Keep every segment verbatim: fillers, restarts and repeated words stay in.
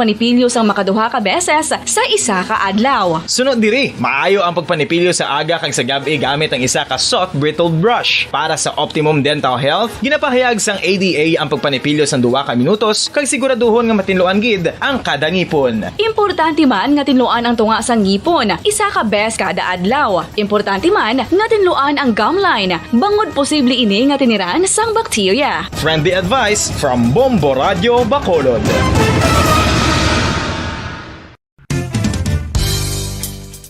Panipilyo sang makaduha ka beses sa isa ka adlaw. Sunod diri, maayo ang pagpanipilyo sa aga kag sa gab-i gamit ang isa ka soft bristled brush. Para sa optimum dental health, ginapahayag sang A D A ang pagpanipilyo sang duha ka minutos kag siguraduhon nga matinluan gid ang kada ngipon. Importante man nga tinluan ang tunga sang ngipon isa ka bes kada adlaw. Importante man nga tinluan ang gum line, bangod posible ini nga tiniran sang bakterya. Friendly advice from Bombo Radio Bacolod.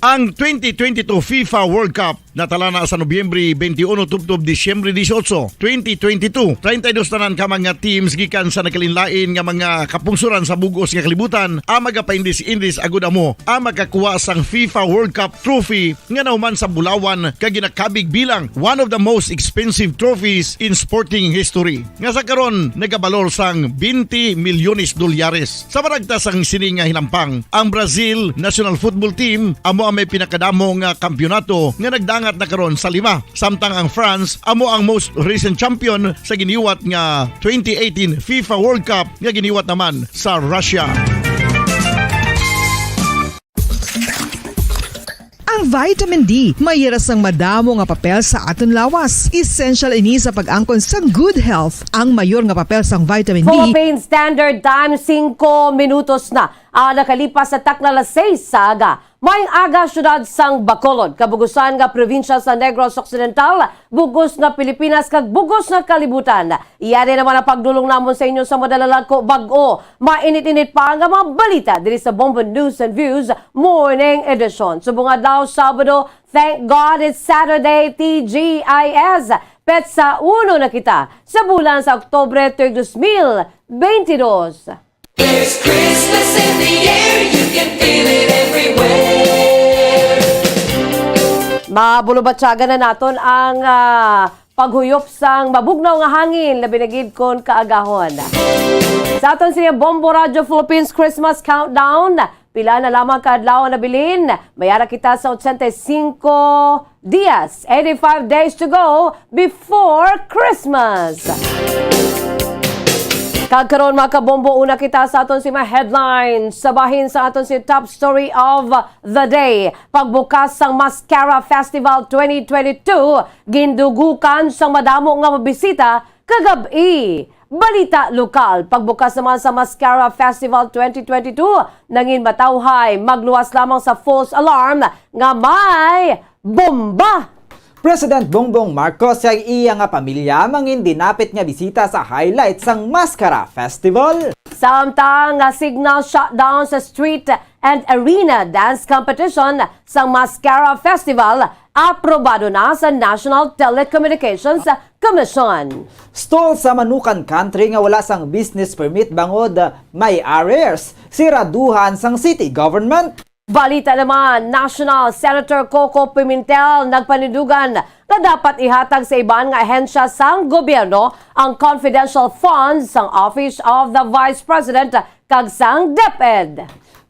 Ang twenty twenty-two FIFA World Cup natala na sa Nobyembre twenty-one tubtob Disyembre dieciocho, twenty twenty-two. Treinta y dos tanan ka mga teams gikan sa nagkalainlain nga mga kapungsoran sa bug-os nga kalibutan ang magapaindis-indis agud amo ang makakuha sang FIFA World Cup trophy nga nahuman sa bulawan kag ginakabig bilang one of the most expensive trophies in sporting history, nga sa karon nagabalor sang twenty milyones dolyares. Sa maragta sang sini nga hinampang, ang Brazil national football team amo ang may pinakadamo nga kampiyonato nga nagdangat na karon sa lima, samtang ang France amo ang most recent champion sa giniwat nga twenty eighteen FIFA World Cup nga giniwat naman sa Russia. Ang vitamin D may ira sang madamo nga papel sa aton lawas. Essential ini sa pag-angkon sang good health. Ang mayor nga papel sang vitamin D. Philippine Standard Time, singko minutos na ang nakalipas sa takna alas seis sa aga. Maayong aga, siyudad sang Bacolod, kabugusan nga probinsya sa Negros Occidental, bugos nga Pilipinas kag bugos nga kalibutan. Iya na naman ang pagdulong namon sa inyo sa madalalag ko bag-o mainit-init pa nga mga balita diri sa Bombo News and Views Morning Edition. Subong adlaw, Sabado, thank God it's Saturday, T G I S. Petsa uno na kita sa bulan sa Oktubre, tuig dos mil beintidos. There's Christmas in the air, you can feel it everywhere. Mabulubatyagan na naton ang, ah, paghuyop sang mabugnaw nga hangin, labi na gid kon kaagahon. Sa aton sini Bombo Radyo Philippines Christmas Countdown, pila na lamang ka adlaw ang nabilin, may ara kita sa ochenta y cinco dias, eighty-five days to go before Christmas. Kag karon, mga kabombo, una kita sa aton sini mga headlines. Sa bahin sa aton sini top story of the day, pagbukas sang Mascara Festival twenty twenty-two, gindugukan sang madamo nga mabisita kagab-i. Balita lokal, pagbukas naman sa Mascara Festival twenty twenty-two, nangin matawhay, magluwas lamang sa false alarm nga may bomba. President Bongbong Marcos kag iya nga pamilya mangin dinapit nga bisita sa highlight sang Mascara Festival. Samtang nga signal shutdown sa street and arena dance competition sang Mascara Festival, aprobado na sa National Telecommunications Commission. Stall sa Manukan Country nga wala sang business permit bangod may arrears, siraduhan sang city government. Balita naman, National Senator Coco Pimentel nagpanindugan nga dapat ihatag sa iban nga ahensya sang gobyerno ang confidential funds sang Office of the Vice President kag sang DepEd.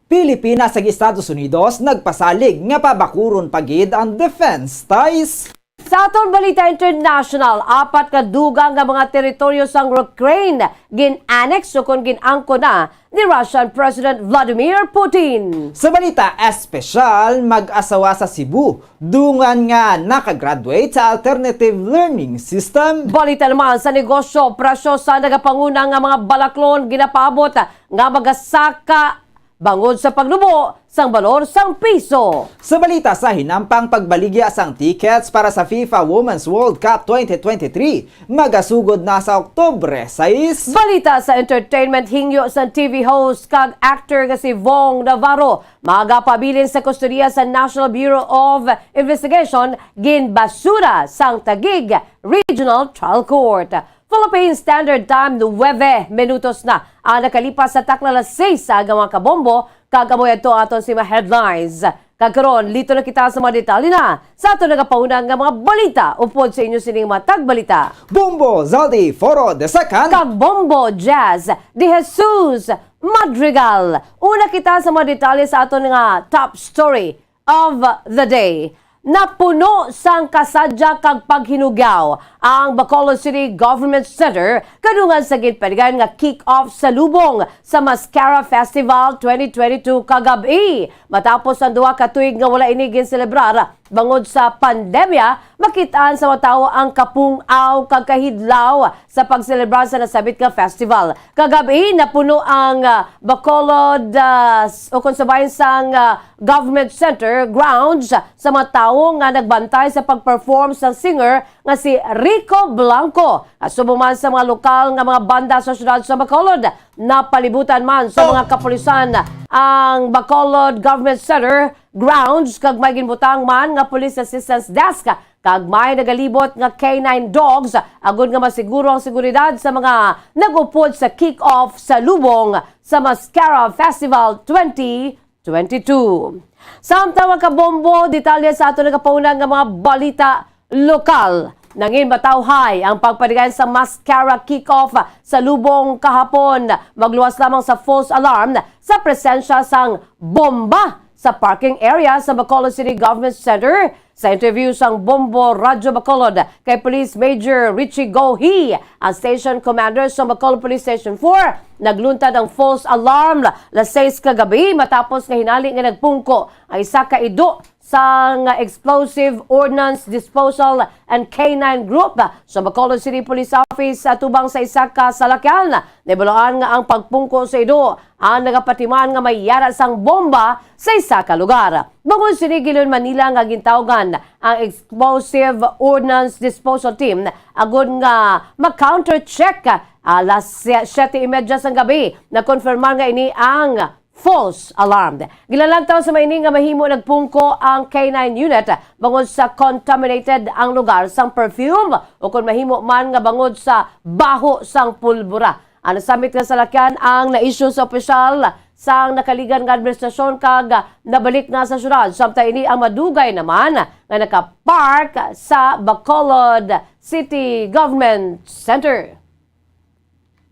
Pilipinas kag Estados Unidos nagpasalig nga pabakuron pa gid ang defense ties. Sa aton balita international, apat ka dugang nga mga teritoryo sang Ukraine gin-annex ukon gin-angkon na ni Russian President Vladimir Putin. Sa balita espesyal, mag-asawa sa Cebu, dungan nga nakagraduate sa alternative learning system. Balita naman sa negosyo, presyo sa nagapanguna nga mga balaklon ginapaabot nga magasaka bangod sa pagnubo sang balor sang piso. Sa balita sa hinampang, pagbaligya sang tickets para sa FIFA Women's World Cup twenty twenty-three, magasugod na sa Oktubre sais. Balita sa entertainment, hingyo sang T V host kag actor nga si Vong Navarro magapabilin sa kustodiya sa National Bureau of Investigation, ginbasura sang Taguig Regional Trial Court. Philippine Standard Time, nuwebe minutos na ang nakalipas sa takna alas seis sa aga, mga kabombo, kag amo yadto aton sini mga headlines. Kag karon, listo na kita sa mga detalye na sa aton nagapauna nga mga balita. Upod sa inyo sining mga tagbalita, Bombo Zaldi Foro the second kag Bombo Jazz de Jesus Madrigal. Una kita sa mga detalye sa aton nga top story of the day. Napuno sang kasadya kag paghinugyaw ang Bacolod City Government Center kadungan sa ginpaligan nga kick-off sa lubong sa Mascara Festival twenty twenty-two kagab-i. Matapos ang duha ka tuig nga wala ini ginselebrar bangod sa pandemya, makit-an sa mga tawo ang kapung-aw kag kahidlaw sa pagselebrar sa nasambit nga festival. Kagab-i, napuno ang, ah, Bacolod, ah, s-, o kung sa bahin sang, ah, Government Center grounds sa mga tawo nga nagbantay sa pag-perform sang singer nga si Rico Blanco. Asubo man sa mga lokal nga mga banda sa siyudad sa Bacolod, napalibutan man sa mga kapulisan ang Bacolod Government Center grounds kag may ginbutang man nga police assistance desk kag may nagalibot nga K nine dogs agud nga masiguro ang seguridad sa mga nag-upod sa kick-off sa lubong sa Mascara Festival twenty twenty-two. Samtang, mga kabombo, detalye sa aton nagapauna nga mga balita lokal. Nangin matawhay ang pagpanigayon sa Mascara Kick-Off sa lubong kahapon. Magluwas lamang sa false alarm sa presensya sang bomba sa parking area sa Bacolod City Government Center. Sa interview sang Bombo Radyo Bacolod kay Police Major Richie Gohi, ang station commander sa Bacolod Police Station four, nagluntad ang false alarm las sais kagabi matapos nga hinali nga nagpungko ang isa ka ido sang Explosive Ordnance Disposal and K nine Group sa Bacolod City Police Office, ah, tubang sa isa ka salakyan. Nahibaluan nga ang pagpungko sa ido ang nagapatiman nga may yara sang bomba sa isa ka lugar. Bangod sini, ginlunsad nila nga gintawgan ang Explosive Ordnance Disposal Team agud nga ma-counter check. Alas sie-, siyete y media sang gabi, nakonfirmar nga ini ang false alarm. Ginlantaw sa may ini nga mahimo nagpungko ang K nine unit bangod sa contaminated ang lugar sang perfume o kon mahimo man nga bangod sa baho sang pulbura. Ang nasambit nga salakyan ang na-issue sa opisyal sang nakaligan nga administrasyon kag nabalik na sa syudad, samtang ini ang madugay naman nga nakapark sa Bacolod City Government Center.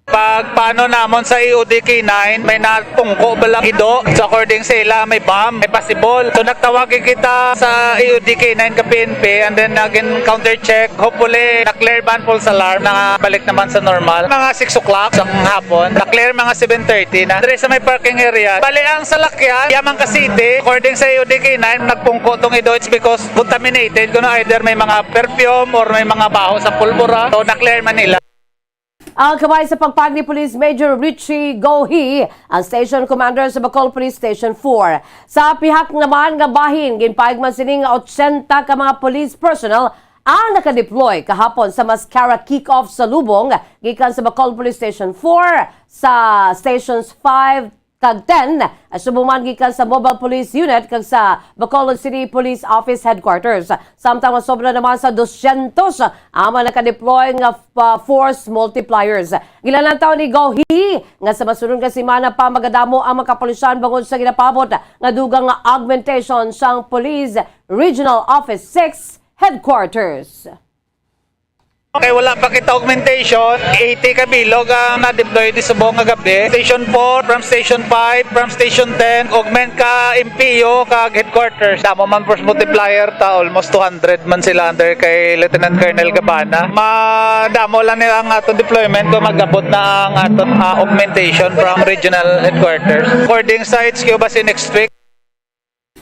Pag paano namon sa E O D K nine, may napungko bala ido. So, according sa ila, may bomb, may possible. So, nagtawag kita sa E O D K nine ka P N P and then naging counter check. Hopefully, na-clear man false alarm, nakabalik naman sa normal. Mga six o'clock sa hapon, na-clear mga seven thirty na. Diri sa may parking area, bali ang salakyan, Yamang ka City, according sa E O D K nine, nagpungko tong ido, it's because contaminated. Kuno either may mga perfume or may mga baho sa pulbura. So, na-clear man nila. Ang kamay sa pagpag ni Police Major Richie Gohi, ang station commander sa Bacol Police Station four. Sa pihak naman nga bahin, ginpahigman sini nga ochenta ka mga police personnel ang nakadeploy kahapon sa Mascara Kick-Off sa Lubong, gikan sa Bacol Police Station four, sa Stations five kag ten, subong man gikan sa Mobile Police Unit kag sa Bacolod City Police Office Headquarters. Samtang masobra naman sa dosyentos ang mga nakadeploy nga, ah, force multipliers. Ginlantaw ni Gohi nga sa masunod nga semana pa magadamo ang mga kapulisan bangod sa ginapaabot nga dugang nga augmentation sang Police Regional Office six Headquarters. Okay, wala pa kita augmentation. Eighty ka bilog ang na-deploy di subong nga gabi. Station four, from Station five, from Station ten, augment ka M P O kag headquarters. Damo man force multiplier ta, almost two hundred man sila under kay Lieutenant Colonel Gabana. Madamo lang nila ang aton deployment kung mag-abot na ang aton, ah, augmentation from regional headquarters. According sa H Q, basin next week.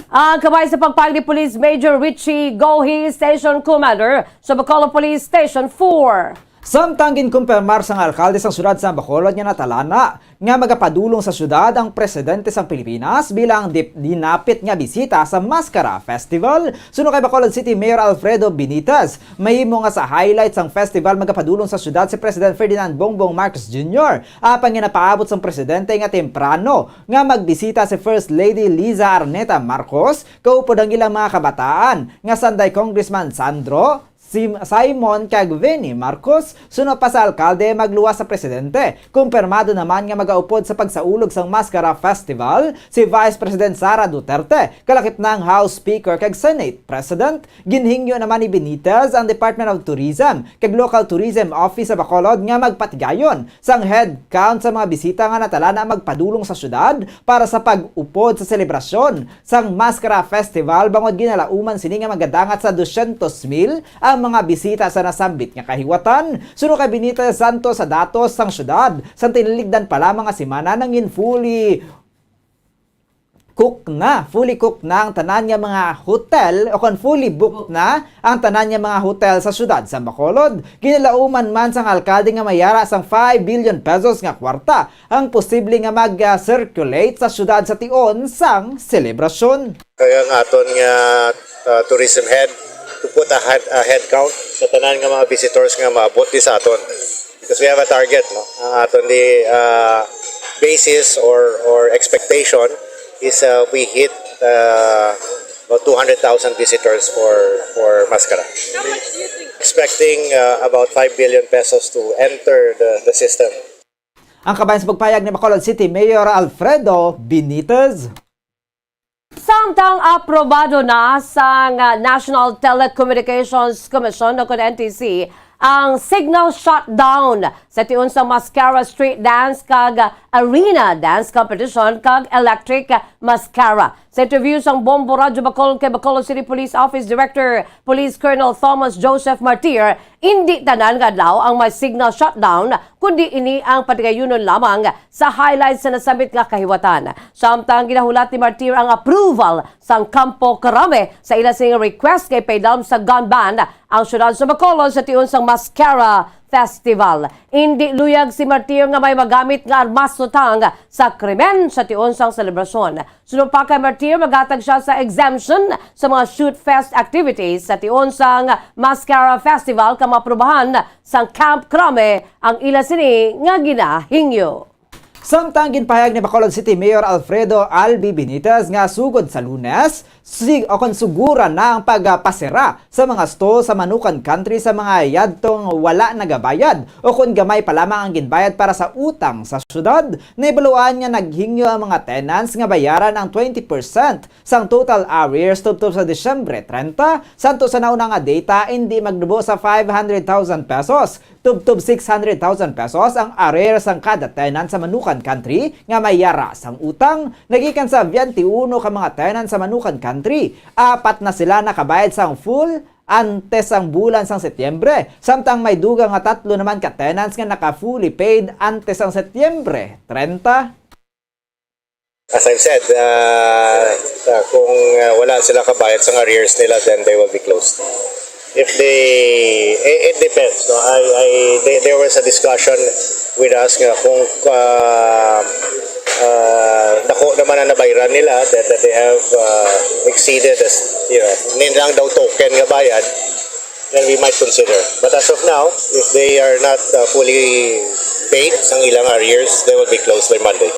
Ang kamay sa pagpag ni Police Major Richie Gohi, Station Commander sa Bacolod Police Station four. Samtang ginkumpirmar sang alkalde sang siyudad sa Bacolod nga natalana nga magapadulong sa siyudad ang presidente sang Pilipinas bilang dip-, dinapit nga bisita sa Mascara Festival. Suno kay Bacolod City Mayor Alfredo Benitez, mahimo nga sa highlight sang festival magapadulong sa siyudad si President Ferdinand Bongbong Marcos Junior. Apang ginapaabot sang presidente nga temprano nga magbisita si First Lady Liza Arneta Marcos kaupod ang ilang mga kabataan nga sanday Congressman Sandro Si Simon kag Vinnie Marcos, suno pa sa alkalde, magluwas sa presidente. Kumpirmado naman nga magaupod sa pagsaulog sang Mascara Festival si Vice President Sara Duterte, kalakip na ang House Speaker kag Senate President. Ginhingyo naman ni Benitez ang Department of Tourism kag Local Tourism Office sa Bacolod nga magpatigayon sang head count sa mga bisita nga natalana magpadulong sa syudad para sa pag-upod sa selebrasyon sang Mascara Festival, bangod ginalauman sini nga magadangat sa dosyentos mil ang mga bisita sa nasambit nga kahiwatan. Suno kay Benitez Santos, sa datos sang syudad, sa tiniligdan pa lamang nga semana nangin fully cook na, fully cook na ang tanan nga mga hotel, o kon fully booked na ang tanan nga mga hotel sa syudad sa Bacolod. Ginalauman man sang alkalde nga mayara sang five billion pesos nga kwarta ang posible nga mag-circulate sa syudad sa tion sang selebrasyon. Kaya ang aton nga, uh, tourism head to put a head, a head count sa tanan nga mga visitors nga maabot di sa aton. Because we have a target, no? Ang aton di, uh, basis or, or expectation is, uh, we hit, uh, about two hundred thousand visitors for, for Mascara. Expecting, uh, about five billion pesos to enter the, the system. Ang kabahin sa pagpayag ni Bacolod City Mayor Alfredo Benitez. Samtang aprobado na sang, ah, National Telecommunications Commission o kon N T C ang signal shutdown sa tion sa Mascara Street Dance kag Arena Dance Competition kag Electric Mascara. Sa interview sang Bombo Radyo Bacolod kay Bacolod City Police Office Director Police Colonel Thomas Joseph Martir, indi tanan nga adlaw ang may signal shutdown, kundi ini ang patigayunon lamang sa highlights sa nasambit nga kahiwatan. Samtang ginahulat ni Martir ang approval sang Kampo Krame sa ila sing request kay paidalom sa gun ban ang siyudad sa Bacolod sa tion sang Mascara Festival. Indi luyag si Martir nga may magamit nga armas utang sa krimen sa tion sang selebrasyon. Suno pa kay Martir, maghatag sia sa exemption sa mga shoot fest activities sa tion sang Mascara Festival kung maaprubahan sang Kamp Krame ang ila sini nga ginahingyo. Samtang ginpahayag ni Bacolod City Mayor Alfredo Albi Benitez nga sugod sa Lunes, sig-, o kon suguran na ang pagpasira sa mga stall sa Manukan Country sa mga yadtong wala nagabayad o kon gamay pa lamang ang ginbayad para sa utang sa syudad. Nahibaluan nga naghingyo ang mga tenants nga bayaran ang twenty percent sang total arrears tubtob sa Disyembre trenta, santo sa nauna nga data, indi magnubo sa five hundred thousand pesos. Tubtob six hundred thousand pesos ang arrears sang kada tenant sa Manukan Country nga may yara sang utang. Nagikan sa twenty-one ka mga tenant sa Manukan Country, apat na sila nakabayad sang full antes ang bulan sang Setyembre, samtang may dugang nga tatlo naman ka tenants nga naka-fully paid antes ang Setyembre trenta. As I've said, uh, uh, kung, uh, wala sila kabayad sa arrears nila, then they will be closed. If they, it, it depends. No? I, I, they, there was a discussion with us nga kung, uh, uh, dako naman ang nabayran nila, that, that they have, uh, exceeded, as, you know, nilang daw token nga bayad, then we might consider. But as of now, if they are not, uh, fully paid sang ilang arrears, they will be closed by Monday.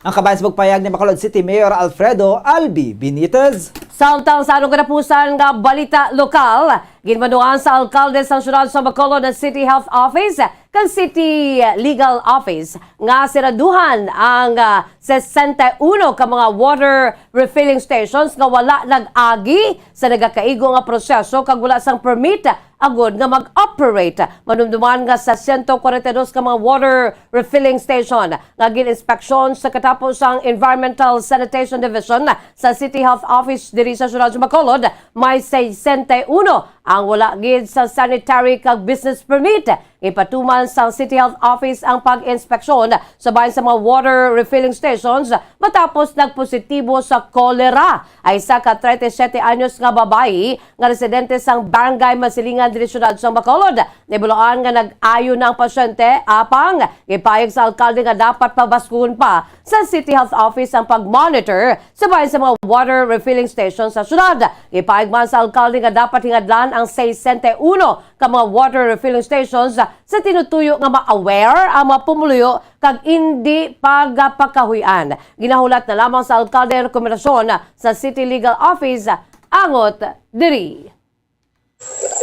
Ang kabahin sa pagpayag ni Bacolod City Mayor Alfredo Albi Benitez. Samtang sa anong katapusan nga balita lokal, ginbanuan sa alkalde sang siyudad sa Bacolod ang City Health Office kag City Legal Office nga siraduhan ang, ah, sesenta y uno ka mga water refilling stations nga wala nag-agi sa nagakaigo nga proseso kag wala sang permit agud nga mag-operate. Manumduman nga sa siyento kwarenta y dos ka mga water refilling station nga gin-inspeksyon sa katapos sang Environmental Sanitation Division sa City Health Office diri sa siyudad sa Bacolod, may sesenta y uno ang wala gid sa sanitary kag business permit. Ipatuman sang City Health Office ang pag-inspeksyon sa bahin sa mga water refilling stations matapos nagpositibo sa kolera ang isa ka treinta y siete anyos nga babayi nga residente sang Barangay Masilingan diri siyudad sang Bacolod. Nahibaluan nga nag-ayo na ang pasyente, apang gipahayag sa alkalde nga dapat pabaskuhon pa sa City Health Office ang pag-monitor sa bahin sa mga water refilling station sa syudad. Gipahayag man sa alkalde nga dapat hingadlan ang sesenta y uno ka mga water refilling stations sa tinutuyo nga ma-aware ang mga pumuluyo kag indi pagapakahuy-an. Ginahulat na lamang sa alkalde ang rekomendasyon sa City Legal Office angot diri.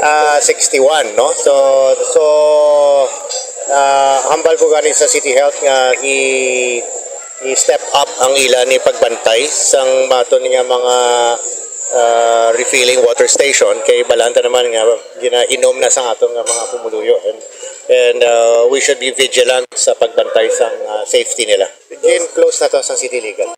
Ah, sixty-one, no? So, so, ah, hambal ko gani sa City Health nga i-, i-step up ang ila ni pagbantay sang aton nga mga, ah, refilling water station, kay balaan ta naman nga ginainom na sang aton nga mga pumuluyo. And, and, ah, we should be vigilant sa pagbantay sang, ah, safety nila. Gin-close na to sa City Legal.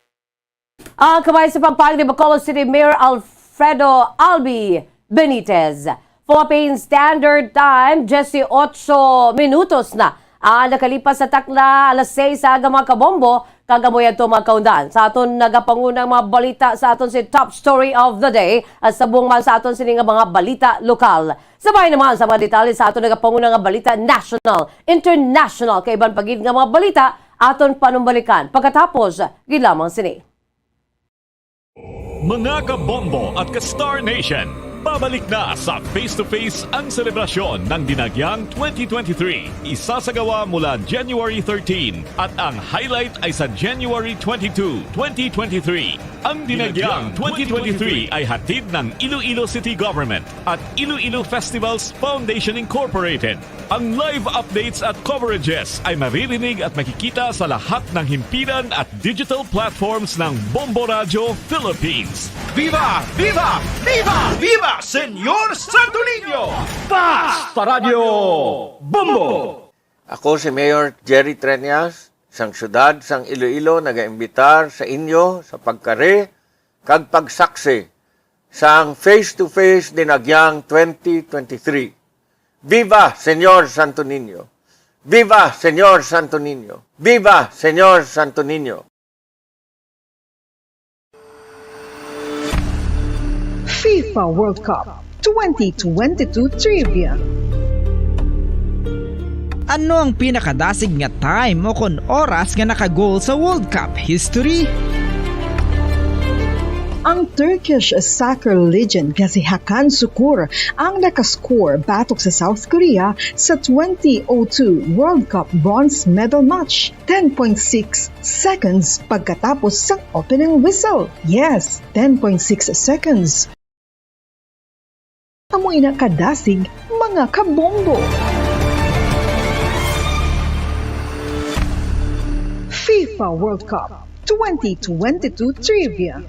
Ang kabay sa pagpahayag ni Bacolod City Mayor Alfredo Albi Benitez. Philippine Standard Time, diyesyocho minutos na ang nakalipas sa takna alas seis sa aga, mga kabombo, kag amo yadto, mga kaundan, sa aton nagapangunang mga balita sa aton si Top Story of the Day, at subong man sa aton sini nga mga balita lokal. Sabay naman sa mga detalye sa aton nagapangunang nga balita national, international, kag iban pa gid nga mga balita, aton panumbalikan pagkatapos gid lamang sini. Mga kabombo at ka-Star Nation, pabalik na sa Face to Face ang selebrasyon ng Dinagyang twenty twenty-three. Isasagawa mula January thirteen at ang highlight ay sa January twenty-two, twenty twenty-three. Ang Dinagyang twenty twenty-three ay hatid ng Iloilo City Government at Iloilo Festivals Foundation Incorporated. Ang live updates at coverages ay maririnig at makikita sa lahat ng himpilan at digital platforms ng Bombo Radyo Philippines. Viva! Viva! Viva! Viva Señor Santo Niño! Paz! Paradyo Bombo! Ako si Mayor Jerry Treñas, sang siyudad sang Iloilo, nagaimbitar sa inyo sa pagkari kag pagsaksi sang Face to Face Dinagyang twenty twenty-three. Viva Señor Santo Niño! Viva Señor Santo Niño! Viva Señor Santo Niño! FIFA World Cup twenty twenty-two Trivia. Ano ang pinakadasig nga time o kon oras nga naka-goal sa World Cup history? Ang Turkish soccer legend nga si Hakan Sukur ang nakascore batok sa South Korea sa twenty oh two World Cup bronze medal match, ten point six seconds pagkatapos sang opening whistle. Yes, ten point six seconds. Amo ina kadasig, mga kabombo. FIFA World Cup twenty twenty-two Trivia.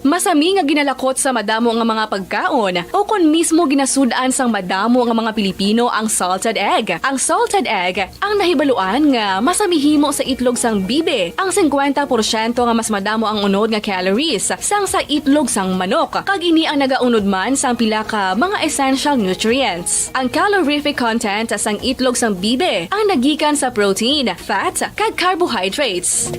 Masami nga ginalakot sa madamo nga mga pagkaon, o kon mismo ginasud-an sang madamo nga mga Pilipino ang salted egg. Ang salted egg ang nahibaluan nga masami himo sa itlog sang bibi. Ang singkwenta porsyento nga mas madamo ang unod nga calories sang sa itlog sang manok, kag ini ang nagaunod man sang pila ka mga essential nutrients. Ang calorific content sang itlog sang bibi ang nagikan sa protein, fat, kag carbohydrates.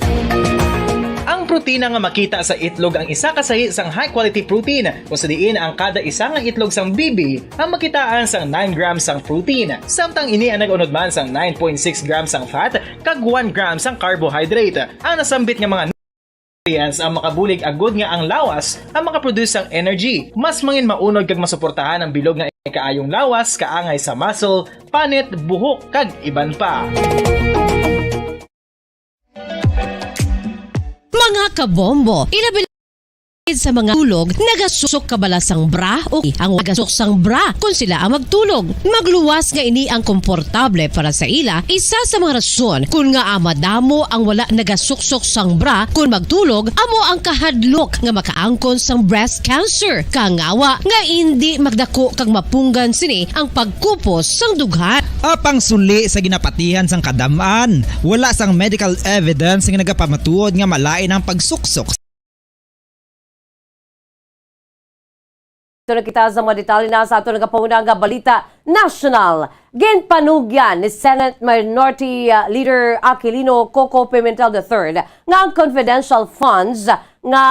Ang protina nga makita sa itlog ang isa ka sahi sang high-quality protein, kung sa diin ang kada isa nga itlog sang bibi ang makitaan sang nine grams sang protein, samtang ini ang nag-unod man sang nine point six grams sang fat kag one gram sang carbohydrate. Ang nasambit nga mga nutrients ang makabulig agud nga ang lawas ang makaproduce sang energy, mas mangin maunod kag masuportahan ang bilog nga kaayong lawas, kaangay sa muscle, panit, buhok, kag iban pa. Mga kabombo, ilabi sa mga tulog, nagasok ka bala sang bra o ang nagasok sang bra kon sila ang magtulog. Magluwas nga ini ang komportable para sa ila, isa sa mga rason kon ngaa madamo ang wala nagasuksok sang bra kon magtulog amo ang kahadlok nga makaangkon sang breast cancer, kangawa nga indi magdako kag mapunggan sini ang pagkupos sang dughan. Apang suli sa ginapatihan sang kadam-an, wala sang medical evidence nga nagapamatuod nga malain ang pagsuksok. Ito na kita sa mga detalye na sa ato nagapauna nga balita national. Ginpanugyan ni Senate Minority, uh, Leader Aquilino Coco Pimentel the third nga ang confidential funds nga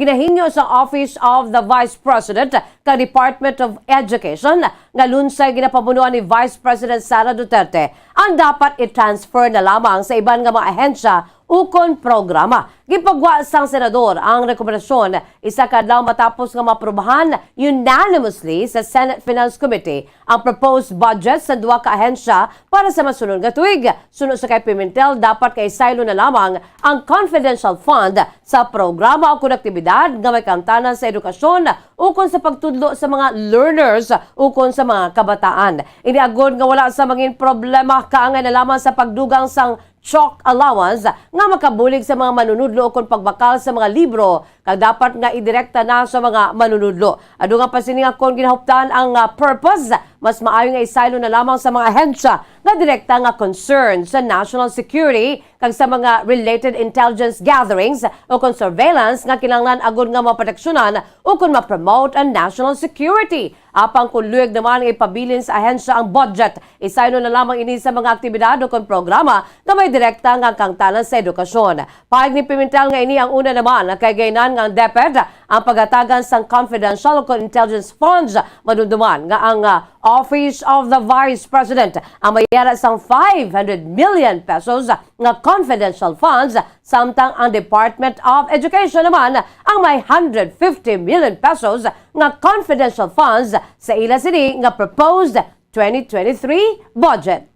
ginahingyo sa Office of the Vice President kag Department of Education nga lunsay ginapabunuan ni Vice President Sara Duterte ang dapat i-transfer na lamang sa iban nga mga ahensya ukon programa. Gipagwa sang senador ang rekomendasyon isa ka adlaw matapos nga maaprubahan unanimously sa Senate Finance Committee ang proposed budget sa duha ka ahensya para sa masunod nga tuig. Suno sa kay Pimentel, dapat kay saylo na lamang ang confidential fund sa programa o kon aktibidad nga may kaangtanan sa edukasyon ukon sa pagtudlo sa mga learners ukon sa mga kabataan. Ini agod nga wala sa mangin problema kaangay na lamang sa pagdugang sang chalk allowance nga makabulig sa mga manunudlo ukon pagbakal sa mga libro kag dapat nga idirekta na sa mga manunudlo. Adu nga pa sini nga kon ginahuptan ang, ah, purpose, mas maayo nga isaylo na lamang sa mga ahensya nga direkta nga concern sa national security kag sa mga related intelligence gatherings ukon surveillance nga kinahanglan agod nga maproteksyonan ukon ma-promote ang national security. Apang kung luyag naman nga ipabilin sa ahensya ang budget, isaylo na lamang ini sa mga aktibidad ukon programa nga may direkta nga kaangtanan sa edukasyon. Pahayag ni Pimentel nga ini ang una naman kay gainan nga ang DepEd ang pagatagan sang confidential ukon intelligence funds. Madumduman nga ang, ah, Office of the Vice President ang may yara sang five hundred million pesos nga confidential funds, samtang ang Department of Education naman ang may hundred fifty million pesos nga confidential funds sa ila sini nga proposed twenty twenty-three budget.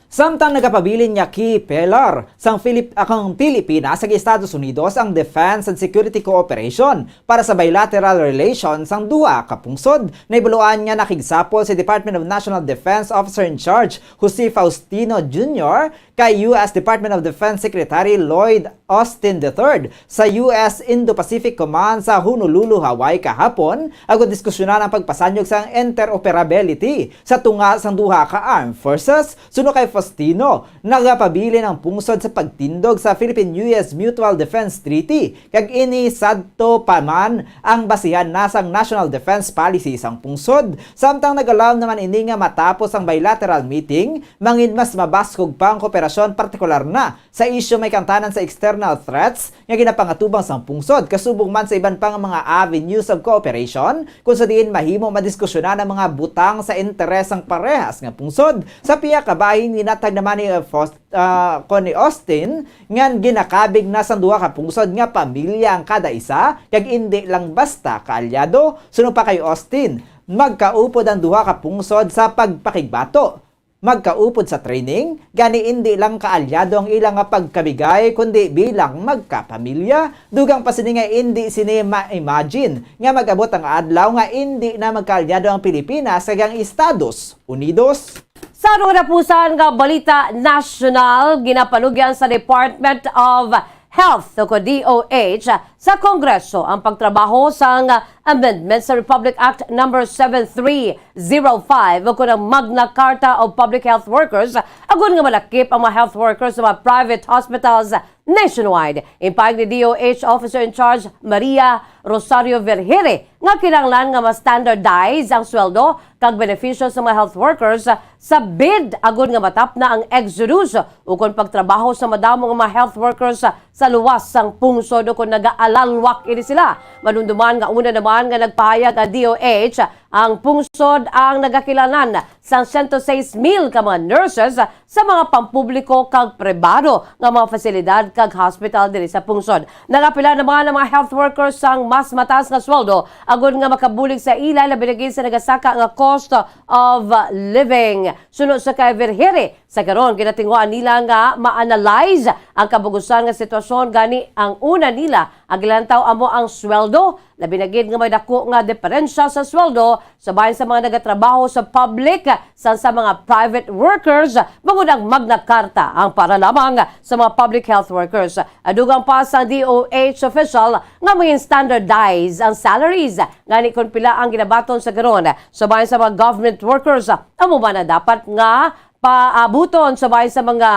Samtang nagapabilin nga key pillar sang Filip-, ang Pilipinas kag Estados Unidos ang defense and security cooperation para sa bilateral relations sang duha ka pungsod, nahibaluan nga nakigsapol si Department of National Defense Officer in Charge Jose Faustino Junior kay U S Department of Defense Secretary Lloyd Austin the third sa U S Indo-Pacific Command sa Honolulu, Hawaii kahapon, agud diskusyonan ang pagpasanyog sang interoperability sa tunga sang duha ka armed forces. Suno kay Faustino, nagapabilin ang pungsod sa pagtindog sa Philippine-U S Mutual Defense Treaty, kag ini sadto pa man ang basihan na sang National Defense Policy sang pungsod, samtang nagalaom naman ini nga matapos ang bilateral meeting, mangin mas mabaskog pa ang kooperasyon, partikular na sa isyu may kaangtanan sa external threats nga ginapangatubang sang pungsod, kasubong man sa iban pa nga mga avenues of cooperation, kung sa diin mahimo madiskusyonan ang mga butang sa interes sang parehas nga pungsod. Sa pihak kabahin, ginatag naman ni, uh, Faust-, ah, kon ni Austin nga ginakabig na sang duha ka pungsod nga pamilya ang kada isa, kag indi lang basta kaalyado. Suno pa kay Austin, magkaupod ang duha ka pungsod sa pagpakigbato, magkaupod sa training, gani indi lang kaalyado ang ila nga pagkabigay, kundi bilang magkapamilya. Dugang pa sini nga indi sini ma-imagine nga mag-abot ang adlaw nga indi na magkaalyado ang Pilipinas kag ang Estados Unidos. Sa aton katapusan nga balita nasyonal, ginapanugyan sa Department of Health o ko D O H sa Kongreso ang pagtrabaho sang amendment sa Republic Act number seven three zero five o ko ang Magna Carta of Public Health Workers, agud nga malakip ang mga health workers sa mga private hospitals nationwide. Impahayag ni D O H Officer in Charge Maria Rosario Vergere nga kinahanglan nga ma-standardize ang sweldo kag benepisyo sa mga health workers sa bid agud nga matapna ang exodus ukon pagtrabaho sa madamo nga mga health workers sa luwas sang pungsod ukon nagaalalwak ini sila. Madumduman nga una naman nga nagpahayag ang D O H, ang pungsod ang nagakilanlan sang sento seis mil ka mga nurses sa mga pampubliko kag pribado nga mga pasilidad kag hospital diri sa pungsod. Nagapila naman ang mga health workers sang mas mataas nga sweldo agud nga makabulig sa ila, labi na gid sa nagasaka nga cost of living. Suno sa kay Vergere, sa karon ginatinguhaan nila nga ma-analyze ang kabugusan nga sitwasyon, gani ang una nila ang gilantaw amo ang sweldo, labi na gid nga may dako nga diferensya sa sweldo sa bahin sa mga nagatrabaho sa public sang sa mga private workers, bangod ang Magna Carta ang para lamang sa mga public health workers. Adugang pa sang D O H official nga maging standardize ang salaries, gani kon pila ang ginabaton sa karon sa bahin sa mga government workers, amo man ang dapat nga paabuton sa bahin sa mga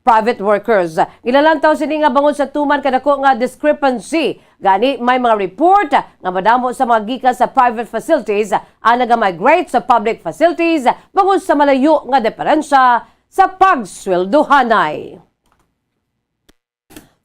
private workers. Ginalantaw sini nga bangod sa tuman kadako nga discrepancy, gani may mga report nga madamo sa mga gikan sa private facilities ang naga-migrate sa public facilities bangod sa malayo nga diferensya sa pagsweldohanay.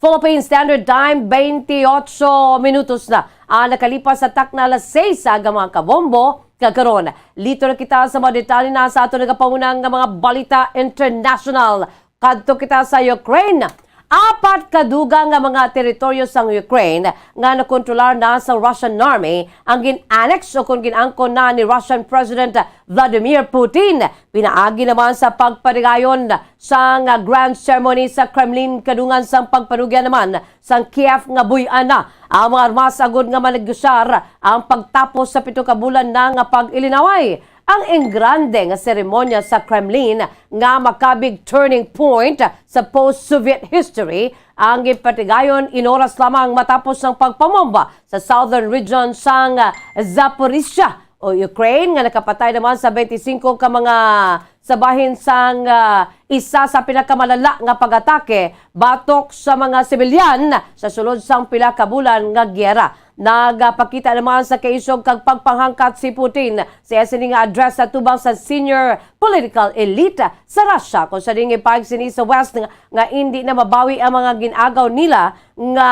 Philippine Standard Time, twenty-eight minutos na ang nakalipas sa takna alas seis sa aga, mga kabombo. Kag karon, lito na kita sa mga detalye na sa ato nagapaunang nga mga balita international. Kadto kita sa Ukraine. Apat ka dugang nga mga teritoryo sang Ukraine nga nakontrolar na sang Russian Army ang gin-annex o kon gin-angkon na ni Russian President Vladimir Putin. Pinaagi naman sa pagparigayon sang grand ceremony sa Kremlin, kadungan sang pagpanugyan naman sang Kiev nga buy-an na ang mga armas agod nga manegosyar ang pagtapos sa pito ka bulan na nga pag-ilinaway. Ang engrande nga seremonya sa Kremlin nga makabig turning point sa post-Soviet history ang ginpatigayon inoras lamang matapos ang pagpamomba sa southern region sang Zaporizhia o Ukraine, nga nakapatay naman sa twenty-five ka mga sa bahin sang, ah, isa sa pinakamalala nga pag-atake batok sa mga sibilyan sa sulod sang pila ka bulan nga giyera. Nagapakita naman sa kaisog kag pagpanghangkat si Putin sa iya sini nga address sa tubang sa senior political elite sa Russia, kung sa diin ginpahayag sini sa West nga, nga indi na mabawi ang mga gin-agaw nila nga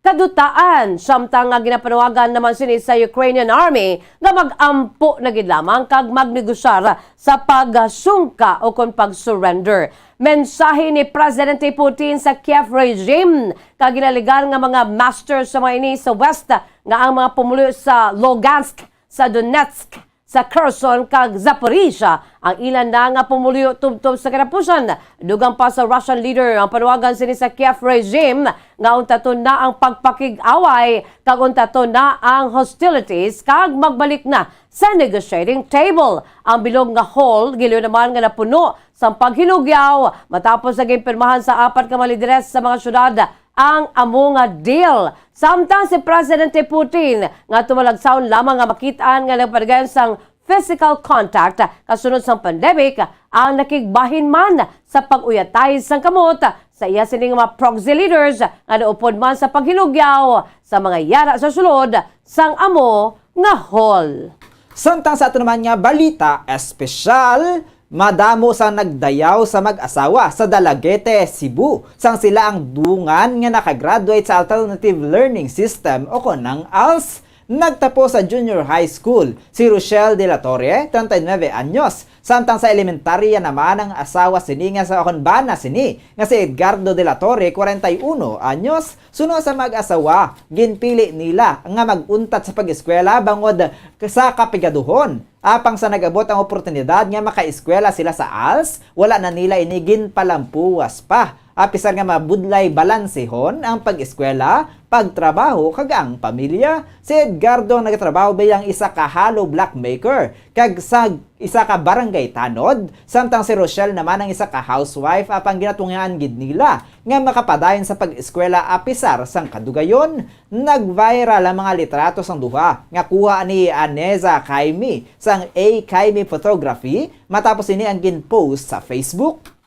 kadutaan, samtang nga ginapanawagan naman sini sa Ukrainian Army nga mag-ampo na gid lamang kag magnegosyar sa pagsungka o kon pag-surrender. Mensahe ni Presidente Putin sa Kiev regime kag ginaligan nga mga master sa mga ini sa West nga ang mga pumuluyo sa Lugansk, sa Donetsk, sa Kherson kag Zaporizhia ang ila na nga pumuluyo tubtob sa katapusan. Dugang pa sa Russian leader ang panawagan sini sa Kiev regime nga untaton na ang pagpakig-away kag untaton na ang hostilities kag magbalik na sa negotiating table ang bilog nga hall, gilayon naman nga napuno sang paghinugyaw matapos nga ginpirmahan sa apat ka mga lideres sa mga syudad ang amo nga deal. Samtang si Presidente Putin, nga tumalagsaon lamang nga makit-an nga nagpadayon sang physical contact kasunod sang pandemic, ang nakigbahin man sa pag-uyatay sang kamot sa iya sining mga proxy leaders nga naupod man sa paghinugyaw sa mga yara sa sulod sang amo nga hall. Samtang sa ato naman nga balita espesyal, madamo sa nagdayaw sa mag-asawa sa Dalaguete, Cebu, sang sila ang dungan nga nakagraduate sa Alternative Learning System o kon ang als. Nagtapos sa junior high school si Rochelle de la Torre, treinta y nueve anyos, samtang sa elementarya naman ang asawa sini nga sa, o kon bana sini, nga si Edgardo de la Torre, kwarenta y uno anyos. Suno sa mag-asawa, ginpili nila nga mag-untat sa pag-eskwela bangod sa kapigaduhon. Apang sa nag-abot ang oportunidad nga makaeskwela sila sa als, wala na nila ini ginpalampuwas pa. Apisar nga mabudlay balansehon ang pag-eskwela, pagtrabaho, kag ang pamilya, si Edgardo ang nagatrabaho bilang isa ka hollow block maker kag sa isa ka barangay tanod, samtang si Rochelle naman ang isa ka housewife, apang ginatungaan gid nila nga makapadayon sa pag-eskwela apisar sang kadugayon. Nag-viral ang mga litrato sang duha nga kuha ni Aneza Caime sang A Caime Photography matapos ini ang gin-post sa Facebook.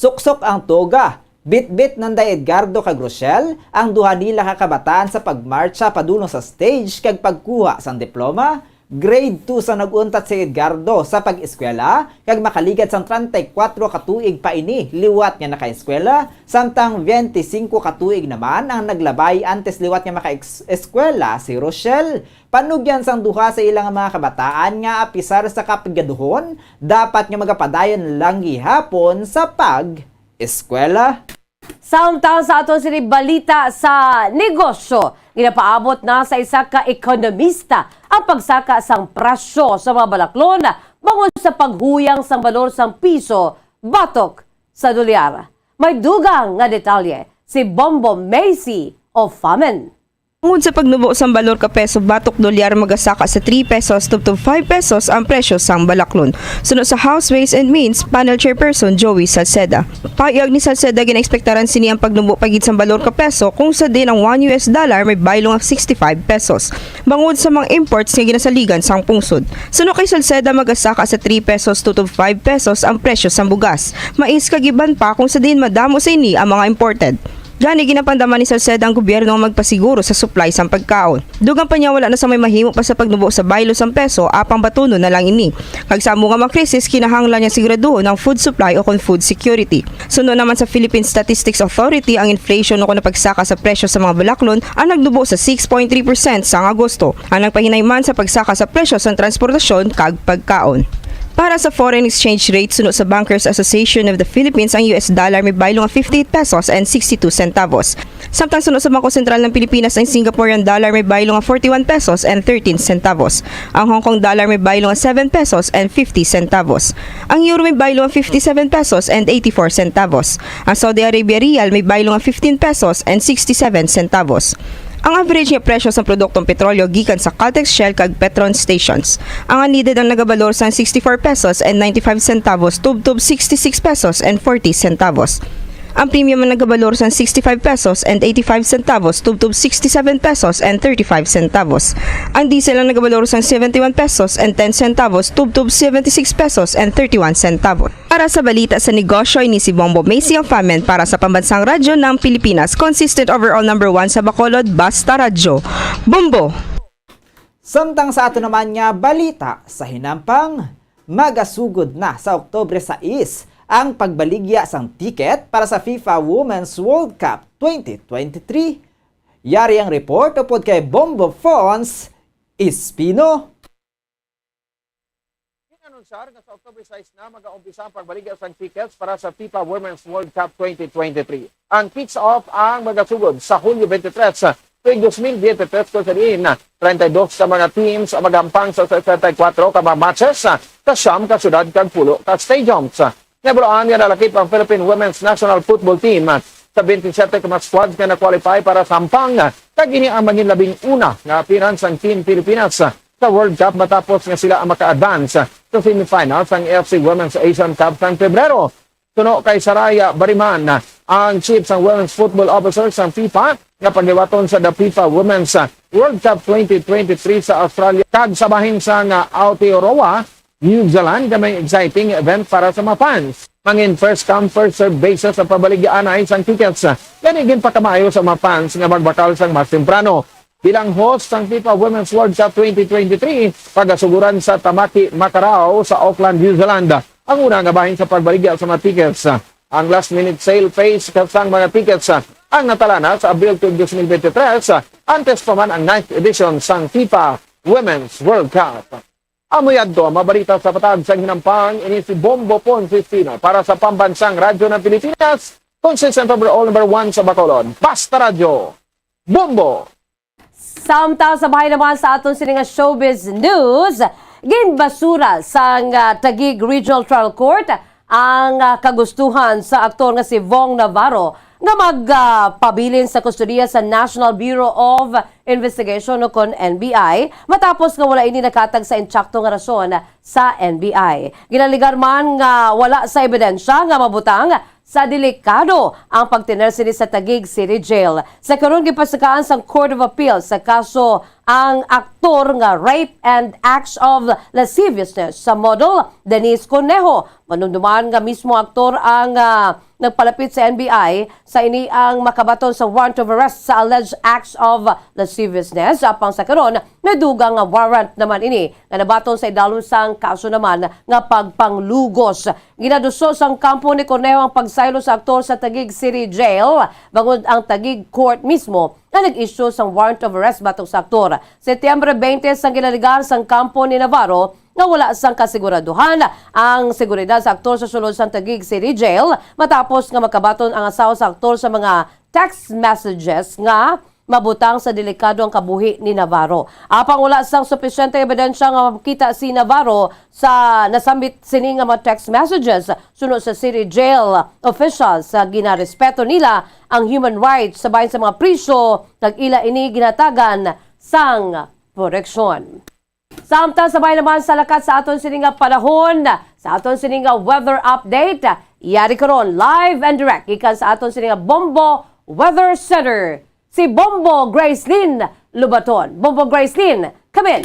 Suksok ang toga, bitbit Nanday Edgardo kag Rochelle ang duha nila ka kabataan sa pagmartsa padulong sa stage kag pagkuha sang diploma. Grade two sa nag-untat si Edgardo sa pag-eskwela, kag makaligad sang treinta y cuatro ka tuig pa ini liwat nga nakaeskwela, samtang twenty-five ka tuig naman ang naglabay antes liwat nga makaeskwela si Rochelle. Panugyan sang duha sa ila nga mga kabataan nga apisar sa kapigaduhon, dapat nga magapadayon lang gihapon sa pag-eskwela. Samtang sa aton sini balita sa negosyo, ginapaabot na sa isa ka ekonomista ang pagsaka sang presyo sa mga balaklon bangod sa paghuyang sang balor sang piso batok sa dolyar. May dugang nga detalye si Bombo Macy Ofamen. Tungod sa pagnubo sang balor ka peso batok dolyar, magasaka sa three pesos tubtob five pesos ang presyo sang balaklon. Suno sa House Ways and Means Panel Chairperson Joey Salceda. Pahayag ni Salceda, ginaekspektaran sini ang pagnubo pa gid sang balor ka peso, kung sa diin ang one U S dollar may baylo nga sixty-five pesos, bangod sa mga imports nga ginasaligan sang pungsod. Suno kay Salceda, magasaka sa three pesos tubtob five pesos ang presyo sang bugas, mais kag iban pa, kung sa diin madamo sa ini ang mga imported. Gani, ginapandam man ni Salceda ang gobyerno nga magpasiguro sa supply sang pagkaon. Dugang pa niya, wala na sang may mahimo pa sa pagnubo sa baylo sang peso, apang batunon na lang ini. Kag sa amo nga mga krisis, kinahanglan nga siguraduhon ang food supply o kon food security. Suno naman sa Philippine Statistics Authority, ang inflation o kon ang pagsaka sa presyo sa mga balaklon ang nagnubo sa six point three percent sang Agosto, ang nagpahinay man sa pagsaka sa presyo sang transportasyon kag pagkaon. Para sa foreign exchange rate, suno sa Bankers Association of the Philippines, ang U S dollar may baylo nga fifty-eight pesos and sixty-two centavos. Samtang suno sa Bangko Sentral ng Pilipinas, ang Singaporean dollar may baylo nga forty-one pesos and thirteen centavos. Ang Hong Kong dollar may baylo nga seven pesos and fifty centavos. Ang euro may baylo nga fifty-seven pesos and eighty-four centavos. Ang Saudi Arabia rial may baylo nga fifteen pesos and sixty-seven centavos. Ang average nga presyo sang produktong petrolyo gikan sa Caltex, Shell, kag Petron stations. Ang unleaded ang nagabalor sang sixty-four pesos and ninety-five centavos tubtob sixty-six pesos and forty centavos. Ang premium ang nagabalor sang sixty-five pesos and eighty-five centavos tubtob sixty-seven pesos and thirty-five centavos. Ang diesel ang nagabalor sang seventy-one pesos and ten centavos tubtob seventy-six pesos and thirty-one centavos. Para sa balita sa negosyo, ini si Bombo Macy of Amen para sa Pambansang Radyo ng Pilipinas, consistent overall number one sa Bacolod, Basta Radyo. Bombo! Samtang sa ato naman nga balita sa hinampang, magasugod na sa Oktubre sais ang pagbaligya sang ticket para sa FIFA Women's World Cup twenty twenty-three. Yari ang report upod kay Bombo Fons Espino. Inanunsar nga sa October sais na magaumpisa ang pagbaligya sang tickets para sa FIFA Women's World Cup twenty twenty-three. Ang kicks off ang magasugod sa Hulyo twenty-three, tuig dos mil twenty-three, kung sa diin, treinta y dos ka mga teams ang magahampang sa sesenta y kuwatro ka mga matches, sa siyam ka syudad kag pulo ka stadiums. Nabaluan nga nalakip ang Philippine Women's National Football Team sa twenty-seven ka mga squads nga na-qualify para sa hampang, kag ini ang mangin labing una nga appearance sang Team Pilipinas sa World Cup matapos nga sila ang maka-advance sa semifinals sang A F C Women's Asian Cup sang Pebrero. Suno kay Saraya Bariman, ang chief sang women's football officer sang FIFA, nga paghiwaton sa the FIFA Women's World Cup twenty twenty-three sa Australia kag sa bahin sang Aotearoa, New Zealand, nga may exciting event para sa mga fans. Mangin first come, first serve basis ang pagbaligya anay sang tickets. Gani, ginpakamaayo sa mga fans nga magbakal sang mas temprano. Bilang host sang FIFA Women's World Cup twenty twenty-three, pagasuguran sa Tamaki Makarao sa Auckland, New Zealand, ang una nga bahin sa pagbaligya sa mga tickets. Ang last-minute sale phase sang mga tickets ang natalana sa Abril two, twenty twenty-three, antes pa man ang ninth edition sang FIFA Women's World Cup. Amo yadto ang mga balita sa patag sang hinampang. Ini si Bombo Ponce Espino para sa Pambansang Radyo ng Pilipinas, consistent overall number one sa Bacolod. Basta Radyo, Bombo! Samtang sa bahin naman sa aton sini nga showbiz news, ginbasura sang, ah, Taguig Regional Trial Court ang, ah, kagustuhan sa aktor nga si Vong Navarro nga mag, ah, pabilin sa kustodiya sa National Bureau of Investigation o kon N B I, matapos nga wala ini nakahatag sa insakto nga rason sa N B I. Ginaligar man nga wala sa ebidensya nga mabutang sa delikado ang pagtener sini sa Taguig City Jail. Sa karon, gipasakaan sang Court of Appeal sa kaso ang aktor nga rape and acts of lasciviousness sa model Denise Conejo. Manumduman nga mismo aktor ang, ah, nagpalapit sa N B I sa ini ang makabaton sa warrant of arrest sa alleged acts of lasciviousness. Apang sa karon, may dugang nga warrant naman ini nga nabaton sa idalom sang kaso naman nga pagpanglugos. Ginaduso sang kampo ni Conejo ang pagsaylo sa aktor sa Taguig City Jail, bangod ang Taguig Court mismo nga nag-issue sang warrant of arrest batok sa aktor. Setyembre twenty sang ginaligar sang kampo ni Navarro nga wala sang kasiguraduhan ang seguridad sa aktor sa sulod sang Taguig City Jail, matapos nga makabaton ang asawa sa aktor sa mga text messages nga mabutang sa delikado ang kabuhi ni Navarro. Apang wala sang supisyente ebidensya nga makita si Navarro sa nasambit sini nga mga text messages. Suno sa City Jail officials, sa ginarespeto nila ang human rights sa bahin sa mga priso, kag ila ini ginatagan sang proteksyon. Samtang sa bahin naman sa lakat sa aton sini nga panahon, sa aton sini nga weather update, yari karon live and direct gikan sa aton sini nga Bombo Weather Center, si Bombo Gracelyn Lubaton. Bombo Gracelyn, come in.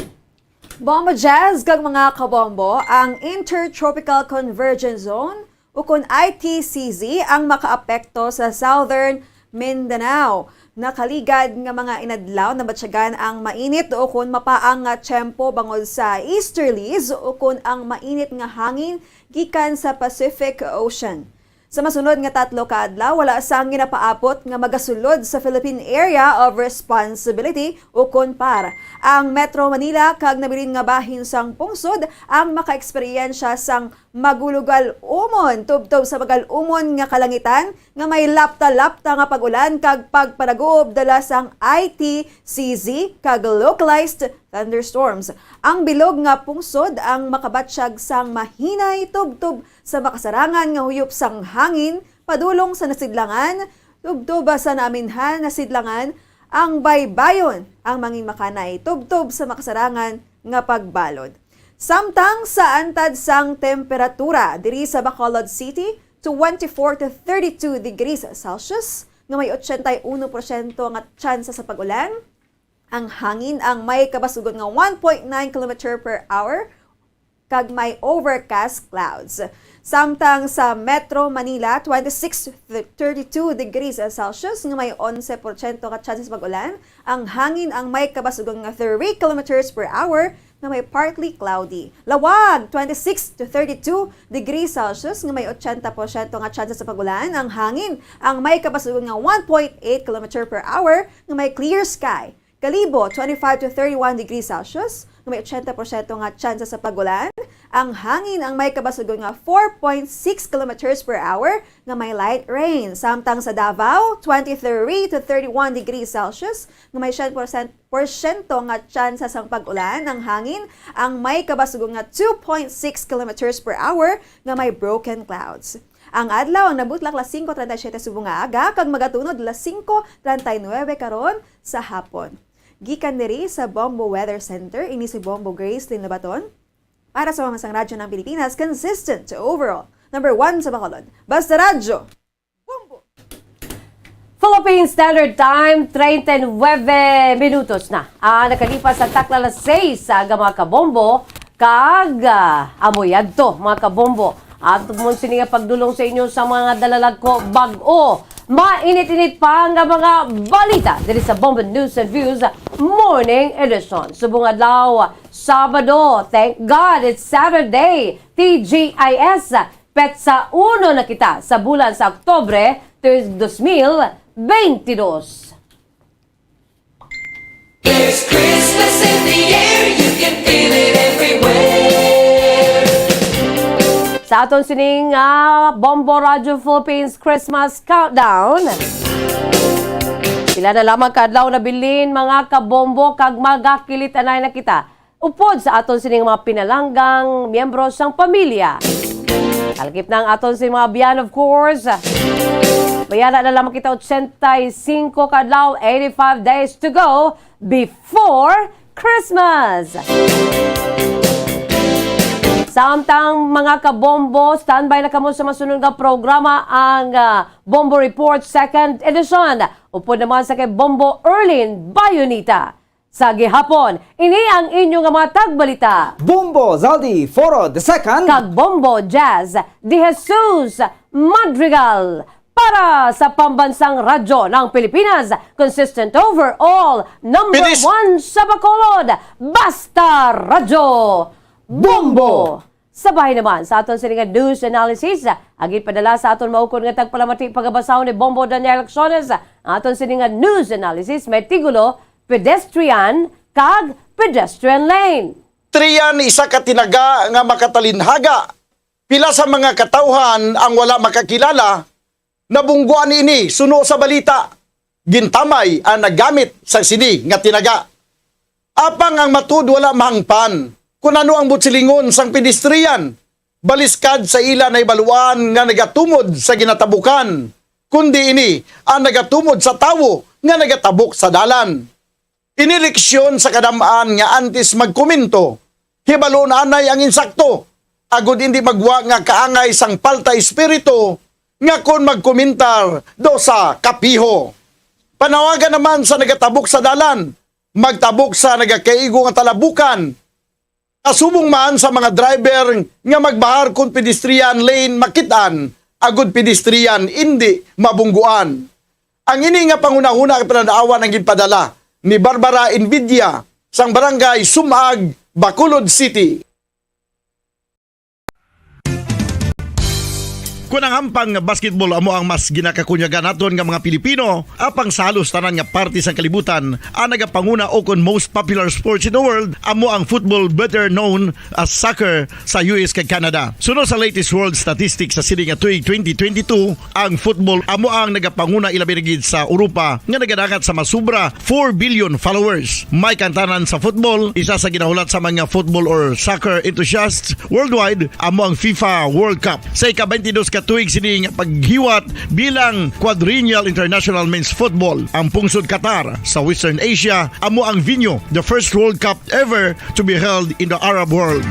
Bombo Jazz kag mga kabombo, ang Intertropical Convergence Zone ukon I T C Z ang makaapekto sa Southern Mindanao. Nakaligad nga mga inadlaw, nabatyagan ang mainit ukon mapaang nga tiyempo bangod sa easterlies ukon ang mainit nga hangin gikan sa Pacific Ocean. Sa masunod nga tatlo ka adlaw, wala sang ginapaabot nga magasulod sa Philippine Area of Responsibility, ukon PAR, ang Metro Manila kag nabilin nga bahin sang pungsod ang makaeksperyensya sang magulugal-umon tubtob sa magal-umon nga kalangitan nga may lapta-lapta nga pag-ulan kag pagpanaguob dala sang I T C Z kag localized thunderstorms. Ang bilog nga pungsod ang makabatyag sang mahinay tubtob sa makasarangan nga huyop sang hangin padulong sa nasidlangan, tubtob sa naaminhan nasidlangan, ang baybayon ang mangin makanay tubtob sa makasarangan nga pagbalod. Samtang sa antad sang temperatura diri sa Bacolod City, twenty-four to thirty-two degrees Celsius, nga may eighty-one porsyento nga tsansa sa pag-ulan, ang hangin ang may kabasugon nga one point nine kilometer per hour, kag may overcast clouds. Samtang sa Metro Manila, twenty-six to thirty-two degrees Celsius nga may onse porsyento nga tsansa sa pag-ulan, ang hangin ang may kabasugon nga three kilometers per hour nga may partly cloudy. Lawag, twenty-six to thirty-two degrees Celsius nga may eighty porsyento nga tsansa sa pag-ulan, ang hangin ang may kabasugon nga one point eight kilometer per hour nga may clear sky. Kalibo, twenty-five to thirty-one degrees Celsius, nga may eighty porsyento nga tsansa sa pag-ulan. Ang hangin ang may kabasugon nga four point six kilometers per hour, nga may light rain. Samtang sa Davao, twenty-three to thirty-one degrees Celsius, nga may siyam porsyento nga tsansa sang pag-ulan. Ang hangin ang may kabasugon nga two point six kilometers per hour, nga may broken clouds. Ang adlaw ang nabutlak las singko treinta y siete subong nga aga kag magatunod las singko treinta y nuebe karon sa hapon. Gikan diri sa Bombo Weather Center, ini si Bombo Gracelyn Labaton. Para sa Pambansang Radyo ng Pilipinas, consistent to overall. Number one sa Bacolod. Basta Radyo. Bombo! Philippine Standard Time, treinta y nuebe minutos na. Ah, nakalipas ang takna las seis sa aga, mga kabombo. Kag, ah, amo yadto, mga kabombo. Ato mo sini nga pagdulong sa inyo sa mga dalalagko bag-o. Mainit-init pa nga mga balita diri sa Bombo News and Views Morning Edition. Subong adlaw, Sabado. Thank God it's Saturday. T G I S. Petsa uno na kita sa bulan sa Oktubre, tuig dos mil beintidos. There's Christmas in the air, you can feel it everywhere. Sa aton sining, ah, Bombo Radyo Philippines Christmas Countdown, pila na lamang ka adlaw nabilin, mga kabombo, kag magakilit-anay na kita upod sa aton sining mga pinalanggang miyembro sang pamilya. Kalakip na ang aton sining mga biyan, of course. Mayana na lamang kita, ochenta y cinco ka adlaw, eighty-five days to go before Christmas. Samtang, mga kabombo, standby na kamo sa masunod nga programa, ang, ah, Bombo Report Second Edition. Upod naman sa kay Bombo Erlin Bayonita. Sa gihapon, ini ang inyo nga mga tagbalita. Bombo Zaldi Foro the second. Kag Bombo Jazz De Jesus Madrigal. Para sa Pambansang Radyo ng Pilipinas, consistent overall, number Finish. One sa Bacolod, Basta Radyo. Bombo! Bombo! Sa bahin naman sa aton sini nga news analysis, ang ginpadala sa aton maukon nga tagpalamati, pagabasahon ni Bombo Daniel Acciones. Ang aton sini nga news analysis may tigulo, Pedestrian kag Pedestrian Lane. Trian, isa ka tinaga nga makatalinhaga. Pila sa mga katawhan ang wala makakilala, nabungguan ini suno sa balita. Gintamay ang naggamit sa sini nga tinaga. Apang ang matud wala mahangpan kun ano ang butsilingon sang pedestrian, baliskad sa ila nahibaluan nga nagatumod sa ginatabukan, kundi ini ang nagatumod sa tawo nga nagatabok sa dalan. Ini leksyon sa kadam-an nga antes magkomento, hibaluon anay ang insakto, agud indi magwa nga kaangay sang palta espiritu nga kon magkomentar daw sa kapiho. Panawagan naman sa nagatabok sa dalan, magtabok sa nagakaigo nga talabukan, kasubong man sa mga driver nga magbahar kon pedestrian lane makit-an, agud pedestrian indi mabungguan. Ang ini nga panghunahuna kag pananawan ang ginpadala ni Barbara Envidia sang Barangay Sumag, Bacolod City. Kon ang hampang nga basketball amo ang mas ginakakunyagan naton nga mga Pilipino, apang sa halos tanan nga parte sang kalibutan, ang nagapanguna o kon most popular sports in the world amo ang football, better known as soccer, sa U S kag Canada. Suno sa latest world statistics sa sini nga tuig twenty twenty-two, ang football amo ang nagapanguna, ilabi na gid sa Europa nga nagadangat sa masubra four billion followers. May kantanan sa football, isa sa ginahulat sa mga football or soccer enthusiasts worldwide amo ang FIFA World Cup. Sa ika-twenty-dos ka tuig sini nga paghiwat bilang Quadrennial International Men's Football, ang pungsod Qatar sa Western Asia amo ang venue, the first World Cup ever to be held in the Arab world.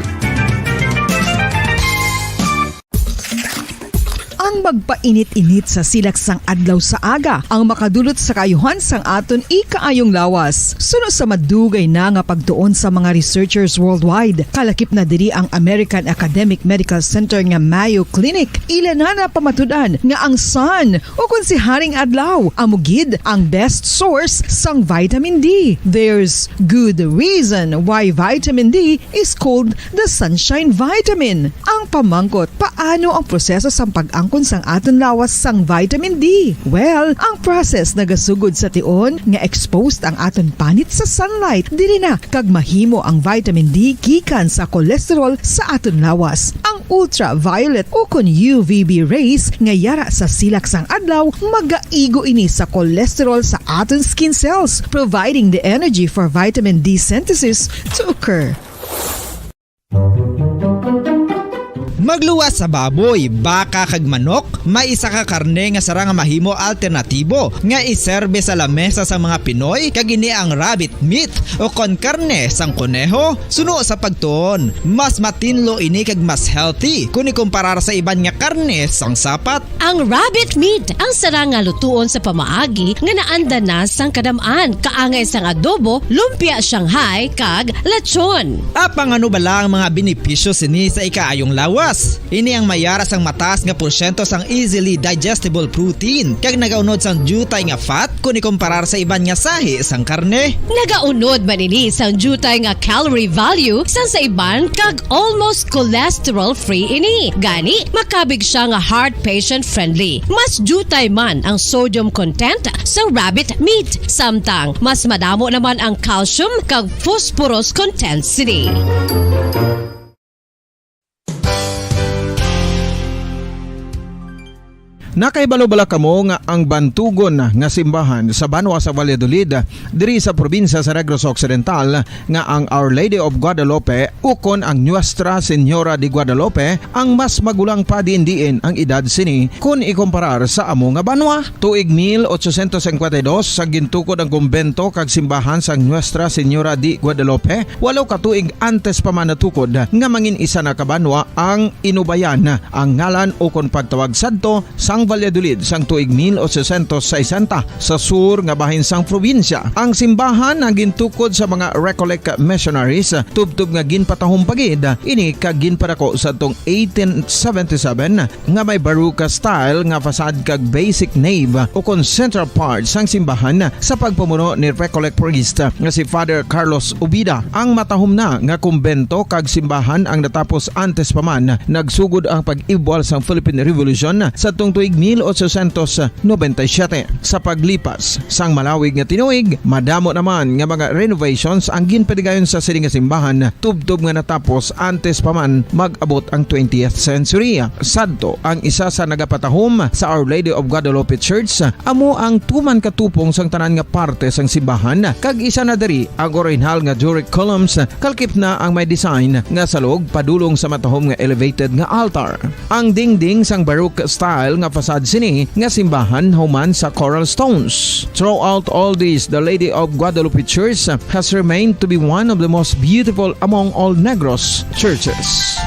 Ang magpainit-init sa silak sang adlaw sa aga ang makadulot sa kaayuhan sang aton ikaayong lawas. Suno sa madugay na nga pagtuon sa mga researchers worldwide, kalakip na diri ang American Academic Medical Center nga Mayo Clinic, ila na napamatud-an nga ang sun, o kon si Haring Adlaw, amo gid ang best source sang vitamin D. There's good reason why vitamin D is called the sunshine vitamin. Ang pamangkot, paano ang proseso sang pag-angkon sang aton lawas sang vitamin D? Well, ang process nagasugod sa tion nga exposed ang aton panit sa sunlight. Diri na kag mahimo ang vitamin D gikan sa cholesterol sa aton lawas. Ang ultraviolet o kon U V B rays nga yara sa silak sang adlaw, magaigo ini sa cholesterol sa aton skin cells, providing the energy for vitamin D synthesis to occur. Magluwas sa baboy, baka, kag manok, may isa ka karne nga sarang nga mahimo alternatibo nga iserbe sa lamesa sang mga Pinoy, kag ini ang rabbit meat o kon karne sang koneho. Suno sa pagtuon, mas matinlo ini kag mas healthy kon ikumparar sa iban nga karne sang sapat. Ang rabbit meat ang sarang nga lutuon sa pamaagi nga naanda na sang kadam-an, kaangay sang adobo, lumpia Shanghai, kag lechon. Apang ano bala ang mga benepisyo sini sa ikaayong lawas? Ini ang may yara sang mataas nga porsyento sang easily digestible protein, kag nagaunod sang diutay nga fat kon ikumparar sa iban nga sahi sang karne. Nagaunod man ini sang diutay nga calorie value sang sa iban, kag almost cholesterol-free ini. Gani, makabig siya nga heart patient-friendly. Mas diutay man ang sodium content sa rabbit meat, samtang mas madamo naman ang calcium kag phosphorus content sini. Nakahibalo bala kamo nga ang bantugon nga simbahan sa banwa sa Valladolid, diri sa probinsya sa Negros Occidental, nga ang Our Lady of Guadalupe ukon ang Nuestra Señora de Guadalupe ang mas magulang pa diin-diin ang edad sini kon ikumparar sa amo nga banwa? Tuig mil ochocientos cincuenta y dos, sa gintukod ang kumbento kag simbahan sang Nuestra Señora de Guadalupe, walo ka tuig antes pa man natukod nga mangin isa na ka banwa ang Inubayan, ang ngalan ukon pagtawag sadto sang Valladolid sang tuig mil ochocientos sesenta, sa sur nga bahin sang probinsya. Ang simbahan ang gintukod sa mga Recollect missionaries, tubtob nga ginpatahom pa gid ini kag ginpadako sadtong eighteen seventy-seven, nga may Baroque style nga facade kag basic nave ukon central part sang simbahan sa pagpamuno ni Recollect priest nga si Father Carlos Ubida. Ang matahom na nga kumbento kag simbahan ang natapos antes pa man nagsugod ang pag-ibwal sang Philippine Revolution sadtong tuig mil ochocientos noventa y siete. Sa paglipas sang malawig nga tinuig, madamo naman nga mga renovations ang ginpadigayon sa sini nga simbahan, tubtob nga natapos antes pa man mag-abot ang twentieth century. Sadto, ang isa sa nagapatahom sa Our Lady of Guadalupe Church amo ang tuman ka tupong sang tanan nga parte sang simbahan, kag isa na diri ang orihinal nga Doric columns, kalakip na ang may design nga salog padulong sa matahom nga elevated nga altar. Ang dingding sang Baroque style nga facade sini nga simbahan human sa coral stones. Throughout all this, the Lady of Guadalupe Church has remained to be one of the most beautiful among all Negros churches.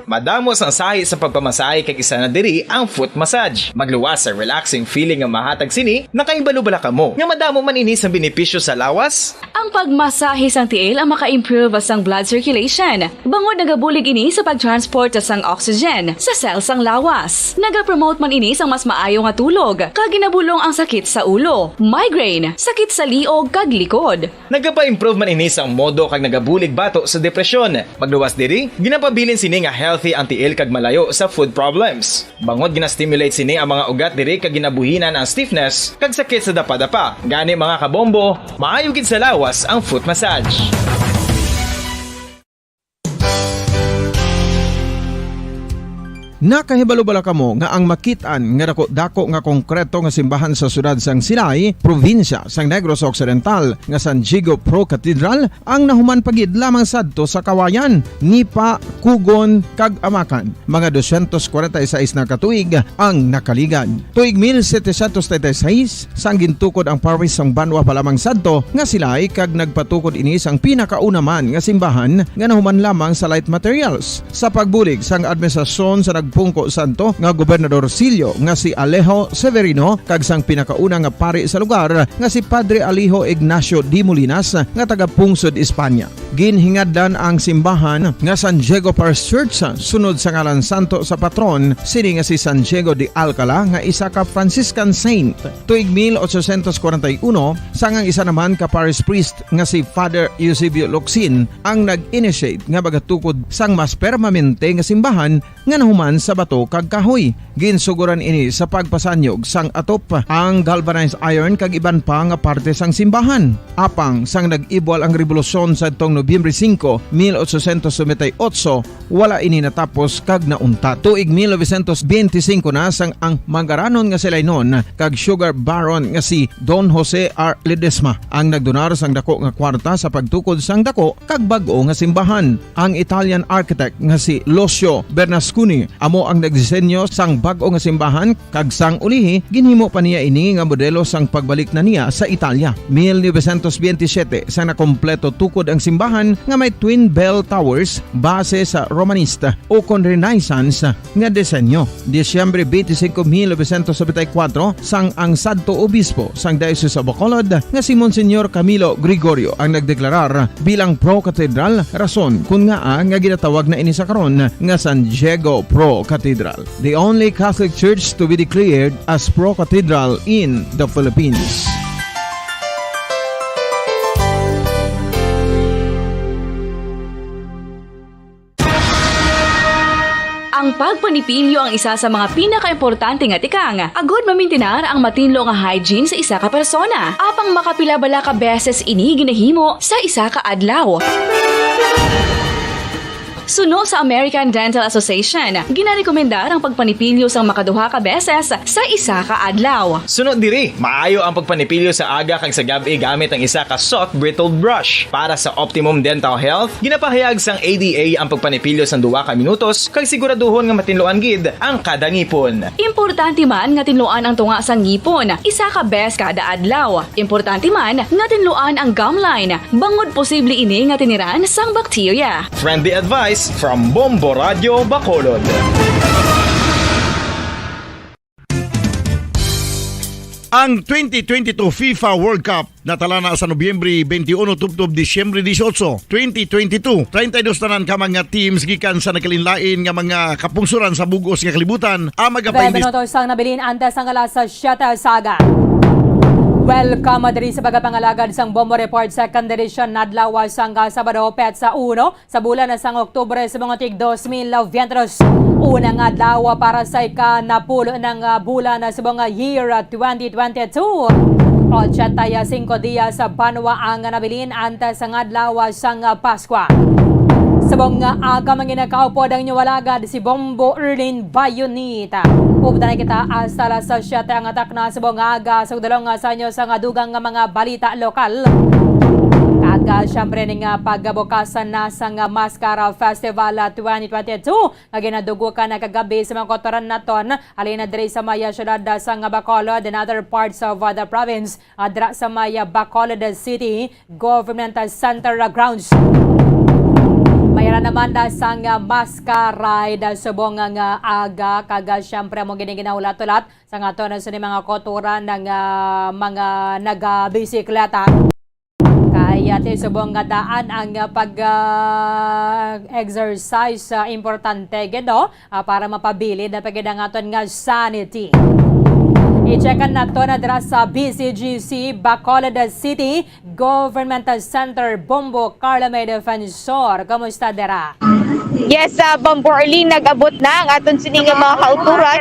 Madamo sang sahi sa pagpamasahe, kag isa na diri ang foot massage. Magluwas sa relaxing feeling nga mahatag sini. Nakahibalo bala kamo nga madamo man ini sang benepisyo sa lawas? Ang pagmasahe sang tiil ang maka-improve sang blood circulation, bangod nagabulig ini sa pag-transport sang oxygen sa cell sang lawas. Nagapromote man ini sang mas maayo nga tulog, kag ginabulong ang sakit sa ulo, migraine, sakit sa liog, kag likod. Nagapa-improve man ini sang modo kag nagabulig bato sa depresyon. Pagluwas diri, ginapabilin sini nga healthy ang tiil kag malayo sa foot problems. Bangod gina-stimulate sini ang mga ugat diri kag ginabuhinan ang stiffness kag sakit sa dapadapa. Gani, mga kabombo, maayo gid sa lawas ang foot massage. Nakahibalo bala kamo nga ang makit-an nga dako-dako nga konkreto nga simbahan sa siyudad sang Silay, probinsya sang Negros Occidental, nga San Diego Pro Cathedral, ang nahuman pa gid lamang sadto sa Kawayan, Nipa, Kugon, kag Amakan? Mga dosyentos kwarenta y seis na ka tuig ang nakaligad. Tuig mil setecientos treinta y seis, sang gintukod ang parish sang banwa pa lamang sadto nga Silay, kag nagpatukod ini sang pinakauna man nga simbahan nga nahuman lamang sa light materials. Sa pagbulig sang administrasyon sa nagpungko sadto nga gobernador silyo nga si Alejo Severino kag sang pinakauna nga pari sa lugar nga si Padre Alejo Ignacio de Molinas nga taga-pungsod Espanya, ginhingadlan ang simbahan nga San Diego Parish Church sunod sa ngalan santo sa patron sini nga si San Diego de Alcala, nga isa ka Franciscan saint. Tuig mil ochocientos kwarenta y uno, sang ang isa naman ka parish priest nga si Father Eusebio Locsin ang nag-initiate nga magatukod sang mas permanente nga simbahan nga nahuman sa bato kag kahoy. Ginsugoran ini sa pagpasanyog sang atop, ang galvanized iron kag iban pa nga parte sang simbahan. Apang sang nag-ibwal ang rebolusyon sadtong Nobyembre singko, mil ochocientos noventa y ocho, wala ini natapos kag nauntat. Tuig mil novecientos benti singko na, sang ang mangaranon nga si Lainon kag sugar baron nga si Don Jose R. Ledesma ang nagdonar sang dako nga kwarta sa pagtukod sang dako kag bag-o nga simbahan. Ang Italian architect nga si Lucio Bernasconi amo ang nagdisenyo sang bag-o nga simbahan, kag sang ulihi, ginhimo pa niya ini nga modelo sang pagbalik na niya sa Italia. Mil novecientos benti siyete, sang nakompleto tukod ang simbahan nga may twin bell towers base sa Romanista ukon Renaissance nga disenyo. Disyembre benti singko, mil novecientos nobenta y kuwatro, sang ang sadto obispo sang Diocese of Bacolod nga si Monsignor Camilo Gregorio ang nagdeklarar bilang pro-cathedral, rason kon ngaa nga ginatawag na ini sa karon nga San Diego Pro Cathedral, the only Catholic Church to be declared as pro-cathedral in the Philippines. Ang pagpanipilyo ang isa sa mga pinakaimportante nga tikang agod mamintinar ang matinlo nga hygiene sa isa ka persona. Apang makapila bala ka beses ini ginahimo sa isa ka adlaw? Suno sa American Dental Association, ginarekomendar ang pagpanipilyo sang makaduha ka beses sa isa ka adlaw. Sunod diri, maayo ang pagpanipilyo sa aga kag sa gab-i gamit ang isa ka soft bristled brush. Para sa optimum dental health, ginapahayag sang A D A ang pagpanipilyo sang duha ka minutos kag siguraduhon nga matinluan gid ang kada ngipon. Importante man nga tinluan ang tunga sang ngipon isa ka bes kada adlaw. Importante man nga tinluan ang gum line, bangod posible ini nga tiniran sang bakterya. Friendly advice from Bombo Radio Bacolod. Ang twenty twenty-two FIFA World Cup natala na sa Nobyembre twenty-one tubtob Disyembre dieciocho, twenty twenty-two. Treinta y dos tanan ka mga teams gikan sa nagkalainlain nga mga kapungsoran sa bug-os nga kalibutan ang Twelve magapainis. Minutos ang nabilin antes sang alas siyete sa aga. Welcome diri sa pagpangalagad sang Bombo Report, second edition, adlaw sang Sabado, petsa uno, sa bulan na sang Oktubre subong nga tig dos mil veintitrés. Una nga adlaw para sa ika-napulo na nga bulan na subong nga year twenty twenty-two. Ochenta y cinco dias sa banwa ang nabilin antes sang adlaw sang Paskwa. Subong nga aga manginakaupod ang inyo alagad si Bombo Erlin Bayonita. Updan na kita hasta alas siyete ang atak na subong nga aga sa dalong sa inyo sa nga dugang nga mga balita lokal. Kag, ah, siyempre, ning, ah, pagbukas na sang, ah, Maskara Festival, ah, twenty twenty-two, nga ginadugo ka na kagabi sa mga kotoran naton, halin na diri sa may, ah, syudad, ah, sang Bacolod and other parts of, ah, the province, ah, dira sa may, ah, Bacolod City Government, ah, Center, ah, grounds. Mayara naman na sang, ah, Maskara, ah, subong nga, nga aga, kag, ah, siyempre, amo gini ginahulat-hulat sa nga aton sa mga kotoran nga mga nagabisikleta. Kay, Yati subong nga daan ang, ah, pag, ah, exercise, ah, importante gid, no? Ah, para mapabilin na pa gid ang aton nga sanity. I-checkan nato na dira sa B C G C, Bacolod City Government Center, Bombo Carlo May Defensor. Kumusta dira? Yes, sa Bombo Arlene, nag-abot na ang aton sini nga mga kauturan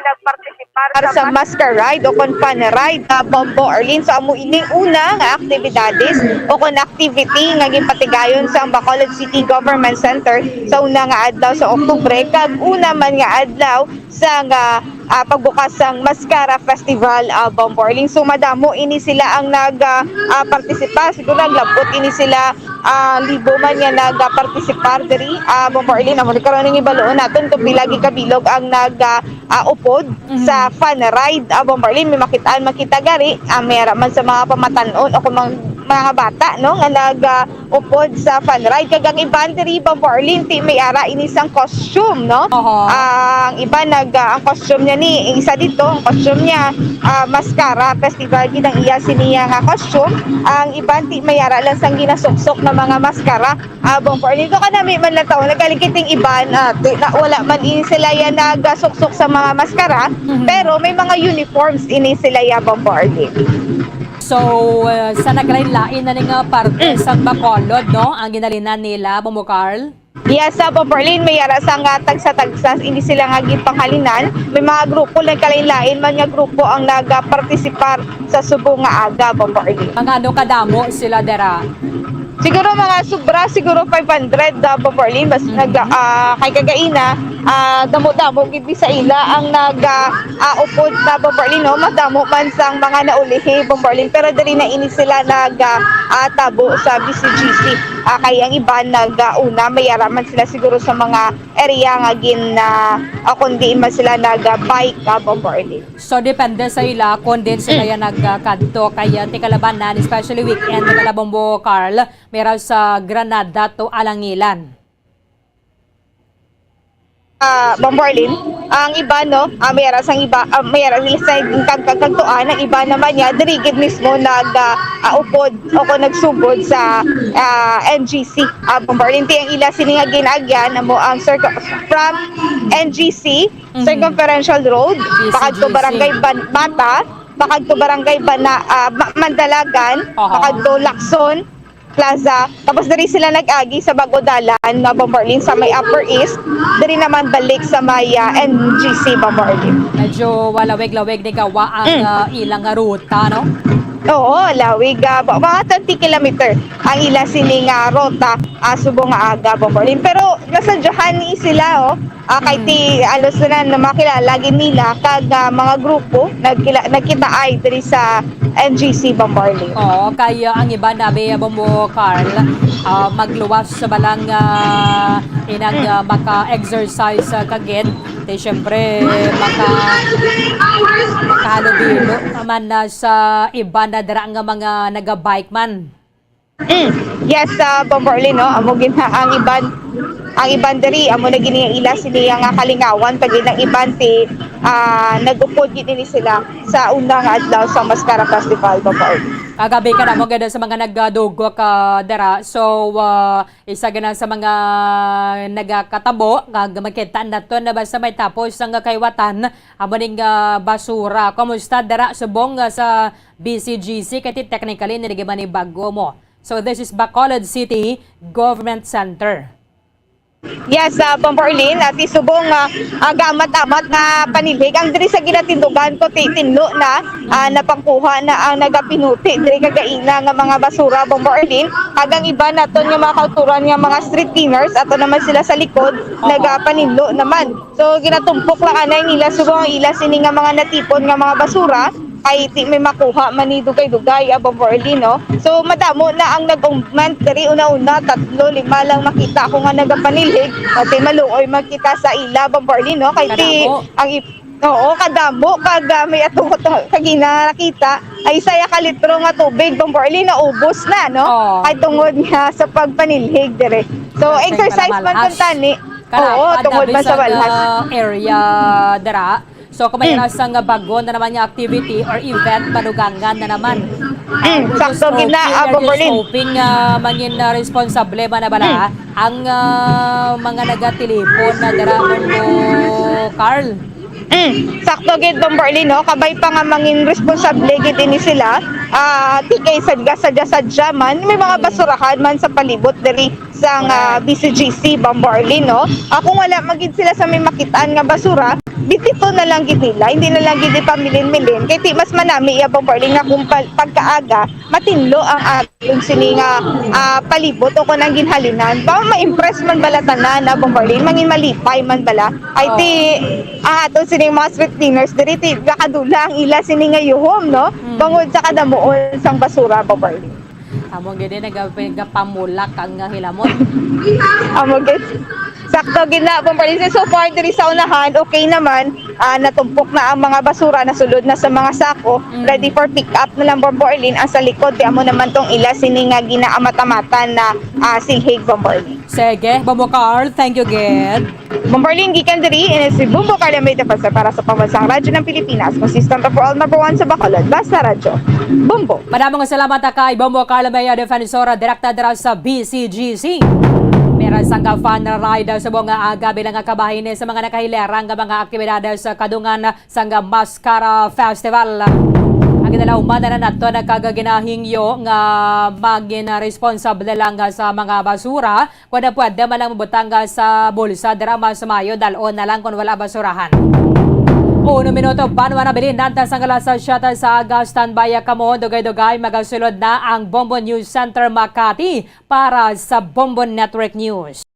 para sa maska ride o kon fun ride, ah, Bombo Arlene. So, amo ini una nga aktibidades o kon activity nga ginpatigayon sa Bacolod City Government Center sa una nga adlaw sa Oktubre, kag una man nga adlaw sa nga, ah, pagbukas sang Mascara Festival, ah, Bombo Arlene. So, madamo ini sila ang nag, ah, ah, partisipar. Siguro naglabot ini sila, ah, libo man nga nag, ah, partisipar diri, ah, Bombo Arlene. Amo ni karon ang ibaloon naton kung pila gikabilog ang nag, ah, ah, upod Mhm. sa fun ride, ah, Bombo Arlene. May makitaan man kita gari, ah, may ara man sa mga pamatan-on o kung mga, mga bata, no, nga nag, ah, upod sa fun ride. Kag ang iban diri, Bombo Arlene, ti may ara ini sang costume, no? Oho. Ang iban nag, ah, ang costume niya ni, ang isa dito, ang costume niya, ah, mascara, festival gid ang iya siniya nga costume. Ang iban ti may ara lang sang ginasuksok na mga mascara. Ah, Bombo Arlene, ko kanami man lang taon, nagalikiting iban, ah, ti, na, wala man ini sila yan nagasuksok sa mga mascara, Mhm. pero may mga uniforms ini sila ya, Bombo Arlene. So, uh, sa naglain-lain na ni nga parte Mm. sa Bacolod, no? Ang ginhalinan nila, Bombo Carl? Yes, sa Bombo Arlene, may ara sa nga tagsa-tagsa, hindi sila nga ginpanghalinan. May mga grupo, nagkalain-lain man nga grupo ang nagapartisipar sa subong nga aga, Bombo Arlene. Mga ano kadamo sila dira? Siguro mga sobra, siguro five hundred, ah, Bombo Arlene. Bas, Mhm. nag, ah, kay kagaina, ah, damo-damo gid sa ila ang nag, ah, ah, upod na Bombo Arlene, no? Madamo man sang mga naulihi, Bombo Arlene, pero diri na ini sila nag, ah, ah, tabo sa B C G C. Ah, kay ang iban nag, ah, una, may ara man sila siguro sa mga area nga gin, ah, o kundi man sila nag, ah, bike, ah, Bombo Arlene. So, depende sa ila kung din sila Mm. yan nagkadto kay, ah, tikalabanan, especially weekend, tikala Bombo Carl, may ra sa Granada to Alangilan. Ah, Bombo Arlene, ang iba, no, ah, may ara sang iba, ah, may ara nila sa kag-, kag-, kagtuan, ang iba naman niya, diri gid mismo nag, ah, ah, upod o kung nagsugod sa, ah, N G C. Ah, Bombo Arlene, ti ang ila sini nga ginaagyan, amo ang circ-, from N G C, Mhm. Circumferential Road, B C G C. Pakadto Barangay Ban-, Bata, pakadto Barangay Bana-, ah, Ma-, Mandalagan, Aha. pakadto Lacson, Plaza. Tapos diri sila nag-agi sa Bago Dalan, no, Bombo Arlene, sa may Upper East. Diri naman balik sa may, ah, N G C, Bombo Arlene. Medyo walawig-lawig ni gawa ang, Mm. ah, ilang ruta, no? Oo, lawig, ah, ba-, mga twenty kilometer ang ila sini nga ruta, ah, subong nga aga, Bombo Arlene. Pero nasadyahan ni sila, oh, Ah, kay Mm. ti alos na na makilala gid nila kag, ah, mga grupo nagkila-, nagkitaay diri sa N G C Bombo Arlene. Oo, kay, ah, ang iba nabi, ah, Bombo Carl, ah, magluwas sa balang, ah, inag, Mm. ah, maka-exercise, ah, kagid. Ti, syempre, maka-, makahalubilo naman na sa iba na dira nga mga naga-bike man. Mm. Yes, sa Bombo Arlene, no? Amo gid na ang iban, ang iban diri, amo na gini ang ila sini nga kalingawan, pag ang iban ti, ah, nag-upod gid ini sila sa una nga adlaw sa Mascara Festival, Bombo Arlene. Kagabi ka na mo gid sa mga nagdugok, ah, dira. So, ah, isa gid na sa mga nagakatabo, kag makita nato na basta may tapos ang kaiwatan, amo ning, ah, basura. Kumusta dira subong, ah, sa B C G C? Kay ti technically, niligiman ni bago mo. So, this is Bacolod City Government Center. Yes, ah, Bombo Arlene, ah, ti subong, ah, ah, gaamat-amat nga panilhig. Ang diri sa ginatindugan ko, ti-, tinlo na, ah, napangkuha na ang nagapinuti diri kagaina nga mga basura, Bombo Arlene. Kag ang iba naton nga mga kauturan nga mga street cleaners, ato naman sila sa likod, Oo. nagapaninlo naman. So, ginatumpok lang anay nila subong ang ila sini nga mga natipon nga mga basura, kay ti may makuha man ni dugay-dugay, ah, Bombo Arlene, no? So, madamo na ang nag-augment diri, una-una, tatlo, lima lang makita ko nga nagapanilhig. O, ti maluoy man kita sa ila, Bombo Arlene, no? Kay ti Kadamo. ang ip-, oo, kadamo, kag, ah, may ato ko to, kagina nakita, ay isa ya ka litro nga tubig, Bombo Arlene, naubos na, no? Oo. Kay tungod nga sa pagpanilhig dire. So, Kay exercise man palamalhas. Kun tani. Oo, Kalapad tungod na man sa bisan, walhas. ah, area dira. So, kung may Mm. rasa nga bago na naman nga activity or event, madugangan na naman. Mm, sakto gid na, ah, Bombo Arlene. Hoping nga mangin, ah, responsable man na bala ang, ah, mga nagatelepon na dira, Bombo Carl. Mm, sakto gid, Bombo Arlene, no? Kabay pa nga mangin responsable gid ini sila. Ah, ti kay sadya, sadya, sadya man, may mga basurahan man sa palibot diri sang, ah, B C G C, Bombo Arlene, no? Ah, kung wala man gid sila sa may makitaan nga basura, bitito na lang gid nila, hindi na lang gid ipamilin-milin. Kay ti mas manami iya, Bombo Arlene, nga kung pa-, pagkaaga, matinlo ang aton sini nga, ah, palibot o kung ang ginhalinan. Ba, ma-impress man bala tanan na, Bombo Arlene, mangin malipay man bala. Ay ti, ang aton sining mga street cleaners, diri ti, nakadula ang ila sini nga yuhom, no? Bangod sa kadamuon sang basura, Bombo Arlene. Amo gid, eh, nagap-, nagapamulak ang, ah, hilamon. Amo gid. Sakto gid na, Bombo Arlene. So far, diri sa unahan, okay naman. Ah, natumpok na ang mga basura, nasulod na sa mga sako. Ready for pick up na lang, Bombo Arlene. Ang sa likod, di amo naman tong ila sini nga ginaamat-amatan na, ah, silhig, Bombo Arlene. Sige, Bombo Carl, thank you gid. Bombo Arlene, gikan diri, ini si Bombo Carl Almeida Pasa para sa Pambansang Radyo ng Pilipinas, consistent for all, number one sa Bacolod, basta radyo. Bombo. Madamo nga salamat kay Bombo Carl Almeida, defensora, direkta dira sa B C G C. Meron sang fun ride sa buong aga bilang nga kabahin sa mga nakahilerang nga mga aktibidad sa kadungan sang Mascara Festival. Ang ginalauman na nato nagkaginahingyo nga maging responsable lang sa mga basura. Wala pwede man lang mabutang sa bulsa, dira mas maayo dal-on na lang kung wala basurahan. Uno minuto pa, wala nabilin nanta sang alas siyete sa aga. Standby kamo, dugay-dugay magasulod na ang Bombo News Center Makati para sa Bombo Network News.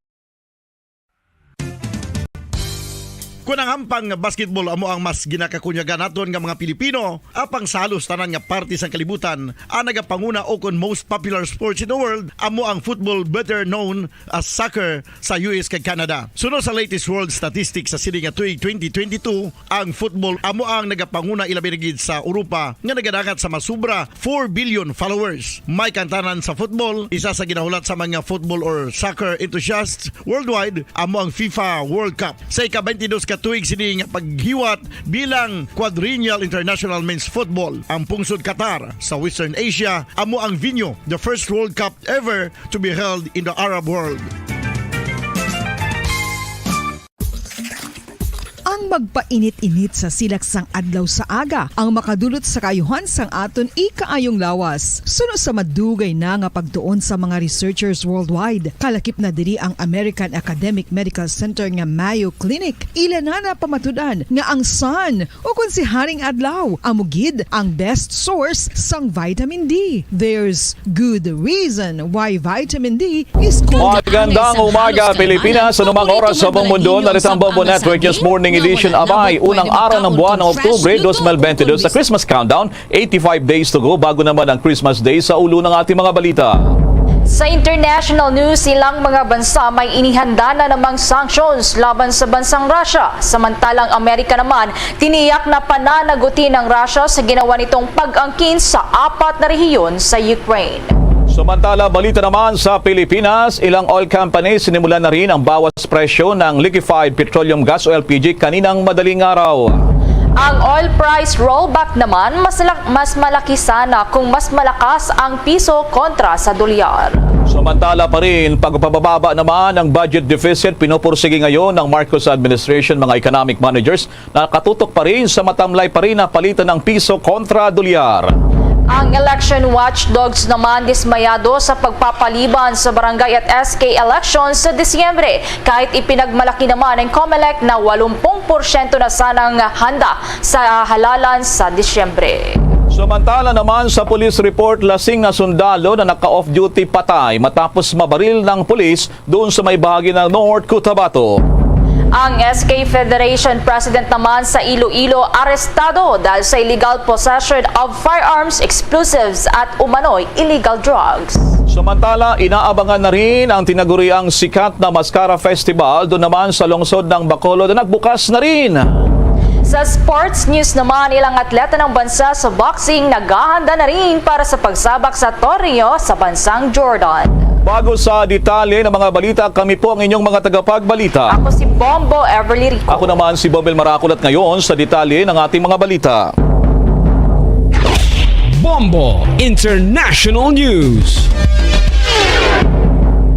Kung ang hampang nga basketball amo ang mas ginakakunyagan naton nga mga Pilipino, apang sa halos tanan nga parte sang kalibutan, ang nagapanguna o kon most popular sports in the world amo ang football, better known as soccer, sa U S kag Canada. Suno sa latest world statistics sa sini nga tuig twenty twenty-two, ang football amo ang nagapanguna, ilabi na gid sa Europa nga nagadangat sa masubra four billion followers. May kantanan sa football, isa sa ginahulat sa mga football or soccer enthusiasts worldwide, amo ang FIFA World Cup. Sa ika-twenty-dos ka tuig sini nga paghiwat bilang Quadrennial International Men's Football, ang pungsod Qatar sa Western Asia amo ang venue, the first World Cup ever to be held in the Arab world. Ang magpainit-init sa silak sang adlaw sa aga ang makadulot sa kaayuhan sang aton ikaayong lawas. Suno sa madugay na nga pagtuon sa mga researchers worldwide, kalakip na diri ang American Academic Medical Center nga Mayo Clinic. Ila na napamatud-an nga ang sun, o kon si Haring Adlaw, amo gid ang best source sang vitamin D. There's good reason why vitamin D is called Magandang umaga, Pilipinas. Sa anumang oras sa buong mundo, narito ang Bombo Network News Morning Edition. Abay, unang araw ng buwan ng Oktubre, dos mil bentidós, sa Christmas countdown. Eighty-five days to go bago naman ang Christmas Day. Sa ulo ng ating mga balita. Sa international news, ilang mga bansa may inihanda na namang sanctions laban sa bansang Russia. Samantalang Amerika naman, tiniyak na pananagutin ang Russia sa ginawa nitong pag-angkin sa apat na rehiyon sa Ukraine. Samantala, balita naman sa Pilipinas, ilang oil companies sinimulan na rin ang bawas presyo ng liquefied petroleum gas o L P G kaninang madaling araw. Ang oil price rollback naman, mas lak-, mas malaki sana kung mas malakas ang piso kontra sa dolyar. Samantala pa rin, pagpababa naman ang budget deficit, pinupursige ngayon ng Marcos administration mga economic managers na nakatutok pa rin sa matamlay pa rin na palitan ng piso kontra dolyar. Ang election watchdogs naman dismayado sa pagpapaliban sa barangay at S K elections sa Disyembre, kahit ipinagmalaki naman ng COMELEC na walumpung porsyento na sanang handa sa halalan sa Disyembre. Samantala naman, sa police report, lasing na sundalo na naka-off-duty patay matapos mabaril ng pulis doon sa may bahagi ng North Cotabato. Ang S K Federation President naman sa Iloilo arestado dahil sa illegal possession of firearms, explosives at umano'y illegal drugs. Samantala, inaabangan na rin ang tinaguriang sikat na Mascara Festival doon naman sa lungsod ng Bacolod na nagbukas na rin. Sa sports news naman, ilang atleta ng bansa sa boxing naghahanda na rin para sa pagsabak sa torneo sa bansang Jordan. Bago sa detalye ng mga balita, kami po ang inyong mga tagapagbalita. Ako si Bombo Everly Rico. Ako naman si Bomel Maracol at ngayon sa detalye ng ating mga balita. Bombo International News.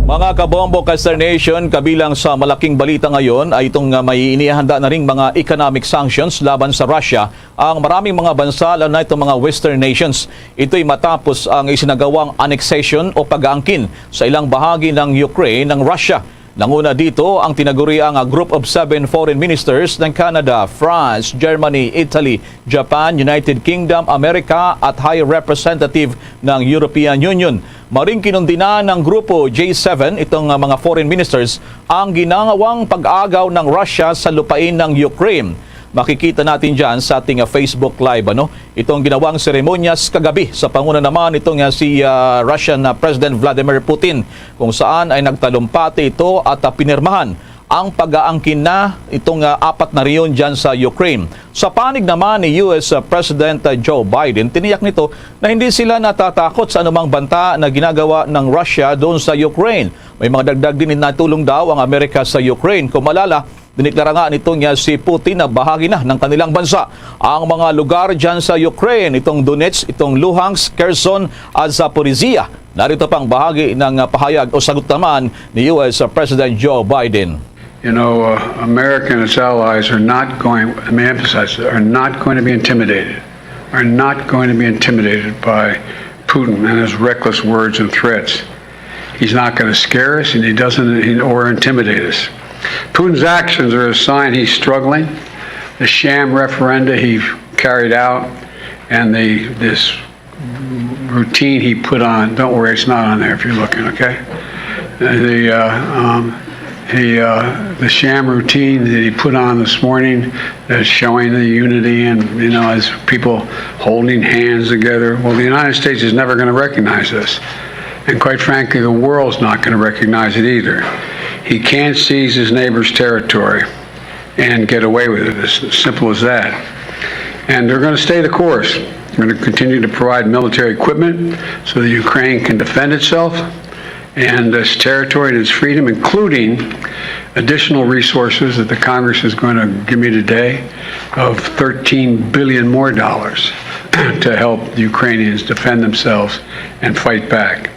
Mga kabombo ka Star Nation, kabilang sa malaking balita ngayon ay itong uh, may inihanda na ring mga economic sanctions laban sa Russia ang maraming mga bansa, lalo na itong mga Western nations. Ito'y matapos ang isinagawang annexation o pag-aangkin sa ilang bahagi ng Ukraine ng Russia. Nanguna dito ang tinaguriang Group of Seven Foreign Ministers ng Canada, France, Germany, Italy, Japan, United Kingdom, America at High Representative ng European Union. Maring kinundina ng Grupo G seven itong mga foreign ministers ang ginangawang pag-agaw ng Russia sa lupain ng Ukraine. Makikita natin dyan sa ating Facebook Live, ano? Itong ginawang seremonyas kagabi sa panguna naman itong uh, si uh, Russian uh, President Vladimir Putin, kung saan ay nagtalumpati ito at uh, pinirmahan ang pag-aangkin na itong uh, apat na rehiyon dyan sa Ukraine. Sa panig naman ni U S President Joe Biden, tiniyak nito na hindi sila natatakot sa anumang banta na ginagawa ng Russia doon sa Ukraine. May mga dagdag din na tulong daw ang Amerika sa Ukraine. Kung malala, diniklara nga nito niya si Putin na bahagi na ng kanilang bansa ang mga lugar dyan sa Ukraine, itong Donetsk, itong Luhansk, Kherson at Zaporizhia. Narito pang bahagi ng pahayag o sagot naman ni U S President Joe Biden. You know, uh, America and its allies are not going, let me emphasize, are not going to be intimidated, are not going to be intimidated by Putin and his reckless words and threats. He's not going to scare us, and he doesn't or intimidate us. Putin's actions are a sign he's struggling. The sham referenda he carried out, and the this routine he put on. Don't worry, it's not on there if you're looking, okay? The uh, um, he uh, the sham routine that he put on this morning, uh, showing the unity and you know as people holding hands together. Well, the United States is never going to recognize this, and quite frankly, the world's not going to recognize it either. He can't seize his neighbor's territory and get away with it. It's as simple as that. And they're going to stay the course. We're going to continue to provide military equipment so that Ukraine can defend itself and its territory and its freedom, including additional resources that the Congress is going to give me today of thirteen billion more dollars to help the Ukrainians defend themselves and fight back.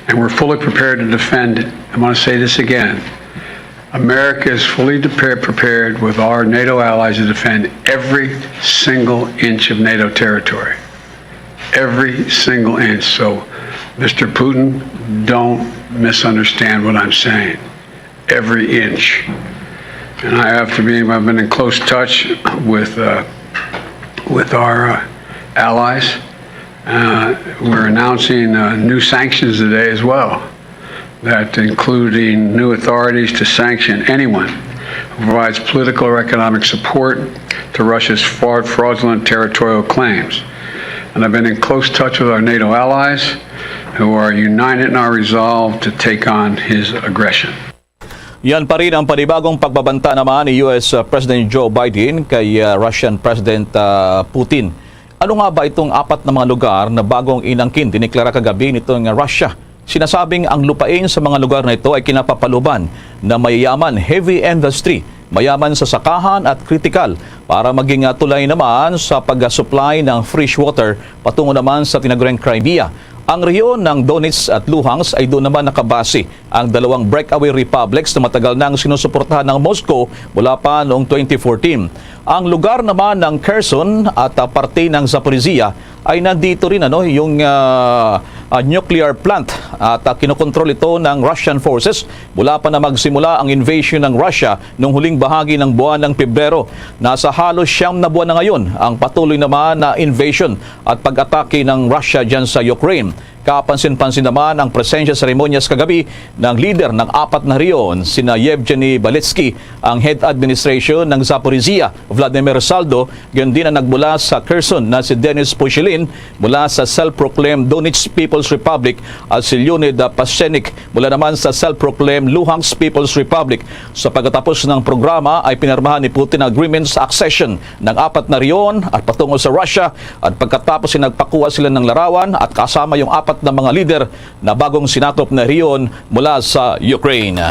And we're fully prepared to defend. I want to say this again. America is fully prepared with our NATO allies to defend every single inch of NATO territory. Every single inch. So, Mister Putin, don't misunderstand what I'm saying. Every inch. And I have to be, I've been in close touch with, uh, with our uh, allies. Uh, we're announcing uh, new sanctions today as well, that including new authorities to sanction anyone who provides political or economic support to Russia's fraud, fraudulent territorial claims. And I've been in close touch with our NATO allies, who are united in our resolve to take on his aggression. Yan pa rin ang panibagong pagbabanta naman ni U S President Joe Biden kay uh, Russian President uh, Putin. Ano nga ba itong apat na mga lugar na bagong inangkin diniklara kagabi nitong Russia? Sinasabing ang lupain sa mga lugar na ito ay kinapapaluban na mayayaman, heavy industry, mayaman sa sakahan at kritikal para maging uh, tulay naman sa pag-supply ng fresh water patungo naman sa tinaguriang Crimea. Ang rehiyon ng Donetsk at Luhansk ay doon naman nakabase ang dalawang breakaway republics na matagal nang sinusuportahan ng Moscow mula pa noong twenty fourteen. Ang lugar naman ng Kherson at ah, parte ng Zaporizhia ay nandito rin ano yung ah, ah, nuclear plant at ah, kinokontrol ito ng Russian forces mula pa na magsimula ang invasion ng Russia noong huling bahagi ng buwan ng Pebrero. Nasa halos siyam na buwan na ngayon ang patuloy naman na invasion at pag-atake ng Russia dyan sa Ukraine. Kapansin-pansin naman ang presensya sa seremonyas kagabi ng lider ng apat na rehiyon, sina Yevgeny Baletsky, ang head administration ng Zaporizhia, Vladimir Saldo, gayon din ang nagmula sa Kherson na si Dennis Pushilin, mula sa self-proclaimed Donetsk People's Republic, at si Leonid Pashenik, mula naman sa self-proclaimed Luhansk People's Republic. Sa pagkatapos ng programa ay pinirmahan ni Putin ang agreement sa accession ng apat na rehiyon at patungo sa Russia at pagkatapos ay nagpakuha sila ng larawan at kasama yung apat na mga lider na bagong sinakop na rehiyon mula sa Ukraine.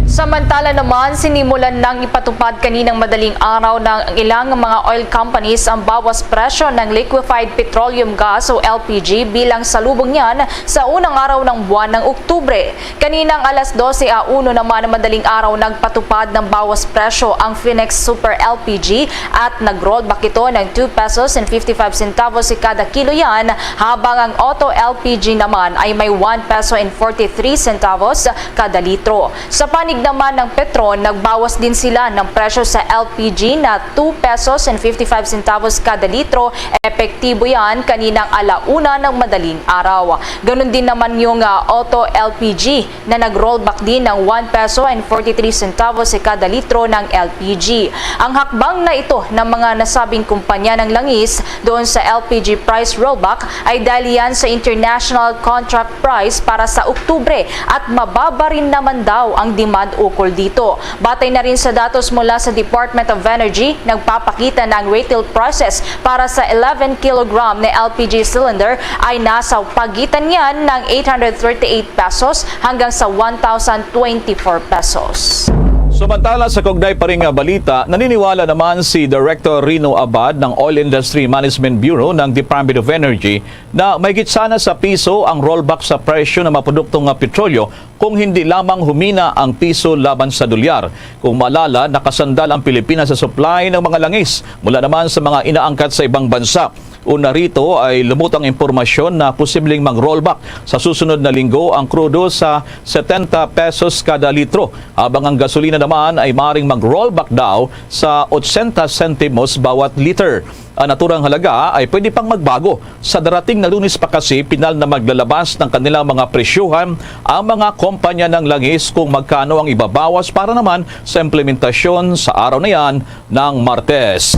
Samantala naman, sinimulan nang ipatupad kaninang madaling araw ng ilang mga oil companies ang bawas presyo ng liquefied petroleum gas o L P G bilang salubong niyan sa unang araw ng buwan ng Oktubre. Kaninang alas dose a uno naman ng madaling araw, nagpatupad ng bawas presyo ang Phoenix Super L P G at nag-rollback ito ng two pesos and fifty-five centavos kada kilo yan, habang ang Auto L P G naman ay may one peso and forty-three centavos kada litro. Sa panig naman ng Petron, nagbawas din sila ng presyo sa L P G na two pesos and fifty-five centavos kada litro. Epektibo yan kaninang ala una ng madaling araw. Ganun din naman yung, ah, Auto L P G na nag-rollback din ng one peso and forty-three centavos sa kada litro ng L P G. Ang hakbang na ito ng mga nasabing kumpanya ng langis doon sa L P G price rollback ay dahil yan sa international contract price para sa Oktubre at mababa rin naman daw ang demand ukol dito. Batay na rin sa datos mula sa Department of Energy, nagpapakita na ang retail prices para sa eleven kilogram na L P G cylinder ay nasa pagitan niyan ng eight hundred thirty-eight pesos hanggang sa one thousand twenty-four pesos. Samantala, sa kaugnay pa rin nga balita, naniniwala naman si Director Rino Abad ng Oil Industry Management Bureau ng Department of Energy na mahigit sana sa piso ang rollback sa presyo ng mga produkto nga petrolyo kung hindi lamang humina ang piso laban sa dolyar. Kung maalala, nakasandal ang Pilipinas sa supply ng mga langis mula naman sa mga inaangkat sa ibang bansa. Una rito ay lumutang impormasyon na posibleng mag-rollback sa susunod na linggo ang krudo sa setenta pesos kada litro, habang ang gasolina naman ay maring mag-rollback daw sa ochenta sentimos bawat liter. Ang naturang halaga ay pwede pang magbago. Sa darating na Lunes pa kasi, pinal na maglalabas ng kanilang mga presyuhan ang mga kompanya ng langis kung magkano ang ibabawas para naman sa implementasyon sa araw na yan ng Martes.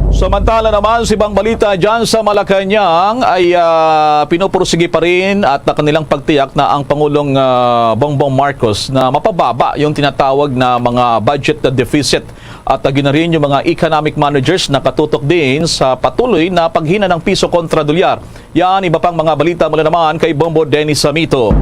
Samantala naman, sa ibang balita dyan sa Malacañang ay ah, pinupursige pa rin at na kanilang pagtiyak na ang Pangulong ah, Bongbong Marcos na mapababa yung tinatawag na mga budget na deficit at uh, ginarin yung mga economic managers na katutok din sa patuloy na paghina ng piso kontra dolyar. Yan, iba pang mga balita mula naman kay Bombo Dennis Samito.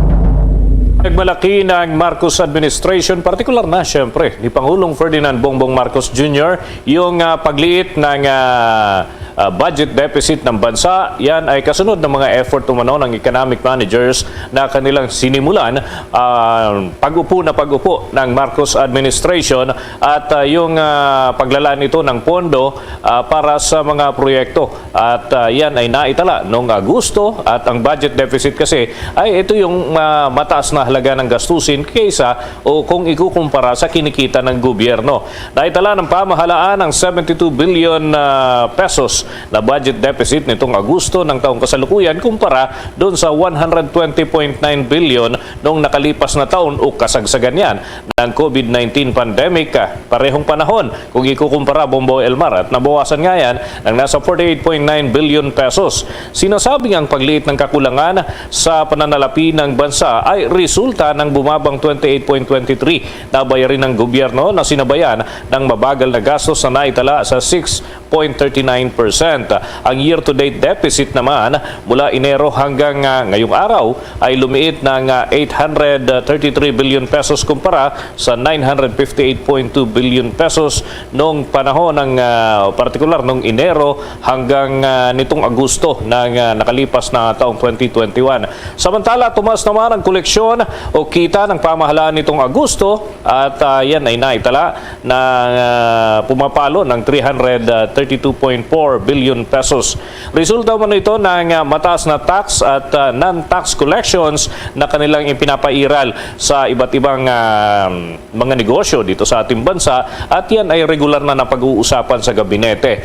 Nagmalaki ng Marcos administration, partikular na siyempre ni Pangulong Ferdinand Bongbong Marcos Junior, yung ah, pagliit ng ah, ah, budget deficit ng bansa. Yan ay kasunod ng mga effort umano ng economic managers na kanilang sinimulan ah, pag-upo na pag-upo ng Marcos administration at ah, yung ah, paglala nito ng pondo ah, para sa mga proyekto. At ah, yan ay naitala noong Agosto at ang budget deficit kasi ay ito yung ah, mataas na halaga ng gastusin kaysa o kung ikukumpara sa kinikita ng gobyerno. Naitala ng pamahalaan ang seventy-two billion ah, pesos na budget deficit nitong Agosto ng taong kasalukuyan kumpara doon sa one hundred twenty point nine billion noong nakalipas na taon o kasagsagan yan ng COVID nineteen pandemic. Ah, parehong panahon, kung ikukumpara, Bombo Elmar, at nabawasan nga yan ng nasa forty-eight point nine billion pesos. Sinasabing ang pagliit ng kakulangan sa pananalapi ng bansa ay resulta ng bumabang twenty-eight point twenty-three na bayarin ng gobyerno na sinabayan ng mabagal na gastos na naitala sa six point thirty-nine percent. Ang year-to-date deficit naman mula Enero hanggang ah, ngayong araw ay lumiit ng ah, eight hundred thirty-three billion pesos kumpara sa nine hundred fifty-eight point two billion pesos noong panahon ng ah, partikular noong Enero hanggang ah, nitong Agosto ng ah, nakalipas na taong twenty twenty-one. Samantala, tumaas naman ang koleksyon o kita ng pamahalaan nitong Agosto at ah, yan ay naitala na ah, pumapalo ng three hundred thirty-two point four billion pesos. Resulta man ito ng ah, mataas na tax at ah, non-tax collections na kanilang ipinapairal sa iba't ibang ah, mga negosyo dito sa ating bansa at yan ay regular na napag-uusapan sa gabinete.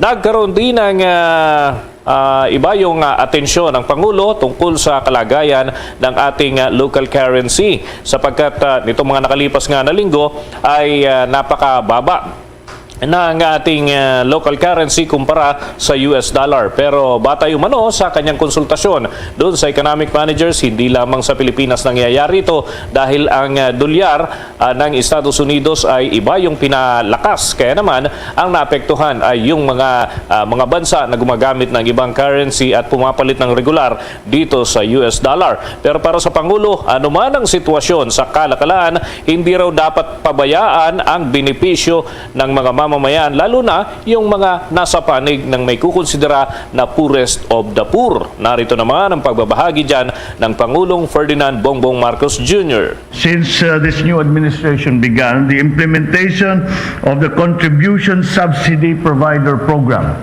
Nagkaroon din ng ah, ah, iba yung ah, atensyon ng Pangulo tungkol sa kalagayan ng ating ah, local currency sapagkat ah, nitong mga nakalipas nga na linggo ay ah, napakababa na ang ating, ah, local currency kumpara sa U S dollar. Pero batay umano sa kanyang konsultasyon doon sa economic managers, hindi lamang sa Pilipinas nangyayari ito dahil ang, ah, dolyar, ah, ng Estados Unidos ay iba yung pinalakas. Kaya naman, ang naapektuhan ay yung mga, ah, mga bansa na gumagamit ng ibang currency at pumapalit ng regular dito sa U S dollar. Pero para sa Pangulo, anuman ang sitwasyon sa kalakalan, hindi raw dapat pabayaan ang benepisyo ng mga mamamayan, lalo na yung mga nasa panig ng may kukonsidera na poorest of the poor. Narito naman ang pagbabahagi dyan ng Pangulong Ferdinand Bongbong Marcos Junior. Since uh, this new administration began, the implementation of the Contribution Subsidy Provider Program.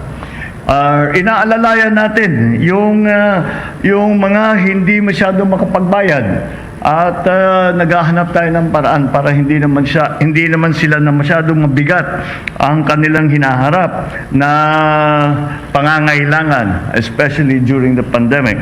Uh, inaalalayan natin yung uh, yung mga hindi masyado makapagbayad at uh, naghahanap tayo ng paraan para hindi naman siya hindi naman sila na masyadong mabigat ang kanilang hinaharap na pangangailangan, especially during the pandemic.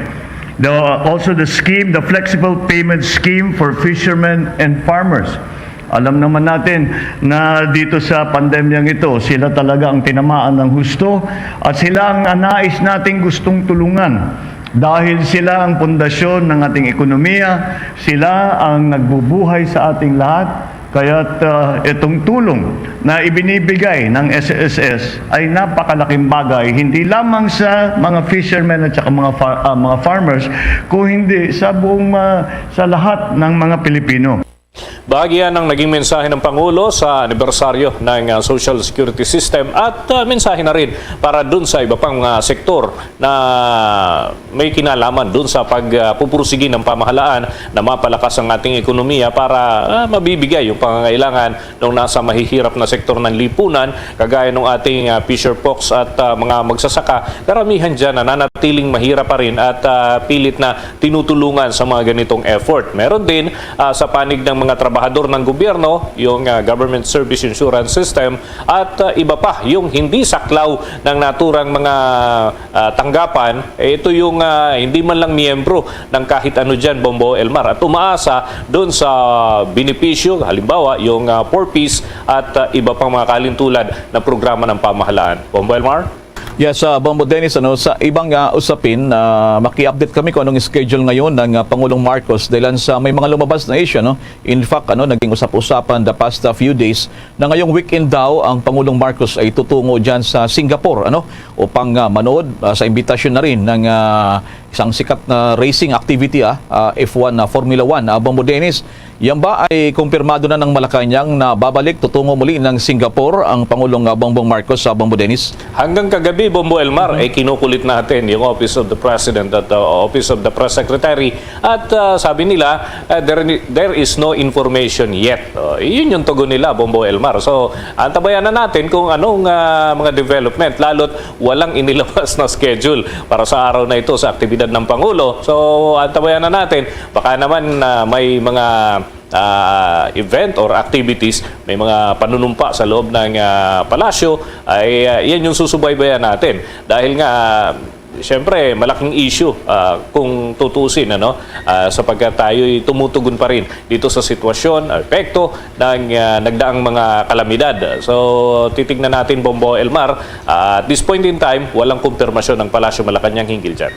The, also the scheme, the flexible payment scheme for fishermen and farmers. Alam naman natin na dito sa pandemyang ito, sila talaga ang tinamaan ng husto at sila ang nais nating gustong tulungan dahil sila ang pundasyon ng ating ekonomiya, sila ang nagbubuhay sa ating lahat. Kaya't uh, itong tulong na ibinibigay ng S S S ay napakalaking bagay, hindi lamang sa mga fishermen at saka mga, far, uh, mga farmers, kung hindi sa buong uh, sa lahat ng mga Pilipino. Bahagi yan ng naging mensahe ng Pangulo sa anibersaryo ng uh, Social Security System at uh, mensahe na rin para dun sa iba pang uh, sektor na may kinalaman dun sa pagpupursigi ng pamahalaan na mapalakas ang ating ekonomiya para uh, mabibigay yung pangangailangan ng nasa mahihirap na sektor ng lipunan, kagaya ng ating uh, fisher folks at uh, mga magsasaka. Karamihan dyan nananatiling mahirap pa rin at uh, pilit na tinutulungan sa mga ganitong effort. Meron din uh, sa panig ng mga trabahador ng gobyerno, yung uh, Government Service Insurance System, at uh, iba pa yung hindi saklaw ng naturang mga uh, tanggapan. Eh, ito yung uh, hindi man lang miyembro ng kahit ano dyan, Bombo Elmar, at umaasa doon sa benepisyo, halimbawa yung uh, four Ps at uh, iba pang mga kalintulad na programa ng pamahalaan. Bombo Elmar? Yes, uh, Bombo Dennis, ano, sa ibang uh, usapin, uh, maki-update kami kung anong schedule ngayon ng uh, Pangulong Marcos dahil sa may mga lumabas na issue, no? In fact, ano, naging usap-usapan the past uh, few days na ngayong weekend daw ang Pangulong Marcos ay tutungo dyan sa Singapore, ano, upang uh, manood uh, sa imbitasyon na rin ng uh, isang sikat na racing activity, ah, uh, F one, uh, Formula One, uh, Bombo Dennis. Yan ba ay kumpirmado na ng Malacañang na babalik tutungo muli ng Singapore ang Pangulong uh, Bongbong Marcos sa Bombo Dennis? Hanggang kagabi, Bombo Elmar, mm-hmm. ay kinukulit natin yung Office of the President at uh, Office of the Press Secretary. At uh, sabi nila, uh, there, there is no information yet. Uh, yun yung tugon nila, Bombo Elmar. So, antabayan na natin kung anong uh, mga development. Lalo't walang inilabas na schedule para sa araw na ito sa aktibidad ng Pangulo. So, antabayan na natin. Baka naman uh, may mga uh, event or activities, may mga panunumpa sa loob ng uh, palasyo, ay uh, yan yung susubaybayan natin. Dahil nga, uh, siyempre, malaking issue uh, kung tutuusin, ano, uh, sapagkat tayo'y tumutugon pa rin dito sa sitwasyon, epekto ng uh, nagdaang mga kalamidad. So, titignan natin, Bombo Elmar, uh, at this point in time, walang kumpirmasyon ng Palasyo Malacañang hinggil dyan.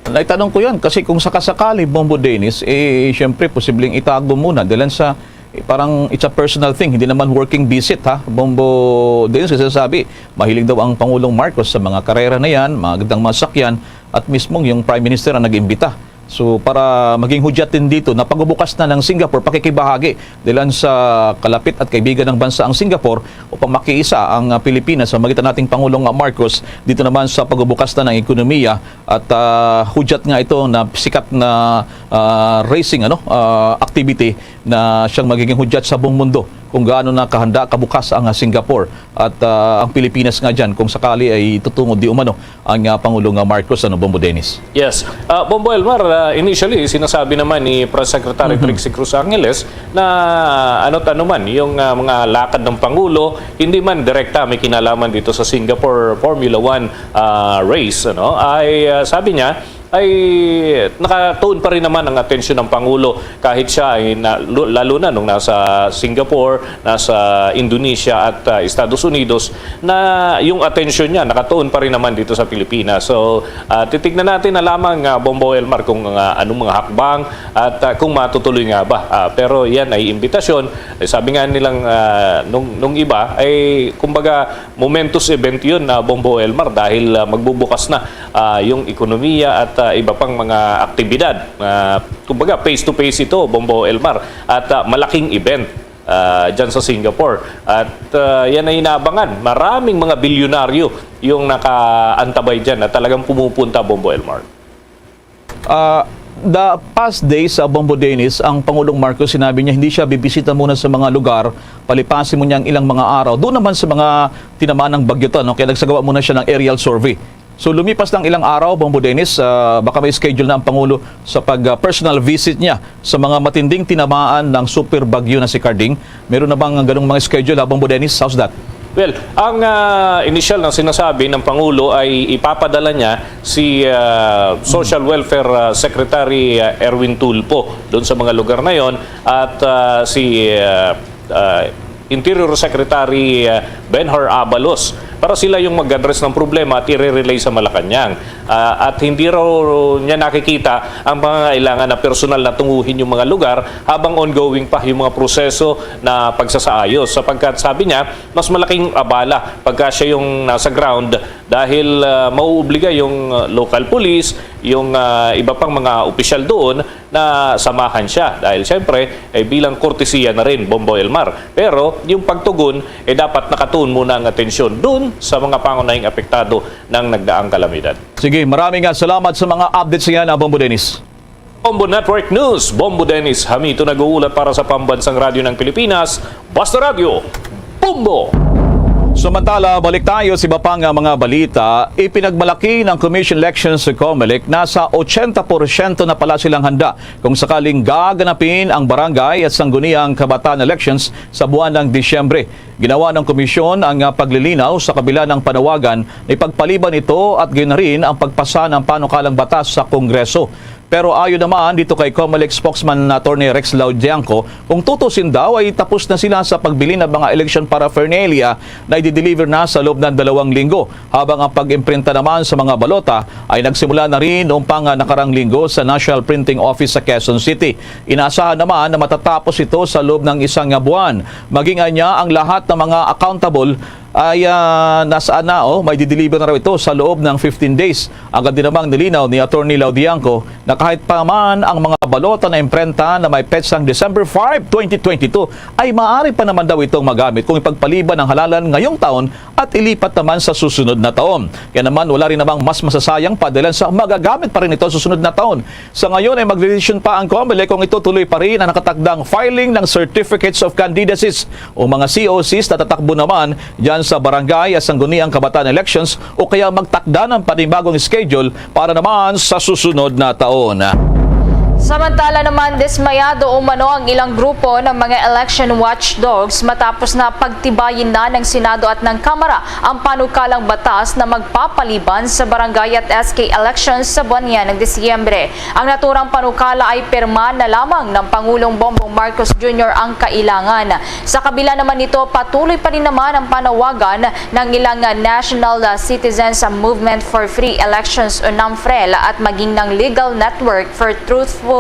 Naitanong ko yan kasi kung sakasakali, Bombo Dennis, eh, siyempre, posibleng itago muna dahil sa eh, parang it's a personal thing, hindi naman working visit, ha, Bombo Dennis, kasi sabi, mahilig daw ang Pangulong Marcos sa mga karera na yan, magandang mga sakyan, at mismong yung Prime Minister ang nag-imbita. So, para maging hudyat din dito na pagbubukas na ng Singapore, pakikibahagi dilan sa kalapit at kaibigan ng bansa ang Singapore upang makiisa ang uh, Pilipinas sa magitan nating Pangulong uh, Marcos dito naman sa pagbubukas na ng ekonomiya at uh, hudyat nga ito na sikat na uh, racing ano uh, activity na siyang magiging hudyat sa buong mundo kung gaano na kahanda, kabukas ang uh, Singapore at uh, ang Pilipinas nga dyan kung sakali ay tutungo di umano ang uh, Pangulong uh, Marcos, ano, Bombo Dennis? Yes. Uh, Bombo Elmar, uh, initially, sinasabi naman ni Press Secretary mm-hmm. Trixie Cruz Angeles na ano't ano man yung uh, mga lakad ng Pangulo, hindi man direkta may kinalaman dito sa Singapore Formula One uh, race. Ano? Ay uh, sabi niya, ay nakatuon pa rin naman ang atensyon ng Pangulo kahit siya ay na, lu- lalo na nung nasa Singapore, nasa Indonesia at ah, Estados Unidos, na yung atensyon niya nakatuon pa rin naman dito sa Pilipinas. So, ah, titignan natin na lamang, ah, Bombo Elmar, kung ah, anong mga hakbang at ah, kung matutuloy nga ba. Ah, pero yan ay imbitasyon. Eh, sabi nga nilang ah, nung, nung iba, ay kumbaga momentous event yun na Bombo Elmar dahil ah, magbubukas na ah, yung ekonomiya at ah, iba pang mga aktibidad. Ah, kumbaga, face-to-face ito, Bombo Elmar, at ah, malaking event ah, dyan sa Singapore. At ah, yan ay inaabangan. Maraming mga bilyonaryo yung nakaantabay dyan na talagang pumupunta, Bombo Elmar. Ah, the past days, sa Bombo Dennis, ang Pangulong Marcos, sinabi niya hindi siya bibisita muna sa mga lugar, palipasin mo niya ang ilang mga araw. Doon naman sa mga tinamaan ng bagyo to, no? Kaya nagsagawa muna siya ng aerial survey. So lumipas ng ilang araw, Bombo Dennis, ah, baka may schedule na ang Pangulo sa pag-personal visit niya sa mga matinding tinamaan ng super bagyo na si Carding. Meron na bang ganung mga schedule, ha, Bombo Dennis? How's that? Well, ang ah, initial na sinasabi ng Pangulo ay ipapadala niya si ah, Social Welfare ah, Secretary ah, Erwin Tulfo doon sa mga lugar na yon at ah, si ah, ah, Interior Secretary ah, Benhur Abalos para sila yung mag-address ng problema at i-relay sa Malacañang. Ah, at hindi raw niya nakikita ang mga kailangan na personal na tunguhin yung mga lugar habang ongoing pa yung mga proseso na pagsasaayos, sapagkat sabi niya, mas malaking abala pagka siya yung nasa ground dahil ah, mauobliga yung ah, local police, yung ah, iba pang mga opisyal doon na samahan siya. Dahil siyempre, eh, bilang kortesiya na rin, Bombo Elmar. Pero yung pagtugon, eh, dapat nakatuon muna ang atensyon doon sa mga pangunahing apektado ng nagdaang kalamidad. Sige, maraming nga salamat sa mga updates niyan, ah, Bombo Dennis. Bombo Network News, Bombo Dennis Hamito nag-uulat para sa Pambansang Radyo ng Pilipinas, Basta Radyo, Bombo! Samantala, balik tayo sa iba pa nga mga balita. Ipinagmalaki ng Commission Elections sa Comelec na sa ochenta porsyento na pala silang handa kung sakaling gaganapin ang barangay at sangguniang kabataan elections sa buwan ng Disyembre. Ginawa ng komisyon ang ah, paglilinaw sa kabila ng panawagan na ipagpaliban ito at gayon na rin ang pagpasa ng panukalang batas sa Kongreso. Pero ayon naman dito kay Comelec spokesman na Attorney Rex Laudianco, kung tutusin daw ay tapos na sila sa pagbili ng mga election paraphernalia na i-deliver na sa loob ng dalawang linggo, habang ang pag-imprinta naman sa mga balota ay nagsimula na rin noong pang nakarang linggo sa National Printing Office sa Quezon City. Inaasahan naman na matatapos ito sa loob ng isang buwan. Maging anya ang lahat ng mga accountable ay ah, nasaan na, oh, may dideliver na raw ito sa loob ng fifteen days. Agad din namang nilinaw ni Attorney Laudianco na kahit pa man ang mga balota na imprenta na may petsang December five, twenty twenty-two, ay maaari pa naman daw itong magamit kung ipagpaliban ang halalan ngayong taon at ilipat naman sa susunod na taon. Kaya naman, wala rin namang mas masasayang pa dahil sa magagamit pa rin ito sa susunod na taon. Sa ngayon ay magdesisyon pa ang Comelec kung itutuloy pa rin ang nakatakdang filing ng Certificates of Candidacies o mga C O Cs na tatakbo naman dyan sa barangay at sangguniang kabataan elections o kaya magtakda ng panibagong schedule para naman sa susunod na taon. Samantala naman, dismayado umano ang ilang grupo ng mga election watchdogs matapos na pagtibayin na ng Senado at ng Kamara ang panukalang batas na magpapaliban sa barangay at S K elections sa buwan niya ng Disyembre. Ang naturang panukala ay pirma na lamang ng Pangulong Bongbong Marcos Junior ang kailangan. Sa kabila naman nito, patuloy pa rin naman ang panawagan ng ilang National Citizens Movement for Free Elections o NAMFREL at maging ng Legal Network for Truthful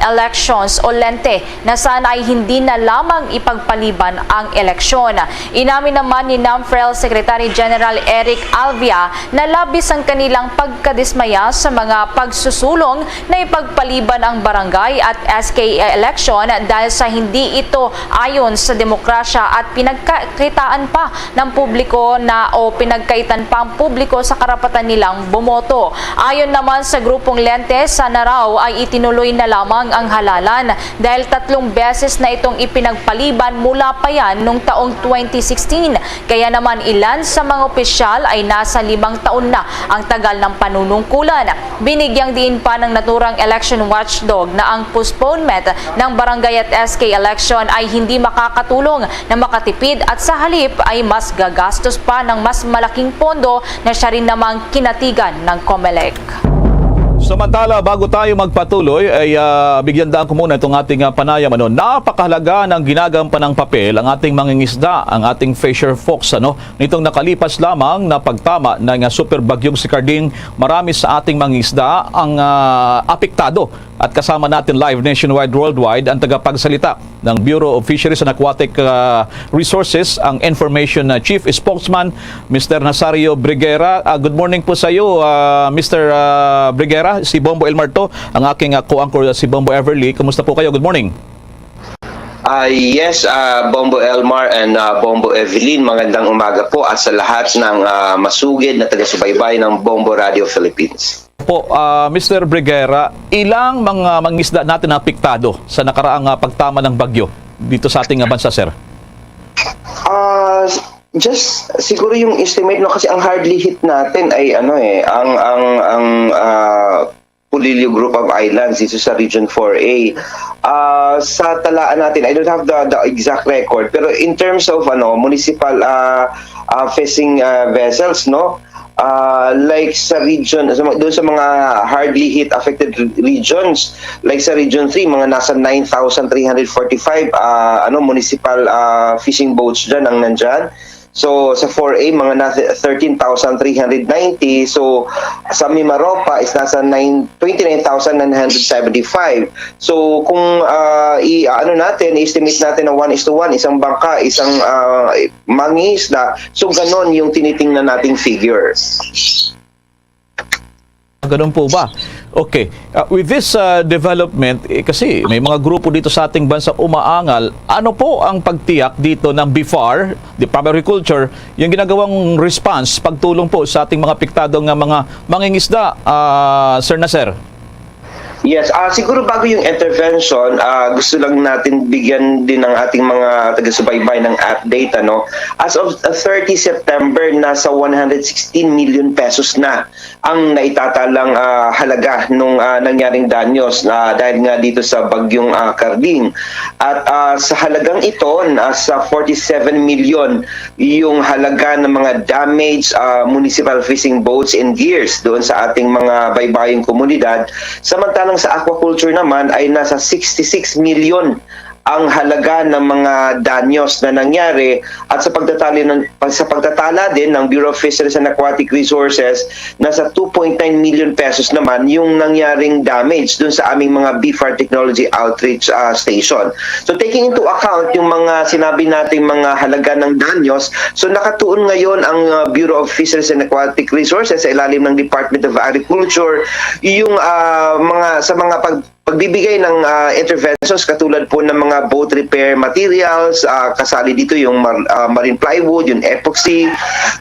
Elections o LENTE na sana ay hindi na lamang ipagpaliban ang eleksyon. Inamin naman ni NAMFREL Secretary General Eric Alvia na labis ang kanilang pagkadismaya sa mga pagsusulong na ipagpaliban ang barangay at S K election dahil sa hindi ito ayon sa demokrasya at pinagkakitaan pa ng publiko na o pinagkaitan pa ang publiko sa karapatan nilang bumoto. Ayon naman sa grupong LENTE, sana raw ay itinuloy na lamang ang halalan dahil tatlong beses na itong ipinagpaliban mula pa yan nung taong twenty sixteen. Kaya naman ilan sa mga opisyal ay nasa limang taon na ang tagal ng panunungkulan. Binigyang diin pa ng naturang election watchdog na ang postponement ng barangay at S K election ay hindi makakatulong na makatipid at sa halip ay mas gagastos pa ng mas malaking pondo na siya rin namang kinatigan ng Comelec. Samantala, bago tayo magpatuloy, ay ah, bigyan daan ko muna itong ating ah, panayam. Ano, napakahalaga ng ginagampanang papel ang ating mangingisda, ang ating fisher folks. Ano, nitong nakalipas lamang na pagtama ng ah, super bagyong si Carding, marami sa ating mangingisda ang ah, apektado. At kasama natin live nationwide, worldwide, ang tagapagsalita ng Bureau of Fisheries and Aquatic ah, Resources, ang Information ah, Chief Spokesman, Mister Nazario Briguera. Ah, good morning po sa iyo, ah, Mister ah, Briguera. Si Bombo Elmar to, ang aking ah, co-anchor, ah, si Bombo Everly. Kumusta po kayo? Good morning. Ah, yes, ah, Bombo Elmar and ah, Bombo Evelyn, magandang umaga po at sa lahat ng ah, masugid na taga-subaybay ng Bombo Radio Philippines. Po, ah, Mister Briguera, ilang mga mangisda natin ang apektado sa nakaraang ah, pagtama ng bagyo dito sa ating ah, bansa, sir? Ah, just siguro yung estimate, no, kasi ang hardly hit natin ay ano eh, ang ang ang ah, Polillo Group of Islands dito sa Region four A. Ah, sa talaan natin, I don't have the, the exact record, pero in terms of ano, municipal ah, ah, fishing ah, vessels, no? Ah, like sa region, sa, doon sa mga hardly hit affected regions, like sa Region three, mga nasa nine thousand three hundred forty-five ah, ano, municipal ah, fishing boats dyan ang nandyan. So, sa four A, mga nasa thirteen thousand three hundred ninety. So, sa Mimaropa is nasa nine, twenty-nine thousand nine hundred seventy-five. So, kung ah, i ano natin, estimate natin na one is to one, isang bangka, isang ah, mangingisda, so ganon yung tinitingnan nating figure. Ganun po ba? Okay. Uh, with this uh, development, eh, kasi may mga grupo dito sa ating bansa umaangal, ano po ang pagtiyak dito ng BFAR, Department of Agriculture, yung ginagawang response, pagtulong po sa ating mga apektado nga mga mangingisda, uh, Sir Naser? Yes, ah siguro bago yung intervention, ah gusto lang natin bigyan din ng ating mga taga-subaybay ng update, ano. As of uh, thirty September, nasa one hundred sixteen million pesos na ang naitatalang ah, halaga nung ah, nangyaring danyos na dahil nga dito sa bagyong ah, Carding. At ah, sa halagang ito, nasa forty-seven million yung halaga ng mga damaged ah, municipal fishing boats and gears doon sa ating mga baybayong komunidad. Samantalang sa aquaculture naman ay nasa sixty-six million ang halaga ng mga danyos na nangyari, at sa pagtatali ng, sa pagtatala din ng Bureau of Fisheries and Aquatic Resources, nasa two point nine million pesos naman yung nangyaring damage dun sa aming mga BFAR Technology Outreach ah, Station. So, taking into account yung mga sinabi nating mga halaga ng danyos, so nakatuon ngayon ang ah, Bureau of Fisheries and Aquatic Resources sa ilalim ng Department of Agriculture, yung ah, mga sa mga pag pagbibigay ng ah, interventions katulad po ng mga boat repair materials, ah, kasali dito yung mar- ah, marine plywood, yung epoxy,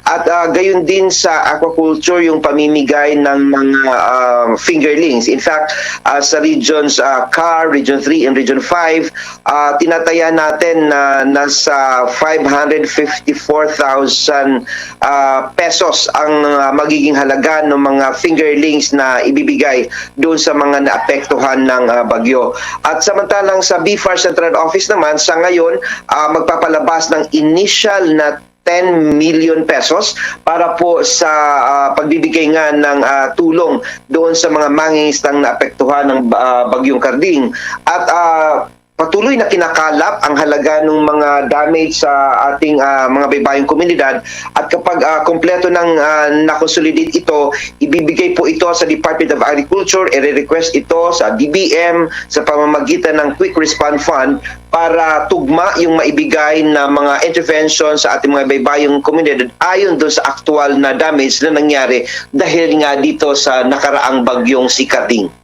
at ah, gayon din sa aquaculture, yung pamimigay ng mga ah, fingerlings. In fact, ah, sa regions ah, CAR, Region three and Region five, ah, tinataya natin na nasa five hundred fifty-four thousand ah, pesos ang ah, magiging halaga ng mga fingerlings na ibibigay doon sa mga naapektuhan ng ah, bagyo. At samantalang sa BFAR Central Office naman, sa ngayon, ah, magpapalabas ng initial na ten million pesos para po sa ah, pagbibigay nga ng ah, tulong doon sa mga mangingisdang naapektuhan ng ah, bagyong Carding. At ah, patuloy na kinakalap ang halaga ng mga damage sa ating ah, mga baybayong komunidad, at kapag ah, kompleto ng ah, na-consolidate ito, ibibigay po ito sa Department of Agriculture, i-request ito sa D B M sa pamamagitan ng Quick Response Fund para tugma yung maibigay na mga intervention sa ating mga baybayong komunidad ayon doon sa aktual na damage na nangyari dahil nga dito sa nakaraang bagyong si Carding.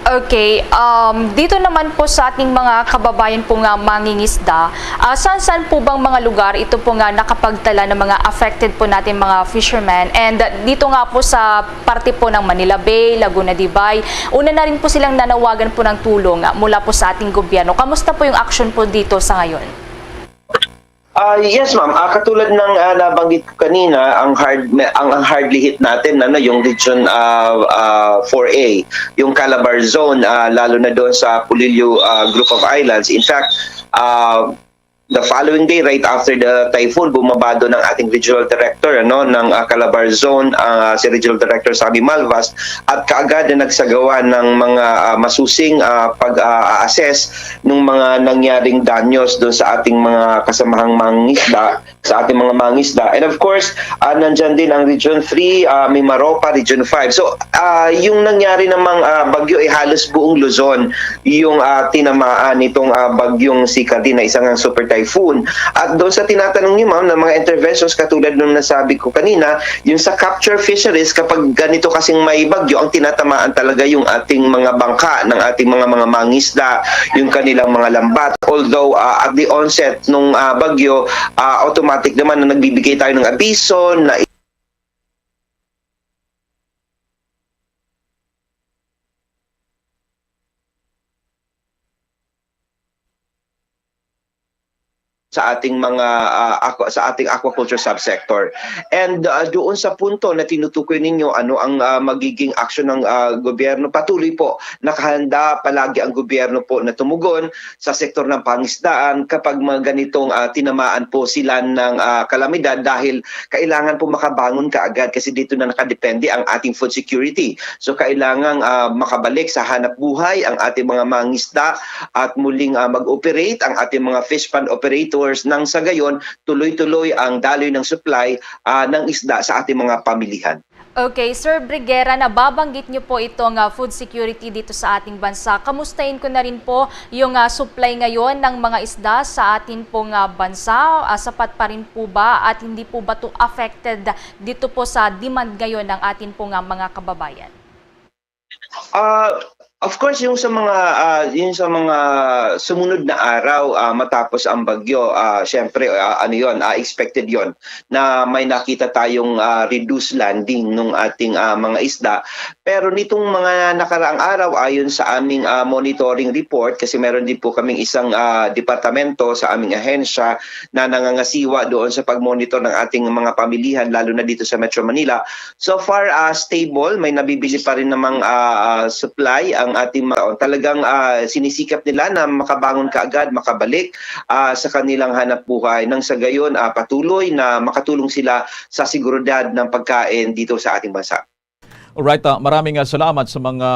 Okay, um, dito naman po sa ating mga kababayan po nga mangingisda, ah, saan-saan po bang mga lugar ito po nga nakapagtala ng mga affected po natin mga fishermen? And dito nga po sa parte po ng Manila Bay, Laguna de Bay, una na rin po silang nanawagan po ng tulong ah, mula po sa ating gobyerno. Kamusta po yung action po dito sa ngayon? Ah, yes, ma'am. Ah, katulad ng ah, nabanggit ko kanina, ang hard ang, ang hardly hit natin, ano, yung region ah, ah, four A, yung Calabar zone, ah, lalo na doon sa Polillo ah, group of islands. In fact, ah, the following day, right after the typhoon, bumaba doon ang ating regional director, ano, ng, ah, Calabar Zone, ah, si Regional Director Sammy Malvas, at kaagad na nagsagawa ng mga, ah, masusing, ah, pag, ah, assess ng mga nangyaring danyos doon sa ating mga kasamahang mangisda, sa ating mga mangisda. And of course, ah, nandyan din ang Region three, ah, Mimaropa, Region five. So, ah, yung nangyari namang, ah, bagyo ay halos buong Luzon yung, ah, tinamaan nitong, ah, bagyong si Cardi na isang super typhoon. At doon sa tinatanong ni Ma'am, ng mga interventions katulad nung nasabi ko kanina, yung sa capture fisheries, kapag ganito kasing may bagyo, ang tinatamaan talaga yung ating mga bangka ng ating mga, mga mangisda, yung kanilang mga lambat. Although, ah, at the onset nung, ah, bagyo, ah, automatic naman na nagbibigay tayo ng abiso na sa ating mga, ah, aqua-, sa ating aquaculture subsector. And, ah, doon sa punto na tinutukoy ninyo, ano ang, ah, magiging aksyon ng, ah, gobyerno, patuloy po, nakahanda palagi ang gobyerno po na tumugon sa sektor ng pangisdaan kapag mga ganitong, ah, tinamaan po sila ng, ah, kalamidad, dahil kailangan po makabangon kaagad kasi dito na nakadepende ang ating food security. So, kailangang, ah, makabalik sa hanap buhay ang ating mga mangisda at muling, ah, mag-operate ang ating mga fish pond operators, nang sa gayon tuloy-tuloy ang daloy ng supply, ah, ng isda sa ating mga pamilihan. Okay, Sir Briguera, nababanggit niyo po itong, ah, food security dito sa ating bansa. Kamustahin ko na rin po yung, ah, supply ngayon ng mga isda sa atin pong, ah, bansa. Ah, sapat pa rin po ba at hindi po ba to affected dito po sa demand ngayon ng atin pong, ah, mga kababayan? Ah, of course, yung sa mga, ah, yung sa mga sumunod na araw, ah, matapos ang bagyo, ah, syempre, ah, ano yon, ah, expected yon na may nakita tayong, ah, reduced landing nung ating, ah, mga isda. Pero nitong mga nakaraang araw, ayon sa aming, ah, monitoring report, kasi meron din po kaming isang, ah, departamento sa aming ahensya na nangangasiwa doon sa pag-monitor ng ating mga pamilihan, lalo na dito sa Metro Manila. So far, ah, stable, may nabibili pa rin namang, ah, ah, supply ang ating mga, talagang, ah, sinisikap nila na makabangon kaagad, makabalik, ah, sa kanilang hanap buhay, nang sa gayon, ah, patuloy na makatulong sila sa seguridad ng pagkain dito sa ating bansa. Alright, ah, maraming, ah, salamat sa mga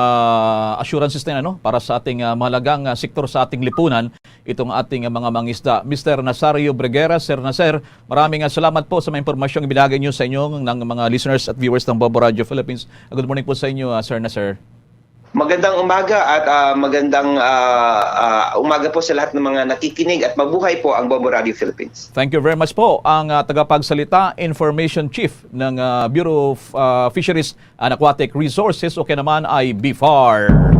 assurances na, ano, para sa ating, ah, mahalagang, ah, sektor sa ating lipunan, itong ating, ah, mga mangisda. Mister Nazario Breguera, Sir Naser, maraming, ah, salamat po sa mga impormasyong ibinagay niyo sa inyo ng mga listeners at viewers ng Bombo Radio Philippines. Ah, good morning po sa inyo, ah, Sir Naser. Magandang umaga at, ah, magandang, ah, ah, umaga po sa lahat ng mga nakikinig, at mabuhay po ang Bombo Radio Philippines. Thank you very much po. Ang, ah, tagapagsalita, Information Chief ng, ah, Bureau of, ah, Fisheries and Aquatic Resources, o kaya naman ay BFAR.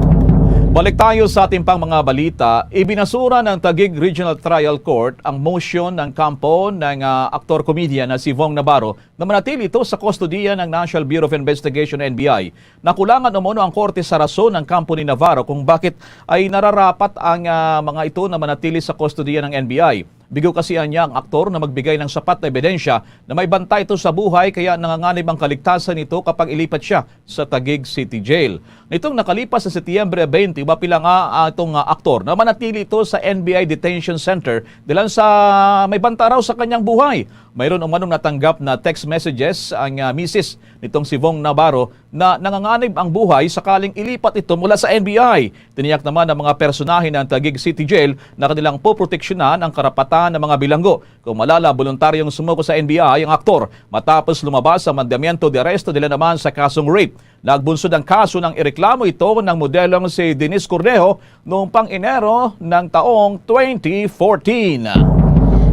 Balik tayo sa ating pang mga balita. Ibinasura ng Taguig Regional Trial Court ang motion ng kampo ng, ah, aktor-komedya na si Vong Navarro na manatili ito sa kustodiya ng National Bureau of Investigation, N B I. Nakulangan umano ang korte sa rason ng kampo ni Navarro kung bakit ay nararapat ang, ah, mga ito na manatili sa kustodiya ng N B I. Bigo kasi niya ang aktor na magbigay ng sapat na ebidensya na may banta ito sa buhay, kaya nanganganib ang kaligtasan nito kapag ilipat siya sa Taguig City Jail. Nitong nakalipas sa Setyembre twenty, mapila nga, ah, itong, ah, aktor na manatili ito sa N B I Detention Center dahil sa may banta raw sa kanyang buhay. Mayroon umanong natanggap na text messages ang, ah, misis nitong si Vong Navarro na nanganganib ang buhay sakaling ilipat ito mula sa N B I. Tiniyak naman ng mga personahe ng Taguig City Jail na kanilang poproteksyonan ang karapatan ng mga bilanggo. Kung malala, boluntaryong sumuko sa N B I ang aktor matapos lumabas sa mandamiento de arresto nila naman sa kasong rape. Nagbunsod ang kaso nang ireklamo ito ng modelong si Denise Cornejo noong pang Enero ng taong twenty fourteen.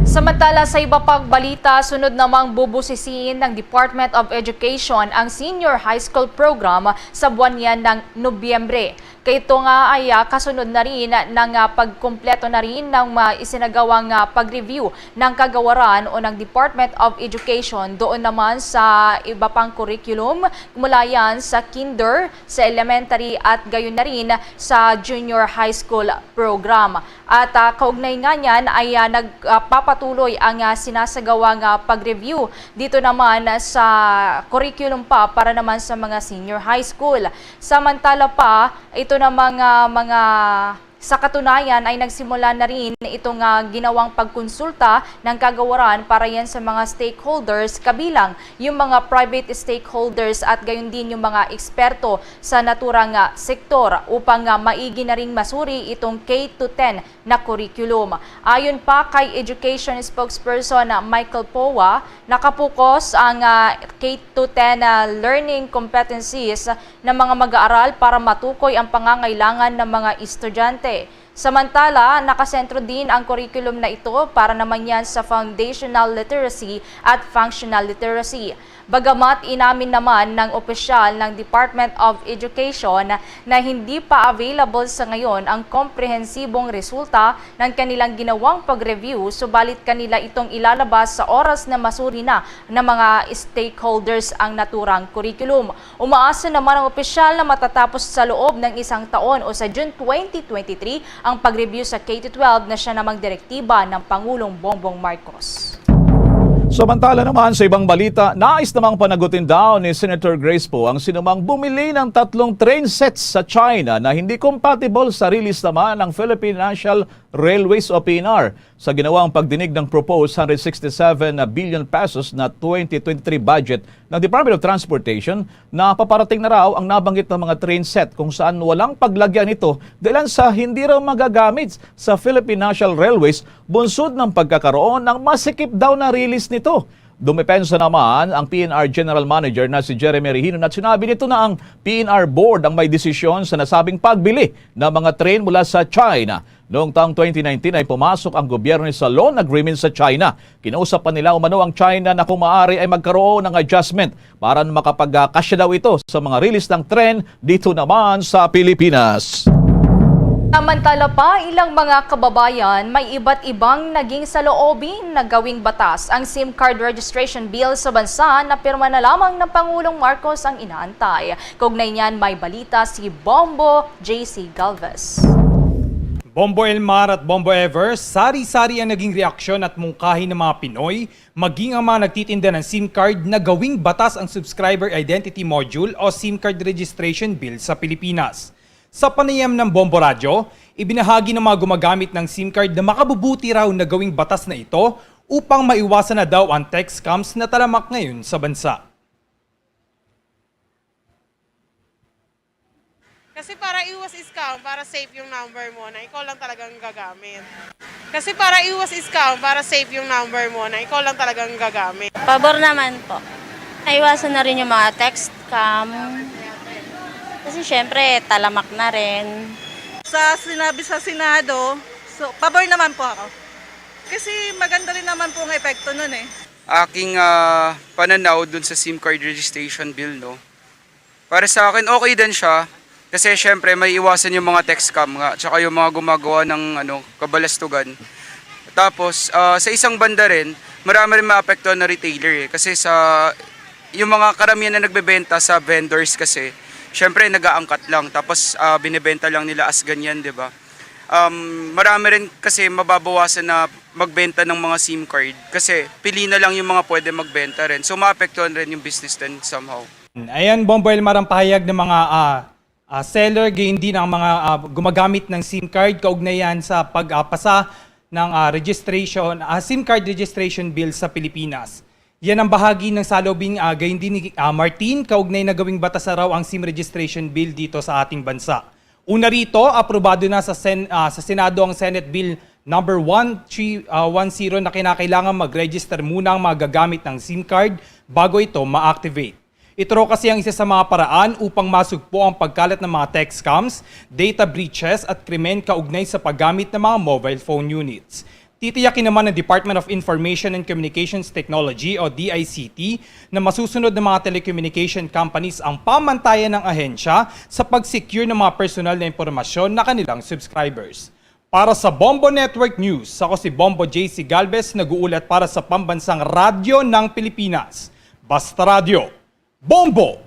Samantala, sa iba pang balita, sunod namang bubusisiin ng Department of Education ang Senior High School Program sa buwan niyan ng Nobyembre. Kay ito nga ay, ah, kasunod na rin ng, ah, pagkumpleto na rin ng, ah, isinagawang, ah, pag-review ng kagawaran o ng Department of Education doon naman sa iba pang curriculum, mula yan sa kinder, sa elementary at gayon na rin sa junior high school program. At, ah, kaugnay nga niyan ay, ah, nagpapatuloy ang, ah, sinasagawang, ah, pag-review dito naman sa curriculum pa para naman sa mga senior high school. Samantala pa, ito namang, ah, mga Sa katunayan ay nagsimula na rin ito nga ginawang pagkonsulta ng kagawaran para yan sa mga stakeholders, kabilang yung mga private stakeholders at gayon din yung mga eksperto sa naturang, ah, sektor upang, ah, maigi na ring masuri itong K to ten na curriculum. Ayon pa kay Education Spokesperson, ah, Michael Poa, nakapukos ang, ah, K to ten, ah, learning competencies ng mga mag-aaral para matukoy ang pangangailangan ng mga estudyante. Samantala, nakasentro din ang curriculum na ito para naman yan sa foundational literacy at functional literacy. Bagamat inamin naman ng opisyal ng Department of Education na hindi pa available sa ngayon ang komprehensibong resulta ng kanilang ginawang pag-review, subalit kanila itong ilalabas sa oras na masuri na ng mga stakeholders ang naturang curriculum. Umaasa naman ang opisyal na matatapos sa loob ng isang taon o sa June twenty twenty-three ang pag-review sa K to twelve na siya namang direktiba ng Pangulong Bongbong Marcos. Samantala naman sa ibang balita, nais namang panagutin daw ni Senator Grace Poe ang sinumang bumili ng tatlong train sets sa China na hindi compatible sa release naman ng Philippine National Railways o P N R. Sa ginawang pagdinig ng proposed hundred sixty-seven billion pesos na twenty twenty-three budget ng Department of Transportation, na paparating na raw ang nabanggit ng mga train set kung saan walang paglagyan nito dahilan sa hindi raw magagamit sa Philippine National Railways bunsod ng pagkakaroon ng masikip daw na release nito. Dumepensa naman ang P N R General Manager na si Jeremy Regino at sinabi nito na ang P N R Board ang may desisyon sa nasabing pagbili ng mga train mula sa China. Noong taong twenty nineteen ay pumasok ang gobyerno sa loan agreement sa China. Kinausap pa nila umano ang China na kung maaari ay magkaroon ng adjustment para makapagkasya daw ito sa mga release ng tren dito naman sa Pilipinas. Samantala pa, ilang mga kababayan, may iba't ibang naging saloobin na gawing batas ang SIM card registration bill sa bansa na pirma na lamang ng Pangulong Marcos ang inaantay. Kaugnay niyan, may balita si Bombo J C Galvez. Bombo Elmar at Bombo Ever, sari-sari ang naging reaksyon at mungkahi ng mga Pinoy, maging ang mga nagtitinda ng SIM card na gawing batas ang Subscriber Identity Module o SIM Card Registration Bill sa Pilipinas. Sa panayam ng Bombo Radyo, ibinahagi ng mga gumagamit ng SIM card na makabubuti raw na gawing batas na ito upang maiwasan na daw ang tech scams na talamak ngayon sa bansa. Kasi para iwas scam, para safe yung number mo na ikaw lang talagang gagamit. Kasi para iwas scam, para safe yung number mo na ikaw lang talagang gagamit. Pabor naman po. Naiwasan na rin yung mga text scam. Kasi syempre, talamak na rin. Sa sinabi sa Senado, so, pabor naman po ako. Kasi maganda rin naman po ang epekto nun eh. Aking ah, pananaw dun sa SIM card registration bill, no? Para sa akin, okay din siya. Kasi syempre, may iwasan yung mga tech scam nga, tsaka yung mga gumagawa ng ano, kabalastugan. Tapos, ah, sa isang banda rin, marami rin maapektuhan na retailer eh. Kasi sa, yung mga karamihan na nagbebenta sa vendors kasi, syempre, nag-aangkat lang. Tapos, ah, binibenta lang nila as ganyan, di ba? Um, marami rin kasi mababawasan na magbenta ng mga SIM card kasi pili na lang yung mga pwede magbenta rin. So, maapektuhan rin yung business din somehow. Ayan, Bombo Elmar, ang pahayag ng mga ah, ah, seller, gayon din ang mga ah, gumagamit ng SIM card kaugnay yan sa pagpasa ng ah, registration, ah, SIM card registration bill sa Pilipinas. Yan ang bahagi ng salubing ah, gayon din ni ah, Martin, kaugnay na gawing batas na raw ang SIM registration bill dito sa ating bansa. Una rito, aprobado na sa, Sen- ah, sa Senado ang Senate Bill number one three one zero na kinakailangan mag-register muna ang mga gagamit ng SIM card bago ito ma-activate. Ito raw kasi ang isa sa mga paraan upang masugpo ang pagkalat ng mga tech scams, data breaches at krimen kaugnay sa paggamit ng mga mobile phone units. Titiyakin naman ng Department of Information and Communications Technology o D I C T na masusunod ng mga telecommunication companies ang pamantayan ng ahensya sa pag-secure ng mga personal na impormasyon na kanilang subscribers. Para sa Bombo Network News, ako si Bombo J C Galvez, nag-uulat para sa Pambansang Radyo ng Pilipinas, Basta Radyo. Bombo!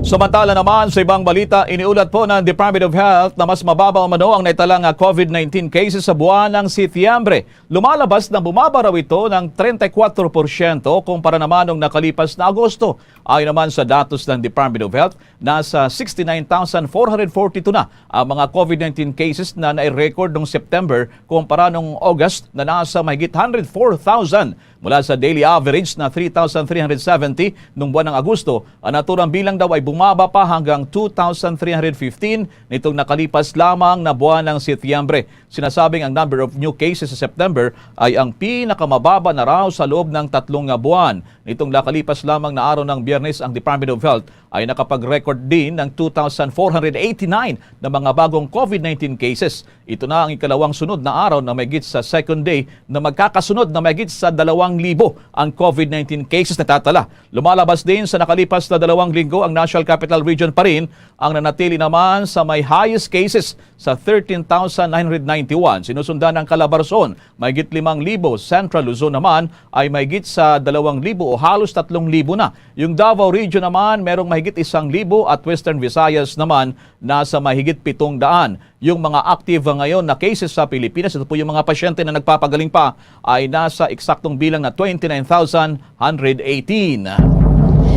Samantala naman, sa ibang balita, iniulat po ng Department of Health na mas mababa umano ang naitala nga COVID nineteen cases sa buwan ng Setyembre. Lumalabas na bumaba raw ito ng treinta y cuatro porsyento kumpara naman nung nakalipas na Agosto. Ayon naman sa datos ng Department of Health, nasa sixty-nine thousand four hundred forty-two na ang mga COVID nineteen cases na nai-record noong September kumpara noong August na nasa mahigit hundred four thousand. Mula sa daily average na three thousand three hundred seventy noong buwan ng Agosto, ang naturang bilang daw ay bumaba pa hanggang two thousand three hundred fifteen nitong nakalipas lamang na buwan ng Setyembre. Sinasabing ang number of new cases sa September ay ang pinakamababa na raw sa loob ng tatlong buwan. Nitong nakalipas lamang na araw ng Biyernes, ang Department of Health ay nakapag-record din ng two thousand four hundred eighty-nine na mga bagong COVID nineteen cases. Ito na ang ikalawang sunod na araw na mahigit sa second day na magkakasunod na mahigit sa dalawang libo ang COVID nineteen cases na naitala. Lumalabas din sa nakalipas na dalawang linggo ang National Capital Region pa rin ang nanatili naman sa may highest cases sa thirteen thousand nine hundred ninety-one. Sinusundan ng Calabarzon, mahigit limang libo. Central Luzon naman ay mahigit sa dalawang libo o halos tatlong libo na. Yung Davao Region naman merong mahigit isang libo at Western Visayas naman nasa mahigit pitong daan. Yung mga active ngayon na cases sa Pilipinas, ito po yung mga pasyente na nagpapagaling pa, ay nasa eksaktong bilang na twenty-nine thousand hundred eighteen.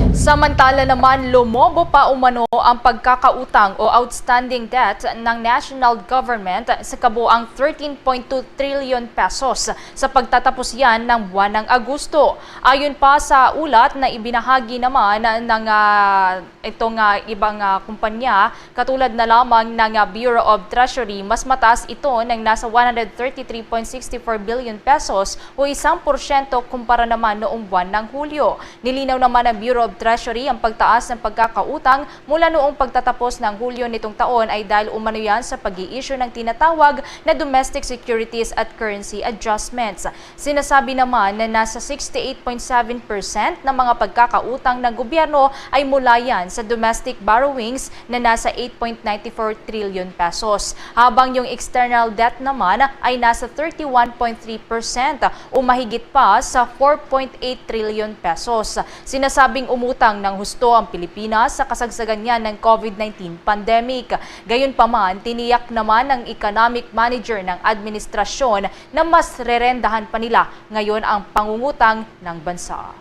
Samantala naman, lumobo pa umano ang pagkakautang o outstanding debt ng national government sa kabuang thirteen point two trillion pesos sa pagtatapos yan ng buwan ng Agosto. Ayon pa sa ulat na ibinahagi naman ng ah, itong ah, ibang ah, kumpanya, katulad na lamang ng ah, Bureau of Treasury, mas mataas ito ng nasa one hundred thirty-three point six four billion pesos o isang porsyento kumpara naman noong buwan ng Hulyo. Nilinaw naman ng Bureau of Treasury ang pagtaas ng pagkakautang mula noong pagtatapos ng Hulyo nitong taon ay dahil umano yan sa pag-i-issue ng tinatawag na domestic securities at currency adjustments. Sinasabi naman na nasa sixty-eight point seven percent ng mga pagkakautang ng gobyerno ay mula yan sa domestic borrowings na nasa eight point nine four trillion pesos, habang yung external debt naman ay nasa thirty-one point three percent o mahigit pa sa four point eight trillion pesos. Sinasabing umutang ng husto ang Pilipinas sa kasagsagan niya ng COVID nineteen pandemic. Gayunpaman, tiniyak naman ng economic manager ng administrasyon na mas rerendahan pa nila ngayon ang pangungutang ng bansa.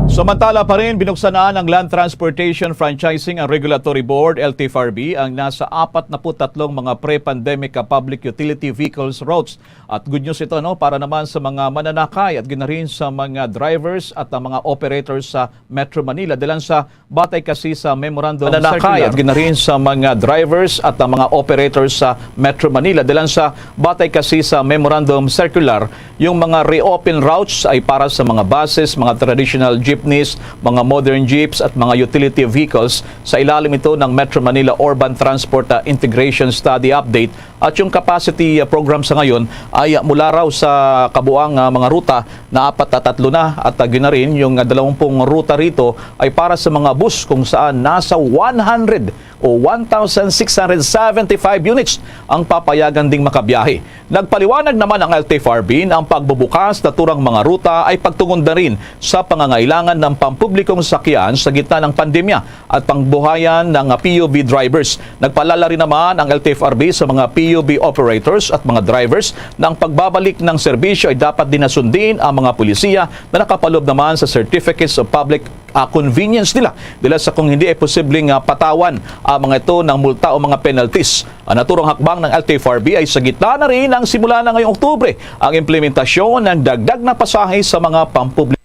Samantala pa rin, binuksan na ng Land Transportation Franchising and Regulatory Board, L T F R B, ang nasa apat na put tatlong mga pre-pandemic public utility vehicles routes. At good news ito, no, para naman sa mga mananakay at ginarin sa mga drivers at ang mga operators sa Metro Manila. Dalan sa batay kasi sa memorandum Mananakay circular. At ginarin sa mga drivers at ang mga operators sa Metro Manila. Dalan sa batay kasi sa memorandum circular, yung mga reopen routes ay para sa mga buses, mga traditional jeepneys, mga modern jeeps at mga utility vehicles. Sa ilalim ito ng Metro Manila Urban Transport ah, Integration Study Update, at yung capacity ah, program sa ngayon ay ah, mula raw sa kabuang ah, mga ruta na apat at tatlo na at ah, ginarin yung ah, dalawampung ruta rito ay para sa mga bus kung saan nasa one hundred o one thousand six hundred seventy-five units ang papayagan ding makabiyahe. Nagpaliwanag naman ang L T F R B na ang pagbubukas naturang mga ruta ay pagtungod na rin sa pangangailangan ng pampublikong sakyan sa gitna ng pandemya at pangbuhayan ng P U V drivers. Nagpaalala rin naman ang L T F R B sa mga P U V operators at mga drivers na ang pagbabalik ng serbisyo ay dapat din nasundin ang mga pulisiya na nakapaloob naman sa Certificates of Public ah, convenience nila. Dila sa kung hindi ay posibleng ah, patawan ang mga ito ng multa o mga penalties. Ang naturang hakbang ng L T F R B ay sa gitna na rin ng simula na ngayong Oktubre ang implementasyon ng dagdag na pasahe sa mga pampublikong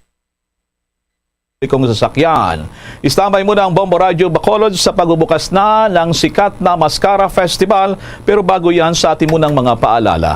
sasakyan. Istambay muna ang Bombo Radyo Bacolod sa pagbubukas na ng sikat na Mascara Festival, pero bago yan, sa atin munang mga paalala.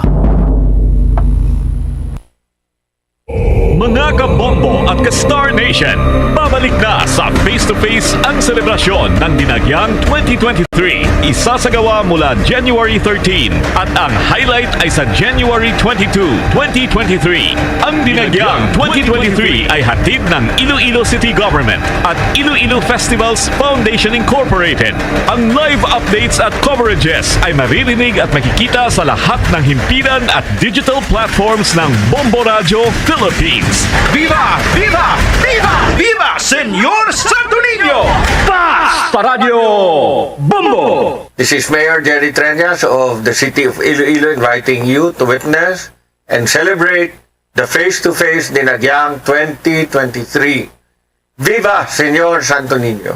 Mga kabombo at ka-Star Nation, babalik na sa Face to Face ang selebrasyon ng Dinagyang twenty twenty-three. Isasagawa mula January thirteen at ang highlight ay sa January twenty-two, twenty twenty-three. Ang Dinagyang twenty twenty-three ay hatid ng Iloilo City Government at Iloilo Festivals Foundation Incorporated. Ang live updates at coverages ay maririnig at makikita sa lahat ng himpilan at digital platforms ng Bombo Radyo Philippines. Viva! Viva! Viva! Viva Senyor Santo Niño! Paz! Paradyo Bombo! This is Mayor Jerry Treñas of the City of Iloilo inviting you to witness and celebrate the face-to-face Dinagyang twenty twenty-three. Viva Señor Santo Niño!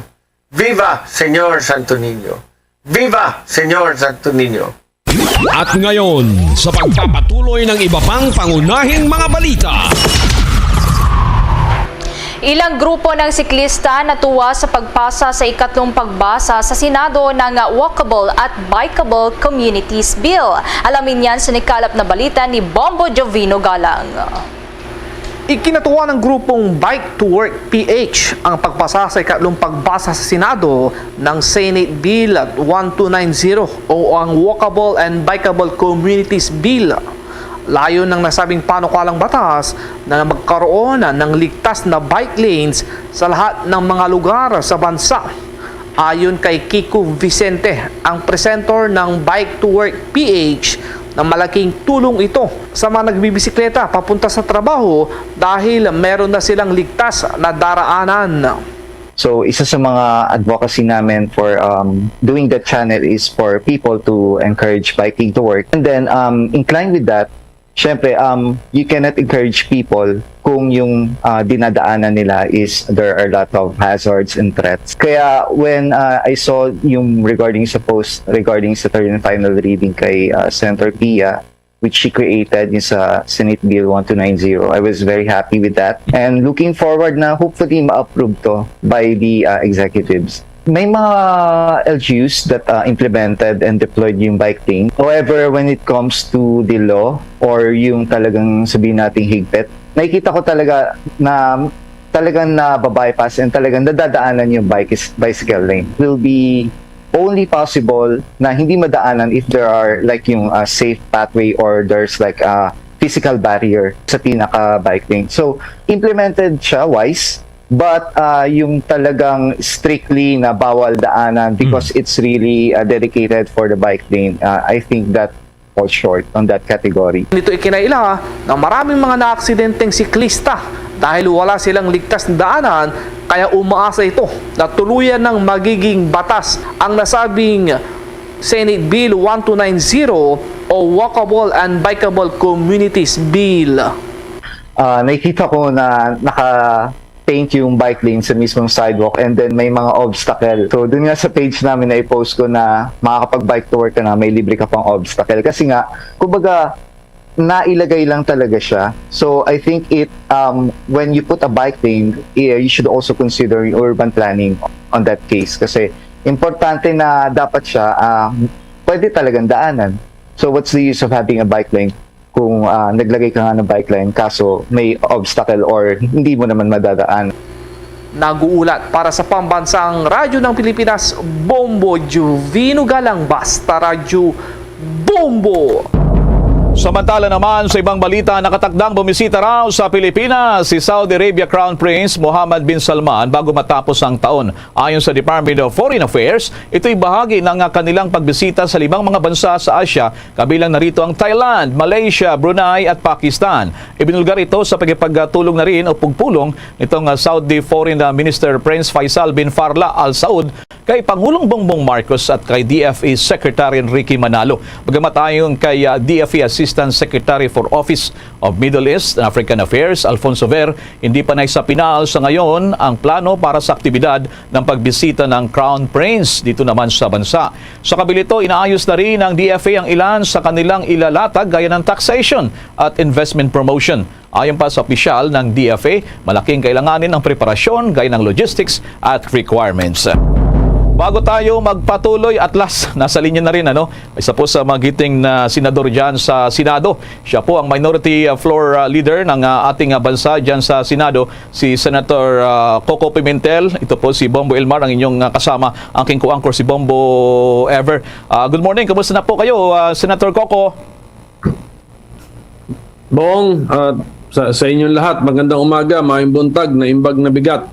Viva Señor Santo Niño! Viva Señor Santo Niño! At ngayon, sa pagpapatuloy ng iba pang pangunahing mga balita. Ilang grupo ng siklista natuwa sa pagpasa sa ikatlong pagbasa sa Senado ng Walkable at Bikeable Communities Bill. Alamin yan sa nikalap na balita ni Bombo Jovino Galang. Ikinatuwa ng grupong Bike to Work P H ang pagpasa sa ikatlong pagbasa sa Senado ng Senate Bill one two nine zero o ang Walkable and Bikeable Communities Bill. Layon ng nasabing panukalang batas na magkaroon ng ligtas na bike lanes sa lahat ng mga lugar sa bansa. Ayon kay Kiko Vicente, ang presenter ng Bike to Work P H, na malaking tulong ito sa mga nagbibisikleta papunta sa trabaho dahil meron na silang ligtas na daraanan. So, isa sa mga advocacy namin for, um, doing that channel is for people to encourage biking to work. And then, um, in line with that, syempre, um, you cannot encourage people kung yung, uh, dinadaanan nila is there are a lot of hazards and threats. Kaya when, uh, I saw yung regarding sa post regarding sa third and final reading kay, uh, Senator Pia, which she created yung sa Senate Bill one two nine zero, I was very happy with that. And looking forward na hopefully ma-approve to by the, uh, executives. May mga L G Us that, uh, implemented and deployed yung bike lane. However, when it comes to the law or yung talagang sabihin nating higpit, nakikita ko talaga na talagang nababypass and talagang nadadaanan yung bike is, bicycle lane. Will be only possible na hindi madaanan if there are like yung, uh, safe pathway or there's like a physical barrier sa pinaka-bike lane. So, implemented siya, wise, but, uh, yung talagang strictly na bawal daanan because it's really, uh, dedicated for the bike lane, uh, I think that falls short on that category. Nito ikinaila na maraming mga naaksidenteng siklista dahil wala silang ligtas na daanan, kaya umaasa ito na tuluyan ng magiging batas ang nasabing Senate Bill one two nine zero o Walkable and Bikeable Communities Bill. Ah, nakikita ko na naka-paint yung bike lane sa mismong sidewalk and then may mga obstacle. So, dun nga sa page namin na i-post ko na makakapag-bike to work ka na, may libre ka pang obstacle. Kasi nga, kumbaga, nailagay lang talaga siya. So, I think it, um, when you put a bike lane, eh, you should also consider yung urban planning on that case. Kasi importante na dapat siya, ah, pwede talagang daanan. So, what's the use of having a bike lane kung, ah, naglagay ka nga ng bike lane kaso may obstacle or hindi mo naman madadaan? Nag-uulat para sa Pambansang Radyo ng Pilipinas, Bombo Juvino Galang, basta Radyo Bombo! Samantala naman, sa ibang balita, nakatakdang bumisita raw sa Pilipinas si Saudi Arabia Crown Prince Mohammed bin Salman bago matapos ang taon. Ayon sa Department of Foreign Affairs, ito'y bahagi ng kanilang pagbisita sa limang mga bansa sa Asia, kabilang na rito ang Thailand, Malaysia, Brunei at Pakistan. Ibinulgar ito sa pagkipagtulong na rin o pagpulong nitong, ah, Saudi Foreign, ah, Minister Prince Faisal bin Farla Al Saud kay Pangulong Bongbong Marcos at kay D F A Secretary Enrique Manalo. Bagamat ayon kay, ah, D F A Assistant Secretary for Office of Middle East and African Affairs, Alfonso Ver, hindi pa naisapinal sa ngayon ang plano para sa aktibidad ng pagbisita ng Crown Prince dito naman sa bansa. Sa kabilito, inaayos na rin ng D F A ang ilan sa kanilang ilalatag gaya ng taxation at investment promotion. Ayon pa sa opisyal ng D F A, malaking kailanganin ang preparasyon gaya ng logistics at requirements. Bago tayo magpatuloy, at last, nasa linya na rin, ano, isa po sa magiting na senador dyan sa Senado. Siya po ang minority, uh, floor, uh, leader ng, uh, ating, uh, bansa dyan sa Senado, si Senator, uh, Coco Pimentel. Ito po si Bombo Elmar, ang inyong, uh, kasama, ang king co-anchor si Bombo Ever. Uh, good morning, kumusta na po kayo, uh, Senator Coco? Bong, uh, sa, sa inyong lahat, magandang umaga, maayong buntag, naimbag na bigat.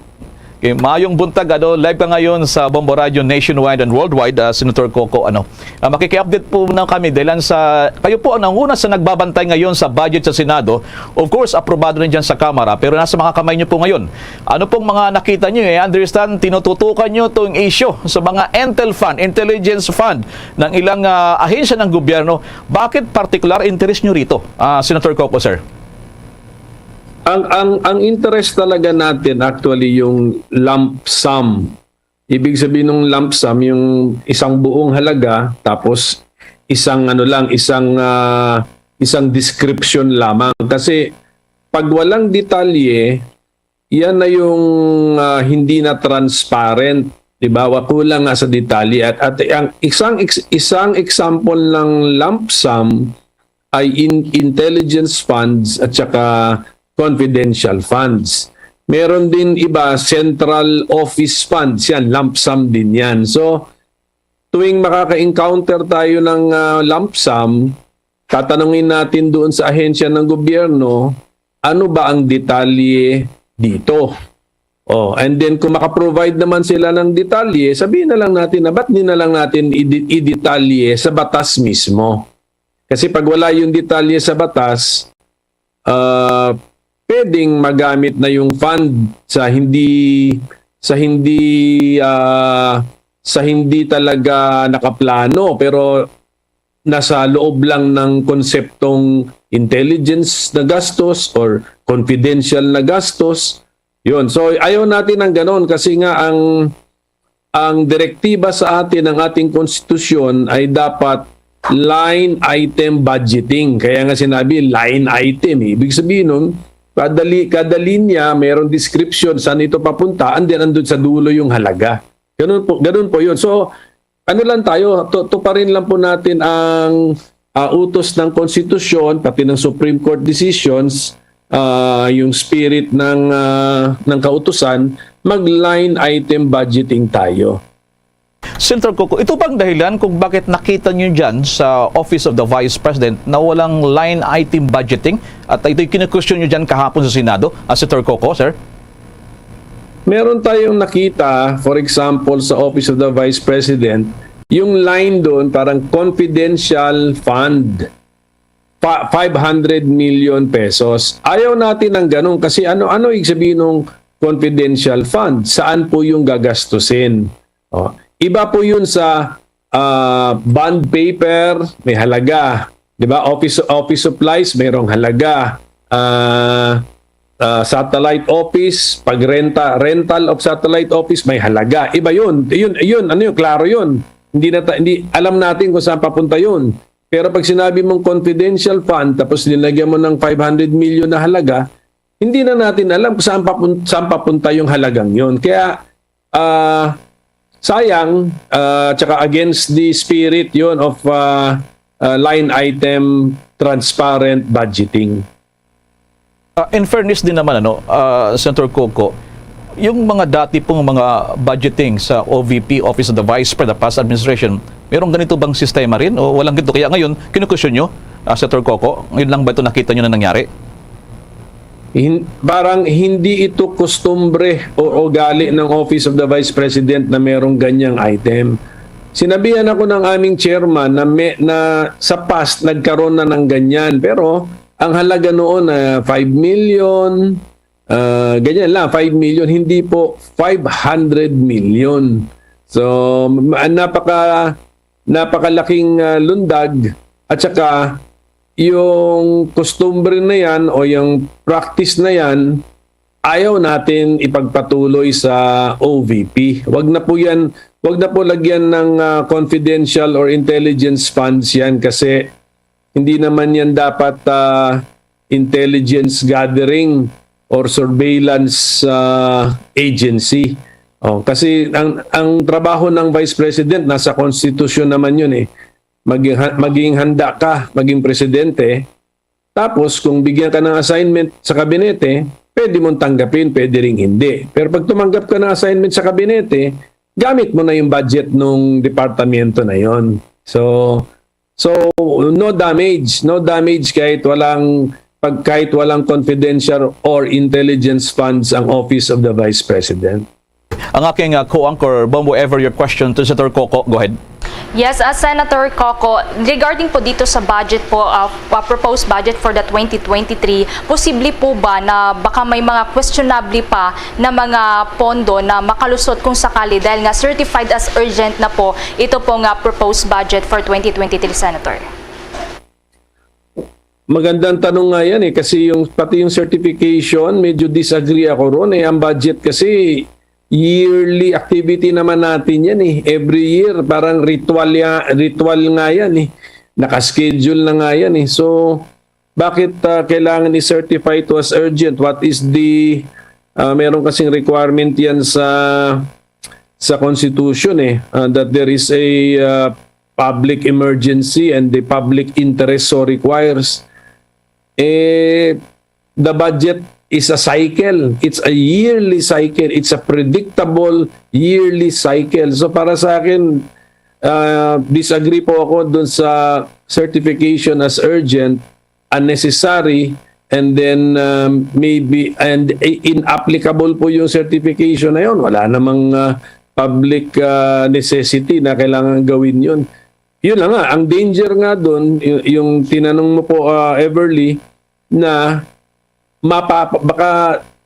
Okay, maayong buntag, ano, live ka ngayon sa Bombo Radio nationwide and worldwide, ah, Senator Coco, ano. Ah, makiki-update po na kami dahil sa, kayo po ang nanguna sa nagbabantay ngayon sa budget sa Senado. Of course, aprobado na dyan sa Kamara, pero nasa mga kamay niyo po ngayon. Ano pong mga nakita niyo? Eh, understand, tinututukan niyo itong issue sa mga Intel Fund, Intelligence Fund ng ilang, ah, ahensya ng gobyerno. Bakit particular interest niyo rito, ah, Senator Coco, sir? Ang ang ang interest talaga natin actually yung lump sum. Ibig sabihin ng lump sum yung isang buong halaga tapos isang ano lang, isang ah, isang description lamang kasi pag walang detalye, yan na yung ah, hindi na transparent, 'di ba? Wa kulang nga sa detalye at at ang isang ex- isang example ng lump sum ay in, intelligence funds at saka confidential funds. Meron din iba, central office funds, yan, lump sum din yan. So, tuwing makaka-encounter tayo ng ah, lump sum, tatanungin natin doon sa ahensya ng gobyerno, ano ba ang detalye dito? Oh, and then kung makaprovide naman sila ng detalye, sabihin na lang natin na ba't di na lang natin i-, i-detalye sa batas mismo. Kasi pag wala yung detalye sa batas, ah, pwedeng magamit na yung fund sa hindi sa hindi ah, sa hindi talaga nakaplano pero nasa loob lang ng konseptong intelligence na gastos or confidential na gastos. Yun. So ayaw natin ng ganon kasi nga ang ang direktiba sa atin ng ating konstitusyon ay dapat line item budgeting. Kaya nga sinabi line item. Eh. Ibig sabihin nun, kada, li- kada linya mayroong description saan ito papunta and then andun sa dulo yung halaga. Ganun po, ganun po yun. So, ano lang tayo, tu- tuparin lang po natin ang ah, utos ng konstitusyon, pati ng Supreme Court decisions, ah, yung spirit ng ah, ng kautusan, mag line item budgeting tayo. Senator Coco, ito bang dahilan kung bakit nakita niyo dyan sa Office of the Vice President na walang line item budgeting? At ito'y kinu-question niyo dyan kahapon sa Senado, ah, Senator Coco, sir? Meron tayong nakita, for example, sa Office of the Vice President, yung line doon parang confidential fund, pa- five hundred million pesos. Ayaw natin ng ganun kasi ano ano ibig sabihin ng confidential fund? Saan po yung gagastusin? Oh, iba po yun sa ah, bond paper, may halaga. 'Di ba? Office office supplies, mayroong halaga. Ah, ah, satellite office, pagrenta, rental of satellite office, may halaga. Iba 'yun. 'Yun, 'yun, ano 'yun, klaro 'yun. Hindi na ta- hindi alam natin kung saan papunta 'yun. Pero pag sinabi mong confidential fund tapos linagyan mo ng five hundred million na halaga, hindi na natin alam kung saan papunta, saan papunta yung halagang 'yun. Kaya ah, sayang, ah, tsaka against the spirit 'yun of ah, ah, line item transparent budgeting. Ah, in fairness din naman, ano, ah, Senator Coco, yung mga dati pong mga budgeting sa O V P, Office of the Vice President, past administration, mayroong ganito bang sistema rin o walang ganito? Kaya ngayon, kinukusyon nyo, ah, Senator Coco, ngayon lang ba ito nakita nyo na nangyari? Hin- parang hindi ito kustumbre o ugali ng Office of the Vice President na merong ganyang item. Sinabihan ako ng aming chairman na, may, na sa past nagkaroon na ng ganyan pero ang halaga noon na five million, ah, ganyan lang, five million, hindi po, five hundred million. So ma- napaka napakalaking ah, lundag at saka yung customary na yan o yung practice na yan, ayaw natin ipagpatuloy sa O V P. Wag na po yan, wag na po lagyan ng ah, confidential or intelligence funds yan kasi hindi naman yan dapat ah, intelligence gathering or surveillance ah, agency. Oh, kasi ang ang trabaho ng Vice President nasa konstitusyon naman 'yun eh. Maging ha- maging handa ka maging presidente. Tapos kung bigyan ka ng assignment sa kabinete, pwede mong tanggapin, pwede ring hindi. Pero pag tumanggap ka ng assignment sa kabinete, gamit mo na yung budget ng departamento na 'yon. So so no damage, no damage kahit walang pag kahit walang confidential or intelligence funds ang Office of the Vice President. Ang aking, uh, co-anchor, Bombo, ever your question to Senator Coco. Go ahead. Yes, uh, Senator Coco, regarding po dito sa budget po, uh, uh, proposed budget for the twenty twenty-three, posible po ba na baka may mga questionable pa na mga pondo na makalusot kung sakali dahil nga certified as urgent na po ito po nga proposed budget for twenty twenty-three, Senator? Magandang tanong nga yan eh, kasi yung, pati yung certification, medyo disagree ako ron eh. Ang budget kasi, yearly activity naman natin yan eh. Every year, parang ritual, ya, ritual nga yan eh. Nakaschedule na nga yan eh. So, bakit uh, kailangan i-certify to as urgent? What is the, uh, meron kasing requirement yan sa sa Constitution eh, uh, that there is a uh, public emergency and the public interest so requires. Eh, the budget is a cycle. It's a yearly cycle. It's a predictable yearly cycle. So para sa akin, uh, disagree po ako dun sa certification as urgent, unnecessary, and then um, maybe and inapplicable po yung certification na yon. Wala namang uh, public uh, necessity na kailangan gawin yon. Yun na nga, ang danger nga doon, yung tinanong mo po, uh, Everly, na mapa, baka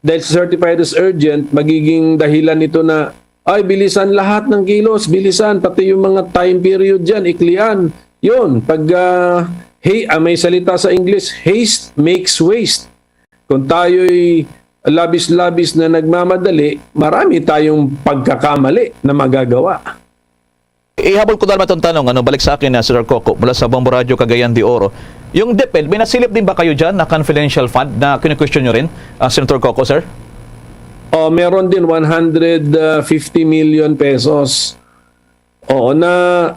dahil sa certified as urgent, magiging dahilan nito na, ay, bilisan lahat ng kilos, bilisan, pati yung mga time period dyan, iklian. Yun, pag uh, hey, uh, may salita sa English, haste makes waste. Kung tayo'y labis-labis na nagmamadali, marami tayong pagkakamali na magagawa. Ihabol ko naman itong tanong, ano, balik sa akin, uh, Senator Coco, mula sa Bombo Radio Cagayan de Oro. Yung DepEd, may nasilip din ba kayo dyan na confidential fund na kinu-question nyo rin, uh, Senator Coco, sir? Oh, meron din one hundred fifty million pesos. Oo, na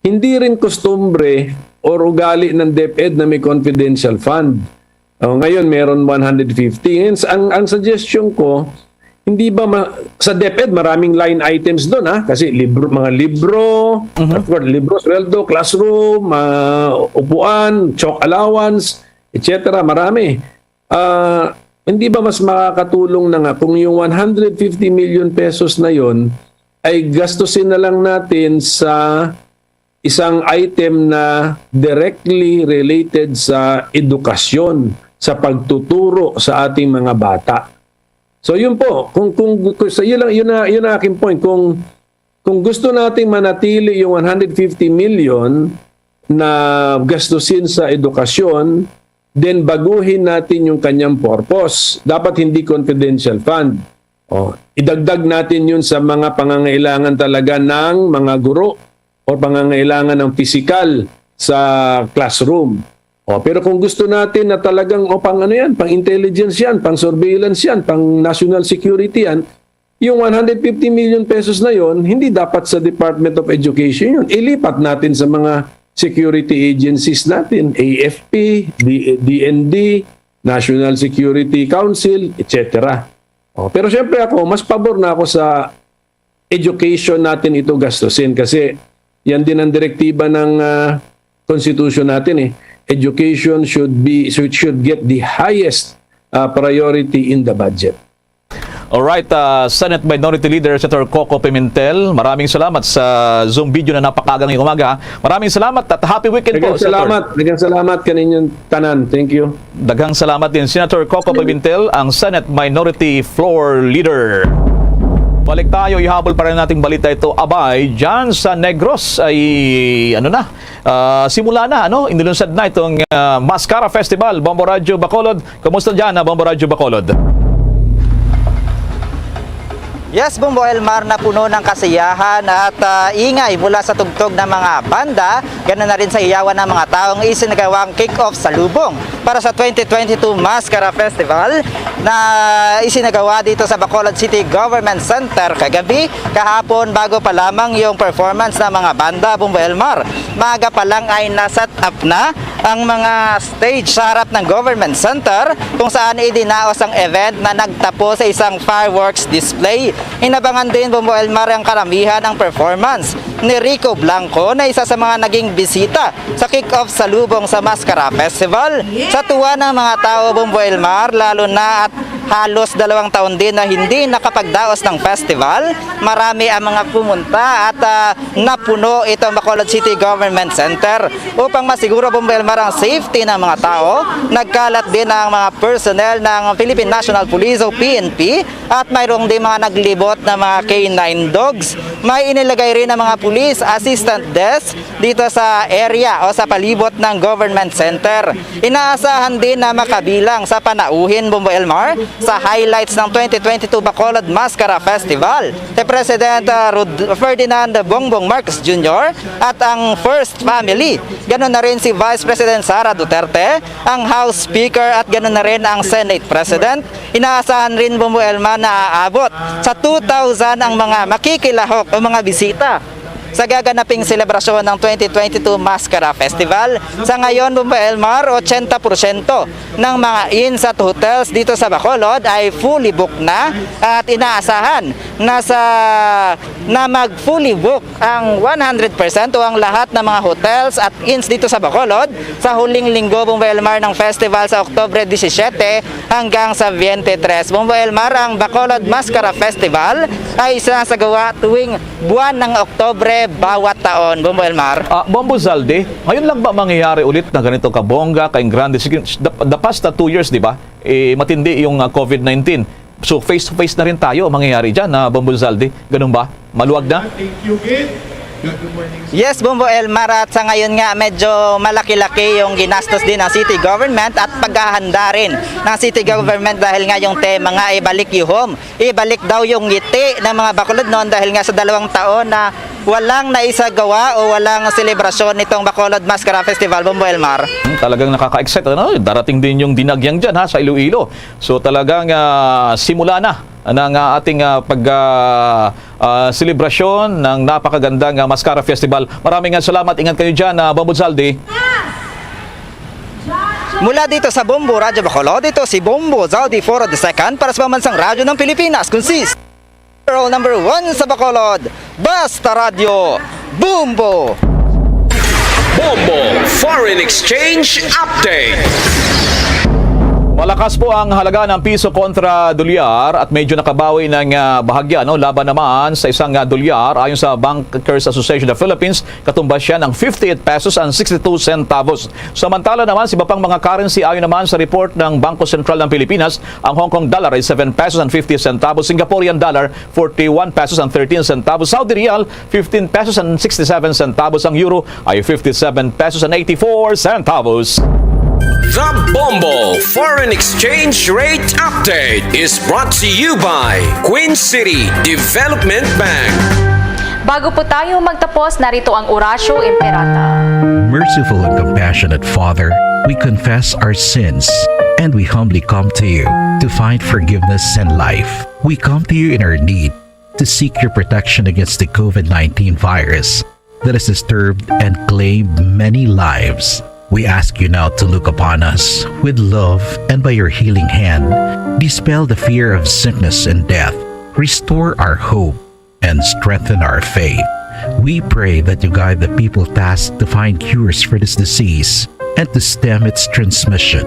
hindi rin kustumbre or ugali ng DepEd na may confidential fund. Oh, ngayon, meron one hundred fifty. Hence, ang, ang suggestion ko, hindi ba ma- sa DepEd maraming line items doon, ha? Kasi libro, mga libro, Mhm. of course, libro, sweldo, classroom, ah, upuan, chalk allowance, et cetera. Marami. Ah, hindi ba mas makakatulong na nga kung yung one hundred fifty million pesos na yon ay gastusin na lang natin sa isang item na directly related sa edukasyon, sa pagtuturo sa ating mga bata. So yun po, kung kung, kung sa yun lang yun na yun ang aking point, kung kung gusto nating manatili yung one hundred fifty million na gastusin sa edukasyon, then baguhin natin yung kanyang purpose. Dapat hindi confidential fund. Oh, idagdag natin yun sa mga pangangailangan talaga ng mga guro o pangangailangan ng pisikal sa classroom. Oh, pero kung gusto natin na talagang, o pang ano yan, pang intelligence yan, pang surveillance yan, pang national security yan, yung one hundred fifty million pesos na yon, hindi dapat sa Department of Education yun. Ilipat natin sa mga security agencies natin, A F P, D- D N D, National Security Council, et cetera. Oh, pero siyempre ako, mas pabor na ako sa education natin ito gastusin kasi yan din ang direktiba ng ah, constitution natin eh. Education should be should, should get the highest ah, priority in the budget. Alright, uh, Senate Minority Leader Senator Coco Pimentel, maraming salamat sa Zoom video na napakaaga ngayong umaga. Maraming salamat at happy weekend po, Daghang Senator. salamat, daghang salamat kaninyong tanan. Thank you. Daghang salamat din, Senator Coco Pimentel, ang Senate Minority Floor Leader. Balik tayo, ihabol pa rin nating balita ito. Abay, dyan sa Negros ay, ano na, ah, simula na, ano, inilunsad na itong ah, Mascara Festival. Bombo Radyo Bacolod, kumusta dyan, ah, Bombo Radyo Bacolod? Yes, Bombo Elmar, na puno ng kasiyahan at ah, ingay mula sa tugtog ng mga banda, ganoon na rin sa hiyawan ng mga taong isinagawang kick-off sa lubong para sa twenty twenty-two Mascara Festival na isinagawa dito sa Bacolod City Government Center kagabi. Kahapon, bago pa lamang yung performance ng mga banda, Bombo Elmar, maaga pa lang ay nasa up na ang mga stage sa harap ng Government Center, kung saan idinaos ang event na nagtapos sa isang fireworks display. Inabangan din, Bombo Elmar, ang karamihan ang performance ni Rico Blanco na isa sa mga naging bisita sa kick-off salubong sa Mascara Festival. Sa tuwa ng mga tao, Bombo Elmar, lalo na at halos dalawang taon din na hindi nakapagdaos ng festival, marami ang mga pumunta at, ah, napuno itong Bacolod City Government Center. Upang masiguro, Bombo Elmar, ang safety ng mga tao, nagkalat din ang mga personnel ng Philippine National Police o P N P at mayroong din mga naglibot na mga K nine dogs. May inilagay rin ang mga police assistant desk dito sa area o sa palibot ng government center. Inaasahan din na makabilang sa panauhin, Bombo Elmar, sa highlights ng twenty twenty-two Bacolod Mascara Festival si President, ah, Rod-, Ferdinand Bongbong Marcos Junior at ang First Family. Ganun na rin si Vice President Sara Duterte, ang House Speaker at ganun na rin ang Senate President. Inaasahan rin, Bombo Elmar, na aabot sa two thousand ang mga makikilahok o mga bisita sa gaganaping selebrasyon ng twenty twenty-two Mascara Festival. Sa ngayon, Bombo Elmar, ochenta porsyento ng mga inns at hotels dito sa Bacolod ay fully booked na at inaasahan na sa, na mag fully book ang one hundred percent o ang lahat ng mga hotels at inns dito sa Bacolod sa huling linggo, Bombo Elmar, ng festival sa Oktubre disisiete hanggang sa twenty-three. Bombo Elmar, ang Bacolod Mascara Festival ay isinasagawa tuwing buwan ng Oktubre bawat taon, Bombo Elmar. Ah, Bombo Zaldi, ngayon lang ba mangyayari ulit na ganito kabongga, kaing grande? Sige, the, the past, ah, two years, di ba? Eh, matindi yung, ah, covid nineteen. So, face to face na rin tayo ang mangyayari dyan, ah, Bombo Zaldi. Ganun ba? Maluwag na? Yes, Bombo Elmar, at sa ngayon nga, medyo malaki-laki yung ginastos din ng city government at paghahanda rin ng city government dahil nga yung tema nga ay balik yuhom. Ibalik daw yung ngiti ng mga Bacolodnon dahil nga sa dalawang taon na walang naisagawa o walang selebrasyon nitong Bacolod Mascara Festival, Bombo Elmar. Hmm, talagang nakaka-excite, ano? Darating din yung Dinagyang dyan, ha, sa Iloilo. So, talagang, ah, simula na ng, ah, ating, ah, pag, ah, ah, selebrasyon ng napakagandang, ah, Mascara Festival. Maraming, ah, salamat. Ingat kayo dyan, ah, Bombo Zaldi. Mula dito sa Bombo Radyo Bacolod, ito si Bombo Zaldi Foro the second para sa Pambansang Radyo ng Pilipinas, consist Roll number one sa Bacolod, Basta Radyo, Bombo! Bombo Foreign Exchange Update. Malakas po ang halaga ng piso kontra dolyar at medyo nakabawi ng, ah, bahagya, no, laban naman sa isang, ah, dolyar. Ayon sa Bankers Association of the Philippines, katumbas siya ng fifty-eight pesos and sixty-two centavos. Samantala naman, sa iba pang mga currency, ayon naman sa report ng Bangko Sentral ng Pilipinas, ang Hong Kong dollar ay seven pesos and fifty centavos, Singaporean dollar, forty-one pesos and thirteen centavos, Saudi riyal, fifteen pesos and sixty-seven centavos, ang euro ay fifty-seven pesos and eighty-four centavos. The Bombo Foreign Exchange Rate Update is brought to you by Queen City Development Bank. Bago po tayo magtapos, narito ang Oratio Imperata. Merciful and compassionate Father, we confess our sins and we humbly come to you to find forgiveness and life. We come to you in our need to seek your protection against the covid nineteen virus that has disturbed and claimed many lives. We ask you now to look upon us with love and by your healing hand, dispel the fear of sickness and death, restore our hope, and strengthen our faith. We pray that you guide the people tasked to find cures for this disease and to stem its transmission.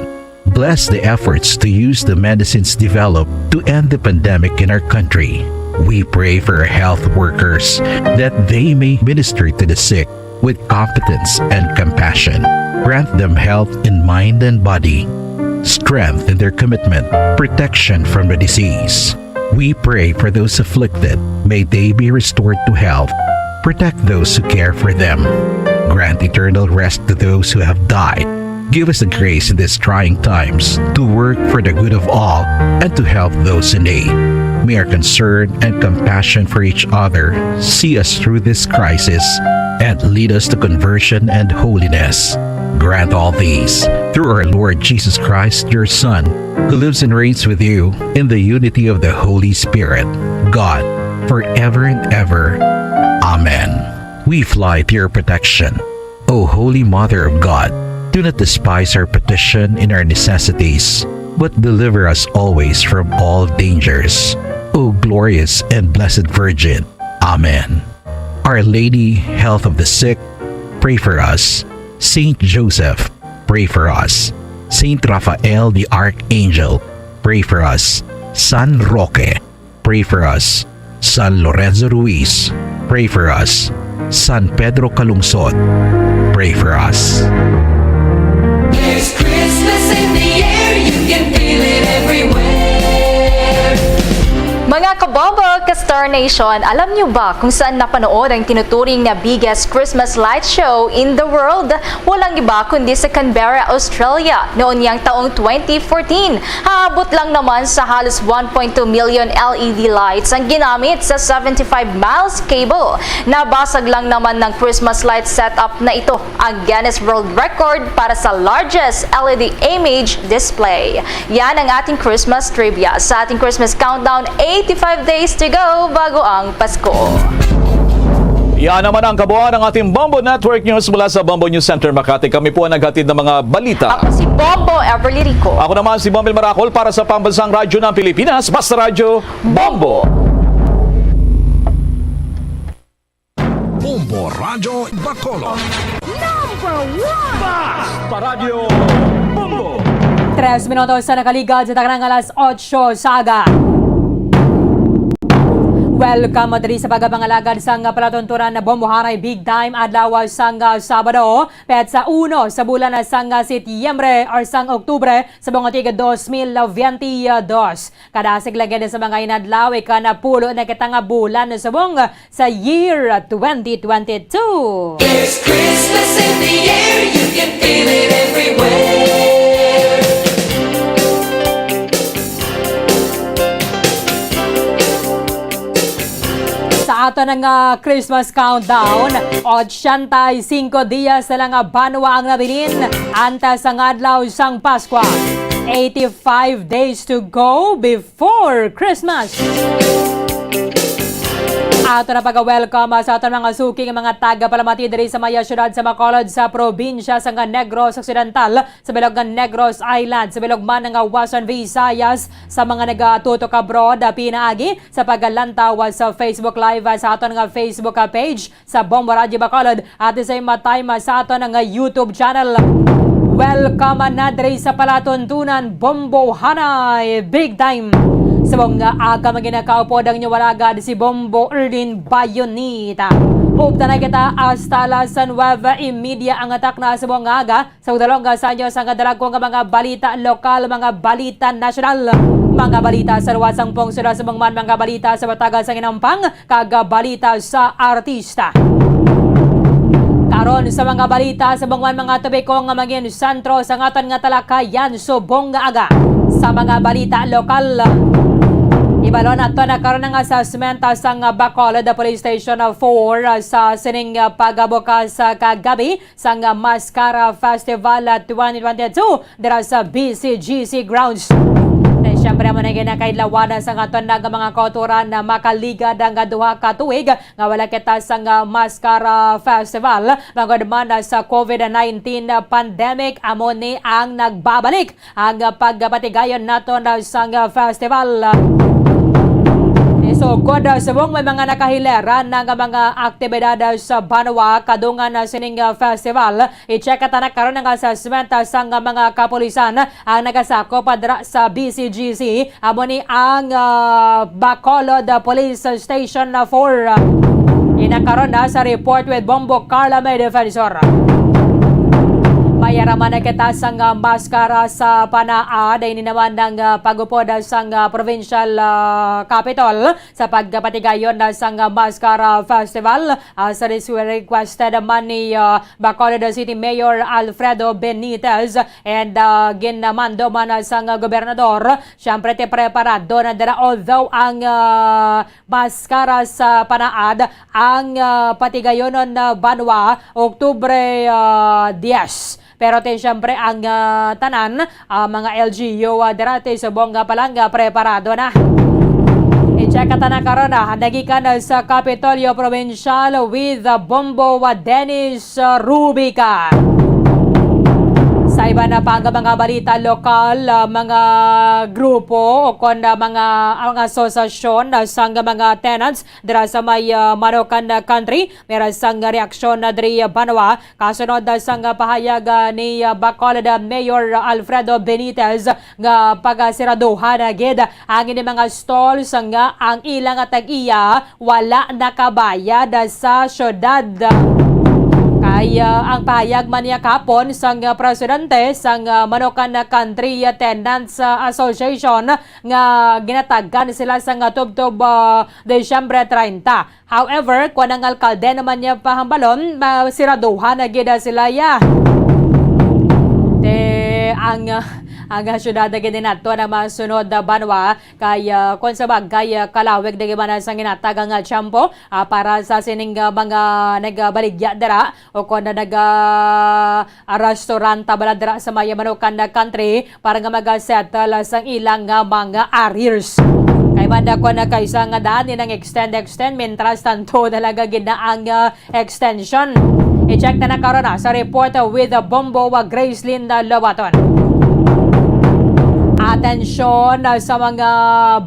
Bless the efforts to use the medicines developed to end the pandemic in our country. We pray for our health workers that they may minister to the sick with competence and compassion. Grant them health in mind and body, strength in their commitment, protection from the disease. We pray for those afflicted. May they be restored to health. Protect those who care for them. Grant eternal rest to those who have died. Give us the grace in these trying times to work for the good of all and to help those in need. May our concern and compassion for each other see us through this crisis and lead us to conversion and holiness. Grant all these through our Lord Jesus Christ, your Son, who lives and reigns with you in the unity of the Holy Spirit, God, forever and ever. Amen. We fly to your protection. O Holy Mother of God, do not despise our petition in our necessities, but deliver us always from all dangers. O glorious and blessed Virgin. Amen. Our Lady, Health of the Sick, pray for us. Saint Joseph, pray for us. Saint Raphael the Archangel, pray for us. San Roque, pray for us. San Lorenzo Ruiz, pray for us. San Pedro Calungsod, pray for us. There's Christmas in the air, you can feel it everywhere. Mga kabombo, ka Star Nation, alam niyo ba kung saan napanood ang tinuturing na biggest Christmas light show in the world? Walang iba kundi sa Canberra, Australia, noon niyang taong twenty fourteen. Haabot lang naman sa halos one point two million L E D lights ang ginamit sa seventy-five miles cable. Nabasag lang naman ng Christmas light setup na ito ang Guinness World Record para sa largest L E D image display. Yan ang ating Christmas trivia sa ating Christmas countdown, eighty-five days to go bago ang Pasko. Yan naman ang kabuuan ng ating Bombo Network News mula sa Bombo News Center Makati. Kami po ang naghatid ng mga balita. Ako si Bombo Everly Rico. Ako naman si Bombil Maracol para sa Pambansang Radyo ng Pilipinas, Basta Radyo, Bombo! Bombo Radyo Bacolod. Number one! Paradyo Bombo! Tres minutos sa nakaligad sa takanang alas otso sa aga. Welcome diri sa pagpangalagad sang palatuntunan na Bombo Haray Big Time adlaw sang Sabado, petsa uno sa bulan sang Setyembre or sang Oktubre sa mga tig dos mil veintidos. Kadasig lagi sa mga inadlaw, ikanapulo na kita nga bulan subong sa year twenty twenty-two. There's Christmas in the air, you can feel it everywhere. Sa ato nga Christmas countdown, ochenta y cinco dias na lang nga banwa ang nabilin antes ang adlaw sang Paskwa. Eighty-five days to go before Christmas. Ato na pag-welcome sa aton mga suking mga taga-palamati diri sa maya siyudad sa Bacolod sa probinsya sang Negros Occidental, sa bilog nga Negros Island, sa bilog man nga Western Visayas, sa mga nagatutok abroad, ah, pinaagi sa paglantaw sa Facebook Live, ah, sa aton nga Facebook, ah, page sa Bombo Radyo Bacolod, at the same time, ah, sa aton nga YouTube channel. Welcome na diri sa palatuntunan Bombo Haray Big Time. Subong nga aga, maginakaupo ang inyo alagad si Bombo Erlin Bayonita. Upta na kita hasta alas nuebe y media ang atak na subong nga aga, sa pagdalong sa inyo sang kadalagko nga mga balita lokal, mga balita nasyonal, mga balita sa luwas sang pungsod, subong man mga balita sa batagan sang inampang, kag balita sa artista. Karon sa mga balita, subong man mga topiko nga magin sentro sa aton nga talakayan subong nga aga. Sa mga balita lokal, ibalo nato na karon ang assessment sang Bacolod Police Station four sa sining pagbukas kagabi sang Mascara Festival twenty twenty-two dira sa B C G C grounds. Kay siyempre, amo na ginakailawan sa aton nga mga kautoran na makaligad ang duha ka tuig nga wala kita sang Mascara Festival, bangod man sa COVID nineteen pandemic. Amo ni ang nagbabalik ang pagpatigayon naton sang festival. Isugod subong may mga nakahileran na nga mga aktibidad sa banwa kadungan sining festival. I-check ta na karon ang assessment sang mga kapulisan ang nagasakop dira sa B C G C. Amo ni ang, ah, Bacolod Police Station four. Ina karon na sa Report with Bombo Carla May Defensor. Mayaraman na kita sang, ah, Mascara sa Panaad. Ini naman ang, ah, pagupod sang, ah, provincial, ah, capitol sa pagpatigayon na sang, ah, Mascara Festival. Ah, sa res-, requested man ni, ah, Bacolod City Mayor Alfredo Benitez and, ah, ginamando man sang gobernador. Siyempre, ti preparado na dira, although ang, ah, Mascara sa Panaad ang, ah, patigayonon na banwa, Oktubre, ah, diyes. Pero ti siyempre ang, ah, tanan, ah, mga L G U, ah, dira ti subong nga pa lang, ah, preparado na. I-check ta na karon, ah, nagikan sa Kapitolyo Provincial with, ah, Bombo, ah, Dennis, ah, Rubica. Sa iba na pa nga mga balita lokal, ah, mga grupo o kon, ah, mga, ang asosasyon, ah, sang mga tenants dira sa may, ah, Manukan, ah, Country, meron sang reaksyon na diri, ah, banwa. Kasunod, ah, sang, ah, pahayag, ah, ni, ah, Bacolod, ah, Mayor Alfredo Benitez nga pagasiraduhan na gid ang ini mga stalls nga ang ilang tag-iya wala nakabayad sa syudad. Kay, ah, ang pahayag man niya kahapon sang presidente sang, ah, Manukan Country Tenants, ah, Association nga ginatagan sila sang tubtob, ah, Disyembre treinta. However, kuwan ang alkalde naman niya pahambalon, masiraduhan na gid sila ya. Te, ang, ah, ang syudad na gid nato na masunod na banwa, kay, ah, kung sa bagay, ah, kalawig na gid man sang ginatag ang, ah, tiyempo, ah, para sa sining, ah, mga nagabaligya dira o kon na naga, ah, restaurant bala dira sa may Manukan na Country para nga maga-settle sang ilang nga mga arrears. Kay man ako na kaisa nga daan ni nang extend, extend, mintras tanto na lang gid na ang, ah, extension. I-check na na karon na sa report with Bombo wa Grace Linda Lobaton. Atensyon, ah, sa mga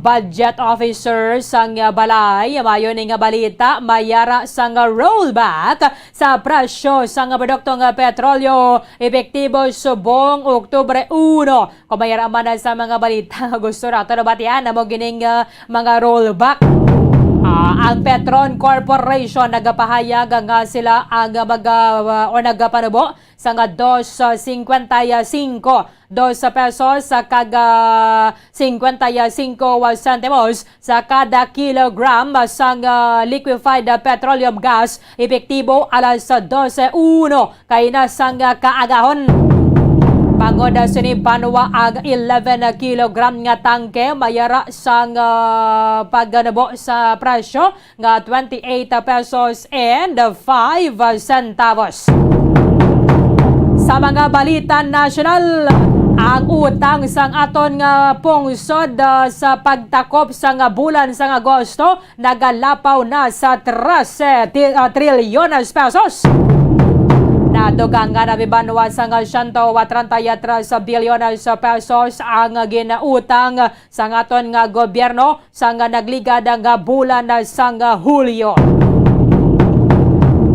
budget officers sang, ah, balay. Mayo ni nga balita, mayara sang rollback sa presyo sang produkto nga petrolyo epektibo subong Oktubre uno. Kung mayara man sa mga balita nga gusto nato nabatian, amo gining, ah, mga rollback. Ah, ang Petron Corporation nagapahayag nga sila ang mag, ah, o nagapanubo sa nga dos cincuenta y cinco, dos pesos sa kag, ah, cincuenta y cinco centimos sa kada kilogram sang, ah, liquefied petroleum gas, epektibo alas dose uno kay na sang, ah, kaagahon. Bangod, ah, sini banwa ang eleven kilogram nga tangke mayara sang, ah, pagnubo sa presyo nga twenty-eight pesos and five centavos. Sa mga balita nasyonal, ang utang sang aton nga pungsod, ah, sa pagtakop sang bulan sang Agosto nagalapaw na sa trese ti-, ah, trilyones pesos. Nadugangan na bibanwa sang siyento treinta y tres bilyones pesos ang ginautang sang aton nga gobyerno sang nagligad nga bulan sang Hulyo.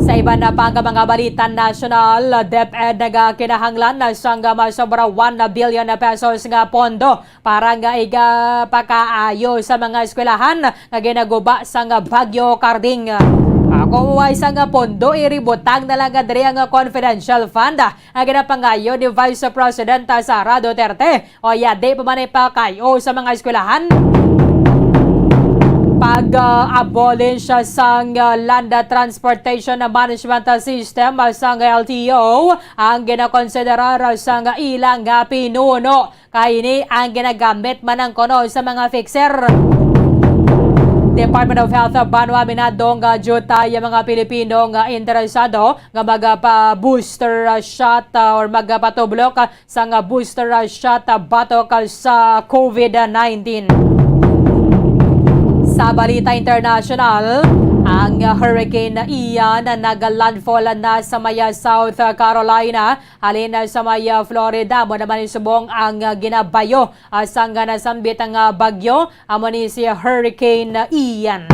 Sa iban na pa nga mga balita nasyonal, DepEd nagakinahanglan sang masobra one billion pesos nga pondo para nga igapakaayo sa mga eskwelahan nga ginaguba sang Bagyo Karding. Ako way sang pondo, iributang na lang nga diri ang confidential fund nga ginapangayo ni Vice President Sara Duterte. O ya, di pa man ipakayo sa mga eskwelahan. Pag, ah, abolish sang, ah, Land Transportation Management System, ah, sang L T O, ang ginakonsiderar sang ilang, ah, pinuno. Kay ini ang ginagamit man ang kuno sa mga fixer. Department of Health of Banwa, minadong, ah, jutay ang mga Pilipino nga interesado nga magapa-booster, ah, shot, ah, or magapatublok, ah, sang booster shot batok sa COVID nineteen. Sa balita international, ang Hurricane Ian nag-landfall na sa may South Carolina, halin sa may Florida. Amo naman subong ang ginabayo sang nasambit nga bagyo, amo ni si Hurricane Ian.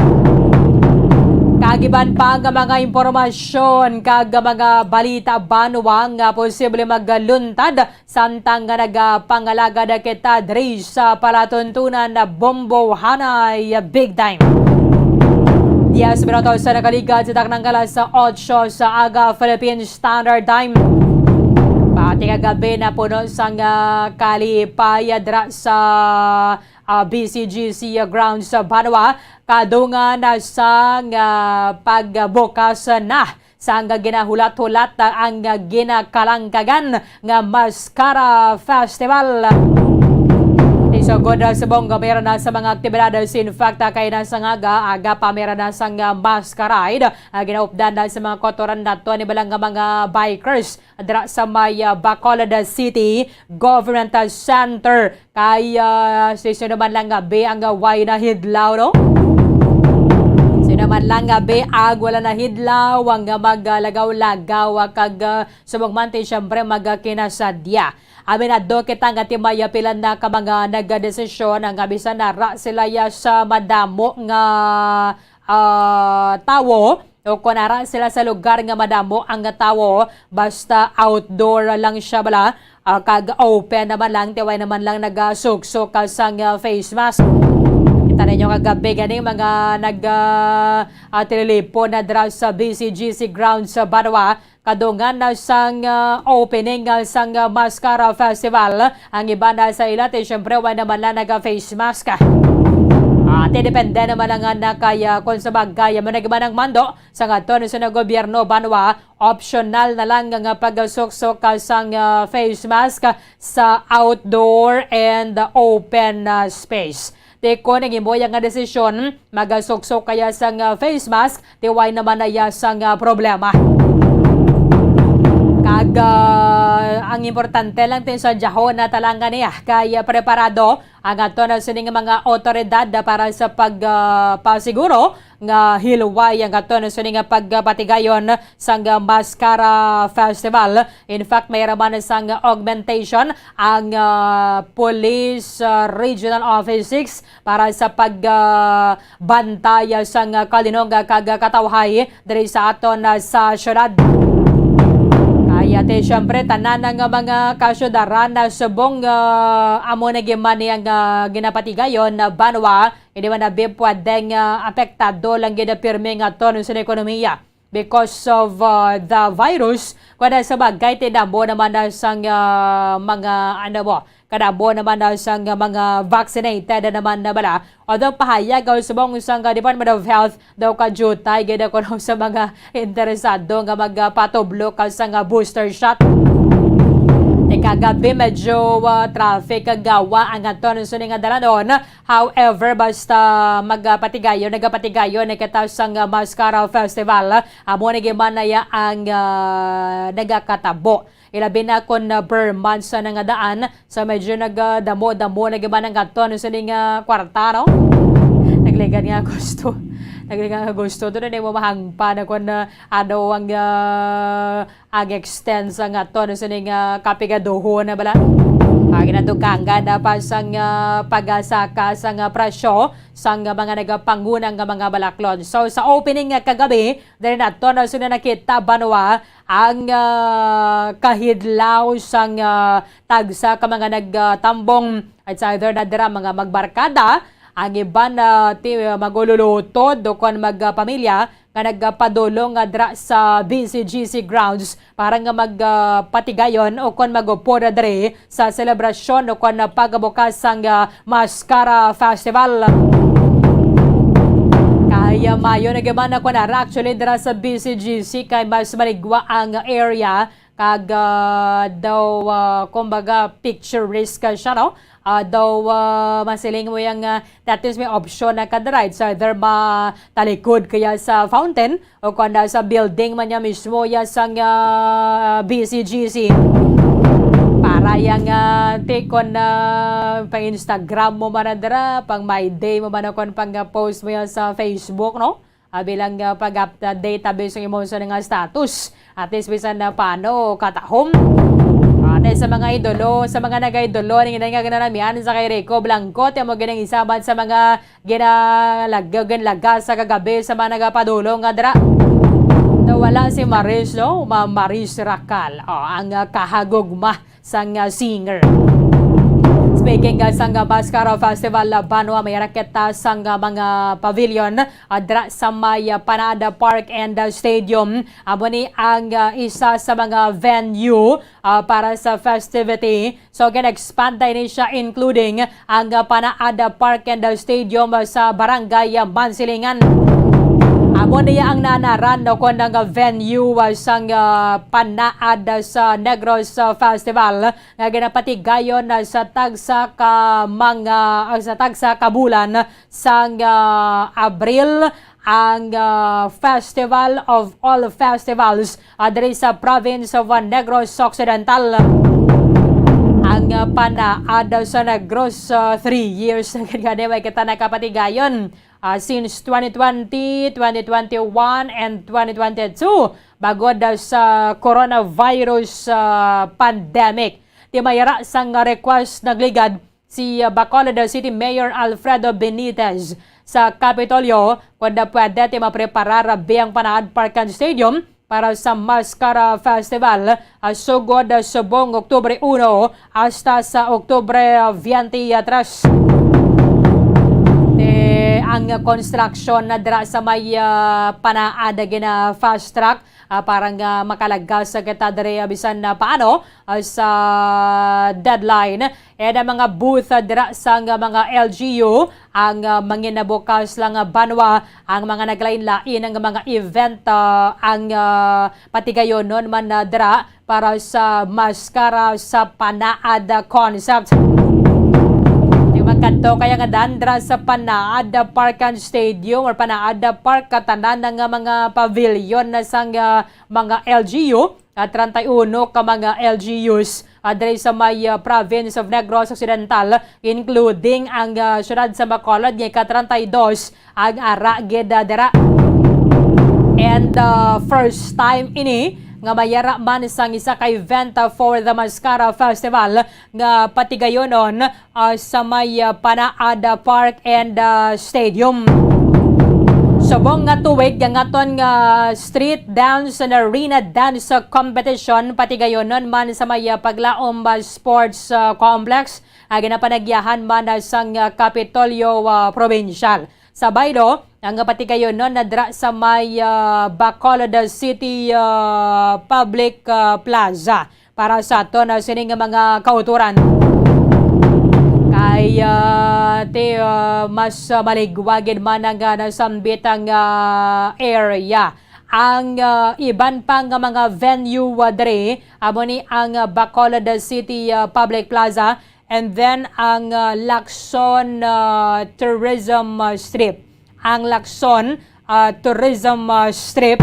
Kag iban pa nga mga impormasyon kag mga balita banwa nga posible magluntad samtang nga nagapangalagad kita diri sa palatuntunan na Bombo Hanay Big Time. Diyes minutos sa nakaligad sa taknang alas otso sa aga, Philippine Standard Time. Pati kagabi na puno sang kalipay dira sa, ah, B C G C grounds sa banwa, kadungan na sang pagbukas na sang ginahulat-hulat ang ginakalangkagan nga Mascara Festival. Tisugod subong nga mayra na sa mga aktibidades, in fact, kay na sa nga aga, aga pa mayra na sang masquerade, ah, ginaupdan na sa mga kotoran nato ni balang nga mga bikers dira sa may, ah, Bacolod City Government Center. Kay, ah, sesyon naman lang nga bi ang, ah, way na hidlaw, no? Sino man lang nga biag wala nahidlaw ang magalagaw-lagaw kag, ah, subong man ti siyempre magkinasadya. Aminado kita nga ti may pila na ka mga nagdesisyon nga bisan nara sila ya sa madamo nga, ah, tawo o kon ara sila sa lugar nga madamo ang tawo, basta outdoor lang siya bala, ah, kag open naman lang, ti way naman lang nagasuksok ka sang, ah, face mask. Kita ninyo kagabi gani mga nag, ah, ah, tililipon na dira sa B C G C ground sa Banwa, kadungan na sang, ah, opening, ah, sang, ah, Mascara Festival. Ang iban na sa ila, ti siyempre, way naman lang naga-face mask. Ah, ti depende naman lang nga na kaya kung sa bagay, mo na giban ang mando sa nga to sa gobyerno, Banwa, optional na lang nga pagsuksok ka sang, ah, face mask sa outdoor and open, ah, space. Ti kon ang imo yang nga desisyon, magasuksok kaya sang, ah, face mask, ti way naman na iya sang, ah, problema. Kag, ah, ang importante lang ti sa jahon na talangan niya kay, ah, preparado ang ato na sining mga otoridad para sa pag, ah, pasiguro nga hilway ang ato na sining pagpatigayon sang, ah, Mascara Festival. In fact, may raman sang augmentation ang, ah, Police, ah, Regional Office six para sa pag, ah, bantay sang kalinog kag katawhay diri sa aton, ah, sa syudad. Kaya ti, siyempre, tanan nga mga kasyudaran na subong, ah, amo na giman niya nga ginapatigayon na Banwa, hindi man abi pwedeng, ah, apektado lang gid pirmi nga ton sa ekonomiya because of, ah, the virus. Kuwada sa bagay, tinamo naman na sang, ah, mga, ano mo, kadamo naman na sang mga vaccinated naman na bala. Although pahayag ang subong sang, ah, Department of Health, daw kajutay gid kuno sa mga interesado nga magpatublo ka sang, ah, booster shot. Ti kagabi, medyo, ah, traffic ang gawa ang aton sini nga dalanon. However, basta magpatigayon, nagapatigayon na kita sang, ah, Mascara Festival, amo ni giman na ya ang, ah, nagakatabo. Ilabi na kon, ah, ber months na nga daan, so medyo nagadamo-damo na giman ang aton sini nga kwarta, no? Nagligan nga gusto. Nagligan nga gusto. Doon na mo mahangpa na kon, ah, ano ang, ah, ang extend sa nga to, ano, sining, ah, kapigaduhon na bala. Ah, ginadugangan na pa sang, ah, pagasaka sang, ah, presyo sang, ah, mga nagapanguna nga mga balaklon. So, sa opening nga kagabi, diri nato na sila nakita, Banwa, ang, ah, kahidlaw sang, ah, tagsa ka mga nagtambong. It's either na dira mga magbarkada, ang iban na ti-, magululutod o kon magpamilya, nga nagpadulong nga dira sa B C G C grounds para nga mag, ah, patigayon o kon mag-upod diri sa selebrasyon o kon pagbukas sang, ah, Mascara Festival. Kay, ah, maayo na gyud man ako na actually dira sa B C G C kay mas maligwa ang area kag, ah, daw, ah, kumbaga picturesque siya, no? Ah, daw, ah, masiling mo yang, ah, that is may option na ka dira. It's either matalikod kaya sa fountain o kung sa building man niya mismo ya sang, ah, B C G C. Para yang, ah, ti-, kon, ah, pang Instagram mo man na dira, pang My Day mo man na kon pang, ah, post mo ya sa Facebook, no? Ah, bilang, ah, pag-update tabi sa imo sa nga status. At least bisan na paano katahom. Ate sa mga idolo, sa mga nag-idolo, ning nga ginanamian sa kay Rico Blanco, ti amo ginang isabat sa mga ginalag-, ginlaga sa kagabi sa mga nagapadulong nga dira. Nawala si Maris, no? Ma-, Maris Racal. Oh, ang, ah, kahagugma sang, ah, singer. Speaking, ah, sang, ah, Mascara Festival, ah, Banwa, may raket, ah, sang, ah, mga pavilion, ah, dra sa may, ah, Panada Park and, ah, Stadium. Amo ni ang, ah, isa sa mga venue, ah, para sa festivity. So, gin-expand na ini siya, including ang, ah, Panaad Park and Stadium sa Barangay Mansilingan. Amo niya ang naanaran o kon ang venue, ah, sang, ah, Panaad sa Negros, ah, Festival nga ginapatigayon, ah, sa tagsa ka mga, ah, sa tagsa ka bulan sang, ah, Abril ang, ah, Festival of All Festivals, ah, diri sa province of, ah, Negros Occidental. Ang, ah, panaad sa Negros, ah, three years na gid gani may kita nakapatigayon, ah, since twenty twenty, twenty twenty-one, and twenty twenty-two, bagod, ah, sa coronavirus, ah, pandemic. Ti may ara sang request nagligad si, ah, Bacolod City Mayor Alfredo Benitez sa Kapitolyo, kon pwede ti mapreparar biyang panaad Park and Stadium para sa Mascara Festival, ah, sugod, ah, subong Oktubre uno hasta sa Oktubre, ah, twenty-three. Te, ang construction na dira sa may, ah, panaad gina fast track, ah, para nga makalagas kita diri, ah, bisan na paano, ah, sa deadline. And ang mga booth, ah, dira sang, ah, mga L G U ang, ah, manginabukas lang, ah, banwa ang mga naglain-lain ang mga event, ah, ang, ah, patigayonon man, ah, dira para sa Mascara sa Panaad, ah, concept. Di magkadto kaya nga dandra sa Panaad, ah, Park and Stadium or Panaad, ah, Park, katanan nga mga pavilion na sang, ah, mga L G U, ah, treinta y uno ka mga L G Us, ah, diri sa may, ah, province of Negros Occidental, including ang, ah, siyudad sa Bacolod nga ika-treinta y dos ang ara gid, ah, dira. And, ah, first time ini nga mayara man sang isa ka event, ah, for the Mascara Festival nga patigayonon, ah, sa may, ah, Panaad, ah, Park and, ah, Stadium. Subong nga tuig, ang aton nga street dance and arena dance, ah, competition patigayonon man sa may, ah, Paglaom, ah, Sports, ah, Complex, ah, ginapanagyahan man, ah, sang, ah, Kapitolyo, ah, Provincial. Sa Baylo, ang patigayonon na dira sa may, ah, Bacolod City, ah, Public, ah, Plaza. Para sa aton, ah, sini nga mga kauturan. Kay, ah, ti, ah, mas, ah, maligwa gid man ang, ah, nasambit ang, ah, area. Ang, ah, iban pa nga mga venue, ah, diri, amo ni ang, ah, Bacolod City, ah, Public Plaza, and then ang, ah, Lacson, ah, Tourism, ah, Strip. Ang Lacson, ah, Tourism, ah, Strip.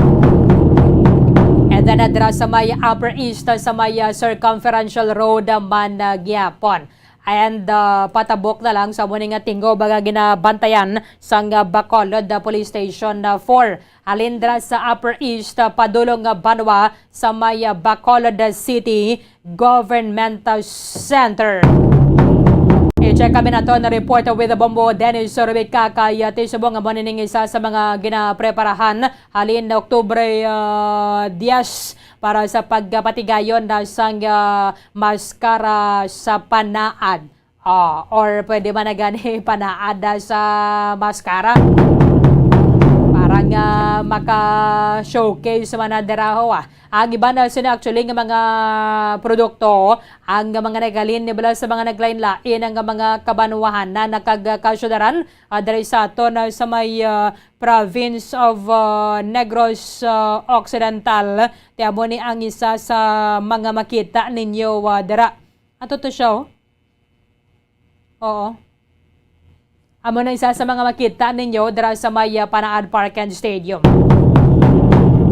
And then, ah, dira sa may Upper East, ah, sa may, ah, Circumferential Road, ah, man, ah, gyapon. And, ah, patabok na lang sa muni nga tingog, baga ginabantayan sang, ah, Bacolod, ah, Police Station, ah, four. Halin dira sa Upper East, ah, padulong nga banwa sa may, ah, Bacolod City Government Center. I-check kami nato na report with Bombo Dennis Rubica kay, ah, ti subong nga mo nining isa sa mga ginapreparahan halin Oktubre, ah, diyes para sa pagpatigayon na sang, ah, Mascara sa Panaad. Ah, or pwede man na gani panaada sa Mascara. Para nga maka-showcase man na dira ho, ah. Ang iban na sini actually nga mga produkto, ang mga naghalin ni bala sa mga naglain-lain ang mga kabanwahanan na kag kasyudaran, ah, diri sa aton, ah, sa may, ah, province of, ah, Negros, ah, Occidental. Ti amo ni ang isa sa mga makita ninyo, ah, dira. Ato to siya, oh. Oo. Amo na isa sa mga makita ninyo dira sa may, ah, Panaad Park and Stadium.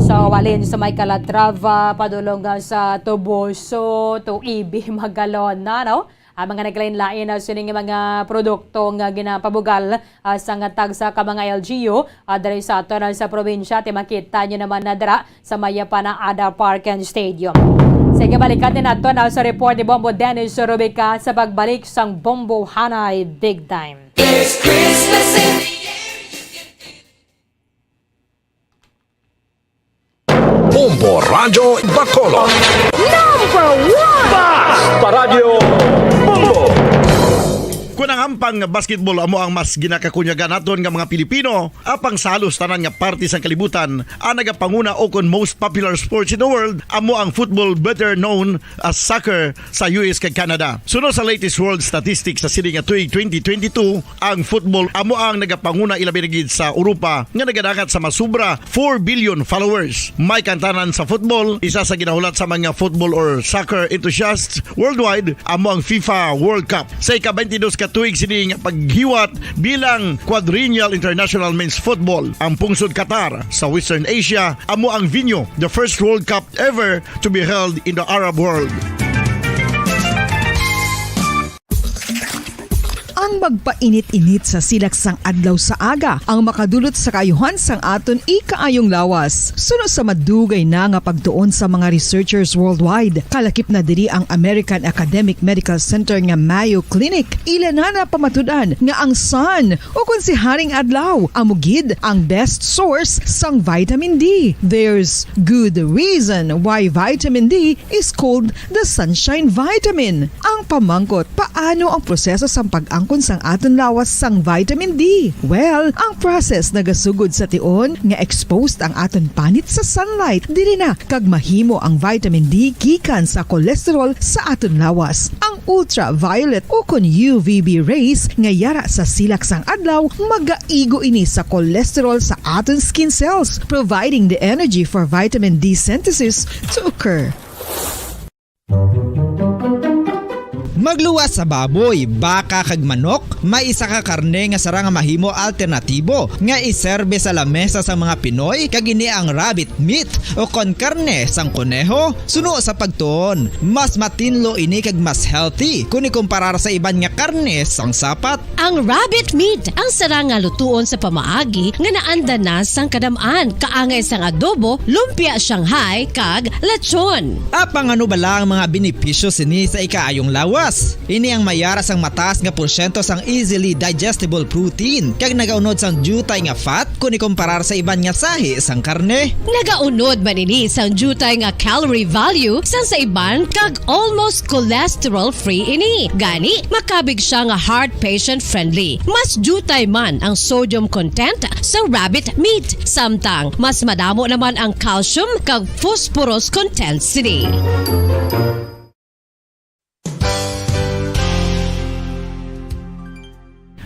So, walin sa may Calatrava, padulong nga sa Toboso, to E B Magalona, no? Ang mga naglain-lain na sining mga produkto nga ginapabugal, ah, sa nga tagsa ka mga L G U, ah, diri sa aton, ah, sa probinsya, ti makita nyo naman na dira sa may Panaada Park and Stadium. Sige, balikan din nato na sa report ni Bombo Dennis Rubica sa pagbalik sang Bombo Hanay Big Time. There's Christmas in the air. Bombo Radyo Bacolod. Number one! Basta Radyo Bombo! Kung ang ampang nga basketball amo ang mas ginakakunyagan naton nga mga Pilipino, apang sa halos tanan nga parte sang kalibutan, ang nagapanguna o kon most popular sports in the world amo ang football, better known as soccer, sa U S kag Canada. Suno sa latest world statistics sa sini nga tuig twenty twenty-two, ang football amo ang nagapanguna, ilabi na gid sa Europa, nga nagadangat sa masubra four billion followers. May kantanan sa football, isa sa ginahulat sa mga football or soccer enthusiasts worldwide amo ang FIFA World Cup. Sa ika-twenty-dos ka tuig sini nga paghiwat bilang Quadrennial International Men's Football, ang pungsod Qatar sa Western Asia amo ang venue, the first World Cup ever to be held in the Arab world. Ang magpainit-init sa silak sang adlaw sa aga ang makadulot sa kaayuhan sang aton ikaayong lawas. Suno sa madugay na nga pagtuon sa mga researchers worldwide, kalakip na diri ang American Academic Medical Center nga Mayo Clinic, ila na napamatud-an nga ang sun, ukon si Haring Adlaw, amo gid ang best source sang vitamin D. There's good reason why vitamin D is called the sunshine vitamin. Ang pamangkot, paano ang proseso sang pag-angkon sang aton lawas sang vitamin D? Well, ang process nagasugod sa tion nga exposed ang aton panit sa sunlight. Diri na kag mahimo ang vitamin D gikan sa cholesterol sa aton lawas. Ang ultraviolet ukon U V B rays nga yara sa silak sang adlaw magaigo ini sa cholesterol sa aton skin cells, providing the energy for vitamin D synthesis to occur. Magluwas sa baboy, baka kag manok, may isa ka karne nga sarang nga mahimo alternatibo nga iserbe sa lamesa sang mga Pinoy, kag ini ang rabbit meat o kon karne sang koneho. Suno sa pagtuon, mas matinlo ini kag mas healthy kon ikumparar sa iban nga karne sang sapat. Ang rabbit meat ang sarang nga lutuon sa pamaagi nga naandan na sang kadam-an, kaangay sang adobo, lumpia Shanghai, kag lechon. Apang ano bala ang mga benepisyo sini sa ikaayong lawas? Ini ang mayara sang mataas nga porsyento sang easily digestible protein, kag nagaunod sang diutay nga fat kon ikumparar sa iban nga sahi sang karne. Nagaunod man ini sang diutay nga calorie value sang sa iban, kag almost cholesterol-free ini. Gani, makabig siya nga heart patient-friendly. Mas diutay man ang sodium content sa rabbit meat, samtang mas madamo naman ang calcium kag phosphorus content sini.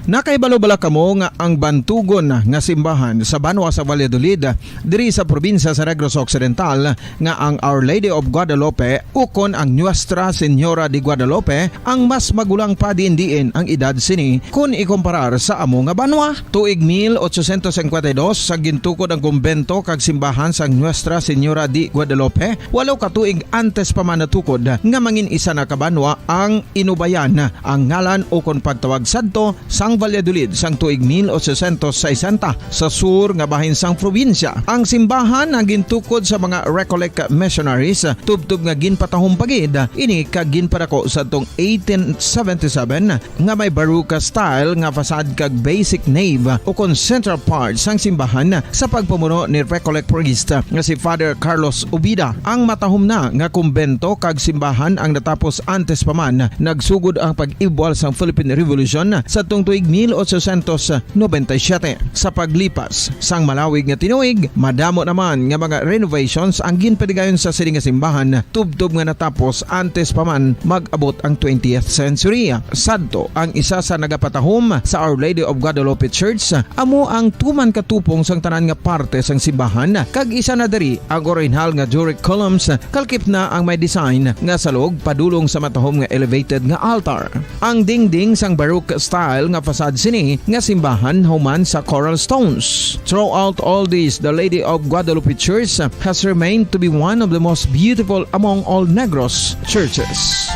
Nakahibalo bala kamo nga ang bantugon nga simbahan sa banwa sa Valladolid, diri sa probinsya sa Negros Occidental, nga ang Our Lady of Guadalupe ukon ang Nuestra Señora de Guadalupe ang mas magulang pa diin-diin ang edad sini kon ikumparar sa amo nga banwa? Tuig mil ochocientos cincuenta y dos, sa gintukod ang kumbento kag simbahan sang Nuestra Señora de Guadalupe, walo ka tuig antes pa man natukod nga mangin isa na ka banwa ang Inubayan, ang ngalan ukon pagtawag sadto sang Valladolid sang tuig mil ochocientos sesenta, sa sur nga bahin sang probinsya. Ang simbahan ang gintukod sa mga Recollect missionaries, tubtob nga ginpatahom pa gid ini kag ginpadako sadtong eighteen seventy-seven, nga may Baroque style nga facade kag basic nave ukon central part sang simbahan sa pagpamuno ni Recollect priest nga si Father Carlos Ubida. Ang matahom na nga kumbento kag simbahan ang natapos antes pa man nagsugod ang pag-ibwal sang Philippine Revolution sadtong tuig mil ochocientos noventa y siete. Sa paglipas sang malawig nga tinuig, madamo naman nga mga renovations ang ginpadigayon sa sini nga simbahan, tubtob nga natapos antes pa man mag-abot ang twentieth century. Sadto, ang isa sa nagapatahom sa Our Lady of Guadalupe Church amo ang tuman ka tupong sang tanan nga parte sang simbahan, kag isa na diri ang orihinal nga Doric columns, kalakip na ang may design nga salog padulong sa matahom nga elevated nga altar. Ang dingding sang Baroque style nga facade sini nga simbahan human sa coral stones. Throughout all this, the Lady of Guadalupe Church has remained to be one of the most beautiful among all Negros churches.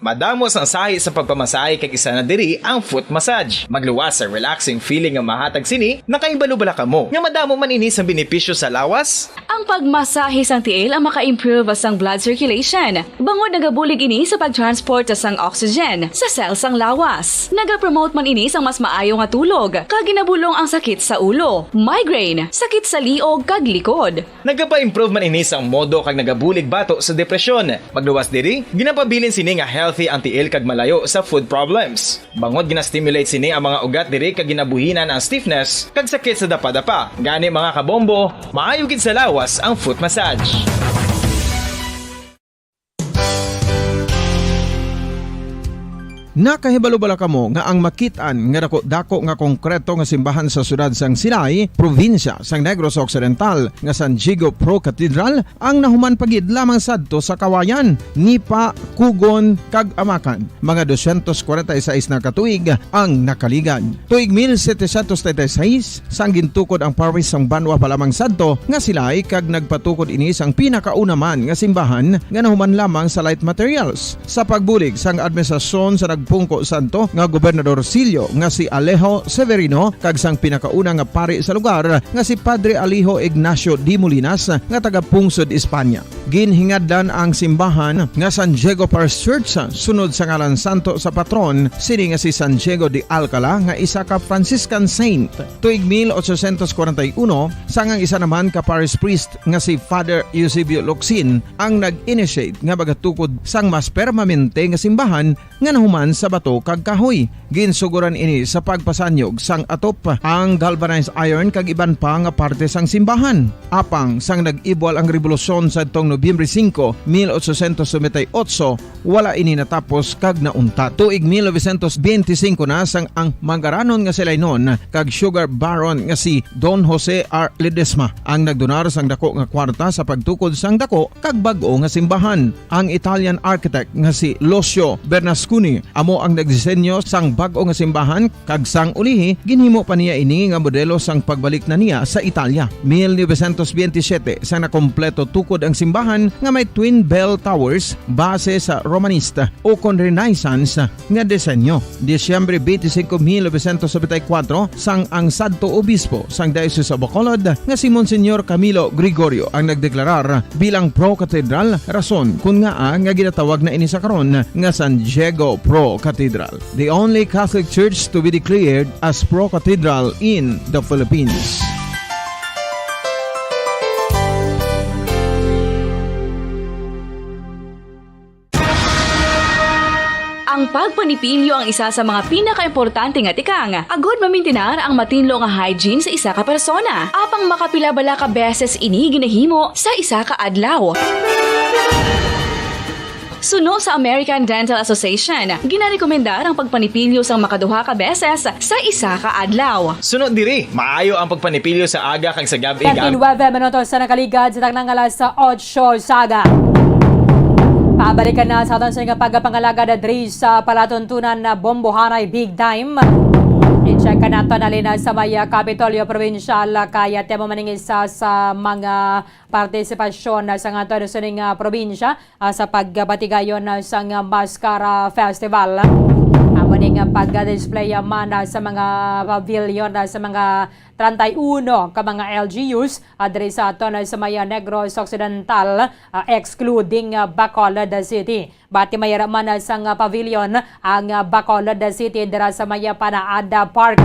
Madamo sang sahi sa pagpamasahe kag isa na diri ang foot massage. Magluwas sa relaxing feeling nga mahatag sini, nakahibalo bala kamo nga madamo man ini sang benepisyo sa lawas? Ang pagmasahe sang tiil ang maka-improve sang blood circulation, bangod nagabulig ini sa pag-transport sang oxygen sa cell sang lawas. Nagapromote man ini sang mas maayo nga tulog, kag ginabulong ang sakit sa ulo, migraine, sakit sa liog kag likod. Nagapa-improve man ini sang modo kag nagabulig bato sa depresyon. Magluwas diri, ginapabilin sini nga healthy ang tiil kag malayo sa foot problems. Bangod gina-stimulate sini ang mga ugat diri kag ginabuhinan ang stiffness kag sakit sa dapadapa. Gani, mga kabombo, maayo gid sa lawas ang foot massage. Nakahibalo bala kamo nga ang makit-an nga dako-dako nga konkreto nga simbahan sa siyudad sang Silay, probinsya sang Negros Occidental, nga San Diego Pro Cathedral, ang nahuman pa gid lamang sadto sa Kawayan? Ni pa Kugon, kag Amakan. Mga dosyentos kwarenta y seis na ka tuig ang nakaligad. Tuig mil setecientos treinta y seis, sang gintukod ang Parish sang Banwa pa lamang sadto nga silay, kag nagpatukod ini sang pinakauna man nga simbahan nga nahuman lamang sa light materials. Sa pagbulig sang administrasyon sa nagpungko sadto nga gobernador silyo nga si Alejo Severino kag sang pinakauna nga pari sa lugar nga si Padre Alejo Ignacio de Molinas nga taga Pungsod, Espanya. Ginhingadlan ang simbahan nga San Diego Parish Church sunod sa ngalan santo sa patron sini nga si San Diego de Alcala nga isa ka Franciscan saint. Tuig mil ochocientos kwarenta y uno, sang ang isa naman ka parish priest nga si Father Eusebio Locsin ang nag-initiate nga magatukod sang mas permanente nga simbahan nga nahuman sa bato kag kahoy. Ginsuguran ini sa pagpasanyog sang atop, ang galvanized iron kag iban pa nga parte sang simbahan. Apang sang nag-ibwal ang rebolusyon sadtong Nobyembre singko, mil ochocientos noventa y ocho, wala ini natapos kag nauntat. Tuig mil novecientos benti singko na sang ang manggaranon nga silaynon kag sugar baron nga si Don Jose R. Ledesma ang nagdonar sang dako nga kwarta sa pagtukod sang dako kag bag-o nga simbahan. Ang Italian architect nga si Lucio Bernasconi amo ang nagdisenyo sang bag-o nga simbahan kag sang ulihi ginhimo pa niya ini nga modelo sang pagbalik na niya sa Italia. Mil novecientos benti siyete, sang nakompleto tukod ang simbahan nga may twin bell towers base sa Romanista o kon Renaissance nga disenyo. Disyembre twenty-five, mil novecientos noventa y cuatro, sang ang sadto obispo sang Diocese of Bacolod nga si Monsignor Camilo Gregorio ang nagdeklarar bilang pro-cathedral, rason kun ngaa nga ginatawag na ini sa karon nga San Diego Pro Cathedral, the only Catholic church to be declared as pro-cathedral in the Philippines. Ang pagpanipilyo ang isa sa mga pinakaimportante nga tikang agod mamintinar ang matinlo nga hygiene sa isa ka persona. Apang makapila bala ka beses ini ginahimo sa isa ka adlaw? Suno sa American Dental Association, ginarekomendar ang pagpanipilyo sang makaduha ka beses sa isa ka adlaw. Suno diri, maayo ang pagpanipilyo sa aga kag sa gab-i. Thirty-nine minutos sa nakaligad sa taknang alas otso sa aga. Pabalikan na sa aton sa nga pagpangalagad diri sa palatuntunan na Bombohanay Big Time. I-check ka nato na lina sa may, ah, Kapitolyo Provincial, ah, kaya temo maning isa sa mga partisipasyon, ah, sa nga aton sining, ah, probinsya, ah, sa pagbatigayon, ah, sang, ah, Mascara Festival. Amo ni nga pag-display, ah, man, ah, sa mga pavilion, ah, sa mga treinta y uno ka mga L G Us, ah, diri sa aton, ah, sa may, ah, Negros Occidental, ah, excluding, ah, Bacolod City. Bati mayara man, ah, sang, ah, pavilion ang, ah, Bacolod City dira sa may, ah, Panaad, ah, Park.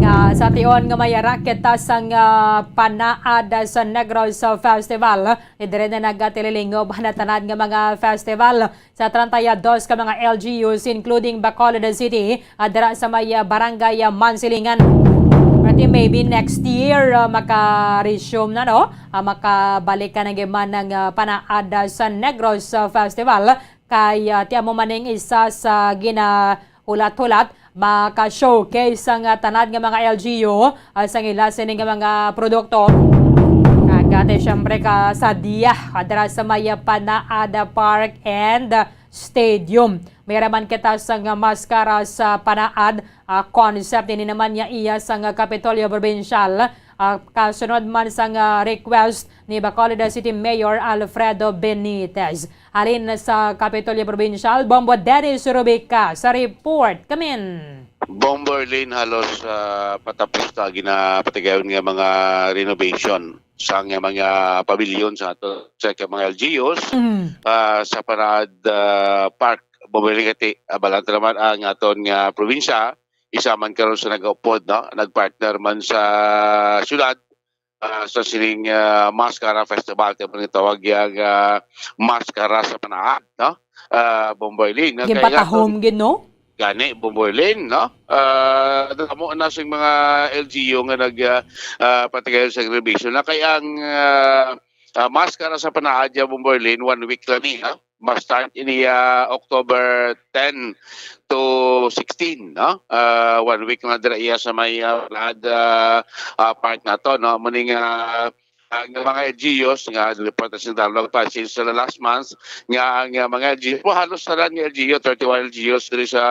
Nga sa tion nga mayara kita sang, ah, Panaad, ah, sa Negros, ah, Festival, eh, diri na nagatililingob ang tanan nga mga festival sa treinta y dos ka mga L G Us, including Bacolod City, ah, dira sa may, ah, Barangay, ah, Mansilingan. Pwede maybe next year, ah, maka-resume na, no? Ah, makabalik ka na gyud man ang, ah, Panaad, ah, sa Negros, ah, Festival. Kay, ah, ti amo man ning isa sa ginahulat-hulat, maka-showcase ang, ah, tanan nga mga L G U, ah, sang ila sini nga mga produkto. Kag, ah, ti, syempre, ka sa diya, ah, dira sa may, ah, Panaad Park and Stadium. May raman kita sang, ah, Mascara sa Panaad, ah, concept. Ini naman niya iya sang, ah, Kapitolyo Provincial, ah, kasunod man sang, ah, request ni Bacolod City Mayor Alfredo Benitez. Halin sa Kapitolyo Provincial, Bombo Dennis Rubica sa report. Kamin. Bombo Arlene, halos, ah, patapos ta ginapatigayon nga mga renovation sa nga mga pavilion sa ato sa ka mga L G Us, Mm. ah, sa Panaad, ah, Park. Bombo Arlene, kati, ah, balanta naman ang aton nga probinsya, isa man karon sa nag-upod, no? Nagpartner man sa syudad, ah, sa sining, ah, Mascara Festival, kaya man tawag yang, ah, Mascara sa Panaad, no? Ah, Bombo Arlene, no? Kaya nga, Ginpatahom gid, no? Gani, Bombo Arlene, no? Ah, damo na sing mga L G U nga nag, ah, ah, patigayon sa renovation. Na kay ang, ah, ah, Mascara sa Panaad, ya, Bombo Arlene, one week lang ni, no? Ma-start ini, ah, October ten to sixteen, no? Ah, one week na dira iya sa may, ah, Panaad, ah, ah, park nato, no? Mao ni nga, ah, ang mga L G Us nga report sa Sindalo pa since the last month nga ang, ah, mga L G U, halos tanan nga L G U, thirty-one L G Us diri sa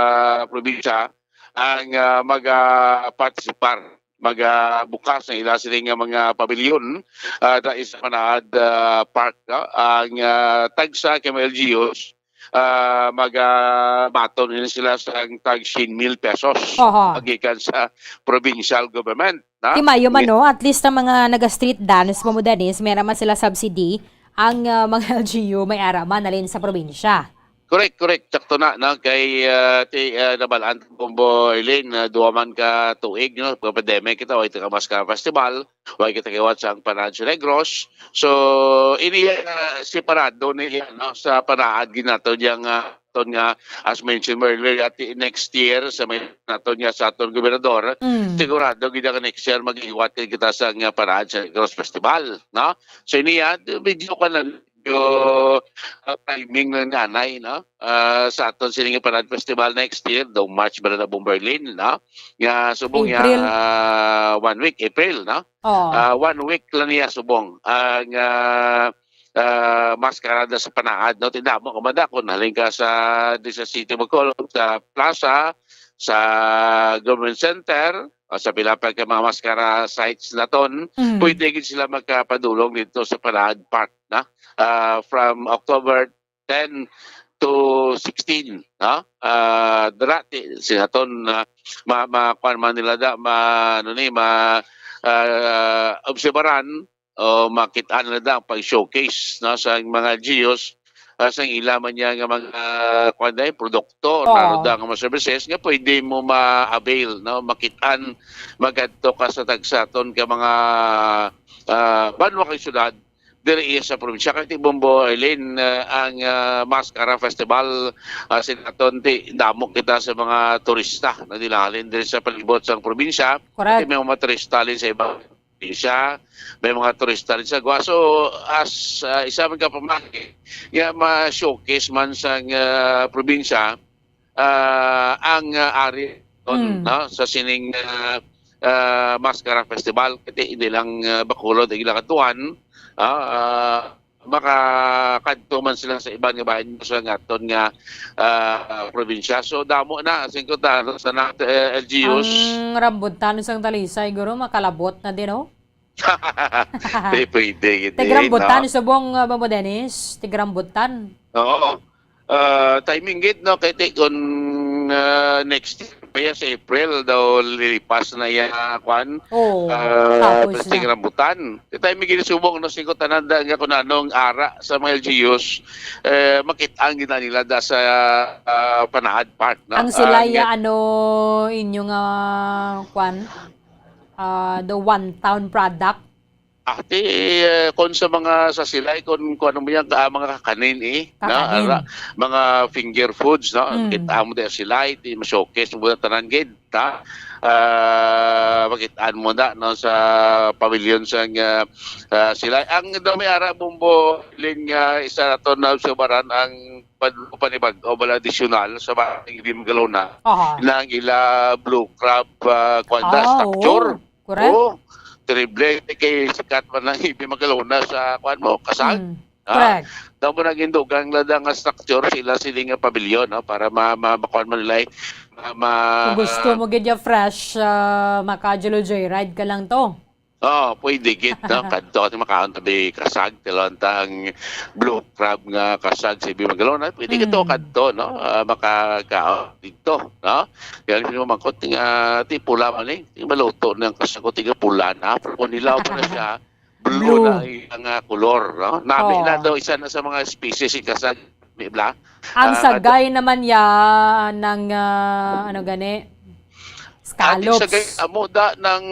probinsya ang, ah, mag-, ah, partisipar, mag-, ah, bukas ang ila sini nga mga pabilyon, ah, dai sa Panaad, ah, Park, no? Ang, ah, tagsa ka mga L G Us, ah, mag-, ah, baton ini sila sa tag siyam mil pesos Oho. Gikan sa provincial government, no? Ti maayo man, no? At least ang mga naga-street dance, Bombo Dennis, may ara man sila subsidy. Ang, ah, mga L G U may ara man halin sa probinsya. Correct, correct. Sakto na, no? Kay, ah, ti, ah, nabalaan, Bombo Eileen, na duha man ka tuig, no? Pag-pandemic kita, way ta ka Maskara Festival, way kita kaliwat sa Panaad sa Negros. So, ini, ah, separado ni, ano, sa Panaad gid nato diyang, ah, aton nga, as mentioned mo earlier, at next year, sa may naton nga sa aton gobernador, Mm. sigurado gid nga next year, mag-iwat kita sa nga Panaad sa Negros Festival, no? So, ini, ah, medyo ka na, medyo, ah, timing lang nanay, no? Ah, sa aton sining Panaad Festival next year, daw March ba na, Bombo Eileen, no? Nga subong niya, April. Ah, one week, April, no? Oo. Ah, one week lang niya subong ang, ah, ah, maskarada sa Panaad, no? Ti damo ka man da, kung halin ka sa, di sa City Bacolod, sa Plaza, sa Government Center, o sa pila pa ka mga maskara sites naton, Mm. pwede gid sila magkapadulong dito sa Panaad Park, na? Ah, from October ten to sixteen, no? Ah, dira ti-, sinaton, ah, ma-, ma-, kuwan man nila da, ma-, ano ni, ma-, ah, obserbaran o makit-an nila da ang pag-showcase, no, sa mga L G Us, ah, sa ila man niya nga mga, kuwan da, produkto, Oo. Naro da nga mga services nga pwede mo ma-avail, no, makit-an, magadto ka sa tagsaton ka mga, ah, banwa kay syudad, diri iya sa probinsya. Kay ti Bombo Eileen, ah, ang, ah, Mascara Festival, ah, sinaton ti damo kita sa mga turista na nilahalin diri sa palibot sang probinsya. Correct. Kay may mga turista halin sa ibang probinsya, may mga turista halin sa Guas. So, as, ah, isa man ka pamaagi, nga ma-showcase man sang, ah, probinsya, ah, ang, ah, ari, Mm. no, sa sining, ah, ah, Mascara Festival, kay ti hindi lang, ah, Bacolod ang ila katuan, ah, ah, makakadto man sila sa iban nga bahin sa aton nga, ah, probinsya. So, damo na, singko ta, no, sa nat-, eh, L G Us. Ang rambutan sang Talisay, guro, makalabot na din, oh. Di pwede, gid, Tigrambutan, no? Subong, ah, Bombo Dennis, tigrambutan. Oo. Ah, timing gid, no? Kay ti-, kung, ah, next year pa ya sa April daw lilipas na ya, kwan, Oo, ah, tapos na. Tigrambutan. Ti timing gid subong, no? Sigo tanan da nga kung anong ara sa mga L G Us, eh, makit-an gid na nila da sa, ah, Panaad Park, no? Ang sila Ah, ya, nga ano, inyo nga, kwan? Ah, the one town product? Ah, ti, eh, kon sa mga sa silay, kon, kon ano mo yan, ah, mga kakanin, eh, na, Kakanin. Ara, mga finger foods, no? Mm. Kita mo di silay, ti ma-showcase mo tanan gid, ta? Ah, makit-an mo na, no, sa pavilion sang, ah, ah, silay. Ang daw may ara, Bombo Eileen, nga isa na to na subaran ang pan-, panibag o bala adisyonal sa Barangay Magalona, Aha. Nang ila blue crab, ah, kwan na, Ah, structure. Oo. Correct. Oo. Terrible. Kay sikat man ang Hibi Magalona sa, kwan mo, kasag. Mm. Ha? Correct. Daw mo naging dugang lang nga structure sila sila nga pabilyon, no? Para ma-, ma-, makuha man nila, eh, ma-, ma-, Kung gusto ah, mo gid ya fresh, ah, maka-Jolo Joyride ka lang to. Oo, pwede gid, no? Kadto ka makaon tabi kasag, tilon ta ang blue crab nga kasag sa Hibi Magalona. Pwede ka to Mm. kadto, no? Ah, makakaon dito, no? Kaya hindi mo mangkot nga, ti pula man eh. Ti maluto na ang kasag ko, tiga pula na. Pero kung nilaw pa na siya, blue Blue. Na ang, ang, ah, kulor, no? Nami Oo. Na daw, isa na sa mga species yung kasag, may bla. Ang Ah, sagay naman ya ng, ah, ano gani? Ating Scallops. Sagay, amo da ng,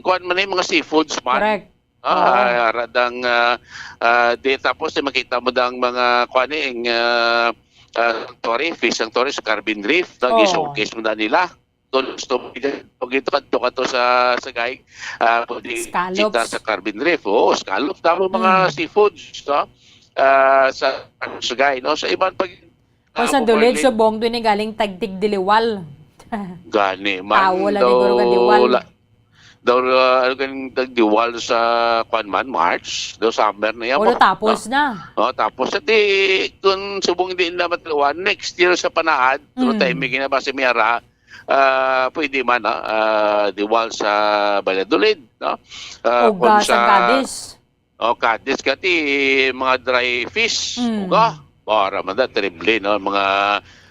kuwan man eh, mga seafoods man. Correct. Ah, Oo. Ah, radang, ah, ah, di, tapos di makita mo dang mga, kuwan eh, ang, ah, ah, sanctuary, fish sanctuary sa Carbon Reef, no? Oo. Gi-showcase mo na nila. Kung gusto mo, pag ito, kadto ka to sa Sagay, ah, pwede Scallops. Kita sa Carbon Reef. Oo, scallops. Damo mga Mm. seafoods, no? Ah, sa Sagay, no? Sa iban pag, Kung ah, sa Bombo Dulid, Eileen. Subong, doon ni galing tagtig diliwal. Gani man, Tawol lang daw, siguro ka diwal. La-, Daw, ah, ano, kan tag diwal sa, kwan man, March, daw summer na yan. Wala, tapos na. Oh, tapos na di, kung subong di na matilawan, next year sa Panaad, pero, mm, timing na ba si Miara, ah, pwede man, ah, ah, diwal sa Valladolid, no? Ah, o kung ga sa sa Cadiz. O, Cadiz kati, mga dry fish. Mm. Uga, para man da, terrible, no? Mga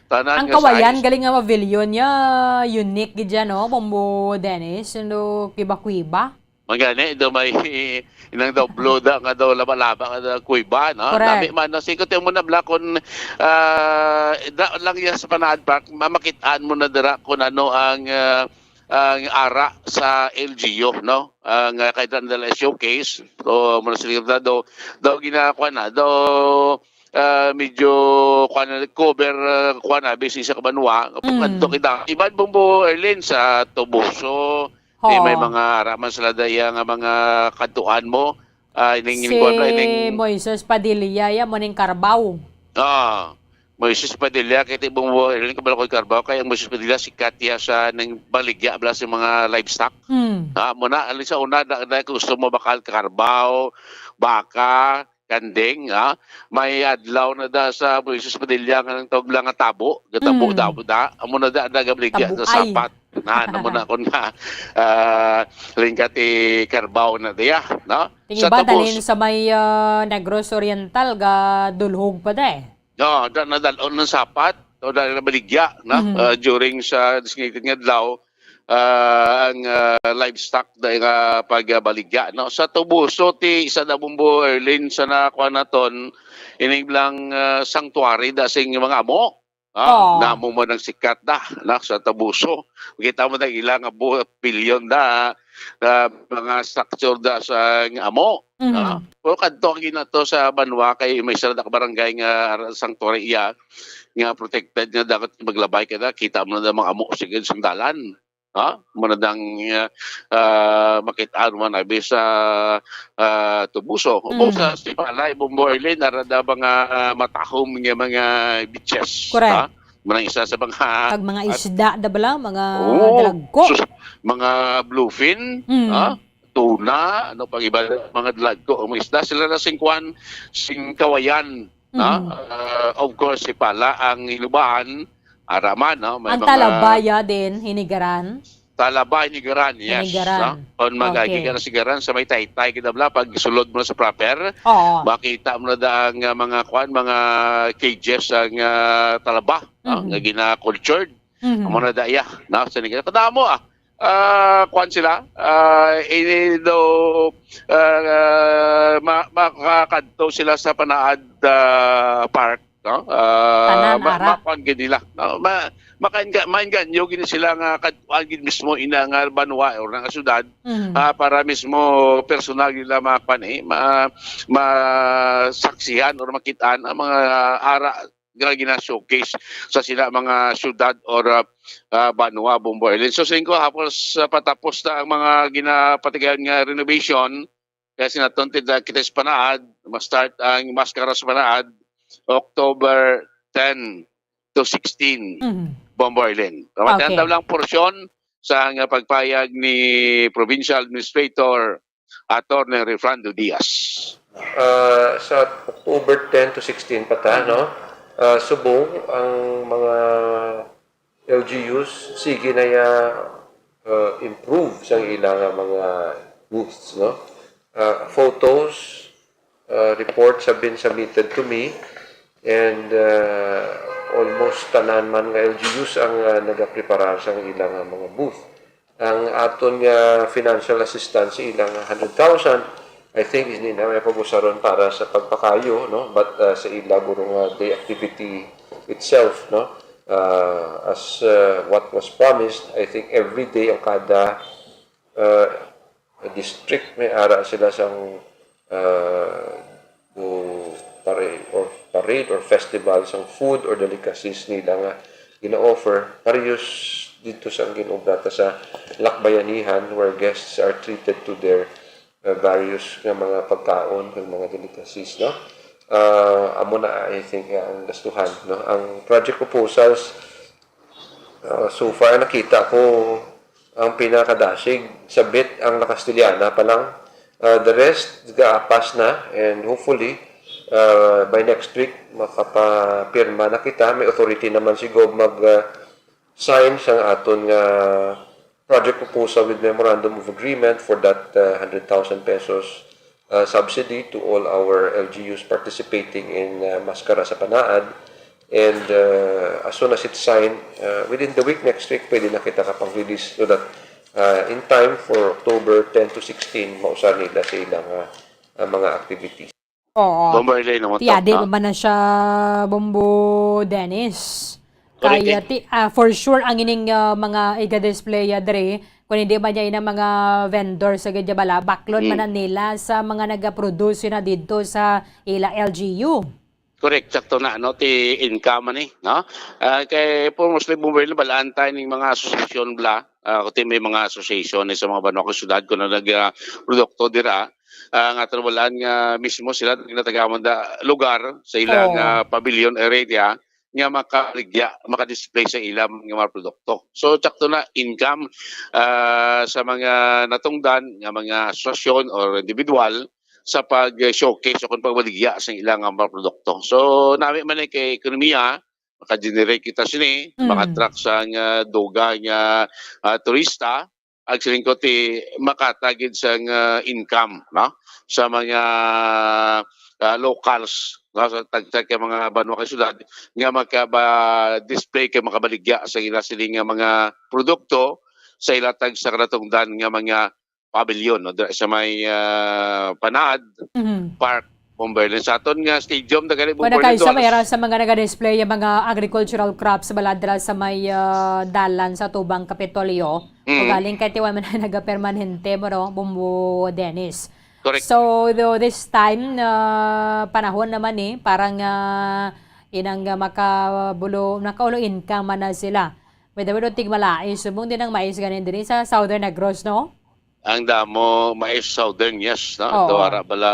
tanan. Ang nga kawayan, size. Galing nga mabilyon niya, unique gid yan, no? Bombo Dennis, ano, kiba-kiba. Magani, do may inang daw blue da, nga daw laba-laba, nga daw kuiba, no? Correct. Nami man, no? Sikot yung muna bla, kung, ah, da lang yan sa Panaad Park, mamakitaan mo na dira kung ano ang, ah, ang ara sa L G U, no? Ang, ah, kay Dandala Showcase. So, muna sila daw, daw ginakuha na, daw, ah, medyo, kuha na, cover, ah, kuha na, busy sa kabanwa. Mm. Kadto kita. Iban, Bombo Erlin, sa Toboso, di may, ho, mga araman sila daya nga mga kadtuan mo. Ah, ining, ining, si kuwan na, ining Moises Padilla, ya, mo ning Carabao. Ah, Moises Padilla, kay tibong mo, ilang kabalo ko Carabao, kay ang Moises Padilla, sikat ya sa nang baligya, bala sa mga livestock. Hmm. Ah, muna, ali sa una, da, da, gusto mo bakal Carabao, baka, kanding, ha? May adlaw na da sa Moises Padilla nga nang tawag lang nga tabo, gatabo, hmm, tabo da, amo na da, da, gabaligya, tabuay, sa sapat. Na, ano mo na, kung na, ah, lingkat i Carabao na diya, no? Ting iba, dalin sa may, ah, Negros Oriental, ga dulhog pa da eh. No, da, nadalon ng sapat, o dahil nabaligya, no? Mhm. Ah, during sa designated nga adlaw, ah, ang, ah, livestock da nga pagbaligya, no? Sa Tubuso, ti isa na Bombo Erlin sa nakuha naton, ining lang, ah, sanctuary da sing mga amo. Ah, oo. Namo mo nang sikat na, na sa Tabuso. Kita mo na ila nga bu-, bilyon na, na mga structure da sa nga amo. Mhm. Ah, pero kadto ang ginato sa banwa kay may isa na ka barangay nga sanctuary iya, nga protected nga dapat maglabay ka na, kita mo na mga amo, sige, sandalan. Ha? Muna dang, ah, ah, makit-an man abi sa, ah, Tubuso. Ubos, mm, sa Sipalay, Bombo Arlene, nara da mga, ah, matahom nga mga beaches. Correct. Ha? Muna isa sa mga, kag mga, ah, isda da bala, mga, oo, dalagko, sus-, mga bluefin, mm, ha? Tuna, ano pang iba, mga dalagko, mga isda. Sila na sing kwan, sing kawayan. No? Mhm. Ah, of course, si Pala ang inubahan, ara man, no? May ang mga talabaya din, hinigaran? Talaba, hinigaran, yes, hinigaran, no? On mag-, okay, hinigaran, sigaran sa may Taytay, kita bala, pag sulod mo sa proper, oo, makita mo na da ang, ah, mga kwan, mga cages ang, ah, talaba, no? Mhm. Nga gina-cultured. Mhm. Amo na da iya, no? Sa hinigaran. Kadamo, ah. Ah, kwan sila, ah, ini do, ah, ma-, makakadto sila sa Panaad, ah, Park, no? Ah, tanan, ma-, ara, makwan gid nila, no? Ma-, makainga-, mainganyo gid sila nga kadtuan gid mismo ina nga banwa or nga syudad, mhm, ah, para mismo personal nila makwan, eh, ma-, masaksihan or makitaan ang mga ara nga gina-showcase sa sila mga syudad or, ah, ah, banwa, Bombo Arlene. So, sa inyo, hapos, ah, patapos na ang mga ginapatigayon nga renovation, kaya sinaton tita kita sa Panaad, ma-start ang maskara sa Panaad, October ten to sixteen, mhm, Bombo Arlene. Kamatayan, okay, daw lang porsyon sa nga pagpayag ni Provincial Administrator Attorney Refrando Diaz. Ah, sa October ten to sixteen pa ta, no? Ah, subong ang mga L G Us, sige na ya, ah, improve sang ila nga mga booths, no? Ah, photos, ah, reports have been submitted to me, and, ah, almost tanan man nga L G Us ang, ah, nagapreparar sang ila nga mga booth. Ang aton nga financial assistance sa ilang hundred thousand, I think, hindi na may pag-usaron para sa pagpakayo, no? But, uh, sa ila guro nga day activity itself, no? Uh, as, uh, what was promised, I think every day ang kada, uh, district may ara sila sang, uh, o parade or, parade or festival sang food or delicacies nila nga gina-offer, parehas dito sa ang gin-obra ta sa Lakbayanihan, where guests are treated to their, uh, various nga mga pagkaon kag mga delicacies, no? Uh, amo na, I think, nga ang gastuhan, no? Ang project proposals, uh, so far nakita ko, ang pinakadasig, submit ang nakastilyana pa lang. Uh, the rest, ga-pass na, and hopefully, uh, by next week, makapapirma na kita. May authority naman si Gov mag, uh, sign sa aton nga project proposal with memorandum of agreement for that, uh, hundred thousand pesos, uh, subsidy to all our L G Us participating in, uh, Maskara sa Panaad. And, uh, as soon as it's signed, uh, within the week next week, pwede na kita kapag-release so that, uh, in time for October ten to sixteen, mausar nila sa ilang, uh, uh, mga activities. Oo. Bombo Arlene, mo Ti, adi no? Ba man na siya, Bombo Dennis? Correct. Kaya, ti, ah, for sure, ang ining, ah, mga iga-display, ah, dre, kung hindi man niya inang mga vendor sa Gajabala, baklon Mm. man na nila sa mga nagaproduce na dito sa ila L G U. Correct, sakto na, no? Ti income man ni, no? Ah, kay po mostly, Bombo Arlene, balaan tayo ning mga asosasyon bla, ah, kuti may mga association ni sa mga banwa kag syudad kuno nag, ah, produkto dira, ah, nga trabalaan nga mismo sila ginatagaman da lugar sa ilang, Oo. ah, pavilion area nga makaligya, makadisplay sa ilang nga mga produkto. So, sakto na income, ah, sa mga natungdan nga mga asosasyon or individual sa pag-showcase o kung pagbaligya sa ilang nga mga produkto. So, nami man ay kay ekonomiya, maka-generate kita sini, Mm. maka-attract sa nga dugang nga, ah, turista, ag siling ko ti makatagid sa nga income, no? Sa mga, ah, locals, no? Sa tagsa ka mga banwa kag syudad nga makaba-display kay makabaligya sa ila sini nga mga produkto sa ila tagsa ka natungdan nga mga pavilion, no? Dira sa may, ah, Panaad Mhm. Park, Bombo Arlene. Sa aton nga stadium, na gani, Wala Bombo Arlene, kayo sa doon. Mayra sa mga naga-display yung mga agricultural crops, balad dira sa may, ah, dalan sa Tubang Kapitolyo. Mm. Ugaling kay tiwan man na nagapermanente mo, no? Bombo Dennis. Correct. So, do, this time, na panahon naman ni, parang, ah, inang, ah, makabulo, nakaulo income man na sila. May daw tigmalais, subong din ang mais ganin diri sa Southern Negros, no? Ang damo, mais Southern, yes, no? Oo. Daw ara bala,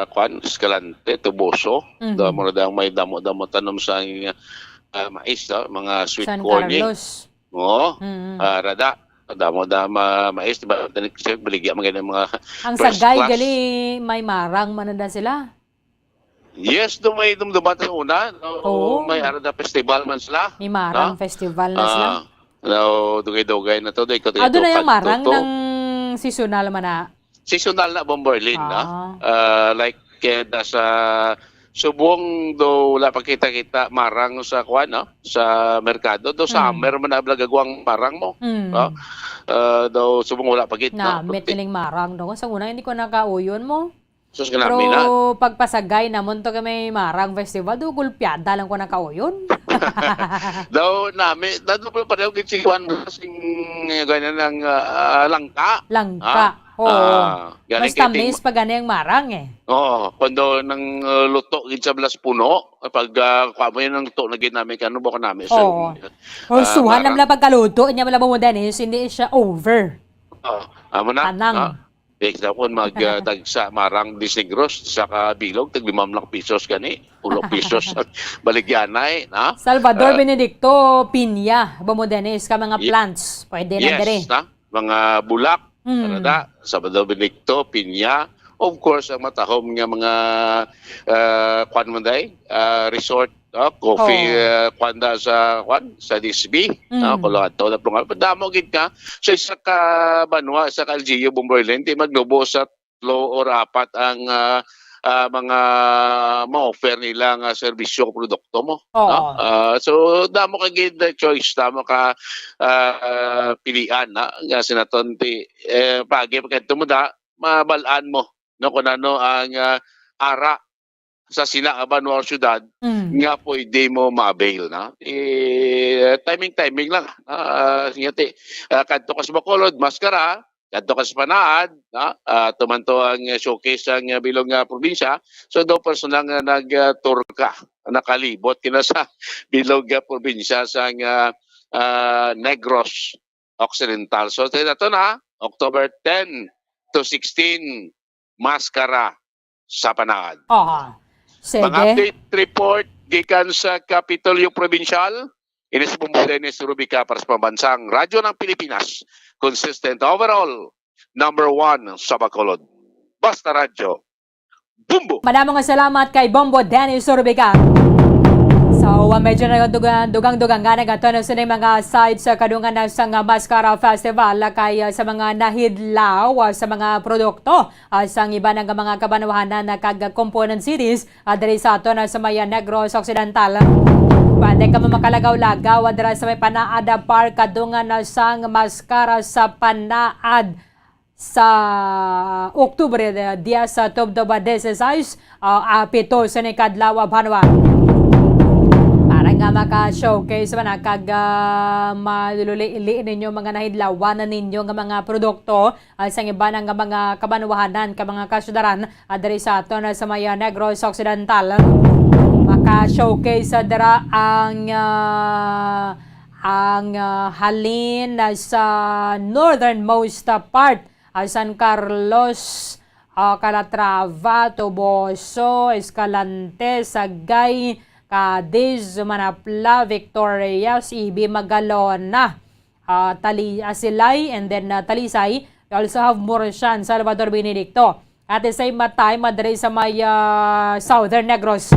kwan, Escalante, Toboso. Mhm. Daw mo na daw may damo-damo tanom sa, ah, mais, no? Mga sweet San corn, eh. Carlos. Oo. Mm. Ah, rada. Damo da ma mais, diba? Tani, sir, baligya man gani mga Ang first sagay class. Gali, may marang man na sila. Yes, do may dumduman sa una. No? Oo. May ara na festival man sila. May marang No? festival na sila. Ah, no, dugay-dugay na to. Dugay ko Ado na yung tukad marang to, to. Ng seasonal man na. Seasonal na, Bombo Arlene, na. Ah. Ah, like, eh, da sa subong do wala pa kita-kita marang sa kuwan, no? Sa merkado. Do Mm. summer man na gagawang marang mo. Mm. No? Ah, do subong wala pa git, no? Na, met niling marang do. Sa una, hindi ko nakauyon mo. Sus, Pero kanami na. Pagpasagay namon to kay may Marang Festival, do gulpiada lang ko nakauyon. Daw nami, daw pa pareho gid si Juan sing ganyan ang, ah, langka. Langka. Ha? Oo. Ah, galing Mas kay tamis Ting- pa gani ang marang eh. Oo, kundo nang, uh, luto gid sa blas puno, pag, ah, kuha mo yun ang luto na gid namin, kano ba ko namin? So, Oo. Oh, ah, suhan marang. Naman lang pagkaluto niya, wala mo dani, hindi siya over. Oh, amo na. Tanang. Ah. Example, mag, ah, tagsa marang de Negros, sa ka bilog, tag limang lang pisos gani, ulo pisos ang baligyanay, na? Salvador Ah. Benedicto, pinya, ba mo, Dennis, ka mga Ye-, plants, pwede na yes, diri. Na? Mga bulak, Mm. ano na? Salvador Benedicto, pinya, of course, ang matahom nga mga, ah, kwan man day, ah, resort, ah, coffee, Oo. Ah, kwan da sa, kwan, sa Disby, Mm. ah, kulo adto na plungal. Damo gid ka. So, isa ka banwa, isa ka L G U, Bombo Arlene, di magnubo sa tatlo or apat ang, ah, ah, mga ma-offer nila nga serbisyo o produkto mo, Oo. No? Ah, so, damo ka gid na choice, damo ka, ah, pilian, na, nga sinaton ti, eh, pagi pa kadto mo da, mabal-an mo, no, kung ano ang, ah, ara sa sina nga banwa o syudad Mm. nga pwede mo ma-avail, no? Eh, timing-timing lang. Ah, nga ti, ah, kadto ka sa Bacolod, Mascara, kadto ka sa Panaad, no? Ah, tuman to ang, ah, showcase sang, ah, bilog nga probinsya. So, daw personal nga nag, ah, tour ka, nakalibot kina sa bilog nga probinsya sang, ah, ah, Negros Occidental. So, tayo na to na, October ten to sixteen, Mascara sa Panaad. Aha. Sige. Mga update report gikan sa Kapitolyo Provincial, Ini si Bombo Dennis Rubica para sa Pambansang Radyo ng Pilipinas. Consistent overall, number one sa Bacolod. Basta Radyo, Bombo! Madamo nga salamat kay Bombo Dennis Rubica. So, uh, medyo na dugang-dugang nga nagaton sa mga side sa kadungan na sa nga Mascara Festival, uh, kay, uh, sa mga nahidlaw, uh, sa mga produkto, uh, sa iban nga mga kabanwahanan na kag component cities, uh, diri sa aton, uh, sa may, uh, Negros Occidental. Pwede ka mo makalagaw-lagaw, uh, dira sa may Panaad, uh, Park, kadungan na sang Mascara sa Panaad sa Oktubre, uh, diyes, uh, tubtob, uh, dieciséis, uh, uh, pito sa ni kadlaw, uh, banwa. Para nga maka-showcase man, uh, kag, uh, malulili ninyo mga nahidlawan na ninyo nga mga produkto, uh, sa iban nga mga kabanwahanan, ka mga kasyudaran, uh, diri sa aton, uh, sa may, uh, Negros Occidental. Maka-showcase, uh, dira ang, uh, ang, uh, halin, uh, sa northernmost, uh, part, uh, San Carlos, uh, Calatrava, Toboso, Escalante, Sagay, Cadiz, Manapla, Victorias, Ibi, Magalona, uh, Tali-, uh, Silay, and then, uh, Talisay. We also have Murcian, Salvador, Benedicto. At the same time, uh, diri sa may, uh, Southern Negros.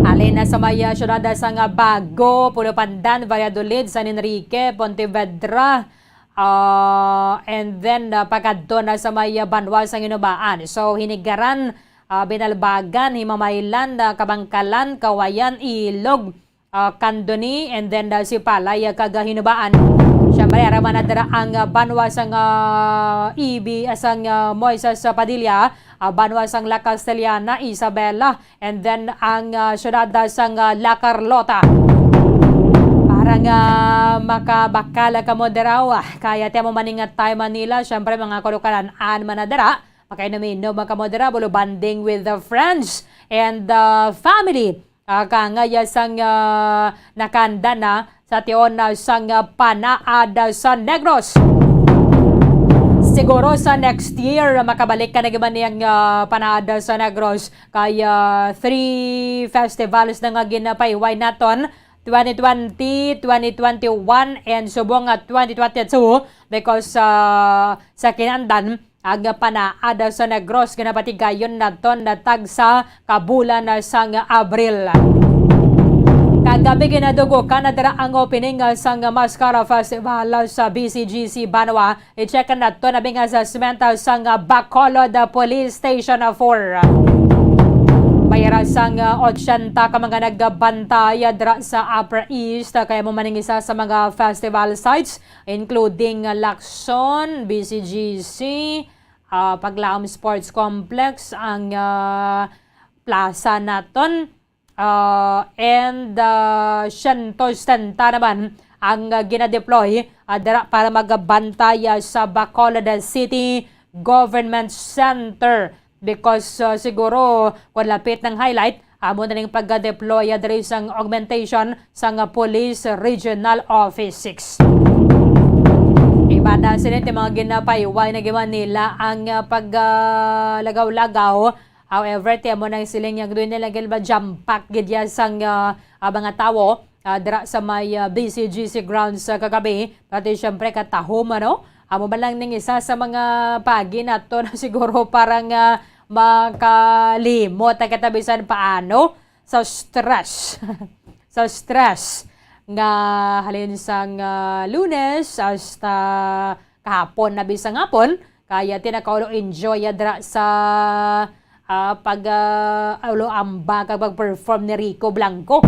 Halin na sa may, uh, syudad sa nga Bago, Pulo Pandan, Valladolid, San Enrique, Pontevedra, uh, and then, uh, pagkadto na sa may, uh, banwa sa Hinubaan. So, Hinigaran, uh, Binalbagan, Himamaylan, uh, Kabangkalan, Kawayan, Ilog, uh, Candoni, and then, uh, Sipalay, uh, kag, uh, Hinubaan. Siyempre, ara man na dira ang, uh, banwa sang, uh, Ibi, uh, sang, uh, Moises Padilla, uh, banwa sang La Castellana, Isabela, and then ang, uh, syudad, uh, sang, uh, La Carlota. Para nga makabakal kamo dira, uh, kaya ti amo man ni nga Thai Manila, siyempre, mga kalukalan-an man na dira, makainom-inom kamo dira, bulo bonding with the friends and the family. Ah, kangaya sang, ah, nakanda na sa tion na sang, ah, Panaad sa Negros. Siguro sa next year, makabalik ka na gyud man niyang, ah, Panaad sa Negros. Kay, ah, three festivals na nga ginapahiway naton, twenty twenty, twenty twenty-one, and subong nga twenty twenty-two, because, ah, sa kinandan, ang Panaad sa Negros, ginapatigayon naton na tagsa ka bulan sang Abril. Kagabi, ginadugo ka na dira ang opening sang Mascara Festival sa B C G C Banwa. I-check naton na bing assessment sang Bacolod Police Station four. Bayara sang ochenta ka mga nagbantay dira sa Upper East, kaya mo maning isa sa mga festival sites, including, uh, Lacson, B C G C, uh, Paglaom Sports Complex, ang, uh, plaza naton, uh, and, uh, siyento setenta naman ang, uh, ginadeploy, uh, dira para magabantay, uh, sa Bacolod City Government Center. Because, uh, siguro, kung lapit ng highlight, amo na ning pagka-deploy, uh, diri sang augmentation sang, uh, Police Regional Office six. Iba na sila ti mga ginapahiway na giman nila ang, uh, pag, uh, lagaw-lagaw. However, ti amo nang siling yang doon nila gil ba jam-pack gid ya sang, uh, uh, mga tawo, uh, dira sa may, uh, B C G C grounds sa kagabi. Pati siyempre katahom, ano? Amo man lang ning isa sa mga pagi nato na siguro parang, ah, makalimot ang katabisan paano sa stress. Sa stress nga halin sang, ah, Lunes hasta kahapon na bisang hapon, kaya ti nakaulo enjoy ya dira sa ah, pag, ah, ulo amba kag pag-perform ni Rico Blanco.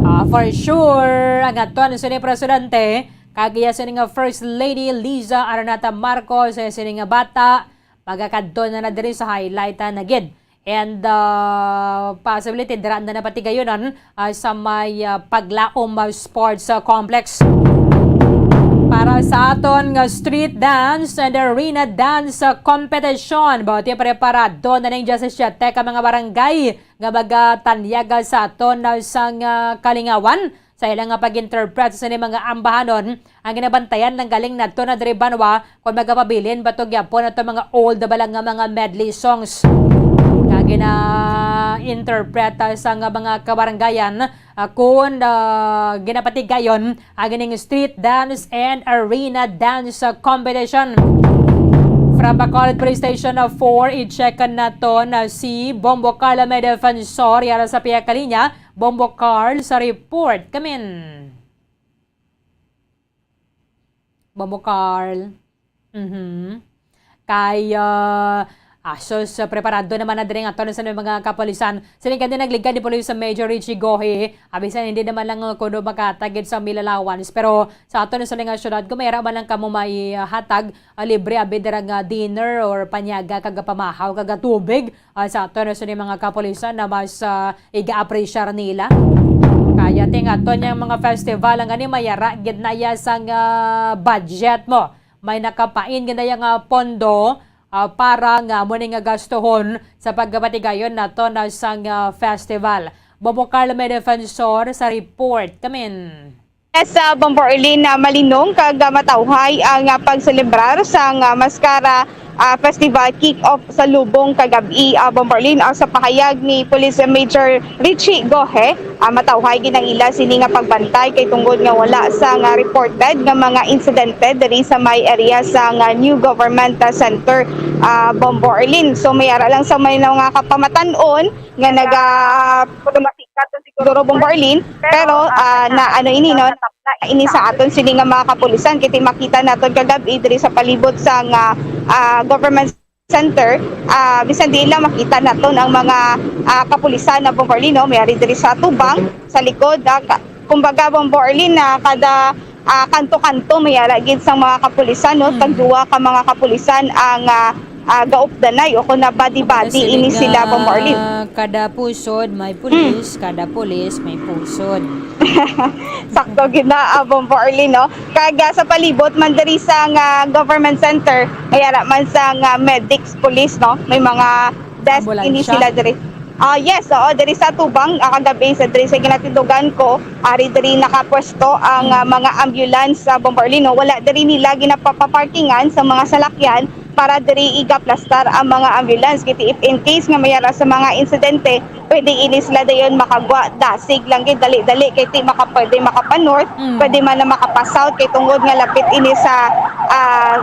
Ah, for sure, ang aton sini presidente, kag iya sini nga First Lady Liza Aranata Marcos, eh, sini nga bata, magakadto na na diri sa highlight, ah, na gid. And, ah, possibility, dira na napatigayonon, ah, sa may, ah, Paglaom, ah, Sports, ah, Complex. Para sa aton nga street dance and arena dance, ah, competition, bati preparado na ning diyasisiete ka mga barangay nga magatanyag sa aton, ah, sang, ah, kalingawan sa ilang nga pag-interpret sa ni mga ambahanon. Ang ginabantayan lang galing nato na diri banwa kung magapabilin ba to gyapon ato mga old ba lang nga mga medley songs. Nga gina-, interpret, ah, sa nga mga kabaranggayan, ah, kun, ah, ginapatigayon ang ining street dance and arena dance, ah, competition. From Bacolod Police Station, ah, four, i-check naton, ah, si Bombo Carl, may defensor, yara sa pihak kalinya. Bombo Carl sa report. Kamin. Bombo Carl. Mhm. Kay, ah, asos, ah, preparado naman na diri nga aton sa mga kapulisan. Sini gani nagligad ni Police Major Richie Gohe, abisan hindi naman lang, ah, kuno makatagid sa meal allowance. Pero sa aton sa nga syudad, kung mayara man lang kamo maihatag, ah, libre abi dira nga dinner or panyaga kag pamahaw kag tubig, ah, sa aton sa mga kapulisan na mas, ah, iga-apresyar nila. Kaya ting aton yang mga festival ang ani mayara gid na ya sang, ah, budget mo. May nakapain gid na ya nga pondo, ah, para nga mo ni nga gastuhon sa pagpatigayon nato na sang, ah, festival. Bobo Carlo may defensor sa report. Kamin. Yes, ah, Bombo Arlene, ah, malinong kag, ah, matawhay ang, ah, pagselebrar sang, ah, Mascara, ah, Festival kick-off sa lubong kagab-i, ah, Bombo Arlene. Ah, sa pahayag ni Police Major Richie Gohe, ah, matawhay gid ang ila sini nga pagbantay kay tungod nga wala sa nga reported nga mga insidente diri sa may area sa nga New Government, ah, Center, ah, Bombo Arlene. So may ara lang sa may mga kapamatan-on nga naga siguro Bombo Arlene, pero, ah, na ano ini, no? Ini sa aton sini nga mga kapulisan, kay makita naton kagab-i diri sa palibot sa nga, ah, government center, ah, bisan di lang makita naton ang mga, ah, kapulisan na Bombo Arlene, no? May ari diri sa tubang, sa likod, ah, ka-, kumbaga Bombo Arlene na kada, ah, kanto-kanto may ara gid sang mga kapulisan, no? Mm. Tagduwa ka mga kapulisan ang, ah, ah, gaupdanay o kung na body-body Sini ini sila, nga Bombo Arlene. Kada pusod may pulis, kada pulis may pusod. Sakto gid na, ah, Bombo Arlene, no? Kag, ah, sa palibot man diri sa nga government center, may ara man sa nga medics, police, no? May mga desk ini Ambulansya? Sila diri. Ah, yes, oo, diri sa tubang, ah, kagabi sa diri sa ginatindugan ko, ari diri nakapwesto ang, ah, mga ambulance sa Bombo Arlene, no? Wala diri nila ginapapaparkingan sa mga salakyan para diri igaplastar ang mga ambulance. Kay if in case nga may ara sa mga insidente, pwede ini sila dayon makagwa dasig lang gid, dali-dali kay ti maka-, pwede makapa-north, Mm. pwede man na makapa-south kay tungod nga lapit ini sa, ah,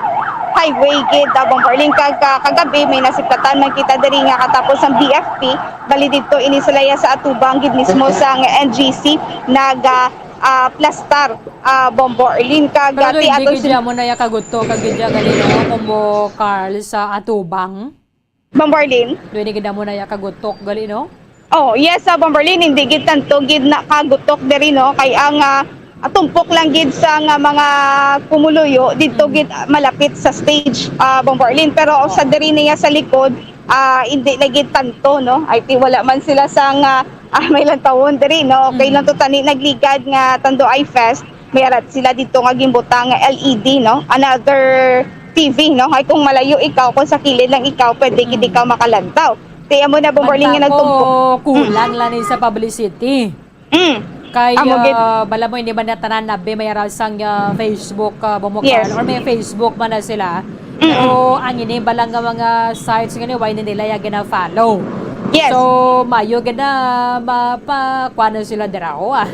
highway gid, ah, Bombo Arlene. Kag, ah, kagabi may nasiplatan man kita diri nga katapos ang B F P, bali didto ini sila ya sa atubang gid mismo sa nga N G C nag, ah, ah, plastar, ah, Bombo Arlene. Kag, Pero ah, ti hindi aton gid sin- mo na ya kaguto, kag gid ya gali, no? Bombo Carl sa atubang. Bombo Arlene? Dili gid mo na ya kagutok gali, no? Oh, yes, sa Bombo Arlene, hindi gid tanto gid na kagutok diri, no? Kay ang, ah, tumpok lang gid sa nga mga pumuluyo dito Mm. gid, ah, malapit sa stage, ah, Bombo Arlene. Pero sa Oo. Diri niya sa likod, ah, hindi na gid tanto, no? Ay, ti wala man sila sa nga, ah, may lantawon diri, no? Okay Mm. lang to tani nagligad nga Tanduay Fest. May arat sila dito nga gimbutang nga L E D, no? Another T V, no? Ay kung malayo ikaw, kung sa kilid lang ikaw, pwede gid Mm. ikaw makalantaw. Ti amo na, Bombo Arlene, nga Banta ko, nagtumpok. Kulang Mm. lang ni sa publicity. Mm. Kay, Amo gid. Ah, bala mo, hindi man na tanan na be may aral sang, ah, Facebook, ah, Bombo Yes. Carl, or may Facebook man na sila. Mm. Pero ang ini bala nga mga sites nga ni, why nila ya gina-follow? Yes. So, mayo gid na mapa-, kuha na sila dira, oh, ah.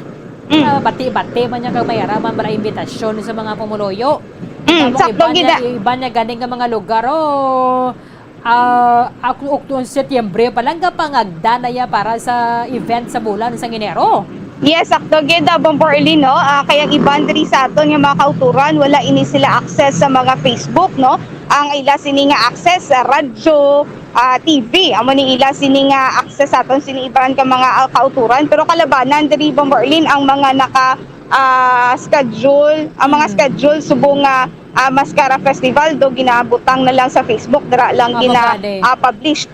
Mm. Ah, bati-bati man niya kag may ara man bala imbitasyon sa mga pumuluyo. Mm, Kamo sakto iba gid niya, na. Iba niya gani nga mga lugar, oh. Ah, ako, uktuon Setyembre pa lang, kapangagda na ya para sa event sa bulan sang Enero. Yes, sakto gid, ah, Bombo Arlene, no? Ah, kay ang iban diri sa aton nga mga kauturan, wala ini sila access sa mga Facebook, no? Ang ila sini nga access sa radyo, ah, T V. Amo ni ila sini nga access sa aton sini iban ka mga, ah, kauturan. Pero kalabanan diri, Bombo Arlene, ang mga naka, ah, schedule, ang mga Mm. schedule subong nga, ah, Mascara Festival, do ginabutang na lang sa Facebook, dira lang Mga gina, babae. Ah, published.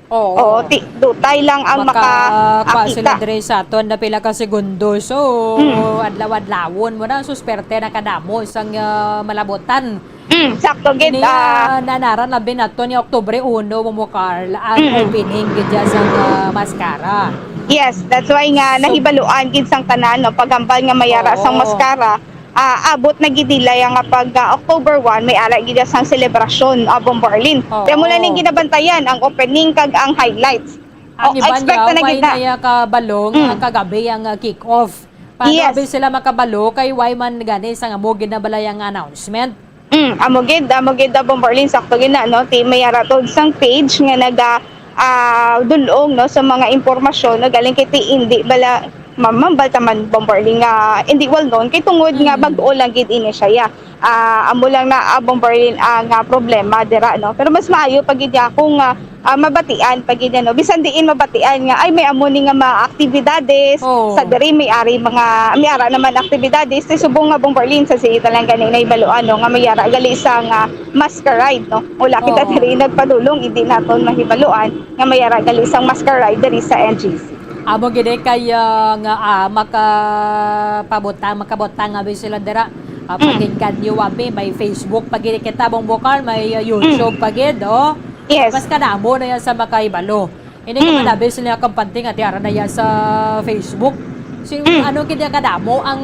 Oo. Oo, ti-, dutay lang ang Maka-, maka-, kuha sila makita. Dire sa aton na pila ka segundo. So, Mm. adlaw-adlawon mo na, susperte na kadamo sang, ah, malabutan. Mm, sakto gid, Ini, ah, ah, nanara na bin ato ni Oktubre uno, Momo Carl, ang Mm. opening gid dyan sa, ah, Mascara. Yes, that's why nga So, nahibaluan gid sang tanan, no, paghambal nga mayara sang Oo. Mascara, ah, abot na gid nila yang nga pag, ah, October one, may ara gid sang selebrasyon, ah, Bombo Arlene. Oo. Kaya mula ning ginabantayan ang opening kag ang highlights. Ang Oh, iban expect niya, na na why gid na. na iya kabalo nga Mm. kagabi ang, ah, kick-off? Paano Yes. abi sila makabalo kay why man gani sang amo gid na balay ang announcement? Mm, amo gid, amo gid, ah, Bomborlin, sakto gid na, no? Ti may ara to sang page nga naga, ah, dul-ong, no, sa mga impormasyon, no, galing kay ti hindi bala, ma-, mambal ta man, Bomborlin, nga hindi well known, kay tungod nga Mm. bag-o lang gid ini siya, ya. Ah, amo lang na, ah, Bomborlin, ang, ah, problema dira, no? Pero mas maayo pa gid ya kung, ah, ah, mabatian pa gid, ano? Bisan diin mabatian nga, ay, may amo ni nga mga aktibidades, Oo. sa diri may ari mga, may ara naman aktibidades, ti subong nga, Bomborlin, sa sige ta lang gani nahibaluan, no, nga may ara gali sa nga masquerade, no? Wala kita Oo. diri nagpadulong, hindi naton mahibaluan nga may ara gali sa masquerade diri sa N G C. Amo gid eh kay, ah, nga, ah, makapabutang, makabutang nga abi sila dira. Ah, Mm. pakinggan niyo abi, may Facebook pa gid kita, Bong Bokal, may, ah, YouTube Mm. pa gid, oh. Yes. Mas kadamo na yan sa makahibalo. Hindi ko Mm. malabi sila kampante nga tiara na yan sa Facebook. Si, Mm. ano gid niya kadamo ang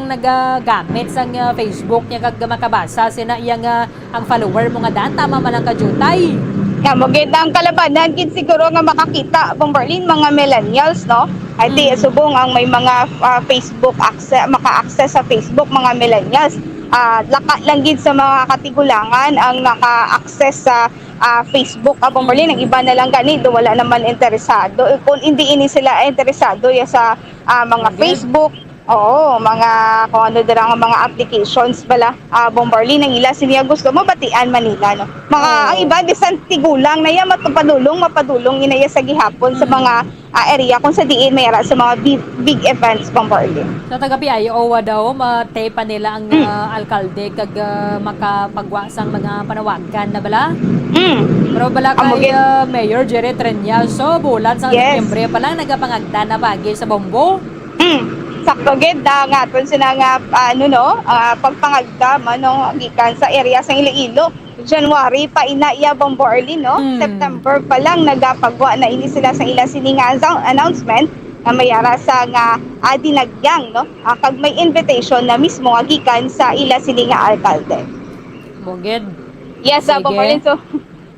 nagagamit sang, ah, Facebook niya kag makabasa sina iya nga ang follower mo nga daan, tama man ang kajutay. Nga mo gid ang kalabanan gid siguro nga makakita, Bomborlin, mga millennials, no? Ay, di, Mm. subong ang may mga, ah, Facebook access, maka-access sa Facebook, mga millennials. Ah, laka lang gid sa mga katigulangan ang naka-access sa, ah, Facebook, ah, Bomborlin. Ang Mm. iba na lang gani, do wala naman interesado. Kung hindi ini sila interesado ya sa, ah, mga Ang gid. Facebook, Oo, mga kung ano dira nga mga applications bala, ah, Bombarlin, ang ila sini nga gusto mabatian man nila, no? Mga, Oo. ang iba, bisan tigulang na iya, matupadulong, mapadulong ina iya sa gihapon sa Mm. mga, ah, area kung sa diin may ara sa mga big, big events, Bombarlin. Sa taga P I O, wa daw, ma-tape pa nila ang, Mm. ah, alkalde kag, ah, makapagwa sang mga panawagan na bala. Mm. Pero bala Amo kay, gid. ah, Mayor Jerry Treñaso, bulan sa Yes. Nobyembre pa lang, nagapangagda na pagi sa bombo. Mm. Sakto gid na nga aton sina nga, ah, ano, no, ah, pagpangagda man, no, gikan sa area sa Iloilo. January pa ina iya, Bombo Arlene, no? Mm. September pa lang nagapagwa na ini sila sa ila sini nga annou-, announcement nga may ara sa nga, ah, dinagyang, no? Ah, kag may invitation na mismo nga gikan sa ila sini nga alkalde. Bugid. Yes, ah, Sige. Bombo Arlene, so,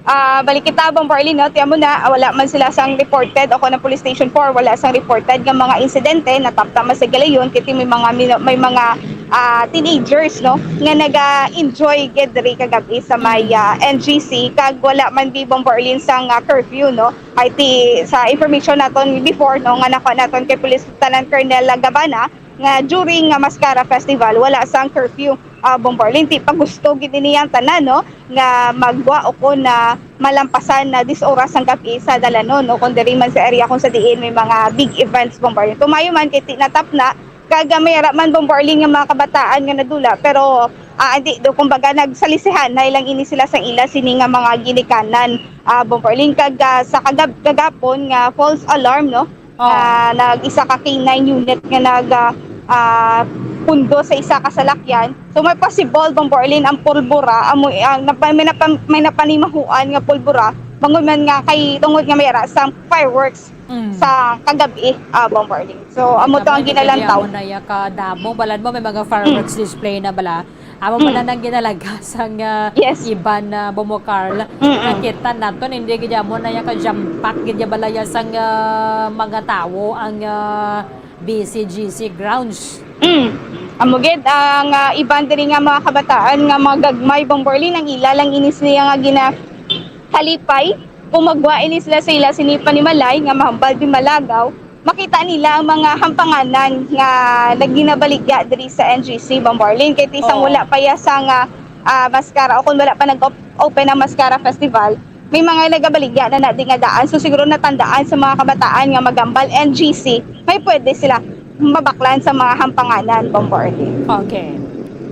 Ah, balik kita, Bombo Arlene, no? Tiyan mo na, ah, wala man sila sang reported. Ako ng Police Station four, wala sang reported nga mga insidente. Natapta man sa Galayon, kiti may mga, mino-, may mga, ah, teenagers, no? Nga naga-enjoy gid diri kagabi sa may, Mm. ah, N G C. Kag wala man bi, Bombo Arlene, sang, ah, curfew, no? Ay ti, sa information naton before, no, nga nakuha naton kay Police Lieutenant Colonel Gabana, nga during nga Mascara Festival, wala sang curfew, ah, Bombo Arlene. Ti pagusto gid ini ang tanan, no? Nga magwa o kon na malampasan na dis oras sang gab-i sa dalanon, no? Kung diri man sa area kung sa diin may mga big events, Bombo Arlene. Tumayo man kay ti natapna, kag may ara man, Bombo Arlene, nga mga kabataan nga nadula, pero, ah, hindi, do, kumbaga, nagsalisihanay lang ini sila sang ila sini nga mga ginikanan, ah, Bombo Arlene. Kag, ah, sa kagab-, kagapon nga false alarm, no? Oh. Ah, nag-isa ka K nine unit nga nag, ah, ah, pundo sa isa ka salakyan. So, may possible, Bombo Arlene, ang pulbura, amo, ang napa-, may napa-, may napanimahuan nga pulbura, bangod man nga kay, tungod nga may ara sang fireworks Mm. sa kagabi, ah, Bombo Arlene. So, amo to ang Tama, ginalantaw. Amo na ya ka damo. Balan mo, may mga fireworks Mm. display na bala. Amo Mm. pala nang ginalaga sang, ah, Yes. iban, ah, Bombo Carl. Mm-mm. Nakita naton, hindi gid amo na ya ka jam-pack gid ya balaya sang, ah, mga tawo ang, ah, B C G C grounds. Mm. Amo gid ang, ah, iban diri nga mga kabataan nga mga gagmay, Bombo Arlene, ang ila lang ini sila nga ginakalipay. Kung magwa ini sila sa ila sini panimalay nga mahambal bi malagaw, makita nila ang mga hampanganan nga naginabaligya diri sa N G C, Bombo Arlene. Kay ti sang Oo. wala pa ya sang, ah, ah, maskara o kung wala pa nag-op-, open ang Mascara Festival, may mga nagabaligya na na di nga daan. So, siguro natandaan sa mga kabataan nga magambal N G C, may pwede sila mabaklan sa mga hampanganan, Bombo Arlene. Okay.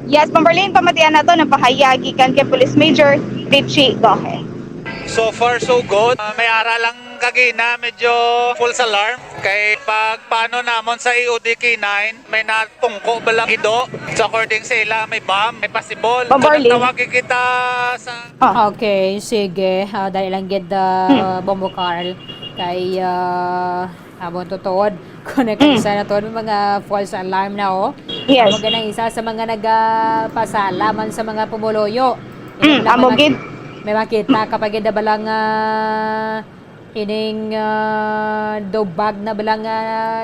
Yes, Bombo Arlene, pamatian nato ang pahayag gikan kay Police Major Richie Gohe. So far, so good. Ah, may ara lang kagina, medyo false alarm. Kay pag paano namon sa E O D K nine, may natungko ba lang ido? So according sa ila, may bomb, may possible. Bombo So, Arlene. nagtawag kita sa Oh. Okay, sige. Ah, dali lang gid, ah, Hmm. Bombo Carl. Kay, ah, amo tutuod. Kung Mm. nagkaisa na to, may mga false alarm na, oh. Yes. Amo gid ang isa sa mga nagapasala man sa mga pumuluyo. Mm, Yung amo mga gid. may makita kapag gid na ba lang, ah, Ining, ah, daw bag na bala nga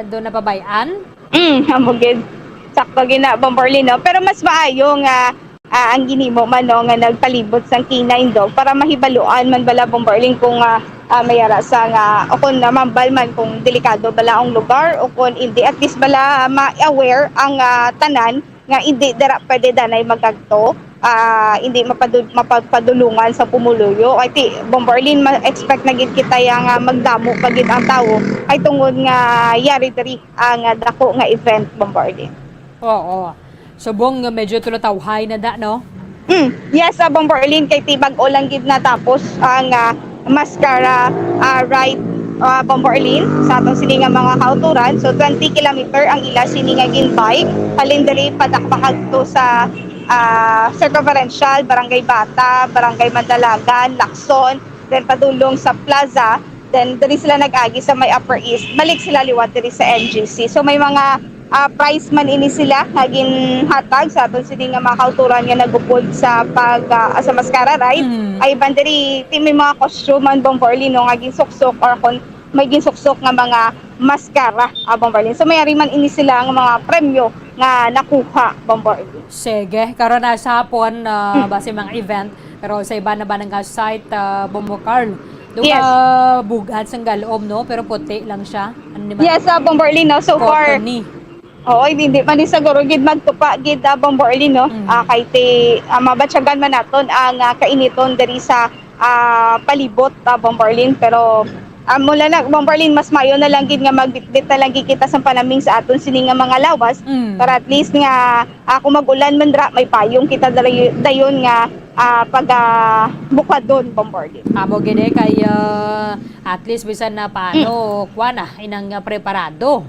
daw napabay-an? Mm, amo gid. Sakto gid na, Bomborlin, no? Pero mas maayo nga, ah, ang ginimo man, no, nga nagpalibot sang K nine dog para mahibaluan man bala, Bomborlin, kung, ah, ah, may ara sa nga, o kung namambal man kung delikado bala ang lugar o kung hindi, at least bala ma-aware ang, ah, tanan nga hindi dira pwede danay magkagto, ah, hindi mapadu-, mapapadulungan sa pumuluyo. I think, Bomborlin, ma-expect na gid kita ya nga magdamo pa gid ang tawo ay tungod nga yari diri ang, ah, dako nga event, Bomborlin. Oo. Subong nga medyo tulutawhay na da, no? Mm. Yes, ah, Bomborlin, kay tibag-o lang gid natapos ang, ah, mascara, ah, ride, ah, Bomborlin, sa atong sini nga mga kauturan. So, twenty kilometer ang ila sini nga gin-bike. Halin diri, padakpahag to sa, ah, Circumferential, Barangay Bata, Barangay Mandalagan, Lacson, then padulong sa Plaza, then diri sila nag-agi sa may Upper East. Balik sila liwat diri sa N G C. So, may mga, ah, prize man ini sila nga ginhatag sa aton sini nga mga kauturan nga nagupod sa pag, ah, sa mascara ride. Mm. Ay, iban diri, ti may mga costume man, Bomborlin, no, nga ginsuksok or kon may ginsuksok nga mga mascara, ah, Bomborlin. So, may ari man ini sila nga mga premyo nga nakuha, Bomborlin. Sige, karon na sa hapon, ah, Mm. basi mga event, pero sa iba na ba nga site, ah, Bombo Carl? Duga Yes. bug-at sang galom, no? Pero puti lang siya. Ano ni ba? Yes, ah, Bomborlin, no? So far, Cottony. Oo, hindi, hindi man ni siguro gid magtupa gid, ah, Bomborlin, no? Mm. Ah, kay ti, ah, mabatyagan man naton ang, ah, kainiton diri sa, ah, palibot, ah, Bomborlin. Pero, ah, mula na, Bomborlin, mas mayo na lang gid nga magbitbit na lang gid kita sa panaming sa aton sini nga mga lawas. Mm. Para at least nga, ah, kung mag-ulan man dira, may payong kita dali-, dayon nga, ah, pag, ah, bukadon, Bomborlin. Amo gid eh, kay, ah, at least bisan na paano, Mm. kuwan na, inang, ah, preparado.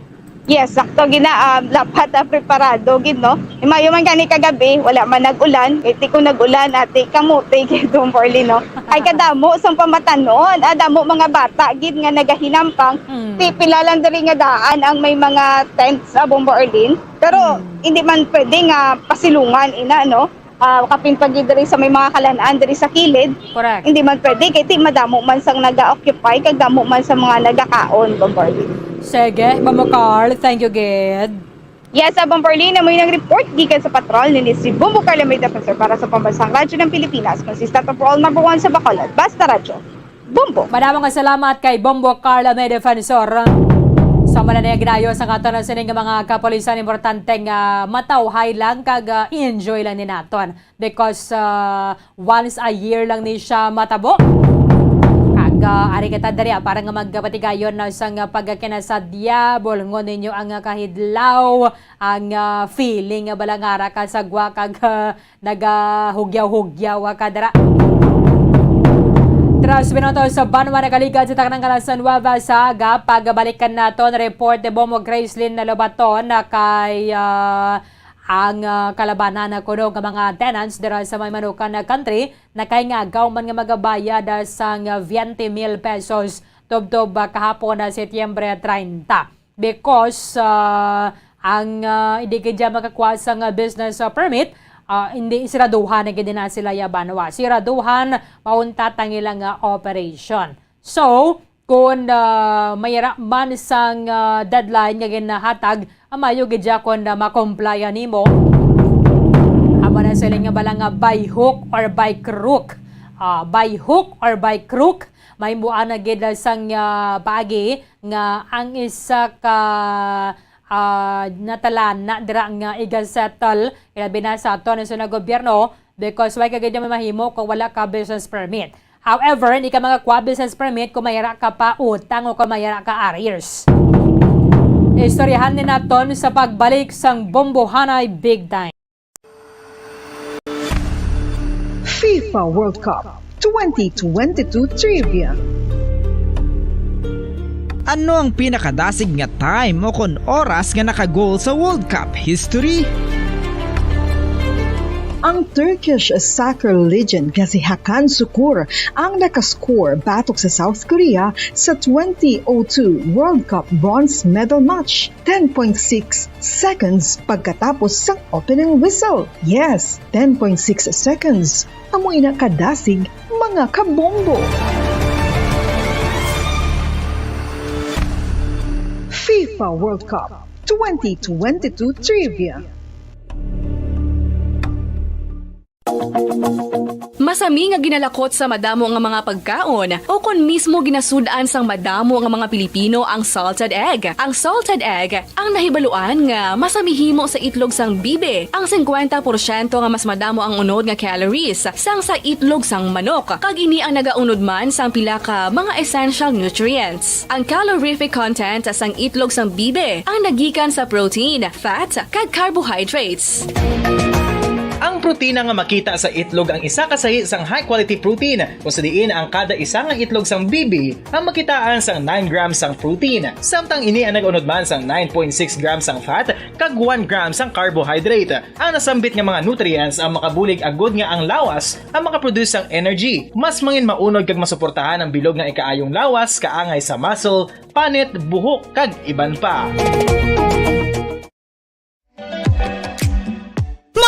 Yes, sakto gid na, um, dapat, ah, preparado gid, no? Imayo man gani kagabi, wala man nag-ulan. Kay ti kung nag-ulan, ati, kamote gid, Bomborlin, no? Ay, kadamo sang pamatanon, ah, damo mga bata gid nga nagahinampang. Mm. Ti pila lang diri nga daan ang may mga tents, ah, Bomborlin. Pero Mm. hindi man pwede nga pasilungan ina, no? Ah, kapin pa gid diri sa may mga kalan-an diri sa kilid. Correct. Hindi man pwede, kay ti madamo man sang naga-occupy, kag damo man sa mga nagakaon, Bomborlin. Sige, Bombo Carl, thank you gid. Yes, ah, Bomborlin, amo yun ang report gikan sa patrol ni si Bombo Carl, may defensor para sa Pambansang Radyo ng Pilipinas, consistent overall number one sa Bacolod. Basta Radyo. Bombo. Madamo nga salamat kay Bombo Carl, may defensor. Sa mananaya ginayo sa katon sining mga kapulisan, importante nga matawhay lang kag, ah, i-enjoy lang ni naton. Because, ah, once a year lang ni siya matabo. Kag, ah, ari kita diri, ah, para nga magpatigayon na sang pagkakinasadya, bulngon ninyo ang, ah, kahidlaw, ang, ah, feeling nga balangara ka sa gwa kag, ah, nagahugyaw-hugyaw ka dira. Tres minutos sa banwa nakaligad sa taknang alas nuebe sa aga. Pagbalikan naton report ni Bombo Gracelyn na Lobaton na kay, ah, ang, ah, kalabanan na kuno nga mga tenants dira sa may Manukan na country nakaingagaw man nga magabayad, ah, sang veinte mil pesos tubtob, ah, kahapon na Setyembre treinta. Because, ah, ang, ah, hindi gid dyan makakuha sang, ah, business, ah, permit, ah, hindi, siraduhan na gid na sila ya banwa. Siraduhan, mauntat ang ilang, ah, operation. So, kung, ah, mayara man sang, ah, deadline nga ginahatag, ah, mayo gid dya kung, ah, makomplyan nimo. Amo na sila nga bala nga by hook or by crook. Ah, by hook or by crook, mahimuan na gid sang, ah, paagi nga ang isa ka, ah, natalana dira nga i-settle, ilabi na sa aton sa gobyerno, because wala ka gid mahimo kung wala ka business permit. However, hindi ka makakuha business permit kung mayara ka pa utang o kung mayara ka arrears. Istoryahan ni naton sa pagbalik sang Bombohanay Big Time. FIFA World Cup twenty twenty-two Trivia. Ano ang pinakadasig nga time o kon oras nga naka-goal sa World Cup history? Ang Turkish soccer legend nga si Hakan Sukur ang nakascore batok sa South Korea sa twenty oh two World Cup bronze medal match, ten point six seconds pagkatapos sang opening whistle. Yes, ten point six seconds. Amo ina kadasig, mga kabombo. pa World Cup twenty twenty-two trivia. Masami nga ginalakot sa madamo nga mga pagkaon, o kon mismo ginasud-an sang madamo nga mga Pilipino ang salted egg. Ang salted egg ang nahibaluan nga masami himo sa itlog sang bibi. Ang singkwenta porsyento nga mas madamo ang unod nga calories sang sa itlog sang manok, kag ini ang nagaunod man sang pila ka mga essential nutrients. Ang calorific content sang itlog sang bibi ang nagikan sa protein, fat, kag carbohydrates. Ang protina nga makita sa itlog ang isa ka sahi sang high-quality protein, kung sa diin ang kada isa nga itlog sang bibi ang makitaan sang nine grams sang protein, samtang ini ang nag-unod man sang nine point six grams sang fat kag one gram sang carbohydrate. Ang nasambit nga mga nutrients ang makabulig agud nga ang lawas ang makaproduce sang energy, mas mangin maunod kag masuportahan ang bilog nga ikaayong lawas kaangay sa muscle, panit, buhok, kag iban pa.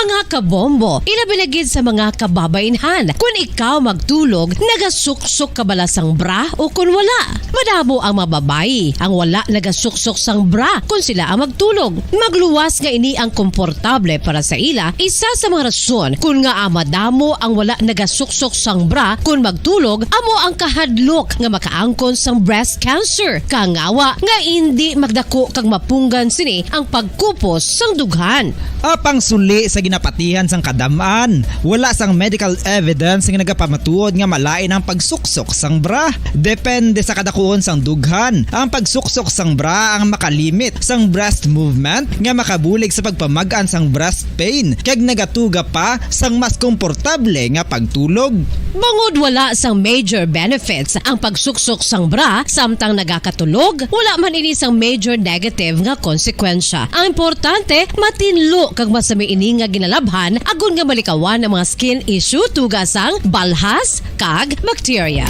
Mga kabombo, ilabi na gid sa mga kababainhan, kun ikaw magtulog, nagasuksok ka bala sang bra o kun wala? Madamo ang mga babayi ang wala nagasuksok sang bra kun sila ang magtulog. Magluwas nga ini ang komportable para sa ila, isa sa mga rason kun ngaa madamo ang wala nagasuksok sang bra kun magtulog amo ang kahadlok nga makaangkon sang breast cancer, kangawa nga indi magdako kag mapunggan sini ang pagkupos sang dughan. Apang suli sa ginapatihan sang kadam-an, wala sang medical evidence nga nagapamatuod nga malain ang pagsuksok sang bra. Depende sa kadakuon sang dughan, ang pagsuksok sang bra ang makalimit sang breast movement nga makabulig sa pagpamag-an sang breast pain kag nagatuga pa sang mas komportable nga pagtulog. Bangod wala sang major benefits ang pagsuksok sang bra samtang nagakatulog, wala man ini sang major negative nga konsekwensya. Ang importante, matinlo kag masami ini nga ginalabhan agod nga malikawan ang mga skin issue tuga sang balhas kag bakterya.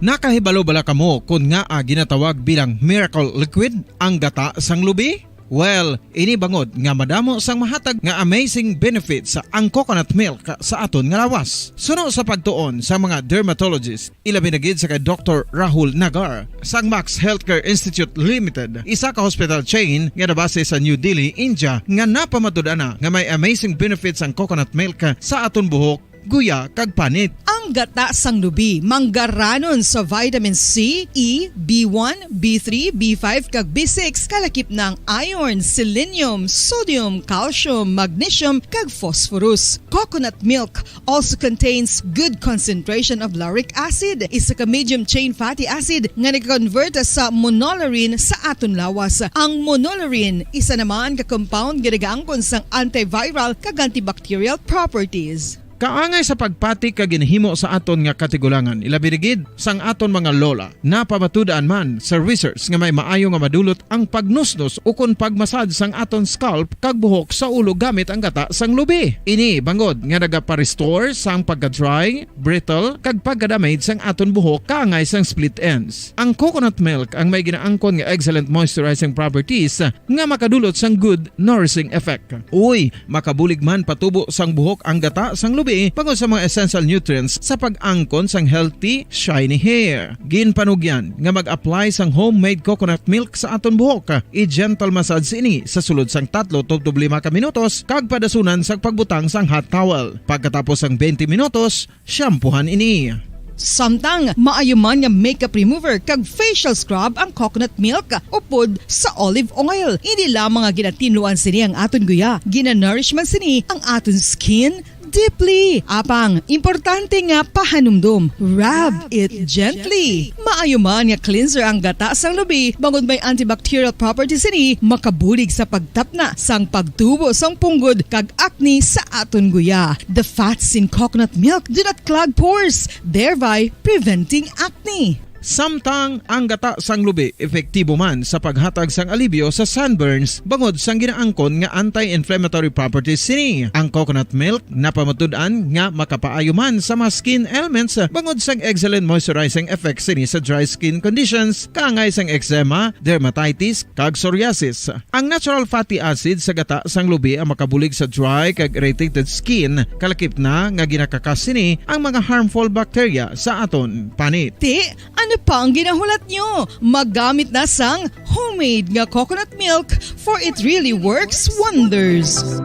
Nakahibalo bala kamo kon ngaa ginatawag bilang miracle liquid ang gata sang lubi? Well, ini bangod nga madamo sang mahatag nga amazing benefits ang coconut milk sa aton nga lawas. Suno sa pagtuon sa mga dermatologist, ilabi na gid sa kay Doktor Rahul Nagar sang Max Healthcare Institute Limited, isa ka hospital chain nga nabase sa New Delhi, India, nga napamatud-an na nga may amazing benefits ang coconut milk sa aton buhok, guya, kag panit. Ang gata sang lubi manggaranon sa vitamin C, E, B one, B three, B five, kag B six, kalakip na ang iron, selenium, sodium, calcium, magnesium, kag phosphorus. Coconut milk also contains good concentration of lauric acid, isa ka medium chain fatty acid nga nag-convert sa monolaurin sa aton lawas. Ang monolaurin isa naman ka compound nga nagaangkon sang antiviral kag antibacterial properties. Kaangay sa pagpati kag ginhimo sa aton nga katigulangan, ilabi na gid sang aton mga lola. Napamatud-an man sa research nga may maayo nga madulot ang pagnusnos ukon pagmasad sang aton scalp kag buhok sa ulo gamit ang gata sang lubi. Ini bangod nga nagapa-restore sang pagka-dry, brittle, kag pagka-damage sang aton buhok kaangay sang split ends. Ang coconut milk ang may ginaangkon nga excellent moisturizing properties nga makadulot sang good nourishing effect. Uy, makabulig man patubo sang buhok ang gata sang lubi bangod sa mga essential nutrients sa pag-angkon sang healthy, shiny hair. Ginpanugyan nga mag-apply sang homemade coconut milk sa aton buhok. I-gentle massage ini sa sulod sang tatlo tubtob lima ka minutos kag padasunan sang pagbutang sang hot towel. Pagkatapos sang twenty minutos, shampoohan ini. Samtang maayo man nga makeup remover kag facial scrub ang coconut milk upod sa olive oil. Hindi lamang nga ginatinluan sini ang aton guya, ginanourish man sini ang aton skin deeply. Apang, importante nga pahanumdom, rub it gently. Maayo man nga cleanser ang gata sang lubi bangod may antibacterial properties sini, makabulig sa pagtapna sang pagtubo sang punggod kag acne sa aton guya. The fats in coconut milk do not clog pores, thereby preventing acne. Samtang ang gata sang lubi epektibo man sa paghatag sang alibyo sa sunburns bangod sang ginaangkon nga anti-inflammatory properties sini. Ang coconut milk napamatud-an nga makapaayo man sa mga skin ailments bangod sang excellent moisturizing effect sini sa dry skin conditions kaangay sang eczema, dermatitis, kag psoriasis. Ang natural fatty acid sa gata sang lubi ang makabulig sa dry kag irritated skin, kalakip na nga ginakakas sini ang mga harmful bacteria sa aton panit. Ti, ano pa ang ginahulat nyo? Maggamit na sang homemade nga coconut milk, for it really works wonders.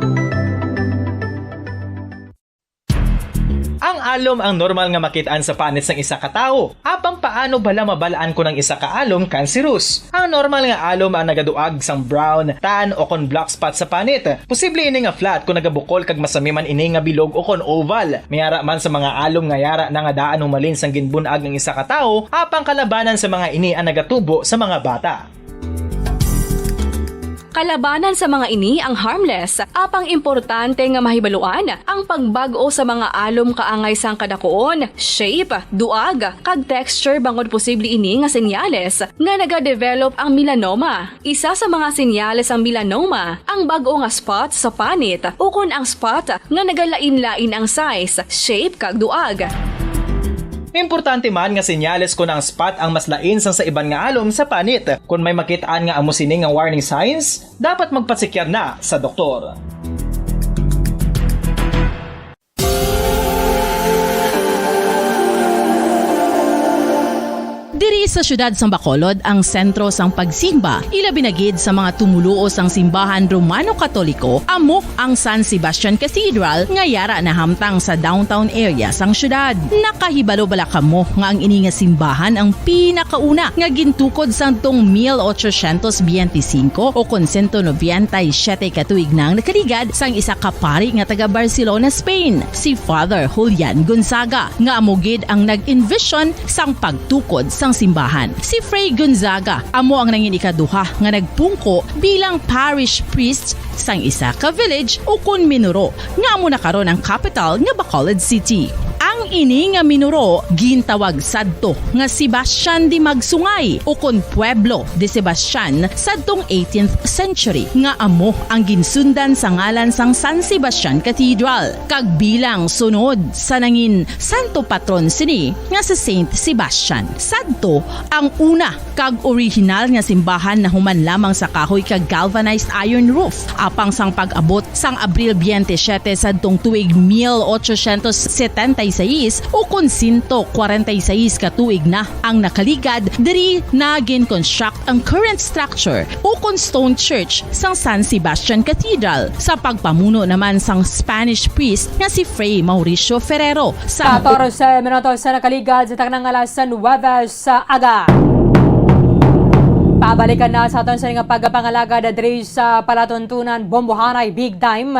Ang alom ang normal nga makit-an sa panit sang isa ka tawo. Apang paano bala mabal-an kon ang isa ka alom cancerous? Ang normal nga alom ang nagaduag sang brown, tan, o kon black spot sa panit. Posible ini nga flat kon nagabukol kag masami man ini nga bilog o kon oval. May ara man sa mga alom nga yara na nga daan humalin sang ginbun-ag ang isa ka tawo, apang kalabanan sa mga ini ang nagatubo sa mga bata. Kalabanan sa mga ini ang harmless, apang importante nga mahibaluan ang pagbag-o sa mga alom kaangay sang kadakuon, shape, duag, kag texture bangod posible ini nga senyales nga nagadevelop ang melanoma. Isa sa mga senyales sang melanoma ang bag-o nga spot sa panit ukon ang spot nga nagalain-lain ang size, shape, kag duag. Importante man nga senyales kon ang spot ang mas lain sang sa iban nga alom sa panit. Kon may makit-an nga amo sini nga warning signs, dapat magpatsikyar na sa doktor. Diri sa siyudad sang Bacolod ang sentro sang pagsimba, ilabi na gid sa mga tumoluo sang simbahan Romano-Katoliko, amo ang San Sebastian Cathedral nga yara nahamtang sa downtown area sang siyudad. Nakahibalo bala kamo nga ang ini nga simbahan ang pinakauna nga gintukod sadtong mil ochocientos biyente singko o kon sento nobenta y siyete ka tuig na ang nakaligad sang isa ka pari nga taga Barcelona, Spain, si Father Julian Gonzaga, nga amo gid ang nag-envision sang pagtukod sang simbahan. Si Fray Gonzaga amo ang nangin ikaduha nga nagpungko bilang parish priest sang isa ka village ukon minuro nga amo na karon ang kapital nga Bacolod City. Ang ini nga minuro gintawag sadto nga Sebastian de Magsungay ukon Pueblo de Sebastian sadtong eighteenth century, nga amo ang ginsundan sa ngalan sang San Sebastian Cathedral, kag bilang sunod sa nangin santo patron sini nga si Saint Sebastian. Sadto ang una kag orihinal nga simbahan nahuman lamang sa kahoy kag galvanized iron roof, apang sang pag-abot sang Abril biyente siyete sadtong tuig mil ochocientos setenta y seis, ukon sento kwarenta y seis ka tuig na ang nakaligad, diri na gin-construct ang current structure ukon stone church sang San Sebastian Cathedral, sa pagpamuno naman sang Spanish priest nga si Fray Mauricio Ferrero. Sa katorse minutos sa nakaligad sa taknang alas nuwebe sa aga. Pabalikan na sa aton sa nga pagpangalagad diri sa palatuntunan, bombohanay big time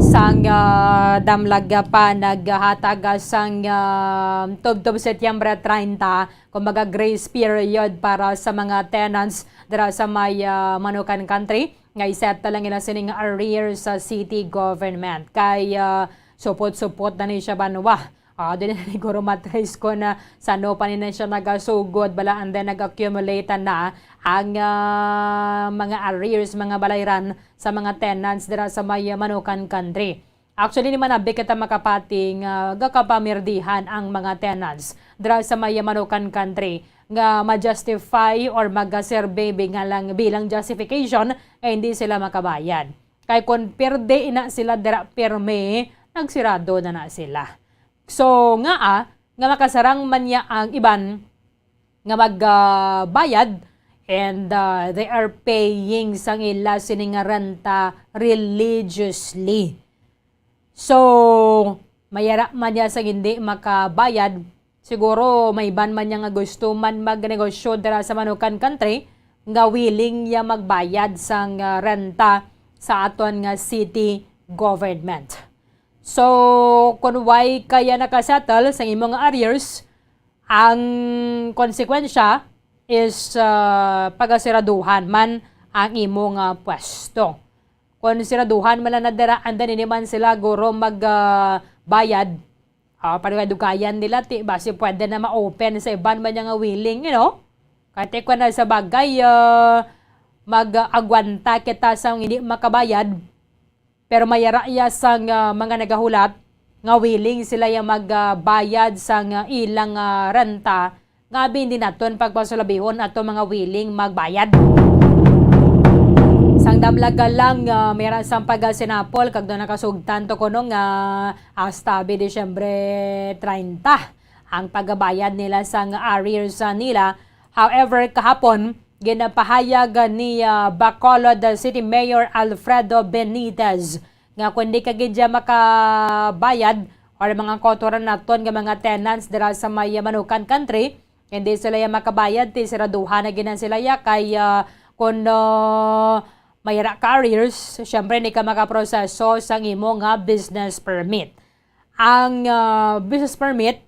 sang, ah, damlag pa naghatag sang, ah, tubtob Setyembre treinta, kumbaga grace period para sa mga tenants dira sa may, ah, Manukan Country, nga i-settle ang ila sining arrears sa city government. Kay, ah, supot-supot na ni siya banwa. Ah, dili na siguro matrace kung, ah, sano pa ni na siya nagasugod, bala, and then nag-accumulate na ang, ah, mga arrears, mga balayran sa mga tenants dira sa may, ah, Manukan Country. Actually, ni man abi kita makapati nga gakapamirdihan ang mga tenants dira sa may, ah, Manukan Country nga ma-justify or magaserbe bi-, nga lang bilang justification nga hindi sila makabayad. Kay kung pirdi ina sila dira pirmi, nagsirado na na sila. So, nga, ah, nga makasarang man niya ang iban nga mag, ah, bayad, and, ah, they are paying sang ila sini nga renta religiously. So, mayara man niya sang hindi makabayad, siguro may iban man niya nga gusto man magnegosyo dira sa Manukan Country nga willing niya magbayad sang, ah, renta sa aton nga city government. So, kung way kaya nakasettle sa imo nga arrears, ang konsekwensya is, ah, pagasiraduhan man ang imo nga pwesto. Kung siraduhan man lang na dira, and then hindi man sila guro mag, ah, bayad, Ah, padugayan nila, ti, basi pwede na ma-open sa iban man nga willing, you know? Kati ko na sa bagay, ah, mag-agwanta kita sa hindi makabayad. Pero mayara ya sang, ah, mga nagahulat nga willing sila ya magbayad sang, ah, ilang, ah, renta, nga abi hindi naton pagpasulabihon ato mga willing magbayad. Sang damlaga lang, ah, mayara sang pagkasinapol, kag doon nakasugtan to kuno nga hasta abi Disyembre treinta ang pagbayad nila sang arrears, ah, nila. However, kahapon, ginapahayag ni, ah, Bacolod City Mayor Alfredo Benitez nga kung di ka gid siya makabayad or mga kautoran naton nga mga tenants dira sa may Manukan Country, hindi sila ya makabayad, ti siraduhan na gid na sila ya kay, ah, kung, ah, may ra ka arrears, syempre hindi ka makaproseso sang imo nga business permit. Ang, ah, business permit,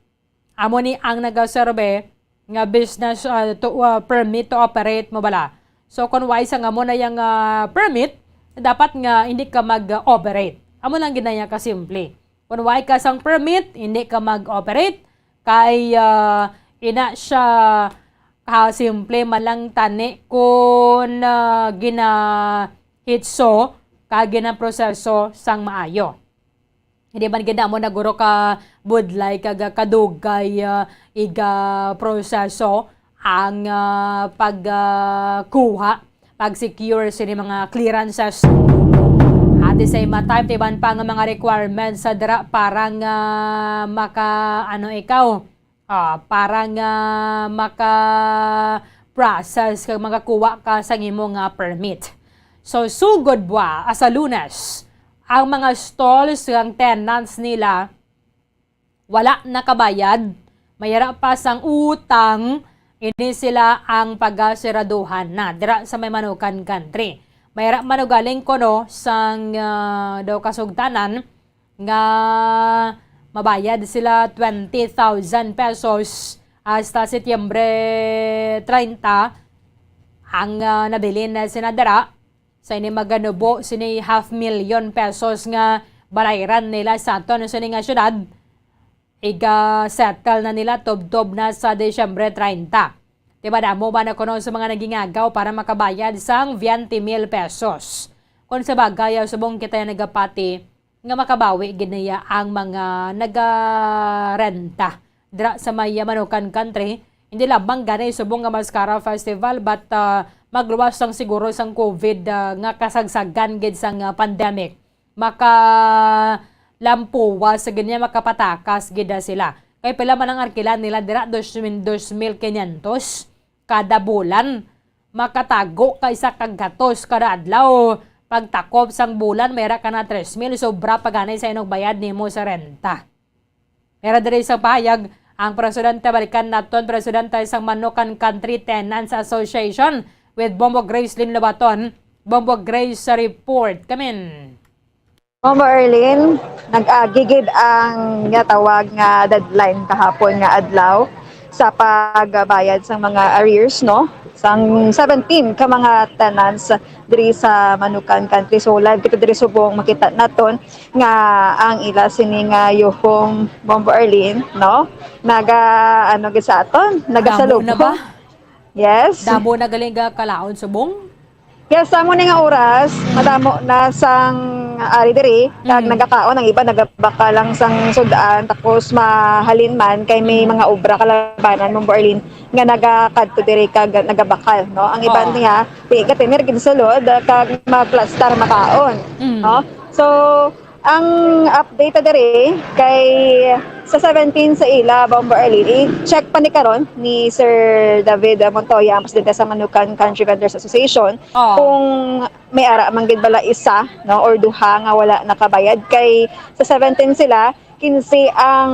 amo ni ang nagaserbe nga business, ah, to, ah, permit to operate mo bala. So, kung wala sang amo na yang, ah, permit, dapat nga hindi ka mag-operate. Amo lang gid na iya kasimple. Kung wala ka sang permit, hindi ka mag-operate. Kay, ah, ina siya kasimple man lang tani kung, ah, ginahitso ka ginaproseso sang maayo. Hindi man gid amo na guro ka budlay kag kadugay, ah, iga proseso ang, ah, pag, ah, kuha, pag-secure sini mga clearances. At the same time, timan pa nga mga requirements sa dira para nga maka, ano, ikaw, ah, para nga maka-process kag makakuha ka sa imo nga permit. So, sugod buwa, sa Lunes, ang mga stalls kag tenants nila wala nakabayad, mayara pa sang utang, ini sila ang pagasiraduhan na dira sa may Manukan Country. Mayara man ugaling kuno sang, ah, daw kasugtanan nga mabayad sila twenty thousand pesos hasta Setyembre treinta ang, ah, nabilin na sina dira. Sa ini maganubo sini half million pesos nga balayran nila sa aton sini nga syudad, iga-settle na nila tubtob na sa Disyembre treinta. Di ba, damo ba na kuno sa mga nagingagaw para makabayad sang veinte mil pesos? Kung sa bagay, subong kita yung nagapati nga makabawi gid niya ang mga nagarenta dira sa may Manukan Country. Hindi lamang gani subong nga Mascara Festival, but, ah, magluwas sang siguro sang COVID, ah, nga kasagsagan gid sang, ah, pandemic. Makalampuwas sa ganyan, makapatakas gid na sila. Kay pila man ang arkilan nila dira, dos mil, dos mil quinientos kada bulan. Makatago ka isa ka gatos kada adlaw. Pagtakop sang bulan, mayra ka na tres mil, sobra pa gani sa inog bayad nimo sa renta. Mayra diri sa pahayag ang presidente, balikan naton, presidente sang Manukan Country Tenants Association with Bombo Grace Lin Lobaton. Bombo Grace sa report. Kamin. Ma'am Arlene, nag-agi gid ang ginatawag nga deadline kahapon nga adlaw sa pagbayad sang mga arrears, no? Sang seventeen ka mga tenants diri sa Manukan Country. So, live kita diri subong, makita naton nga ang ila sini nga yuhong, Ma'am Arlene, no? Naga, ano gid sa aton? Nagasalubong. Damo na ba? Yes. Damo na galing ga kalaon subong? Yes, sa amo ni nga oras, madamo na sang ari diri, kag Mm. nagakaon, ang iba nagabakal lang sang sud-an, tapos mahalin man kay may Mm. mga obra kalabanan, Ma'am Arlene, nga nagakadto diri kag nagabakal, no? Ang iba Oh. niya, di ka tener gid sulod, kag maplastar makaon, Mm. no? So, ang update ta diri kay sa seventeen sa ila, Bombo Arlene, i-check pa ni karon ni Sir David Montoya, ang presidente sa Manukan Country Vendors Association, Oh. kung may ara man gid bala isa, no, or duha nga wala nakabayad. Kay sa seventeen sila, quince ang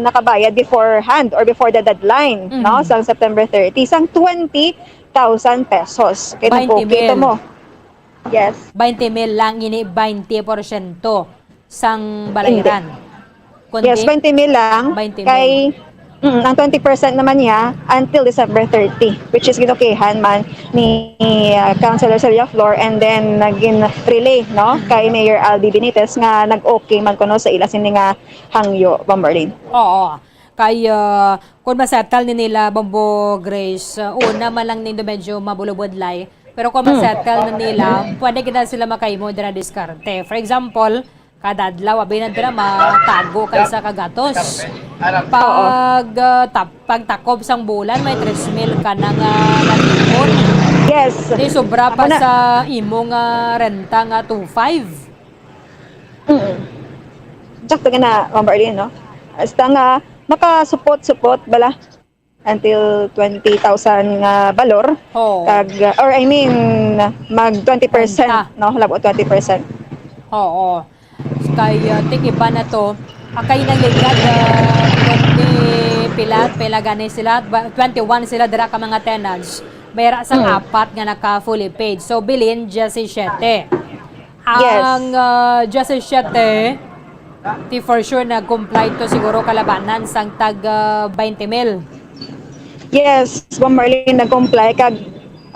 nakabayad beforehand or before the deadline, Mm. no, sang September thirty, sang twenty thousand pesos. Kay Twenty nagkukita mil. mo. Yes. Twenty mil lang ini, twenty porsyento sang balayran. Hindi. Kundi Yes, twenty mil lang. Twenty mil. Kay, Mm, ang twenty percent naman niya until December thirty, which is ginukihan man ni, ah, Councilor Celia Flor and then naging relay, no, kay Mayor Albi Benitez nga nag-okay man kuno sa ila sini nga hangyo, Bomberlin. Oo. Kay, ah, kung masettle ni nila, Bombo Grace, ah, una man lang nindo medyo mabulubudlay. Pero kung masettle na nila, pwede gid na sila makahimo dira diskarte. For example, kada adlaw, abi na dira, matago ka isa ka gatos. Pag, ah, tap-, pagtakob sang bulan, may tres mil ka na nga natipon. Yes. Di sobra pa Amo na. sa imo nga renta nga two five. Mm. Sakto ka na, Ma'am Arlene, no? Basta nga, makasupot-supot bala until twenty thousand nga balor. Oo. Kag, or I mean, mag twenty percent, Renta. no? Labo twenty percent. Oo. Kay, uh, ting iba na to, akay nang ligad, uh, twenty pila, pila gani sila, ba-, twenty-one sila dira ka mga tenants. Mayra sang Hmm. apat nga naka fully paid. So, bilin, diyasisiete. Yes. Ang, ah, diyasisiete, ti for sure nag-comply to siguro kalabanan sang tag, ah, twenty mil. Yes, Ma'am Marlene, nag-comply kag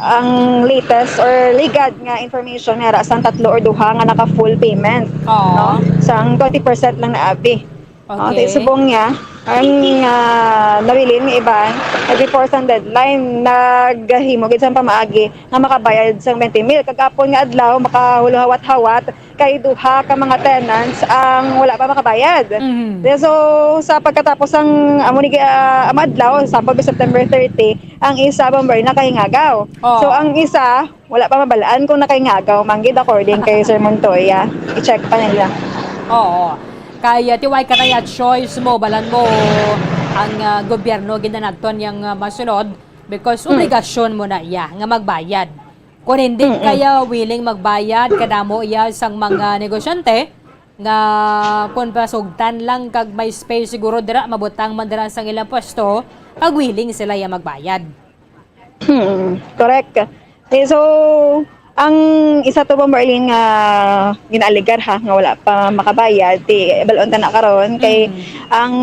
ang latest or ligad nga information nga ra sang tatlo or duha nga naka full payment, Oo. no? Sang twenty percent lang na abi. Oh, Okay. ti subong niya, ang, ah, nabilin nga iban, nag-before sang deadline, naghimo gid sang pamaagi nga makabayad sang twenty mil. Kagapon nga adlaw, makahuluhawat-hawat kay duha ka mga tenants ang wala pa makabayad. Mhm. So, sa pagkatapos sang amo ni, ah, ang adlaw, sample, September thirty, ang isa, bomber, nakahingagaw. Oh. So, ang isa, wala pa mabalaan kung nakahingagaw man gid, according kay Sir Montoya. I-check pa nila. Oo. Kay, ah, ti wala ka na ya choice mo, balan mo ang, ah, gobyerno ginanaton yang, ah, masunod because Mm. obligasyon mo na iya nga magbayad. Kung hindi Mm-mm. kaya willing magbayad, kadamo iya sang mga negosyante nga kung pasugtan lang kag may space siguro dira, mabutang man dira sang ilang pwesto, kag willing sila iya magbayad. Hmm, correct. Eh, so, ang isa to, Bomber Arlene, nga ginaaligar, ha, nga wala pa makabayad, ti, balon ta na karon, kay Mm. ang,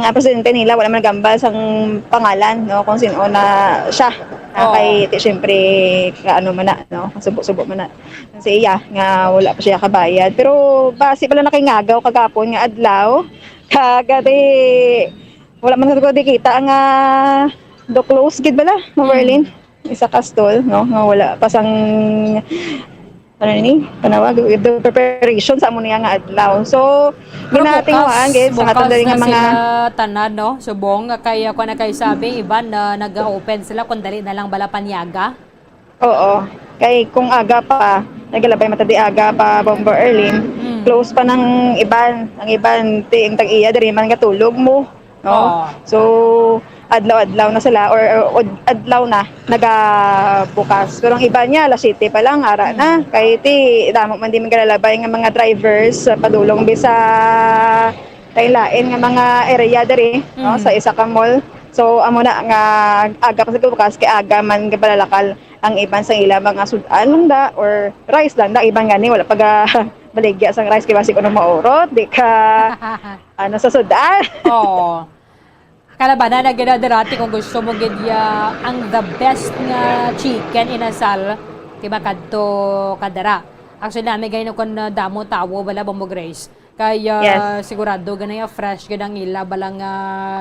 ang presidente nila wala man nagambal sang pangalan, no, kung sino na siya. Ah, Oo. kay, ti, syempre, ka-, ano man na, no, kasubo-subo man na. Sa iya, nga wala pa siya kabayad. Pero, basi pala nakingagaw kagapon nga adlaw, kag, ti, wala man ko di kita nga do close gid bala, Ma'am Mm. Arlene. Isa ka stall, no, nga wala pa sang, ano ni, panawag, the preparation sa amo niya nga adlaw. So, Pero ginatinguhaan, bukas, guys, sa bukas aton dali na nga mga sila tanan, no? Subong, kaya ko na kay sabi, iban na nag-open sila, kung dali na lang bala panyaga. Oo. Kay kung aga pa, nagalabay mata di aga pa, Bomber Arlene, Mm. close pa ng iban. Ang iban, ti, ang tag-iya, diri man gatulog mo. No? Oo. So, adlaw-adlaw na sila or, or ad-, adlaw na nagabukas. Pero ang iba niya, alas siyete pa lang, ara na. Mm. Kay ti, damo man di magalalabay nga mga drivers, ah, padulong bi sa lain-lain nga mga area diri, no? Mm. Sa isa ka mall. So, amo na nga aga pa sa bukas, kay aga man gabalalakal ang iban sa ila mga sud-an lang da or rice lang da. Iban gani, wala pa ga baligya sang rice, kay basi kuno maurot, di ka ano, sa sud-an. Oo. Kalabanan na gid dira, ti, kung gusto mo gid ya, ang the best nga chicken inasal, ti, makadto ka dira. Actually, nami gani kun, uh, damo tawo bala, Bombo Grace. Kay, uh, Yes. sigurado gani, uh, fresh gid ang ila bala nga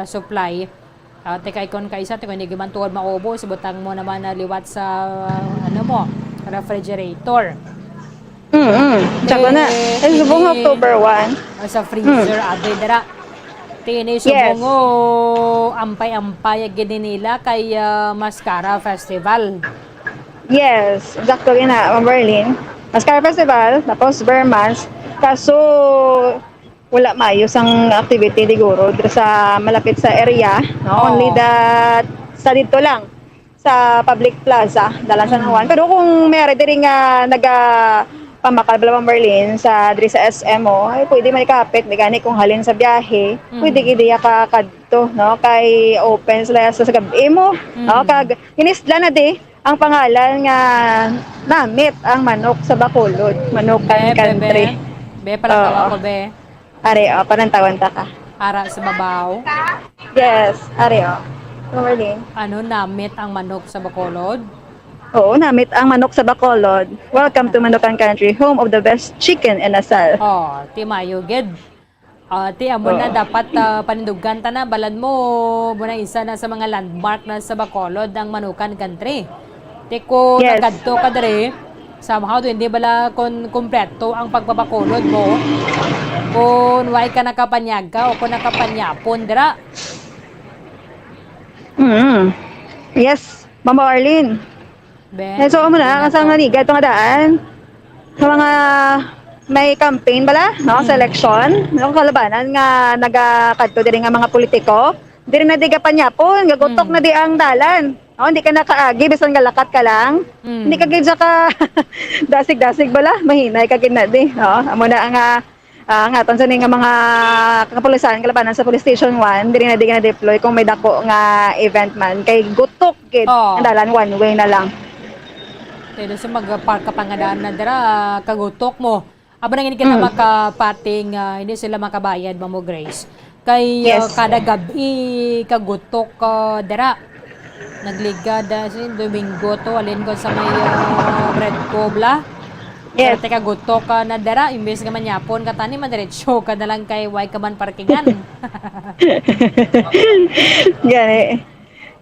supply. Ah, ti kay kun kaisa, ti kung hindi man tuod maubos, ibutang mo naman na liwat sa, ano mo, refrigerator. Mm-mm. Tsaka na. Eh, Eh, subong hindi October one. Ah, sa freezer, Mm. abi dira. Ti ini Yes. subong, oh, ampay-ampay gid nila kay, ah, Mascara Festival. Yes, exactly na, Ma'am Berlin. Mascara Festival, tapos Burmans. Kaso, wala maayo sang activity diguro diri sa malapit sa area, no? Oo. Only that sa dito lang, sa public plaza, Dalan San Mm. Juan. Pero kung may ari diri nga naga pamakal bala, Ma'am Marlene, sa diri sa S M O, ay pwede man ikapit, di gani kung halin sa biyahe, Mm. pwede gid iya ka kadto, no? Kay open sila sa, sa gab-i mo, no? Mm. Kag inisla na di ang pangalan nga namit ang manok sa Bacolod, Manok Be, be, Country. be. Be, pala Oo. tawa ko, be. Are, oh, panantawan ta ka. Ara sa babaw. Yes, ari o. Good morning. Ano, namit ang manok sa Bacolod? Oo, namit ang manok sa Bacolod. Welcome to Manokan Country, home of the best chicken and asal. Oh, ti mayo gid. Ah, ti amo na dapat, ah, panindugan ta na, balan mo, mo na isa na sa mga landmark na sa Bacolod ang Manokan Country. Ti ko Yes. nagadto ka diri, somehow hindi bala kon kompleto ang pagpabakulod mo. Kung way ka nakapanyaga o kung nakapanyapon dira. Mm. Yes, Mama Arlene. Ben, Eh, so, amo na, yun kasang to. Naniga, ito nga daan. Sa mga may campaign bala, no, sa Mm. election, no, kalabanan nga nagakadto diri nga mga politiko, diri na di gapanyapon, gagutok Mm. na di ang dalan. No, hindi ka nakaagi, bisan galakat ka lang. Mm. Hindi ka gid siya ka dasig-dasig bala, mahinay ka gid na di. No? Amo na ang ah, ah, ang aton sa ni nga mga kapulisan, kalabanan sa Police Station one, diri na di na deploy kung may dako nga event man. Kay gutok gid Oo. ang dalan, one way na lang. Pero sa mag-park ka pa nga daan na dira, kagutok mo. Aba na gini kita Mm. makapating, ah, hindi sila makabayad, Mamo Grace. Kay ah, Yes. kada gabi, kagutok ka dira. Nagligad ah, si Domingo to, alin ko sa may ah, Bread Co, bla? Yes. Pero teka, gutok ka na dira, imbes nga manyapon ka tani, madiretso ka na lang kay way ka man parkingan. Gani.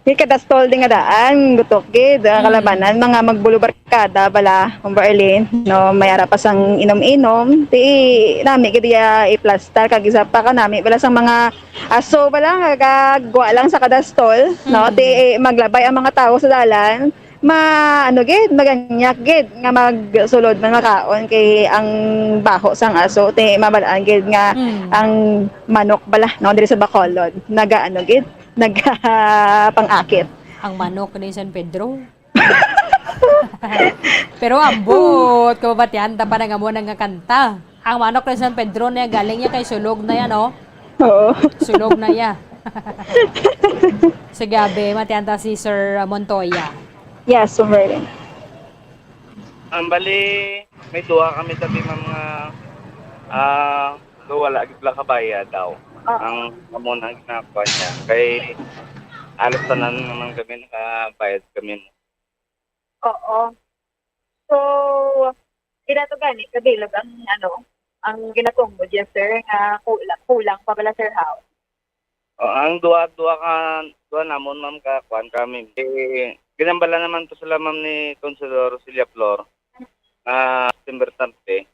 Di kada stall din nga daan, gutok gid, ah, Mm. kalabanan, mga magbulubarkada bala, Ma'am Arlene, no, may ara pa sang inom-inom, di nami gid iya iplastar, kag isa pa ka nami bala sang mga aso bala nga gagwa lang sa kada stall, no, Mm. di maglabay ang mga tawo sa dalan, ma ano gid, maganyak gid nga magsulod man makaon kay ang baho sang aso, di mabalaan gid nga Mm. ang manok bala, no, diri sa Bacolod, nagaano gid, nagapang-akit. Ang manok ni San Pedro. Pero ambot, kababatian ta pa nga amo na nga kanta. Ang manok ni San Pedro niya, galing niya kay sulog na yan, oh. Oo. Sulog na niya. Sige, abe, matian ta si Sir Montoya. Yes, Sir Merlin. Ang bali, may duha kami tabi nga mga ah, do wala gid sila kabayad daw. Ah. Ang amo na ang ginagawa niya. Kay alas tanan naman kami nakabayad kami. Oo. So, di na to gani kabilog ang ano, ang ginatungod, yes, sir, nga kulang, kulang pa bala, sir, how? O, ang duha, duha ka, duha namon, ma'am, ka kuan kami. Eh, ginambala naman to sila, ma'am, ni Councilor Celia Flor na September thirty,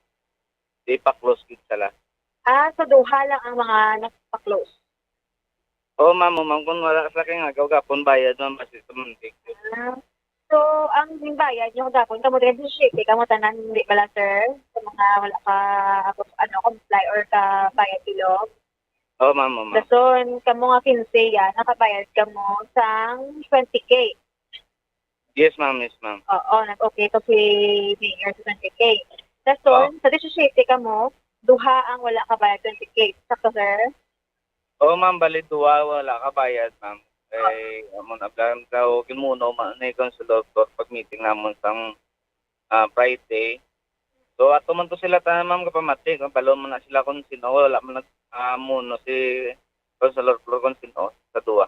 di pa-close gid sila. Ah, so duha lang ang mga nagpa-close. O, ma'am, o, ma'am, kung wala sila kay nga gapon bayad, ma'am, kasi sa Monday. Ah. So, ang bayad nyo gapon, kamo din, siyete kamo tanan, di bala, sir? Sa mga wala ka, ano, comply or ka bayad bilog. O, ma'am, o, ma'am. Dason, kamo nga quince, ya, nakabayad kamo sang twenty K. Yes, ma'am, yes, ma'am. Oo, nag-okay to si Mayor sa twenty K. Dason, sa disisiyete kamo, duha ang wala kabayad twenty K. Sakto, sir? O, ma'am, bali duha wala kabayad, ma'am. Kay amo na lang daw gimuno man ni Councilor Flor pag meeting namon sang ah, Friday. So ato man to sila tanan, ma'am, kapamati, kung balo man na sila kung sino, wala man nag ah, muno si Councilor Flor kung sino sa duha.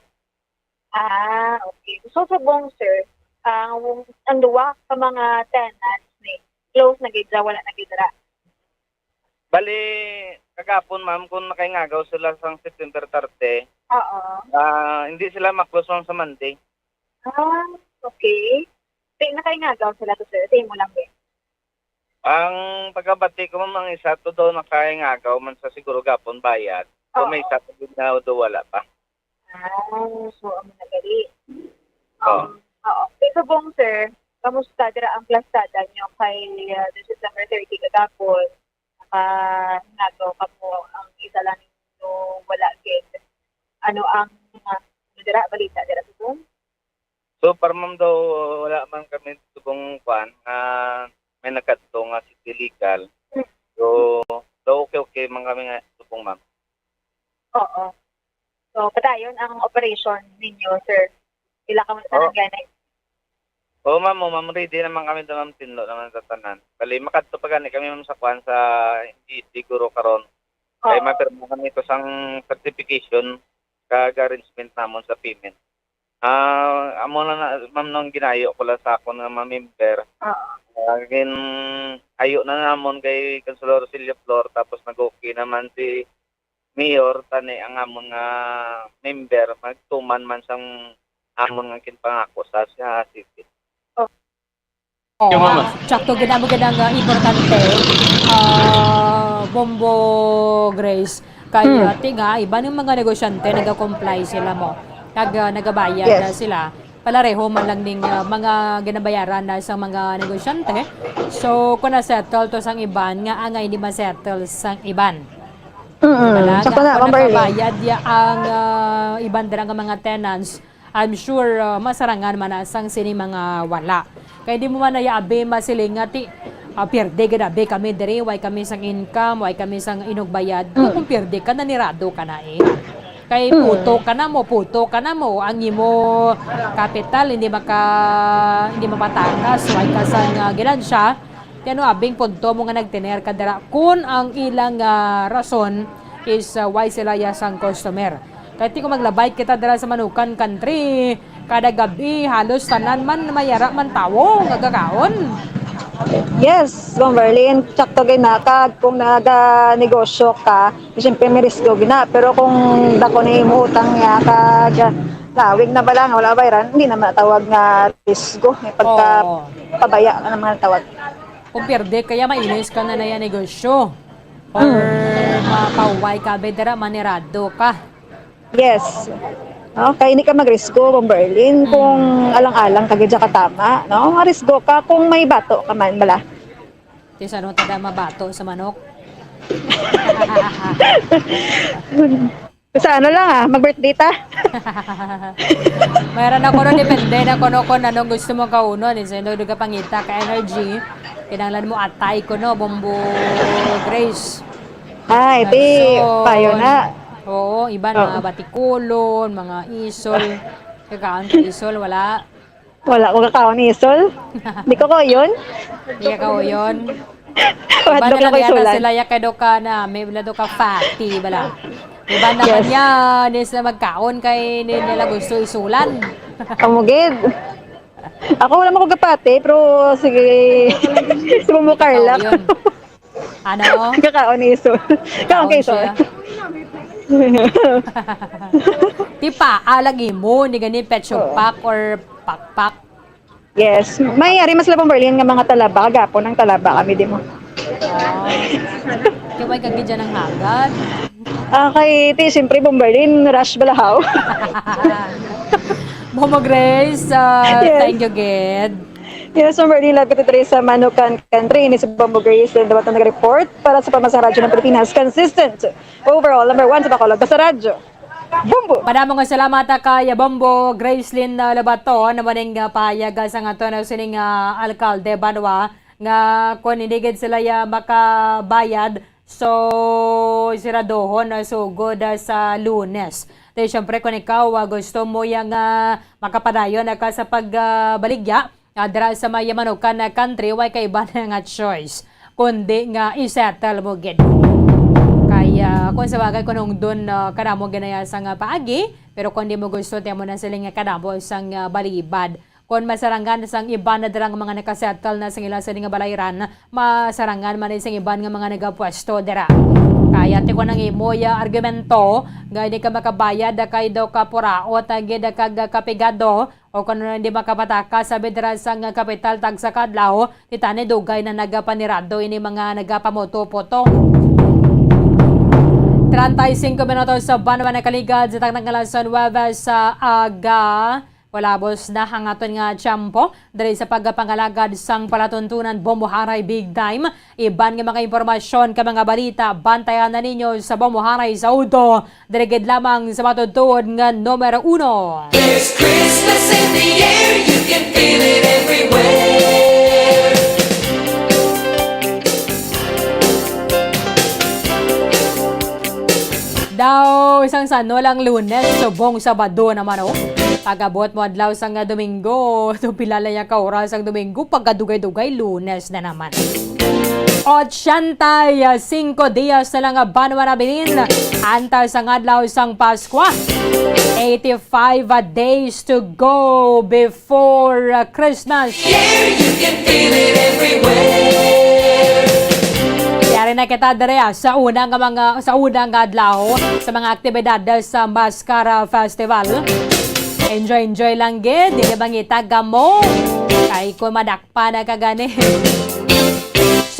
Ah, okay. So, subong, sir, ang, ang duha ka mga tenants ni close na gid ra, wala na gid ra. Bali, kagapon, ma'am, kung nakaingagaw sila sang September thirty, Oo. ah, hindi sila ma-close, ma'am, sa Monday. Ah, okay. Di, nakaingagaw sila to, sir. Sa imo lang din. Ang pagkabati ko, ma'am, ang isa to daw nakaingagaw man sa siguro gapon bayad. So may Oo. isa to gid na daw wala pa. Ah, so, amo na gali. Oo. Oo. Kay subong, sir, kamusta dira ang plastada nyo kay ah, December thirty kagapon? Nakaingagaw kamo, ang isa lang ninyo wala gid. Ano ang mga ano dira, balita dira subong? So, para, ma'am, daw wala man kami subong kuan nga may nagkadto nga city legal. So, daw okay, okay man kami nga subong, ma'am. Oo. So, padayon ang operation ninyo, sir. Ila ka mo tanan Oo. gani. Oo, ma'am, oh, ma'am, ready naman kami doon, ma'am, tinlo naman sa tanan. Bali, makadto pa gani kami, ma'am, sa kuan sa G C siguro karon. Kay mapirma kami to sang certification kag arrangement namon sa payment. Ah, amo na, na, ma'am, nung ginayo ko lang sa akon nga mga member. Oo. Ah, gin-, ayo na namon kay Councilor Rosilio Flor, tapos nag-okay naman si Mayor, tani ang amon nga member, magtuman man sang amon nga ginpangako sa, sa city. Oo. Yung mama. Tsakto, gid amo gid ang, ah, importante, ah, Bombo Grace. Kay, Hmm. ah, ti nga, iban nga mga negosyante, nagakomply sila mo. Kag, ah, nagabayad Yes. na sila. Palareho man lang ning, ah, mga ginabayaran na sa mga negosyante. So, kung na-settle to sang iban, nga angay di ma-settle sang iban. Mm-mm. Wala Sakto nga, na, kung Ma'am Berly. nakabayad ya ang, ah, iban dira nga mga tenants, I'm sure, uh, masarangan man na sang sini mga wala. Kay di mo man naya abi masiling nga ti, ah, pierde gid abi kami diri, way kami sang income, way kami sang inugbayad. Kung, Mm. kung pierde ka, nanirado ka na eh. Kay Mm. puto ka na mo, puto ka na mo, ang imo kapital hindi maka-, hindi mapatakas, way ka sang, ah, ginansya. Ti ano abing punto mo nga nagtener ka dira? Kun ang ilang, ah, rason is, ah, why sila ya sang customer. Kay ti kung maglabay kita dira sa Manukan Country, kada gab-i, halos tanan man may ara man tawo nga gakaon. Yes, Ma'am Verlin, sakto gid na. Kag kung naganegosyo ka, siyempre may risgo gid na. Pero kung dako ni mo utang niya, kag lawig na bala nga wala bayaran, hindi naman tawag nga risgo. May pagka Oo. pabaya na naman tawag. Kung pierde kaya, mainis ka na na yan negosyo. Or Mm. mapauway ka, be, dira, manirado ka. Yes. Okay, hindi ka magrisko, Ma'am Berlin, kung Mm. alang-alang ka gid sa katama, no? Marisgo ka kung may bato ka man, bala. Ti sa ano, tada mabato sa manok? Sa ano lang, ah, mag-birthday ta. Mayroon ako, no, depende na kuno kung anong gusto mong kaunon. Eh, sa indo ka pangita ka energy, kinahanglan mo atay ko, no, Bombo Grace. Ah, iti, Rason. Payo na. Oo, iban, Oo. mga batikulon, mga isol. Kakaon ka isol, wala. Wala ko kakaon isol. Di ko ko yun. Di ka kauyon. Iba Hadlok na lang lang ko yata isulan. Sila ya kay do ka na, may wala do ka fatty, bala. Iba naman Yes. yan, di sila magkaon kay di nila gusto isulan. Amo gid. Ako wala man ko gapati, pero sige, si Mamo Carla. Kauyon. Ano? Kakaon ni isol. Kaon Kaon kay isol. siya. Ti paa lagi mo, ni gani pecho Oo. pack or pakpak. Yes. May ari mas labang Berlin nga mga talaba, gapon ang talaba kami di mo. Ah. Kaya may kagidya ng hagad. Ah, kay ti, siyempre, Bomberlin, rush balahaw. Momo Grace, ah, Yes. thank you, gid. Yes, Bomberlin, live kita diri sa Manukan Country. Ini si Bombo Grace, and dapat na nag-report para sa Pamamasang Radyo ng Pilipinas. Consistent, overall, number one sa Bacolod, basta radyo. Bombo! Madamo nga salamat, ah, kay Bombo Gracelyn, ah, Lobato, na maning, ah, pahayag, ah, sa nga to na sining, ah, alkalde, banwa, nga kung hindi gid sila, ah, makabayad, so, siradohon, ah, sugod, ah, sa Lunes. Di, syempre, kung ikaw, ah, gusto mo yang, ah, makapadayon, ah, ka sa pag, ah, baligya, ah, dira sa may Manukan, ah, country, way kaiba na nga choice, kundi nga i-settle mo gid. Kaya, kung sa bagay, kung hungdon, ah, kanamo ginaya sa nga paagi, pero kung di mo gusto, tiyan mo na sila nga kanamo sang, ah, balibad. Kung masarangan sang iban na dira nga mga nakasettle na sa ila sini nga balayran, masarangan man ni sang iban nga mga nagapwesto dira. Kaya ti ko nang imo ya argumento, nga di ka makabayad, kay daw ka puraot, ah, gid kag kapigado, o kung ano hindi makapataka sa bidra sang kapital tagsa ka adlaw, ti tani dugay na nagapanirado ini mga nagapamuto-puto. Treinta y cinco minutos sa banwa nakaligad sa taknang kalason Huwebes sa aga. Palabos na ang aton nga tiyempo diri sa pagpangalagad sang palatuntunan Bombo Haray Big Time. Iban nga mga impormasyon kag mga balita, bantayan na ninyo sa Bombo Haray sa udto, diri gid lamang sa matutuod nga numero uno. There's Christmas in the air, you can feel it everywhere. Daw, isang sano lang Lunes, subong Sabado naman, oh. Pag-abot mo adlaw sang Domingo, so pila lang ya ka oras ang Domingo, pagkadugay-dugay, Lunes na naman. Ochenta y cinco dias na lang ang banwa nabilin antas ang adlaw sang Paskwa. Eighty-five days to go before, uh, Christmas. Yeah, you can feel it everywhere. Yari na kita dere, ah, sa una nga mga, sa una nga adlaw sa mga aktibidad sa Mascara Festival. Enjoy, enjoy lang gid, dili bangita gamo. Kay kung madak pa na ka gani.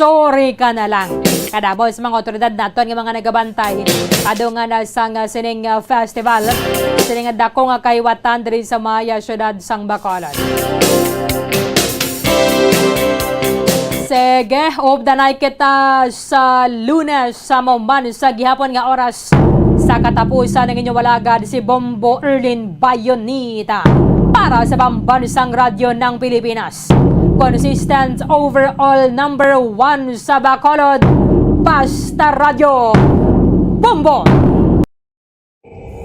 Sorry ka na lang. Kadamo sa mga otoridad naton nga mga nagabantay padungan na sang, ah, sining, ah, festival, sining dako nga kahiwatan diri sa Maya, siyudad sang Bacolod. Sige, updanay kita sa Lunes, sa mo man sa gihapon nga oras, sa katapusan ng inyong walagad, si Bombo Erlin Bayonita para sa Pambansang Radyo ng Pilipinas. Consistent overall number one sa Bacolod, Basta Radyo, Bombo!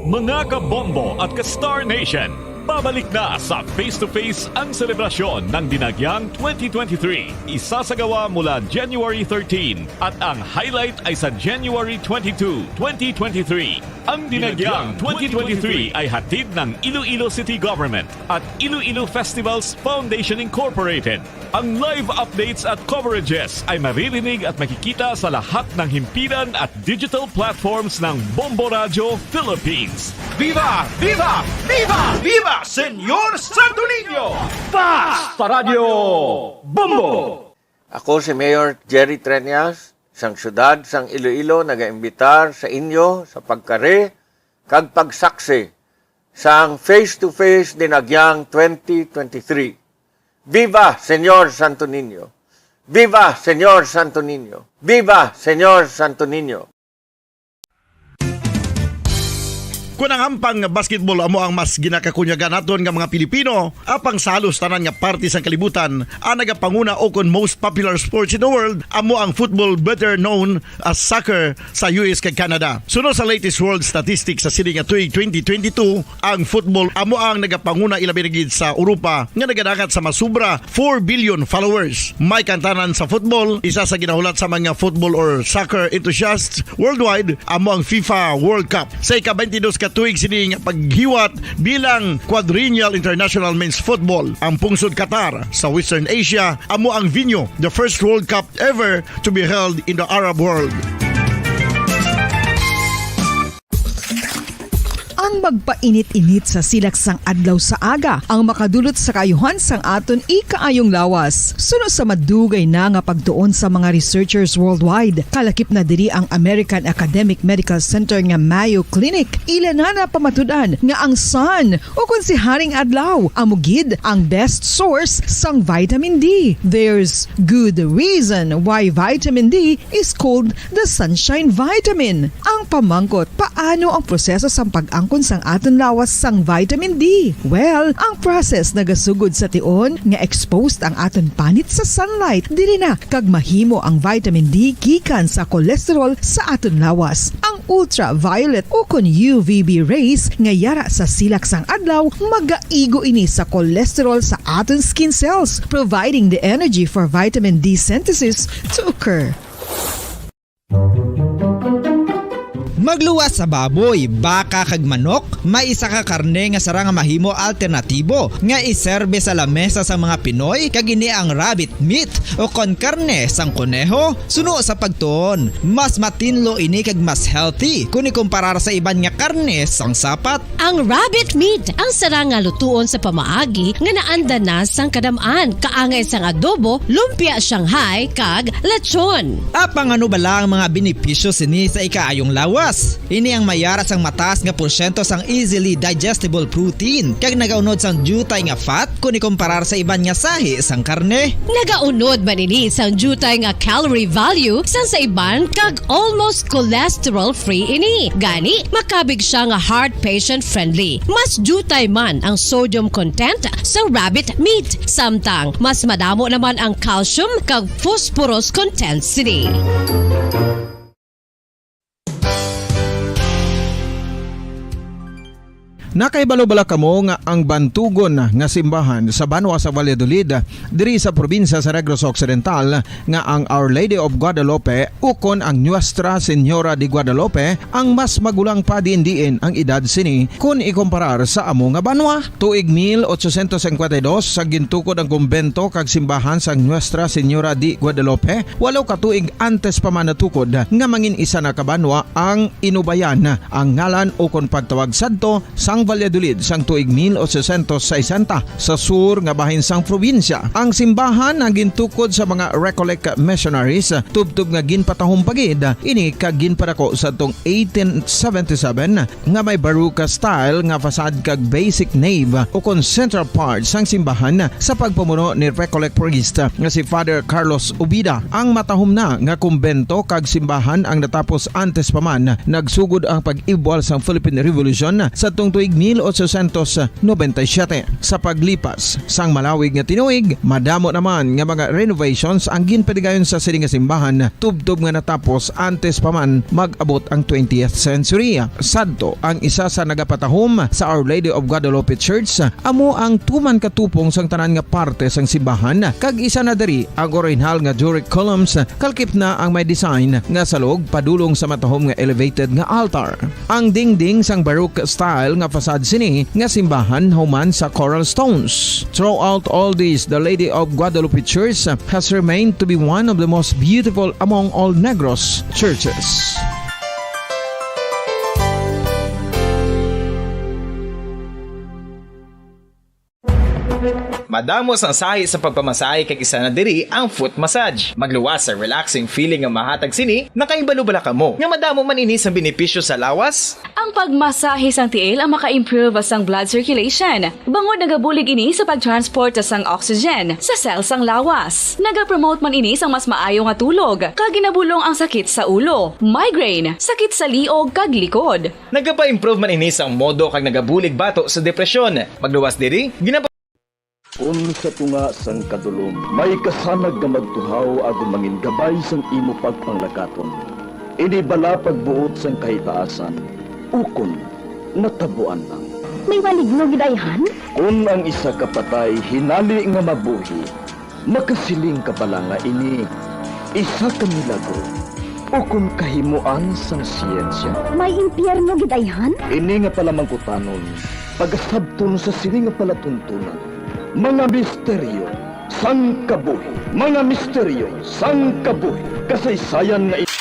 Mga ka-Bombo at ka-Star Nation, pabalik na sa Face to Face ang selebrasyon ng Dinagyang twenty twenty-three. Isasagawa mula January thirteen at ang highlight ay sa January twenty-two, twenty twenty-three. Ang Dinagyang twenty twenty-three ay hatid ng Iloilo City Government at Iloilo Festivals Foundation Incorporated. Ang live updates at coverages ay maririnig at makikita sa lahat ng himpilan at digital platforms ng Bombo Radyo Philippines. Viva! Viva! Viva! Viva, Senyor Santo Niño! Basta Radyo Bombo! Ako si Mayor Jerry Treñas, sang siyudad sang Iloilo, nagaimbitar sa inyo sa pagkari kag pagsaksi sang Face to Face Dinagyang twenty twenty-three. Viva, Senyor Santo Niño! Viva, Senyor Santo Niño! Viva, Senyor Santo Niño! Kon ang hampang nga basketball amo ang mas ginakakunyagan naton nga mga Pilipino, apang sa halos tanan nga parte sang kalibutan, ang nagapanguna o kon most popular sports in the world amo ang football, better known as soccer, sa U S kag Canada. Suno sa latest world statistics sa sini nga tuig twenty twenty-two, ang football amo ang nagapanguna, ilabi na gid sa Europa nga nagadangat sa masubra four billion followers. May kantanan sa football, isa sa ginahulat sa mga football or soccer enthusiasts worldwide amo ang FIFA World Cup. Sa ika-twenty-dos ka tuig sini nga paghiwat bilang Quadrennial International Men's Football, ang pungsod Qatar sa Western Asia amo ang venue, the first World Cup ever to be held in the Arab world. Ang magpainit-init sa silak sang adlaw sa aga ang makadulot sa kaayuhan sang aton ikaayong lawas. Suno sa madugay na nga pagtuon sa mga researchers worldwide, kalakip na diri ang American Academic Medical Center nga Mayo Clinic. Ila na napamatud-an nga ang sun, o kon si Haring Adlaw, amo gid ang best source sang vitamin D. There's good reason why vitamin D is called the sunshine vitamin. Ang pamangkot, paano ang proseso sang pag-angkon sang aton lawas sang vitamin D? Well, ang process nagasugod sa tion nga exposed ang aton panit sa sunlight. Diri na kag mahimo ang vitamin D gikan sa cholesterol sa aton lawas. Ang ultraviolet o kon U V B rays nga yara sa silak sang adlaw, magaigo ini sa cholesterol sa aton skin cells, providing the energy for vitamin D synthesis to occur. Magluwas sa baboy, baka, kag manok, may isa ka karne nga sarang nga mahimo alternatibo nga iserbe sa lamesa sang mga Pinoy, kag ini ang rabbit meat o kon karne sang koneho. Suno sa pagtuon, mas matinlo ini kag mas healthy kon ikumparar sa iban nga karne sang sapat. Ang rabbit meat ang sarang nga lutuon sa pamaagi nga naanda na sang kadam-an, kaangay sang adobo, lumpia Shanghai, kag lechon. Apang ano bala ang mga benepisyo sini sa ikaayong lawas? Ini ang mayara sang mataas nga porsyento sang easily digestible protein, kag nagaunod sang diutay nga fat kon ikumparar sa iban nga sahi sang karne. Nagaunod man ini sang diutay nga calorie value sang sa iban, kag almost cholesterol-free ini. Gani, makabig siya nga heart patient-friendly. Mas diutay man ang sodium content sa rabbit meat, samtang mas madamo naman ang calcium kag phosphorus content sini. Nakahibalo bala kamo nga ang bantugon nga simbahan sa banwa sa Valladolid, diri sa probinsya sa Negros Occidental, nga ang Our Lady of Guadalupe ukon ang Nuestra Señora de Guadalupe ang mas magulang pa diin-diin ang edad sini kon ikumparar sa amo nga banwa? Tuig mil ochocientos cincuenta y dos, sa gintukod ang kumbento kag simbahan sang Nuestra Señora de Guadalupe, walo ka tuig antes pa man natukod nga mangin isa na ka banwa ang Inubayan, ang ngalan ukon pagtawag sadto sang Valladolid sang tuig mil ochocientos sesenta, sa sur nga bahin sang probinsya. Ang simbahan ang gintukod sa mga Recollect missionaries, tubtob nga ginpatahom pa gid ini kag ginpadako sadtong eighteen seventy-seven, nga may Baroque style nga facade kag basic nave ukon central part sang simbahan sa pagpamuno ni Recollect priest nga si Father Carlos Ubida. Ang matahom na nga kumbento kag simbahan ang natapos antes pa man nagsugod ang pag-ibwal sang Philippine Revolution sadtong tuig mil ochocientos noventa y siete. Sa paglipas sang malawig nga tinuig, madamo naman nga mga renovations ang ginpadigayon sa sini nga simbahan, tubtob nga natapos antes pa man mag-abot ang twentieth century. Sadto, ang isa sa nagapatahom sa Our Lady of Guadalupe Church amo ang tuman ka tupong sang tanan nga parte sang simbahan, kag isa na diri ang orihinal nga Doric columns, kalkip na ang may design nga salog padulong sa matahom nga elevated nga altar. Ang dingding sang Baroque style nga facade sini nga simbahan human sa coral stones. Throughout all this, the Lady of Guadalupe Church has remained to be one of the most beautiful among all Negros churches. Madamo sang sahi sa pagpamasahe, kag isa na diri ang foot massage. Magluwas sa relaxing feeling nga mahatag sini. Nakahibalo bala kamo nga madamo man ini sang benepisyo sa lawas? Ang pagmasahe sang tiil ang maka-improve sang blood circulation, bangod nagabulig ini sa pag-transport sang oxygen sa cell sang lawas. Nagapromote man ini sang mas maayo nga tulog, kag ginabulong ang sakit sa ulo, migraine, sakit sa liog, kag likod. Nagapa-improve man ini sang modo kag nagabulig bato sa depresyon. Magluwas diri, ginapa- Kon sa tunga sang kadulom, may kasanag nga magtuhaw agod mangin gabay sang imo pagpanglakaton, ini bala pagbuot sang kahitaasan, ukon natabuan lang? May maligno gid ayhan? Kon ang isa ka patay hinali nga mabuhi, makasiling ka bala nga ini isa ka milagro ukon kahimoan sang siyensya? May impyerno gid ayhan? Ini nga palamangkutanon, pagasabton sa sini nga palatuntunan, mga misteryo sang kabuhi, mga misteryo sang kabuhi, kasaysayan nga i-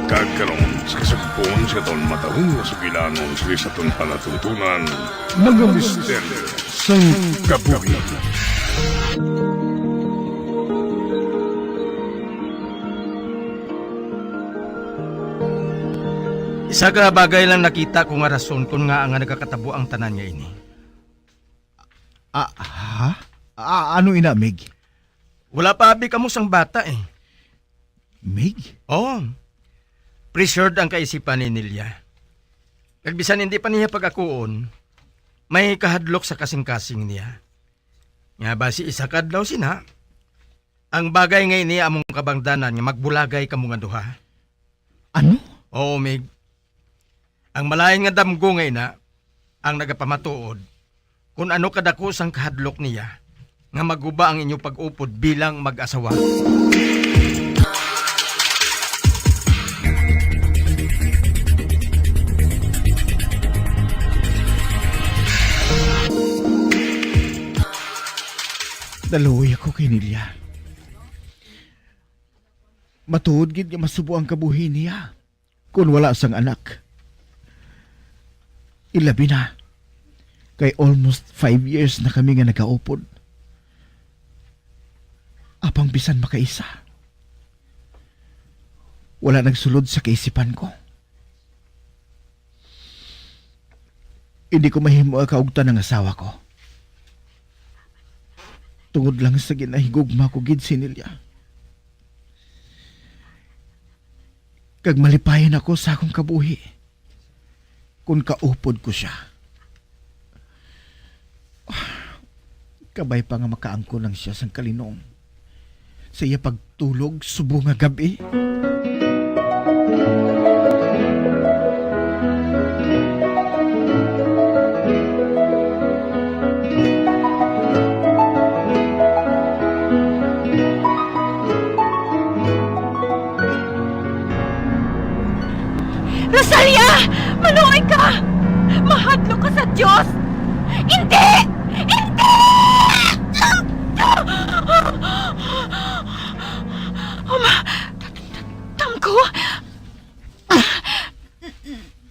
Kag karon, sa kasugpon sa aton matarong nga sugilanon sa aton palatuntunan, mga misteryo sang kabuhi. Isa ka bagay lang nakita ko nga rason kon ngaa nga nagakatabo ang tanan nga ini. Ah, ha? Ah, ano ina, Mig? Wala pa abi kamo sang bata, eh. Mig? Oo. Pressured ang kaisipan ni Nelia. Kag bisan hindi pa niya pag-akuon, may kahadlok sa kasing-kasing niya. Nga basi isa ka adlaw sina, ang bagay nga ini among kabangdanan nga magbulagay kamo nga duha. Ano? Oo, Mig. Ang malain nga damgo nga ina ang nagapamatuod kon ano kadako sang kahadlok niya nga maguba ang inyo pag-upod bilang mag-asawa. Naluoy ako kay Nelia. Matuod gid nga masubo ang kabuhi niya kon wala sang anak. Ilabi na kay almost five years na kami nga nagaupod. Apang bisan makaisa, wala nagsulod sa kaisipan ko. Hindi ko mahimo ang kaugtan ng asawa ko. Tungod lang sa ginahigugma ko gid si Nelia. Kag malipayon ako sa akong kabuhi kon kaupod ko siya. Kabay pa nga makaangkon lang sia sang kalinong sa iya pagtulog subong nga gab-i. Rosalia! Maluoy ka! Mahadlok ka sa Dios! Hindi! Hindi! Ama, tamgo!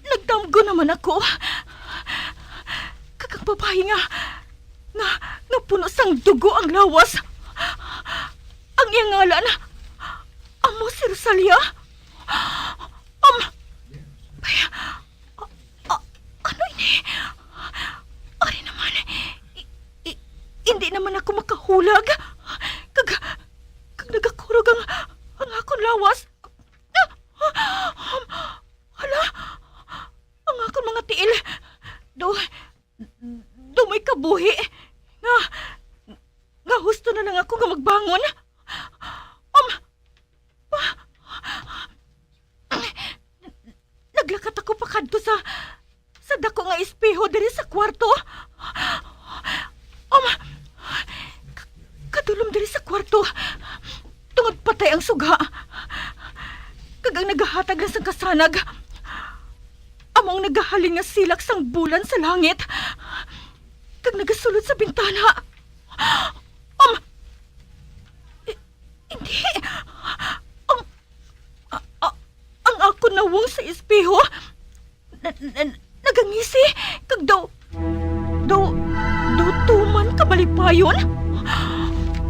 Nagtamgo naman ako. Kag ang babayi nga, nga, nga puno sang dugo ang lawas. Ang iya ngalan, amo si Rosalia. Um, ay, a-, a-, ano ini? Ari naman, i-, i-, hindi naman ako makahulag. Kag, kag nagakurog ang, ang akon lawas. Hala, ang akon mga tiil. Do, do may kabuhi nga, nga husto na lang ako nga magbangon. Um, ah, naglakat ako pakadto sa, sa dako nga espeho diri sa kwarto. Um, k-, kadulom diri sa kwarto. Tungod patay ang sugha. Kag ang nagahatag lang sang kasanag, amo ang nagahalin nga silak sang bulan sa langit, kag nagasulod sa bintana. Um, i-, hindi. Ang, a-, a-, ang akon nawong sa espeho, na, na, nagangisi, kag daw, daw, daw tuman ka malipayon.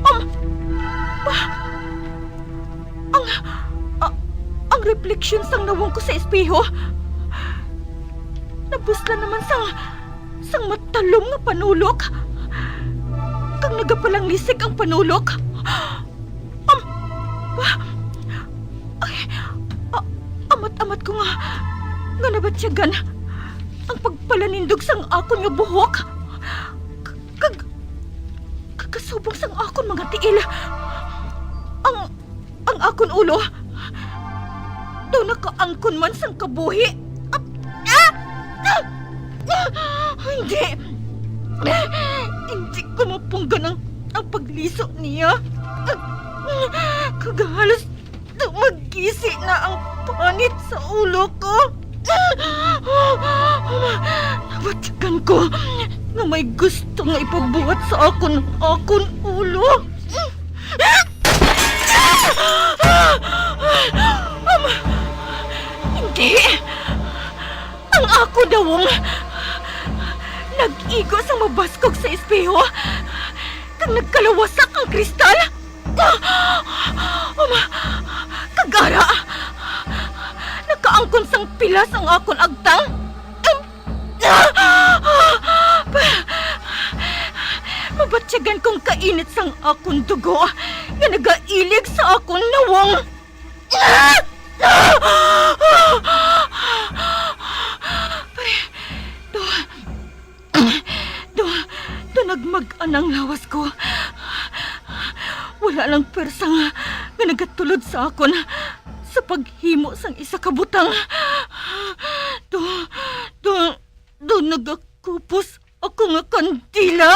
Um, ba, ang, a-, ang refleksyon sang nawong ko sa espeho, nabuslan naman sang, sang matalom nga panulok, kag nagapalanglisik ang panulok. Am-, ah, ay, a-, amat-amat ko nga, nga nabatyagan ang pagpalanindog sang akon nga buhok. K-, kag, kag kasubong sang akon mga tiil, ang, ang akon ulo, daw nakaangkon man sang kabuhi. Ah, ah, ah, ah, hindi. Hindi ko mapunggan ang, ang pagliso niya. Kag halos magisi na ang panit sa ulo ko. Nabatyagan ko nga may gusto nga ipabuhat sa akon, akon ulo. Ama, hindi. Ang akon dawong nag-igo sang mabaskog sa espeho, kag nagkalawasak ang kristal. Ama, kag ara, nakaangkon sang pilas ang akon agtang. Mabatyagan kong kainit sang akon dugo nga nagailig sa akon nawong. Do, do, do nagmag-an ang lawas ko. Wala lang pwersa nga, nga nagatulod sa akon sa paghimo sang isa ka butang. Do, do, do nagakupos ako nga kandila.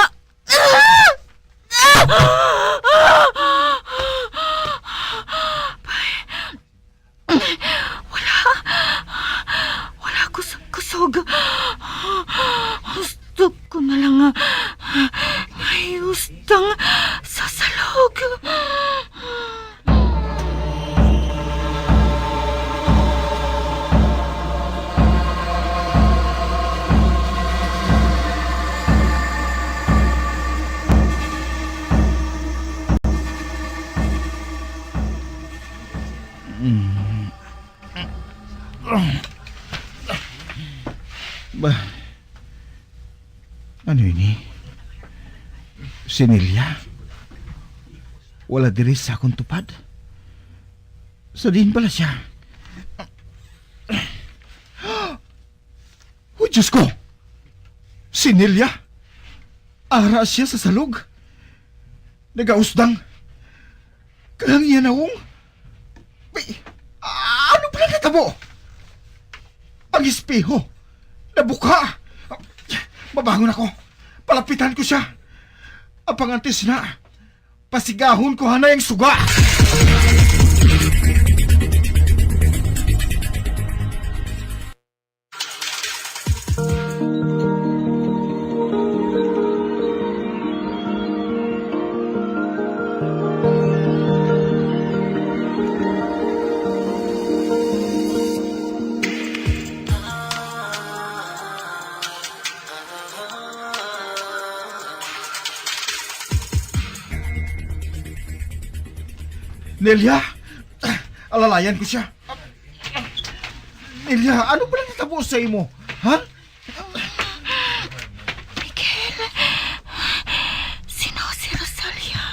Wala. Wala ko sa kusog. Gusto ko na lang nga, nga hiustang sa salog. Mm. Ba, ano ini? Si Nelia? Wala diri sa akong tupad? Sa diin bala siya? Oh, Diyos ko! Si Nelia! Ara siya sa salog! Nagausdang. Kag ang iya nawong. May, ano pala natabo? Ang espeho nabuka. Mabangon ako. Palapitan ko siya. Ang pangantis na, pasigahon ko hanay ang suga. Nelia, alalayan ko siya. Nelia, ano ba nang natabo sa imo? Ha? Miguel, sino si Rosalia?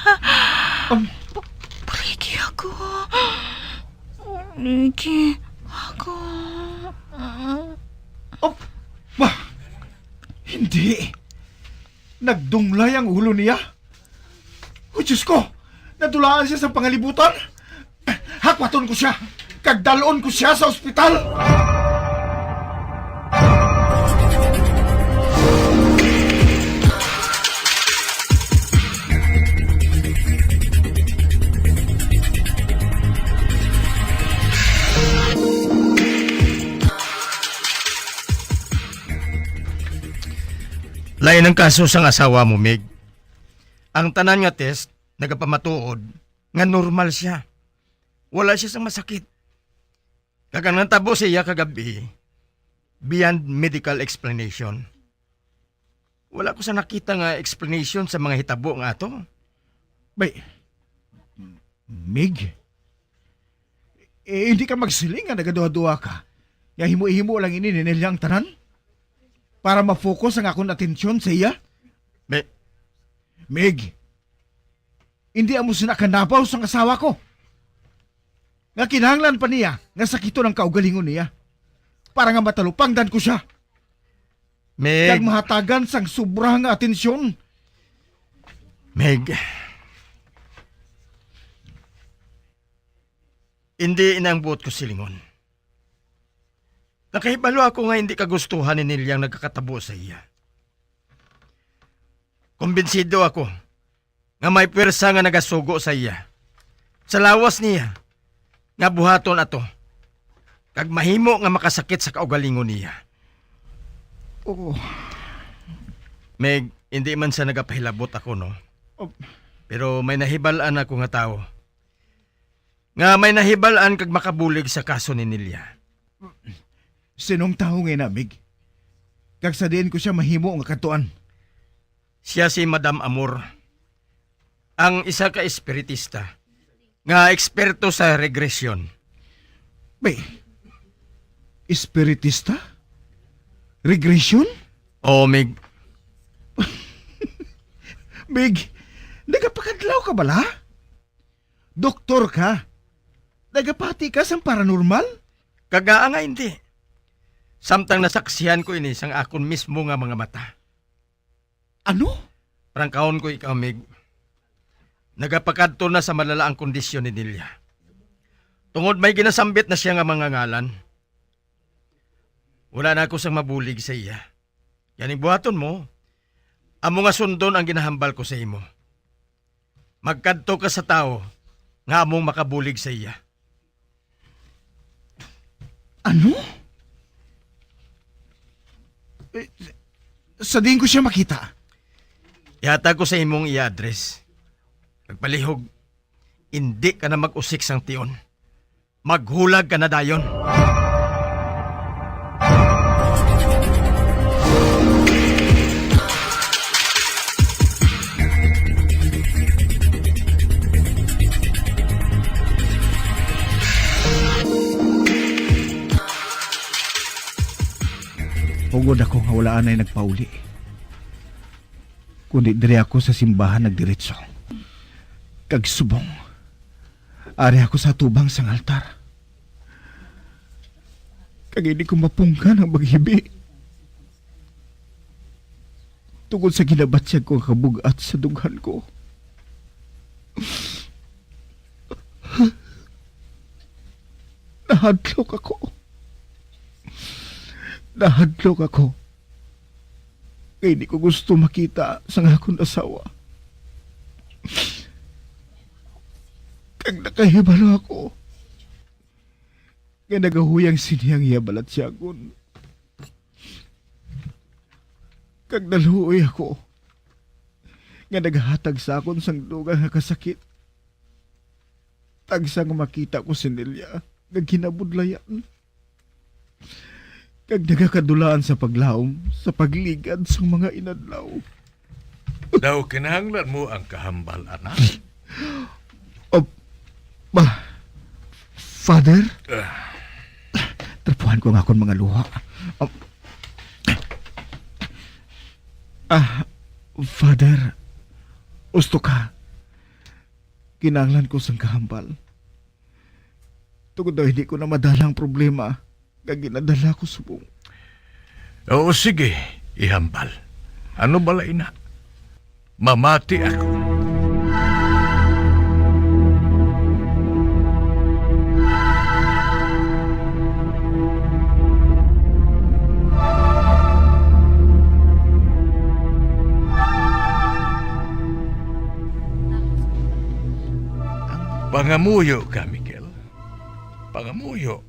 Um, Buligi ako. Buligi ako. Oh, ba, hindi. Nagdunglay ang ulo niya. Oh, Diyos ko! Nadulaan siya sa pangalibutan. Hakwaton ko siya, kag dalon ko siya sa ospital. Lain ang kaso sang asawa mo, Mig. Ang tanan nga test nagapamatuod nga normal siya. Wala siya sang masakit. Kag ang natabo sa iya kagabi, beyond medical explanation. Wala ko sa nakita nga explanation sa mga hitabo nga ato. Bay, Mig, eh, hindi ka magsiling nga nagaduha-duha ka nga himo-himo lang ini ni Nelia ang tanan para ma-focus ang akon atensyon sa iya? Be, Mig, hindi amo sina kanabaw sang asawa ko nga kinahanglan pa niya nga sakiton ang kaugalingon niya para nga matalupangdan ko siya kag Mig, mahatagan sang sobra nga atensyon. Mig. Hindi ina ang buot ko silingon. Nakahibalo ako nga hindi ka gustuhan ni Nelia ang nagakatabo sa iya. Kumbinsido ako nga may pwersa nga nagasugo sa iya, sa lawas niya, nga buhaton ato, kag mahimo nga makasakit sa kaugalingon niya. Oh, Meg, hindi man sa nagapahilabot ako, no? Oh. Pero may nahibal-an ako nga tawo nga may nahibal-an kag makabulig sa kaso ni Nelia. Sinong tawo nga ina, Mig? Kag sa diin ko siya mahimo nga katuan? Siya si Madam Amor, ang isa ka espiritista nga eksperto sa regresyon. Bay, espiritista? Regression? Oo, Mig. Mig, nagapakadlaw ka bala? Doktor ka? Nagapati ka sang paranormal? Kagaa nga hindi. Samtang nasaksihan ko ini sang akon mismo nga mga mata. Ano? Prangkahon ko ikaw, Mig. Nagapakadto na sa malala ang kondisyon ni Nelia. Tungod may ginasambit na siya nga mga ngalan, wala na ako sang mabulig sa iya. Ganing buhaton mo, amo nga sundon ang ginahambal ko sa imo. Magkadto ka sa tawo nga among makabulig sa iya. Ano? Eh, sa diin ko siya makita? Ihatag ko sa imong iya address. Pagpalihog, hindi ka na mag-usik sang tion. Maghulag ka na dayon. Hugod ako nga wala anay nagpauli, kundi diri ako sa simbahan nagdiretso. Kag subong, ari ako sa atubang sang altar. Kag hindi ko mapunggan ang paghibi tungod sa ginabatyag ko nga kabug-at sa dughan ko. Nahadlok ako. Nahadlok ako. Kay di ko gusto makita sang akon asawa. Kag nakahibalo ako nga nagahuyang sini ang iya balatyagon. Kag naluoy ako nga nagahatag sa akon sang dugang nga kasakit. Tagsa nga makita ko si Nelia nga ginabudlayan, kag nagakadulaan sa paglaom sa pagligad sang mga inadlaw. Daw kinahanglan mo ang kahambal, anak? Oh, ba, Father? Ah. Trapuhan ko ang akon mga luha. Oh. Ah, Father, husto ka. Kinahanglan ko sang kahambal. Tungod daw hindi ko na madala ang problema nga ginadala ko subong. Oo, sige, ihambal. Ano bala ina? Mamati ako. Pangamuyo ka, Miguel. Pangamuyo,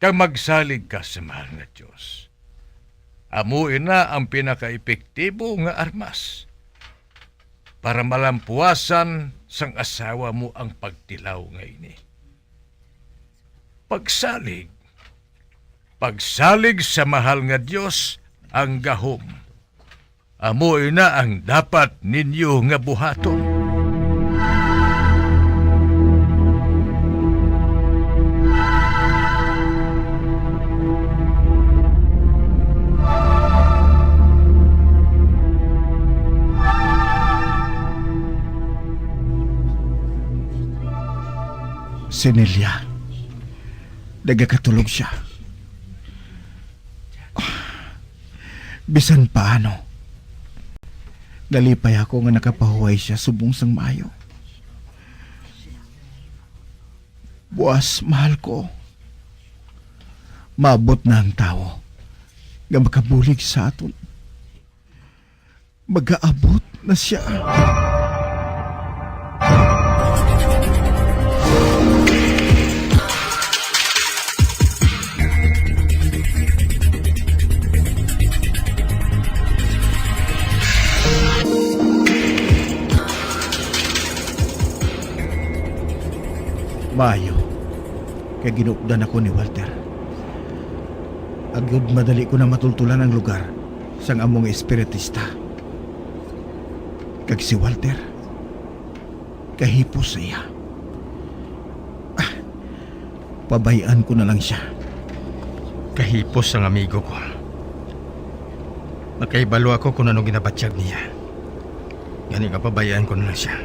kag magsalig ka sa mahal nga Dios. Amo ina ang pinakaepektibo nga armas para malampuasan sang asawa mo ang pagtilaw nga ini. Pagsalig, pagsalig sa mahal nga Dios ang gahom. Amo ina ang dapat ninyo nga buhaton. Si Nelia, nagakatulog sia. Bisan paano, nalipay ako nga nakapahuway sia subong sang maayo. Buas, mahal ko, maabot na ang tawo nga makabulig sa aton. Magaabot na sia. Maayo, kay ginupdan ako ni Walter. Agud madali ko na matultulan ang lugar sang amo nga espiritista. Kag si Walter, kahipos sa iya. Ah, pabay-an ko na lang sia. Kahipos ang amigo ko. Nakahibalo ako kung ano ginabatyag niya. Gani nga pabay-an ko na lang sia,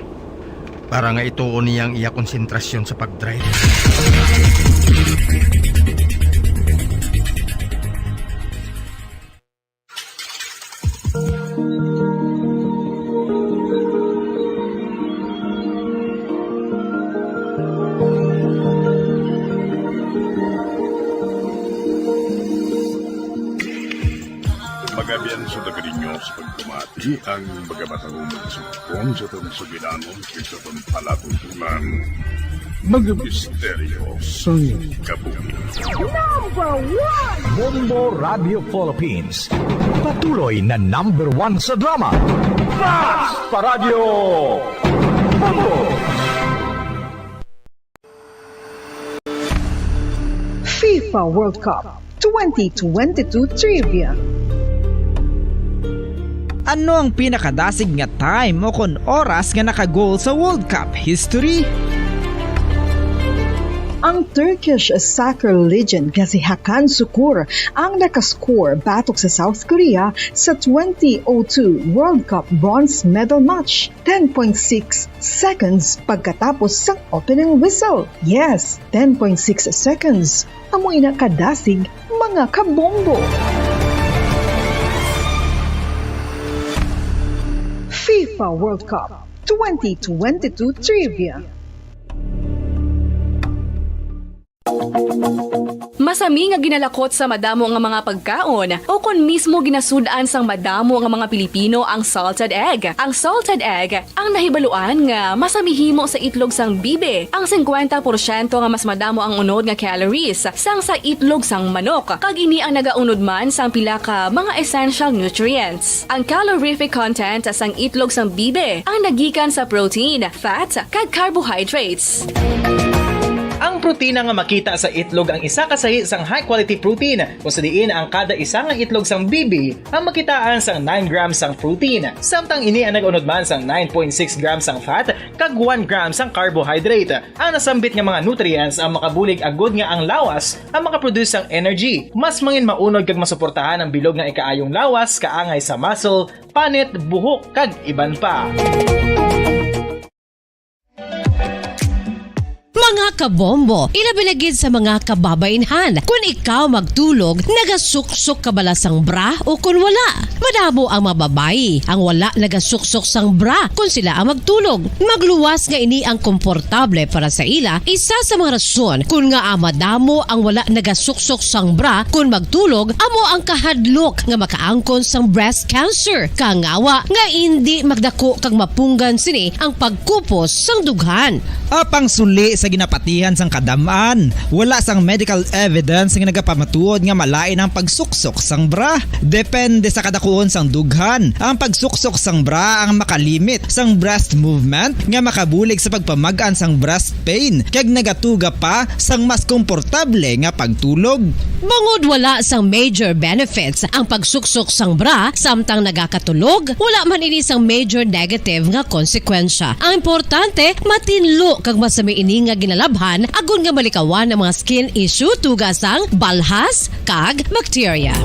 para nga ituon niya ang iya konsentrasyon sa pag-drive. Magabian sa taga ninyo sa pagpamati ang mga matahumong sugpon sa aton sugilanon kag sa aton palatuntunan. Mga misteryo sang kabuhi. Number one! Bombo Radio Philippines. Patuloy na number one sa drama. Fast pa Radyo Bombo! FIFA World Cup twenty twenty-two Trivia. Ano ang pinakadasig nga time o kon oras nga naka-goal sa World Cup history? Ang Turkish soccer legend nga si Hakan Sukur ang nakascore batok sa South Korea sa twenty oh two World Cup bronze medal match, ten point six seconds pagkatapos sang opening whistle. Yes, ten point six seconds. Amo ina kadasig, mga kabombo. FIFA World Cup twenty twenty-two Trivia. Masami nga ginalakot sa madamo nga mga pagkaon, o kon mismo ginasud-an sang madamo nga mga Pilipino ang salted egg. Ang salted egg ang nahibaluan nga masami himo sa itlog sang bibi. Ang singkwenta porsyento nga mas madamo ang unod nga calories sang sa itlog sang manok, kag ini ang nagaunod man sang pila ka mga essential nutrients. Ang calorific content sang itlog sang bibi ang nagikan sa protein, fat, kag carbohydrates. Ang protina nga makita sa itlog ang isa ka sahi sang high-quality protein, kung sa diin ang kada isa nga itlog sang bibi ang makitaan sang nine grams sang protein, samtang ini ang nag-unod man sang nine point six grams sang fat kag one gram sang carbohydrate. Ang nasambit nga mga nutrients ang makabulig agud nga ang lawas ang makaproduce sang energy, mas mangin maunod kag masuportahan ang bilog nga ikaayong lawas, kaangay sa muscle, panit, buhok, kag iban pa. Mga kabombo, ilabi na gid sa mga kababainhan. Kun ikaw magtulog, nagasuksok ka bala sang bra o kun wala? Madamo ang mga babayi ang wala nagasuksok sang bra kun sila ang magtulog. Magluwas nga ini ang komportable para sa ila, isa sa mga rason kun ngaa madamo ang wala nagasuksok sang bra kun magtulog, amo ang kahadlok nga makaangkon sang breast cancer. Kangawa nga indi magdako kag mapunggan sini ang pagkupos sang dughan. Apang suli sa ginapatihan sang kadam-an, wala sang medical evidence nga nagapamatuod nga malain ang pagsuksok sang bra. Depende sa kadakuon sang dughan. Ang pagsuksok sang bra ang makalimit sang breast movement nga makabulig sa pagpamag-an sang breast pain kag nagatuga pa sang mas komportable nga pagtulog. Bangod wala sang major benefits ang pagsuksok sang bra samtang nagakatulog, wala man ini sang major negative nga konsekwensya. Ang importante, matinlo kag masami ini nga ginalabhan agod nga malikawan ang mga skin issue tuga sang balhas kag bakterya.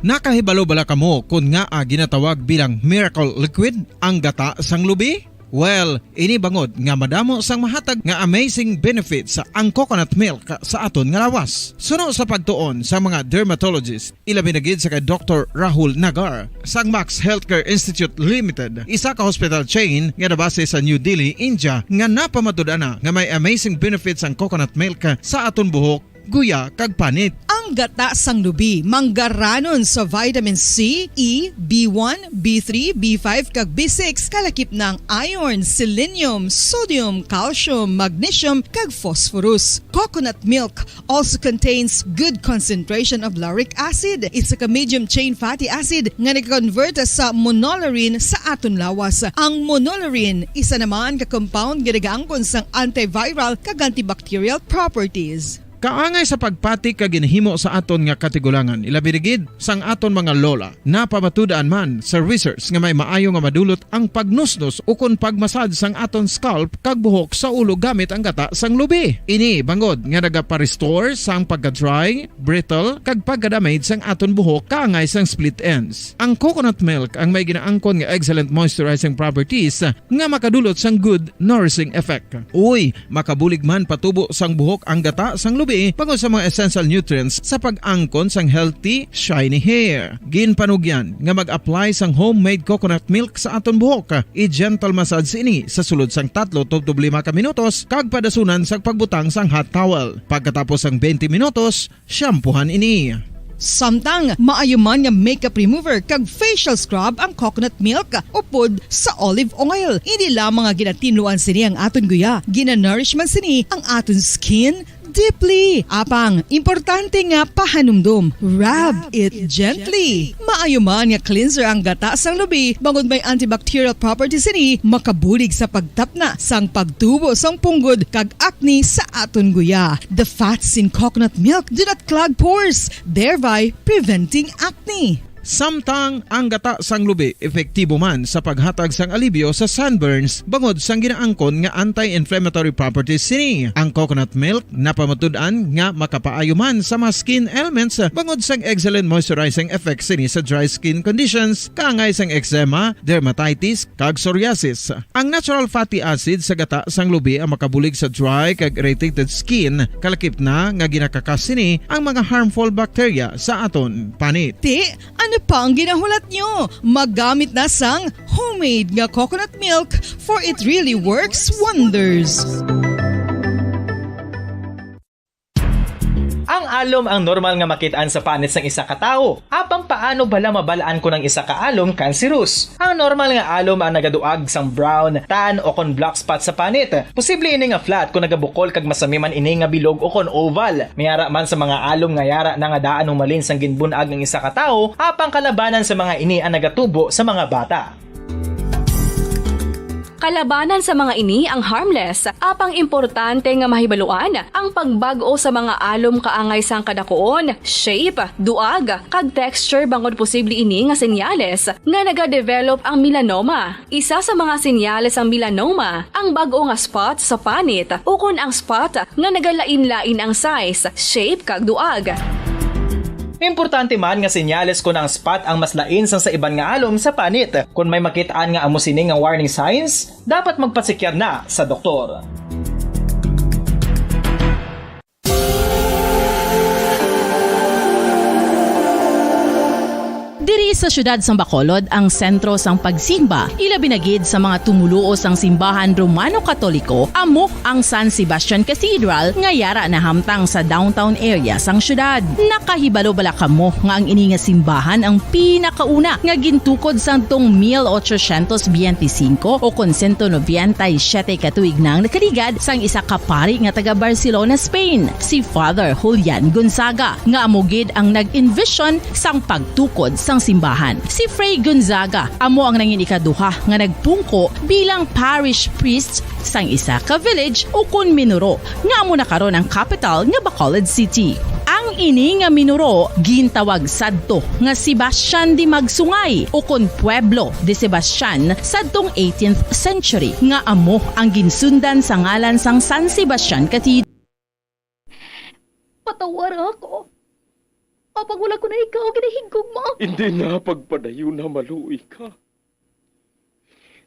Nakahibalo bala kamo kon ngaa ginatawag bilang miracle liquid ang gata sang lubi? Well, ini bangod nga madamo sang mahatag nga amazing benefits ang coconut milk sa aton nga lawas. Suno sa pagtuon sa mga dermatologist, ilabi na gid sa kay Doktor Rahul Nagar sang Max Healthcare Institute Limited, isa ka hospital chain nga nabase sa New Delhi, India, nga napamatud-an na nga may amazing benefits ang coconut milk sa aton buhok, guya, kag panit. Ang gata sang lubi manggaranon sa vitamin C, E, B one, B three, B five, kag B six, kalakip na ang iron, selenium, sodium, calcium, magnesium, kag phosphorus. Coconut milk also contains good concentration of lauric acid, isa ka medium chain fatty acid nga nag-convert sa monolaurin sa aton lawas. Ang monolaurin isa naman ka compound nga nagaangkon sang antiviral kag antibacterial properties. Kaangay sa pagpati kag ginhimo sa aton nga katigulangan, ilabi na gid sang aton mga lola. Napamatud-an man sa research nga may maayo nga madulot ang pagnusnos ukon pagmasad sang aton scalp kag buhok sa ulo gamit ang gata sang lubi. Ini bangod nga nagapa-restore sang pagka-dry, brittle, kag pagka-damage sang aton buhok kaangay sang split ends. Ang coconut milk ang may ginaangkon nga excellent moisturizing properties nga makadulot sang good nourishing effect. Uy, makabulig man patubo sang buhok ang gata sang lubi bangod sa mga essential nutrients sa pag-angkon sang healthy, shiny hair. Ginpanugyan nga mag-apply sang homemade coconut milk sa aton buhok. I-gentle massage ini sa sulod sang tatlo tubtob lima ka minutos kag padasunan sang pagbutang sang hot towel. Pagkatapos sang twenty minutos, shampoohan ini. Samtang maayo man nga makeup remover kag facial scrub ang coconut milk upod sa olive oil. Hindi lamang nga ginatinluan sini ang aton guya, ginanourish man sini ang aton skin deeply. Apang, importante nga pahanumdom, rub it gently. Maayo man nga cleanser ang gata sang lubi, bangod may antibacterial properties sini, makabulig sa pagtapna sang pagtubo sang punggod kag acne sa aton guya. The fats in coconut milk do not clog pores, thereby preventing acne. Samtang ang gata sang lubi epektibo man sa paghatag sang alibyo sa sunburns bangod sang ginaangkon nga anti-inflammatory properties sini. Ang coconut milk napamatud-an nga makapaayo man sa mga skin ailments bangod sang excellent moisturizing effects sini sa dry skin conditions, kaangay sang eczema, dermatitis, kag psoriasis. Ang natural fatty acid sa gata sang lubi ang makabulig sa dry kag irritated skin, kalakip na nga ginakakas sini ang mga harmful bacteria sa aton panit. Ti, ano pa ang ginahulat nyo? Maggamit na sang homemade nga coconut milk, for it really works wonders. Ang alom ang normal nga makit-an sa panit sang isa ka tawo. Apang paano bala mabal-an kon ang isa ka alom cancerous? Ang normal nga alom ang nagaduag sang brown, tan, o kon black spot sa panit. Posible ini nga flat kon nagabukol kag masami man ini nga bilog o kon oval. May ara man sa mga alom nga yara na nga daan humalin sang ginbun-ag ang isa ka tawo, apang kalabanan sa mga ini ang nagatubo sa mga bata. Kalabanan sa mga ini ang harmless, apang importante nga mahibaluan ang pagbag-o sa mga alom kaangay sang kadakuon, shape, duag, kag texture bangod posible ini nga senyales nga nagadevelop ang melanoma. Isa sa mga senyales sang melanoma ang bag-o nga spot sa panit ukon ang spot nga nagalain-lain ang size, shape, kag duag. Importante man nga senyales kon ang spot ang mas lain sang sa iban nga alom sa panit. Kon may makit-an nga amo sini nga warning signs, dapat magpasikyar na sa doktor. Diri sa siyudad sang Bacolod ang sentro sang pagsimba, ilabi na gid sa mga tumoluo sang simbahan Romano Katoliko, amo ang San Sebastian Cathedral nga yara nahamtang sa downtown area sang siyudad. Nakahibalo bala kamo nga ang ini nga simbahan ang pinakauna nga gintukod sadtong mil ochocientos biyente singko o kon sento nobenta y siyete ka tuig nang nakaligad sang isa ka pari nga taga Barcelona, Spain, si Father Julian Gonzaga, nga amo gid ang nag-envision sang pagtukod sang simbahan. Si Fray Gonzaga amo ang nangin ikaduha nga nagpungko bilang parish priest sang isa ka village ukon minuro nga amo na karon ang kapital nga Bacolod City. Ang ini nga minuro gintawag sadto nga Sebastian de Magsungay ukon Pueblo de Sebastian sadtong eighteenth century, nga amo ang ginsundan sa ngalan sang San Sebastian Cathedral. Patawara ako. Apang wala ko na ikaw ginahigugma. Hindi na pagpadayuna, maluoy ka.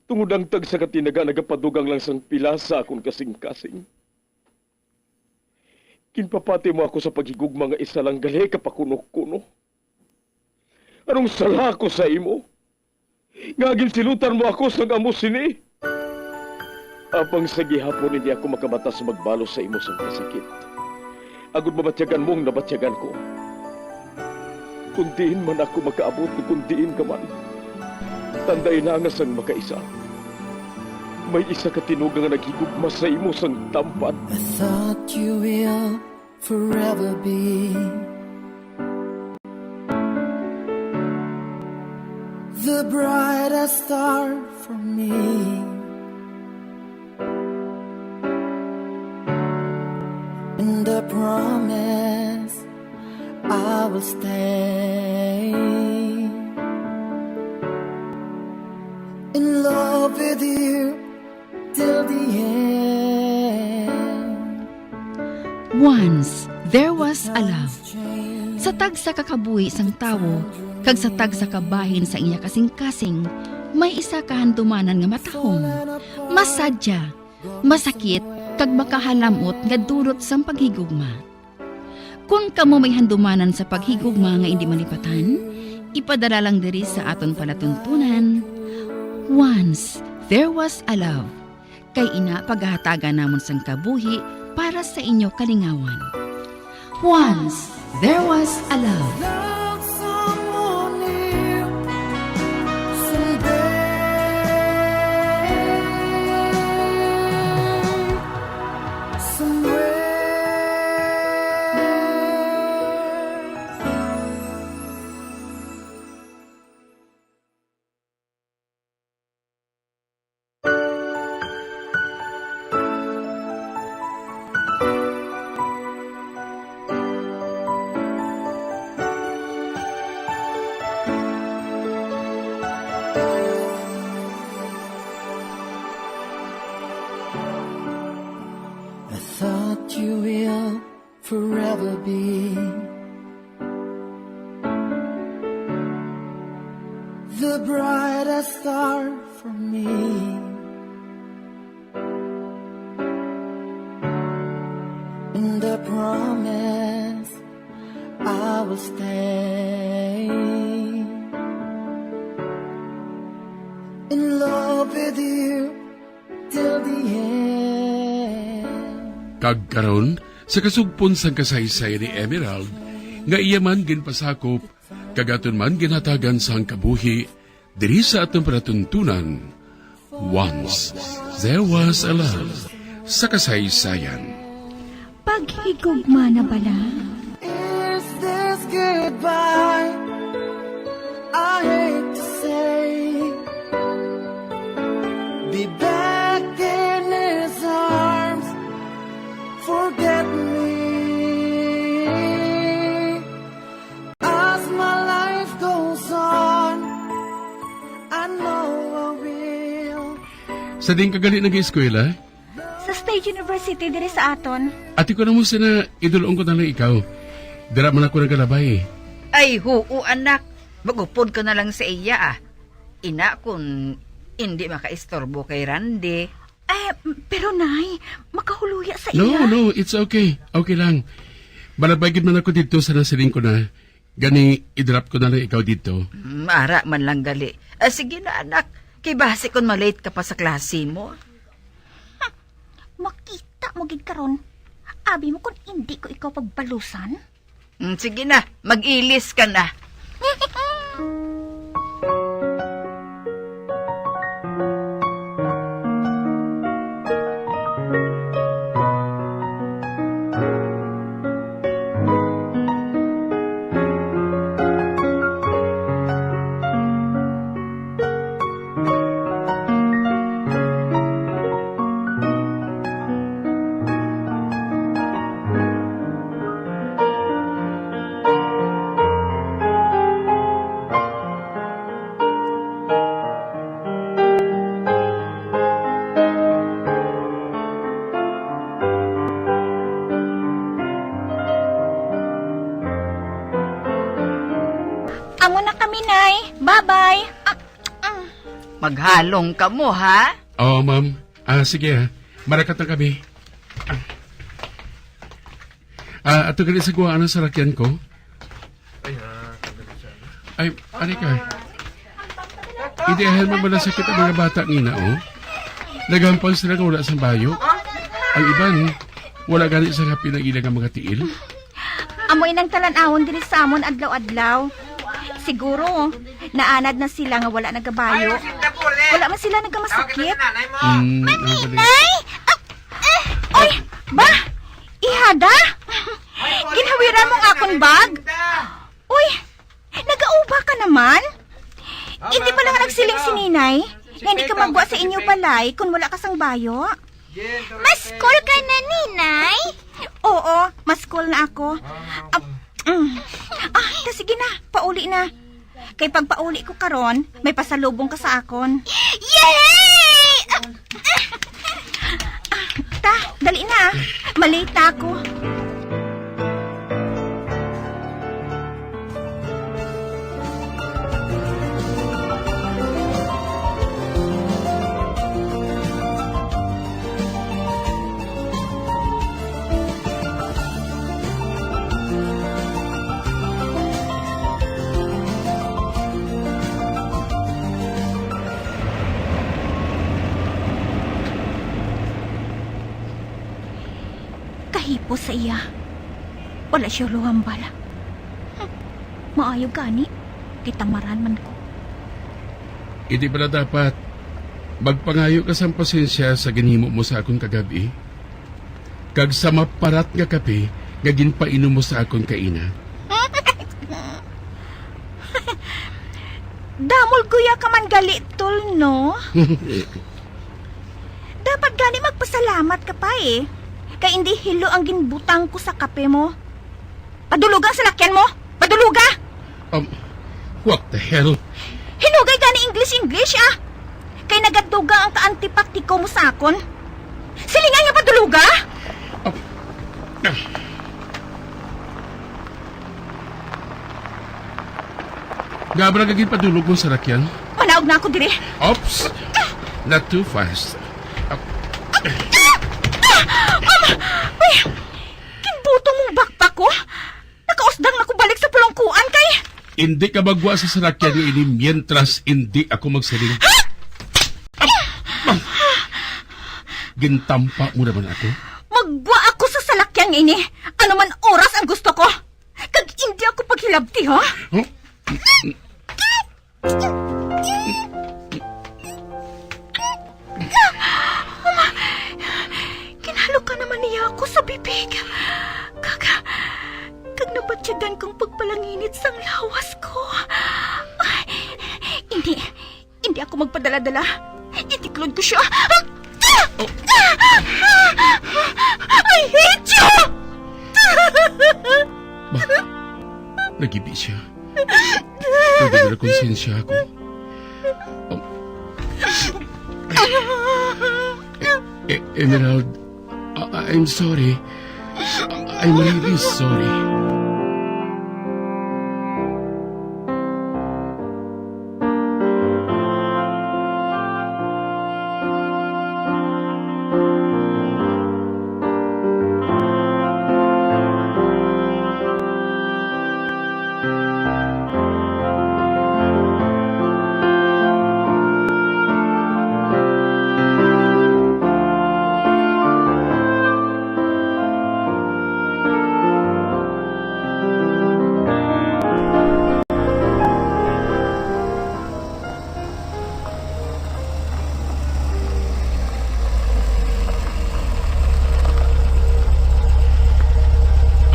Tungod ang tagsa ka tinaga nagapadugang lang sang pila sa akon kasing-kasing. Ginpapati mo ako sa paghigugma nga isa lang gali ka pakuno-kuno. Anong sala ko sa imo? Nga ginsilutan mo ako sang amo sini? Apang sa gihapon hindi ako makabata sa magbalos sa imo sang kasakit, agod mabatyagan mo ang nabatyagan ko. Kung diin man ako makaabot, kung diin ka man, tanday na nga sang makaisa, may isa ka tinuga nga naghigugma sa imo sang tampat. I thought you will forever be the brightest star for me. And I promise I will stay in love with you till the end. Once, there was a love. Sa tagsa ka kabuhi sang tawo, kag sa tagsa ka bahin sa iya kasing-kasing, may isa ka handumanan nga matahom, masadya, masakit, kag makahalamot nga dulot sang paghigugma. Kon kamo may handumanan sa paghigugma nga indi malipatan, ipadala lang diri sa aton palatuntunan. Once, there was a love. Kay ina pagahatagan namon sang kabuhi para sa inyo kalingawan. Once, there was a love. Love someone new someday, somewhere. Star for me. And I promise I will stay in love with you till the end. Kag karon, sa kasugpon sang kasaysayan ni Emerald, nga iya man ginpasakop, kag aton man ginhatagan sang kabuhi, diri sa aton palatuntunan, Once There Was a Love sa kasaysayan. Paghigugma na bala? Is this goodbye? I hate to say, be back in his arms, forget me. As my life goes on, I know I will. Sa diin ka gali nag-eskwela? Sa State University diri sa aton. Ati ko na mo sina, idulong ko na lang ikaw. Dira man ako nagalabay. Ay, huo, anak. Mag-upod ka na lang sa iya, ah. Ina, kun indi makaistorbo kay Randy. Eh, pero, Nay, makahuluya sa No, iya. no, it's okay. Okay lang. Malabay gid man ako didto sa nasiling ko na. Gani, i-drop ko na lang ikaw didto. Mm, ara man lang gali. Ah, sige na, anak. Kay basi kon ma-late ka pa sa klase mo. Hmm, makita mo gid karon. Abi mo kon indi ko ikaw pagbalusan? Mm, sige na, mag-ilis ka na. Amo na kami, Nay. Bye-bye. Ah, ah. Maghalong kamo, ha? Oo, ma'am. Ah, sige, ha. Marakat na kami. Ah, ato gali sa guwaan ang sarakyan ko. Ay, ah, sandali siya. Ay, ari ka. Hindi, ahan mo ba nasakit ang mga bata ngina, oh? Naghampal sila nga wala sang bayo. Ang iban, wala gani sa hapin ang ilang mga tiil. Amo inang talan-awon diri sa amon adlaw-adlaw. Siguro, naanad na sila nga wala nagabayo. Wala man sila nagamasakit. Mm, ang galing. Maninay! Ah, eh, oy, ba? Ihada? Ginhawiran mo ang akon bag? Uy, nagauba ka naman? Hindi pa lang nagsiling si Ninay nga hindi ka magwa sa inyo balay kung wala ka sang bayo. Maskol ka na, Ninay? Oo, maskol na ako. Ah, mm. Ah, ta, sige na, pauli na. Kay pagpauli ko karon, may pasalubong ka sa akon. Yay! Ah, ah, ta, dali na. Malita ako. Kahipos sa iya. Wala siya luhambal. Hmm. Maayo gani, kay tamaran man ko. Hindi pala dapat magpangayo ka sang pasensya sa ginhimo mo sa akon kagab-i, kag sa maparat nga kape nga ginpainom mo sa akon kaina. Damol guya ka man gali, tol, no? Dapat gani magpasalamat ka pa, eh. Kay indi hilo ang ginbutang ko sa kape mo. Paduloga ang salakyan mo! Paduloga! Um, what the hell? Hinugay gani English-English, ah! Kay nagaduga ang ka-antipaktiko mo sa akon. Silingan nga paduloga! Um, ah. Nga ba nagaging padulog mo sa salakyan? Mana Aog na ako diri. Oops! Not too fast. Uy! Kinbutong mong backpack ko? Nakausdang na ko balik sa pulungkuan kay Hindi ka magwa sa salakyan nga ini mientras hindi ako magsiling. Gintampa mo naman ako. Magwa ako sa salakyan nga ini. Ano man oras ang gusto ko. Kag hindi ako paghilabti, ha? Huh? Ginhalo ka naman niya ako sa bibig. Kag, kag nabatyagan kong pagpalanginit sang lawas ko. Ay, hindi, hindi ako magpadala-dala. Itiklod ko siya. I hate you! Ba, nagibi siya. Pwede na konsensya ako. Um, E-, Emerald, I- I'm sorry. I'm really sorry.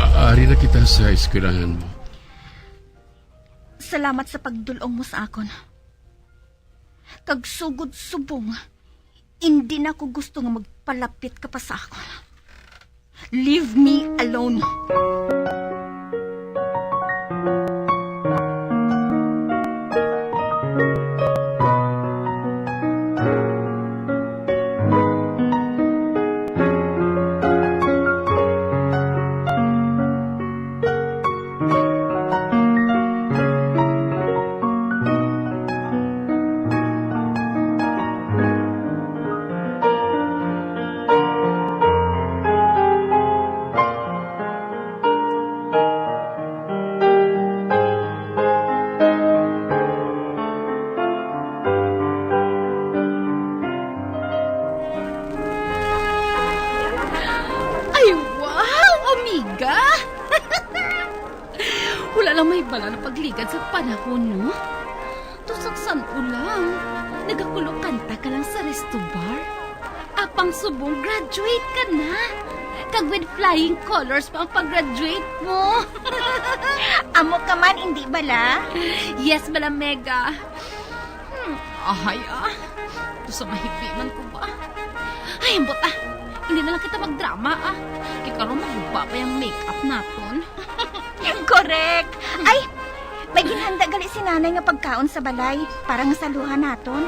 A-, ari na kita sa eskwelahan mo. Salamat sa pagdul-ong mo sa akon. Kag sugod subong, indi na ako gusto nga magpalapit ka pa sa akon. Leave me alone. Ay, wow, amiga! Wala lang may bala na pagligad sa panahon, no? Tusag san ulang, nagakulo kanta ka lang sa resto bar. Apang subong graduate ka na. Kag with flying colors pa ang pag-graduate mo. Amo ka man, indi bala? Yes, bala, Mega. Hmm, ahay, ah. Ito sa mahibi man ko ba? Ay, ambot, ah. Hindi na lang kita magdrama, ah. Kay karon maguba pa yung makeup naton. Correct. Ay, may ginhanda gali si nanay nga pagkaon sa balay para nga saluhan naton.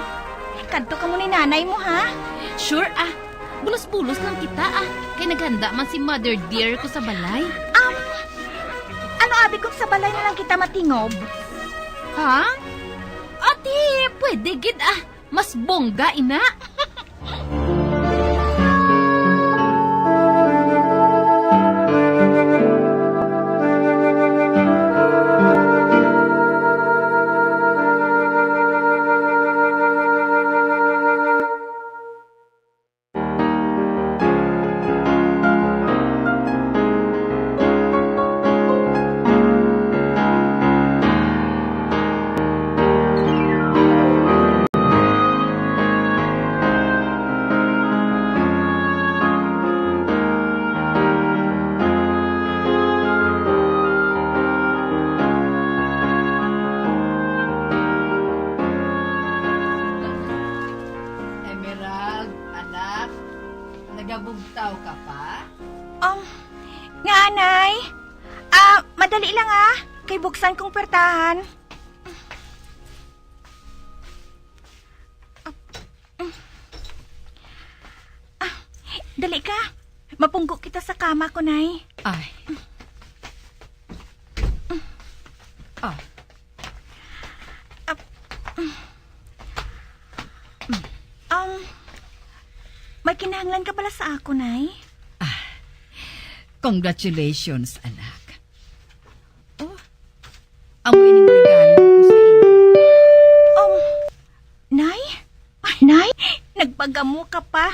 Kadto ka mo ni nanay mo, ha? Sure, ah. Bulos-bulos lang kita, ah. Kay naghanda man si mother dear ko sa balay. Um, ano abi kung sa balay na lang kita matingob? Ha? Ati, pwede gid, ah. Mas bongga, ina. Emerald, anak, nagabugtaw ka pa? Um, nga, Nay? Ah, madali lang, ah. Kay buksan kong pwertahan. Ah, dali ka. Mapunggo kita sa kama ko, Nay. Ay. Ah. Ah. Um, may kinahanglan ka bala sa ako, Nay? Ah, congratulations, anak. Oh, amo ining regalo ko sa imo. Um, Nay? Ay, Nay, nagpagamo ka pa.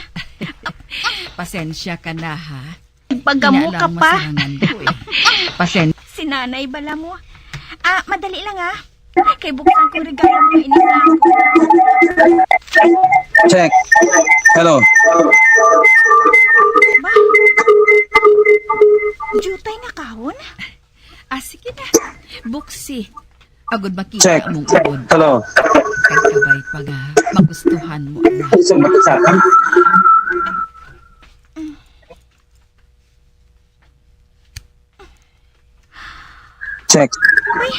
Pasensya ka na, ha? Nagpagamo Ina ka lang pa. Masarangan ko, eh. Pasen- Si Nanay bala mo. Ah, madali lang, ah. Kay buksan kong regalo mo ini sa ako. Check. Hello. Ba? Jutay na kahon? Ah, sige na. Buksi. Agod makita Check. Among upod. Hello. Kay kabay pa nga magustuhan mo, anak. Isang matasakan? Check. May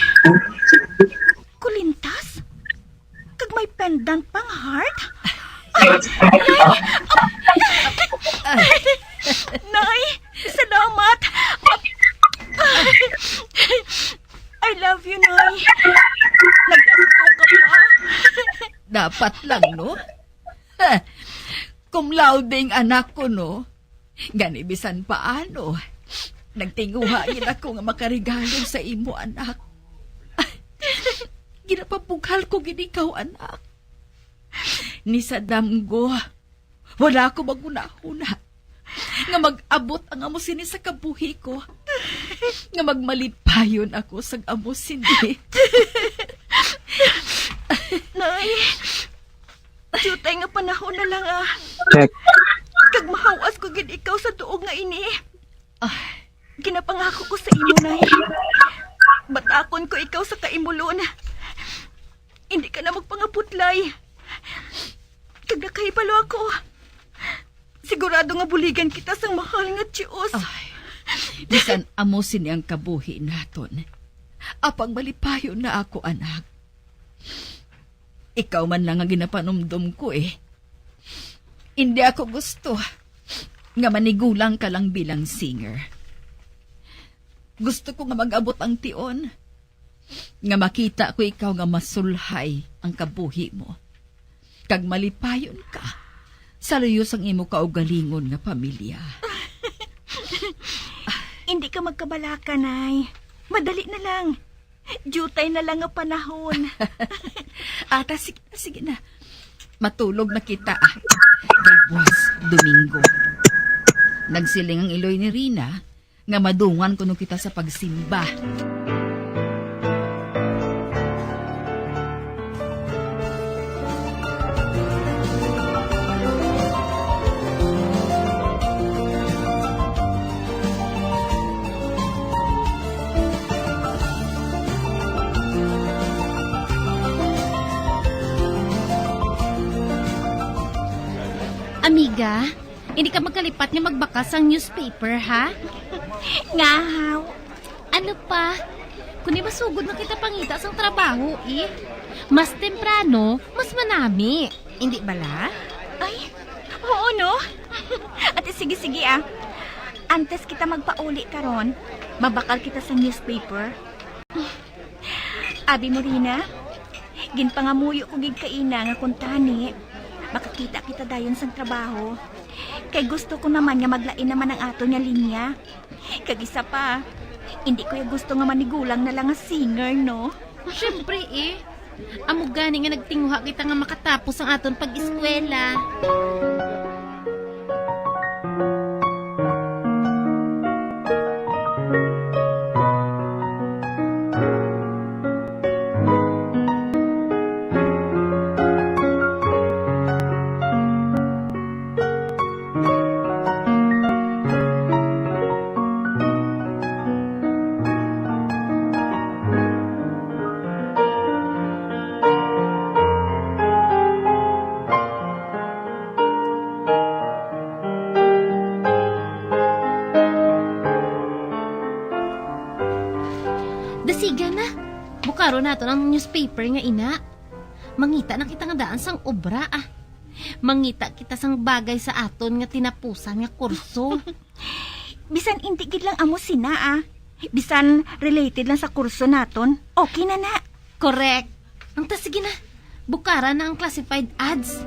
kulintas? Kag may pendant pang heart? Ay, Nay! Nay! Salamat! I love you, Nay. Nagasto ka pa. Dapat lang, no? Cum laude ang anak ko, no? Gani bisan paano, nagtinguha gid ako nga makaregalo sa imo, anak. Ginapabugal ko gid ikaw, anak. Ni sa damgo, wala ako maghunahuna nga mag-abot ang amo sini sa kabuhi ko, nga magmalipayon ako sang amo sini. Nay, diutay nga panahon na lang, ah. Check. Kag mahawas ko gid ikaw sa tuog nga ini. Ah. Ginapangako ko sa imo, Nay. Batakon ko ikaw sa kaimulon. Hindi ka na magpangaputlay. Kag nakahibalo ako. Sigurado nga buligan kita sang mahal nga Dios. Ay, bisan amo sini ang kabuhi naton, apang malipayon na ako, anak. Ikaw man lang ang ginapanumdom ko, eh. Hindi ako gusto nga manigulang ka lang bilang singer. Gusto ko nga mag-abot ang tion nga makita ko ikaw nga masulhay ang kabuhi mo, kag malipayon ka sa luyo sang imo kaugalingon nga pamilya. Hindi ka magkabalaka, Nay. Madali na lang. Diutay na lang nga panahon. Ata, sige na, sige na. Matulog na kita, ah. Kay buwas, Domingo. Nagsiling ang iloy ni Rina nga madungan kuno kita sa pagsimba. Amiga, hindi ka magkalipat nga magbakal sang newspaper, ha? Nga, haw? Ano pa? Kundi masugod na kita pangita sang trabaho, eh. Mas temprano, mas manami. Hindi bala? Ay, oo, no? Ate, sige, sige, ah. Antes kita magpauli karon, mabakal kita sa newspaper. Abi mo, Rina, ginpangamuyo ko gid kaina nga kuntani, makakita kita dayon sang trabaho. Kay gusto ko naman nga maglain naman ang aton nga linya. Kag isa pa, hindi ko ya gusto nga manigulang na lang nga singer, no? Siyempre, eh. Amo gani nga nagtinguha kita nga makatapos ang aton pag-eskwela. Dasiga na. Bukaron naton ang newspaper nga ina. Mangita na kita nga daan sang obra, ah. Mangita kita sang bagay sa aton nga tinapusan nga kurso. Bisan indi gid lang amo sina, ah. Bisan related lang sa kurso naton, okay na na. Correct. Ang ta, sige na. Bukara na ang classified ads.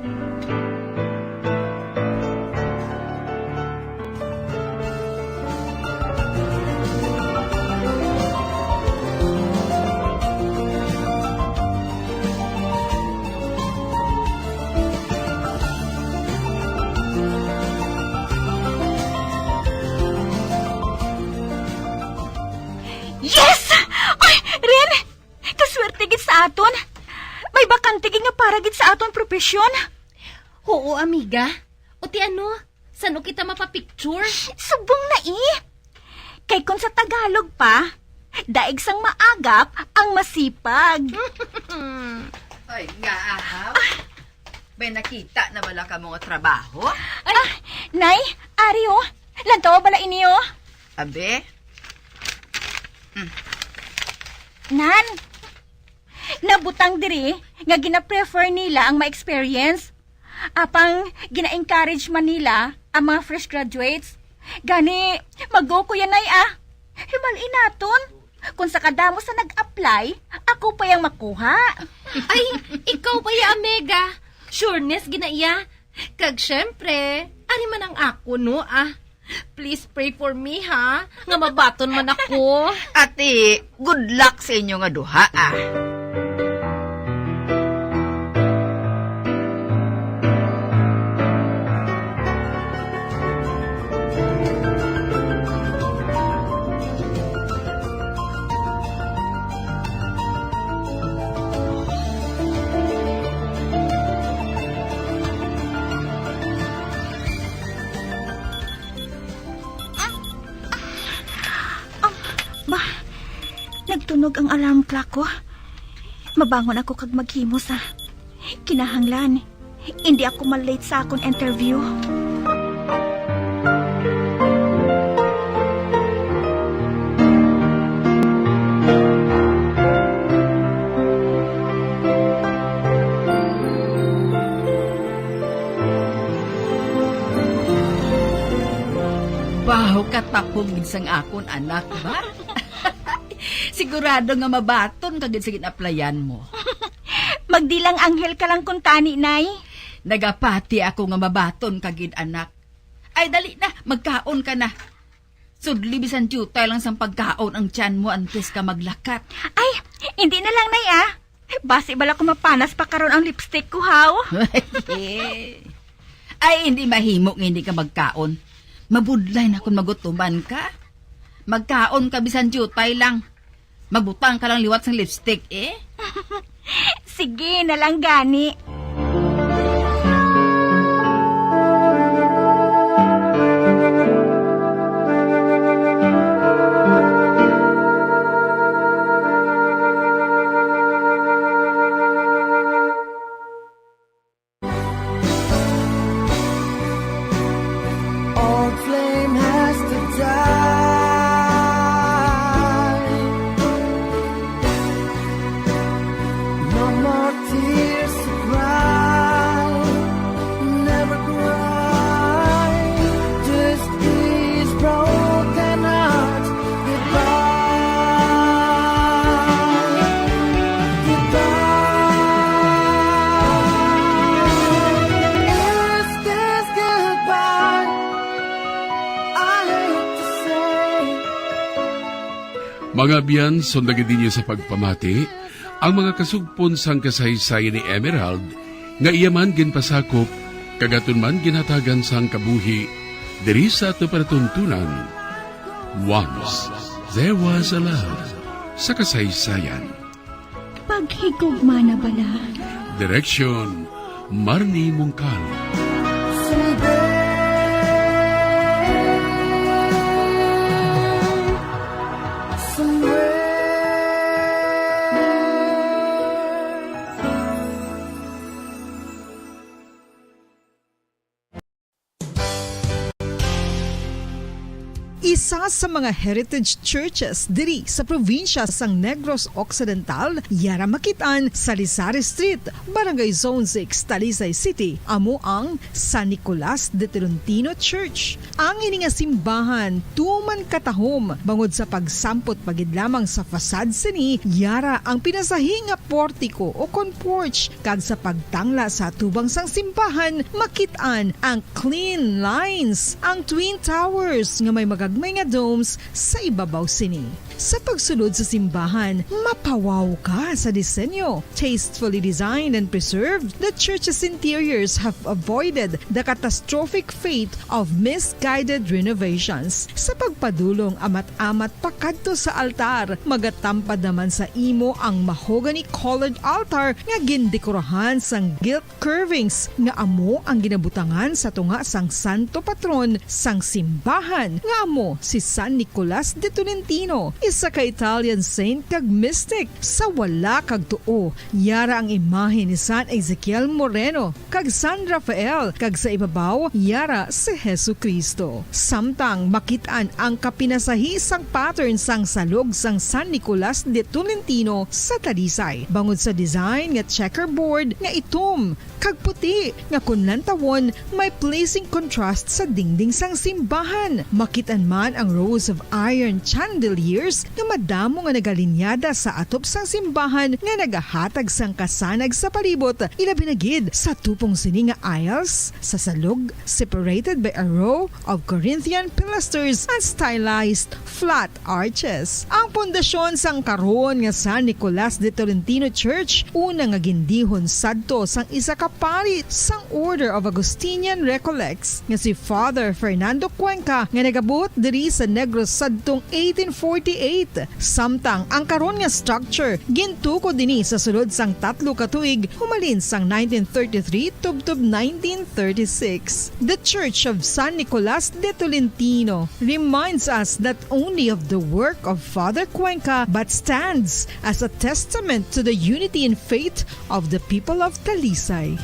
Yes! Ay, Ren! Kaswerte gid sa aton. May bakante gid nga para gid sa aton profesyon. Oo, amiga. O ti ano, san-o kita mapapicture? Subong na, eh. Kay kung sa Tagalog pa, daig sang maagap ang masipag. Ay, nga, ahaw. May nakita na bala kamo nga trabaho? Ay, ah, Nay, ari, oh. Lantawa bala ini, oh. Abe? Mm. Nan, nabutang diri nga gina-prefer nila ang ma-experience. Apang gina-encourage man nila ang mga fresh graduates. Gani, mag-go ko yan, Nay, ah. Himali naton. Kung sa kadamo sa nag-apply, ako pa yang makuha. Ay, ikaw pa ya, amiga. Sureness gina iya. Kag syempre, ari man ang ako, no, ah. Please pray for me, ha, nga mabaton man ako. Ati, good luck sa inyo nga duha, ah. Ah, ah, ah, ba, nagtunog ang alarm clock ko. Mabangon ako kag maghimo sa kinahanglan. Indi ako ma-late sa akon interview. Baho ka tapong gid sang akon anak ba? Sigurado nga mabaton ka gid sa gin-applyan mo. Magdilang anghel ka lang kuntani, Nay. Nagapati ako nga mabaton ka gid, anak. Ay, dali na, magkaon ka na. Sudli bisan diutay lang sang pagkaon ang tiyan mo antes ka maglakat. Ay, hindi na lang, Nay, ah. Basi bala ko mapanas pa karon ang lipstick ko, haw. Ay, hindi mahimo nga hindi ka magkaon. Mabudlay na kung magutuman ka. Magkaon ka bisan diutay lang. Magbutang ka lang liwat sang lipstick, eh. Sige na lang gani. All flame has to die. No more tears to cry. Never cry. This is broken heart. Goodbye. Goodbye. Is this goodbye? I hate to say. Mga abyan, sundagi ninyo sa pagpamati ang mga kasugpon sang kasaysayan ni Emerald nga iya man ginpasakop kag aton man ginhatagan sang kabuhi diri sa aton palatuntunan. Once there was a love sa kasaysayan. Paghigugma na bala. Direksyon, Marnie Mungkal. Isa sa mga heritage churches diri sa probinsya sang Negros Occidental, yara makit-an sa Rizal Street, Barangay Zone six, Talisay City, amo ang San Nicolas de Tolentino Church. Ang ini nga simbahan tuman katahom bangod sa pagsampot pa gid lamang sa facade sini, yara ang pinasahi nga portiko o kon porch, kag sa pagtangla sa atubang sang simbahan, makit-an ang clean lines, ang twin towers nga may magagmay nga domes sa ibabaw sini. Sa pagsulod sa simbahan, mapawaw ka sa disenyo. Tastefully designed and preserved, the church's interiors have avoided the catastrophic fate of misguided renovations. Sa pagpadulong amat-amat pakadto sa altar, magatampad naman sa imo ang mahogany-colored altar nga gindekorahan sang gilt curvings nga amo ang ginabutangan sa tunga sang santo patron sang simbahan, nga amo si San Nicolas de Tolentino, isa ka Italian saint kag mystic. Sa wala kag tuo, yara ang imahe ni San Ezekiel Moreno kag San Rafael, kag sa ibabaw, yara si Jesu-Cristo. Samtang makit-an ang kapinasahi sang pattern sang salog sang San Nicolas de Tolentino sa Talisay, bangod sa design nga checkerboard nga itom kag puti nga kon lantawon may pleasing contrast sa dingding sang simbahan. Makit-an man ang rows of iron chandeliers nga madamo nga nagalinyada sa atop sang simbahan nga nagahatag sang kasanag sa palibot, ilabi na gid sa tupong sini nga aisles sa salog, separated by a row of Corinthian pilasters and stylized flat arches. Ang pundasyon sang karon nga San Nicolas de Tolentino Church, una nga gindihon sadto sang isa ka pari sang Order of Augustinian Recollects nga si Father Fernando Cuenca, nga nagabuot diri sa Negros sadtong eighteen forty-eight. Samtang ang karon nga structure gintukod dinhi sa sulod sang tatlo ka tuig, humalin sang nineteen thirty-three tubtob nineteen thirty-six. The Church of San Nicolas de Tolentino reminds us not only of the work of Father Cuenca, but stands as a testament to the unity in faith of the people of Talisay.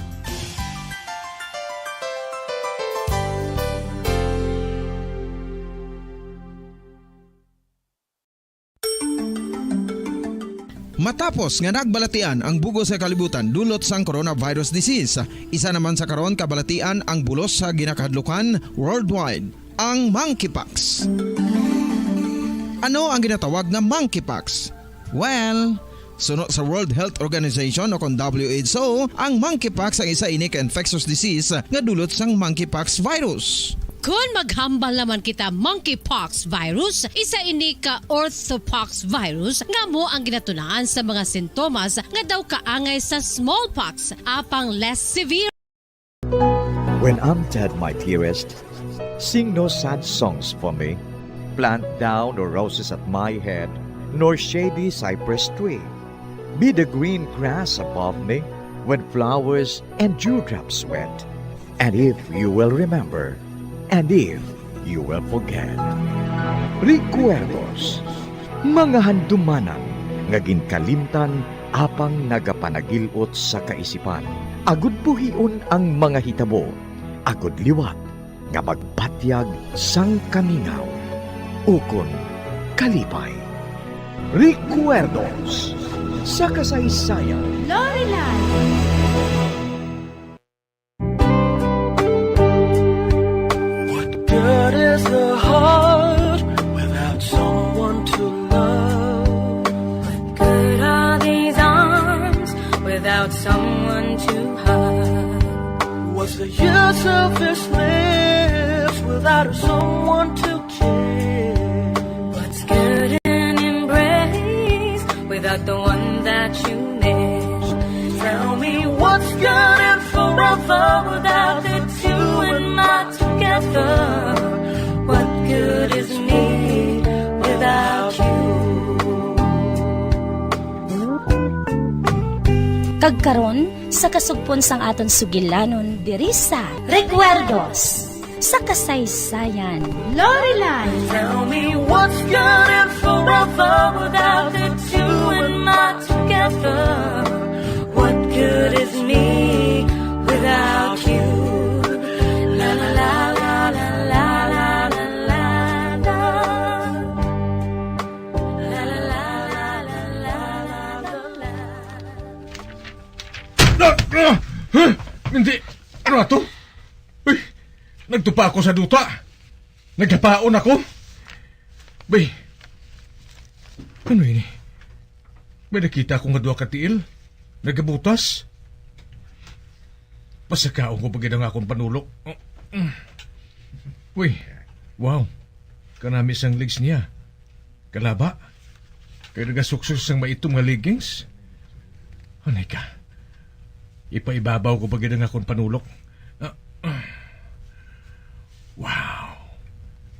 Matapos nga nagbalatian ang bug-os nga kalibutan dulot sang coronavirus disease, isa naman sa karon kabalatian ang bulos sa ginakahadlukan worldwide, ang monkeypox. Ano ang ginatawag nga monkeypox? Well, suno sa World Health Organization o kon W H O, ang monkeypox ang isa ini ka infectious disease nga dulot sang monkeypox virus. Kon maghambal naman kita monkeypox virus, isa ini ka orthopox virus nga amo ang ginatun-an sa mga sintomas nga daw kaangay sa smallpox, apang less severe. When I'm dead, my dearest, sing no sad songs for me. Plant thou no roses at my head, nor shady cypress tree. Be the green grass above me when flowers and dewdrops wet. And if you will remember, and if you will forget. Recuerdos, mga handumanan nga ginkalimtan apang nagapanagil-ot sa kaisipan, agud buhion ang mga hitabo, agud liwat nga magpatyag sang kamingaw ukon kalipay. Recuerdos sa kasaysayan. Lorelan. What good is the heart without someone to love? What good are these arms without someone to hug? What's the use of this lips without someone to kiss? What's good an embrace without the one that you miss? Tell me what's good and forever without the two and not together. What good is me without you? Kag karon, sa kasugpon sang aton sugilanon diri sa Recuerdos sa Kasaysayan, Lorelan. Tell me what's good and forever without the two and not together. What good is me without you? La, la, la. Ano ato? Uy, nagtupa ako sa duta. Naghapaon ako. Bay, ano ini? May nakita ako nga duha ka tiil. Nagabutas. Pasakaon ko pa gid ang akon panulok. Uy, wow. Kanami sang legs niya. Kalaba. Kay nagasuksos sang maitom nga leggings. Anay ka. Ipaibabaw ko pa gid ang akon panulok. Ah, ah. Wow.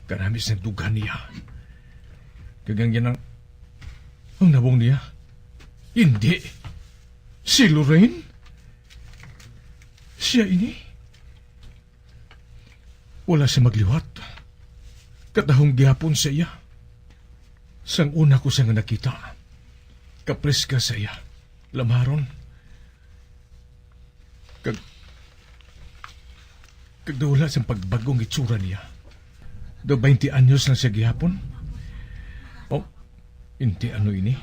Kanami sang dughan niya. Kag ang yan ang, ang nawong niya. Hindi. Si Lorraine? Siya ini? Wala siya magliwat. Katahom gihapon sa iya. Sang una ko siya nga nakita, kapreska sa iya. Lamaron. Kag, kag daw wala siyang pagbagong itsura niya. Daw twenty anyos na siya gihapon. Oh, hindi ano ini.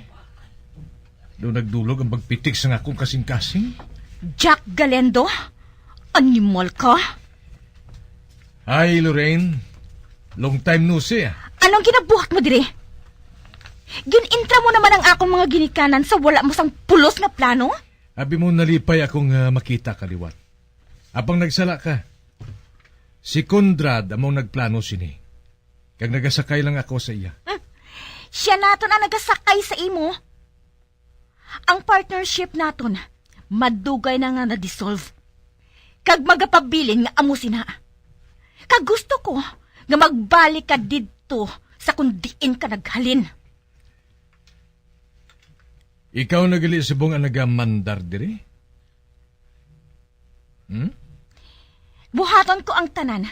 Daw nagdulog ang pagpitik sa akong kasing-kasing. Jack Galindo? Animal ka? Hi, Lorraine. Long time no see, ah. Anong ginabuhat mo diri? Gin-intra mo naman ang akong mga ginikanan sa wala mo sang pulos nga plano? Abi mo nalipay ako nga makita ka liwat. Apang nagsala ka. Si Conrad among nagplano sini. Kag nagasakay lang ako sa iya. Hmm. Siya naton ang nagasakay sa imo. Ang partnership naton madugay na nga na-dissolve. Kag magapabilin nga amo sina. Kag gusto ko nga magbalik ka didto sa kung diin ka naghalin. Ikaw na gali subong ang nagamandar diri? Hmm? Buhaton ko ang tanan,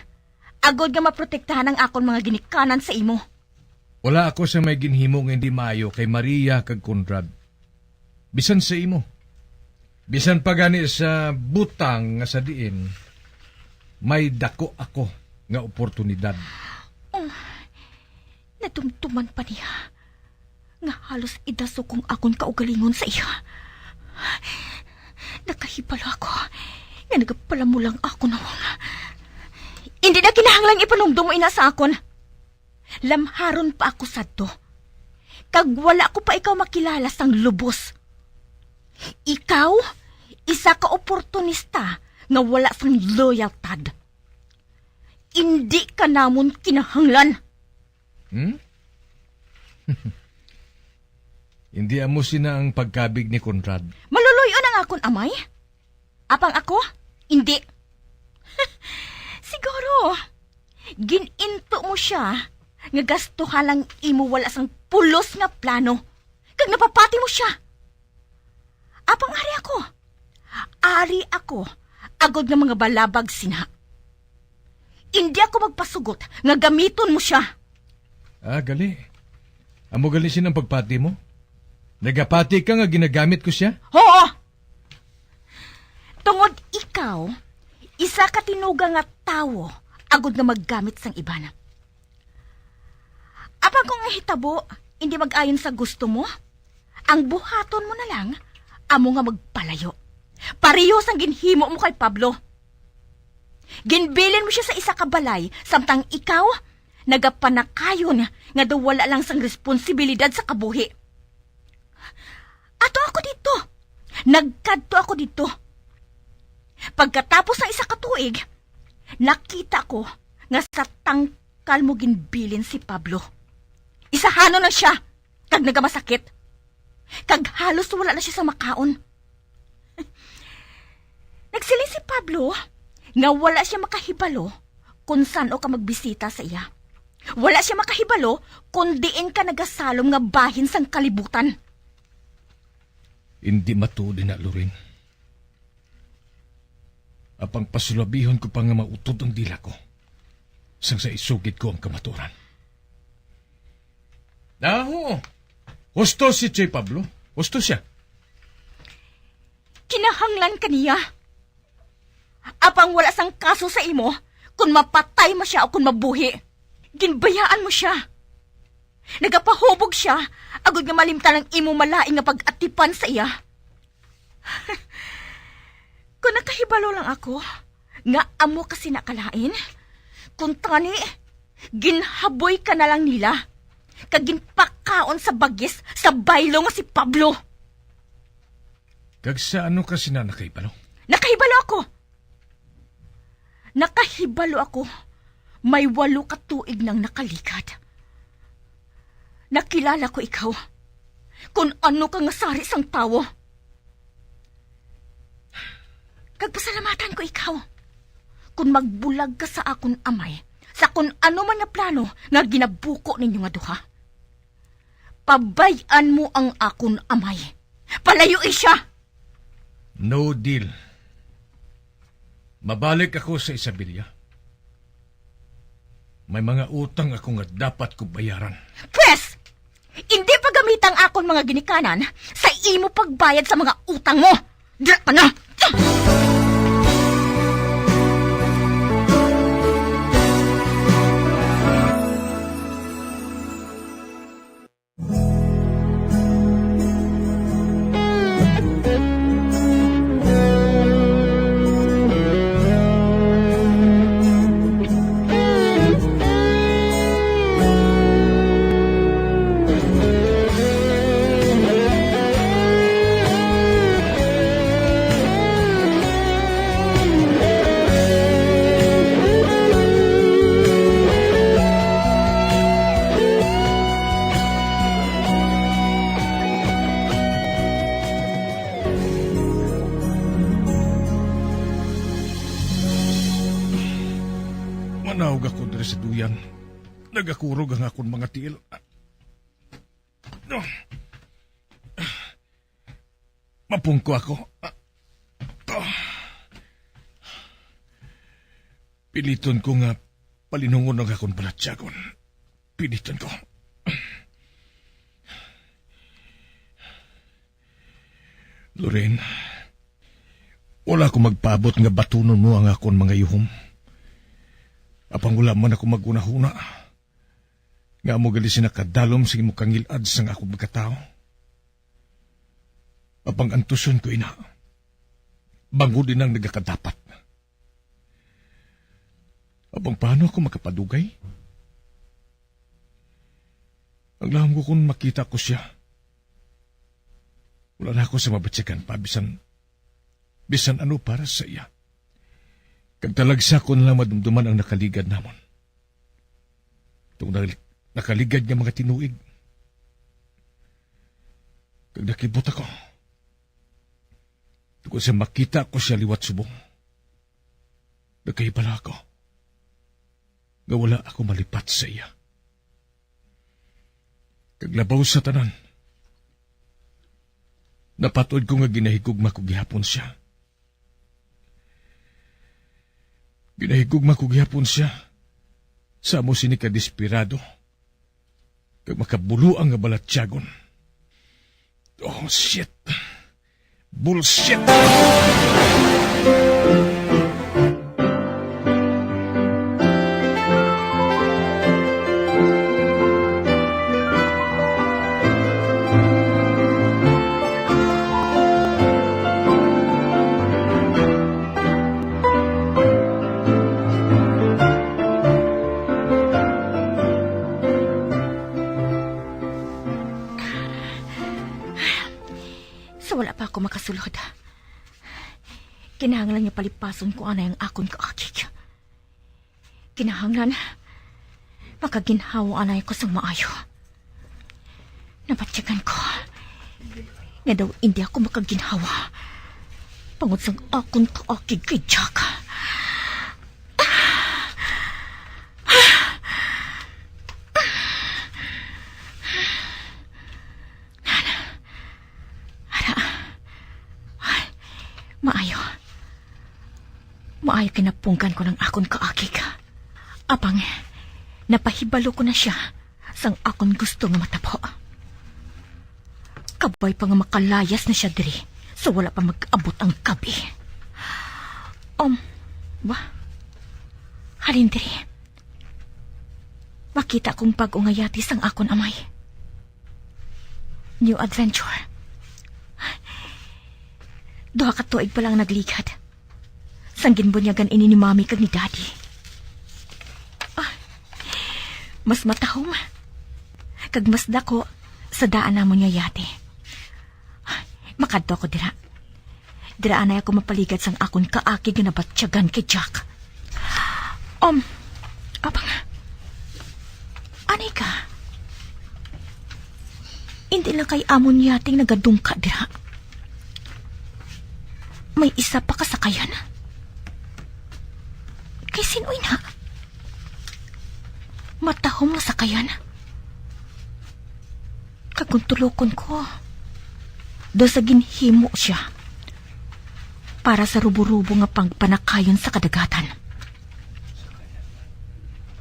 agod nga maprotektahan ang akon mga ginikanan sa imo. Wala ako sa may ginhimo nga hindi maayo kay Maria kag Conrad. Bisan sa imo. Bisan pa gani sa butang nga sa diin may dako ako nga oportunidad. Oh, nadumduman pa niya nga halos idaso kong akon kaugalingon sa iya. Nakahibalo ako nga nagapalamulang ako nawong. Hindi na kinahanglan ipanumdum mo ina sa akon. Lamharon pa ako sadto, kag wala ko pa ikaw makilala sang lubos. Ikaw, isa ka oportunista nga wala sang loyaltad. Indi ka namon kinahanglan. Hmm? Hindi amo sina ang pagkabig ni Conrad. Maluluy-on ang akon amay? Apang ako, indi. Siguro, gin-into mo sia nga gastuhan ang imo wala sang pulos nga plano, kag napapati mo sia. Apang ari ako, ari ako, agod nga mga balabag sina. Indi ako magpasugot nga gamiton mo sia. Ah, gali. Amo gali sina ang pagpati mo? Nagapati ka nga ginagamit ko sia? Oo! Tungod ikaw, isa ka tinuga nga tawo agod nga maggamit sang iban. Apang kung ang hitabo hindi mag-ayon sa gusto mo, ang buhaton mo na lang amo nga magpalayo. Pareho sang ginhimo mo kay Pablo. Ginbilin mo sia sa isa ka balay, samtang ikaw nagapanakayon nga daw wala lang sang responsibilidad sa kabuhi. Ato ako didto. Nagkadto ako didto. Pagkatapos sang isa ka tuig, nakita ko nga sa tangkal mo ginbilin si Pablo. Isahanon na sia, kag nagamasakit. Kag halos wala na sia sa makaon. Nagsiling si Pablo nga wala sia makahibalo kon san-o ka magbisita sa iya. Wala sia makahibalo kon diin ka nagasalom nga bahin sang kalibutan. Indi matuod ina, Loren. Apang pasulabihon ko pa nga mautod ang dila ko, sang sa isugid ko ang kamatuoran. Daho. Husto si Choy Pablo. Husto siya. Kinahanglan ka niya. Apang wala sang kaso sa imo kon mapatay mo siya o kon mabuhi. Ginbayaan mo siya. Nagapahubog siya agod nga malimtan ang imo malain nga pag-atipan sa iya. Kon nakahibalo lang ako Nga amo ka sina kalain? Kuntani, ginhaboy ka na lang nila, kag ginpakaon sa bagis sa baylo nga si Pablo. Kag sa ano ka sina nakahibalo? Nakahibalo ako! Nakahibalo ako, may walo ka tuig nang nakaligad. Nakilala ko ikaw, kun ano ka nga sari sang tawo. Kag pasalamatan ko ikaw, kun magbulag ka sa akon amay, sa kun ano man nga plano nga ginabuko ninyo nga duha. Pabay-an mo ang akon amay. Palayui sia! No deal. Mabalik ako sa Isabela. May mga utang ako nga dapat ko bayaran. Pwes! Indi pagamita ang akon mga ginikanan sa imo pagbayad sa mga utang mo. Dira ka na! Manaog ako diri sa duyan. Nagakurog ang akon mga tiil. Mapungko ako. Piliton ko nga palinungon ang akon balatyagon. Piliton ko. Lorraine, wala ko magpaabot nga batunon mo ang akon mga yuhom. Apang wala man ako maghunahuna nga amo gali sina kadalom sa imo kangil-ad sang akon pagkatao. Apang antuson ko ina, bangod inang nagakadapat. Apang paano ako makapadugay? Ang lahom ko kung makita ko siya. Wala na ako sa mabatyagan pa, bisan, bisan ano para sa iya. Kag talagsa ko na lang madumduman ang nakaligad namon. Itong nal-, nakaligad nga mga tinuig. Kag nakibot ako. Tungod sa makita ko siya liwat subong. Nagkahibala ako nga wala ako malipat sa iya. Kag labaw sa tanan, napatod ko nga ginahigugma ko gihapon siya. Ginahigugma ko gihapon siya sa amo sini ka desperado kag makabuloa nga balatyagon. Oh, shit. Bullshit. Sa wala pa ako makasulod, kinahanglan nga palipason ko anay ang akon kaakig. Kinahanglan makaginhawa anay ko sang maayo. Nabatyagan ko nga daw indi ako makaginhawa bangod sang akon kaakig kay Jack. Ara. Ay, maayo. Maayo kinapunggan ko ng akon kaakig. Apang, napahibalo ko na siya sang akon gusto nga matabo. Kabay pa nga makalayas na siya diri, so wala pa mag-abot ang gabi. Um, ba? Halin diri. Makita kong bag-o nga yati sang akon amay. New adventure. Duha ka tuig pa lang nagligad. sang ginbunyagan ini ni Mami kag ni Daddy. Ah, mas matahom kag mas dako sa daan namon nga yate. Makadto ako dira. Dira anay ako mapaligad sang akon kaakig nga nabatyagan kay Jack. Um, abang, anay ka? Hindi lang kay amon yating nagadungka dira. May isa pa ka sakayan? Kay sino ina? Matahom nga sakayan? Kag kung tulokon ko, daw sa ginhimo siya para sa rubo-rubo nga pagpanakayon sa kadagatan.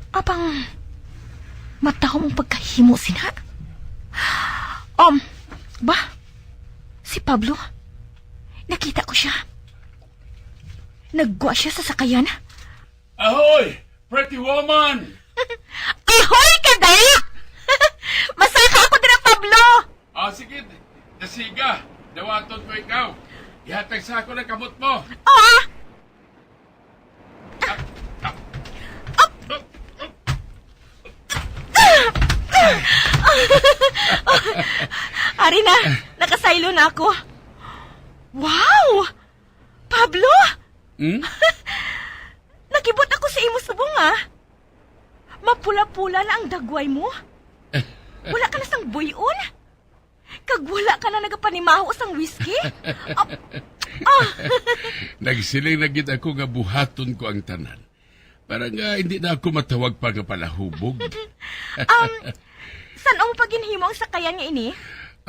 Abang, matahom ang pagkahimo sina. Um, ba? Si Pablo? Nakita ko siya. Naggwa siya sa sakayan. Ahoy, pretty woman! Ahoy, kada! Masaka ako dira, Pablo! Ah, sige, dasiga. Dawaton ko ikaw. Ihatag sa ako ng kamot mo. Oh, ah! Ari na, nakasaylo na ako. Wow! Pablo! Hmm? Nakibot ako sa imo subong, ah. Mapula-pula na ang dagway mo. Wala ka na sang buy-on. Kag wala ka na nagapanimaho sang whisky. Ah, ah. Nagsiling na gid ako nga buhaton ko ang tanan, para nga hindi na ako matawag pa nga palahubog. Um, san-o mo pa ginhimo ang sakayan nga ini?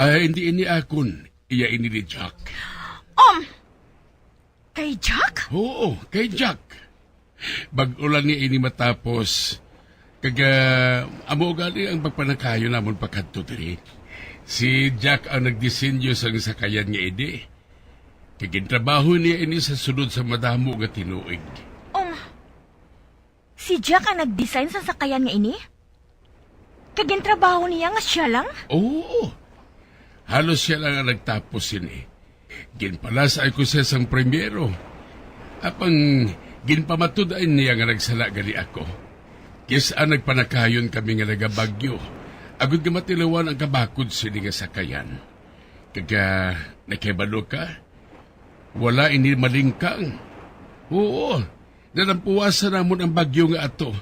Ah, hindi ini akon. Iya ini ni Jack. Um, kay Jack? Oo, kay Jack. Bag-o lang niya ini matapos. Kag, ah, amo gani ang pagpanakayon namon pakadto diri. Si Jack ang nagdisenyo sang sakayan nga ini. Kag gintrabaho niya ini sa sulod sa madamo nga tinuig. Um, si Jack ang nag-design sa sakayan nga ini? Kag gintrabaho niya nga siya lang? Oo. Halos siya lang ang nagtapos sini. Ginpalas-ay ko siya sang primero. Apang ginpamatud-ay niya nga nagsala gali ako. Kis-a nagpanakayon kami nga nagabagyo, agod nga matilawan ang kabakod sini nga sakayan. Kag, ah, nakahibalo ka? Wala ini malingkang. Oo, nalampuwasan namon ang bagyo nga ato.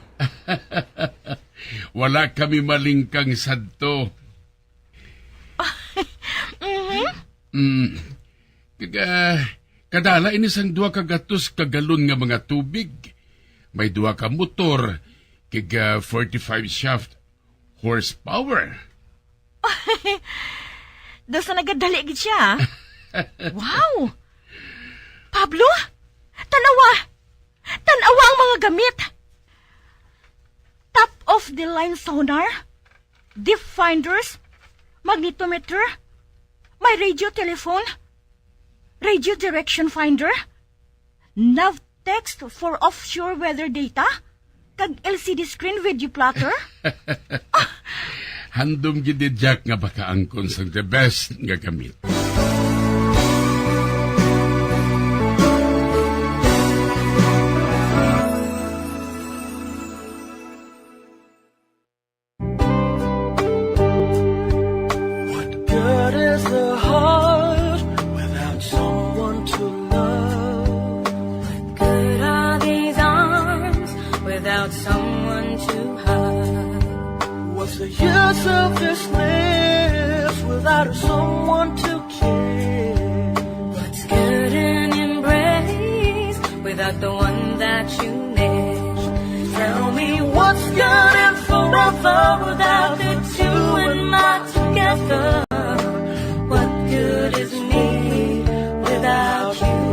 Wala kami malingkang sadto. Mhm. Mm. Kag, ah, kadala ini sang duha ka gatos ka galon nga mga tubig. May duha ka motor, kag, ah, forty-five shaft horsepower. Daw sa nagadali gid siya, ah. Wow! Pablo, tanawa! Tanawa ang mga gamit! Top of the line sonar, deep finders, magnetometer, may radio telephone, radio direction finder, nav text for offshore weather data, kag L C D screen with you plotter? Handom gid ni Jack nga makaangkon sang the best nga gamit. What good is the heart without someone to love? What good are these arms without someone to hug? What's the use of this lips without someone to kiss? What's good an embrace without the one that you miss? Tell me what's good and forever without the two and not together? What good is me without you?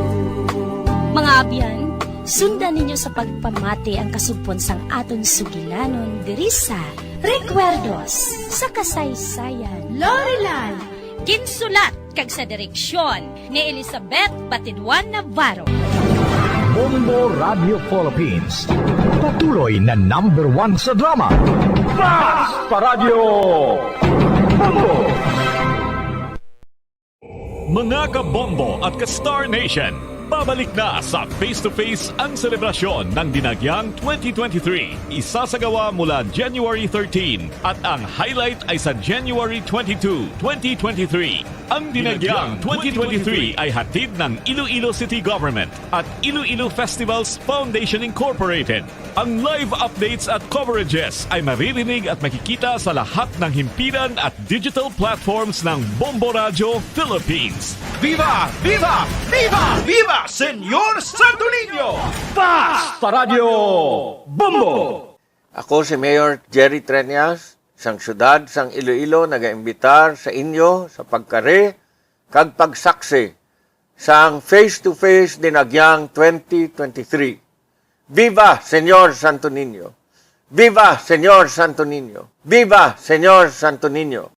Mga abyan, sundan ninyo sa pagpamati ang kasugpon sang aton sugilanon diri sa Recuerdos sa Kasaysayan. Lorelan. Ginsulat kag sa direksyon ni Elizabeth Batiduan Navarro. Bombo Radio Philippines, patuloy na number one sa drama. Fast pa Radyo Bombo! Mga ka-Bombo at ka-Star Nation, Babalik na sa Face to Face ang selebrasyon ng Dinagyang twenty twenty-three. Isasagawa mula January thirteen at ang highlight ay sa January twenty-two, twenty twenty-three. Ang Dinagyang twenty twenty-three ay hatid ng Iloilo City Government at Iloilo Festivals Foundation Incorporated. Ang live updates at coverages ay maririnig at makikita sa lahat ng himpilan at digital platforms ng Bombo Radyo Philippines. Viva! Viva! Viva! Viva Señor Santo Niño! Basta Radyo Bombo! Ako si Mayor Jerry Treñas, sang siyudad sang Iloilo, nagaimbitar sa inyo sa pagkari kag pagsaksi sang Face to Face Dinagyang twenty twenty-three. Viva Señor Santo Niño! Viva Señor Santo Niño! Viva Señor Santo Niño!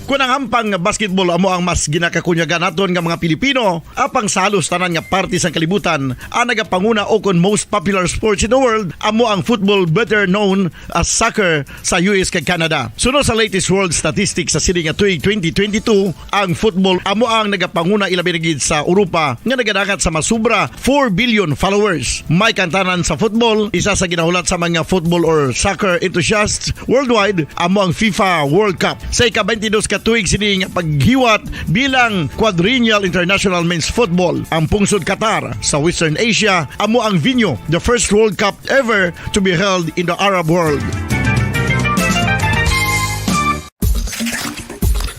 Kon ang hampang nga basketball amo ang mas ginakakunyagan naton nga mga Pilipino, apang sa halos tanan nga parte sang kalibutan, ang nagapanguna o kon most popular sports in the world amo ang football, better known as soccer, sa U S kag Canada. Suno sa latest world statistics sa sini nga tuig twenty twenty-two, ang football amo ang nagapanguna, ilabi na gid sa Europa, nga nagadangat sa masubra four billion followers. May kantanan sa football, isa sa ginahulat sa mga football or soccer enthusiasts worldwide amo ang FIFA World Cup. Sa ika-twenty-dos ka tuig sini nga paghiwat bilang Quadrennial International Men's Football, ang pungsod Qatar sa Western Asia amo ang venue, the first World Cup ever to be held in the Arab world.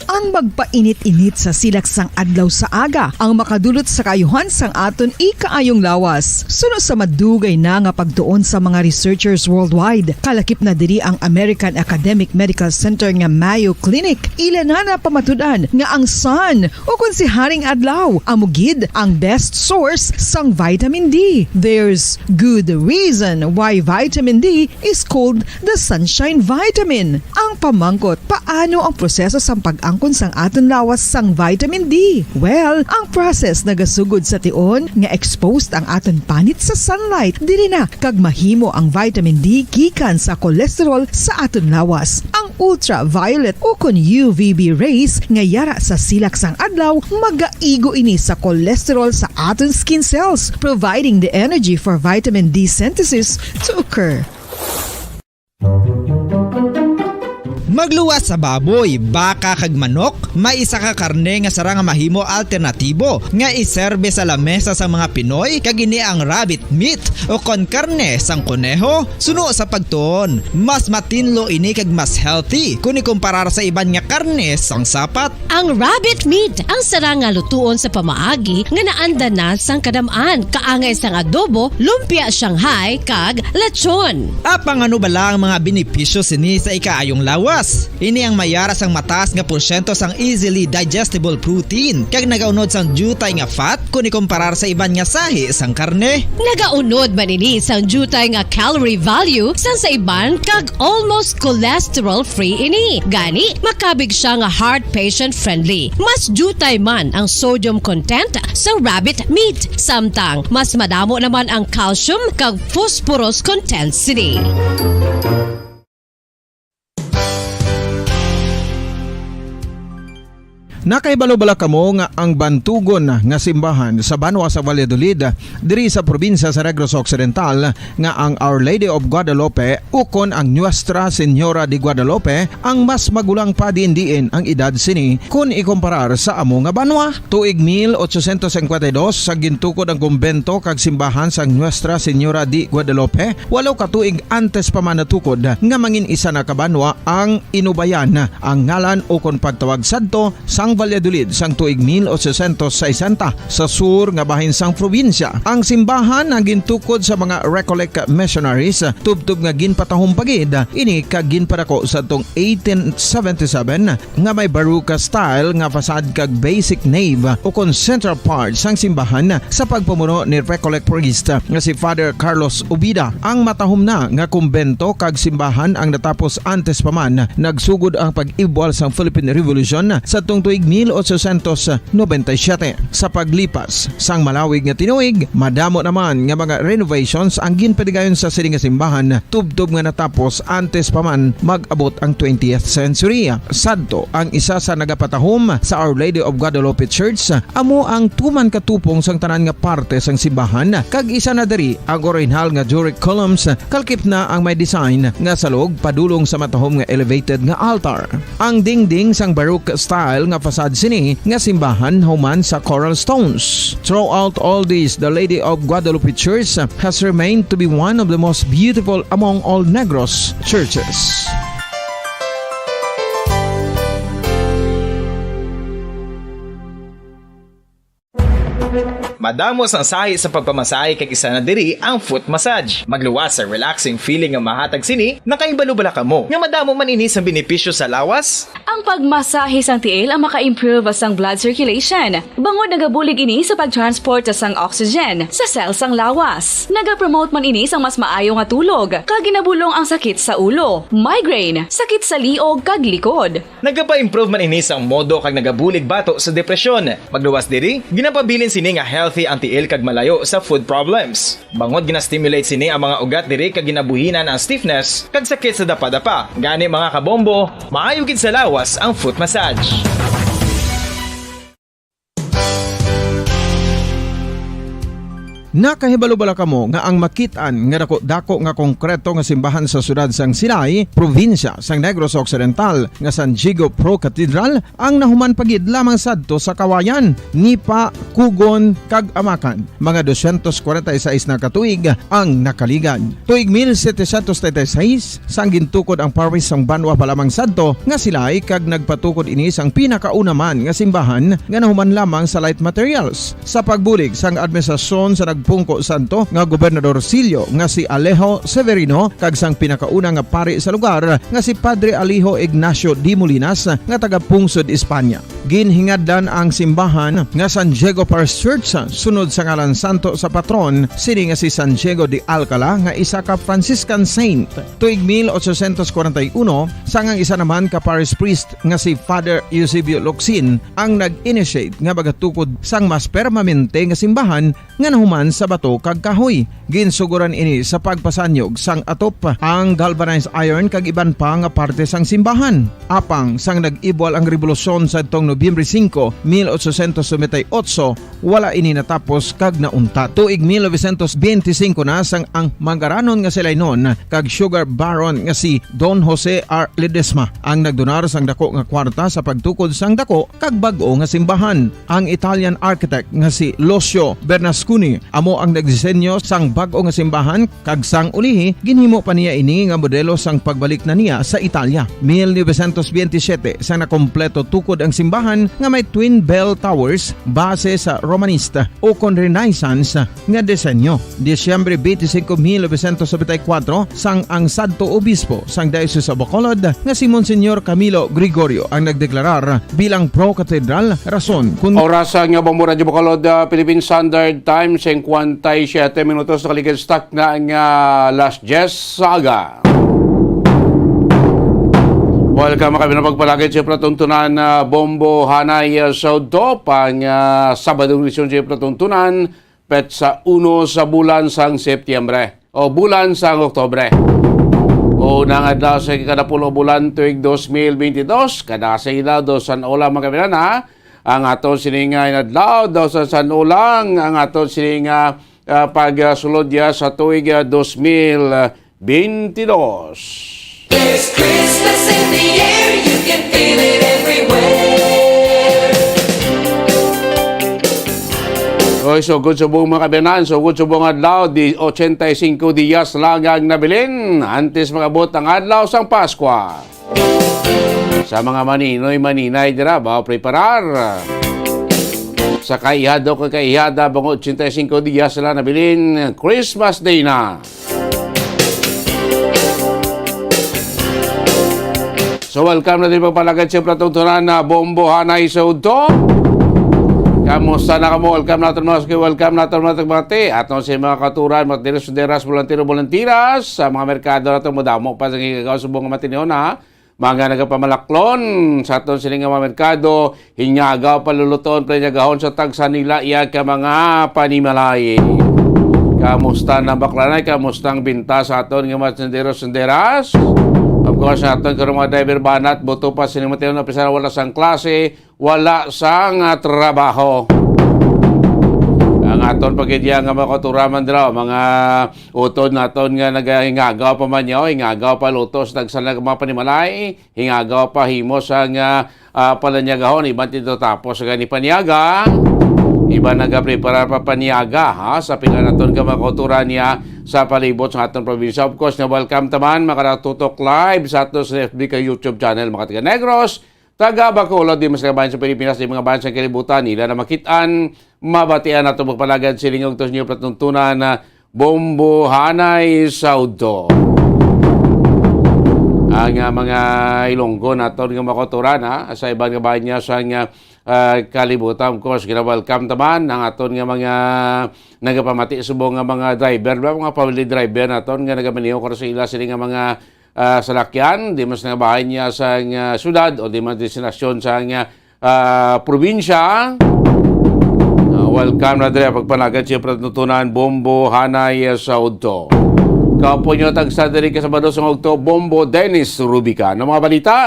Ang magpainit-init sa silak sang adlaw sa aga ang makadulot sa kaayuhan sang aton ikaayong lawas. Suno sa madugay na nga pagtuon sa mga researchers worldwide, kalakip na diri ang American Academic Medical Center nga Mayo Clinic. Ila na napamatud-an nga ang sun, o kon si Haring Adlaw, amo gid ang best source sang vitamin D. There's good reason why vitamin D is called the sunshine vitamin. Ang pamangkot, paano ang proseso sang pag-angkon sang aton lawas sang vitamin D? Well, ang process nagasugod sa tion nga exposed ang aton panit sa sunlight. Diri na kag mahimo ang vitamin D gikan sa cholesterol sa aton lawas. Ang ultraviolet o kon U V B rays nga yara sa silak sang adlaw magaigo ini sa cholesterol sa aton skin cells, providing the energy for vitamin D synthesis to occur. Magluwas sa baboy, baka kag manok, may isa ka karne nga sarang nga mahimo alternatibo nga iserbe sa lamesa sang mga Pinoy, kag ini ang rabbit meat o kon karne sang koneho. Suno sa pagtuon, mas matinlo ini kag mas healthy kon ikumparar sa iban nga karne sang sapat. Ang rabbit meat ang sarang nga lutuon sa pamaagi nga naanda na sang kadam-an, kaangay sang adobo, lumpia Shanghai, kag lechon. Apang ano bala ang mga benepisyo sini sa ikaayong lawas? Ini ang may yara sang mataas nga porsyento sang easily digestible protein, kag nagaunod sang diutay nga fat kon ikumparar sa iban nga sahi sang karne. Nagaunod man ini sang diutay nga calorie value sang sa iban, kag almost cholesterol-free ini. Gani, makabig sia nga heart patient-friendly. Mas diutay man ang sodium content sa rabbit meat, samtang mas madamo naman ang calcium kag phosphorus content sini. Nakahibalo bala kamo nga ang bantugon nga simbahan sa banwa sa Valladolid, diri sa probinsya sa Negros Occidental, nga ang Our Lady of Guadalupe ukon ang Nuestra Señora de Guadalupe ang mas magulang pa diin-diin ang edad sini kon ikumparar sa amo nga banwa? Tuig mil ochocientos cincuenta y dos, sa gintukod ang kumbento kag simbahan sang Nuestra Señora de Guadalupe, walo ka tuig antes pa man natukod nga mangin isa na ka banwa ang inubayan ang ngalan ukon pagtawag sadto sang Valladolid sang tuig mil ochocientos sesenta sa sur nga bahin sang probinsya. Ang simbahan ang gintukod sa mga Recollect missionaries, tubtob nga ginpatahom pa gid ini kag ginpadako sadtong eighteen seventy-seven, nga may Baroque style nga facade kag basic nave ukon central part sang simbahan sa pagpamuno ni Recollect priest nga si Father Carlos Ubida. Ang matahom na nga kumbento kag simbahan ang natapos antes pa man nagsugod ang pag-ibwal sang Philippine Revolution sadtong tuig mil ochocientos noventa y siete. Sa paglipas sang malawig nga tinuig, madamo naman nga mga renovations ang ginpadigayon sa sini nga simbahan, tubtob nga natapos antes pa man mag-abot ang twentieth century. Sadto, ang isa sa nagapatahom sa Our Lady of Guadalupe Church amo ang tuman katupong sang tanan nga parte sang simbahan, kag isa na diri ang orihinal nga Doric columns, kalkip na ang may design nga salog padulong sa matahom nga elevated nga altar. Ang dingding sang Baroque style nga facade sini nga simbahan human sa coral stones. Throughout all this, the Lady of Guadalupe Church has remained to be one of the most beautiful among all Negros churches. Madamo sang sahi sa pagpamasahe, kag isa na diri ang foot massage. Magluwas sa relaxing feeling nga mahatag sini. Nakahibalo bala kamo nga madamo man ini sang benepisyo sa lawas? Ang pagmasahe sang tiil ang maka-improve sang blood circulation, bangod nagabulig ini sa pag-transport sang oxygen sa cell sang lawas. Nagapromote man ini sang mas maayo nga tulog, kag ginabulong ang sakit sa ulo, migraine, sakit sa liog, kag likod. Nagapa-improve man ini sang modo kag nagabulig bato sa depresyon. Magluwas diri, ginapabilin sini nga healthy ang tiil kag malayo sa foot problems. Bangod gina-stimulate sini ang mga ugat diri kag ginabuhinan ang stiffness kag sakit sa dapadapa. Gani, mga kabombo, maayo gid sa lawas ang foot massage. Nakahibalo bala kamo nga ang makit-an nga dako-dako nga konkreto nga simbahan sa siyudad sang Silay, probinsya sang Negros Occidental, nga San Diego Pro Cathedral ang nahuman pa gid lamang sadto sa Kawayan, Nipa, Cugon, kag Amacan? Mga dosyentos kwarenta y seis na ka tuig ang nakaligad. Tuig mil setecientos treinta y seis, sang gintukod ang parish sang banwa pa lamang sadto nga Silay, kag nagpatukod ini sang pinakauna man nga simbahan nga nahuman lamang sa light materials. Sa pagbulig sang administrasyon sa nagpungko sadto nga Gobernador Silio nga si Alejo Severino kag sang pinakauna nga pari sa lugar nga si Padre Alejo Ignacio de Molinas nga taga-pungsod Espanya. Ginhingadlan ang simbahan nga San Diego Parish Church sunod sa ngalan santo sa patron sini nga si San Diego de Alcala, nga isa ka Franciscan saint. Tuig mil ochocientos kwarenta y uno, sang ang isa naman ka parish priest nga si Father Eusebio Locsin ang nag-initiate nga magatukod sang mas permanente nga simbahan nga nahuman sa bato kag kahoy. Ginsugoran ini sa pagpasanyog sang atop, ang galvanized iron kag iban pa nga parte sang simbahan. Apang sang nag-ibwal ang rebolusyon sadtong Nobyembre singko, mil ochocientos noventa y ocho, wala ini natapos kag nauntat. Tuig mil novecientos benti singko na sang ang mangaranon nga Silaynon kag sugar baron nga si Don Jose R. Ledesma ang nagdonar sang dako nga kwarta sa pagtukod sang dako kag bag-o nga simbahan. Ang Italian architect nga si Lucio Bernasconi amo ang nagdisenyo sang bag-o nga simbahan, kag sang ulihi, ginhimo pa niya ini nga modelo sang pagbalik na niya sa Italia. Mil novecientos benti siyete, sang nakompleto tukod ang simbahan nga may twin bell towers base sa Romanista ukon Renaissance nga disenyo. Disyembre benti singko, mil novecientos nobenta y kuwatro, sang ang sadto obispo sang Diocese of Bacolod nga si Monsignor Camilo Gregorio ang nagdeklarar bilang pro-cathedral, rason kun Oras nga Bombo Radyo Bacolod, ah, Philippine Standard Time, singkwenta y siyete minutos, nakaligid sa takna nga alas diyes sa aga. Welcome, mga kaibigan, pagpalagid sa palatuntunan, ah, Bombo Hanay, ah, sa udto pa nga, ah, Sabado, edisyon sa palatuntunan, petsa uno sa bulan sang Setyembre o bulan sang Oktubre. Unang adlaw sa ikadapulo bulan tuig dos mil benti dos, kada sa ilaw dos san ola, mga kaibigan, ha? Ang aton sining nga inadlaw, dos san ola ang aton sining nga, ah, pagsulod ya sa tuig, ah, dos mil benti dos. There's Christmas in the air, you can feel it everywhere. Oy, sugod subong, mga kaibigan, sugod subong adlaw, di ochenta y cinco dias lang ang nabilin antes mag-abot ang adlaw sang Paskwa. Sa mga maninoy, maninay dira, ba, preparar. Sa kaihado kag kaihada, mga ochenta y cinco dias lang nabilin, Christmas Day na. So, welcome naton pagpalagad sa palatuntunan na Bombo Hanay sa udto. Kamusta na kamo? Welcome naton, mga suki. Welcome naton, mga tagbati. Aton sa mga kautoran, mga tinderos, tinderas, bolantero, bolanteras, sa mga merkado naton, madamo pa sa gigagaw subong nga matinyo na. Mga nagapamalaklon sa aton sini nga mga merkado, hingaga o paluluton, panyagahon sa tagsa nila iya ka mga panimalay. Kamusta na, baklanay? Kamusta ang binta sa aton nga mga sendero-senderas? Of course, sa aton karong mga driver, banat, buto pa sini, mga tiyon, opisina, wala sang klase, wala sang, ah, trabaho. Ang aton pagidya nga mga kautoran man dira, mga utod naton nga nagahingagaw pa man niya, o hingagaw pa luto sa tagsa na mga panimalay, hingagaw pa himo sang, ah, ah, palanyagahon, iban dito tapos sa gani paniaga, iban nagaprepara pa paniaga, ha, sa pila naton ka mga kautoran niya sa palibot sa aton probinsya. Of course, na welcome taman, makatutok live sa aton sa F B ka YouTube channel, mga taga Negros, taga Bacolod, di mas kabayan sa Pilipinas, di mga bayan sa kalibutan, nila na makitaan, mabatian nato magpalagad siling og tos niyo patuntunan na bombohanay sa udto. Ang, ah, mga Ilonggo naton nga makotoran, ha, sa iban nga bayan niya sa nga, ah, kalibutan, of course, gina-welcome taman ang aton nga mga nagapamati subong nga mga driver, ba, mga family driver naton nga nagamaneho karon sa ila sini nga mga, ah, salakyan, di man sa nga bahin niya sa nga syudad o di man destinasyon sa nga, ah, probinsya. Ah, welcome na diri ang pagpanagan sa patuntunan, Bombo Hanay sa udto. Kaupod niyo tagsa diri ka Sabado sa udto, Bombo Dennis Rubica. Ano mga balita?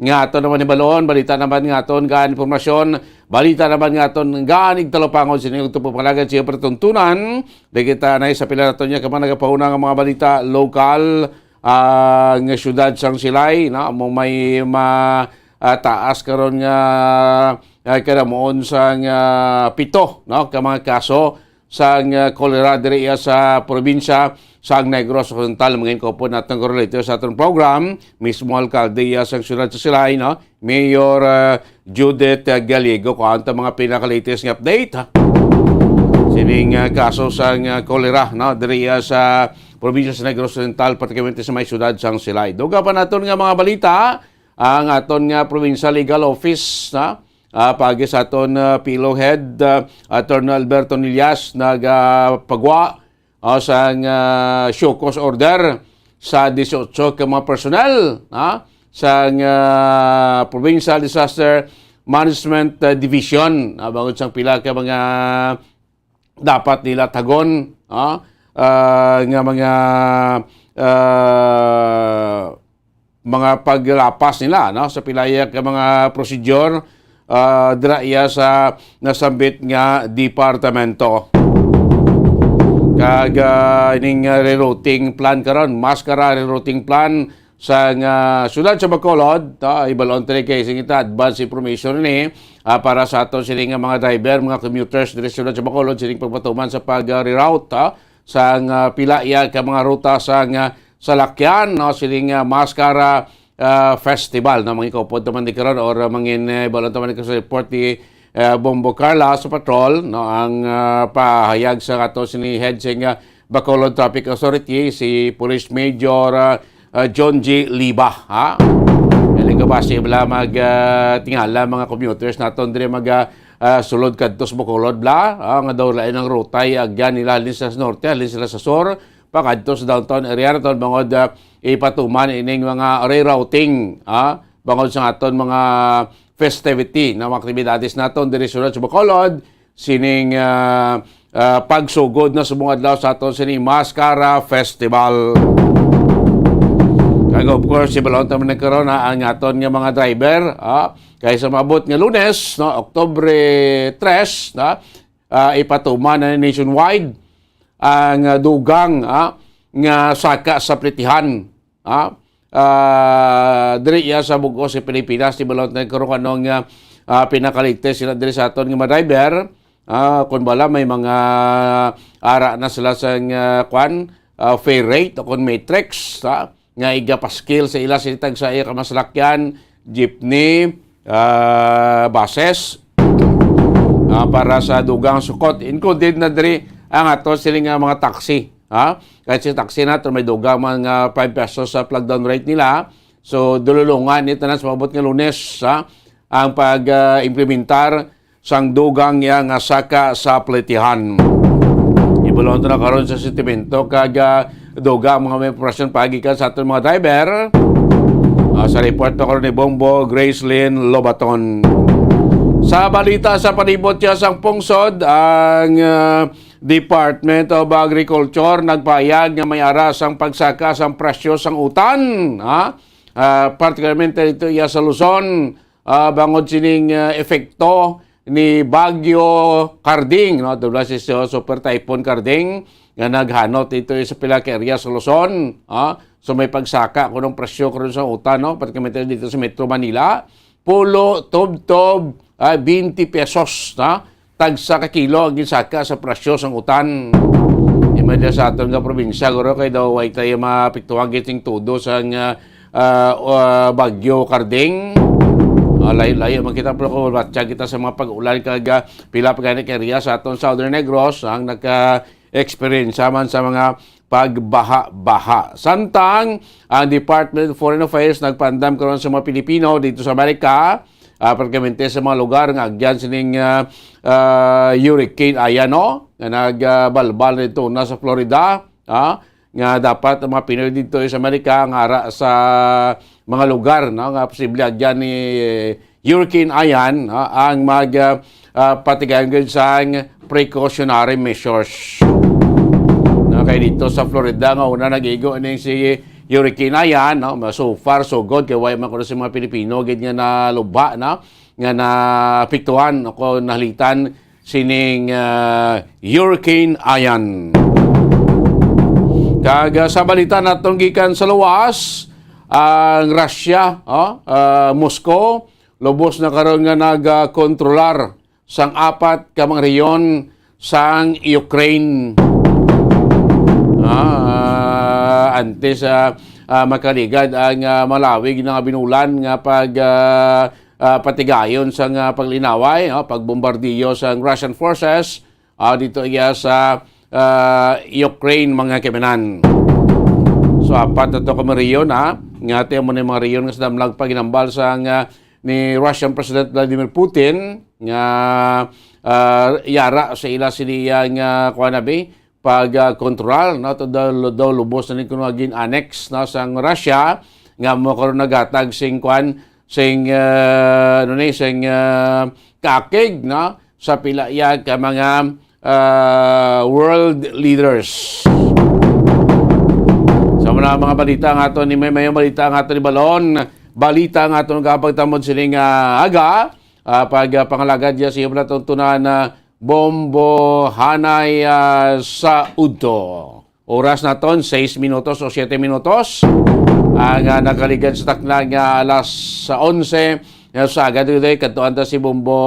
Nga aton naman hibalon, balita naman nga aton gaan impormasyon, balita naman nga aton gaan igtalupangon sa inyong tupupalagan sa iyong patuntunan. Di kita na sa pila naton niya, kamang nagapahuna nga mga balita lokal, ah, nga syudad sang Silay, no? Amo may ma-, ah, taas karon nga, ah, kanamuon sang, ah, pito, no? Ka mga kaso sang, ah, kolera diri iya sa probinsya sang Negros Occidental. Mangin ko po natin ko later sa aton program. Mismo alkalde iya sang syudad sa Silay, no? Mayor, ah, Judith, ah, Gallego, kung ano mga pinaka-latest nga update, ha? Sining, ah, kaso sang, ah, kolera, no? Diri iya sa probinsya sa Negros Occidental, particularmente sa may syudad sang Silay. Duga pa naton nga mga balita, ang aton nga Provincial Legal Office, ha? Ah, pagi sa aton, ah, P L O head, ah, Attorney Alberto Nillas, nagapagwa, ah, sang, ah, show cause order sa dieciocho ka mga personnel, ah, sang, ah, Provincial Disaster Management, ah, Division, ah, bangod sang pila ka mga dapat nila tagon, ah, ah, nga mga, ah, mga paglapas nila, no, sa pila ka mga prosedur, ah, dira iya sa nasambit nga departamento. Kag, ah, ining, ah, rerouting plan karon, mass kara rerouting plan sa nga syudad sa Bacolod, ta, ibalon tani kay singita advance information ni, ah, para sa aton sini nga mga driver, mga commuters diri sa syudad sa Bacolod, sining pagpatuman sa pag, ah, reroute, ah, sang, ah, pila iya ka mga ruta sang, ah, salakyan, no, sining, ah, mass kara, ah, festival, no, mangin kaupod naman di karon or, ah, mangin, eh, balon naman di karon sa report ni, ah, Bombo Carla sa patrol, no, ang, ah, pahayag sa ato sini head sing, ah, Bacolod Traffic Authority, si Police Major, ah, ah, John G Liba, ha? Galing ka ba, sila mag, ah, tingala mga commuters naton diri mag, ah, ah, sulod kadto sa Bacolod, bla? Ah, nga daw lain ang ruta, agyan nila halin sa norte, halin sila sa sur, pakadto sa downtown area naton, bangod, ah, ipatuman ining mga rerouting, ah, bangod sa aton mga festivity, na mga aktibidades naton diri sulod sa Bacolod, sining, ah, ah, pagsugod na subong adlaw sa aton sining Maskara Festival. Kag of course, ibalon ta man karon, ha, ang aton nga mga driver, ah, kay sa maabot nga Lunes, no, Oktubre tres, na, ah, ipatuman na nationwide ang, ah, dugang, ah, nga saka sa plitihan, ah, ah, diri iya sa bug-os sa Pilipinas, di ba, lang tayo karon anong, ah, ah, pinakaligtas sila diri sa aton nga mga driver, ah, kung bala may mga ara na sila sa nga, kwan, ah, fare rate o kung matrix, ah, nga igapaskil sa ila sa itag sa iya ka masalakyan, jeepney, ah, buses, ah, para sa dugang sukot. Included na diri ang ato sila nga mga taxi, ha? Kahit si taxi nato, may dugang mga five pesos sa flag down rate nila. So, dululungan ni tanan sa maabot nga Lunes, ha? Ang pag, ah, implementar sang dugang niya nga saka sa plitihan. Ibulong to na karon sa sentimento kag, ah, dugang mga may impormasyon pagikan sa aton mga driver. Ah, sa report pa ko ni Bombo Gracelyn Lobaton. Sa balita sa palibot siya sang pungsod, ang ah, Department of Agriculture nagpahayag nga may ara sang pagsaka sang presyo sang utan, ha? Ah, partikularmente dito iya sa Luzon, ah, bangod sining ah, epekto ni Bagyo Carding, no? Doble si Super Typhoon Carding nga naghanot dito sa pila ka area sa Luzon, ha? So may pagsaka ko ng presyo ko rin sa utan, no? Partikularmente dito sa Metro Manila, pulo, tubtob, ah, twenty pesos, ha? Tagsa ka kilo ang ginsaka sa presyo sang utan. Imagine sa aton nga probinsya, guro, kay daw way tayo mapiktuhan giting tudo sang ah, ah, ah, Bagyo Carding. Ah, layo-layo man kita, pero kung mabatya kita sa mga pag-ulan kag ah, pila pa gani ka area sa aton Southern Negros ang naka-experience man sa mga pagbaha-baha. Samtang ang Department of Foreign Affairs nagpaandam karon sa mga Pilipino dito sa Amerika, ah, partikularmente sa mga lugar nga agyan sining ah, ah, Hurricane Ian, no, nga nagbalbal dito na sa Florida, ah, nga dapat ang mga Pinoy dito sa Amerika nga ara sa mga lugar, no, nga posible agyan ni Hurricane Ian, no, ang mag ah, ah, patigayon gid sang precautionary measures. No, kay dito sa Florida nga una nagigo ning si Hurricane Ian, no, so far so good kay way man kuno sa mga Pilipino gid nga nalubha na nga naapektuhan o nahalitan sining ah, Hurricane Ian. Kag ah, sa balita naton gikan sa luwas, ang Russia, oh, ah, Moscow, lubos na karon nga nagakontrolar sang apat ka mga rehiyon sang Ukraine. Ah, antes ah, ah, makaligad ang ah, malawig na nga binulan nga pag ah, ah, patigayon sang ah, paglinaway, oh, pagbombardiyo sang Russian forces ah, dito iya sa ah, Ukraine, mga kaibigan. So apat na to ka mga rehiyon, ha, nga ati mo ni mga rehiyon nga sa damlag paginambal sang ah, ni Russian President Vladimir Putin nga ah, yara sa ila sini iya nga kuan abi pag ah, kontrol, no, to daw, daw lubos na ni kuno gin-annex, no, sang Russia nga mo karon naghatag sing kuan sing ah, ano ni sing ah, kakig, no, sa pila iya ka mga ah, world leaders. Sa mga, mga balita nga ato ni may mayong balita nga ato ni Balon, balita nga ato nga pagtamod sining ah, aga, ah, pag ah, pangalagad niya sa iyo pala tuntunan na Bombo Hanay ah, sa Udto. Oras naton, sais minutos o siyete minutos. Ang ah, nakaligad sa takna nga alas onse, nga sa agad today, kadtuan ta si Bombo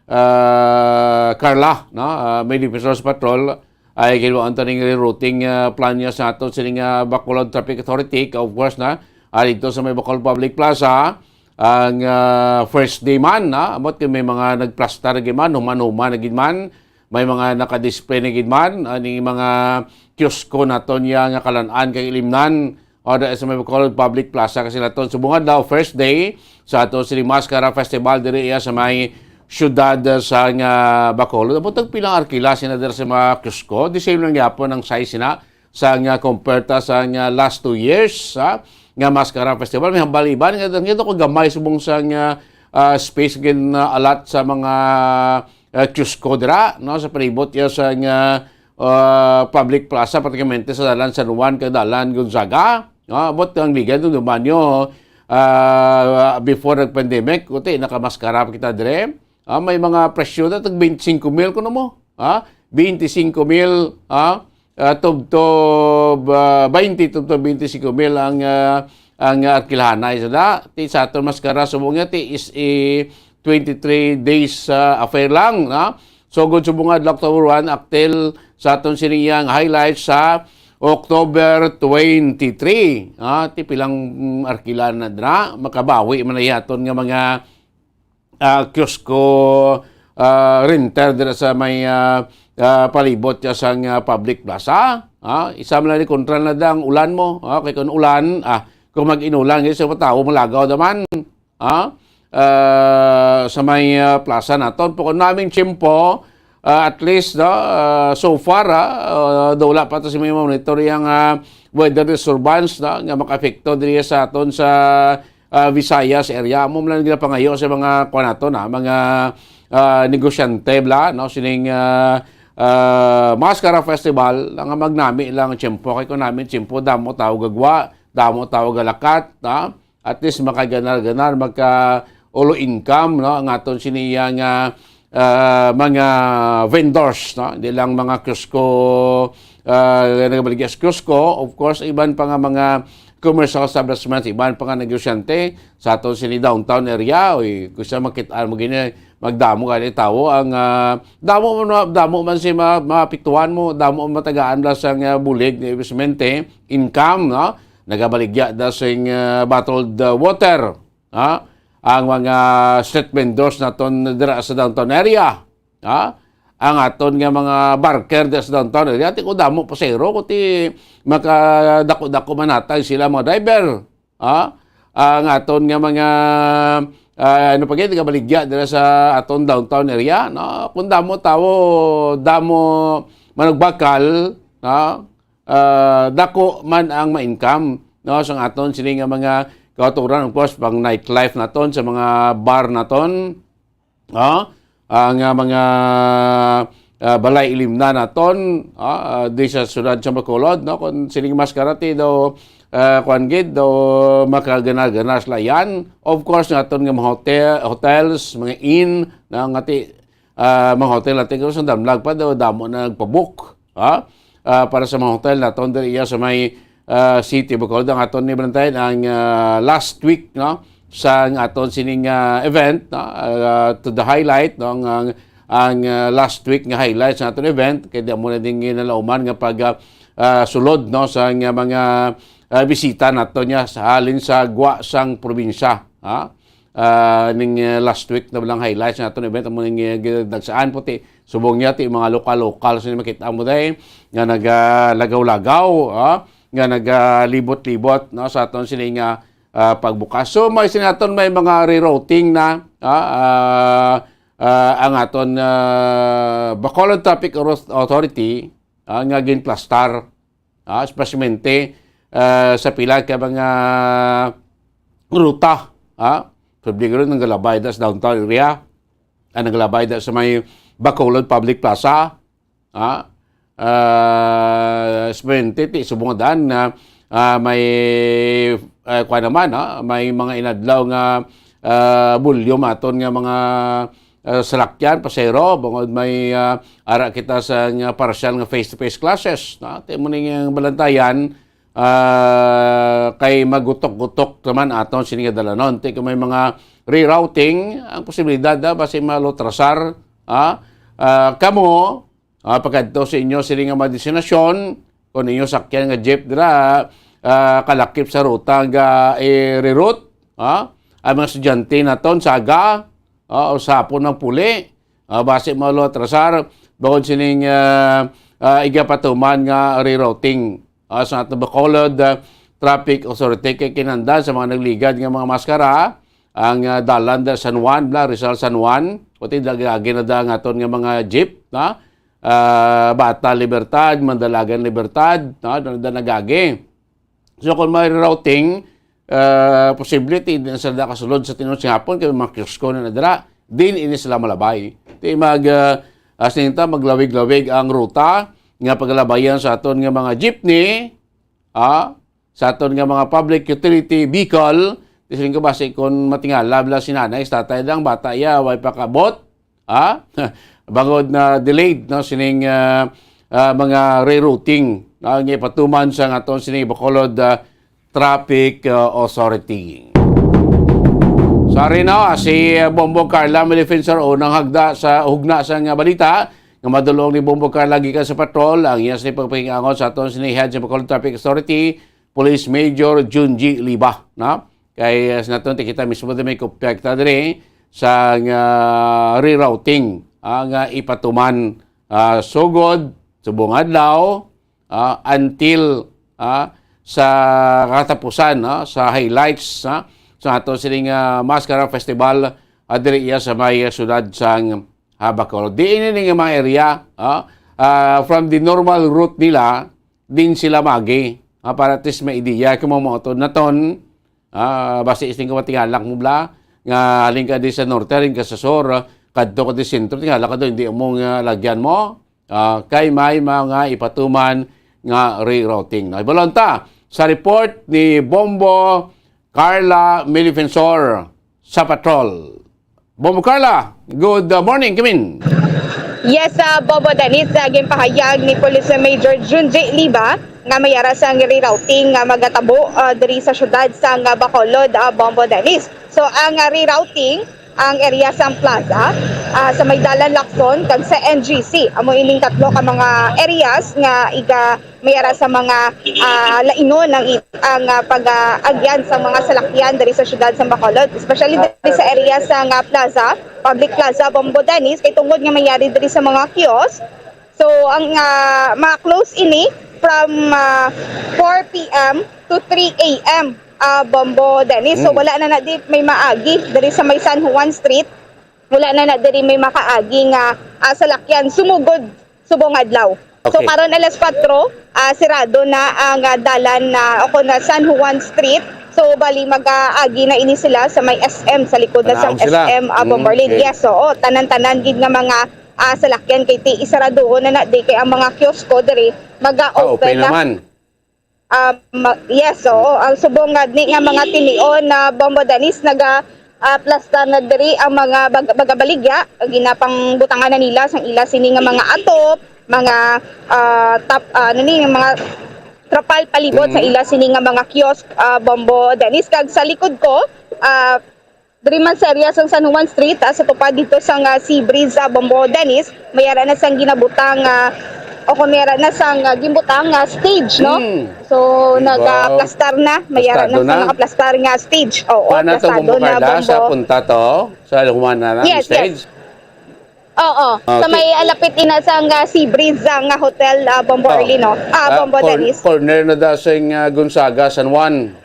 ah, Carla, no? Ah, may Division sa Patrol, ay ginawa ang taning rerouting ah, plan niya sa ato sining ah, Bacolod Traffic Authority, of course, na ah, dito sa may Bacolod Public Plaza, ang ah, first day man, na amot kay may mga nagplastar gid man, human-human na gid man, may mga nakadisplay na gid man, aning mga kiosko naton niya nga kalan-an kag ilimnan, o da sa may Bacolod Public Plaza kasi naton subong adlaw, first day sa ato sini Mascara Festival diri iya sa may siyudad sa nga Bacolod. Abot og pilang arkila sina dira sa mga kiosko, the same lang gyapon ang size sina sa nga compared ta sa nga last two years, ha, nga Mascara Festival. May hambal iban nga dito ko gamay subong sa nga ah, space gin ah, allot sa mga ah, kiosko dira, no, sa palibot iya sa nga ah, public plaza, pratikamente sa dalan San Juan kag dalan Gonzaga. No, abot ang ligan ng Dumanyo ah, before nag-pandemic, kuti nakamaskara pa kita dire. Ah, may mga presyo na tag twenty-five mil kuno mo. Ha? Twenty-five mil, ha? Ah, tubtob ah, twenty tubtob twenty-five mil ang ah, ang ah, arkilhanay sa da. Ti sa aton maskara subong nga ti is a twenty-three days ah, affair lang, na. So good subong nga October one, aktil sa aton siniyang highlights sa October twenty-three. Ah, ti pilang mm, arkilan na dra, makabawi man na yaton nga mga ah, kiosko ah, renter dira sa may ah, ah, palibot ya sang ah, public plaza. Ah, isa man lang ni kontra na da ang ulan mo. Ah, kay kung ulan, ah, kung mag-inulan, sa tawo malagaw naman. Ah, ah, sa may ah, plaza naton. Pag naming tiyempo, Ah, at least, no, ah, so far, ah, ah, daw wala pa to si may monitor yang, ah, weather disturbance, no, nga makaapekto diri sa aton sa, ah, Visayas area. Amo man lang ginapangayo sa mga, kuwan nato na, mga, ah, negosyante bla, no, sining, ah, ah, Mascara Festival, nga magnami lang tiyempo. Kay kung nami tiyempo, damo tao gagwa, damo tao galakat, no? At least makaganar-ganar, maka ulo income, no, ang aton siniya nga, ah, mga vendors, no? Hindi lang mga kiosko, ah, nagabaligya sa kiosko, of course, iban pa nga mga commercial establishments, iban pa nga negosyante sa aton sini downtown area. Uy, gusto makita mo gini, magdamo gani tawo ang, ah, damo man, damo man si ma-, mapiktuhan mo, damo man matagaan bla sang, ah, bulig ni Vicente, income, no? Nagabaligya da sing, ah, bottled, ah, water, ha? Ang mga street vendors naton dira sa downtown area, ha? Ang aton nga mga barker dira sa downtown area, ti ko damo pasero, ko ti makadako-dako man natay sila mga driver, ha? Ang aton nga mga, ah, ano pa gid, nagabaligya dira sa aton downtown area, no? Kung damo tawo, damo manugbakal, no? Ah, dako man ang ma-income, no, sa aton sini nga mga kautoran, of course, pang nightlife naton, sa mga bar naton, no? Ang, ah, mga, ah, balay ilimnan naton, ah, ah, di sa siyudad sa Bacolod, no? Kung sining Mascara ti daw, ah, kuwan gid, daw makagana-gana sila yan. Of course, nga aton nga mga hotel, hotels, mga inn, na nga ti, ah, mga hotel natin, kung sa damlag pa daw, damo na nagpabook, ha? Ah, para sa mga hotel naton diri iya sa may, ah, city, Bacolod, ang aton ni Valentine, ang, ah, last week, no, sa ang aton sining, ah, event, no, ah, to the highlight, no, ang, ang, ang, ah, last week nga highlight sa aton event, kay di mo na din ginalauman nga pag, ah, ah, sulod, no, sa nga mga, ah, bisita nato niya sa halin sa gwa sang probinsya, ha? Ah, ning, ah, last week na lang highlights nato event, amo ning, ah, ginagsaan po ti subong niya ti mga lokal-lokal sa makita mo day nga nagalagaw-lagaw, ah, nga nagalibot-libot, no, sa aton sini nga, ah, pagbukas. So, may sinaton may mga rerouting na, ah, ah, ah, ang aton, ah, Bacolod Traffic Author-, Authority, ah, nga ginplastar, ah, especially, ah, sa pila ka mga ruta, ah, publiko rin nanggalabay da sa downtown area, ang nanggalabay da sa may Bacolod Public Plaza, ah, ah, especially ti subong daan na, ah, may, ah, kuwan naman, ah, may mga inadlaw nga, ah, volume aton nga mga, ah, salakyan, pasahero, bangod may, ah, ara kita sa nga partial nga face-to-face classes, no? Ti mo ning balantayan, ah, kay magutok-gutok naman aton sini nga dalanon. Ti kung may mga rerouting, ang posibilidad na basi malutrasar, ah, ah, kamo, ah, pagkadto sa inyo sini nga mga destinasyon, kung inyo sakyan nga jeep dira, ah, kalakip sa ruta nga i-reroute, ah, ang mga estudyante naton sa aga, ah, o sa hapon magpuli, ah, basi malutrasar, bangod sining, ah, ah, igapatuman nga rerouting, ah, sa aton Bacolod, ah, Traffic Authority kay kinahanglan sa mga nagligad nga mga maskara, ang, ah, dalan da San Juan, bla, Rizal San Juan, pati dagagi na da ang aton nga mga jeep, na, ah, Bata Libertad, Mandalagan Libertad, na, da, da nagagi. So, kung may routing, ah, posible, ti, di na sila nakasulod sa tinuod sa hapon, kay mga kiosko na nadala, din ini sila malabay. Ti mag, ah, as ninta, maglawig-lawig ang ruta nga paglabayan sa aton nga mga jeepney, ah, sa aton nga mga public utility vehicle, ti siling ko basi kung matingala bala si nanay, si tatay lang, bata iya, way pa kabot, ha? Bangod na delayed, no, sining, ah, ah, mga rerouting, no, nga ipatuman sa aton sining Bacolod, ah, Traffic, ah, Authority. Sorry, no, si, ah, Bombo Carla Malifensor, unang hagda sa hugna sa nga balita, nga madulong ni Bombo Carla gikan sa patrol, ang iya sa pagpahingangon sa aton sining head sa Bacolod Traffic Authority, Police Major Junji Liba, no? Kay, ah, sa naton, ti kita mismo din may kopya kita diri sa nga rerouting, ah, nga ipatuman, ah, sugod, subong adlaw, ah, until, ah, sa katapusan, no, sa highlights, ah, sa ato sining, ah, Mascara Festival, ah, diri iya sa may, ah, siyudad sang Ah, Bacolod. Di ini nga mga area, ah, ah, from the normal route nila, din sila magi. Ah, para at least may ideya kung mga motor naton, ah, basi isting ka matingala mo bla, nga halin ka di sa norte, halin ka sa sur, ah, kadto ka di sentro, tingala ka doon, hindi mo nga lagyan mo. Ah, kay may mga ipatuman nga rerouting. No? Ibalon ta sa report ni Bombo Carla Milifensor sa patrol. Bombo Carla, good, uh, morning, kamin. Yes, uh, Bombo Dennis, uh, ginpahayag ni Police Major Junji Liba nga may ara sang rerouting nga magatabo, uh, diri sa syudad sang, uh, Bacolod, uh, Bombo Dennis. So ang, uh, rerouting ang area sang plaza, ah, sa may Dalan Lacson kag sa N G C. Amo ining tatlo ka mga areas nga iga may ara sa mga, ah, lainon ang i- ang, ah, pag-agyan sa mga salakyan diri sa siyudad sa Bacolod, especially diri sa area sang, ah, plaza, public plaza, Bombo Dennis, kay tungod nga may ari diri sa mga kiosk. So ang, ah, ma-close ini from, ah, four p m to three a m, ah, Bombo Dennis. So Mm. wala na na di may maagi diri sa may San Juan Street. Wala na na diri may makaagi nga, ah, salakyan sumugod subong adlaw. So Okay. karon alas kwatro, ah, sirado na ang, ah, dalan na o kon na San Juan Street. So bali mag-aagi na ini sila sa may S M, sa likod na sa Panaog sila. S M, ah, Mm, Bomberlin. okay. Yes, oo, tanan-tanan gid nga mga, ah, salakyan kay ti isaraduhon na na di kay ang mga kiosko diri Ah, open maga-open na. naman. Um, yes, oo. Ang subong nga ni nga mga tinion na Bombo Dennis naga, ah, plastar na diri ang mga bag- bagabaligya, ang ginapangbutangan na nila sang ila sini nga mga atop, mga, ah, tap, ah, ano ni, mga trapal palibot sa Mm. ila sini nga mga kiosk, ah, Bombo Dennis. Kag sa likod ko, ah, diri man sa area sang San Juan Street, ah, sa tupad dito sang, ah, Sea Breeze, ah, Bombo Dennis, may ara na sang ginabutang, ah, o kung may ara na sang, ah, ginbutang nga stage, no? Mm. So, Wow. nagaplastar na, may ara na Plastado sang na. Nakaplastar nga stage. Oo, Paano to, plastado Bombo na, Carla, sa Bombo. punta to? Sa Juana na ang Yes, stage? yes. Oo, sa Okay. may, ah, lapit ina sang, ah, Sea Breeze, ah, nga hotel, ah, Bombo Oh. Early, no? Ah, Ah, Bombo cor- Dennis. Corner na da sing, ah, Gonzaga, San Juan.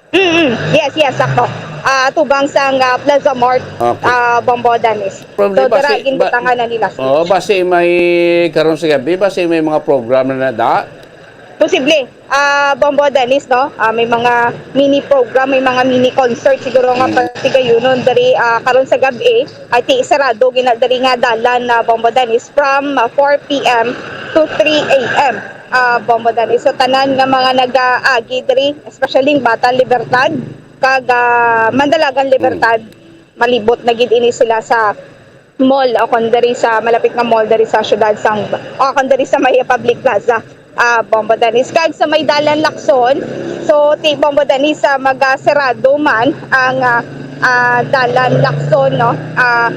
Mm-mm. Yes, yes, sakto. Ah, tubang sang, ah, Plaza Mart, Okay. ah, Bombo Dennis. Pero So, di ba dira si- ba- ginbutangan na nila. Oo, basi may karon sa gabi, basi may mga program na nada. Posible. Ah, Bombo Dennis, no? Ah, may mga mini program, may mga mini concert siguro nga Mm. patigayunon diri, ah, karon sa gabi. Ay ti sarado gina diri nga dalan na Bombo Dennis from, ah, four p m to three a m. Ah, Bombo Dennis. So tanan nga mga nag-aagi diri, especially ang Bata Libertad kag, ah, Mandalagan Libertad, malibot na gid ini sila sa mall o kon diri sa malapit nga mall diri sa syudad sang o kon diri sa may public plaza, ah, Bombo Dennis. Kag sa may dalan Lacson, so ti Bombo Dennis, ah, magasarado man ang, ah, ah, dalan Lacson, no? Ah,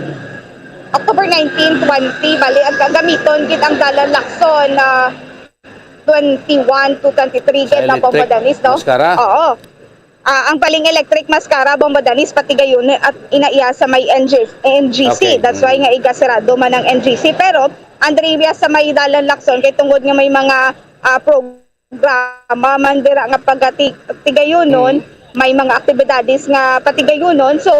October nineteen, twenty, bali ang gagamiton gid ang dalan Lacson na twenty-one to twenty-three Sa gid na Bombo electric Dennis, no? Mascara? Oo. Ah, ang Paling Electric Mascara, Bombo Dennis, patigayon at inaiya sa may N G, N G C. Okay. That's why Mm. nga igasarado man ang N G C. Pero, Andrea, sa may dalan Lacson, kay tungod nga may mga, ah, programa man dira nga pagati-, tigayonon, Mm. may mga aktibidades nga patigayonon. So,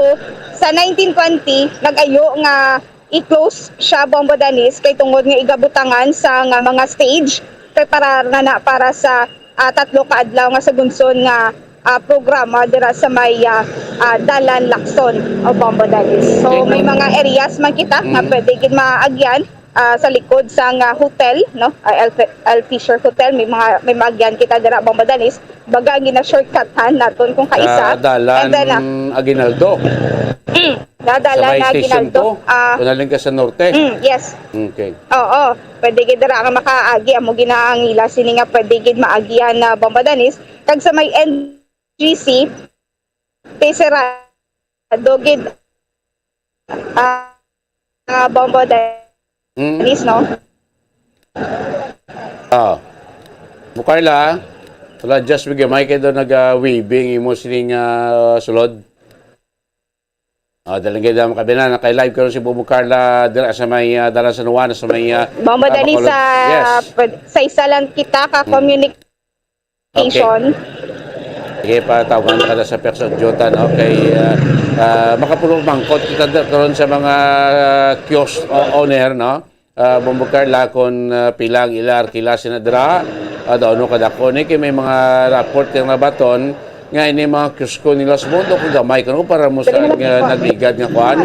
sa nineteen twenty, nag-ayo nga i-close siya, Bombo Dennis, kay tungod nga igabutangan sa nga mga stage, preparar na na para sa, ah, tatlo ka adlaw nga sa gunson nga, ah, programa dira sa may, ah, ah, Dalan Lacson o Bombo Dennis. So, Okay. May mga areas man kita nga Mm. pwede gid maagyan, ah, sa likod sa nga hotel, no? Ah, El, El Fisher Hotel, may mga may maagyan kita dira, Bombo Dennis. Baga ang gina-shortcutan naton kung kaisa. Sa dalan And then, ah, Aguinaldo. Mm, Sa nadala may na station Aguinaldo. two. Ah, Kung naling ka sa norte. Mm, yes. Okay. Oo. Pwede gid dira nga makaagi amo ginahangila sini nga pwede gid maagihan na Bombo Dennis. Kag sa may N G C, ti sarado gid, ah, ah, Bombo Mm. Dennis, no? Ah. Bukarla, wala, just bigyan may kayo doon nag-waving imo sining, ah, sulod. Ah, daling kayo daw makabinan, nakay live karon si Bobo Carla dira sa may, ah, Dalan San Juan, sa may, ah, Bombo ah, Dennis, Bacolod. sa, Yes. sa isa lang kita ka Mm. communication. Sige, patawagan ka na sa Pex Odyota, no? Kay, ah, Ah, makapulong mangkot kita da-, karon sa mga kiosk o-, owner, no? Ah, Bombo Carla, kung, ah, pila ang ila arkila sina dira, ah, daw no kadako ni kay may mga report kang nabaton nga ini mga kiosko nila sa mundo kagamay kuno para mo sa nga nagligad nga kuan,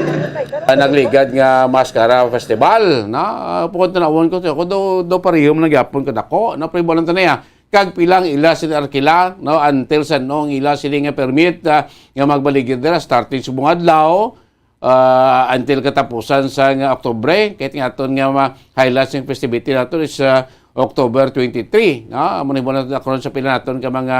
ah, nagligad nga Mascara Festival, no? Ah, puhon tanawon ko, ako daw, daw pareho man nagyapon kadako, no? Pero ibalan ta na ya. Kag pila ang ila sila arkila, no? Until sa noong ila sila nga permit, ah, nga magbaligid nila starting sa bunga adlaw, ah, until katapusan sa nga Oktubre, kahit nga aton nga ma-highlight sing festivity nato is, ah, October twenty-three, no? Amo ni muna karon sa pila naton ka mga,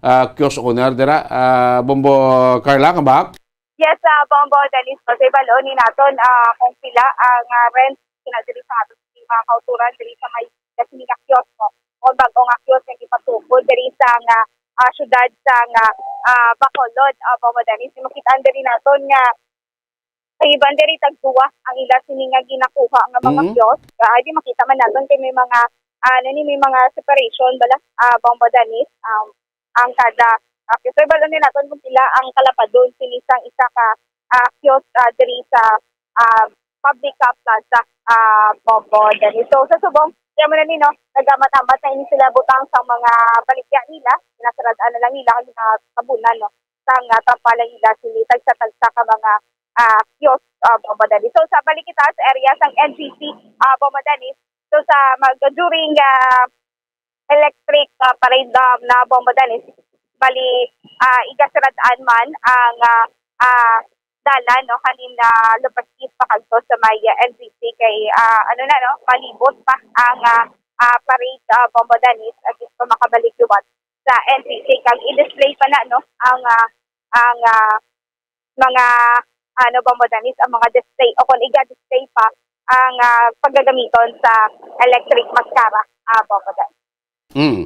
ah, kiosk owner dira, ah, Bombo Carla, ka ba? Yes, ah, Bombo Dennis, so, sa ibalo ni naton, ah, kung pila ang, ah, rent sina diri sa aton mga kauturan diri sa may kasi nga kiosk, no? O bag-o nga kiosk nga gipatukod diri sa nga, ah, syudad sa nga, ah, Bacolod, ah, Bombo Dennis. Makita diri naton nga sa iban diri tagduwa ang ila sini nga ginakuha nga mga Mm. kiosk. Ah, di makita man naton kay may mga, ah, ano ni, may mga separation bala, ah, Bombo Dennis. Um, ang kada, ah, kiosk. So, ibalo ni naton kung pila ang kalapadon sini sang isa ka, ah, kiosk, ah, diri sa, ah, public, ah, plaza, ah, Bombo Dennis. So, sa subong, kaya mo na ni, no, nagamat-amat na ini sila butang sa mga baligya nila, nasarad-an na lang nila ang, ah, tabunan, no, sa nga tampalan nila sini tagsa-tagsa ka mga, ah, kiosk, ah, Bombo Dennis. So, sa balik kita sa area sang N P C, ah, Bombo Dennis. So, sa mag-, during, ah, electric, ah, parade, um, na Bombo Dennis, bali, ah, igasarad-an man ang, ah, ah, dalan, no, halin na Lupas East pakadto sa may, ah, N P C kay, ah, ano na, no, palibot pa ang, ah, ah, parade, ah, Bombo Dennis, at least pa makabalik liwat sa N P C kag i-display pa na, no, ang, ah, ang, ah, mga, ano, Bombo Dennis, ang mga display o kung iga-display pa ang, ah, paggagamiton sa electric mascara, ah, Bombo Dennis. Mm.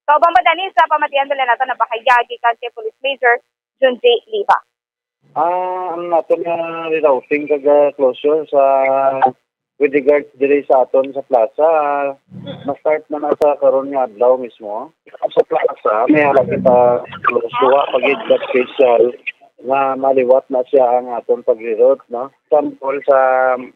So, Bombo Dennis, sa pamatian nila nato na bahayag gikan kay Police Major Junji Liba. Ah, ang nato nga rerouting kag, ah, closure sa with regards diri sa aton sa plaza, ma-start na na sa karon nga adlaw mismo. Sa plaza, may ara kita duha pa gid ka special nga maliwat na siya ang aton pag-reroute, no? Sample sa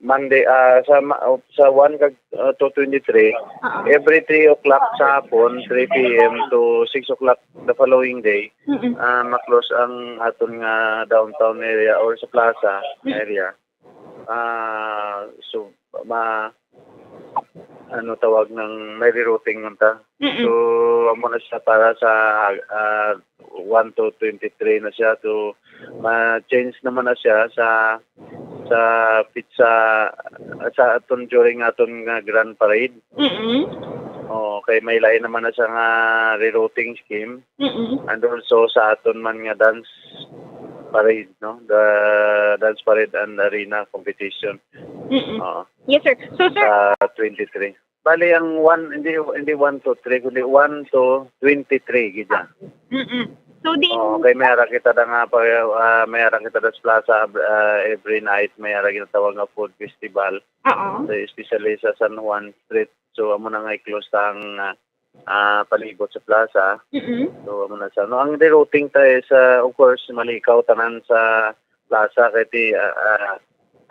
Monday, ah, sa ma-, sa one kag, ah, two twenty-three, Oo. every three o'clock sa hapon, three p m to six o'clock the following day, Mm-mm. ah, ma-close ang aton nga downtown area or sa plaza Mm. area. Ah, so, ma-, ano tawag ng may rerouting man ta. Mm-mm. So, amo na siya para sa, ah, one to twenty-three na siya. So, ma-change naman na siya sa, sa pizza, sa aton during aton nga Grand Parade. Mm-mm. Oh, kay may lain naman na siya nga rerouting scheme. Mm-mm. And also sa aton man nga dance parade, no? The dance parade and arena competition. Mm-mm. Oo. Yes, sir. So, sir, Sa twenty-three. Bali, ang one, hindi, hindi one to three, kundi one to twenty-three, gid yan. Mm-mm. So, di Oo, kay may ara kita da nga pa, ah, may ara kita da sa plaza, ah, every night, may ara ginatawag nga food festival. Oo. So, especially sa San Juan Street. So, amo na nga i-close ta ang, ah, ah, palibot sa plaza. Mm-mm. So, amo na sa, no, ang rerouting ta is, ah, of course, malikaw tanan sa plaza kay ti, ah, ah,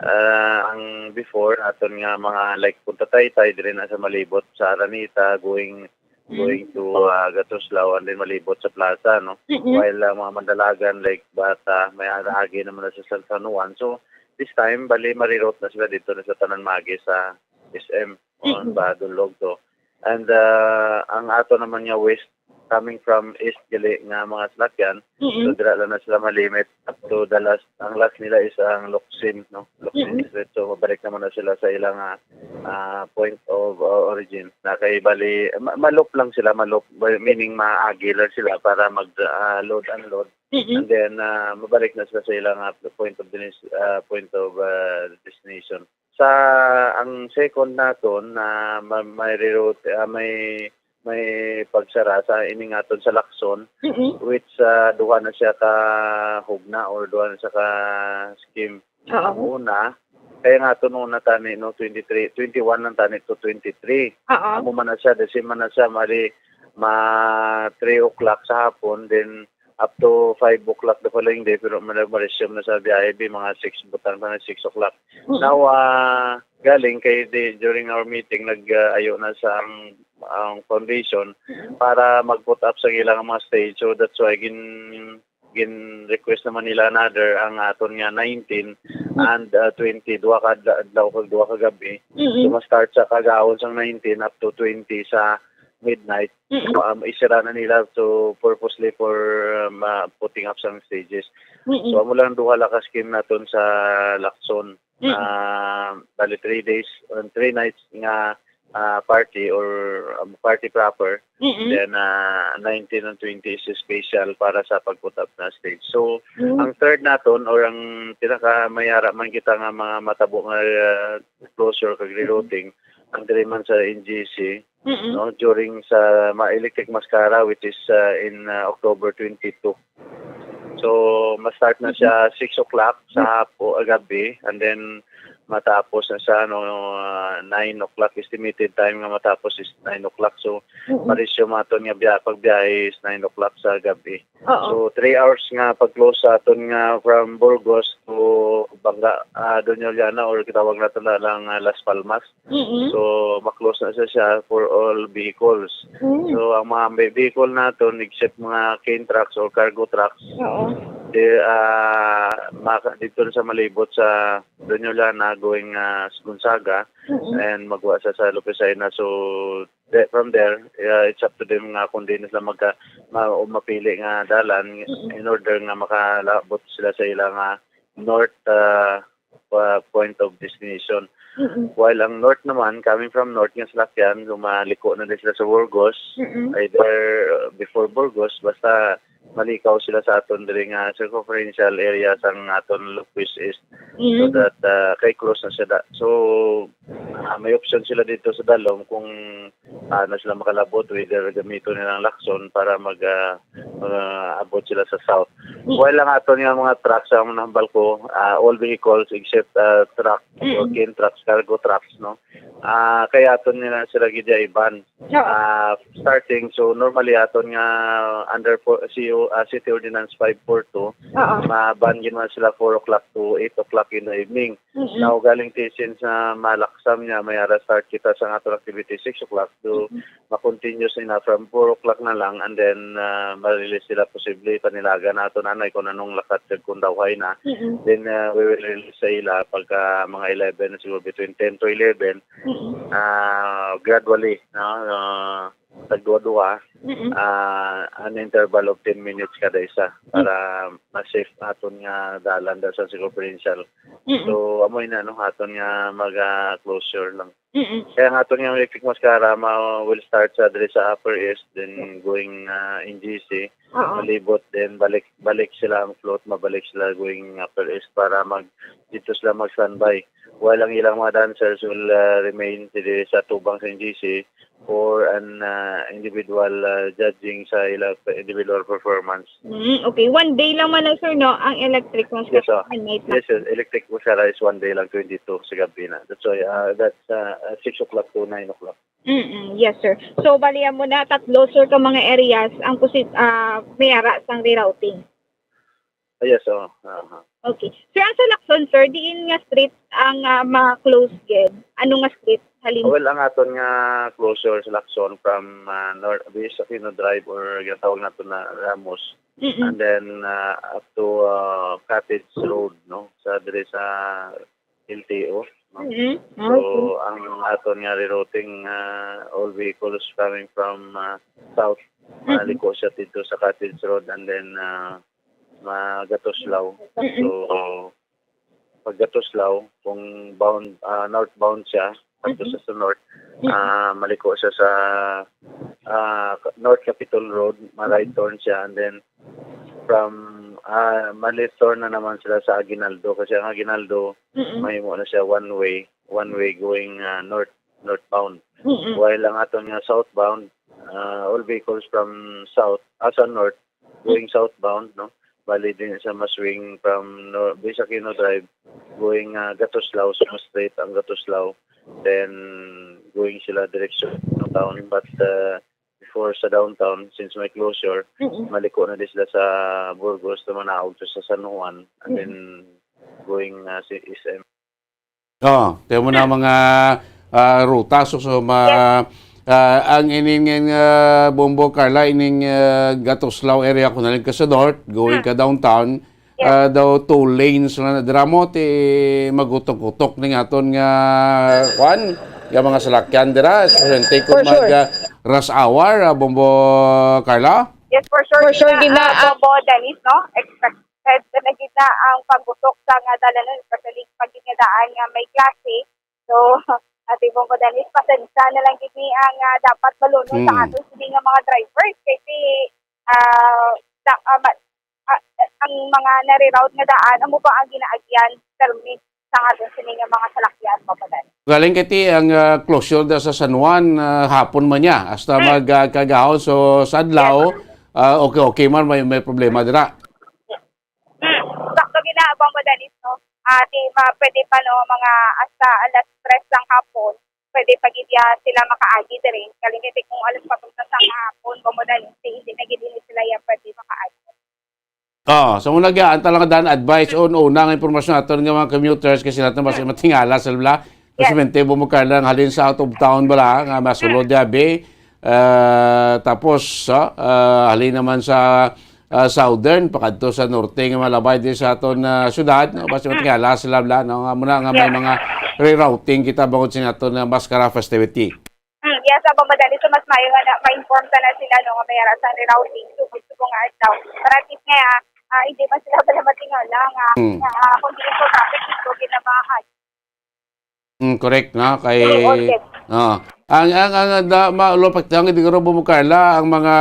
ah, ang before aton nga mga, like, punta Taytay, diri na sa malibot sa Araneta, going, Mm. going to, ah, Gatuslao, and then malibot sa plaza, no? Mm-mm. While ang mga mandalagan, like, bata, may agi naman na sa San San Juan. So, this time, bali, ma-reroute na sila dito na sa tanan magi sa S M. O, Mm-mm. ba, Dulog to. And, ah, ang ato naman nga waste coming from east gali nga mga salakyan, Mm-mm. so dira lang na sila malimit up to the last, ang last nila is ang Locsin, no? Locsin Mm-mm. Street. So, mabalik naman na sila sa ilang, ah, ah, point of, ah, origin. Na kay bali, ma-, malop lang sila, malop, meaning maagi lang sila para mag, ah, load, unload. Mm-mm. And then, ah, mabalik na sila sa ilang, ah, point of denis-, ah, point of, ah, destination. Sa, ang second naton na ma-, may reroute, ah, may, may pagsara sa ining aton sa Lacson, Mm-mm. which, ah, duha na siya ka hugna or duha na siya ka scheme. Oo. Ang una, kaya nga aton una tani, no, twenty-three, twenty-one lang tani to twenty-three. Oo. Amo man na siya, the same man na siya, mali, ma three o'clock sa hapon, then up to five o'clock the following day, pero ma-, ma-resume na sa biyahe, bi, mga six, butang na six o'clock. Mm. Now, ah, galing kay di, during our meeting, nag, ah, ayo na sa ang, ang foundation Mm. para mag-put up sa ilang mga stage. So, that's why gin-, gin-request naman nila another ang aton nga nineteen Mm. and, ah, twenty, duha ka adla-, adlaw kag duha ka gabi. Mm. So, ma-start sa kagahapon sang nineteen up to twenty sa midnight. Mm. Um, isira na nila to purposely for, um, ah, putting up sang stages. Mm. So, amo lang duha lang ka scheme naton sa Lacson. Mm. Ah, bali three days and three nights nga, ah, party or, um, party proper. Mm. Then, ah, nineteen and twenty is special para sa pag-put up na stage. So, Mm. ang third naton or ang pinakamayara man kita nga mga matabo nga, ah, closure kag rerouting, ang diri man sa N G C, Mm-mm. no, during sa ma-, Electric Mascara, which is, ah, in, ah, October twenty-two. So, ma-start na siya six o'clock sa hapo, ah, gabi, and then matapos na siya, no, ah, nine o'clock. Estimated time nga matapos is nine o'clock. So, Mm-mm. ma-resume aton nga biya-, pagbiyahe is nine o'clock sa gabi. Oo. So, three hours nga pag-close sa aton nga from Burgos to Banga, ah, Doña Juliana, or gitawag naton na lang, ah, Las Palmas. Mm-mm. So, ma-close na siya, siya for all vehicles. Mm. So, ang mga may vehicle naton, except mga cane trucks or cargo trucks, Oo. di, ah, maka-, dito na sa malibot sa Doña Juliana going, ah, sa Gonzaga, Mm-mm. and magwa sa, sa Lopez Jaena. So, the-, from there, uh, it's up to them nga kung di na sila magka-, ma-, o mapili nga dalan Mm-mm. in order nga makalabot sila sa ilang, ah, north, ah, pa-, point of destination. Mm-mm. While ang north naman, coming from north nga salakyan, kung maliko na din sila sa Burgos, Mm-mm. either, uh, before Burgos, basta malikaw sila sa aton diri nga circumferential area sang aton Locust East, so Mm. that, uh, kay close na siya da. So, uh, may option sila dito sa dalom kung paano sila makalabot, whether gamiton nilang Lacson para mag, uh, uh, abot sila sa south. Mm. While ang aton nga mga trucks, ang nahambal ko, uh, all vehicles except, uh, truck or Mm. cane trucks, cargo trucks, no? Ah, kay aton nila sila gid i-ban. Oo. Ah, starting, so normally aton nga under po, C O, ah, City Ordinance five four two, Oo. ma-ban gid man sila four o'clock to eight o'clock in the evening. Mm-mm. Now, galing ti since na malaksam niya, may ara start kita sa aton activity six o'clock, so Mm-mm. ma-continue sila from four o'clock na lang, and then, ah, ma-release sila posible panilaga naton anay kung anong lakat kag kung dawhay na. Mm-mm. Then, ah, we will release sa ila pagka mga eleven na siguro, between ten to eleven. Mm-mm. Ah, gradually, no? Ah, tagduha-duha, Mm-mm. ah, an interval of ten minutes kada isa Mm. para ma-safe aton nga dalan da sa circumferential. Mm-mm. So, amo ina, no, aton nga mag, ah, closure lang. Mm-mm. Kaya ang aton nga Electric Mascara ma-, will start sa diri sa Upper East, then going, ah, N G C, Oo. malibot, then balik, balik sila ang float, mabalik sila going Upper East para mag, dito sila mag-standby. While ang ilang mga dancers will, ah, remain diri sa tubang sa N G C for an, ah, individual, ah, judging sa ilang individual performance. Mm, okay. One day lang man na, sir, no? Ang Electric Mascara Yes, oh. and night Yes, sir. Electric Mascara is one day lang, twenty-two sa gabi na. That's why, ah, that's, ah, six o'clock to nine o'clock. Mm-mm. Yes, sir. So, bali, amo na, tatlo, sir, ka mga areas ang posit-, ah, may ara sang rerouting. Ah, yes, oh. Aha. Okay. Sir, ang sa Lacson, sir, diin nga street ang, ah, ma-close gid? Ano nga street? Halim- Well, ang aton nga closure sa Lacson from, ah, North, Luis Aquino Drive or ginatawag nato na Ramos, Mm-mm. and then, ah, up to, ah, Cottage Road, no? Sa, diri sa L T O, no? Mm-mm. Ah, So, okay. ang aton nga rerouting, ah, all vehicles coming from, ah, south, Mm-mm. maliko siya dito sa Cottage Road and then, ah, magatuslaw. Mm-mm. So, pagkatuslaw, kung bound, ah, northbound siya, Mm-mm. pagkatuslaw sa north, Mm-mm. ah, maliko siya sa, ah, North Capitol Road, ma-right Mm-mm. turn siya, and then from, ah, ma-left turn na naman sila sa Aguinaldo, kasi ang Aguinaldo, Mm-mm. mahimo na siya one way, one way going, ah, north, northbound. Mm-mm. While ang aton nga southbound, ah, all vehicles from south, ah, sa north, going southbound, no? Bali din sa ma-swing from Nor-, Luis Aquino Drive, going, ah, Gatuslao, so mas straight ang Gatuslao. Then, going sila direction ng town. But, ah, for sa downtown, since may closure, Mm-mm. maliko na di sila sa Burgos, na manaog to sa San Juan, and Mm. then going, uh, si S M. Oh, kaya mo na mga, ah, ruta. So, so, ma-, Yes. ah, ang ining, ah, Bombo Carla, ining, ah, Gatuslao area, kung nalig ka sa north, going Hmm. ka downtown, Yes. ah, daw two lanes na dira mo, ti magutok-utok ning aton nga, kwan, nga mga salakyan dira, especially kung For sure. mag, ah, rush hour, ah, Bombo Carla? Yes, for sure. For sure, Gina, gina, ah, ah, Bombo Dennis, no? Expected na gina ang paggutok sa nga dalanon, especially pag gid nga daan nga may klase. So, Ate Bombo Dennis, pasensya na lang gid ni ang, ah, dapat malunod sa Mm. aton sini nga mga drivers. Kasi, ah, sa, ah, ma-, ah, ang mga nariroute nga daan, amo ba ang ginaagyan permit sa aton sini nga mga salakyan, Bombo Dennis? Galing kay ti ang, ah, closure da sa San Juan, ah, hapon man niya. Hasta Mm. mag, ah, kagahon, so sa adlaw, Yes. ah, okay, okay man, may, may problema dira. Hmm, sakto gina, Bombo Dennis, no? Ah, di ma-, pwede pa, no, mga hasta alas tres sang hapon, pwede pa gid ya sila makaagi diri. Galing gid kung alas kwatro na sang hapon, Bombo Dennis, di, hindi na gid ini sila ya pwede makaagi. Oh, so muna ga, ang talaga dan advice on una nga impormasyon aton nga mga commuters kasi natin mas matingala sa bla. Yes. Kasi mente, Bombo Carla, ang halin sa out of town bala, nga masulod ya, be. Ah, tapos, ah, ah, halin naman sa, ah, southern, pakadto sa norte nga malabay di sa aton, ah, syudad, no? Basta Mm. matingala sila bla, no? Nga muna nga may Yeah. mga rerouting kita bangod sa aton nga Mascara festivity. Mm, yes, Bombo Dennis, so mas maayo nga na, ma-inform ta na sila, no, nga may ara sa rerouting, so gusto ko nga adlaw. Para at least nga, ah, hindi man sila pala matingala nga, Mm. nga, ah, kung di ko traffic, gusto gid na mga Mm, correct, no? Kay, May order. Ah. Ang, ang, ang, da, ma, lo, pagtawag, di ko rin bumukarla, ang mga,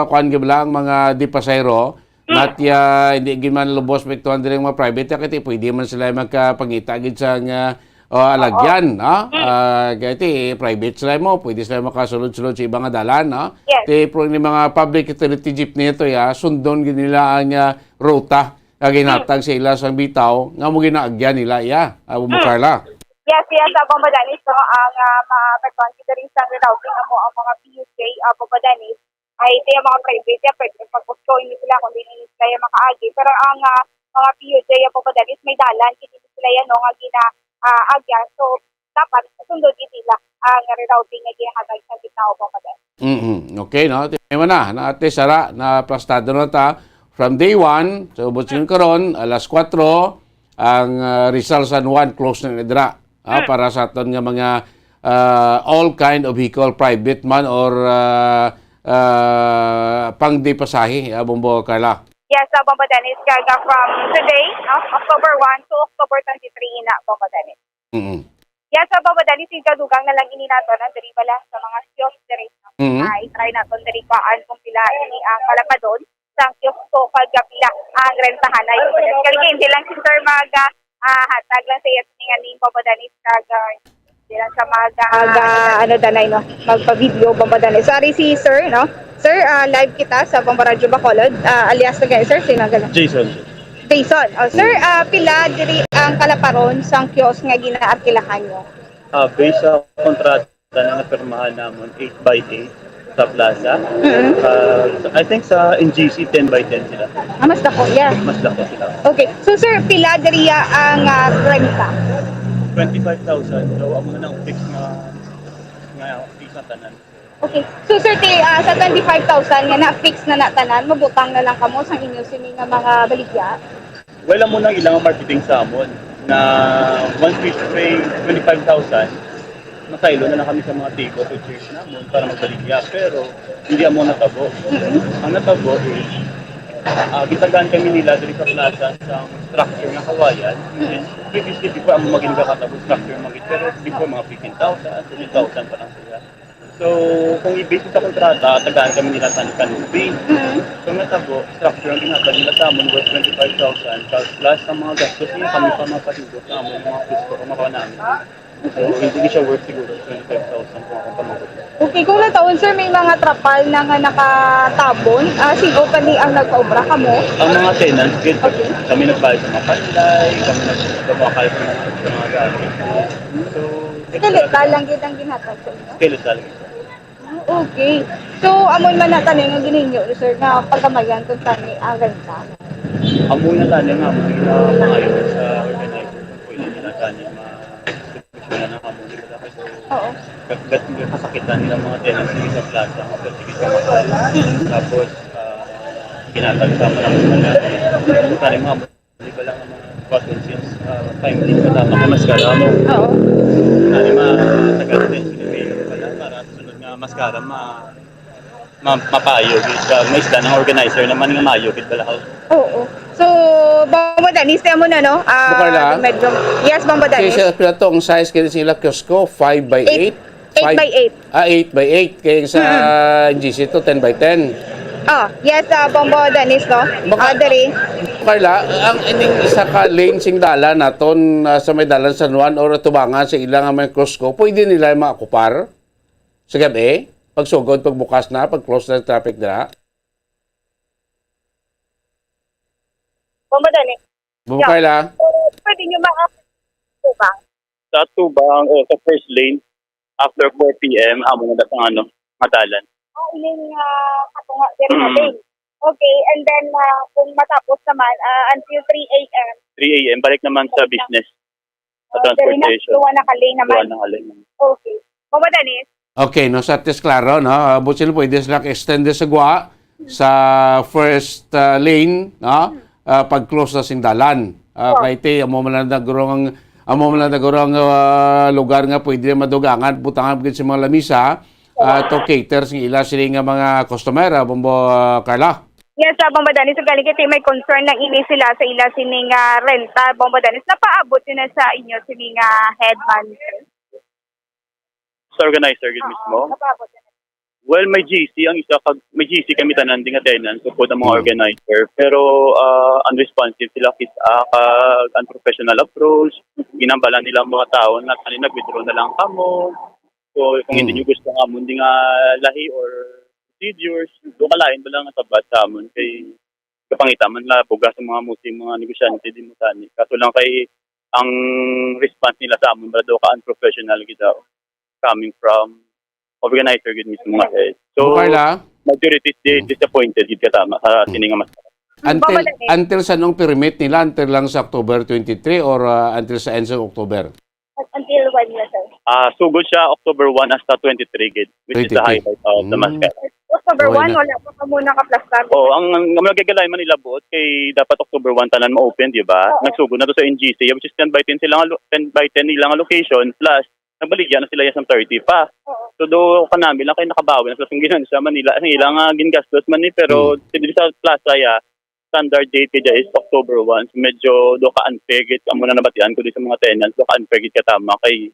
kuan, gid bala, ang mga di pasahero, Mm. not ya, hindi gid man lubos, may tuwan diri ang mga private, ya, kaya pwede man sila magkapangita gid sa nga, o, alagyan, no? Mm. Ah, kaya ti, private sila mo, pwede sila makasulod-sulod sa ibang dalan, no? Yes. Ti, pero ni mga public utility jeepney ito, ya, sundon gid nila ang, ah, ruta nga ginhatag sa ila sang bitaw nga mo ginaagyan nila iya, ah, Bombo Mm. Carla. Yes, yes, ah, Bombo Dennis, no, ang, ah, ma-, pagkuhan kita rin sa rerouting amo ang mga P U J, ah, Bombo Dennis, ay ito yung mga private, ya, pwede pag-join ni sila kung di ni sila yung makaagi. Pero ang, ah, mga P U J, ah, Bombo Dennis, may dalan, hindi sila yan, no, nga gina, ah, agyan. So, dapat sundon gid nila ang rerouting nga ginahatag sa gitna o Bombo Dennis. Mm-mm. Okay, no? Ti-, may na, na, ate, sara, na plastado na ta. From day one, sa ubos yung karon, alas kwatro, ang, ah, Rizal San Juan close na dira, ah, Mm. para sa aton nga mga, ah, all kind of vehicle, private man or, ah, ah, pang di pasahe, ah, Bombo Carla. Yes, ah, Bombo Dennis, kaya from today, no, October one to October twenty-three ina, Bombo Dennis. Mm. Yes, ah, Bombo Dennis, ikadugang na lang ini nato, no, diri bala sa mga kiosk diri, no? Mm. Ah, i-try naton diri kuan kung pila ini ang kalapadon sang kiosk ko kag pila ang rentahan ay. Kaya hindi lang si sir mag, ah, ah, hatag lang sa iya nga name, Bombo Dennis, kag, ah, hindi lang sa mag, ah, Mag, ah, ano, ano, danay, no? Magpa-video, Bombo Dennis. Sorry, si sir, no? Sir, ah, live kita sa Bombo Radyo Bacolod. Ah, alias na kayo, sir? Sino ang gala? Jason. Jason. Oh, sir, ah, pila diri ang kalaparon sang kiosk nga ginaarkilahan nyo? Ah, based sa kontrata na napirmahan namon, eight by eight sa plaza. Mm-mm. Ah, I think sa N G C, ten by ten sila. Ah, mas dako, yeah. Mas dako sila. Okay. So, sir, pila diri ang, ah, renta? Twenty-five thousand. So, amo na ang fix nga, nga fix ang tanan. Okay. So, sir, ti, ah, sa twenty-five thousand nga na-fix na na tanan, mabutang na lang kamo sa inyo sini nga mga baligya? Well, amo nang ilang marketing sa amon na once we pay twenty-five thousand, masaylo na lang kami sa mga table to chairs namon para magbaligya. Pero hindi amo natabo. Mm-hmm. Ang natabo is, ah, gitagaan kami nila diri sa plaza sa structure nga kawayan. Mm-hmm. Previously, before, ang mga ginagakatabo structure, mga, pero before, mga fifteen thousand, twenty thousand pa lang sila. So, kung i-base sa kontrata, tagaan kami nila sa canopy. Mm. So, natabo, structure ang ginhatag nila sa amon worth twenty-five thousand, plus, plus ang mga gastos niya, kami pa mapatindog sa amon, mga gusto ko makuha namin. So, hindi siya worth siguro twenty-five thousand kung akong pamangkot. Okay, kung nataon, sir, may mga trapal na nga nakatabon, ah, sino pa ni ang nagpaobra, kamo? Ang mga tenants, gid, Okay. kami nagbayad sa mga panlay, kami nagpapakal sa mga, sa mga gamit. So, Skeletal lang gid ang ginhatag sa inyo? Skeletal lang gid. Ah, Okay. So, amo man na tani nga ginhingyo ni sir nga pagamayan kung tani ang renta. Amo na tani nga amo na maayo sa organizer kung pwede nila tani ma-, solusyonan ang amo nila kasi Oo. gat-, gat-, kasakitan nila mga tenants dito sa plaza, mga plaza sa mahal. Tapos, ah, kinatag sa mga mga tani mga Di ba lang ang mga buhaton since, ah, timely ka dapat na maskara mo? Oo. Ano, matagal din, sinipin ko pala para sa sunod nga maskara, ma-, ma-, mapayo, gid ka, maisda ng organizer naman nga mayo, gid pala. Oo. So, Bombo Dennis, tiyan mo na, no? Ah, Bukay lang. Medyo, yes, Bombo Kasi Dennis. Sa pila to, ang size kini sila, Costco, five by Eight. eight. Eight Five. by eight. Ah, eight by eight. Kaya sa Mm. N G C to, ten by ten. Oh, yes, ah, Bombo Dennis, no? Baka, Ah, diri. Carla, ang ining isa ka lane sing dalan naton, ah, sa may dalan San Juan or tubangan sa ilang may Costco, pwede nila maokupar sa gabi? Pagsugod, pagbukas na, pag-close na ang traffic dira? Bombo Dennis. Bumukay Yeah. lang. So, pwede nyo ma-, diba? Sa tubang o sa first lane, after four P M, amo na datang, ano, madalan. Ah, ining, ah, katunga diri Mm. natin. Okay, and then, ah, kung matapos naman, ah, until three A M. Three A M, balik naman sa Balik na. business. Sa Ah, diri na, transportation. duwa na ka lane naman. Duwa na ka lane. Okay. Mama Dennis? Okay, no, sa atis klaro, no? Ah, busin pwede sila extend sa gwa sa first, ah, lane, no? Ah, pag-close na sing dalan. Ah, Oh. kay ti, amo man lang nagurong ang, amo man lang nagurong ang, ah, lugar nga pwede madugangan, butangan gid sa mga lamisa, ah, to cater sa ila sila nga mga customer, ah, Bombo, ah, Carla. Yes, ah, Bombo Dennis, so galing kay may concern na ini sila sa ila sining, ah, renta, Bombo Dennis. Napaabot yun na sa inyo sining, ah, headman, sir? Sa organizer gid Oo, mismo? Napaabot yun. Well, may G C ang isa, kag may G C kami tanan di nga tenants, upod ang mga Mm. organizer. Pero, ah, unresponsive sila, kis-, ah, kag unprofessional approach. Ginambalan nila ang mga tao na, "Kani, nag-withdraw na lang kamo. So, kung hindi Mm. nyo gusto nga amon di nga lahi or procedures, do kalain ba lang nga sabat sa amon?" Kay kapangita man la bugas ang mga muslim, mga negosyante din mo tani. Kaso lang kay ang response nila sa amon, bala daw ka unprofessional gid daw. Coming from organizer gid mismo nga head. So, Bukay lang. majority is di-, Mm. disappointed gid ka tama sa Mm. sini nga mas Until, Baba lang eh. until sa nung permit nila, until lang sa October twenty-three or, ah, until sa end sa October? Until when na, sir? Ah, sugod siya October one hasta twenty-three gid, which is the Twenty-three. highlight of the Mm. maskara. October Buhay one, na. wala pa kamo nakaplastar. Oo, ang, ang, ang nagagalayan man nila buot kay dapat October one tanan ma-open, di ba? Oo. Nagsugod na to sa N G C, which is ten by ten sila nga lo-, ten by ten nila nga location, plus nagbaligya na sila sa thirty pa. Oo. So, do kanami lang kay nakabawi na sila sa ginansya man nila, ang ila nga gingastos man ni, pero Hmm. diri sa plaza ya, standard date kay is October one. So, medyo do ka unfair gid, amo na nabatian ko di sa mga tenants, do ka unfair gid ka tama kay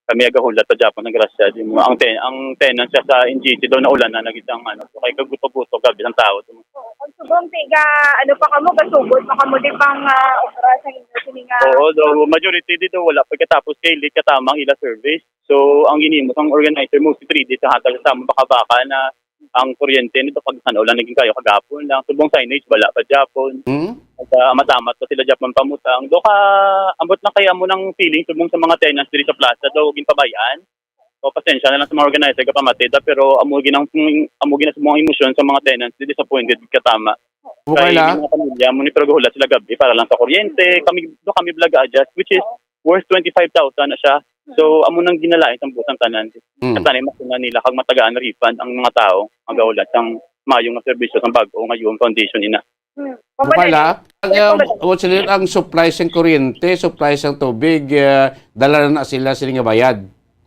kami agahulat pa gyapon ang grasya di mo. Ang ten-, ang tenants siya sa N G C daw naulan na nagit ang ano, so kay kaguto-guto gabi ang tao. Oo, ang subong tiga, ano pa kamo, gasugod pa kamo di pang, ah, obra sa inyo sini nga Oo, do majority dito wala pa katapos kay late katama ang ila service. So, ang ginimo sang organizer mo si three days sa hatag sa among baka-baka na ang kuryente nito pag san-o lang naging kayo kagapon lang. Subong signage, wala pa gyapon. Hmm? At, ah, matamat pa sila gyapon pamutang. Do ka, ambot na kaya mo ng feeling subong sa mga tenants diri sa plaza daw ginpabayaan. O, pasensya na lang sa mga organizer, kapamatid, ah, pero amo ginang, amo ginang mga emosyon sa mga tenants, di disappointed katama. Okay Kay lang. Mga pamilya mo ni, pero gahulat sila gabi para lang sa kuryente. Kami, do kami vlog adjust, which is worth twenty-five thousand na siya. So, amo nang ginalain sa buot ang tanan. Mm. At sana makuha nila kag matagaan refund ang mga tao, magahulat sang mayo nga serbisyo sang bag-o nga Yuon Foundation ina. Hmm. Bukay Pamadaling. lang. Ang, Yes, um, pamadaling. what's it, ang supply sang kuryente, supply sang tubig, eh, dala na sila sila nga bayad.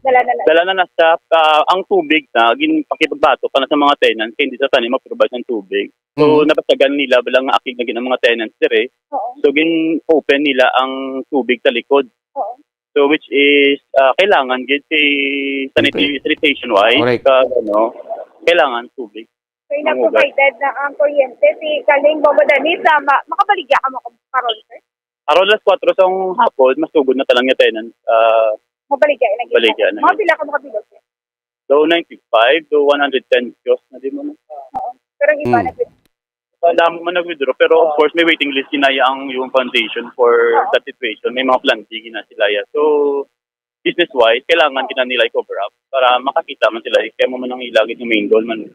Dala na lang. Dala na na sa, ah, ang tubig na, gin-, pakipagbato pa na sa mga tenants, kay hindi sa tanim mag-provide ng tubig. So, Mm. nabasagan nila, bala nga akig na gid ang mga tenants dire. Oo. So, gin-open nila ang tubig sa likod. Oo. So, which is, ah, kailangan gid si sanit-, Siyempre. sanitation wise, Correct. ka, ano, kailangan tubig. So, Ang ugat. ina-provided na ang kuryente, si Galing Bombo Dennis, ah, ma-, makabaligya ka mo karon, sir? Around alas kwatro sa hapon, masugod na tanan nga tenant, ah, Mabaligya na gid. Baligya na Mga gid. pila ka makabilog, sir? Daw ninety-five, daw one hundred ten kilos na di mo na. Oo. Pero ang iba Hmm. na gid. Wala mo man nag-withdraw, pero of Oo. course, may waiting list ginaya ang Yuon Foundation for Oo. that situation. May mga plan B gina sila ya. So, business-wise, kailangan kita nila i-cover up para makakita man sila. Eh, kaya mo man ang ilagid ng main goal man.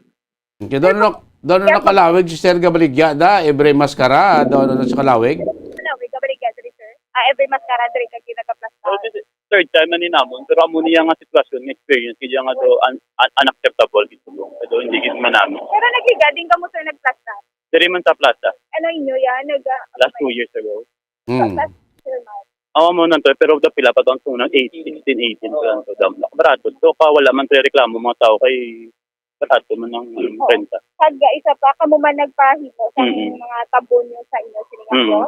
Okay, doon na, doon na Yes, nakalawig si Sir Gabaligya da, every maskara, doon na sa kalawig. Kalawig, Gabaligya, diri, sir. Ah, every maskara, diri ka ginagaplastar. So, this is third time na ninamon, pero amo niya nga sitwasyon, nga experience, kaya nga do un- un- unacceptable, gid subong. Pero hindi gid man namin. Pero nagliga din ka mo, sir, nagplastar? Diri man sa plaza. Ano inyo yan? Nag, ah, Last two years ago. Hmm. Last year, ma'am. Awa mo nang to, pero dapila pa to ang tunang eight, sixteen, eighteen pa lang to, dam lang. Barato. So, pa wala man to reklamo mga tao kay barato man ang renta. Kag isa pa, kamo man nagpahimo sa Mm-mm. mga tabon nyo sa inyo, sila Mm. po?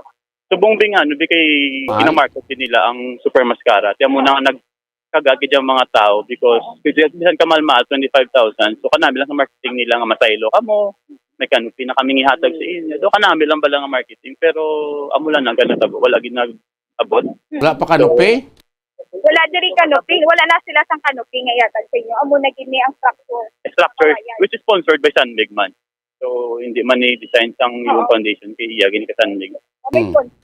Subong bing ano, bi kay Mahal? Ginamarket din nila ang Super Mascara. Tiyan mo na nga nagkagagid yung mga tao because bisan ka mahal-mahal, twenty-five thousand. So, kanami lang sa marketing nila nga masaylo kamo, may canopy na kami ihatag sa inyo. Do kanami lang bala nga marketing, pero amo lang na ganun tabo. Wala gid nag-abot. Wala pa canopy? Wala diri canopy. Wala na sila sang canopy nga ihatag sa inyo. Amo na gid ni ang structure. Structure, Kawayan. Which is sponsored by Sandig man. So, hindi man ni design sang Oo. Yung foundation kay iya gini ka Sandig. May Hmm. sponsor.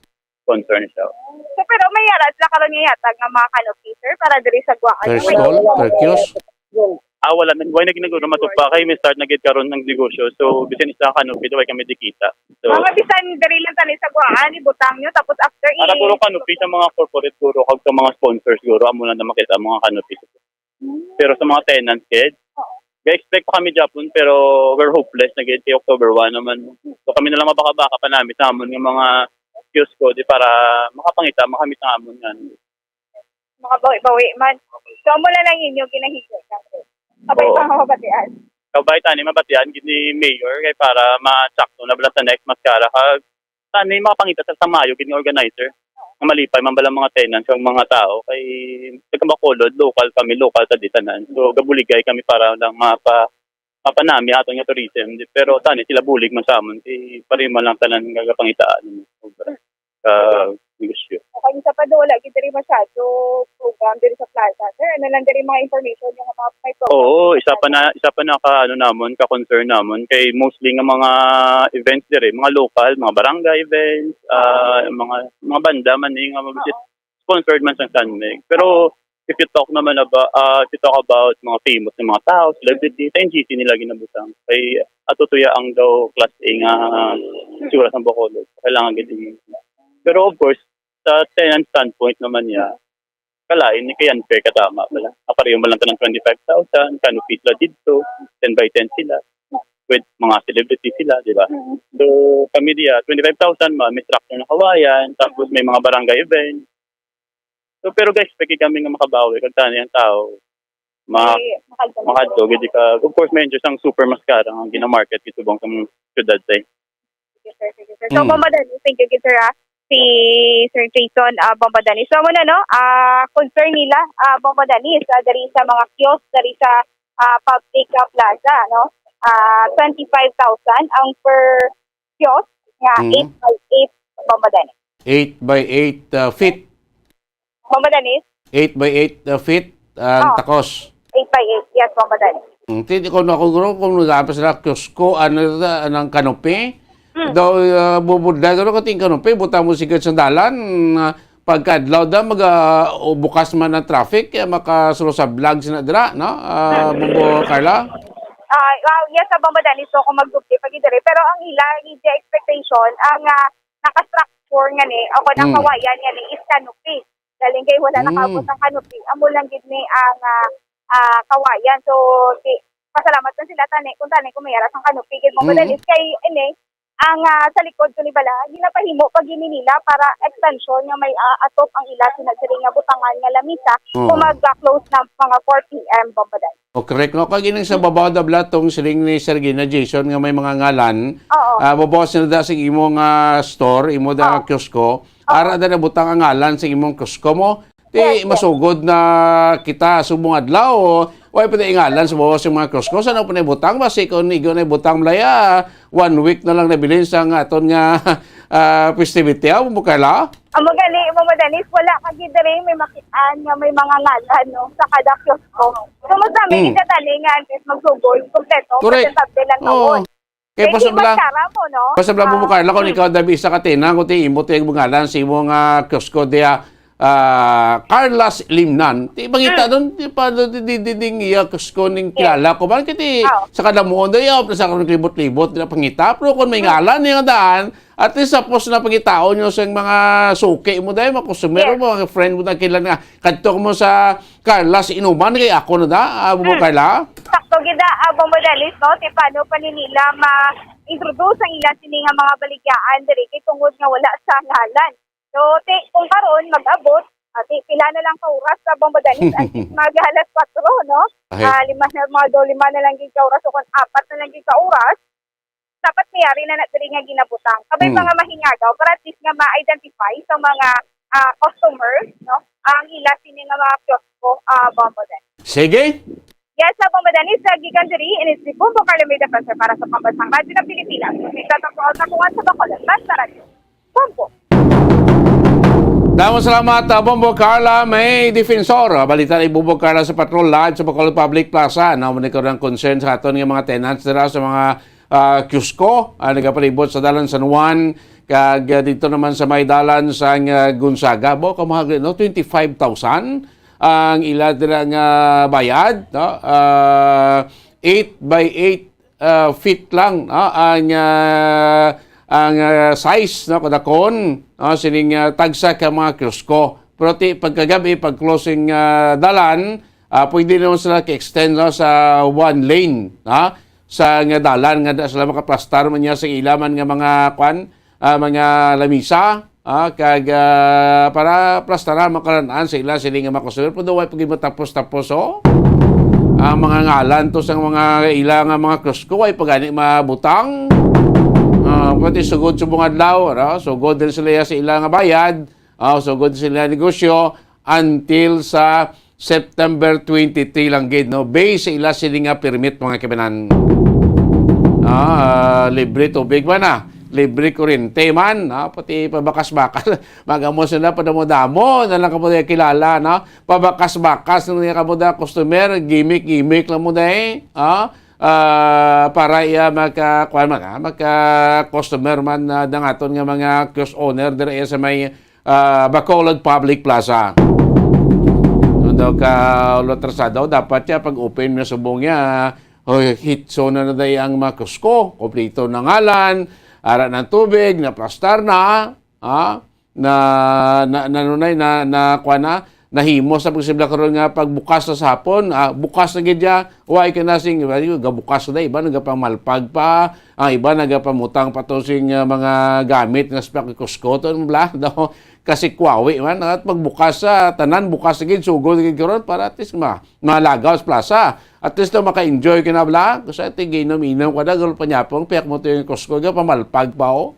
Sponsor ni siya. So, pero may yara sila karon nga ihatag nga mga canopy, sir, para diri sa Guaan. First May call, Turkios. Ah, wala na. Why na ginaguro matupa kay may start na gid karon ng negosyo. So, bisan isa canopy, why kami dikita. So, Mga bisan diri lang tani sa Guaan, ibutang nyo, tapos after Ara i- guro canopy sa mga corporate guro, kag sa mga sponsors guro, amo lang na makita ang mga canopy. Pero sa mga tenants, kid, ga-expect pa kami Japon, pero we're hopeless na gid kay October one naman. So, kami na lang mabaka-baka pa namin sa amon nga mga kiosko, di para makapangita, makamit ang amon nga. Makabawi-bawi man. So, amo na lang inyo ginahigo, sir. Kabay Oo. pa nga mabatian. Kabay tani mabatian gid ni Mayor kay para ma-sakto na bala sa next maskara kag tani makapangita sa, sa maayo gid nga organizer. Nga malipay man bala mga tenants kag mga tao kay taga Bacolod, lokal kami, lokal ta di tanan. So gabuligay kami para lang mapa mapanami aton nga tourism. Di- Pero tani sila bulig man sa amon kay pareho man lang tanan nga gapangitaan. Ah, negosyo. Okay, isa pa do, wala gid diri masyado program diri sa plaza. Sir, ano lang diri mga information yung mga may program? Oo, isa pa na, isa pa na ka, ano namon, ka concern namon kay mostly nga mga events diri, mga local, mga barangay events, ah, mga, mga banda man eh, nga mga Oo. Sponsored man sang Sanmig. Pero if you talk naman about, ah, if you talk about mga famous nga mga tao, celebrity, sa N G C nila ginabutang. Kay ato tuya ang daw class A nga itsura sang Bacolod. Kailangan gid. Pero of course, sa tenant standpoint naman niya, kalain ni kay unfair ka tama pala. Kapareho man lang tanang twenty-five thousand, canopy sila dito, ten by ten sila, with mga celebrity sila, di ba? Mm. So, kami diya, twenty-five thousand, ma-, may structure na kawayan, tapos may mga barangay event. So, pero guys, pwede kami nga makabawi, kag tani ang tao, ma-, May makadto. Makadto, gid ka. Of course, may Diyos ang Super Mascara, ang ginamarket, gitubang sa mga syudad, eh. Sige, sir. Sige, sir. So, Mm. Bomba Dennis, thank you, good, sir, ah. Si Sir Jason, ah, Bomba Dennis. So, muna, no? Ah, concern nila, ah, Bomba Dennis, ah, dari sa mga kiosk, dari sa, ah, public, ah, plaza, no? Ah, twenty-five thousand ang per kiosk nga Mm. eight by eight, Bomba Dennis. Eight by eight, ah, feet. Bomba Dennis? Eight by eight, uh, feet ang Oh. takos. Eight by eight, yes, Bomba Dennis. Hmm, ti-, di ko na, kung, kung, kung nag-aapa sila, kiosko, ano, ta-, anang canopy? Hmm. Daw, uh, bubudlay, garo ka ting canopy, butang mo sigad sa dalan, uh, pagkaadlaw da, mag, uh, o bukas man ang traffic, kaya makasulo sa vlog sina dira, no? Uh, Bombo Carla? Ah, well, yes, sa Bomba Dennis, so kung magdubli, pag idiri. Pero ang ila, ang ila expectation, ang, ah, naka-structure nga ni, o kung Hmm. nakawayan nga ni, is canopy. Galing kay wala Mm. nakaabot ang canopy. Amo lang gid ni ang, ah, ah, kawayan. So, si, pasalamat man sila tani, kung tani kung may aras ang canopy gid mo. Mm. Madalis kay, ini, ang, ah, sa likod ko ni bala, ginapahimo pa gini nila para extension nga may, ah, atop ang ila sinadiri nga butangan nga lamisa Mm. kung mag-close na mga four P M, Bomba Dennis. O, correct, no? Kag ining sa babaw da bala tong siling ni Sir Gina Jason nga may mga ngalan. Oo. Ah, babaw sila da sa imong, ah, store, imo da Oo. kiosko. Oo. Ara da na butang ang ngalan sa imong kiosko mo. Ti Yes, yes. masugod na kita subong adlaw. Wala pa na ingalan sa babaw sa mga kiosko. Sa na pa na butang, basi kung igo na butang malaya, one week na lang nabilin sa nga aton nga, ah, festivity, ah, mo, Carla? Amo gani, Mama Denise, wala ka gid diri may makitaan nga may mga ngalan, no, sa kada kiosko. So, mas dami Hmm. kita tali nga, at least magsugod, kompleto, Correct. presentable lang Oo. tawon. Kaya Kaya basta di bala, maskara mo, no? basta bala mo, Ah. Carla, kung Hmm. ikaw, dabi, isa ka tenant, kung ti imo, ti ang ngalan sa imo nga kiosko, diya, ah, Carla Limnan. Di pangita Mm. doon, di pa, di, di, di, di, iya, kus-, kuning Yes. kilala ko. Bakit di, Oo. sa kadamuon, di, iya, sa karon libot-libot, di na pangita. Pero kung may Mm. ngalan niya nga daan, at least, tapos na pangitaon nyo sa mga suki mo, dahil mga customer Yes. mo, mga friend mo, na kilala nga. Kadto mo sa Carla sa Inuman, kay ako na da, ah, Bubo Mm. Carla. Sakto gid, ah, Bombo Dennis, no? Ti paano pa ni nila ma-introduce ang ila sini nga mga baligyaan diri kay tungod nga wala sa ngalan. So, ti, kung karon mag-abot, ah, ti, pila na lang ka oras sa Bombo Dennis, at least mag alas kwatro, no? Ahay. Ah, lima na, mga do, lima na lang gid ka oras, o kung apat na lang gid ka oras, dapat mayari na na diri nga ginabutang. Kabay Hmm. mga mahingagaw, para at least nga ma-identify sa mga, ah, customers, no? Ang ila sini nga mga kiosko, ah, Bombo Dennis. Sige. Yes, sa Bombo Dennis, sa gikan diri, inis ni Bombo Carla May Defensor para sa Pambansang Radyo ng Pilipinas. Nagtatampo ang tapuan sa Bacolod, Basta Radyo. Bombo. Damo salamat, ah, Bombo Carla May Defensor. Ah, balita ni Bombo Carla sa Patrol Live sa Bacolod Public Plaza. Na, mo ni karon ang concern sa aton nga mga tenants dira sa mga, ah, kiosko, ah, nagapalibot sa Dalan San Juan, kag, ah, dito naman sa may dalan sa, ah, Gonzaga. Bo, kamahal, no? Twenty-five thousand ang ila dira nga bayad, no? Ah, eight by eight, ah, feet lang, no? Ang, ah, ang, ah, size, no? Kadakon, no? Sining, ah, tagsa ka mga kiosko. Pero ti, pagkagabi, pag closing, ah, dalan, ah, pwede naman sila ka-extend, no? Sa one lane, no? Sa nga dalan, nga da sila makaplastar man niya sa ilaman nga mga, kwan, ah, mga lamisa, ah, kag, ah, para plastaran, makalan-an sa ila sini nga mga customer. Pero way pa gid matapos-tapos, oh. Ang mga ngalan to sa mga ila nga mga kiosko, way pa gani mabutang. Ah, pati sugod sa bungadlaw, no? Sugod din sila sa ila nga bayad, ah, sugod sila negosyo until sa September twenty-three lang gid, no? Based sa ila sini nga permit, mga kabanan. Ah, ah, libre tubig man, ah. Libre kuryente man, ah, pati pabakas-bakas. Magamo sila, padamo-damo na lang kamo kilala, no? Pabakas-bakas na lang kamo da customer, gimmick-gimmick lang mo da, eh. Ah, ah, para iya maka, kuwan man, ah, maka customer man, ah, dangaton nga mga kiosk owner dira iya sa may ah, Bacolod Public Plaza. Kung daw ka ulo atrasado, dapat siya pag-open na subong niya, oh, hitso na na day ang mga kiosko, kompleto na ngalan, ara ng tubig, naplastar na, ah, na, na, na, nunay, na, na, kuwan na, nahimo sa posible karon nga pagbukas na sa hapon, ah, bukas na gid ya, way ka na sing, gabukas na, iba nagapamalpag pa, ang iba nagapamutang pa to sing, ah, mga gamit nga sa pakikusko to, bla, daw, kasi kwawi man, at pagbukas sa tanan, bukas na gid, sugod na gid karon para at least ma-, malagaw sa plaza. At least daw maka-enjoy ka na, bla, kasi ati ginom-inom ka na, gul panyapong, piyak mo to yung kusko, ga pamalpag pa, oh.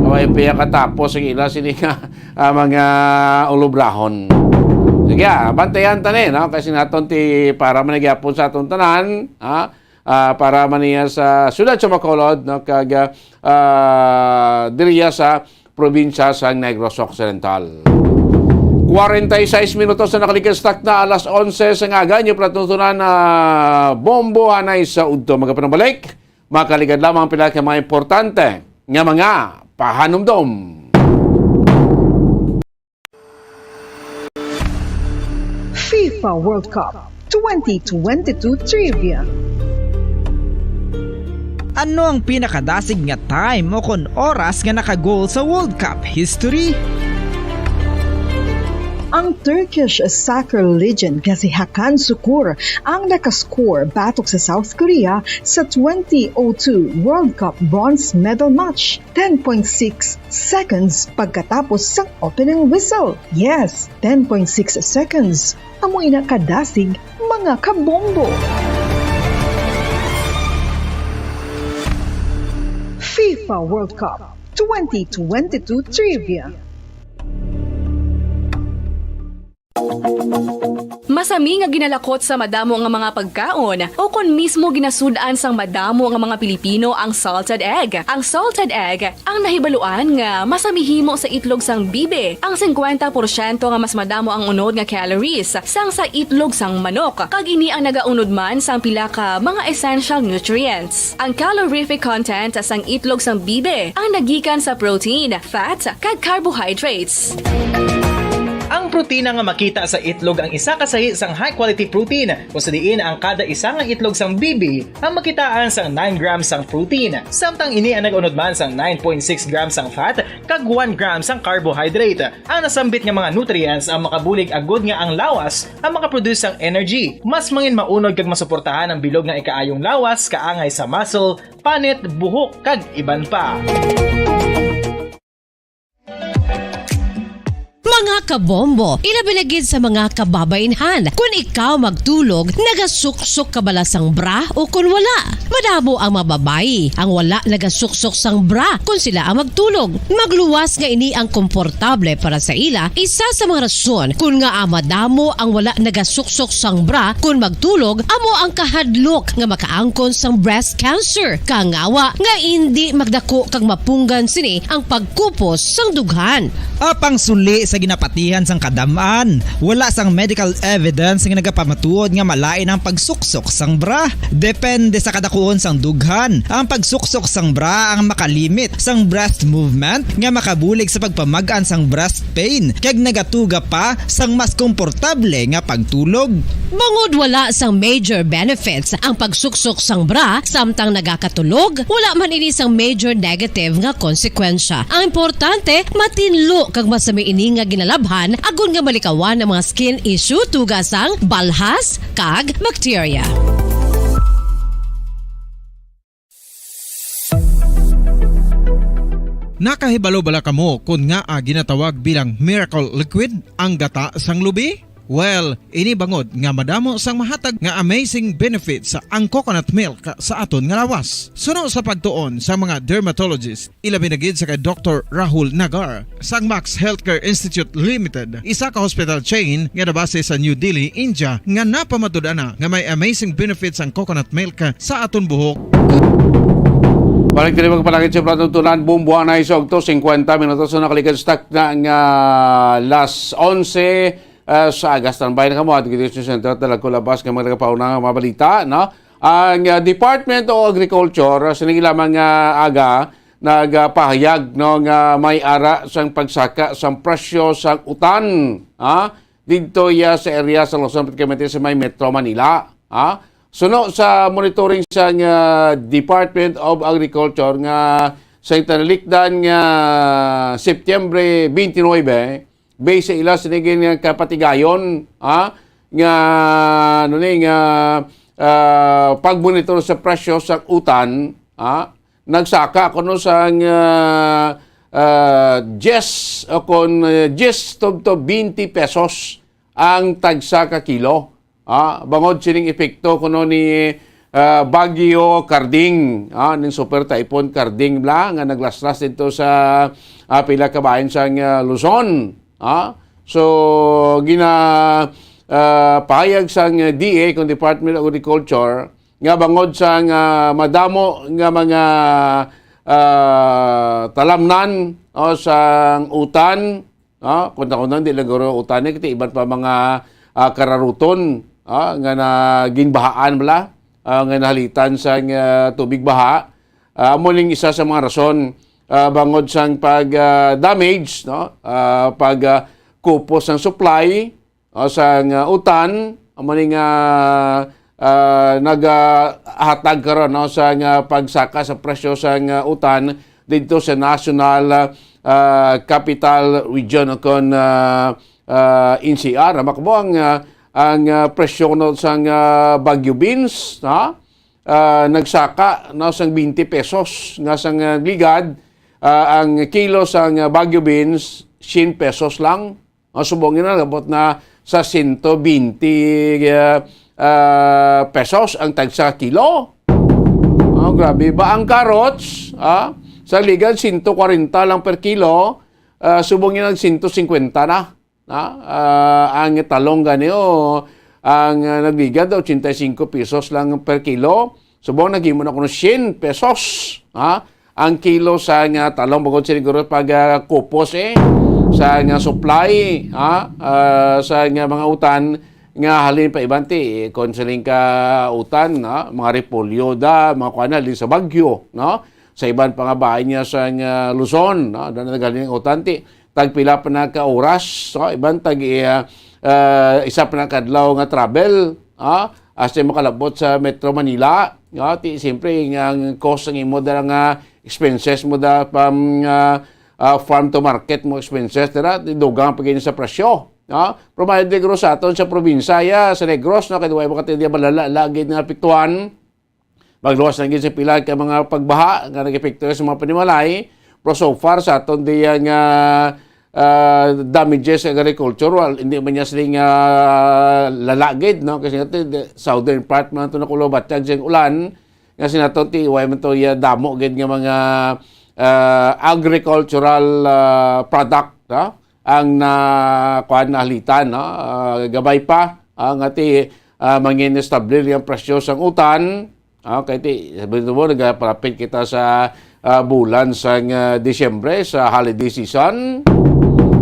Kaway piyak katapos ang ila sini nga, ah, mga ulubrahon. Sige, ah, bantayan ta ni, no? Kasi naton ti para man nagyapon sa aton tanan, ha? Ah, para man niya sa siyudad sa Bacolod, no? Kag, ah, diriya sa probinsya sa Negros Occidental. Kwarenta y seis minutos na nakalikas takna alas onse sa aga, inyo pala tuntunan na bombo anay sa udto. Magapanabalik, makaligad lamang pila ka mga importante nga mga pahanumdom. FIFA World Cup twenty twenty-two Trivia. Ano ang pinakadasig nga time o kon oras nga naka-goal sa World Cup history? Ang Turkish soccer legend nga si Hakan Sukur ang nakascore batok sa South Korea sa twenty oh two World Cup bronze medal match, ten point six seconds pagkatapos sang opening whistle. Yes, ten point six seconds. Amo ina kadasig, mga kabombo. FIFA World Cup twenty twenty-two Trivia. Masami nga ginalakot sa madamo nga mga pagkaon, o kon mismo ginasud-an sang madamo nga mga Pilipino ang salted egg. Ang salted egg ang nahibaluan nga masami himo sa itlog sang bibe. Ang singkwenta porsyento nga mas madamo ang unod nga calories sang sa itlog sang manok, kag ini ang nagaunod man sang pila ka mga essential nutrients. Ang calorific content sang itlog sang bibe ang nagikan sa protein, fat, kag carbohydrates. Ang protina nga makita sa itlog ang isa ka sahi sang high-quality protein, kung sa diin ang kada isa nga itlog sang bibi ang makitaan sang nine grams sang protein, samtang ini ang nag-unod man sang nine point six grams sang fat kag one gram sang carbohydrate. Ang nasambit nga mga nutrients ang makabulig agud nga ang lawas ang makaproduce sang energy, mas mangin maunod kag masuportahan ang bilog nga ikaayong lawas, kaangay sa muscle, panit, buhok, kag iban pa. Mga kabombo, ilabi na gid sa mga kababainhan, kun ikaw magtulog, nagasuksok ka bala sang bra o kun wala? Madamo ang mga babayi ang wala nagasuksok sang bra kun sila ang magtulog. Magluwas nga ini ang komportable para sa ila, isa sa mga rason kun ngaa madamo ang wala nagasuksok sang bra kun magtulog amo ang kahadlok nga makaangkon sang breast cancer. Kangawa nga indi magdako kag mapunggan sini ang pagkupos sang dughan. Apang suli sa ginapatihan sang kadam-an, wala sang medical evidence nga nagapamatuod nga malain ang pagsuksok sang bra. Depende sa kadakuon sang dughan, ang pagsuksok sang bra ang makalimit sang breast movement nga makabulig sa pagpamag-an sang breast pain kag nagatuga pa sang mas komportable nga pagtulog. Bangod wala sang major benefits ang pagsuksok sang bra samtang nagakatulog, wala man ini sang major negative nga konsekwensya. Ang importante, matinlo kag masami ini nga ginalabhan agud nga malikawan ang mga skin issue tuga sang balhas kag bakterya. Nakahibalo bala kamo kon ngaa ginatawag bilang miracle liquid ang gata sang lubi? Well, ini bangod nga madamo sang mahatag nga amazing benefits ang coconut milk sa aton nga lawas. Suno sa pagtuon sa mga dermatologist, ilabi na gid sa kay Doktor Rahul Nagar sang Max Healthcare Institute Limited, isa ka hospital chain nga nabase sa New Delhi, India, nga napamatud-an na nga may amazing benefits ang coconut milk sa aton buhok. Balik diri, magpanakit sa Plato Tunan, Bumbuanay sa Ogto, singkwenta minutos na nakaligad sa takna nga las onse, ah, sa aga. Standby na kamo at Gidis News Center at dalagko labas nga mga nagapauna nga mga balita, no? Ang, ah, Department of Agriculture, ah, sining lamang nga aga, nagapahayag, no, nga may ara sang pagsaka sang presyo sang utan, ha? Didto ya sa area sa Luzon, particularmente sa may Metro Manila, ha? Suno sa monitoring sang, ah, Department of Agriculture nga sa tinalikdan nga Setyembre twenty-nine, base sa ila sini gid nga kapatigayon, ha, nga, ano ni, nga, ah, pagmonitor sa presyo sa utan, ha, nagsaka kuno sang, ah, ah, diyes o kon, ah, diyes tubtob twenty pesos ang tagsa ka kilo. Ah, bangod sining epekto kuno ni, ah, Bagyo Karding, ah, ning Super Typhoon Karding bala nga naglaslas dito sa, ah, pila ka bahin sang, ah, Luzon, ah. So, gina, ah, pahayag sang D A kon Department of Agriculture nga bangod sang, ah, madamo nga mga, ah, talamnan, oh, sang utan, ah, kunta-kunta, di lang guro utan, eh, kati iban pa mga, ah, kararuton, ah, nga na ginbahaan bala, ah, nga nahalitan sang, ah, tubig baha. Ah, amo ning isa sa mga rason, ah, bangod sang pag, ah, damage, no? Ah, pag, ah, kupos sang supply, ah, sang, ah, utan, amo ning, ah, ah, nagahatag karon, no, sang, ah, pagsaka sa presyo sang, ah, utan didto sa National, ah, Capital Region o kon, ah, ah, N C R. Makbo ang, ah, ang, ah, presyo, no, sang, ah, Baguio beans, ha? Ah, nagsaka, no, sang twenty pesos nga sang, ah, ligad, ah, ang kilo sang, ah, Baguio beans, syen pesos lang. Ang subong na, abot na sa sento bente, ah, ah, pesos ang tagsa kilo. Oh, grabe ba? Ang carrots, ah, sa ligad, sento kwarenta lang per kilo, ah, subong na, sento singkwenta na. Ah, ah, ang talong gani, oh, ang, ah, nagligad, ochenta y cinco pesos lang per kilo. Subong, naghimo na kuno syen pesos, ha? Ang kilo sa nga talong, bangod siguro pag, ah, kupos, eh, sa nga supply, ha? Ah, sa nga mga utan nga halin pa iban ti, eh, kung siling ka utan, ha? Mga repolyo da, mga kuan, halin sa Baguio, no? Sa iban pa nga bahin niya sa nga Luzon, no? Doon na naghalin ang utan ti. tagpila pa na ka oras, no? Iban tag, ah, ah, isa pa na ka adlaw nga travel, ah, hasta makalabot sa Metro Manila, no? Ti, siyempre, ang cost ang imo dala nga expenses mo da pam, ah, ah, farm to market mo expenses dira, ti dugang pa gid sa presyo, no? Pero may negro sa aton sa probinsya, ya, sa Negros, no? Kay duwa mo katindi malala lagi nga apektuhan. Magluwas na gid sa pila ka mga pagbaha nga nag-epekto sa mga panimalay. Pero so far, sa aton diya nga, ah, damages sa agriculture, wal, hindi man niya sila nga lalagid, no? Kasi nga, ti, the southern part man ito nakulabatyag sa ulan. Nga sinaton, ti, way man to, ya, damo gid nga mga, ah, agricultural, ah, product, no? Ang na, kuwan, nahalitan, no? Ah, gabay pa, ah, nga ti, ah, mangin-establish ang presyo sang utan. Ah, kay ti, sabi mo, nagapalapit kita sa, ah, bulan sang, ah, Disyembre, sa holiday season.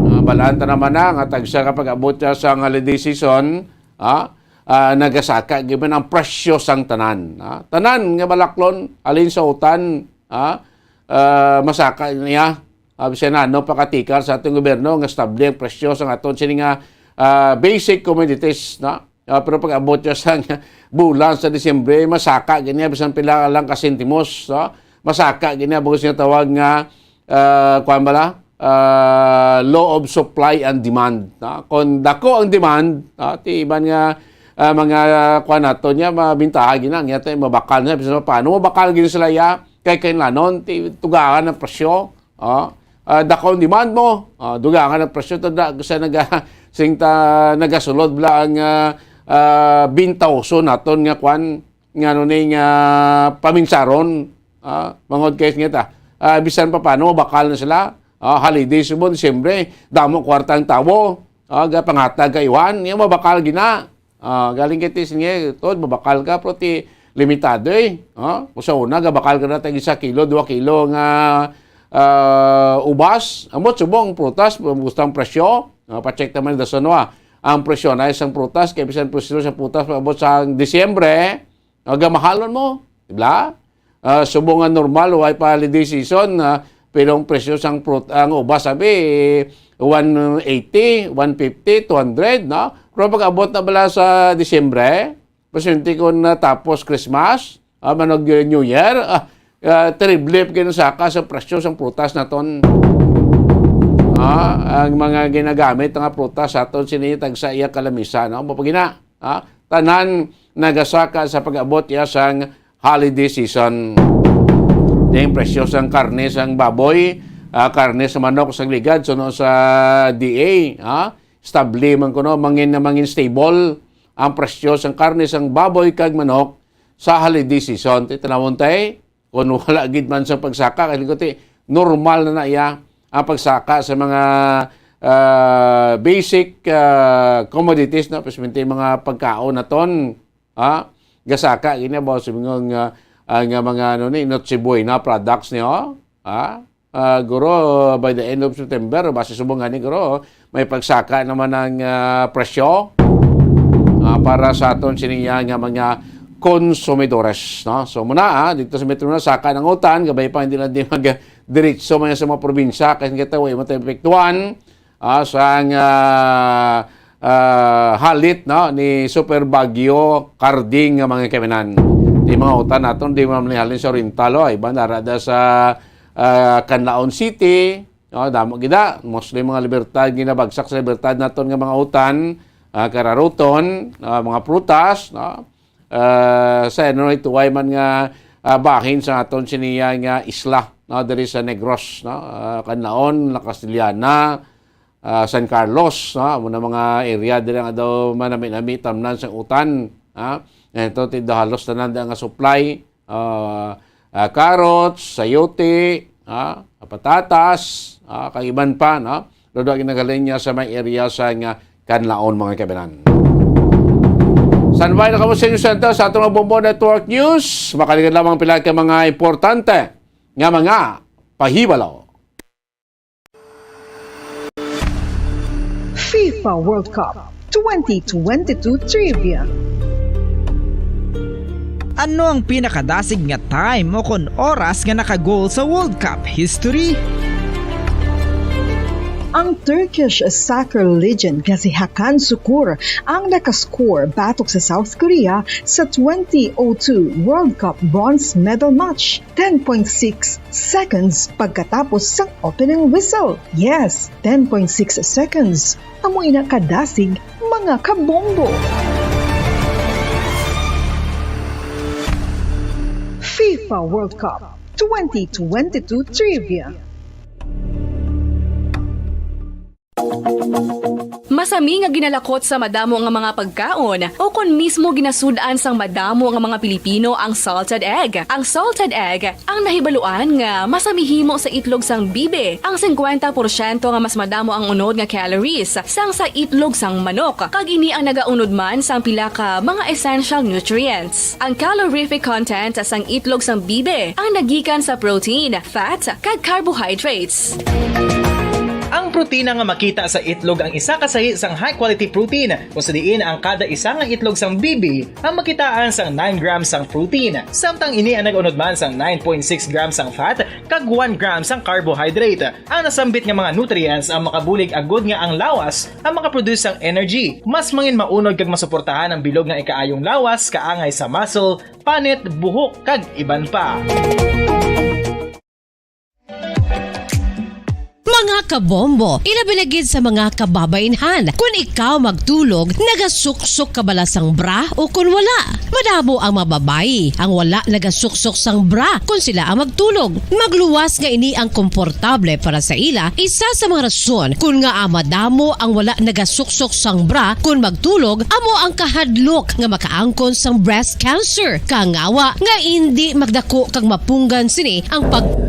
Ah, balaan ta naman na nga tagsa ka pag-abot siya sa holiday season, ah, ah, nagasaka given ang presyo sang tanan. Ah, tanan nga balaklon, alin sa utan, ah, ah, masaka niya. Ah, bisan ano pa katikal sa atong gobyerno nga stable ang presyo sa aton sini nga, ah, basic commodities, no? Ah, pero pag-abot siya sa bulan sa Disyembre, masaka gid niya bisan pila lang ka sentimos, no? Masaka gid niya, bugos nga tawag nga, ah, kuwan bala? Ah, law of supply and demand, no? Kung dako ang demand, no? Ti iban nga, ah, mga, ah, kuwan nato niya, mabintaha gid na, nga tayo mabakal na, bisan paano mabakal gid sila ya, kay kailanon, ti tugangan ang presyo, oh. Ah, dako ang demand mo, ah, dugangan ang presyo, to da, sa naga-, sing ta, nagasulod bala ang, ah, ah, bintawso naton nga kwan, nga ano ni, nga paminsaron, ah, mangod kay nga ta, ah, bisan pa paano, bakal na sila, ah, holiday subon, siyempre, damo kwarta ang tawo, ah, gapangatag kaiwan, nga mabakal gina. Ah, galing kay ti, sige, tod, mabakal ka, pero ti, limitado eh. Ah, kung sa una, gabakal ka na tag isa kilo, dua kilo nga, ah, ubas. Ambot subong prutas, gustang presyo. Ah, pa-check naman dason wa. Ang presyo na isang prutas, kay bisan presyo sa prutas, paabot sa Disyembre, ah, gamahalon mo. Di ba? Ah, subong nga normal, way pa holiday season, ah, pero ang presyo sang prut-, ang ubas, sabi, one eighty, one fifty, two hundred, no? Pero pag-abot na bala sa Disyembre, pasyente ko natapos Christmas, ah, manog New Year, ah, ah, terrible kayo saka sa presyo sang prutas naton. Ah, ang mga ginagamit nga prutas sa aton, sini tagsa iya kalamisa, no? Mapagina, ah, tanan nagasaka sa pag-abot iya sang holiday season. Ding presyo sang karne sang baboy, ah, karne sa manok, sang ligad, suno sa D A, ah, stable man kuno, mangin na mangin stable ang presyo sang karne sang baboy kag manok sa holiday season. Ti, tanawon tay, kung wala gid man sa pagsaka, kay ko ti, normal na na iya ang pagsaka sa mga, ah, basic, ah, commodities, no? Especially mga pagkaon naton. Ha? Gasaka gini ba, sabi nga, nga, ah, nga mga, ano ni, Noche Buena products niyo? Ha? Ah, guro, by the end of September, basi subong gani, guro, may pagsaka naman ang, ah, presyo, ah, para sa aton siniya nga mga konsumidores, no? So, muna, ah, dito sa Metro na, saka ng utan, gabay pa, hindi lang di mag-, diretso man sa mga probinsya, kasi kita, way mo tayo epektuhan, ah, sang, ah, ah, halit, no, ni Super Bagyo Karding nga mga kaminan. Di mga utan naton, di man halin sa Oriental, oh, iban ara da sa, ah, Canlaon City, no, damo gida, mostly mga Libertad, ginabagsak sa Libertad naton nga mga utan, ah, kararuton, ah, mga prutas, no, ah, sa ano, ituway man nga, ah, bahin sa aton siniya nga isla, no, diri sa Negros, no, ah, Canlaon, La Castellana, ah, San Carlos, no, amo na mga area diri nga daw manami-nami tamnan sang utan, ha. Ito, ti, halos tanan da nga supply, ah, ah, carrots, sayote, ah, patatas, ah, kag iban pa, no? Pero doon ginagaling niya sa may area sa nga Canlaon, mga kabanan. Standby na kamo sa inyong center sa atong Bombo Network News. Makaligad lamang pila ka mga importante nga mga pahibalo. FIFA World Cup twenty twenty-two Trivia. Ano ang pinakadasig nga time o kon oras nga naka-goal sa World Cup history? Ang Turkish soccer legend nga si Hakan Sukur ang nakascore batok sa South Korea sa twenty oh two World Cup bronze medal match, ten point six seconds pagkatapos sang opening whistle. Yes, ten point six seconds. Amo ina kadasig, mga kabombo. FIFA World Cup twenty twenty-two Trivia. Masami nga ginalakot sa madamo nga mga pagkaon, o kon mismo ginasud-an sang madamo nga mga Pilipino ang salted egg. Ang salted egg ang nahibaluan nga masami himo sa itlog sang bibi, ang singkwenta porsyento nga mas madamo ang unod nga calories sang sa itlog sang manok, kag ini ang nagaunod man sang pila ka mga essential nutrients. Ang calorific content sang itlog sang bibi ang nagikan sa protein, fat, kag carbohydrates. Ang protina nga makita sa itlog ang isa ka sahi sang high-quality protein, kung sa diin ang kada isa nga itlog sang bibi ang makitaan sang nine grams sang protein, samtang ini ang nag-unod man sang nine point six grams sang fat kag one gram sang carbohydrate. Ang nasambit nga mga nutrients ang makabulig agud nga ang lawas ang makaproduce sang energy, mas mangin maunod kag masuportahan ang bilog nga ikaayong lawas, kaangay sa muscle, panit, buhok, kag iban pa. Mga kabombo, ilabi na gid sa mga kababainhan, kun ikaw magtulog, nagasuksok ka bala sang bra o kun wala? Madamo ang mga babayi ang wala nagasuksok sang bra kun sila ang magtulog. Magluwas nga ini ang komportable para sa ila, isa sa mga rason kun ngaa madamo ang wala nagasuksok sang bra kun magtulog amo ang kahadlok nga makaangkon sang breast cancer. Kangawa nga indi magdako kag mapunggan sini ang pag-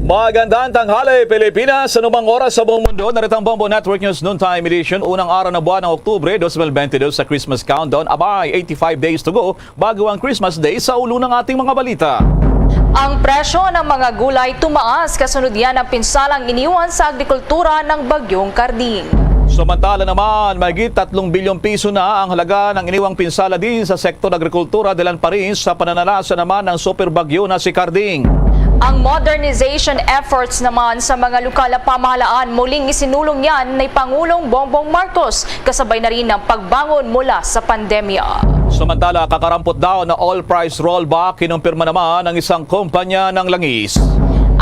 Magandang tanghali, Pilipinas. Sa anumang oras sa buong mundo, narito ang Bombo Network News Noontime Edition. Unang araw ng buwan ng Oktubre, dos mil bente dos sa Christmas countdown. Abay, eighty-five days to go bago ang Christmas Day. Sa ulo ng ating mga balita. Ang presyo ng mga gulay tumaas kasunod yan ng pinsalang iniwan sa agrikultura ng Bagyong Karding. Samantala naman, mahigit tatlong bilyong piso na ang halaga ng iniwang pinsala din sa sektor agrikultura, dahilan pa rin sa pananalasa naman ng super bagyo na si Karding. Ang modernization efforts naman sa mga lokal na pamahalaan muling isinulong yan ni Pangulong Bongbong Marcos, kasabay na rin ng pagbangon mula sa pandemya. Samantala, kakarampot daw na oil price rollback, kinumpirma naman ng isang kumpanya ng langis.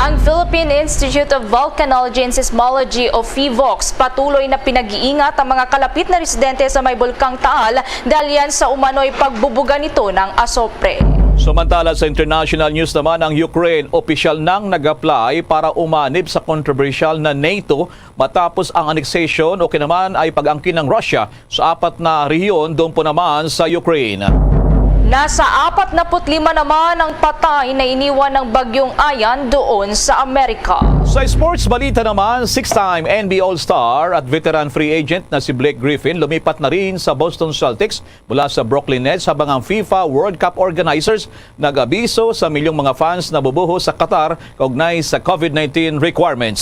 Ang Philippine Institute of Volcanology and Seismology o PHIVOLCS patuloy na pinag-iingat ang mga kalapit na residente sa may Bulkang Taal dahil yan sa umano'y pagbubuga nito ng asopre. Samantala, sa international news naman, ang Ukraine opisyal nang nag-apply para umanib sa kontrobersyal na NATO matapos ang annexation o kinaman ay pag-angkin ng Russia sa apat na rehiyon doon po naman sa Ukraine. Nasa apat na put lima naman ang patay na iniwan ng Bagyong Ian doon sa Amerika. Sa sports balita naman, six-time N B A All-Star at veteran free agent na si Blake Griffin lumipat na rin sa Boston Celtics mula sa Brooklyn Nets, habang ang FIFA World Cup organizers nag-abiso sa milyong mga fans na bubuho sa Qatar kaugnay sa COVID nineteen requirements.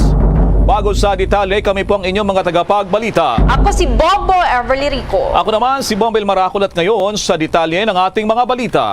Bago sa detalye, kami po ang inyong mga tagapagbalita. Ako si Bobo Everly Rico. Ako naman si Bombel Maracol, at ngayon sa detalye ng ating mga balita.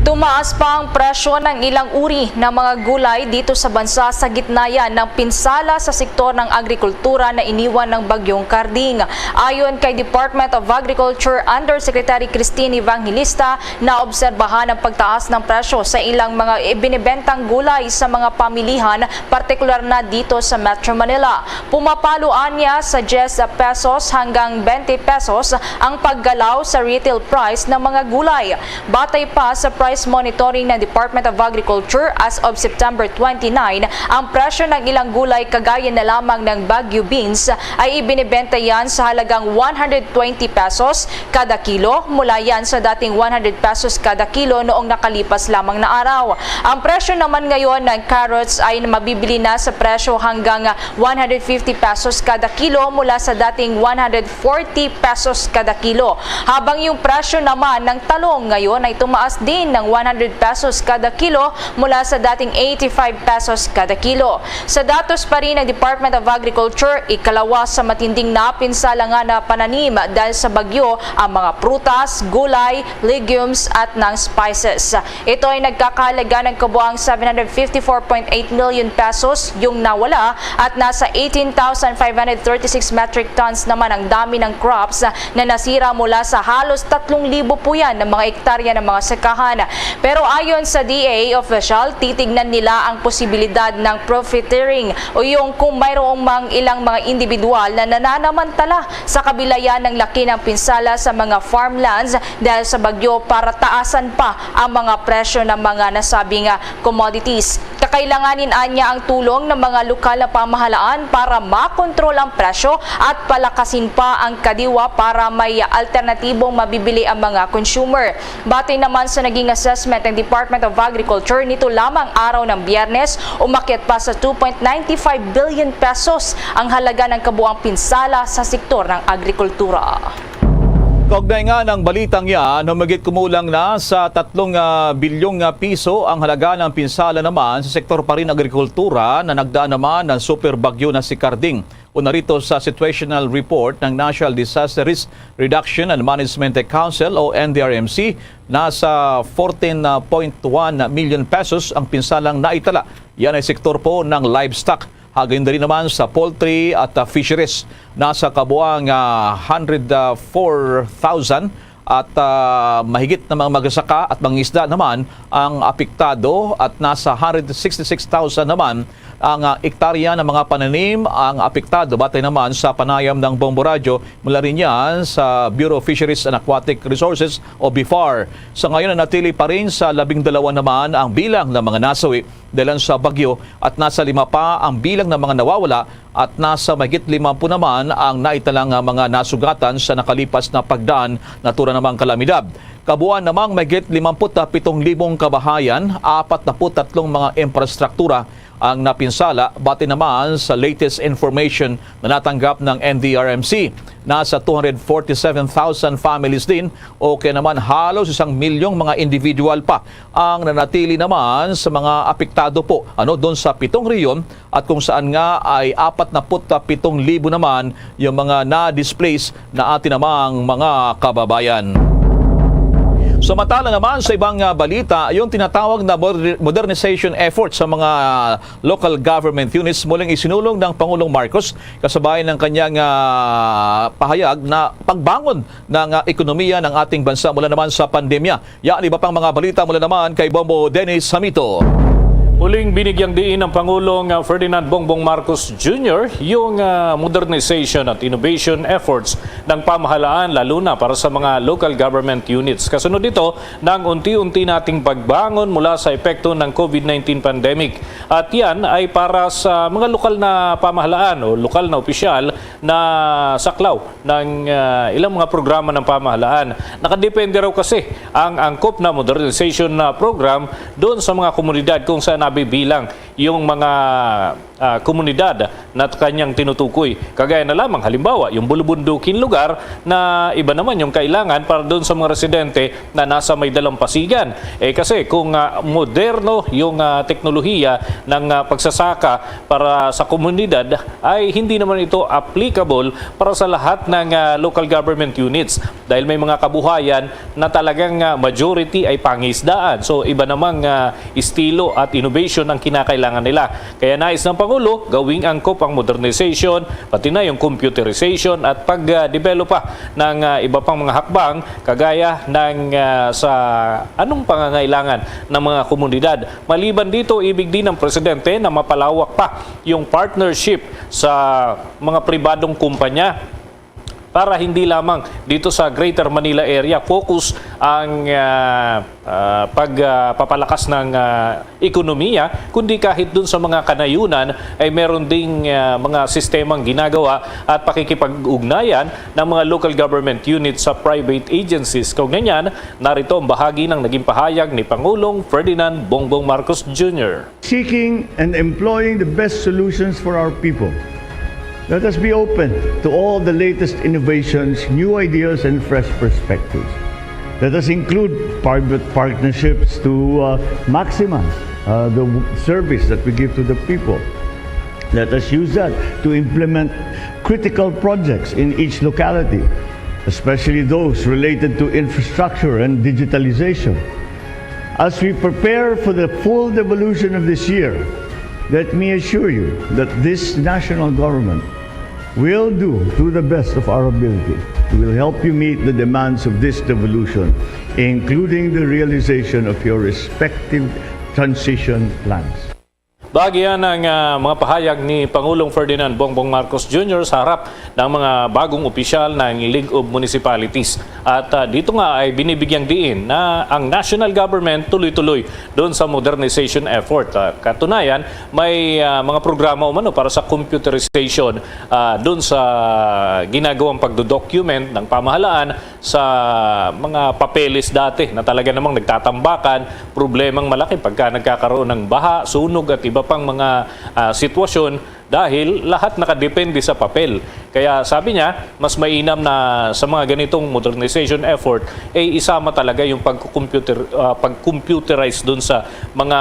Tumaas pa ang presyo ng ilang uri ng mga gulay dito sa bansa sa gitna yan ng pinsala sa sektor ng agrikultura na iniwan ng Bagyong Karding. Ayon kay Department of Agriculture Undersecretary Christine Evangelista, naobserbahan ang pagtaas ng presyo sa ilang mga ibinibentang gulay sa mga pamilihan, partikular na dito sa Metro Manila. Pumapalo anya sa diyes pesos hanggang twenty pesos ang paggalaw sa retail price ng mga gulay. Batay pa sa price monitoring ng Department of Agriculture, as of September twenty-nine, ang presyo ng ilang gulay kagaya na lamang ng Baguio beans ay ibinebenta yan sa halagang one hundred twenty pesos kada kilo, mula yan sa dating one hundred pesos kada kilo noong nakalipas lamang na araw. Ang presyo naman ngayon ng carrots ay mabibili na sa presyo hanggang one hundred fifty pesos kada kilo, mula sa dating one hundred forty pesos kada kilo. Habang yung presyo naman ng talong ngayon ay tumaas din ng one hundred pesos kada kilo mula sa dating eighty-five pesos kada kilo. Sa datos pa rin ng Department of Agriculture, ikalawa sa matinding napinsala nga na pananim dahil sa bagyo ang mga prutas, gulay, legumes at ng spices. Ito ay nagkakahalaga ng kabuang seven hundred fifty-four point eight million pesos yung nawala at nasa eighteen thousand five hundred thirty-six metric tons naman ang dami ng crops na nasira mula sa halos tatlong libo puyan ng mga ektarya ng mga sakahan. Pero ayon sa D A official, titignan nila ang posibilidad ng profiteering o yung kung mayroong mang ilang mga individual na nananamantala sa kabilayan ng laki ng pinsala sa mga farmlands dahil sa bagyo para taasan pa ang mga presyo ng mga nasabing, ah, commodities. Kakailanganin anya ang tulong ng mga lokal na pamahalaan para makontrol ang presyo at palakasin pa ang kadiwa para may alternatibong mabibili ang mga consumer. Batay naman sa naging assessment ng Department of Agriculture, nito lamang araw ng Biyernes, umakyat pa sa two point nine five billion pesos ang halaga ng kabuang pinsala sa sektor ng agrikultura. Kaugnay nga ng balitang yan, humigit kumulang na sa tatlong, ah, bilyong, ah, piso ang halaga ng pinsala naman sa sektor pa rin agrikultura na nagdaan naman ng super bagyo na si Carding. Una rito sa situational report ng National Disaster Risk Reduction and Management Council o N D R M C, nasa fourteen point one million pesos ang pinsalang naitala. Yan ay sektor po ng livestock. Hagayon diri naman sa poultry at, ah, fisheries, nasa kabuang, ah, hundred four thousand at, ah, mahigit na mga magsasaka at mangisda naman ang apektado at nasa hundred sixty-six thousand naman ang, ah, ektarya ng mga pananim ang apektado. Batay naman sa panayam ng Bombo Radyo mula rin yan sa Bureau of Fisheries and Aquatic Resources o BFAR. Sa ngayon, nanatili pa rin sa labing dalawa naman ang bilang ng mga nasawi dahilan sa bagyo at nasa lima pa ang bilang ng mga nawawala at nasa mahigit limampu naman ang naitalang nga mga nasugatan sa nakalipas na pagdaan naturang namang kalamidad. Kabuuan namang mahigit limampu't pitong libong kabahayan, apat na put tatlong mga infrastruktura ang napinsala, bati naman sa latest information na natanggap ng N D R M C. Nasa two hundred forty-seven thousand families din o kaya naman halos isang milyong mga individual pa ang nanatili naman sa mga apektado po, ano, doon sa pitong rehiyon at kung saan nga ay apat na put pitong libo naman yung mga na-displace na atin namang mga kababayan. Samantala naman sa ibang, ah, balita, yung tinatawag na moder-, modernization effort sa mga local government units muling isinulong ng Pangulong Marcos kasabay ng kanyang, ah, pahayag na pagbangon ng, ah, ekonomiya ng ating bansa mula naman sa pandemya. Yan, iba pang mga balita mula naman kay Bombo Dennis Hamito. Muling binigyang diin ng Pangulong, ah, Ferdinand Bongbong Marcos Junior yung, ah, modernization at innovation efforts ng pamahalaan, lalo na para sa mga local government units. Kasunod nito, ng unti-unti nating pagbangon mula sa epekto ng COVID nineteen pandemic. At yan ay para sa mga lokal na pamahalaan o lokal na opisyal na saklaw ng, ah, ilang mga programa ng pamahalaan. Nakadepende raw kasi ang angkop na modernization na program doon sa mga komunidad kung saan nabibilang yung mga, ah, komunidad na kanyang tinutukoy. Kagaya na lamang, halimbawa, yung bulubundukin lugar na iba naman yung kailangan para doon sa mga residente na nasa may dalampasigan. Eh, kasi kung, ah, moderno yung, ah, teknolohiya ng, ah, pagsasaka para sa komunidad, ay hindi naman ito applicable para sa lahat ng, ah, local government units dahil may mga kabuhayan na talagang, ah, majority ay pangisdaan. So, iba namang, ah, estilo at innovation ang kinakailangan nila. Kaya nais ng Pangulo, gawing angkop ang modernization, pati na yung computerization at pag-develop pa ng, ah, iba pang mga hakbang kagaya ng, ah, sa anong pangangailangan ng mga komunidad. Maliban dito, ibig din ng Presidente na mapalawak pa yung partnership sa mga pribadong kumpanya para hindi lamang dito sa Greater Manila area focus ang, ah, ah, pagpapalakas ng, ah, ekonomiya, kundi kahit dun sa mga kanayunan ay meron ding, ah, mga sistemang ginagawa at pakikipag-ugnayan ng mga local government units sa private agencies. Kaugnay niyan, narito ang bahagi ng naging pahayag ni Pangulong Ferdinand Bongbong Marcos Junior. Seeking and employing the best solutions for our people. Let us be open to all the latest innovations, new ideas, and fresh perspectives. Let us include private partnerships to uh, maximize uh, the w- service that we give to the people. Let us use that to implement critical projects in each locality, especially those related to infrastructure and digitalization. As we prepare for the full devolution of this year, let me assure you that this national government will do to the best of our ability. We will help you meet the demands of this devolution, including the realization of your respective transition plans. Bahagi yan ang ah, mga pahayag ni Pangulong Ferdinand Bongbong Marcos Junior sa harap ng mga bagong opisyal ng League of Municipalities. At ah, dito nga ay binibigyang diin na ang national government tuloy-tuloy doon sa modernization effort. Ah, katunayan, may ah, mga programa umano para sa computerization ah, doon sa ginagawang pagdodocument ng pamahalaan sa mga papeles dati na talaga namang nagtatambakan, problemang malaki pagka nagkakaroon ng baha, sunog at iba pang mga ah, sitwasyon dahil lahat nakadepende sa papel. Kaya sabi niya, mas mainam na sa mga ganitong modernization effort, eh isama talaga yung pag-computer, ah, pag-computerize dun sa mga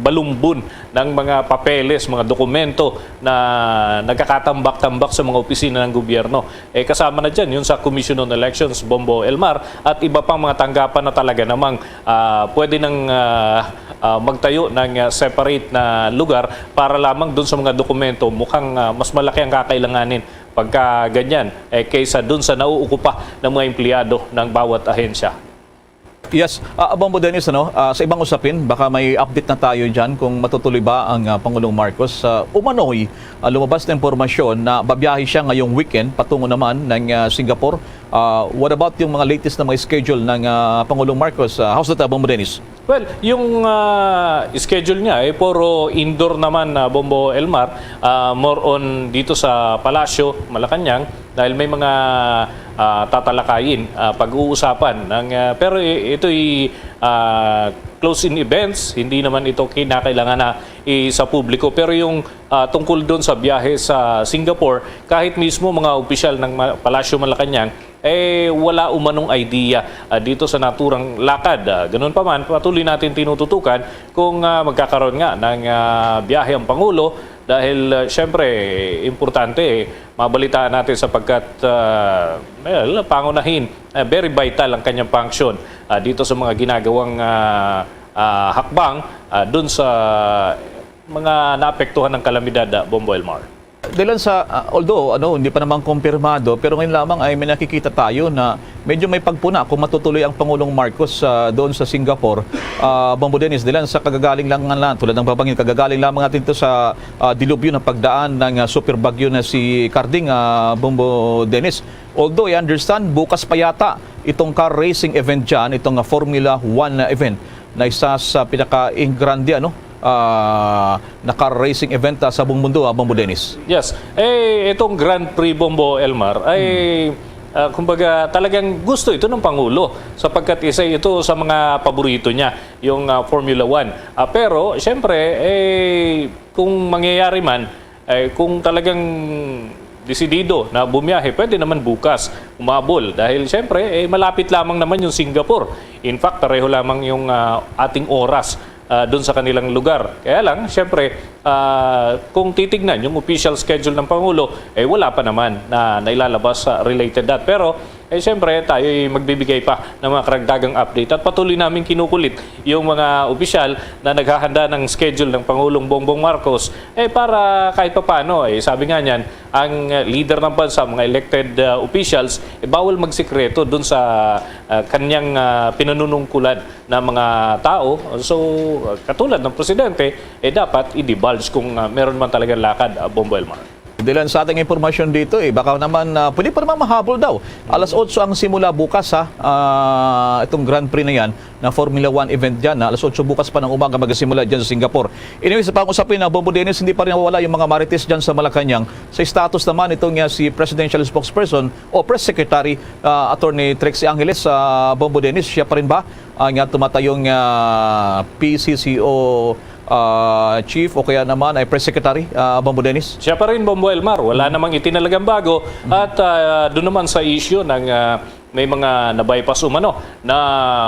balumbon ng mga papeles, mga dokumento na nagkakatambak-tambak sa mga opisina ng gobyerno. Eh, kasama na dyan yun sa Commission on Elections, Bombo Elmar, at iba pang mga tanggapan na talaga namang ah, pwede nang ah, ah, magtayo ng ah, separate na lugar para lamang dun sa mga dokumento. Mukhang ah, mas malaki ang kakailanganin pagka ganyan eh, kaysa dun sa nauukupa ng mga empleyado ng bawat ahensya. Yes, uh, Bombo Dennis, ano, ah, sa ibang usapin, baka may update na tayo dyan kung matutuloy ba ang ah, Pangulong Marcos. Ah, umano'y ah, lumabas na impormasyon na babiyahe siya ngayong weekend patungo naman ng ah, Singapore. Ah, what about yung mga latest na mga schedule ng ah, Pangulong Marcos? Ah, how's that, ah, Bombo Dennis? Well, yung ah, schedule niya ay puro indoor naman na Bombo Elmar, ah, more on dito sa Palasyo, Malacañang, dahil may mga ah, tatalakayin, ah, pag-uusapan ng ah, pero i- ito'y ah, close-in events, hindi naman ito kinakailangan na i- sa publiko. Pero yung ah, tungkol doon sa biyahe sa Singapore, kahit mismo mga opisyal ng Ma- Palasyo Malacañang, eh wala umanong idea ah, dito sa naturang lakad. Ah, ganun pa man, patuloy natin tinututukan kung ah, magkakaroon nga ng ah, biyahe ang Pangulo dahil ah, syempre importante eh, mabalitaan natin sapagkat ah, well, pangunahin, ah, very vital ang kanyang function ah, dito sa mga ginagawang ah, ah, hakbang ah, dun sa mga naapektuhan ng kalamidad, ah, Bombo Elmar. Dilan sa, ah, although ano, hindi pa naman kumpirmado, pero ngayon lamang ay may nakikita tayo na medyo may pagpuna kung matutuloy ang Pangulong Marcos ah, doon sa Singapore. Ah, Bombo Dennis, dilan sa kagagaling lang nga lang, tulad ng babangin, kagagaling lamang natin ito sa ah, dilubyo na pagdaan ng ah, super bagyo na si Carding, ah, Bombo Dennis. Although I understand, bukas pa yata itong car racing event dyan, itong ah, Formula One na event na isa sa pinaka-grande ano, ah, na car racing event ah, sa buong mundo, ah, Bombo Dennis. Yes. Eh, itong Grand Prix, Bombo Elmar, ay ah, kumbaga talagang gusto ito ng Pangulo sapagkat isa ito sa mga paborito niya, yung ah, Formula One. Ah, pero, siyempre, eh, kung mangyayari man, eh, kung talagang desidido na bumiyahe, pwede naman bukas umabol. Dahil, siyempre, eh, malapit lamang naman yung Singapore. In fact, pareho lamang yung ah, ating oras ah, doon sa kanilang lugar. Kaya lang, siyempre, ah, kung titignan yung official schedule ng Pangulo, eh wala pa naman na nailalabas sa related that. Pero, eh siyempre, tayo'y magbibigay pa ng mga karagdagang update at patuloy namin kinukulit yung mga opisyal na naghahanda ng schedule ng Pangulong Bongbong Marcos eh para kahit papaano, eh sabi nga niyan, ang leader ng bansa, mga elected ah, officials, eh bawal magsikreto dun sa ah, kanyang ah, pinanunungkulan na mga tao. So, katulad ng presidente, eh dapat i-divulge kung ah, meron man talagang lakad, ah, Bombo Elmar. Dilan sa ating impormasyon dito, eh, baka naman ah, pwede pa naman mahabol daw. Alas otso ang simula bukas, ha, ah, itong Grand Prix na yan, na Formula One event dyan. Ha? Alas otso bukas pa ng umaga magsimula dyan sa Singapore. Anyway, sa pang-usapin na, Bombo Dennis, hindi pa rin nawala yung mga marites dyan sa Malacañang. Sa status naman, itong ah, si Presidential Spokesperson o Press Secretary, ah, Attorney Trixie Angeles, ah, Bombo Dennis, siya pa rin ba ang ah, tumatayong ah, P C C O ah, Chief o kaya naman ay Press Secretary, ah, Bombo Dennis? Siya pa rin, Bombo Elmar. Wala namang itinalagang bago. At ah, doon naman sa issue ng ah, may mga na-bypass umano na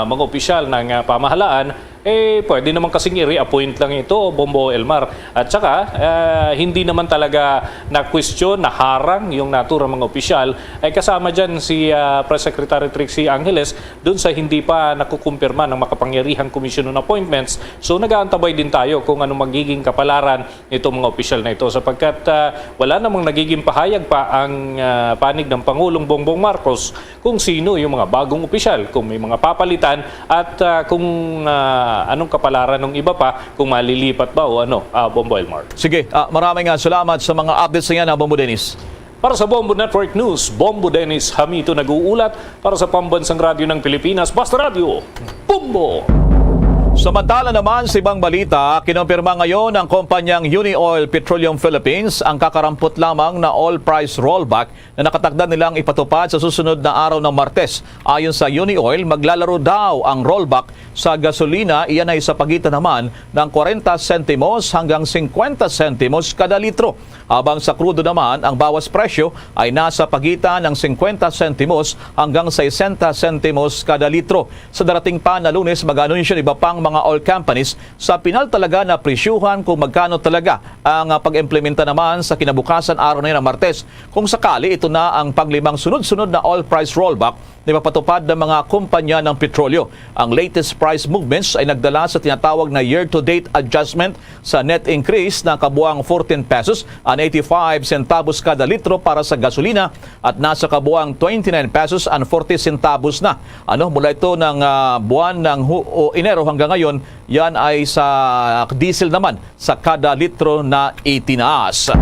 mga opisyal ng, ah, pamahalaan, eh, pwede naman kasing i-reappoint lang ito, Bombo Elmar. At saka, ah, hindi naman talaga na-question, naharang yung naturang mga opisyal. Ay kasama dyan si, ah, Press Secretary Trixie Angeles dun sa hindi pa nakukumpirma ng makapangyarihang Commission on Appointments. So, nag-aantabay din tayo kung ano magiging kapalaran nitong mga opisyal na ito, sapagkat, ah, wala namang nagiging pahayag pa ang, ah, panig ng Pangulong Bongbong Marcos kung sino yung mga bagong opisyal, kung may mga papalitan, at, ah, kung, ah, anong kapalaran ng iba pa, kung malilipat ba o ano, ah, Bombo Elmar. Sige, ah, maraming, ah, salamat sa mga updates na yan, ah, Bombo Dennis. Para sa Bombo Network News, Bombo Dennis Hamito nag-uulat. Para sa Pambansang Radyo ng Pilipinas, Basta Radyo, Bombo! Samantala naman, sa ibang balita, kinumpirma ngayon ng kumpanyang Unioil Petroleum Philippines ang kakarampot lamang na oil price rollback na nakatakda nilang ipatupad sa susunod na araw ng Martes. Ayon sa Unioil, maglalaro daw ang rollback sa gasolina, iyan ay sa pagitan naman ng kwarenta sentimos hanggang singkwenta sentimos kada litro. Habang sa krudo naman, ang bawas presyo ay nasa pagitan ng singkwenta sentimos hanggang sesenta sentimos kada litro. Sa darating pa na Lunes, mag-anunsyo ang iba pang mga oil companies sa pinal talaga na presyuhan kung magkano talaga ang, ah, pag-implementa naman sa kinabukasan araw na yun, ang Martes. Kung sakali, ito na ang panglimang sunod-sunod na oil price rollback na ipapatupad ng mga kumpanya ng petrolyo. Ang latest price movements ay nagdala sa tinatawag na year-to-date adjustment sa net increase na kabuang fourteen pesos and eighty-five centavos kada litro para sa gasolina at nasa kabuang twenty-nine pesos and forty centavos na. Ano, mula ito ng, ah, buwan ng Hu-, o Enero hanggang ngayon, yan ay sa diesel naman sa kada litro na itinaas.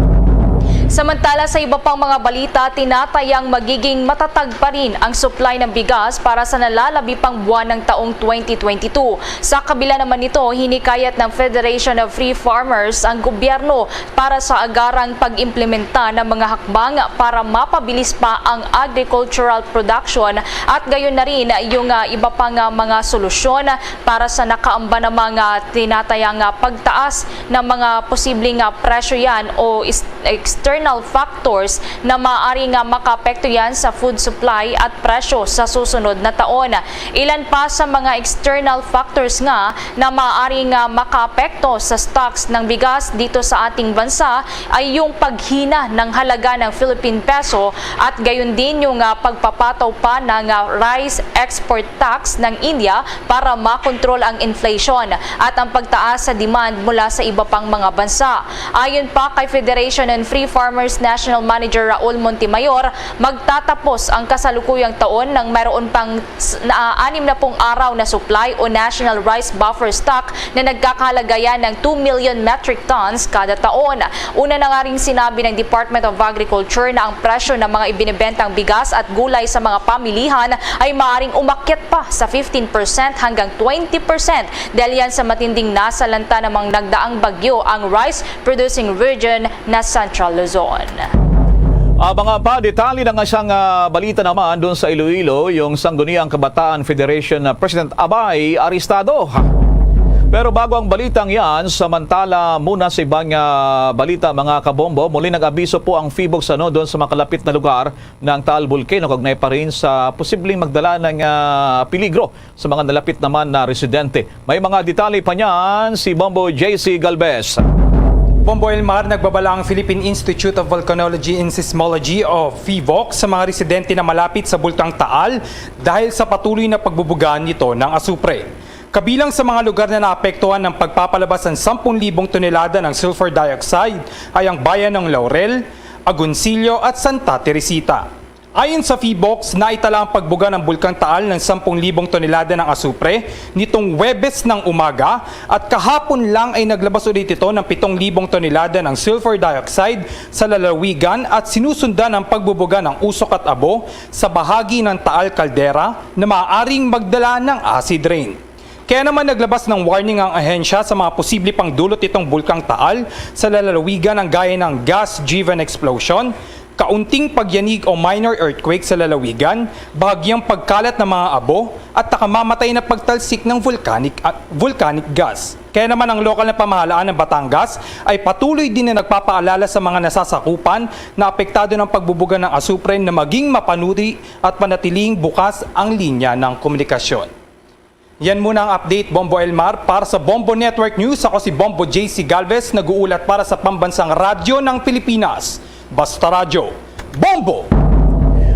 Samantala, sa iba pang mga balita, tinatayang magiging matatag pa rin ang supply ng bigas para sa nalalabi pang buwan ng taong twenty twenty-two. Sa kabila naman nito, hinikayat ng Federation of Free Farmers ang gobyerno para sa agarang pag-implementa ng mga hakbang para mapabilis pa ang agricultural production at gayon na rin yung, ah, iba pang, ah, mga solusyon para sa nakaamba namang, ah, tinatayang, ah, pagtaas ng mga posibleng, ah, presyo yan o is-, external factors na maaari nga makaapekto yan sa food supply at presyo sa susunod na taon. Ilan pa sa mga external factors nga na maaari nga makaapekto sa stocks ng bigas dito sa ating bansa ay yung paghina ng halaga ng Philippine peso at gayon din yung, ah, pagpapataw pa ng, ah, rice export tax ng India para makontrol ang inflation at ang pagtaas sa demand mula sa iba pang mga bansa. Ayon pa kay Federation and Free Farmers National Manager Raul Montemayor, magtatapos ang kasalukuyang taon nang mayroon pang s-, na, anim na pung araw na supply o National Rice Buffer Stock na nagkakahalaga yan ng two million metric tons kada taon. Una na nga ring sinabi ng Department of Agriculture na ang presyo ng mga ibinebentang bigas at gulay sa mga pamilihan ay maaring umakyat pa sa fifteen percent hanggang twenty percent dahil yan sa matinding nasalanta namang nagdaang bagyo ang rice producing region na Central Luzon. Abangan pa detalye ng isang, ah, balita naman doon sa Iloilo, yung Sangguniang Kabataan Federation na President Abay arestado. Pero bago ang balitang yan, samantala muna sa ibang, ah, balita, mga kabombo, muli nag-abiso po ang PHIVOLCS, ano, doon sa makalapit na lugar ng Taal Volcano, kaugnay pa rin sa posibleng magdala ng, ah, peligro sa mga nalapit naman na residente. May mga detalye pa niyan si Bombo J C Galvez. Bombo Elmar, nagbabala ang Philippine Institute of Volcanology and Seismology o PHIVOLCS sa mga residente na malapit sa Bulkang Taal dahil sa patuloy na pagbubuga nito ng asupre. Kabilang sa mga lugar na naapektuhan ng pagpapalabas ng sampung libong tonelada ng sulfur dioxide ay ang bayan ng Laurel, Agoncillo at Santa Teresita. Ayon sa PHIVOLCS, naitala ang pagbuga ng Bulkang Taal ng sampung libong tonelada ng asupre nitong Huwebes ng umaga at kahapon lang ay naglabas ulit ito ng pitong libong tonelada ng sulfur dioxide sa lalawigan at sinusundan ang pagbubuga ng usok at abo sa bahagi ng Taal Caldera na maaaring magdala ng acid rain. Kaya naman naglabas ng warning ang ahensya sa mga posible pang dulot nitong Bulkang Taal sa lalawigan, ang gaya ng gas-driven explosion, Kaunting pagyanig o minor earthquake sa lalawigan, bahagyang pagkalat ng mga abo, at nakamamatay na pagtalsik ng volcanic, ah, volcanic gas. Kaya naman ang lokal na pamahalaan ng Batangas ay patuloy din na nagpapaalala sa mga nasasakupan na apektado ng pagbubuga ng asupre na maging mapanuri at panatiling bukas ang linya ng komunikasyon. Yan muna ang update, Bombo Elmar. Para sa Bombo Network News, ako si Bombo J C Galvez, nag-uulat para sa Pambansang Radyo ng Pilipinas, Basta Radyo. Bombo!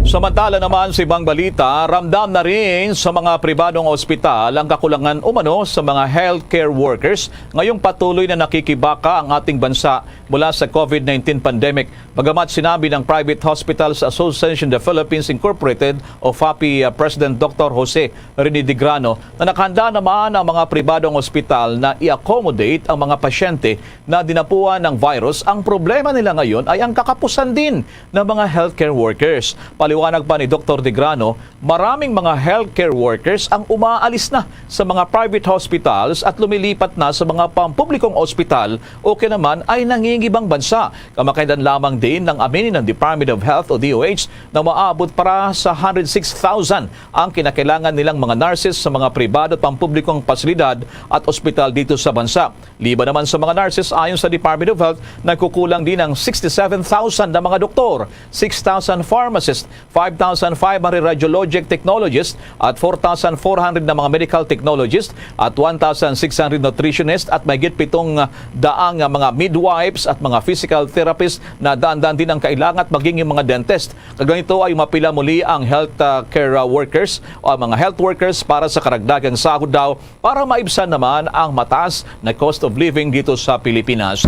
Samantala naman sa ibang balita, ramdam na rin sa mga pribadong ospital ang kakulangan umano sa mga healthcare workers ngayong patuloy na nakikibaka ang ating bansa mula sa COVID nineteen pandemic. Bagamat sinabi ng Private Hospitals Association of the Philippines Incorporated o PHAPI, uh, President Doctor Jose Rene Digrano na nakahanda naman ang mga pribadong ospital na i-accommodate ang mga pasyente na dinapuan ng virus, ang problema nila ngayon ay ang kakapusan din ng mga healthcare workers. Paliwanag pa ni Doctor Digrano, maraming mga healthcare workers ang umaalis na sa mga private hospitals at lumilipat na sa mga pampublikong ospital o kaya naman ay nangingibang bansa. Kamakailan lamang din nang aminin ng Department of Health o D O H na maabot para sa hundred six thousand ang kinakailangan nilang mga nurses sa mga pribado at pampublikong pasilidad at ospital dito sa bansa. Liban naman sa mga nurses, ayon sa Department of Health, nagkukulang din ang sixty-seven thousand na mga doktor, six thousand pharmacists, five thousand five hundred radiologic technologists at four thousand four hundred na mga medical technologists at one thousand six hundred nutritionists at mahigit pitong daang nga mga midwives at mga physical therapists na daan-daan din ang kailangan at maging yung mga dentist. Kag ganito ay mapila muli ang health, ah, care, ah, workers o ang mga health workers para sa karagdagang sahod daw para maibsan naman ang mataas na cost of living dito sa Pilipinas.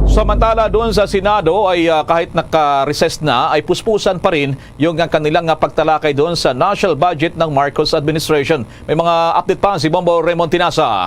Samantala, doon sa Senado ay, ah, kahit naka-recess na, ay puspusan pa rin yung, ah, kanilang, ah, pagtalakay doon sa national budget ng Marcos administration. May mga update pa si Bombo Raymond Tinasa.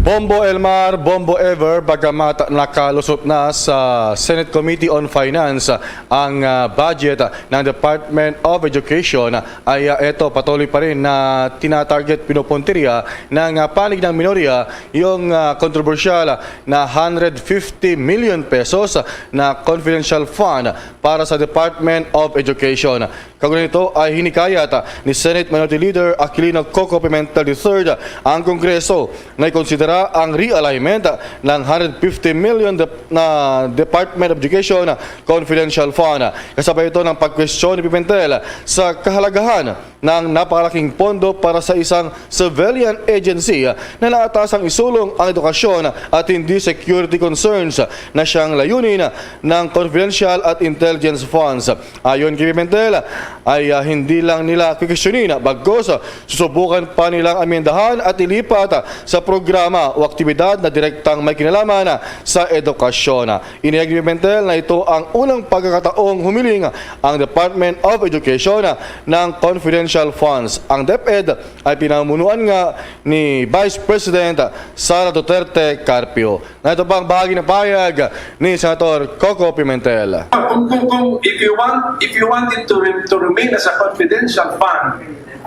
Bombo Elmar, Bombo Ever, bagamat nakalusot na sa Senate Committee on Finance ang, ah, budget ng Department of Education, ay, ah, eto patuloy pa rin na tinatarget, pinupuntirya ng, ah, panig ng minorya yung, ah, kontrobersyal na hundred fifty million pesos na confidential fund para sa Department of Education. Kaugnay nito ay hinikayat ni Senate Minority Leader Aquilino Coco Pimentel the third ang Kongreso na ikonsidera ang realignment ng hundred fifty million dep-, na Department of Education confidential fund. Kasabay ito ng pagkwestiyon ni Pimentel sa kahalagahan ng napakalaking pondo para sa isang civilian agency na naatasang isulong ang edukasyon at hindi security concerns na siyang layunin ng confidential at intelligence funds. Ayon kay Pimentel, ay, ah, hindi lang nila kikisyonin, bagkos susubukan pa nilang amendahan at ilipat sa programa o aktibidad na direktang may kinalaman sa edukasyon. Inihayag ni Pimentel na ito ang unang pagkakataong humiling ang Department of Education ng confidential funds. Ang DepEd ay pinamunuan nga ni Vice President Sara Duterte Carpio. Narito pa ang bahagi ng pahayag ni Senator Coco Pimentel. Kung, kung, kung, if you want, if you want it to re-, to remain as a confidential fund,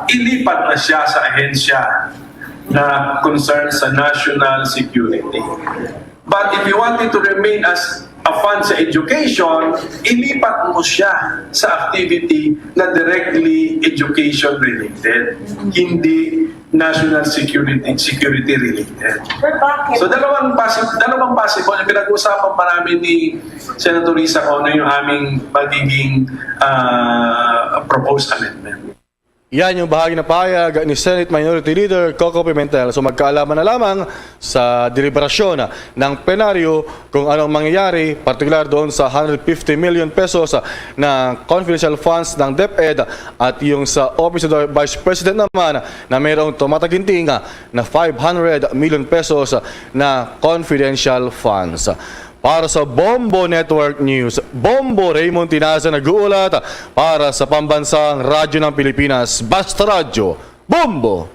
ilipat na siya sa ahensya na concern sa national security. But if you want it to remain as a fund sa education, ilipat mo siya sa activity na directly education related, hindi national security, security related. Sir, bakit? So, dalawang possi-, dalawang possible. Yung pinag-uusapan pa namin ni Senator Risa kung ano yung aming magiging, ah, proposed amendment. Yan yung bahagi ng pahayag ni Senate Minority Leader Coco Pimentel. So, magkaalaman na lamang sa deliberasyon ng plenaryo kung anong mangyayari, partikular doon sa hundred fifty million pesos na confidential funds ng DepEd at yung sa Office of the Vice President naman na mayroong tumataginting na five hundred million pesos na confidential funds. Para sa Bombo Network News, Bombo Raymond Tinaza nag-uulat para sa Pambansang Radyo ng Pilipinas, Basta Radyo, Bombo!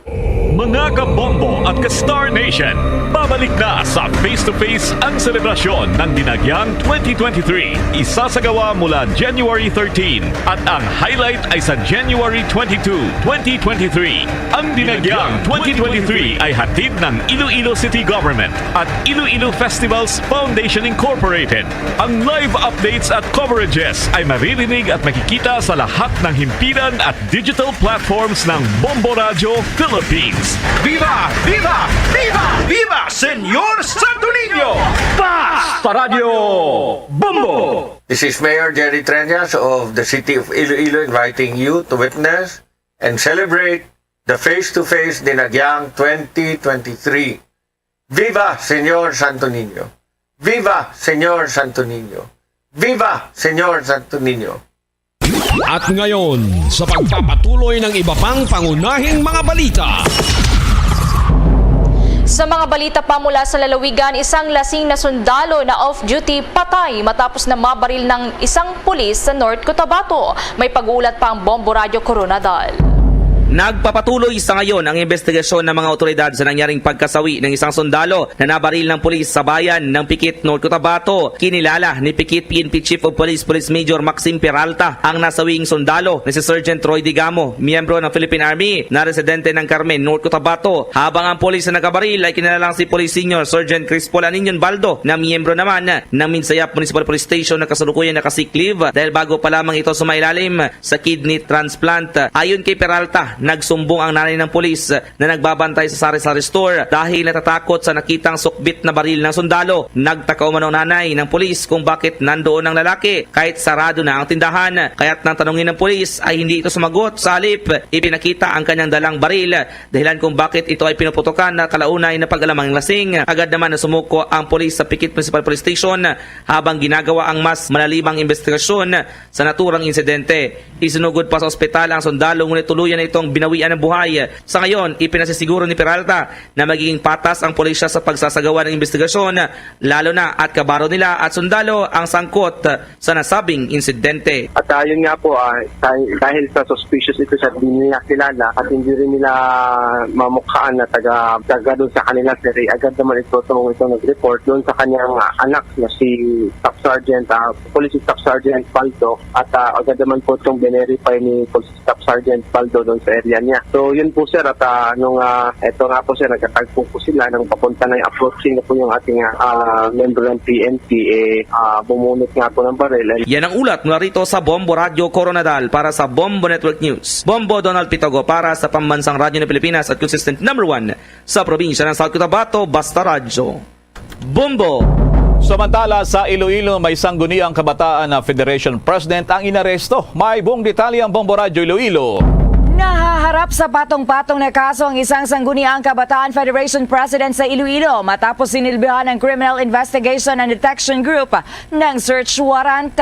Mga kabombo at ka-Star Nation, babalik na sa Face to Face ang selebrasyon ng Dinagyang twenty twenty-three. Isasagawa mula January thirteen at ang highlight ay sa January twenty-two, twenty twenty-three. Ang Dinagyang twenty twenty-three ay hatid ng Iloilo City Government at Iloilo Festivals Foundation Incorporated. Ang live updates at coverages ay maririnig at makikita sa lahat ng himpilan at digital platforms ng Bombo Radio Philippines. Viva! Viva! Viva! Viva Señor Santo Niño! Basta Radio Bombo! This is Mayor Jerry Treñas of the City of Iloilo inviting you to witness and celebrate the Face to Face Dinagyang twenty twenty-three. Viva Señor Santo Niño! Viva Señor Santo Niño! Viva Señor Santo Niño! At ngayon, sa pagpapatuloy ng iba pang pangunahing mga balita. Sa mga balita pa mula sa lalawigan, isang lasing na sundalo na off-duty patay matapos na mabaril ng isang pulis sa North Cotabato. May pag-uulat pa ang Bombo Radyo Koronadal. Nagpapatuloy sa ngayon ang investigasyon ng mga otoridad sa nangyaring pagkasawi ng isang sundalo na nabaril ng pulis sa bayan ng Pikit, North Cotabato. Kinilala ni Pikit P N P Chief of Police, Police Major Maxim Peralta, ang nasawing sundalo na si Sergeant Roy Digamo, miyembro ng Philippine Army na residente ng Carmen, North Cotabato, habang ang pulis na nakabaril ay kinilalang si Police Senior Sergeant Crispo Laninion Baldo, na miyembro naman ng Minsayap Municipal Police Station na kasalukuyan naka-sick leave dahil bago pa lamang ito sumailalim sa kidney transplant. Ayon kay Peralta, nagsumbong ang nanay ng pulis na nagbabantay sa sari-sari store dahil natatakot sa nakitang sukbit na baril ng sundalo. Nagtaka umano ang nanay ng pulis kung bakit nandoon ang lalaki kahit sarado na ang tindahan. Kaya't nang tanungin ng pulis ay hindi ito sumagot. Sa halip, ipinakita ang kanyang dalang baril, dahilan kung bakit ito ay pinuputukan na kalaunay na pag-alamang lasing. Agad naman na sumuko ang pulis sa Pikit Municipal Police Station habang ginagawa ang mas malalimang investigasyon sa naturang insidente. Isinugod pa sa ospital ang sundalo, ngunit tuluyan na itong binawian ng buhay. Sa ngayon, ipinasisiguro ni Peralta na magiging patas ang pulisya sa pagsasagawa ng investigasyon, lalo na at kabaro nila at sundalo ang sangkot sa nasabing insidente. At, ah, yun nga po, ah, dahil, dahil sa suspicious ito, sir, di nila kilala at hindi rin nila mamukhaan na taga, taga doon sa kanila, sir, eh, agad naman ito, itong, itong nag-report doon sa kanyang, ah, anak na si Staff Sergeant, ah, Police Staff Sergeant Baldo, at, ah, agad naman po itong binerify ni Police Staff Sergeant Baldo doon sa area niya. So, yun po, sir, at, ah, nung, ah, eto nga po, sir, nagkatagpo po sila nang papunta na, approaching na po yung ating, ah, member ng P N P, eh, ah, bumunot nga po ng baril. And Yan ang ulat mula rito sa Bombo Radyo Koronadal para sa Bombo Network News. Bombo Donald Pitogo para sa Pambansang Radyo ng Pilipinas at consistent number one sa probinsya ng South Cotabato, Basta Radyo Bombo. Samantala, sa Iloilo, may Sangguniang Kabataan na Federation President ang inaresto. May buong detalye ang Bombo Radyo Iloilo. Nahaharap sa patong-patong na kaso ang isang Sangguniang Kabataan Federation President sa Iloilo matapos sinilbihan ng Criminal Investigation and Detection Group ng search warrant.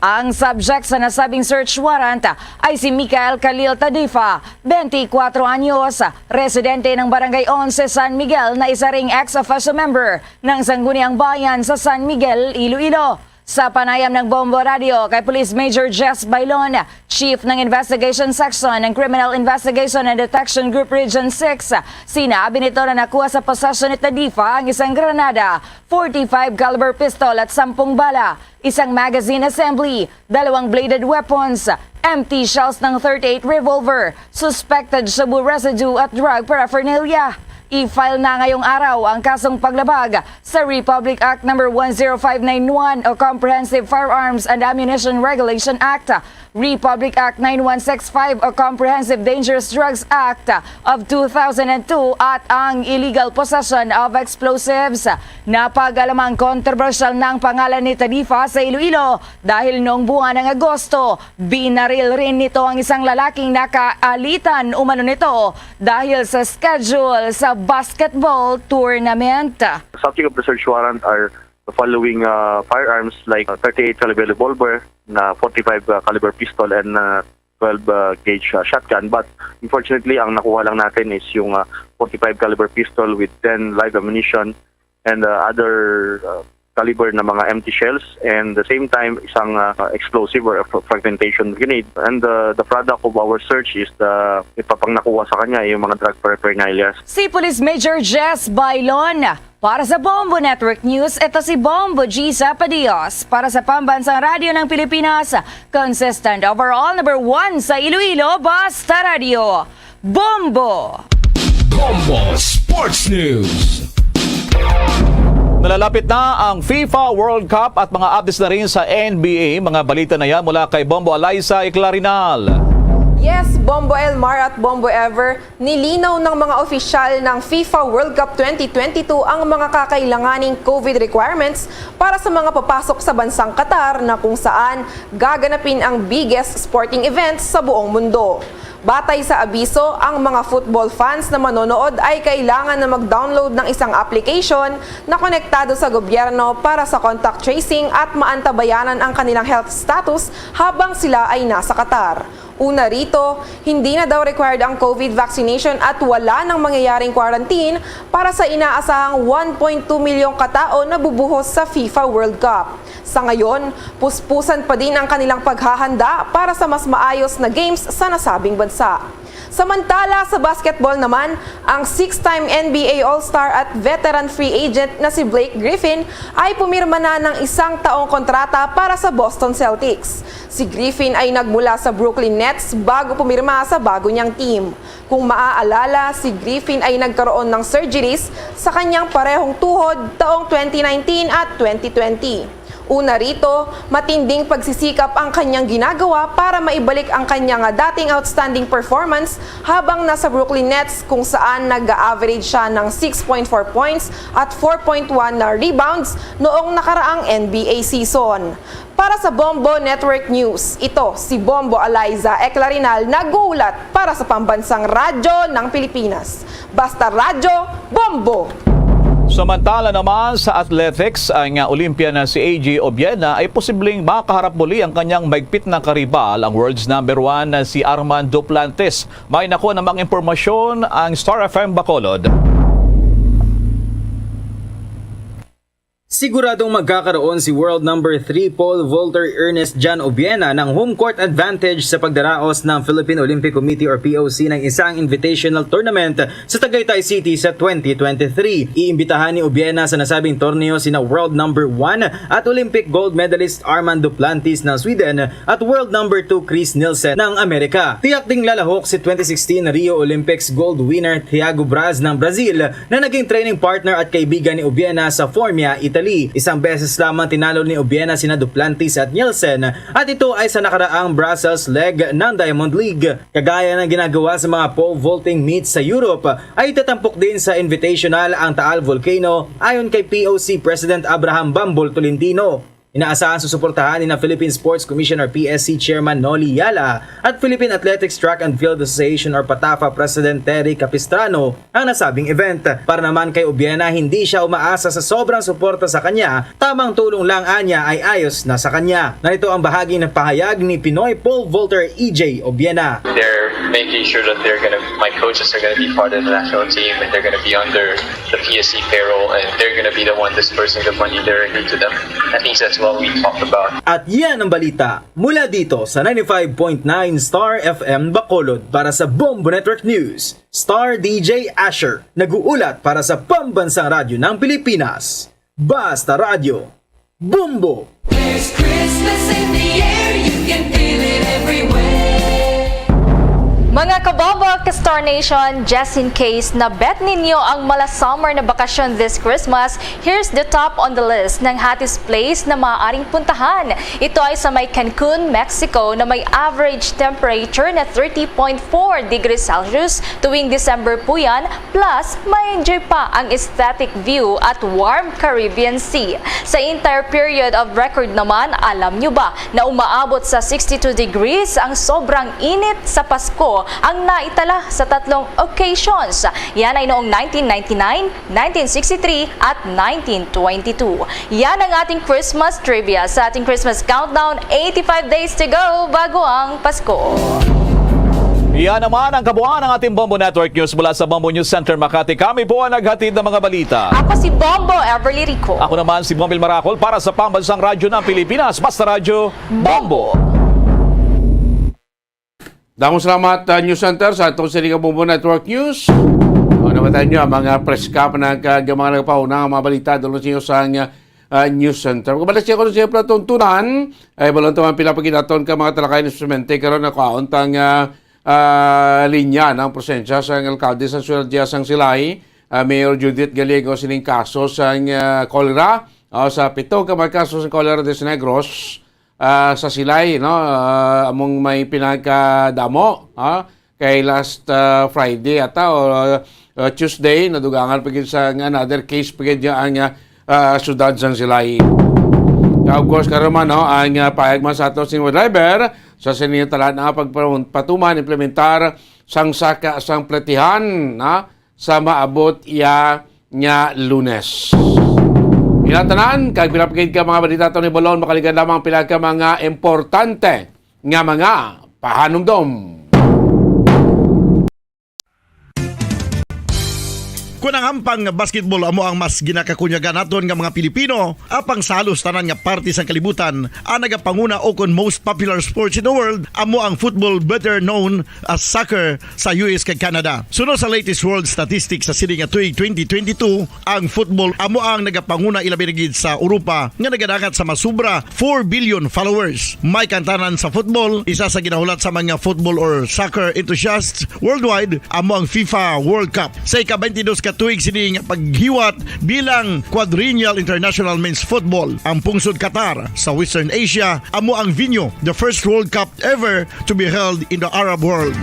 Ang subject sa nasabing search warrant ay si Michael Khalil Tadifa, twenty-four anyos, residente ng Barangay Onse, San Miguel, na isa ring ex officio member ng Sangguniang Bayan sa San Miguel, Iloilo. Sa panayam ng Bombo Radio kay Police Major Jess Bailon, Chief ng Investigation Section ng Criminal Investigation and Detection Group Region six, sinabi nito na nakuha sa posesyon ni Tadifa ang isang granada, forty-five caliber pistol at sampung bala, isang magazine assembly, dalawang bladed weapons, empty shells ng thirty-eight revolver, suspected shabu residue at drug paraphernalia. I-file na ngayong araw ang kasong paglabag sa Republic Act Number one zero five nine one o Comprehensive Firearms and Ammunition Regulation Act, Republic Act nine one six five o Comprehensive Dangerous Drugs Act of two thousand and two at ang illegal possession of explosives. Napag-alamang kontrobersyal na ang pangalan ni Tadifa sa Iloilo dahil noong buwan ng Agosto, binaril rin nito ang isang lalaking nakaalitan umano nito dahil sa schedule sa basketball tournament. Subject of the search warrant are the following, uh, firearms, like, uh, thirty-eight caliber revolver, na forty-five, uh, caliber pistol, and, uh, twelve, uh, gauge, uh, shotgun. But unfortunately, ang nakuha lang natin is yung, uh, forty-five caliber pistol with ten live ammunition and, uh, other, uh, caliber na mga empty shells, and the same time isang, ah, explosive or fr-, fragmentation grenade. And, ah, the product of our search is the ipapangnakuha sa kanya yung mga drug paraphernalia. Si Police Major Jess Bailon. Para sa Bombo Network News, ito si Bombo G Zapadios. Para sa Pambansang Radyo ng Pilipinas, consistent overall number one sa Iloilo, Basta Radyo. Bombo! Bombo Sports News. Nalalapit na ang FIFA World Cup at mga updates na rin sa N B A. Mga balita na yan mula kay Bombo Eliza Eclarinal. Yes, Bombo Elmar at Bombo Ever, nilinaw ng mga opisyal ng FIFA World Cup twenty twenty-two ang mga kakailanganing COVID requirements para sa mga papasok sa bansang Qatar, na kung saan gaganapin ang biggest sporting events sa buong mundo. Batay sa abiso, ang mga football fans na manonood ay kailangan na mag-download ng isang application na konektado sa gobyerno para sa contact tracing at maantabayanan ang kanilang health status habang sila ay nasa Qatar. Una rito, hindi na daw required ang COVID vaccination at wala nang mangyayaring quarantine para sa inaasahang one point two milyong katao na bubuhos sa FIFA World Cup. Sa ngayon, puspusan pa din ang kanilang paghahanda para sa mas maayos na games sa nasabing bansa. Samantala, sa basketball naman, ang six-time N B A All-Star at veteran free agent na si Blake Griffin ay pumirma na ng isang taong kontrata para sa Boston Celtics. Si Griffin ay nagmula sa Brooklyn Nets bago pumirma sa bago niyang team. Kung maaalala, si Griffin ay nagkaroon ng surgeries sa kanyang parehong tuhod taong twenty nineteen at twenty twenty. Una rito, matinding pagsisikap ang kanyang ginagawa para maibalik ang kanyang dating outstanding performance habang nasa Brooklyn Nets, kung saan nag-average siya ng six point four points at four point one na rebounds noong nakaraang N B A season. Para sa Bombo Network News, ito si Bombo Eliza Eclarinal nag-uulat para sa Pambansang Radyo ng Pilipinas. Basta Radyo, Bombo! Samantala naman sa athletics, ang, uh, Olympian na si A J Obiena ay posibleng makaharap muli ang kanyang maigpit na karibal, ang world's number one na si Arman Duplantis. May nakuha namang impormasyon ang Star F M Bacolod. Siguradong magkakaroon si world number three pole vaulter Ernest John Obiena ng home court advantage sa pagdaraos ng Philippine Olympic Committee or P O C ng isang invitational tournament sa Tagaytay City sa twenty twenty-three. Iimbitahan ni Obiena sa nasabing torneo sina world number one at Olympic gold medalist Arman Duplantis ng Sweden at world number two Chris Nielsen ng Amerika. Tiyak ding lalahok si twenty sixteen Rio Olympics gold winner Thiago Braz ng Brazil na naging training partner at kaibigan ni Obiena sa Formia, Italy. Isang beses lamang tinalo ni Obiena sina Duplantis at Nielsen, at ito ay sa nakaraang Brussels leg ng Diamond League. Kagaya ng ginagawa sa mga pole vaulting meets sa Europe, ay itatampok din sa Invitational ang Taal Volcano, ayon kay P O C President Abraham Bambol Tolentino. Inaasahan susuportahan ni na Philippine Sports Commission or P S C Chairman Noli Yala at Philippine Athletics Track and Field Association or PATAFA President Terry Capistrano ang nasabing event. Para naman kay Obiena, hindi siya umaasa sa sobrang suporta sa kanya, tamang tulong lang anya ay ayos na sa kanya. Narito ang bahaging pahayag ni Pinoy pole vaulter E J Obiena. They're making sure that they're gonna, my coaches are gonna be part of the national team, and they're gonna be under the P S C payroll, and they're gonna be the one dispersing the money directly to them. I think that's what we talked about. At yan ang balita mula dito sa ninety-five point nine Star F M Bacolod. Para sa Bombo Network News, Star D J Asher, nag-uulat para sa Pambansang Radyo ng Pilipinas, Basta Radyo, Bombo! There's Christmas in the air, you can feel it everywhere. Mga kababak, Star Nation, just in case na bet ninyo ang mala summer na bakasyon this Christmas, here's the top on the list ng hottest place na maaaring puntahan. Ito ay sa may Cancun, Mexico, na may average temperature na thirty point four degrees Celsius tuwing December po yan, plus ma-enjoy pa ang aesthetic view at warm Caribbean Sea. Sa entire period of record naman, alam nyo ba na umaabot sa sixty-two degrees ang sobrang init sa Pasko ang naitala sa tatlong occasions? Yan ay noong nineteen ninety-nine, nineteen sixty-three at nineteen twenty-two. Yan ang ating Christmas trivia sa ating Christmas countdown, eighty-five days to go bago ang Pasko. Iyan naman ang kabuuan ng ating Bombo Network News mula sa Bombo News Center Makati. Kami po ang naghatid ng mga balita. Ako si Bombo Everly Rico. Ako naman si Bombil Maracol para sa Pambansang Radyo ng Pilipinas. Basta Radyo, Bombo! Damong salamat, uh, News Center, sa atong sini nga Bombo Network News. Ano naman tayo nyo, mga preska pa na kag mga nagpauna nga mga balita, doon sa inyo sa, uh, News Center. Kabalik siya ko sa platon tunan, ay balon taman pila paginaton ka mga talakay ng sumente, karon nakuhaon tang, uh, uh, linya ng presensya sa alkalde sa Siyudad sang Silay, uh, Mayor Judith Gallego, sining kaso sang, uh, kolera, uh, sa pito ka mga kaso sa kolera de Negros, ah, sa Silay, no? Ah, among may pinakadamo, ha? Kay last, ah, Friday ata o, ah, Tuesday, nadugangan pa gid sa nga another case pa gid ang, ah, ah, siyudad sang Silay. Kag of course, karon man, no, ang, ah, pahayag man sa ato sing driver sa sini talan ang pagpatuman, implementar sang saka sang pletihan, ha? Sa maabot iya nga Lunes. Inatanan, kag pila pa gid ka mga balita aton ibalon, makaligan lamang pila ka mga importante nga mga pahanumdom. Kon ang hampang nga basketball amo ang mas ginakakunyagan naton nga mga Pilipino, apang sa halos tanan nga parte sang kalibutan, ang nagapanguna o kon most popular sports in the world amo ang football, better known as soccer, sa U S kag Canada. Suno sa latest world statistics sa sini nga tuig twenty twenty-two, ang football amo ang nagapanguna, ilabi na gid sa Europa, nga nagadangat sa masobra four billion followers. May kantanan sa football, isa sa ginahulat sa mga football or soccer enthusiasts worldwide amo ang FIFA World Cup. Sa ika-twenty-dos ka tuig sini nga paghiwat bilang Quadrennial International Men's Football, ang pungsod Qatar sa Western Asia amo ang venue, the first World Cup ever to be held in the Arab world.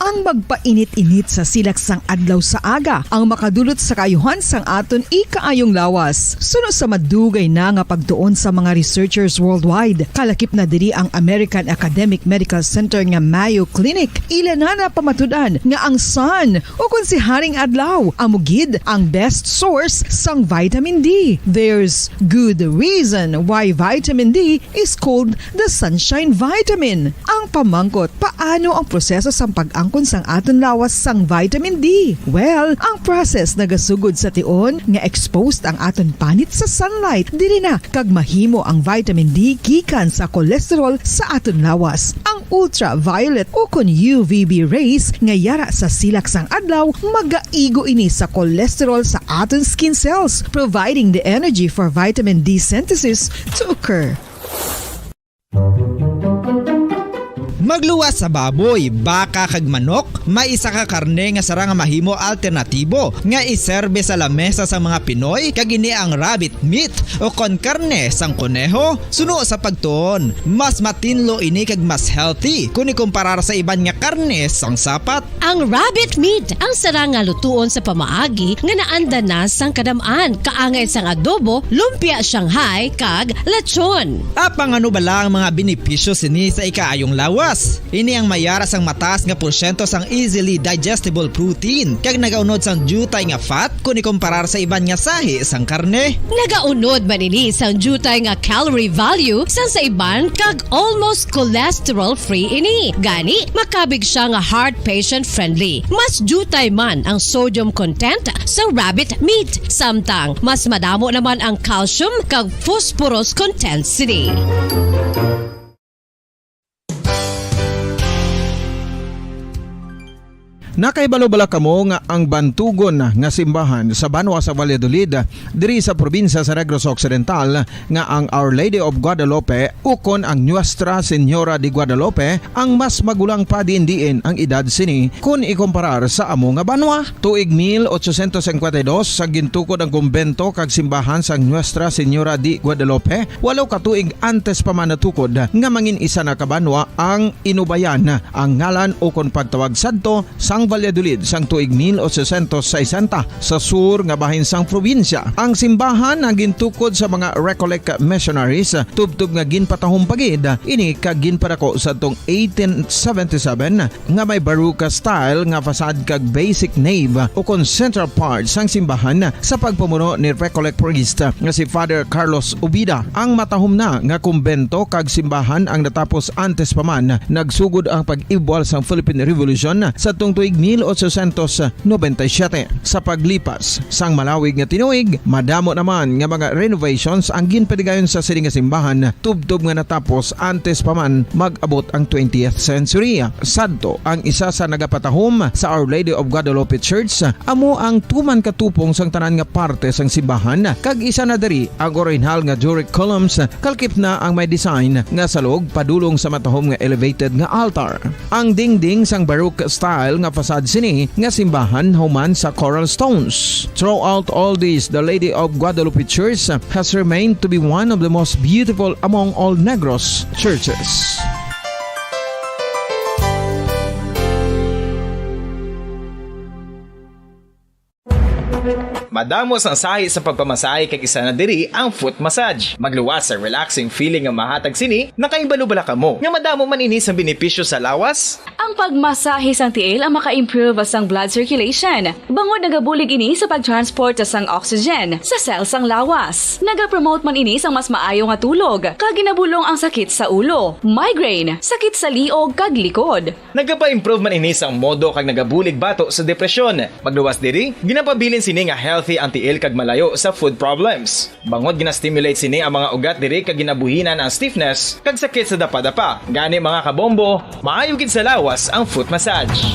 Ang magpainit-init sa silak sang adlaw sa aga ang makadulot sa kaayuhan sang aton ikaayong lawas. Suno sa madugay na nga pagtuon sa mga researchers worldwide, kalakip na diri ang American Academic Medical Center nga Mayo Clinic. Ila na napamatud-an nga ang sun, o kon si Haring Adlaw, amo gid ang best source sang vitamin D. There's good reason why vitamin D is called the sunshine vitamin. Ang pamangkot, paano ang proseso sang pag-angkon sang aton lawas sang vitamin D? Well, ang process nagasugod sa tion nga exposed ang aton panit sa sunlight, diri na kag mahimo ang vitamin D gikan sa cholesterol sa aton lawas. Ang ultraviolet o kon U V B rays nga yara sa silak sang adlaw magaigo ini sa cholesterol sa aton skin cells, providing the energy for vitamin D synthesis to occur. Magluwas sa baboy, baka kag manok, may isa ka karne nga sarang nga mahimo alternatibo nga iserbe sa lamesa sa mga Pinoy, kag ini ang rabbit meat o kon karne sang koneho. Suno sa pagtuon, mas matinlo ini kag mas healthy kon ikumparar sa iban nga karne sang sapat. Ang rabbit meat ang sarang nga lutuon sa pamaagi nga naanda na sang kadam-an, kaangay sang adobo, lumpia Shanghai, kag lechon. Apang ano bala ang mga benepisyo sini sa ikaayong lawas? Ini ang mayara sang mataas nga porsyento sang easily digestible protein kag nagaunod sang diutay nga fat kon ikumparar sa iban nga sahi sang karne. Nagaunod man ini sang diutay nga calorie value sang sa iban kag almost cholesterol-free ini. Gani, makabig sia nga heart patient-friendly. Mas diutay man ang sodium content sa rabbit meat, samtang mas madamo naman ang calcium kag phosphorus content sini. Nakahibalo bala kamo nga ang bantugon nga simbahan sa banwa sa Valladolid, diri sa probinsya sa Negros Occidental, nga ang Our Lady of Guadalupe ukon ang Nuestra Señora de Guadalupe ang mas magulang pa diin-diin ang edad sini kon ikomparar sa amo nga banwa? Tuig mil ochocientos cincuenta y dos, sa gintukod ang kumbento kag simbahan sang Nuestra Señora de Guadalupe, walo ka tuig antes pa man natukod nga mangin isa na ka banwa ang Inubayan, ang ngalan ukon pagtawag sadto sang Valladolid sang tuig mil ochocientos sesenta sa sur nga bahin sang probinsya. Ang simbahan ang gintukod sa mga Recollect missionaries, tubtob nga ginpatahom pa gid ini kag ginpadako sadtong eighteen seventy-seven nga may Baroque style nga facade kag basic nave ukon central part sang simbahan sa pagpamuno ni Recollect priest nga si Father Carlos Ubida. Ang matahom na nga kumbento kag simbahan ang natapos antes pa man nagsugod ang pag-ibwal sang Philippine Revolution sadtong tuig mil ochocientos noventa y siete. Sa paglipas sang malawig nga tinuig, madamo naman nga mga renovations ang ginpadigayon sa sini nga simbahan, tubtob nga natapos antes pa man mag-abot ang twentieth century. Sadto, ang isa sa nagapatahom sa Our Lady of Guadalupe Church amo ang tuman katupong sang tanan nga parte sang simbahan, kag isa na diri ang orihinal nga Doric columns, kalkip na ang may design nga salog padulong sa matahom nga elevated nga altar. Ang dingding sang Baroque style nga facade sini nga simbahan human sa coral stones. Throughout all this, the Lady of Guadalupe Church has remained to be one of the most beautiful among all Negros churches. Madamo sang sahi sa pagpamasahe kag isa na diri ang foot massage. Magluwas sa relaxing feeling nga mahatag sini, nakahibalo bala kamo nga madamo man ini sang benepisyo sa lawas? Ang pagmasahe sang tiil ang maka-improve sang blood circulation, bangod nagabulig ini sa pag-transport sang oxygen sa cell sang lawas. Nagapromote man ini sang mas maayo nga tulog, kag ginabulong ang sakit sa ulo, migraine, sakit sa liog, kag likod. Nagapa-improve man ini sang modo kag nagabulig bato sa depresyon. Magluwas diri, ginapabilin sini nga healthy ang tiil kag malayo sa foot problems. Bangod gina-stimulate sini ang mga ugat diri kag ginabuhinan ang stiffness kag sakit sa dapadapa. Gani, mga kabombo, maayo gid sa lawas ang foot massage.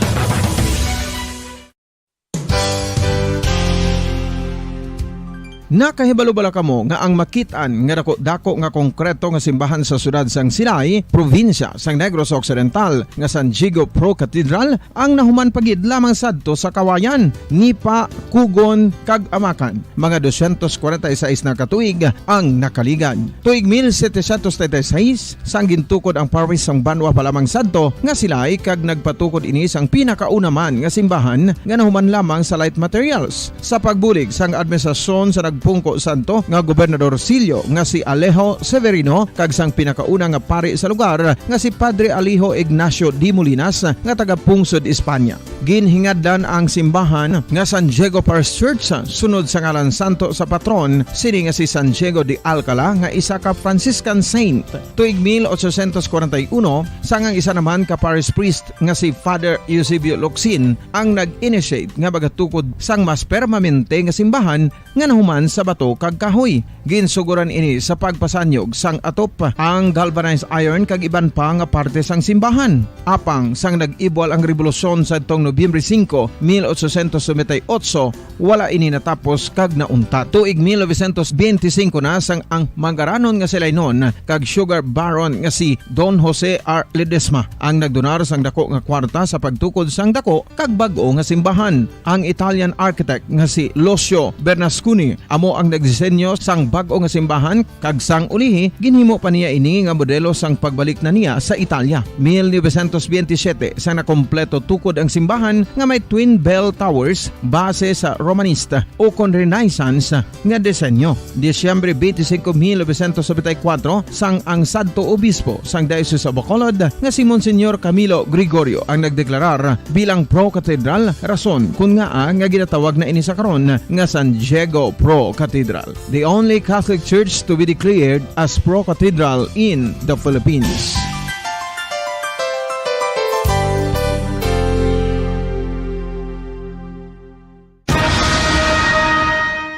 Nakahibalo bala kamo nga ang makit-an nga dako-dako nga konkreto nga simbahan sa siyudad sang Silay, probinsya sang Negros Occidental, nga San Diego Pro Cathedral, ang nahuman pa gid lamang sadto sa Kawayan, Nipa, Cogon, kag Amacan, mga dosyentos kwarenta y seis na ka tuig ang nakaligad. Tuig mil setecientos treinta y seis, sang gintukod ang parish sang banwa pa lamang sadto nga Silay, kag nagpatukod ini sang pinakauna man nga simbahan nga nahuman lamang sa light materials. Sa pagbulig sang administrasyon sa nagpungko sadto nga gobernadorcillo nga si Alejo Severino kag sang pinakauna nga pari sa lugar nga si Padre Alejo Ignacio de Molinas nga taga Pungsod, España. Ginhingadlan ang simbahan nga San Diego Parish Church sunod sa ngalan santo sa patron sini nga si San Diego de Alcala, nga isa ka Franciscan saint. Tuig mil ochocientos kwarenta y uno, sang ang isa naman ka parish priest nga si Father Eusebio Locsin ang nag-initiate nga magatukod sang mas permanente nga simbahan nga nahuman sa bato kag kahoy. Ginsugoran ini sa pagpasanyog sang atop, ang galvanized iron kag iban pa nga parte sang simbahan. Apang sang nag-ibwal ang rebolusyon sadtong Nobyembre singko, mil ochocientos noventa y ocho, wala ini natapos kag nauntat. Tuig mil novecientos benti singko na sang ang mangaranon nga Silaynon kag sugar baron nga si Don Jose R. Ledesma ang nagdonar sang dako nga kwarta sa pagtukod sang dako kag bag-o nga simbahan. Ang Italian architect nga si Lucio Bernasconi amo ang nagdisenyo sang bag-o nga simbahan, kag sang ulihi ginhimo pa niya ini nga modelo sang pagbalik na niya sa Italia. Mil novecientos benti siyete, sang nakompleto tukod ang simbahan nga may twin bell towers base sa Romanista ukon Renaissance nga disenyo. Disyembre benti singko, mil novecientos nobenta y kuwatro, sang ang sadto obispo sang Diocese of Bacolod nga si Monsignor Camilo Gregorio ang nagdeklarar bilang pro-cathedral, rason kon ngaa nga ginatawag na ini sa karon nga San Diego Pro Cathedral, the only Catholic church to be declared as pro-cathedral in the Philippines.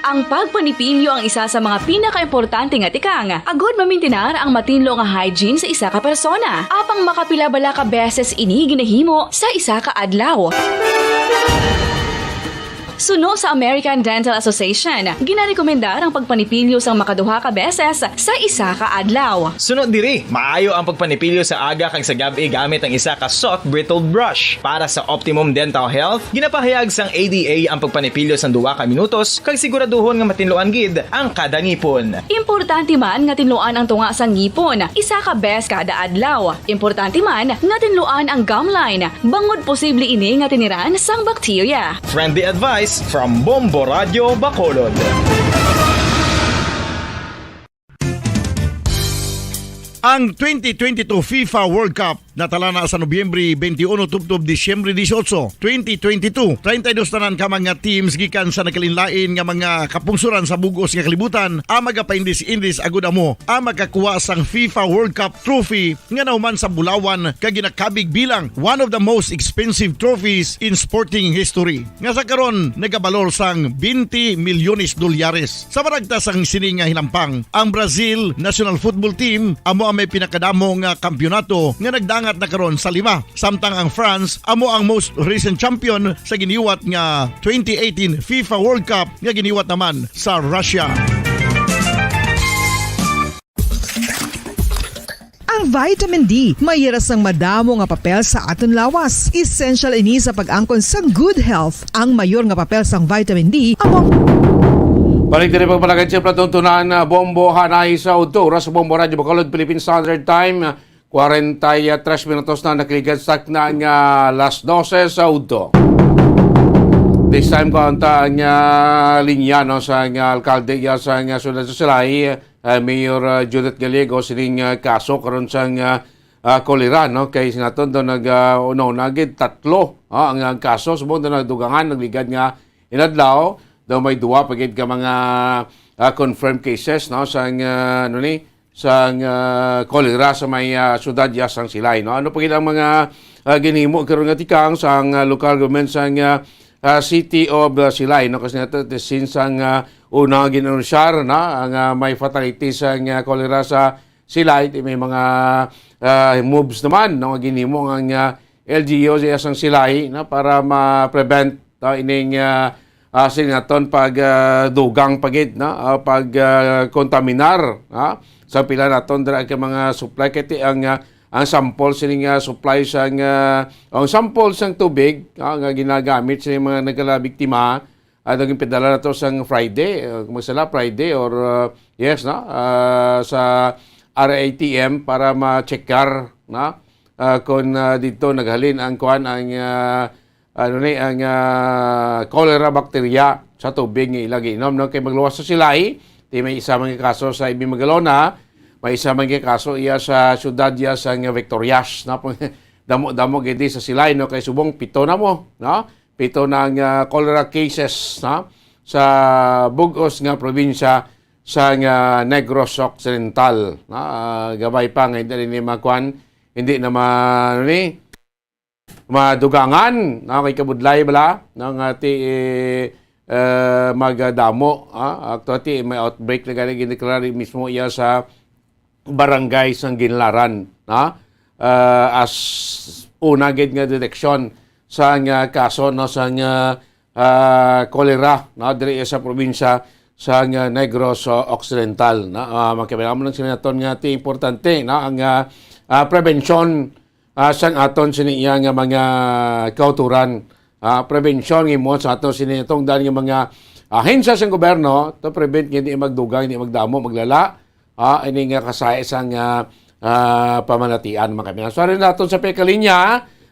Ang pagpanipilyo ang isa sa mga pinakaimportante nga tikang agod mamintinar ang matinlo nga hygiene sa isa ka persona. Apang makapila bala ka beses ini ginahimo sa isa ka adlaw? Suno sa American Dental Association, ginarekomendar ang pagpanipilyo sang makaduha ka beses sa isa ka adlaw. Suno diri, maayo ang pagpanipilyo sa aga kag sa gab-i gamit ang isa ka soft bristled brush. Para sa optimum dental health, ginapahayag sang A D A ang pagpanipilyo sang duha ka minutos kag siguraduhon nga matinluan gid ang kada ngipon. Importante man nga tinluan ang tunga sang ngipon isa ka bes kada adlaw. Importante man nga tinluan ang gum line, bangod posible ini nga tiniran sang bakterya. Friendly advice from Bombo Radio Bacolod. Ang twenty twenty-two FIFA World Cup natala na sa Nobyembre twenty-one tubtob Disyembre dieciocho, twenty twenty-two. Treinta y dos tanan ka mga teams gikan sa nagkalainlain nga mga kapungsoran sa bug-os nga kalibutan ang magapaindis-indis agud amo ang makakuha sang FIFA World Cup trophy nga nahuman sa bulawan kag ginakabig bilang one of the most expensive trophies in sporting history, nga sa karon nagabalor sang twenty milyones dolyares. Sa maragta sang sini nga hinampang, ang Brazil national football team amo ang may pinakadamo nga kampiyonato nga nagdangat na karon sa lima, samtang ang France amo ang most recent champion sa giniwat nga twenty eighteen FIFA World Cup nga giniwat naman sa Russia. Ang vitamin D may ira sang madamo nga papel sa aton lawas. Essential ini sa pag-angkon sang good health. Ang mayor nga papel sang vitamin D amo Balik diri pagpalagad sa platon tunan, ah, Bombo Hanay sa udto. Oras sa Bombo Radyo Bacolod, Philippine Standard Time, ah, kwarenta y tres minutos na nakaligad sa na nga las dose sa udto. This time, kuha ta ang, ah, linya, no, sa, ah, alkalde, ya, sa, ah, Siyudad sa Silay, ah, Mayor, ah, Judith Gallego, sining, ah, kaso karon sa, ah, ah, kolera, no? Kay sinaton do nag, ah, una-una gid, tatlo, ah, ang, ang kaso, subong do nagdugangan, nagligad nga inadlaw, daw may duwa pa gid ka mga, ah, confirmed cases, no, sang, ah, ano ni, sang, ah, kolera sa may, ah, siyudad ya sang Silay, no? Ano pa gid ang mga, ah, ginhimo karon nga tikang sang, ah, local government sang, ah, ah, City of, ah, Silay, no? Kasi nato, since ang, ah, una nga gin-anunsyar na ang, ah, may fatality sang, ah, kolera sa Silay, di may mga, ah, moves naman, no, nga ginhimo ang, ah, L G U sa iyang Silay, no, para ma-prevent, no, ining, ah, ah, sini naton pag, ah, dugang pa gid, no, ah, pag, ah, kontaminar, no, sa pila naton dira ka mga supply kay ti ang, ah, ang sample sini nga supply sang, ah, ang sample sang tubig, ah, nga ginagamit sa mga nagkalabiktima, ah, naging pedala na to sang Friday, ah, kung magsala, Friday or, ah, yes, no? Ah, sa R A T M para ma-checkar, no? Ah, kung, ah, dito naghalin ang kuan, ang, ah, ano ni, ang, ah, cholera bacteria sa tubig nga ila giinom, no? Kay magluwas sa Silay, ti may isa man nga kaso sa Ibi Magalona, may isa man nga kaso iya sa syudad iya sa nga Victorias, no? Damo-damo gid sa Silay, no? Kay subong pito na mo, no? Pito na nga cholera cases, no? Sa bug-os nga probinsya sa nga Negros Occidental, no? Ah, gabay pa nga hindi ni makuan, hindi na ma-, ano ni, madugangan, no? Kay kabudlay bala, no? Nga ti, eh, eh, magdamo, ah, actually, may outbreak na gani gindeklara mismo iya sa barangay sang Ginlaran, no? Ah, as una gid nga deteksyon sa nga kaso, no, sa nga, ah, kolera, no, diri sa probinsya sa nga Negros Occidental, no? Ah, magkabilang mo lang sila naton nga ti importante, no, ang, ah, ah, prevention, ah, sang aton sini iya nga mga kauturan. Ah, prevention nga imo sa aton sini itong dahil nga mga ahensya sang gobyerno to prevent nga hindi magdugang, hindi magdamo, maglala, ah, ini nga kasahi sang, ah, ah, pamanatian, mga kaibigan. So, ari naton sa pagkalinya,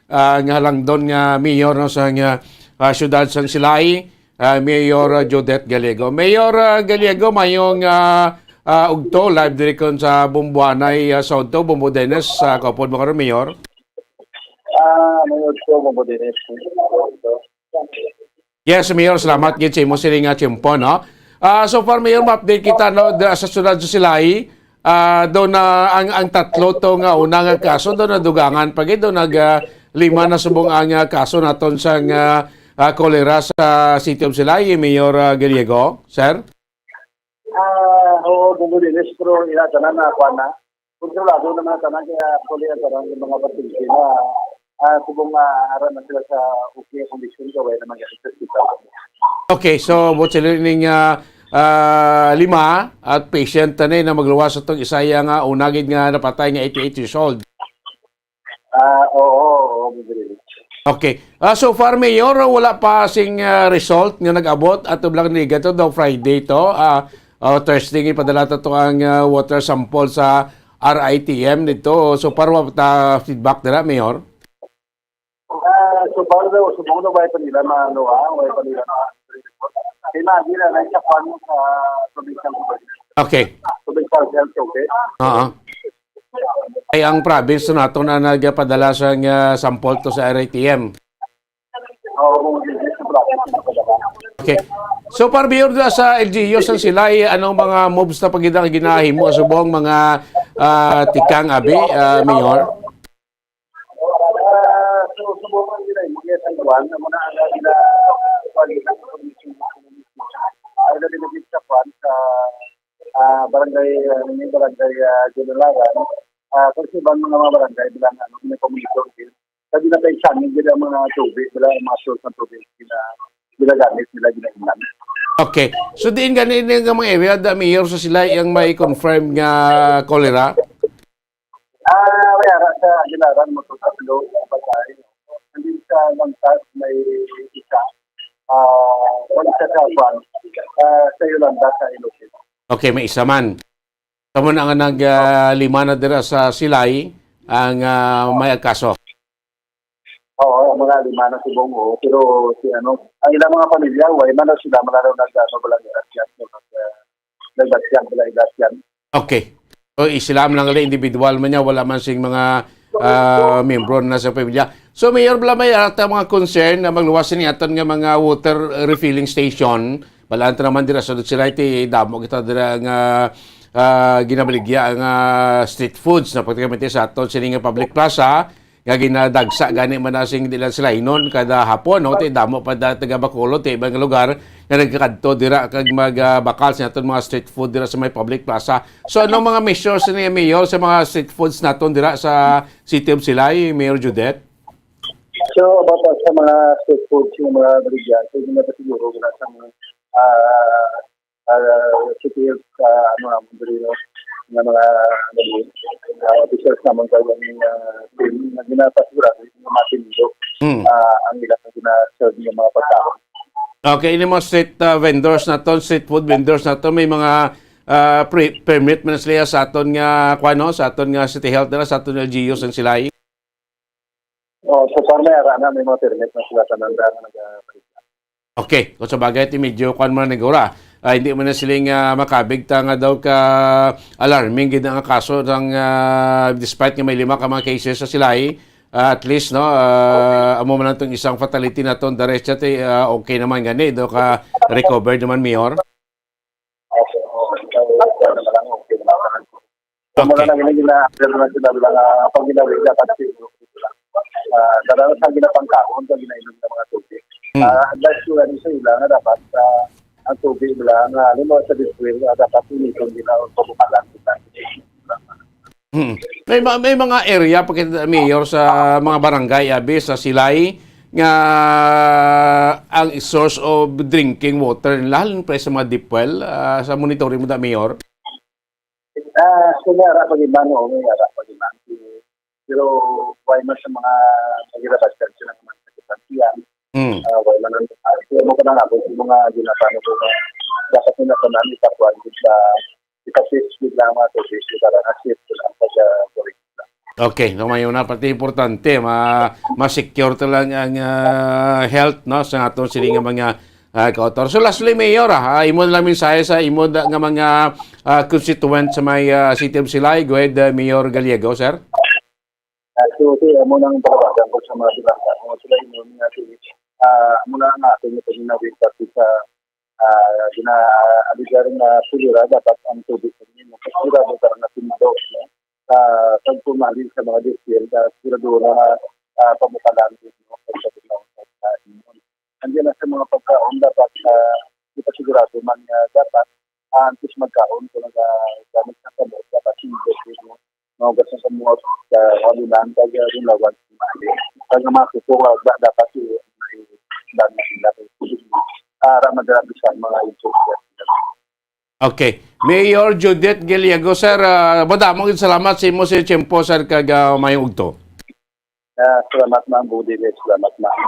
ah, nga halangdon nga mayor, no, sa nga, ah, siyudad sang Silay, ah, Mayor, ah, Judith Gallego. Mayor, ah, Gallego, mayong, ah, ah, ugto, live diri kon sa Bombo Hanay, ah, sa udto, Bombo Dennis, sa kaupod mo karon, Mayor. Ah, mayong ugto, Bombo Dennis. Yes, Mayor, salamat gid sa imo sini nga tiyempo, no? Ah, so far, Mayor, ma-update kita, no, da-, sa siyudad sa Silay, ah, do na ang, ang tatlo to nga una nga kaso do nadugangan pa gid, do nag, ah, lima na subong ang, ah, kaso naton sa nga, ah, kolera sa City of Silay, Mayor, ah, Gallego, sir? Ah, oo, Bombo Dennis, pero ila tanan na kuan na. Kontrolado naman tanan kaya actually ang tanan yung mga pasyente na Ah, subong nga ara na sila sa okay kondisyon, kay wala naman gani sa ospital. Okay, so buot silingon ning, ah, ah, lima at patient na ni na magluwas atong isa iya nga una gid nga napatay nga eighty-eight years old. Ah, oo, oo, Rodrigo. Okay. Ah, so far, Mayor, wala pa sing, ah, result nga nag-abot. Ato lang ni, gato daw Friday to. Ah, oh, Thursday nga ipadala ta to ang, ah, water sample sa R I T M dito. So far, wala ta feedback dira, Mayor? Ah, so far daw, subong na wala pa nila ma-, ano, ah, wala pa nila ma-, kay magi na lang sa kwan sa provincial government. Okay. Provincial health, okay? Oo. Ay, ang province nato na nagpadala sa nga sample to sa R I T M. Oo, kung hindi sa province, nagpadala. Okay. So far, Mayor, na sa L G U, sa Silay, anong mga moves na pag ginahimo sa subong mga, ah, tikang abi, ah, Mayor? Ah, so, subukan nila yung mga sa Juan, na muna ang nila, Juan, nila sa community, ay, na binigyan sa Juan, sa, ah, barangay, ah, yung barangay, ah, Ginalaran. Ah, kasi ibang mga, mga barangay, bilang, ano, may community din. Sabi na tayo sa amin, bilang mga tubig, bilang mga source ng tubig, gina-, ginagamit nila, ginagamit. Okay. So, diin gani nga mga area, da, Mayor, sa sila yung may confirm nga cholera? Ah, may ara sa Aguilaran, magtutatlo ang patay. Nandun sa Lantas, may isa. Ah, wala siya sa Juan. Ah, sa Yolanda, sa Iloilo. Okay, may isa man. Tamo na nga nag, ah, lima na dira sa Silay ang, ah, may agkaso. Oo, mga lima na subong, oo. Pero si ano, ang ilang mga pamilya, wala na sila, wala na nag-, ano, wala nag-, nag-, nag-, nag-, Okay. O, i-, sila man lang gali, individual man niya, wala man sing mga, ah, miyembro na sa pamilya. So, Mayor Blamay, ata mga concern na magluwas ni aton nga mga water refilling station, balaan ta naman dira sa Dutsilay, ti damo kita dira nga, ah, ginabaligya nga street foods na pagkakamiti sa aton sini nga public plaza, nga ginadagsa gani man na sing dila sila inon kada hapon, no? Ti damo pa da taga Bacolod, ti ibang lugar nga nagkakadto dira kag mag, ah, bakal sa aton mga street food dira sa may public plaza. So, anong mga measures ni Mayor sa mga street foods naton dira sa City of Silay, Mayor Judith? So, about sa mga street food, sa mga baligya, so, hindi na siguro wala sa mga, ah, ah, City of, ah, ano, ah, Mondolino, nga mga, ano, ah, officers naman sa ilang, ah, team, na ginapasigurado yung mga matindog, Hmm. ah, ang ilang gina-serve ng mga pagkaon. Okay, ini mga street, ah, vendors naton, street food vendors naton, may mga, ah, pre-, permit man sila sa aton nga, kuwan, no, sa aton nga City Health nila, sa aton L G U sa Silay. Oh, so far may ara na, may mga permit na sila sa nanda nga nagapaligya. Okay, kung sa bagay, ti medyo kuwan man na nagura. Ah, hindi man na sila nga makabig ta nga daw ka alarming gid nga kaso sang, ah, despite nga may lima ka mga cases sa Silay, ah, at least, no, ah, amo man lang tong isang fatality na ton, the rest, ti, ah, okay naman gani, daw ka recovered naman, Mayor. Okay, okay. So, ano na lang, okay na lang. Kung Okay. wala na gina-, gina-, gina-, gina-, gina-, pag ginawid, dapat siguro, ah, dala sa ginapangkaon, sa ginainom ng mga tubig. Hmm. Ah, advice ko lang sa ila na dapat, ah, ang tubig nila, nga, alam mo, sa Biswil, ah, dapat initon nila o pabukalan nila. Hmm. May ma-, may mga area pa kita, Mayor, sa mga barangay, abi, sa Silay, nga ang source of drinking water nila, halin pa sa mga deep well, ah, sa monitoring mo da, Mayor? Ah, so may ara pa gid man, oo, may ara pa gid man. Pero why man sa mga naghirabat ka sila naman sa distansya? Mm. Ah, why man ang, ah, kaya mo ka na nga, kung mga ginapano ko, dapat nila pa namin itakuan sa, ipasist gid lang mga tubig, para na safe sila ang pag, ah, tuloy. Okay, no, mayo na, pati importante, ma-, ma-secure ta lang ang, ah, health, no, sa aton sini nga mga, ah, kautor. So, lastly, Mayor, ah, imo na lang mensahe sa imo da, nga mga, ah, constituent sa may, ah, City of Silay. Go ahead, ah, Mayor Gallego, sir. Ah, so, okay, amo nang panawagan ko sa mga bata, kung sila imo nga, ah, amo na ang aton nga paginawid, pati sa, ah, gina-, ah, aligar nga kultura, dapat ang tubig sa inyo, sigurado ka na tindog, no? Ah, pagpumali sa mga district, ah, sigurado na, ah, pamukalan din, no? Pagpatunaw sa inyo. Andiyan na sa mga pagkaon, dapat, ah, ipasigurado man nga dapat, ah, antes magkaon, kung nagagamit ng kamot, dapat hindi, no? Mga ugas ng kamot, sa kalunan, kaya rin lawan, Ang mga kukuha, da-, dapat i-, i-, dami sila. Ah, ra madala sa mga insurance. Okay. Mayor Judith Gallego, sir, ah, madamo gid salamat sa imo sa tiyempo, sir, kag, ah, mayong udto. Ah, salamat, ma'am. Budi, salamat, ma'am.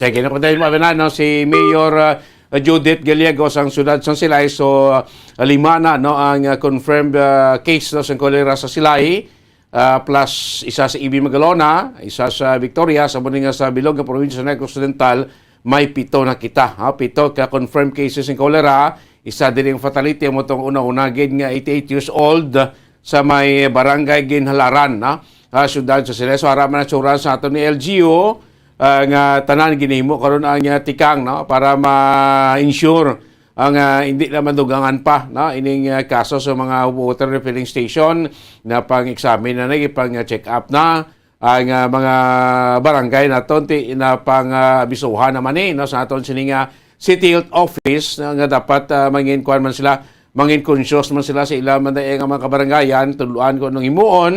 Sige, na ko tayo mabinan, no? Si Mayor, ah, Judith Gallego sang siyudad sang Silay. So, ah, lima na, no, ang, ah, confirmed, ah, case, no, sang kolera sa Silay. Ah, plus isa sa E B Magalona, isa sa Victoria, sa muna nga sa bilog nga probinsya sa Negros Occidental, may pito na kita. Ha? Pito ka confirmed cases ng cholera, isa din ang fatality, mo tong una-una gid nga eighty-eight years old sa may barangay Ginhalaran, no? Ah, siyudad sa Silay. So, ara man ang sura sa ato ni L G U, ah, nga tanan ginhimo karon ang, ah, tikang, no, para ma-ensure ang, ah, hindi na madugangan pa, no, ining, ah, kaso sa mga water refilling station. Na pang-examine na, nagipang-check up na ang, ah, mga barangay naton, ti na pang, ah, abisuhan naman ni, no, sa aton sini nga City Health Office, no, nga dapat, ah, mangin kuan man sila, mangin conscious man sila sa ila man dai nga mga kabarangayan, tudloan kung anong himuon,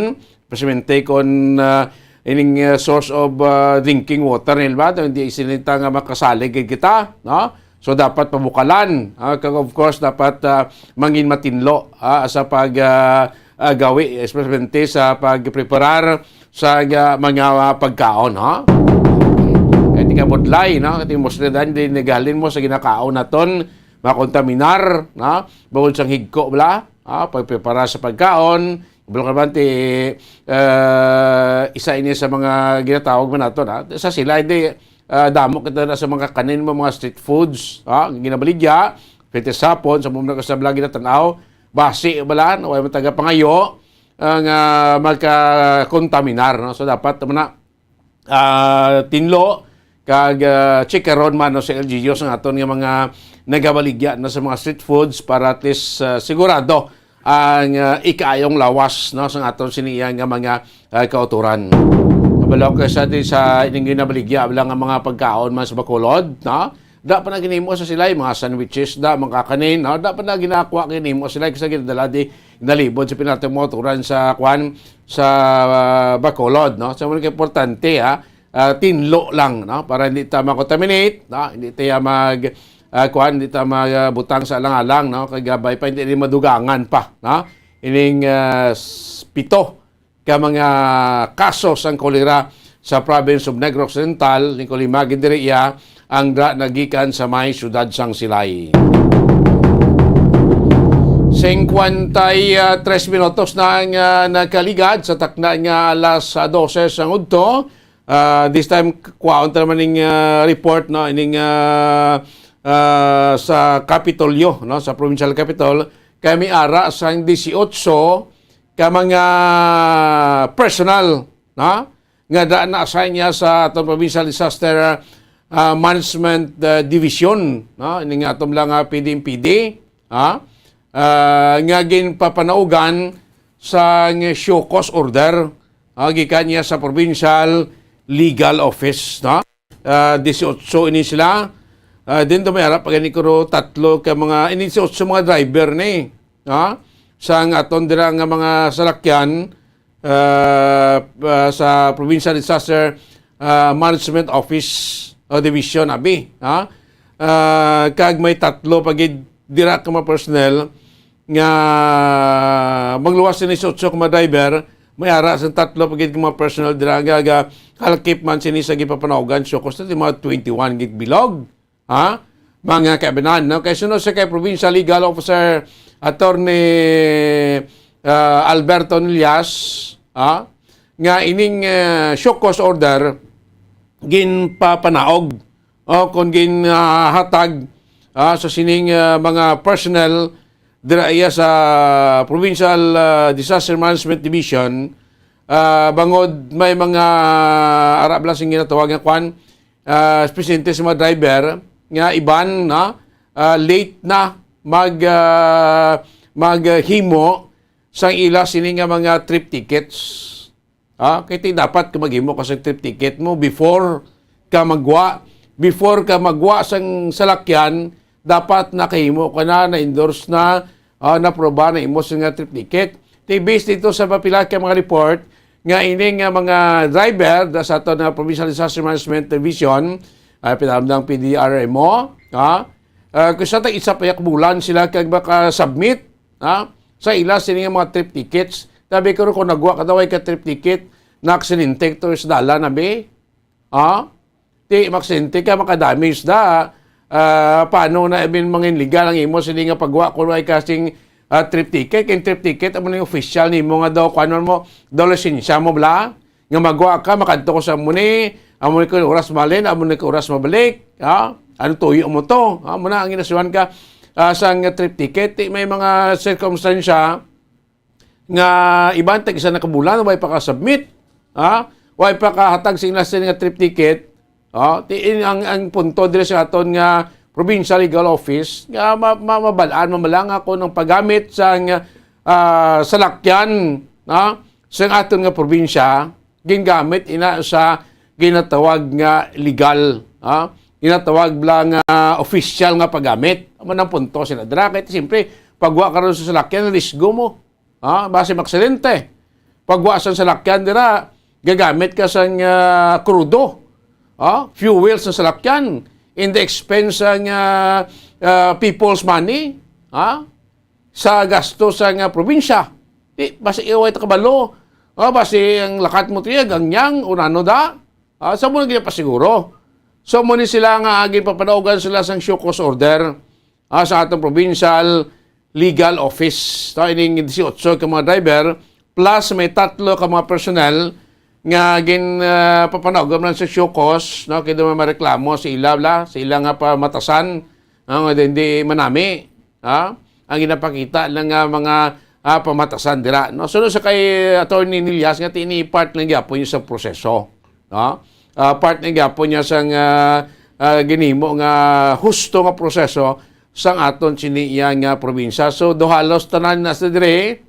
especially kung, ah, ining, ah, source of, ah, drinking water nila ba, hindi sinita nga makasalig gid kita, no? So, dapat pabukalan, ah, kag of course, dapat, ah, mangin matinlo, ah, sa pag, ah, ah, gawi, especially sa pagpreparar sa, ah, mga, ah, pagkaon, ha? Kaya di ka budlay, no? Kaya di mo sila dahil di nagalin mo sa ginakaon naton, makontaminar, no? Bukod sang higko, bala, ha? Pagpreparar sa pagkaon, bala ka naman, ti, eh, isa ini sa mga ginatawag man nato, na? Sa sila, hindi, ah, damo kita na sa mga kanin mo, mga street foods, ha? Ginabaligya, pwede sapon, sa mga kasabla ginatanaw, basi, bala, na way mataga pangayo, ang, ah, magkakontaminar, no? So, dapat naman na, ah, tinlo, kag, ah, chikaron man, no, sa L G Us ang aton nga mga nagabaligya na sa mga street foods para at least, ah, sigurado ang, ah, ikaayong lawas, no, sa aton siniya nga mga, ah, kauturan. Kabalo ko sa, di sa ining ginabaligya, wala nga mga pagkaon man sa Bacolod, no? Da pa na ginimo sa sila, yung mga sandwiches, da, mga kanin, no? Da pa na ginakuha ginimo sila, kasi ginadala di, ginalibod sa pinatong mga kauturan sa, kwan, sa, ah, Bacolod, no? So, muna importante, ha? Ah, tinlo lang, no? Para hindi ta ma-contaminate, no? Hindi tayo mag, ah, kwan, hindi ta magbutang sa alang-alang, no? Kagabay pa, hindi rin madugangan pa, no? Ining, ah, s-, pito ka mga kaso sang kolera sa province of Negros Occidental, ni Colima, gindiri iya ang da nagikan sa may siyudad sang Silay. Singkwenta y tres minutos na ang, ah, nakaligad sa takna nga alas, ah, dose sang udto. Ah, this time, k-, kwaon ta naman ning, ah, report, no, ining, ah, ah, sa Kapitolyo, no, sa provincial capitol, kay may ara sang disiotso ka mga personal, no, nga da na-assign niya sa aton Provincial Disaster, ah, Management, ah, Division, no, ini nga aton lang, ah, P D M P D, ha, ah, nga ginpapanaugan sang show cause order, ah, gikan niya sa Provincial Legal Office, no? Ah, disiotso ini sila. Ah, din to may harap pa gani ko tatlo ka mga, ini disiotso mga driver ni, ha? Sang aton dira nga mga salakyan, ah, ah, sa Provincial Disaster, ah, Management Office o Division, abi, ha? Ah, kag may tatlo pa gid dira ka mga personnel nga magluwas ni sa otso ka mga driver, may ara sa tatlo pa gid ka mga personnel dira nga, nga halkip man sini sa gipapanaugan. So, kusta di mga twenty-one gid bilog, ha? Mga kaibanan, no? Kay suno sa kay Provincial Legal Officer Attorney, ah, Alberto Nillas, ha? Nga ining, ah, show cause order ginpapanaog o kon ginhatag, ah, sa sining, ah, mga personnel dira iya sa Provincial, ah, Disaster Management Division, ah, bangod may mga ara bala sing ginatawag nga kwan, ah, presidente sa mga driver nga iban na, ah, late na mag, ah, maghimo sang ila sini nga mga trip tickets. Ha? Kay ti dapat ka maghimo ka sa trip ticket mo before ka magwa, before ka magwa sang salakyan, dapat nakahimo ka na, na-endorse na, ah, naproba na imo sa nga trip ticket. Ti based dito sa papila ka mga report, nga ini nga mga driver da sa aton nga Provincial Disaster Management Division, ah, pinamdang P D R M O, ha? Ah, kung sa tag isa pa yak bulan sila kag maka-submit, ha? Sa ila sini nga mga trip tickets. Sabi ko, kung nagwa ka daw ay ka trip ticket, na aksidente to sa dalan, abi. Ha? Ti maksidente ka, makadamage da. Ah, paano na, I mean, mangin legal ang imo sini nga pagwa kung ay kasing, ah, trip ticket? Kay trip ticket, amo ning official nimo nga daw, kuan mo, daw lisensya mo, bla? Nga magwa ka, makadto ko sa amo ni, amo ni ko oras malin, amo ni ko oras mabalik. Ha? Ano tuyo mo to? Ha? Muna ang inasuhan ka, ah, sang trip ticket. Ti may mga sirkumstansya, nga iban tag isa na ka bulan, way pa ka-submit, ha? Way pa kahatag sa ila sini nga trip ticket, ha? Ti-, in-, ang, ang punto diri sa aton nga Provincial Legal Office, nga ma-, ma-, mabal-an, mamalang ako ng paggamit sa nga, ah, salakyan, ha? Sa aton nga probinsya, gingamit ina sa ginatawag nga legal, ha? Ginatawag bla nga official nga paggamit. Amo nang punto sila dira. Kay siyempre, pagwa karon sa salakyan, risgo mo. Ha? Basi maksidente. Pagwa sang salakyan dira, gagamit ka sang, ah, krudo. Ha? Fuel sang salakyan. In the expense sang, ah, ah, people's money. Ha? Sa gasto sang, ah, probinsya. Di, basi iway ta kabalo. Ha? Basi ang lakat mo tiya, gangyang, o nano da. Ha? Sa mo na ginapasiguro. So, mo ni sila nga ginpapanaugan sila sang show cause order, ah, sa atong provincial legal office. To, ining dieciocho ka mga driver, plus may tatlo ka mga personnel nga gin, ah, papanawag man sa show cause, no? Kay daw may mareklamo sa ila, bla, sa ila nga pamatasan, no? Nga hindi manami, ha? Ang ginapakita lang nga mga, ah, pamatasan dira, no? Sunod sa kay Attorney Nillas nga tini part lang gyapon sa proseso, no? Ah, part lang gyapon niya sang, ah, ah, ginhimo nga husto nga proseso sang aton sini iya nga probinsya. So, do halos tanan na sa dire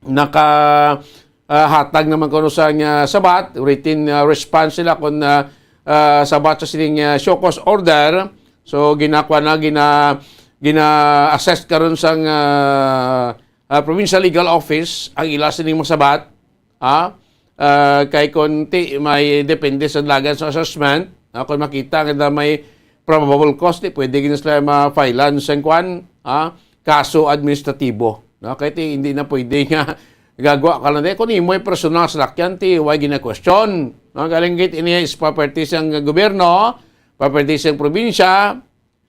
naka, ah, hatag naman kuno sa nga sabat, written, ah, response sila kung, ah, ah, sabat sa sining, ah, show cause order. So, ginakuha na, gina-, gina-assess karon sang, ah, ah, Provincial Legal Office ang ila sining mga sabat. Ha? Ah, kay kung ti may depende sa dalagan sa assessment, ha? Kung makita nga may probable cause, ti pwede gid sila ma-filean sang kwan, ha? Kaso administratibo, no? Kay ti hindi na pwede nga gagwa ka lang. Di, kung imo yung personal sa lakyan, ti why gina-question? No? Galing gid ini is property sang gobyerno, property sang probinsya,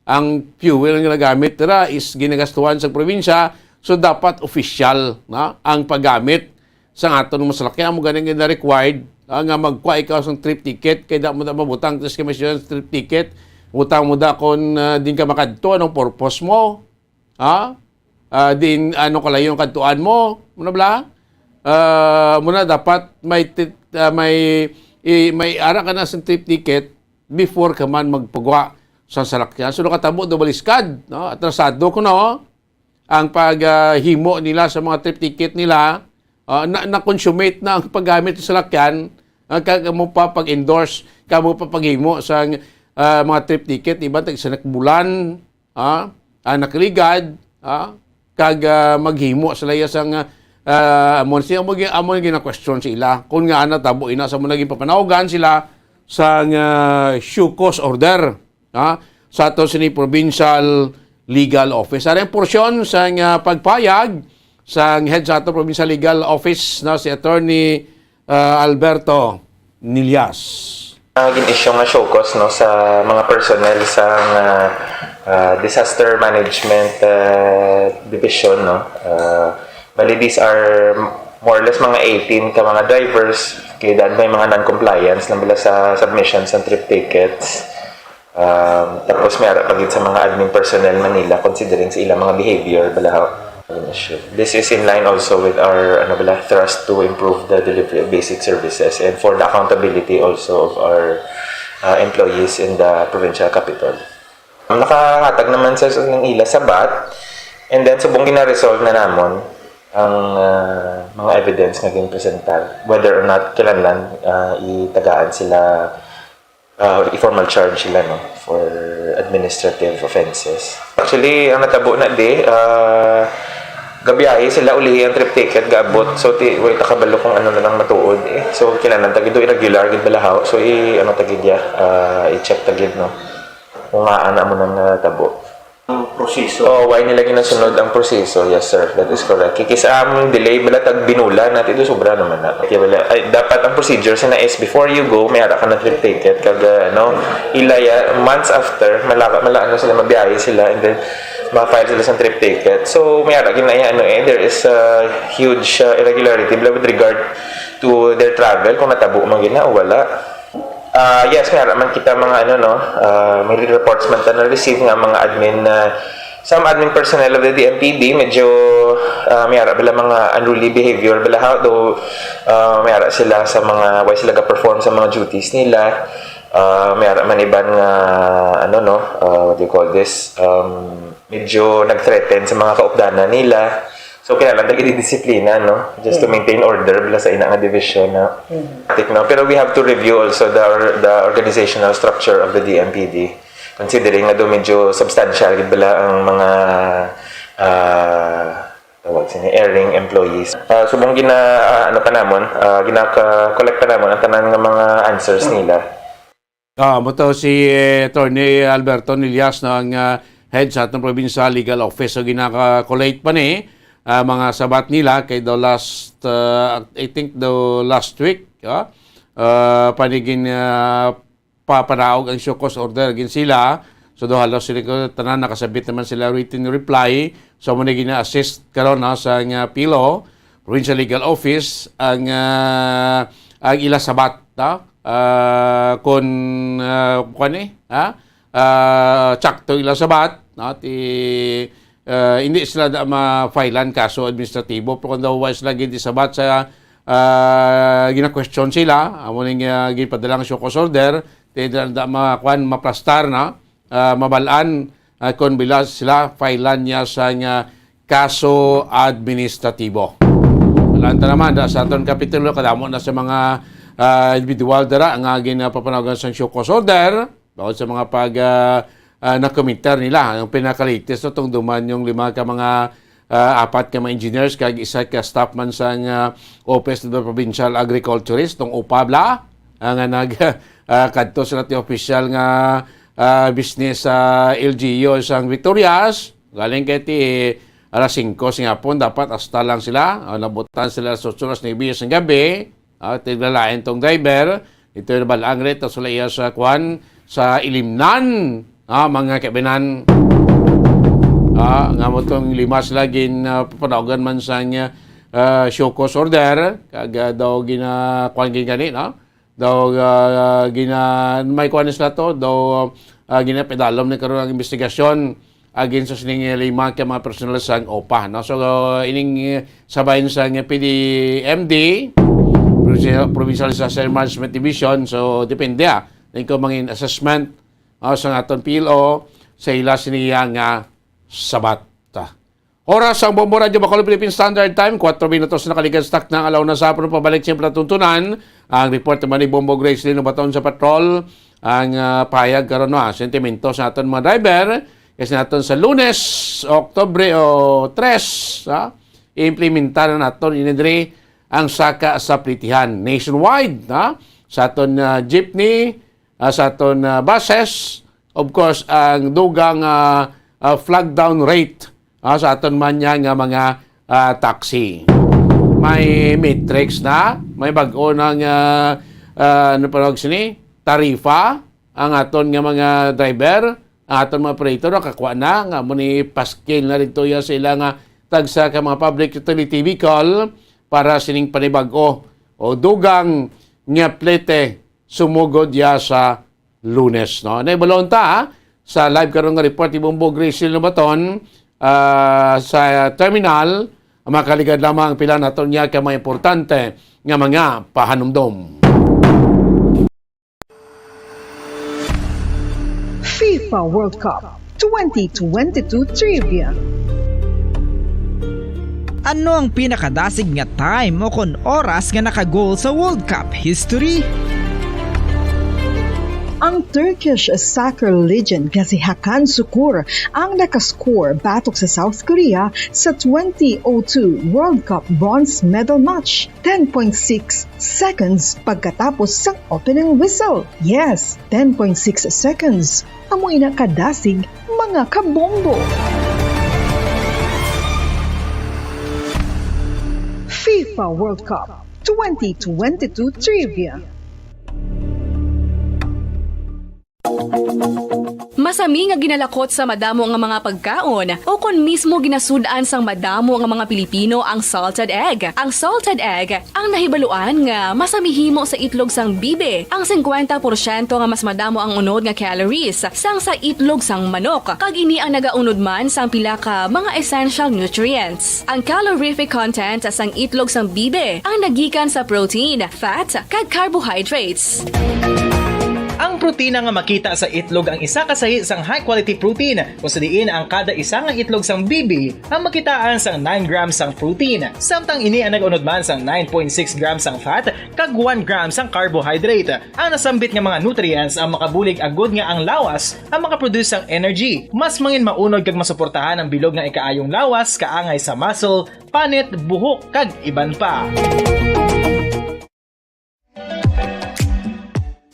ang fuel nga ginagamit dira is ginagastuhan sa probinsya, so dapat official na ang paggamit sa aton mga salakyan. Amo ganing gina-required, ah, nga magkuha ikaw sang trip ticket, kay da mo da mabutang sa komisyon sa trip ticket, butang mo da kung, ah, din ka makadto, anong purpose mo? Ha? Ah, din, ano kalayo ang kadtuan mo? Muna bla? Ah, muna dapat may tit-, ah, may, i-, may ara ka na sa trip ticket before ka man magpagwa sa salakyan. So, nakatabo do baliskad, no? Atrasado ko, no? Ang pag, ah, himo nila sa mga trip ticket nila, ah, na, na-consummate na ang paggamit sa salakyan, ah, kag mo pa pag-endorse, kamo pa paghimo sa, ah, mga trip ticket, iban tag isa na ka bulan, ah, ah, nakaligad, ah, kag, ah, maghimo sila iya sang, ah, amo siya, amo gi-, amo ang gina-question sa ila. Kung nga natabo ina sa mo naging papanaugan sila sang, ah, show cause order, ah, sa ato sini provincial legal office. Ari ang porsyon sang, ah, pagpayag sang head sa ato provincial legal office na si Attorney, ah, Alberto Nillas. Ang gin-issue nga show cause, no, sa mga personnel sa, ah, ah, disaster management, ah, division, no. Ah, bali, these are more or less mga eighteen ka mga drivers, kay daan may mga non-compliance lang bala sa submission sa trip tickets. Um, tapos may ara pa gid sa mga admin personnel man nila, considering sa ilang mga behavior bala. This is in line also with our, ano bala, thrust to improve the delivery of basic services and for the accountability also of our, uh, employees in the provincial capital. Nakahatag naman sa, sa ng ila sabat, and then subong gina-resolve na namon ang, uh, mga evidence nga ginpresentar, whether or not kinahanglan, uh, itagaan sila, uh, i-formal charge sila, no, for administrative offenses. Actually, ang natabo na di, uh, Gabiyahe sila, ulihi ang trip ticket, gaabot. So, ti, wala ta kabalo kung ano na lang matuod, eh. So, kinahanglan ta gid do irregular gid balahaw. So, i, ano ta gid ya, ah, i-check ta gid, no? Kung nga, ana mo nang natabo. Ang proseso. Oh, why nila ginasunod ang proseso? Yes, sir. That is correct. Kikis, um, delay bala tag binulan natin do, sobra naman na. Kaya wala, ay, dapat ang procedure sa na is before you go, may ara ka na trip ticket. Kag, uh, ano, ilaya, months after, malaka, mala, ano sila, mabiyahe sila, and then, ma-file sila sa trip ticket. So, may ara gina, ano, eh, there is a huge, uh, irregularity bala with regard to their travel, kung natabo man gina o wala. Ah, yes, may ara man kita mga, ano, no, ah, may reports man ta na-receive nga mga admin, ah, some admin personnel of the D M P D, medyo, ah, may ara bala mga unruly behavior bala ha, though, ah, may ara sila sa mga, why sila ga-perform sa mga duties nila. Ah, may ara man iban nga, ano, no, ah, what do you call this? Um, medyo nag-threaten sa mga kaupdanan nila. So, kinahanglan ta gid disiplina, no? Just to Mm. maintain order bala sa ina nga division, no? Mm. Tik, no? Pero we have to review also the or-, the organizational structure of the D M P D, considering nga do medyo substantial gid bala ang mga, ah, tawag sini, erring employees. Ah, subong gina, ah, ano pa namon, ah, ginaka-collect pa namon ang tanan nga mga answers nila. Ah, mo to si, eh, Attorney Alberto Nillas, no, ang, ah, head sa atong provincial legal office. So, ginaka-collate pa ni, ah, mga sabat nila kay the last, ah, I think the last week, ah, ah, panigin, ah, papanaog ang show cause order gin sila. So, do halos sila ko tanan nakasabit naman sila written reply. So, mo ni gina-assist karon, no, sa nga P L O, Provincial Legal Office, ang, ah, ang ila sabat, no? Ah, kun, ah, kuwan ni, ha? Ah, tsakto ila sabat, no? Ti, ah, hindi sila da ma-filean kaso administratibo, pero kung daw wala sila gid sabat sa, ah, gina-question sila, amo ning, ah, ginpadalang show cause order, ti da, da ma-, kuwan, maplastar, no? Ah, mabalaan, ah, kung bila sila filean niya sa nga kaso administratibo. Alam ta naman, da sa aton kapitulo, kadamo na sa mga, ah, individual dara nga ginapapanawagan sa show cause order, bawod sa mga pag, ah, ah, nakomentar nila. Ang pinaka-latest, no, tong duman yung lima ka mga, ah, apat ka mga engineers kag isa ka staff man sang, ah, Office of the Provincial Agriculturist, tong OPAB la, ah, nga nag, ah, kadto sila ti official nga, ah, business sa L G U sang Victorias. Galing kay ti alas singko sa hapon, dapat hasta lang sila. Ah, nabutan sila sa oras nuebe sa gabi. Ah, tiglalain tong driver. Ito yung balang rito sa iya sa kwan, sa Ilimnan. Ah, mga kaibinan. Ah, nga mo tong lima sila gin, ah, papanawagan man sa, ah, show cause order. Kag, ah, daw gina, kwan gin gani, no? Daw, ah, gina, may kuwan sila to, daw, ah, ginapadalom ni karon ang investigasyon against sa sining lima ka mga personal sang OPA, no? So, ining, ah, sabayan sa nga P D M D, Provincial, Provincial Disaster Management Division, so depende, ah, ning ko mangin assessment, ah, sa aton P L O sa ila siniya nga sabat. Oras ang Bombo Radyo Bacolod Philippine Standard Time, kuwatro minutos na kaligad sa takna ang alaw na sa hapon. Pabalik sa palatuntunan ang report naman ni Bombo Grace Lino Baton sa patrol. Ang, ah, pahayag karon, no, ah, sentimento sa aton mga driver, kasi naton sa Lunes, Oktubre o tres, ah, implementar na naton ini diri ang saka sa plitihan nationwide, ah, sa aton, ah, jeepney, ah, sa aton, ah, buses, of course, ang dugang, ah, ah, flag down rate, ah, sa aton man niya nga mga, ah, taxi. May matrix na, may bag-o na nga, ah, ano pa tawag sini? Tarifa ang aton nga mga driver, ang aton mga operator, nakakuha na, nga mo ni pascale na dito ya sa ila nga tagsa ka mga public utility vehicle para sining panibag-o o dugang nga plete sumugod ya sa Lunes, no? Naibalon ta, ha? Sa live karon nga report ni Bombo Gracie Lumaton, ah, sa terminal, makaligad lamang ang pila naton niya ka mga importante nga mga pahanumdom. FIFA World Cup twenty twenty-two Trivia. Ano ang pinakadasig nga time o kon oras nga naka-goal sa World Cup history? Ang Turkish soccer legend nga si Hakan Sukur ang nakascore batok sa South Korea sa twenty oh two World Cup bronze medal match, ten point six seconds pagkatapos sang opening whistle. Yes, ten point six seconds. Amo ina kadasig, mga kabombo. FIFA World Cup twenty twenty-two Trivia. Masami nga ginalakot sa madamo nga mga pagkaon, o kon mismo ginasud-an sang madamo nga mga Pilipino ang salted egg. Ang salted egg ang nahibaluan nga masami himo sa itlog sang bibi. Ang singkwenta porsyento nga mas madamo ang unod nga calories sang sa itlog sang manok, kag ini ang nagaunod man sang pila ka mga essential nutrients. Ang calorific content sang itlog sang bibi ang nagikan sa protein, fat, kag carbohydrates. Ang protina nga makita sa itlog ang isa ka sahi sang high-quality protein, kung sa diin ang kada isa nga itlog sang bibi ang makitaan sang nine grams sang protein, samtang ini ang nag-unod man sang nine point six grams sang fat kag one gram sang carbohydrate. Ang nasambit nga mga nutrients ang makabulig agud nga ang lawas ang makaproduce sang energy. Mas mangin maunod kag masuportahan ang bilog nga ikaayong lawas kaangay sa muscle, panit, buhok, kag iban pa.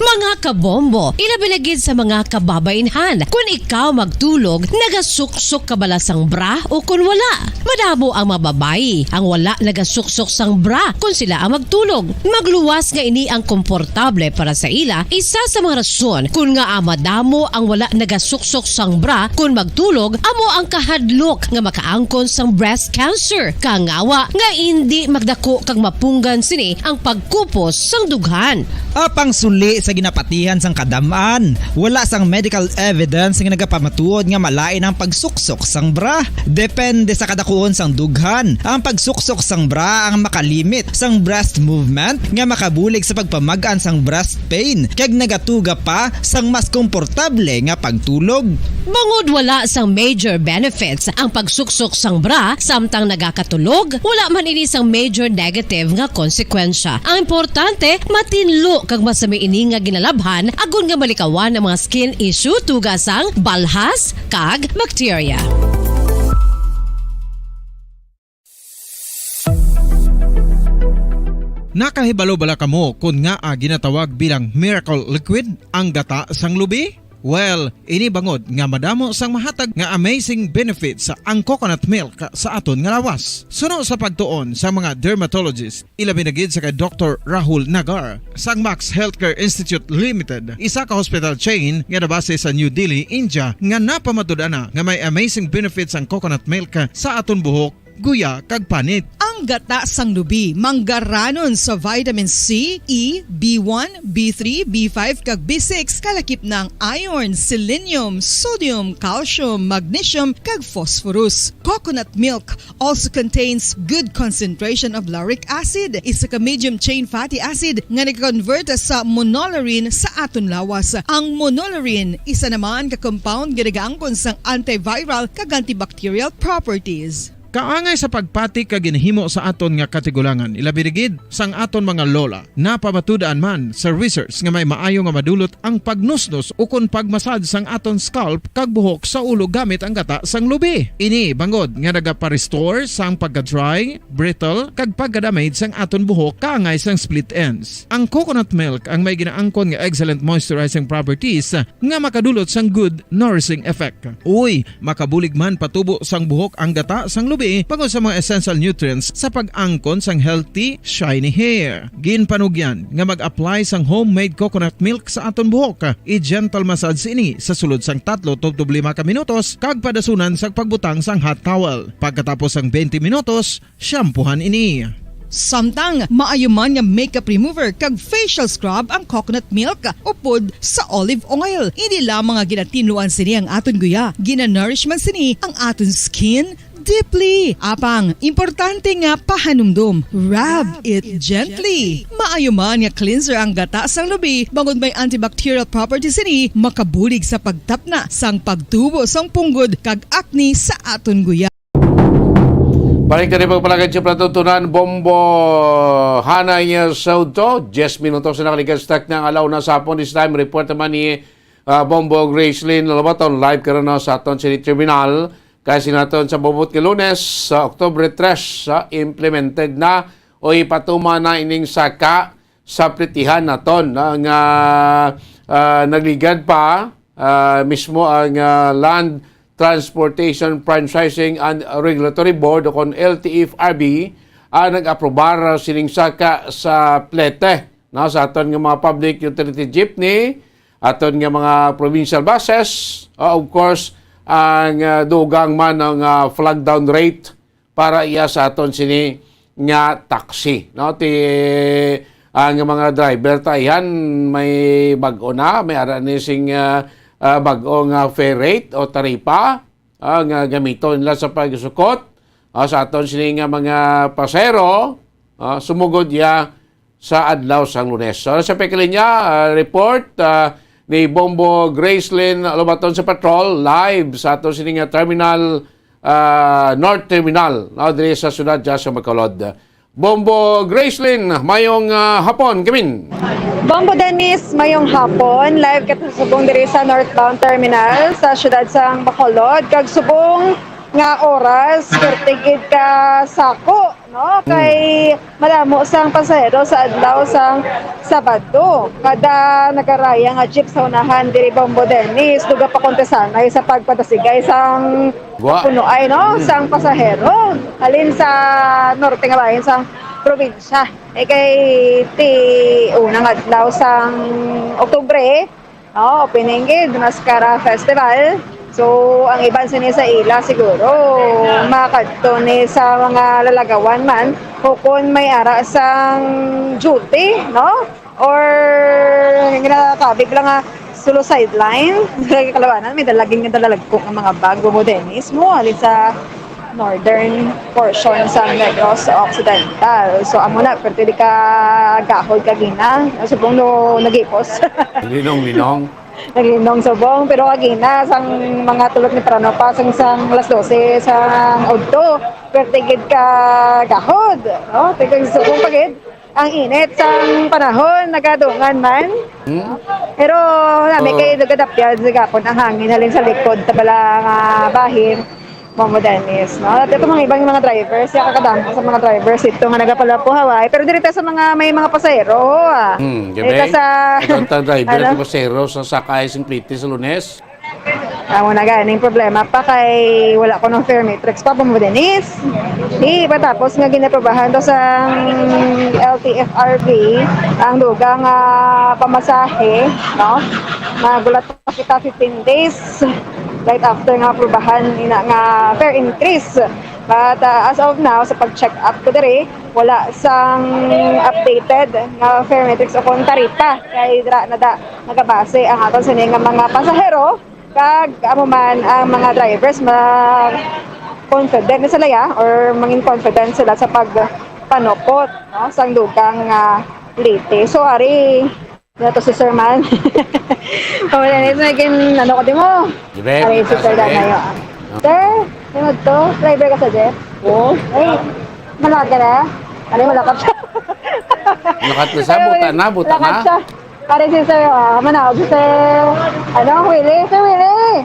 Mga kabombo, ilabi na gid sa mga kababaynhan. Kun ikaw magtulog, nagasuksok ka bala sang bra o kun wala? Madamo ang mga babayi ang wala nagasuksok sang bra kun sila ang magtulog. Magluwas nga ini ang komportable para sa ila, isa sa mga rason kun ngaa madamo ang wala nagasuksok sang bra kun magtulog amo ang kahadlok nga makaangkon sang breast cancer. Kangawa nga indi magdako kag mapunggan sini ang pagkupos sang dughan. Apang suli sa ginapatihan sang kadam-an, wala sang medical evidence nga nagapamatuod nga malain ang pagsuksok sang bra. Depende sa kadakuon sang dughan, ang pagsuksok sang bra ang makalimit sang breast movement nga makabulig sa pagpamag-an sang breast pain, kag nagatuga pa sang mas komportable nga pagtulog. Bangod wala sang major benefits ang pagsuksok sang bra samtang nagakatulog, wala man ini sang major negative nga konsekwensya. Ang importante, matinlo kag masami ini nga ginalabhan agod nga malikawan ang mga skin issue, tuga sang balhas kag bakterya. Nakahibalo bala kamo kon ngaa ginatawag bilang miracle liquid ang gata sang lubi? Well, ini bangod nga madamo sang mahatag nga amazing benefits ang coconut milk sa aton nga lawas. Suno sa pagtuon sa mga dermatologist, ilabi na gid sa kay Doktor Rahul Nagar sang Max Healthcare Institute Limited, isa ka hospital chain nga nabase sa New Delhi, India, nga napamatud-an na nga may amazing benefits ang coconut milk sa aton buhok, guya, kag panit. Ang gata sang lubi manggaranon sa vitamin C, E, B one, B three, B five, kag B six, kalakip na ang iron, selenium, sodium, calcium, magnesium, kag phosphorus. Coconut milk also contains good concentration of lauric acid, isa ka medium chain fatty acid nga nag-convert sa monolaurin sa aton lawas. Ang monolaurin, isa naman ka compound nga nagaangkon sang antiviral kag antibacterial properties. Kaangay sa pagpati kag ginhimo sa aton nga katigulangan, ilabi na gid sang aton mga lola. Napamatud-an man sa research nga may maayo nga madulot ang pagnusnos ukon pagmasad sang aton scalp kag buhok sa ulo gamit ang gata sang lubi. Ini bangod nga nagapa-restore sang pagka-dry, brittle, kag pagka-damage sang aton buhok kaangay sang split ends. Ang coconut milk ang may ginaangkon nga excellent moisturizing properties nga makadulot sang good nourishing effect. Uy, makabulig man patubo sang buhok ang gata sang lubi bangod sa mga essential nutrients sa pag-angkon sang healthy, shiny hair. Ginpanugyan nga mag-apply sang homemade coconut milk sa aton buhok. I-gentle massage ini sa sulod sang tatlo tubtob lima ka minutos kag padasunan sang pagbutang sang hot towel. Pagkatapos sang twenty minutos, shampoohan ini. Samtang maayo man nga makeup remover kag facial scrub ang coconut milk upod sa olive oil. Hindi lamang nga ginatinluan sini ang aton guya, ginanourish man sini ang aton skin deeply. Apang, importante nga pahanumdom, rub it gently. Maayo man nga cleanser ang gata sang lubi, bangod may antibacterial properties sini, makabulig sa pagtapna sang pagtubo sang punggod kag acne sa aton guya. Balik na rin pagpalagad sa palatuntunan, Bombo Hanay, uh, sa udto. Diyes minutos na nakaligas tak ng alaw na sa hapon. This time, report naman ni, uh, Bombo Gracelyn Lobaton. Live karon na sa aton sini terminal. Kasi naton sa bubot nga Lunes, sa Oktubre tres, uh, implemented na o ipatuma na ining saka sa plitihan naton, no, nga, ah, nagligad pa, ah, mismo ang, ah, Land Transportation Franchising and Regulatory Board o kon L T F R B ang nag-aprobar sining saka sa plete, no, sa aton nga mga public utility jeepney, aton nga mga provincial buses, o of course, ang, ah, dugang man ang, ah, flag down rate para iya sa aton sini nga taxi, no? Ti, ang mga driver ta, yan, may bag-o na, may ara ni sing, ah, ah, bag-o nga fare rate o taripa, ah, nga gamiton nila sa pagsukot, ah, sa aton sini nga mga pasero, ah, sumugod ya sa adlaw sang Lunes. So, sa Pekalinya, ah, report, ah, ni Bombo Gracelyn Lobaton sa Patrol, live sa ato sini nga terminal, ah, North Terminal, no, diri sa siyudad dya sa Bacolod. Bombo Gracelyn, mayong, ah, hapon, kamin. Bombo Dennis, mayong hapon. Live kita subong diri sa northbound terminal sa siyudad sang Bacolod. Kag subong nga oras, perti gid ka sako, no? Hmm. Kay madamo sang pasahero sa adlaw sang Sabado. Kada nagaraya nga jeep sa unahan diri, Bombo Dennis, dugang pa kon ti sanay sa pagpadasigay sang Wa. punoay, no? Hmm. Sang pasahero. Halin sa norte nga bahin sang probinsya. Eh, kay ti unang adlaw sang Oktubre, oh, opening gid, Mascara Festival. So, ang iban sini sa ila siguro makadto ni sa mga lalagawan man, o kon may ara sang duty, no? Or ginakabig lang nga sulo sideline. Kalabanan, may dalagin nga dalalagko nga mga bag, Bombo Dennis, mo, halin sa northern portion sa Negros Occidental. So, amo na, pero di ka gahod kagina. Subong no nagipos. Linong-linong. Naglinong subong, pero kagina, sang mga tulog ni Prano pa, sang, sang alas dose, sang udto, pero tigid ka gahod. No? Tigid subong pa gid. Ang init sang panahon, nagadungan man. Hmm? Pero nami Oo. kay nagadapyad sa gapon ang hangin halin sa likod ta bala nga bahin, Bombo Dennis, no? At ito mga ibang mga drivers, ya kakadamo sa mga drivers ito nga nagapalapuhaway. Pero diri ta sa mga may mga pasahero, ah. Hmm, Diri ta gabi. sa Ito ang driver ano? at pasahero sa sakay sing pliti sa Lunes. Amo na ganing problema pa kay wala ko ng fare matrix pa, Bombo Dennis. Di pa tapos nga ginaprobahan to sa L T F R B ang dugang, ah, pamasahe, no? Magulat pa kita fifteen days right after nga aprobahan ina nga fare increase. But, ah, as of now, sa pag-check up ko diri, wala sang updated nga fare matrix o kon taripa. Kay dira na da nagabase ang aton sini nga mga pasahero. Kag amo man ang mga drivers, ma-confident na sila, ya, or mangin confident sila sa pagpanukot, no, sang dugang nga plete. So, ari, nato si Sir Man. Pamalian ito, naging ano ko di mo? Di ba? Ari, si Sir Danayo, ah. Sir, ano to? Driver ka sa jeep? Oo. Ay, malakat ka na? Ano, malakat siya? Malakat na siya, buta na, buta Malakat na. siya. Pare si Sir, ah, manaog si Sir, ano, Willie? Sir Willie!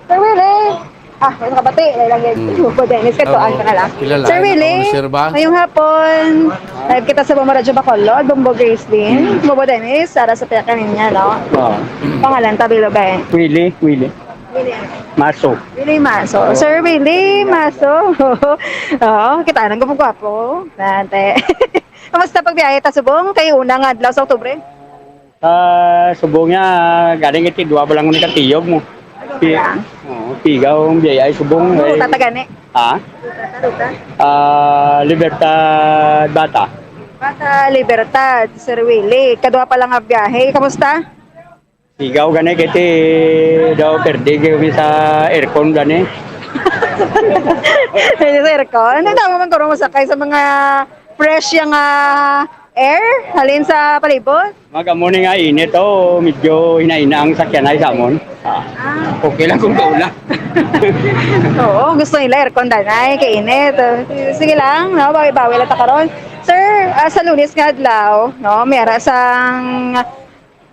Sir Willie! Ah, wala nakabati. Wala lang yun. Hmm. Sir Dennis, katuan Oo, ka na lang. Kilala Sir na Willie, ako ni Sir ba? Ngayong hapon, live kita sa Bombo Radyo Bacolod, Bombo Gracelyn, Hmm. Bombo Dennis, Sara sa Pia Kaninya, no? Oo. Pangalan, Tabilo, gay. Willie, Willie. Willie. Maso. Willie Maso. Oo. Sir Willie Maso. Oo, kita nang gumagwapo. Nante. Kamusta pagbiyahe ta subong kay una nga adlaw sa Oktubre? Ah, subong niya, galing iti dua pa lang ni katiyog mo. Pi-, Wala. Oo, pigaw ang biyayay subong, Ano, eh. Tata gani? Ha? Tata, tata. Ah, Libertad Bata. Bata Libertad, Sir Willie. Kadua pa lang nga biyahe. Kamusta? Pigaw gani, kiti daw perdi kami sa aircon gani. Pwede sa aircon? Hindi tama man kurang masakay sa mga fresh yang, ah, air, halin sa palibot? Mag-amo ni nga init, oh, medyo hinay-hinay ang sakyanay sa amon. Ah, okay lang kung kaula. Oo, gusto nila aircon danay, kay init. Sige lang, no? Bawi-bawi lang ta karon. Sir, ah, sa Lunes nga adlaw, no, may ara sang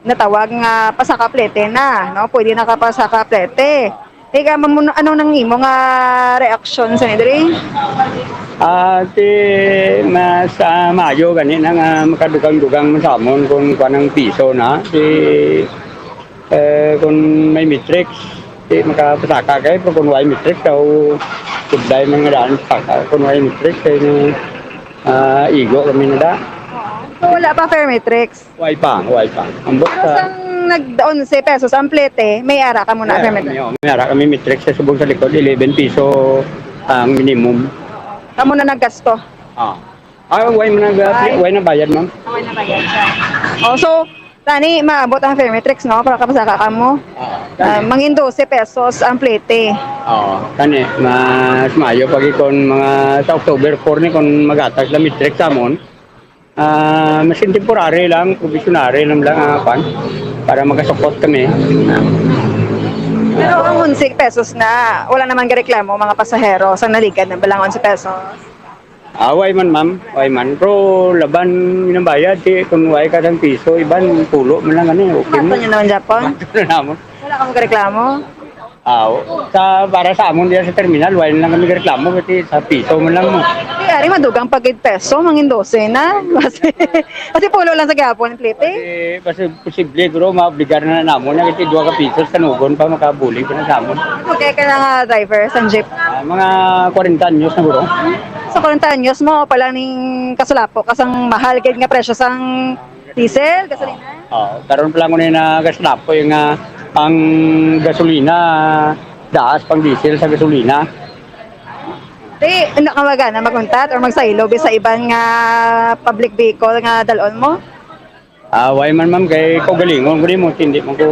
natawag nga pasaka plete na, no? Pwede na ka pasaka plete. Ikaw, ma'am, ano nang imo nga reaksyon sa ni diri? Ah, ti, mas, ah, maayo gani na nga makadugang-dugang man sa amon kung kuwan ang piso na. Ti, eh, kung may matrix, ti makapasaka kay, pero kung way matrix, daw kudlay man nga daan pasaka. Kung way matrix, kay, ah, igo kami na da. So, wala pa fair matrix? Way pa, way pa. Ambot Pero sa sang nag onse pesos ang plete, may ara ka muna, May ara Hermit? kami, oh. May ara kami, matrix sa subong sa likod, eleven piso ang minimum. Kamo na naggasto? Ah. Ah, way man nag-, Ay. way na bayad, ma'am. Way na bayad siya. Oh, so, tani, maabot ang Fermitrix, no? Para kapasaka ka mo. Ah, Ah, tani. Mangin dose pesos ang plete. Oo, tani, mas maayo pag ikon mga sa October four ni kung magatag na matrix sa amon. Ah, masin temporary lang, probationary lang lang, ah, kwan, para makasukot kami. Pero ang onse pesos na, wala naman gareklamo, mga pasahero, sa naligad na balang onse pesos? Ah, way man, ma'am. Way man. Pero laban ginambayad, di, kung way ka sang piso, iban, pulo man lang, ano, okay Bato mo. Nyo naman, Japon? Bato na naman. Wala kamo gareklamo? Ah, o, sa, para sa amon diyan sa terminal, wala lang kami reklamo, kasi sa piso man lang mo. Di, ari, madugang pag peso, mangin dose na. Kasi, kasi pulo lang sa gihapon, plete. Kasi, kasi posible, guro, maobligar na namon na kasi dua ka pisos, tanugon pa, makabulig pa na sa amon. Okay ka na nga driver sa jeep? Ah, mga kwarenta anyos na, guro. Sa kwarenta anyos mo, pa lang ning kasulapo, kasang mahal gid nga presyo sang Diesel, gasolina? Oo, karon pa lang ko na nagaslapoy nga ang gasolina, daas pang diesel sa gasolina. Di, ano ka magana, maguntat or magsaylo sa iban nga public vehicle nga dalon mo? Ah, way man, ma'am, kay kaugalingon ko nimo, hindi man ko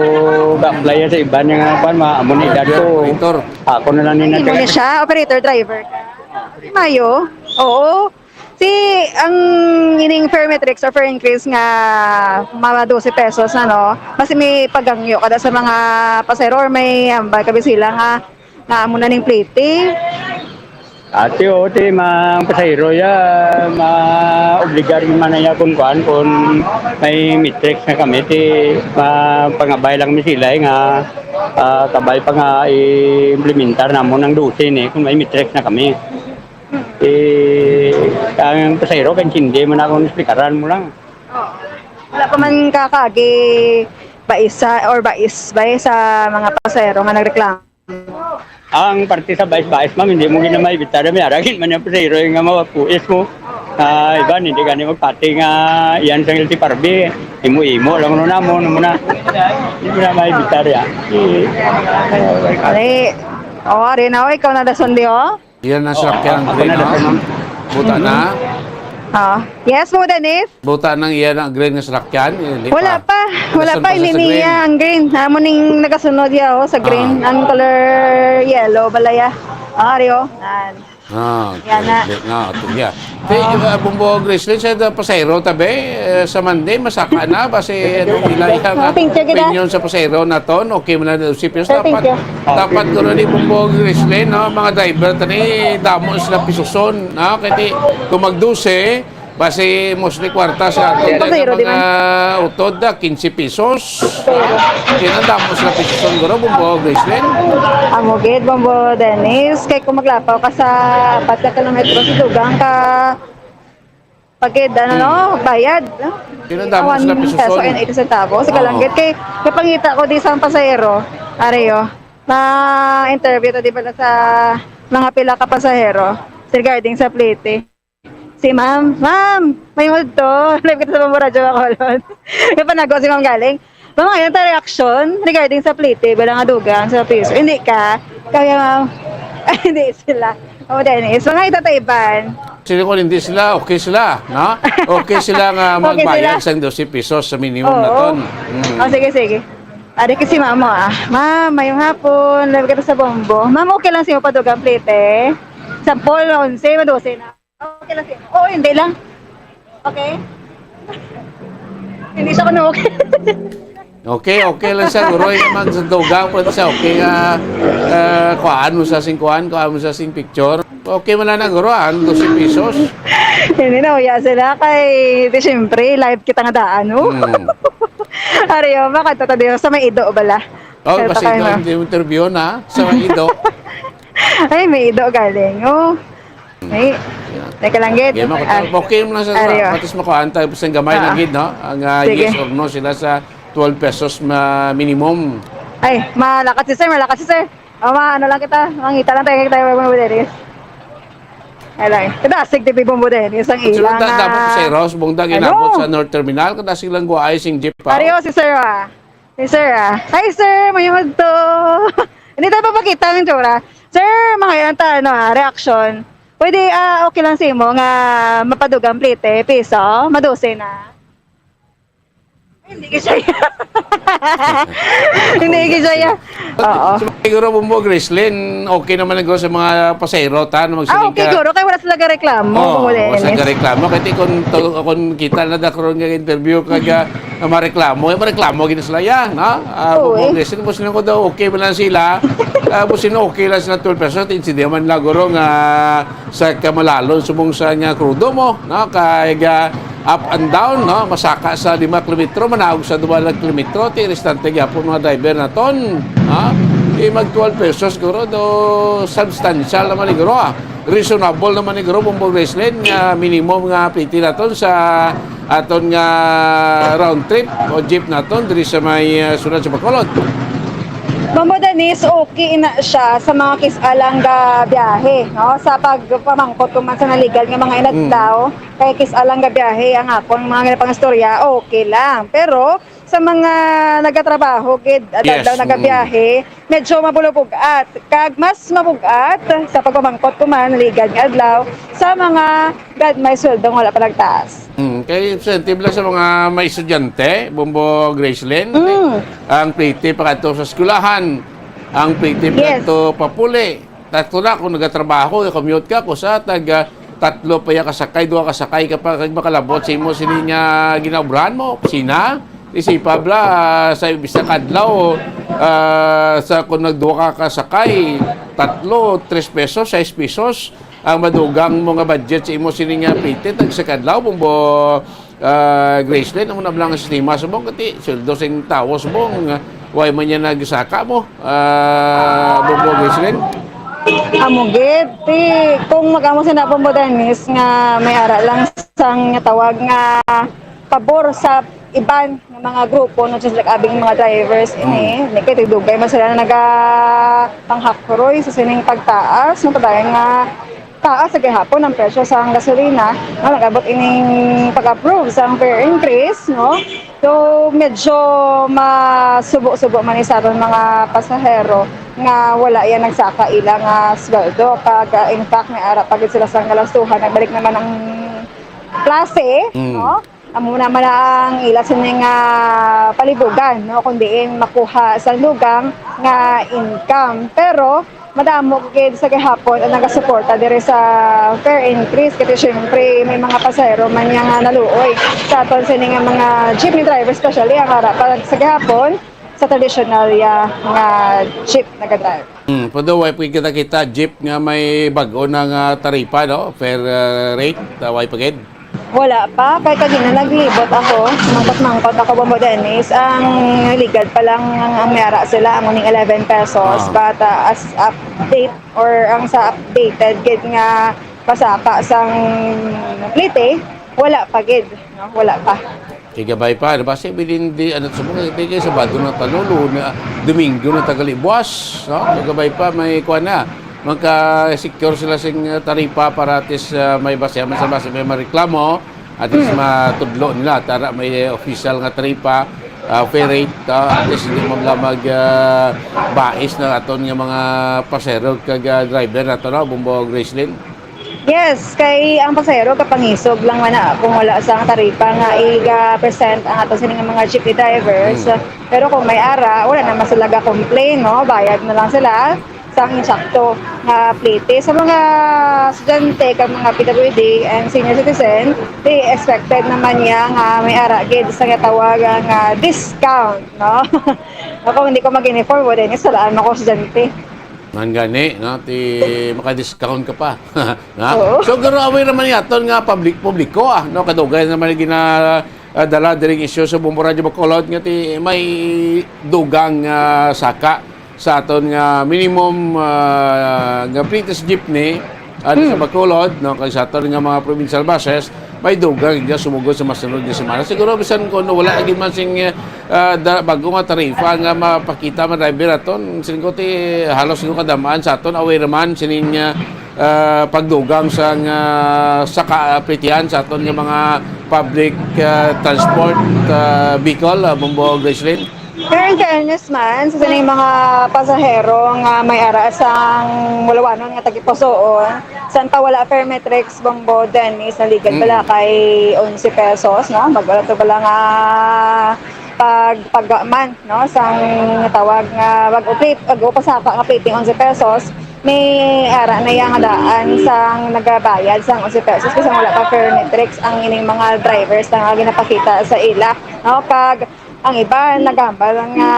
ga-apply sa iban nga, kwan, ma-, amo ni edad ko. Operator. Ako na lang ni Imo na nagtaga- siya, operator, driver ka. Mayo? Oo. Si, ang ining fare matrix or fare increase nga mga dose pesos na, no? Mas may pagangyo kada sa mga pasahero or may hambal kabi sila nga, nga amo na ning plete? Ati, o, ti, mga pasahero ya, ma-obligar man na ya kung kuan, kung may matrix na kami, ti, ma-, pangabay lang mi sila, eh, nga, ah, kabay pa nga i-implementar namon ang dose ni, kung may matrix na kami. Eh, ang pasahero, kaintindi man akong esplikaran mo lang. Oo. Wala pa man kakagi baisa or bais, bay, sa mga pasahero nga nagreklamo. Ang parte sa bais-bais, ma'am, hindi mo gina maibitar. May aragin man yung pasahero yung nga mawapuis mo. Ah, iban, hindi gani magpati nga yan sa guilty parbi. Imo-imo lang no namo, no muna. Hindi mo na maibitar yan. Eh, Ari, oh, Ari na, oh, ikaw na dason di, oh. Yan ang Oo, salakyan, ako green, na no? Dason, ma'am. Buta na. Mm-hmm. Ah, yes, mo, Dennis. Buta nang iya na green nga salakyan, eh, hindi Wala pa. pa. Wala Nasaan pa, pa sa ini green? Niya ang green. Amo ning nagasunod ya, oh, sa green. Ah. Ang color yellow, balaya. Ah, Ari, oh. Yan. Ah, Yan na. Green, no, ito, yeah. Kay, Ah. uh, Bumbo Grizzly, sa da pasahero, tabi, eh, sa Monday, masaka na, basi, ano, nila iya nga Oh, thank you, gida. Opinion sa pasahero naton, okay man na si Pius. Sir, thank Dapat, you. dapat ko na ni Bumbo Grizzly, no, mga driver, tani, damo sila pisuson, no, kay di, kung mag-dose, basi, mostly kwarta sa ato, Pasahero, na di mga man. Utod, ah, quince pesos. Pasahero. Kinandamo sila pisuson, guro, Bumbo Grizzly. Amo gid, Bumbo Dennis, kay kung maglapaw ka sa apat ka kilometro, sa dugang ka, pagid, ano, no, bayad, no? Kinandamo One sila pisuson. Peso and eighty centavos. Sa Oo. Kalanggit, kay kapangita ko di sa pasahero, Ari, oh, ma-interview to, di ba, sa mga pila ka pasahero regarding sa plete. Si ma'am, "Ma'am, may multo." Live kita sa Bumbo Radyo Bacolod. May panago si ma'am galing. "Ma'am, ano ta reaksyon regarding sa plete? Wala nga dugang sa piso." Hindi ka. Kaya, ma'am, hindi sila. Oh, Dennis. Mga itataiban. Sila kung hindi sila, okay sila, no? Okay sila nga Okay magbayad sila. Sa dose pesos sa minimum Oo. Naton. Mm. Oh, sige, sige. Ari kasi ma'am mo, ah. Ma'am, mayong hapon. Live kita sa Bumbo. Ma'am, okay lang sa imo padugang plete? Sampol, onse, madose na. Okay lang sa imo. Oo, hindi lang. Okay? Hindi siya kuno okay. Okay, okay lang siya, guro. Yung man sa dugang, pwede siya. Okay nga, ah, kuhaan mo sa sing kuhaan, kuhaan mo sa sing picture. Okay man na, guro, ah, ang dose pesos. Hindi na, uya sila kay, di, siyempre, live kita nga daan, no? Hmm. Ariyo, makadto ta diyo sa may ido bala. Oh, Kaya kasi takay ito na. Ang interview na sa may ido. Ay, may ido galing, oh. Ay, Yeah. Teka lang, gid. Okay, mako-, Ah, okay mo lang sa ariyo. Patis makuhaan tayo sa gamay Ah. lang, gid, no? Ang, ah, Sige. Yes or no sila sa twelve pesos ma-, minimum. Ay, malakat si sir, malakat si sir. O, ma-, ano lang kita, mangita lang tayo, tayo, Bombo Dennis. Ay lang. Kadasig, T V Bombo Dennis, ang Sila ilang, da-, dapat ah, sa Ross, bungdag, ano? Inabot sa North Terminal, kadasig lang guwaay sing jeep, ah. Ariyo si sir, ah. Si sir, ah. Hi, sir, may magto. Hindi tayo papakita ng tsura. Sir, mga yan ta, ano, ah, reaction. Pwede, ah, okay lang sa imo nga mapadugang plite, piso, madose na. Hindi ka siya. Hindi ka siya. Oo. So, siguro, Bombo Gracelyn, okay naman siguro sa mga pasahero, ta, na Ah, magsiling okay, ka. Guro, kay wala sila gareklamo, Oo, Bombo wala sila Dennis. Gareklamo. Kaya kung to-, kung kita na da karon nga interview ka, ga-, na mareklamo, eh, mareklamo gid sila, ya, no? Ah, Oo, Bombo eh. Gracelyn, kung sino ko daw, okay man lang sila. Ah, kung sino okay lang sila, twelve pesos, intindihan man lang, guro, nga sa kamalalon, subong sa nga krudo mo, no? Kay, ah, up and down, no? Masaka sa lima kilometro, manaog sa dua kilometro, ti restante gyapon mga driver naton, ha? Di mag twelve pesos, guro, do substantial naman, guro, ah. Reasonable naman ni guro, Bombo Gracelyn, nga minimum nga plite naton sa aton nga round trip o jeep naton diri sa may, ah, sulod sa Bacolod. Bombo Dennis, okay na siya sa mga kis-a lang nga biyahe, no? Sa pagpamangkot ko man sa naligan nga mga inadlaw, Mm. kay kis-a lang nga biyahe ang akon mga pangistorya, okay lang. Pero sa mga nagatrabaho gid, Yes, adlaw mm. nagabiyahe, medyo mabulubog-at. Kag mas mabug-at sa pagpamangkot ko man, naligan nga adlaw, sa mga gad may sweldo nga wala pa nagtaas. Mm, kay incentive lang sa mga may estudyante, Bombo Gracelyn, Mm. ang plite pakadto sa eskwelahan, ang plite Yes. pakadto papuli. Takto na, kung nagatrabaho, commute ka, kusa, tag, ah, tatlo pa ya kasakay, duha kasakay ka pa, kag makalabot sa imo sini nga ginaobrahan mo, opisina, isipa bla, ah, sa bisan kadlaw, ah, sa kung nagduha ka kasakay, tatlo, tres pesos, sais pesos, ang madugang mo nga budget sa imo sini nga plite, tag sa kadlaw, Bombo, ah, Gracelyn, amo na lang ang sistema subong kati, sweldo sing tawo subong, ah, way man niya nagsaka mo, ah, Bombo Gracelyn? Amo gid, ti, kung mag-amo sina Bombo Dennis nga may ara lang sang tawag nga pabor sa iban nga mga grupo, not just like abing mga drivers, ini, Mm. ni kay dugay man sila na nagapanghakroy sa sining pagtaas, no, padayon nga taas sa gihapon ang presyo sang gasolina, no? Nag-abot ining pag-approve sang fare increase, no? So, medyo masubo-subo man ni sa aton mga pasahero nga wala yan nagsaka ila nga sweldo. Kag, ah, in fact, may ara pa gid sila sang galastuhan. Nagbalik naman ang klase, Mm. no? Amo naman ang ila sini nga palibugan, no? Kung diin makuha sa lugang nga income. Pero, madamo gid sa gihapon ang nagasuporta diri sa fare increase. Kasi syempre, may mga pasahero man niya nga naluoy sa aton sini nga mga jeepney driver, especially ang ara pa sa gihapon sa tradisyonal ya nga jeep nagadrive. Hmm, pero way pa kita kita jeep nga may bag-o na nga taripa, no? Fare, uh, rate, uh, way pa gid? Wala pa. Kay kagina naglibot ako, mangkot-mangkot ako, Bombo Dennis. Ang ligad pa lang ang, ang may ara sila, amo ning eleven pesos. Ah. But, uh, as update or ang sa updated gid nga pasaka sang plite, wala pa gid, no? Wala pa. Kay gabay pa, ano ba, si Bilin di, ano, sa mga, kay Sabado na talo, Lunes, ah, Domingo na tagali buwas, no? Kay gabay pa, may kuwan na. Magka-secure sila sing, uh, taripa para at least, uh, may basihan man sa base, may mareklamo, at least Mm. matudlo nila, tara, may official nga taripa, uh, fare rate, uh, at least hindi man lang mag, uh, bais na aton nga mga pasero kag, uh, driver nato, no? Bombo Gracelyn. Yes, kay ang pasahero kapangisog lang man na kung wala sang taripa nga iga-present ang ato sini nga mga jeepney drivers. Hmm. Pero kung may ara, wala naman sila ga-complain, no? Bayad na lang sila. sang insakto nga plete. Sa mga estudyante kag mga P W D and senior citizen, di expected naman niya nga may ara gid sa ginatawag nga discount, no? Ako, hindi ko mag-uniform, wala niya, salaan ako estudyante. Nang gani, no? Ti, maka-discount ka pa. Na? Oo. So, garo away naman yaton nga public, publiko, ah, no? Kadugay naman yung gina, ah, dala diring isyu sa Bombo Radyo Bacolod nga ti may dugang, ah, saka sa aton nga minimum, ah, nga fleet sa jeepney, ah, sa Bacolod, no? Kag sa aton nga mga provincial buses, may dugang nga sumugod sa masunod nga semana. Siguro bisan kung wala lagi man sing, ah, da, bago nga tarifa nga mapakita man driver aton, singko ti halos siguro kadamaan sa aton, away naman sining, ah, ah, pagdugang sang, ah, sa kaplitihan sa aton nga mga public, ah, transport, ah, vehicle, ah, Bombo Gracelyn. Pero in fairness man, sa sining mga pasahero nga may ara sang mulawanon nga tagipusoon, san pa wala fare matrix, Bombo Dennis, na legal bala kay onse pesos, no? Mag-, wala to bala nga pag, paggaman, no? Sang tawag nga pag-uplit, pag-upasaka nga plating onse pesos, may ara na yang daan sang nagabayad sang onse pesos kasi wala pa fare matrix ang ining mga drivers na nga ginapakita sa ila, no? Kag ang iba nagambal nga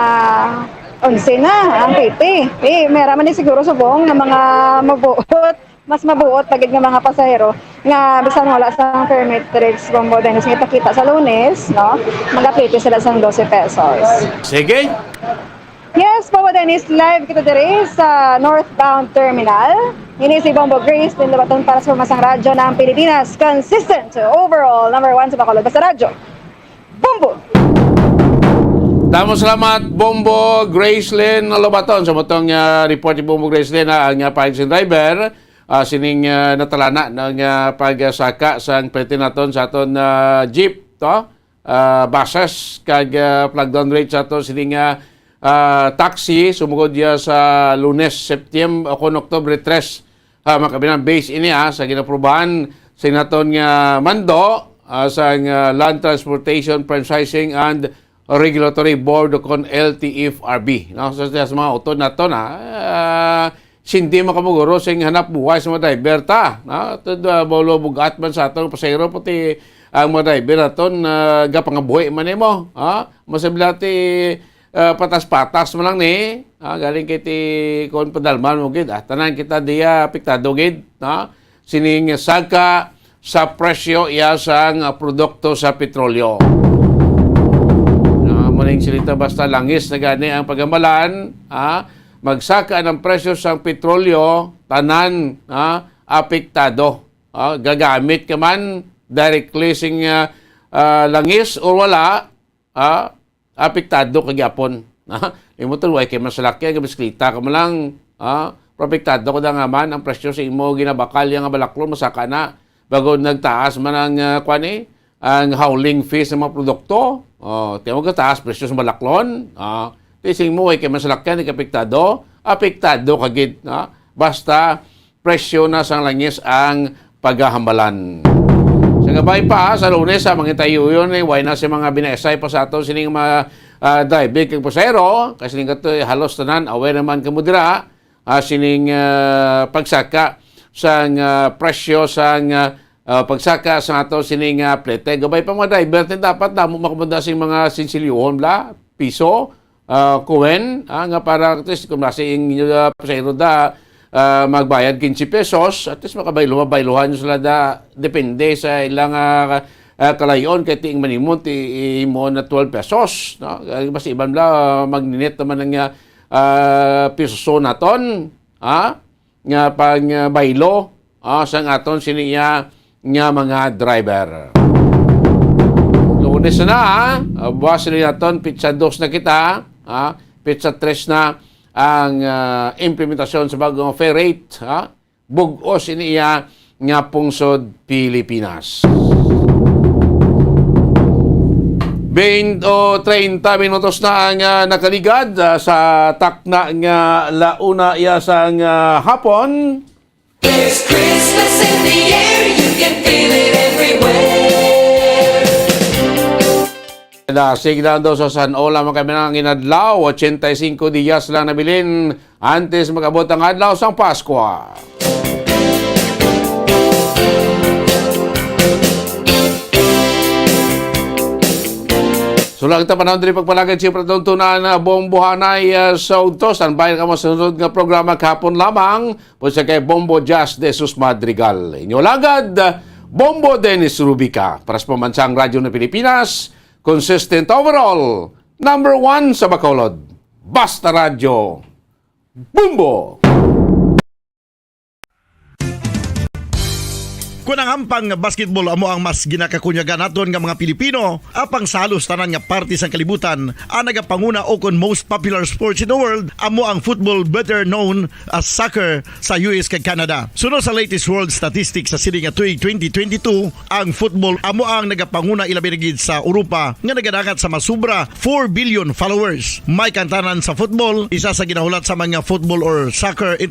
onse na ang plating. Eh, may ara man ni siguro subong nga mga mabuot, mas mabuot pa gid nga mga pasahero nga bisan wala sa fare matrix, Bombo Dennis, nga ipakita sa Lunes, no? Magaplete sila sang dose pesos. Sige. Yes, Bombo Dennis, live kita diri sa northbound terminal. Ini si Bombo Grace, din Lubaton para sa Masang Radyo ng Pilipinas. Consistent to overall number one sa Bacolod. Basta Radyo. Bombo! Damo salamat, Bombo Gracelyn Lobaton. Sa motong, ah, report ni Bombo Gracelyn, ah, ang, ah, pahig sing driver, ah, sining, ah, natalana ng, ah, pagsaka sang plete naton sa aton, ah, jeep, to? Ah, buses, kag, ah, flag down rate sa aton sining, ah, ah, taxi, sumugod ya sa Lunes, September, o kon Oktubre tres. Ah, mga kabilang, base ini, ah, sa ginaprubahan sa naton nga mando, ah, sa nga Land Transportation Franchising and Regulatory Board o kon L T F R B, no? So, sa mga utod naton, ah, sindi makamuguro sing hanap buhay sa mga driver ta, no? Tud, ah, bolo bugat man sa aton pasahero, pati ang mga driver naton, ah, gapangabuhi man nimo, ha? Masabla ti, ah, patas-patas mo lang ni, ah, galing kay ti kon padalman mo gid, ah, tanan kita diya apektado gid, no? Sining saka sa presyo iya sang, ah, produkto sa petrolyo. Ah, maning silita basta langis na gani ang pagamalan, ah, magsaka ang presyo sang petrolyo, tanan, ah, apektado. Ah, gagamit ka man directly sing, ah, ah, langis or wala, ah, apektado ka gyapon. Ah, imo to, way kay masalakyan, nga bisikleta ka man lang, ah, pero apektado ka da nga man ang presyo sa imo ginabakal yang nga balaklon, masaka na. Bago nagtaas man ang, ah, kwan eh, ang hauling fee sa mga produkto, oh, tiyan mo ka taas presyo sa balaklon, ah, ti sing mo, way kay masalakyan, di ka apektado, apektado ka gid, ah. Basta, presyo na sang langis ang pagahambalan. Sa gabay pa, sa Lunes, sa mga tayo yun, eh, way na si mga binaysay pa sa ato sining mga, ah, driver kag pasahero, kasi ning kato, eh, halos tanan, aware naman kamo dira, ah, sining, ah, pagsaka sang, ah, presyo sang, ah, ah, pagsaka sa ato sining, ah, plete. Gabay pa mga driver, tin dapat damo makumanda sing mga sinsilyohon bla, piso, ah, kuwen, ah, nga para at least kung nasa ing, ah, pasahero da, ah, magbayad quince pesos, at least makabaylo, mabaylohan nyo sila da, depende sa ilang, ah, ah, kalayon, kay tiing manimon, ti imo na twelve pesos, no? Kay mas iban bla, ah, magninit naman ang, ah, ah, piso naton, ha? Nga pang, ah, baylo, ah, sang aton sini iya nga mga driver. Lunes na, ah, buwas na naton, pitsa dos na kita, ah, pitsa tres na ang, ah, implementasyon sa bagong fare rate, ah, bug-os ini iya nga pungsod Pilipinas. Baynte o treinta minutos na ang, ah, nakaligad, ah, sa takna nga launa iya sang, ah, hapon. There's Christmas in the air, you can feel it everywhere. Lasig lang daw sa San Ola, mga kaminang, inadlaw, ochenta y cinco dias lang nabilin antes mag-abot ang adlaw sang Paskwa. Sulag ta panahon diri pagpalagad, siyempre, tuntunan na bombohanay, ah, sa ugtos. Ang bayan ka mo sa sunod nga programa kahapon lamang po sa kay Bombo Jazz de Sus Madrigal. Inyo lagad, Bombo Dennis Rubica. Para sa Pambansang Radyo ng Pilipinas, consistent overall, number one sa Bacolod. Basta Radyo, Bombo! Kun ang hampang nga basketball amo ang mas ginakakunyagan naton nga mga Pilipino, apang sa halos tanan nga parte sang kalibutan, ang nagapanguna o kon most popular sports in the world amo ang football, better known as soccer, sa U S kag Canada. Suno sa latest world statistics sa sini nga tuig twenty twenty-two, ang football amo ang nagapanguna, ilabi na gid sa Europa, nga nagadangat sa masubra four billion followers. May kantanan sa football, isa sa ginahulat sa mga football or soccer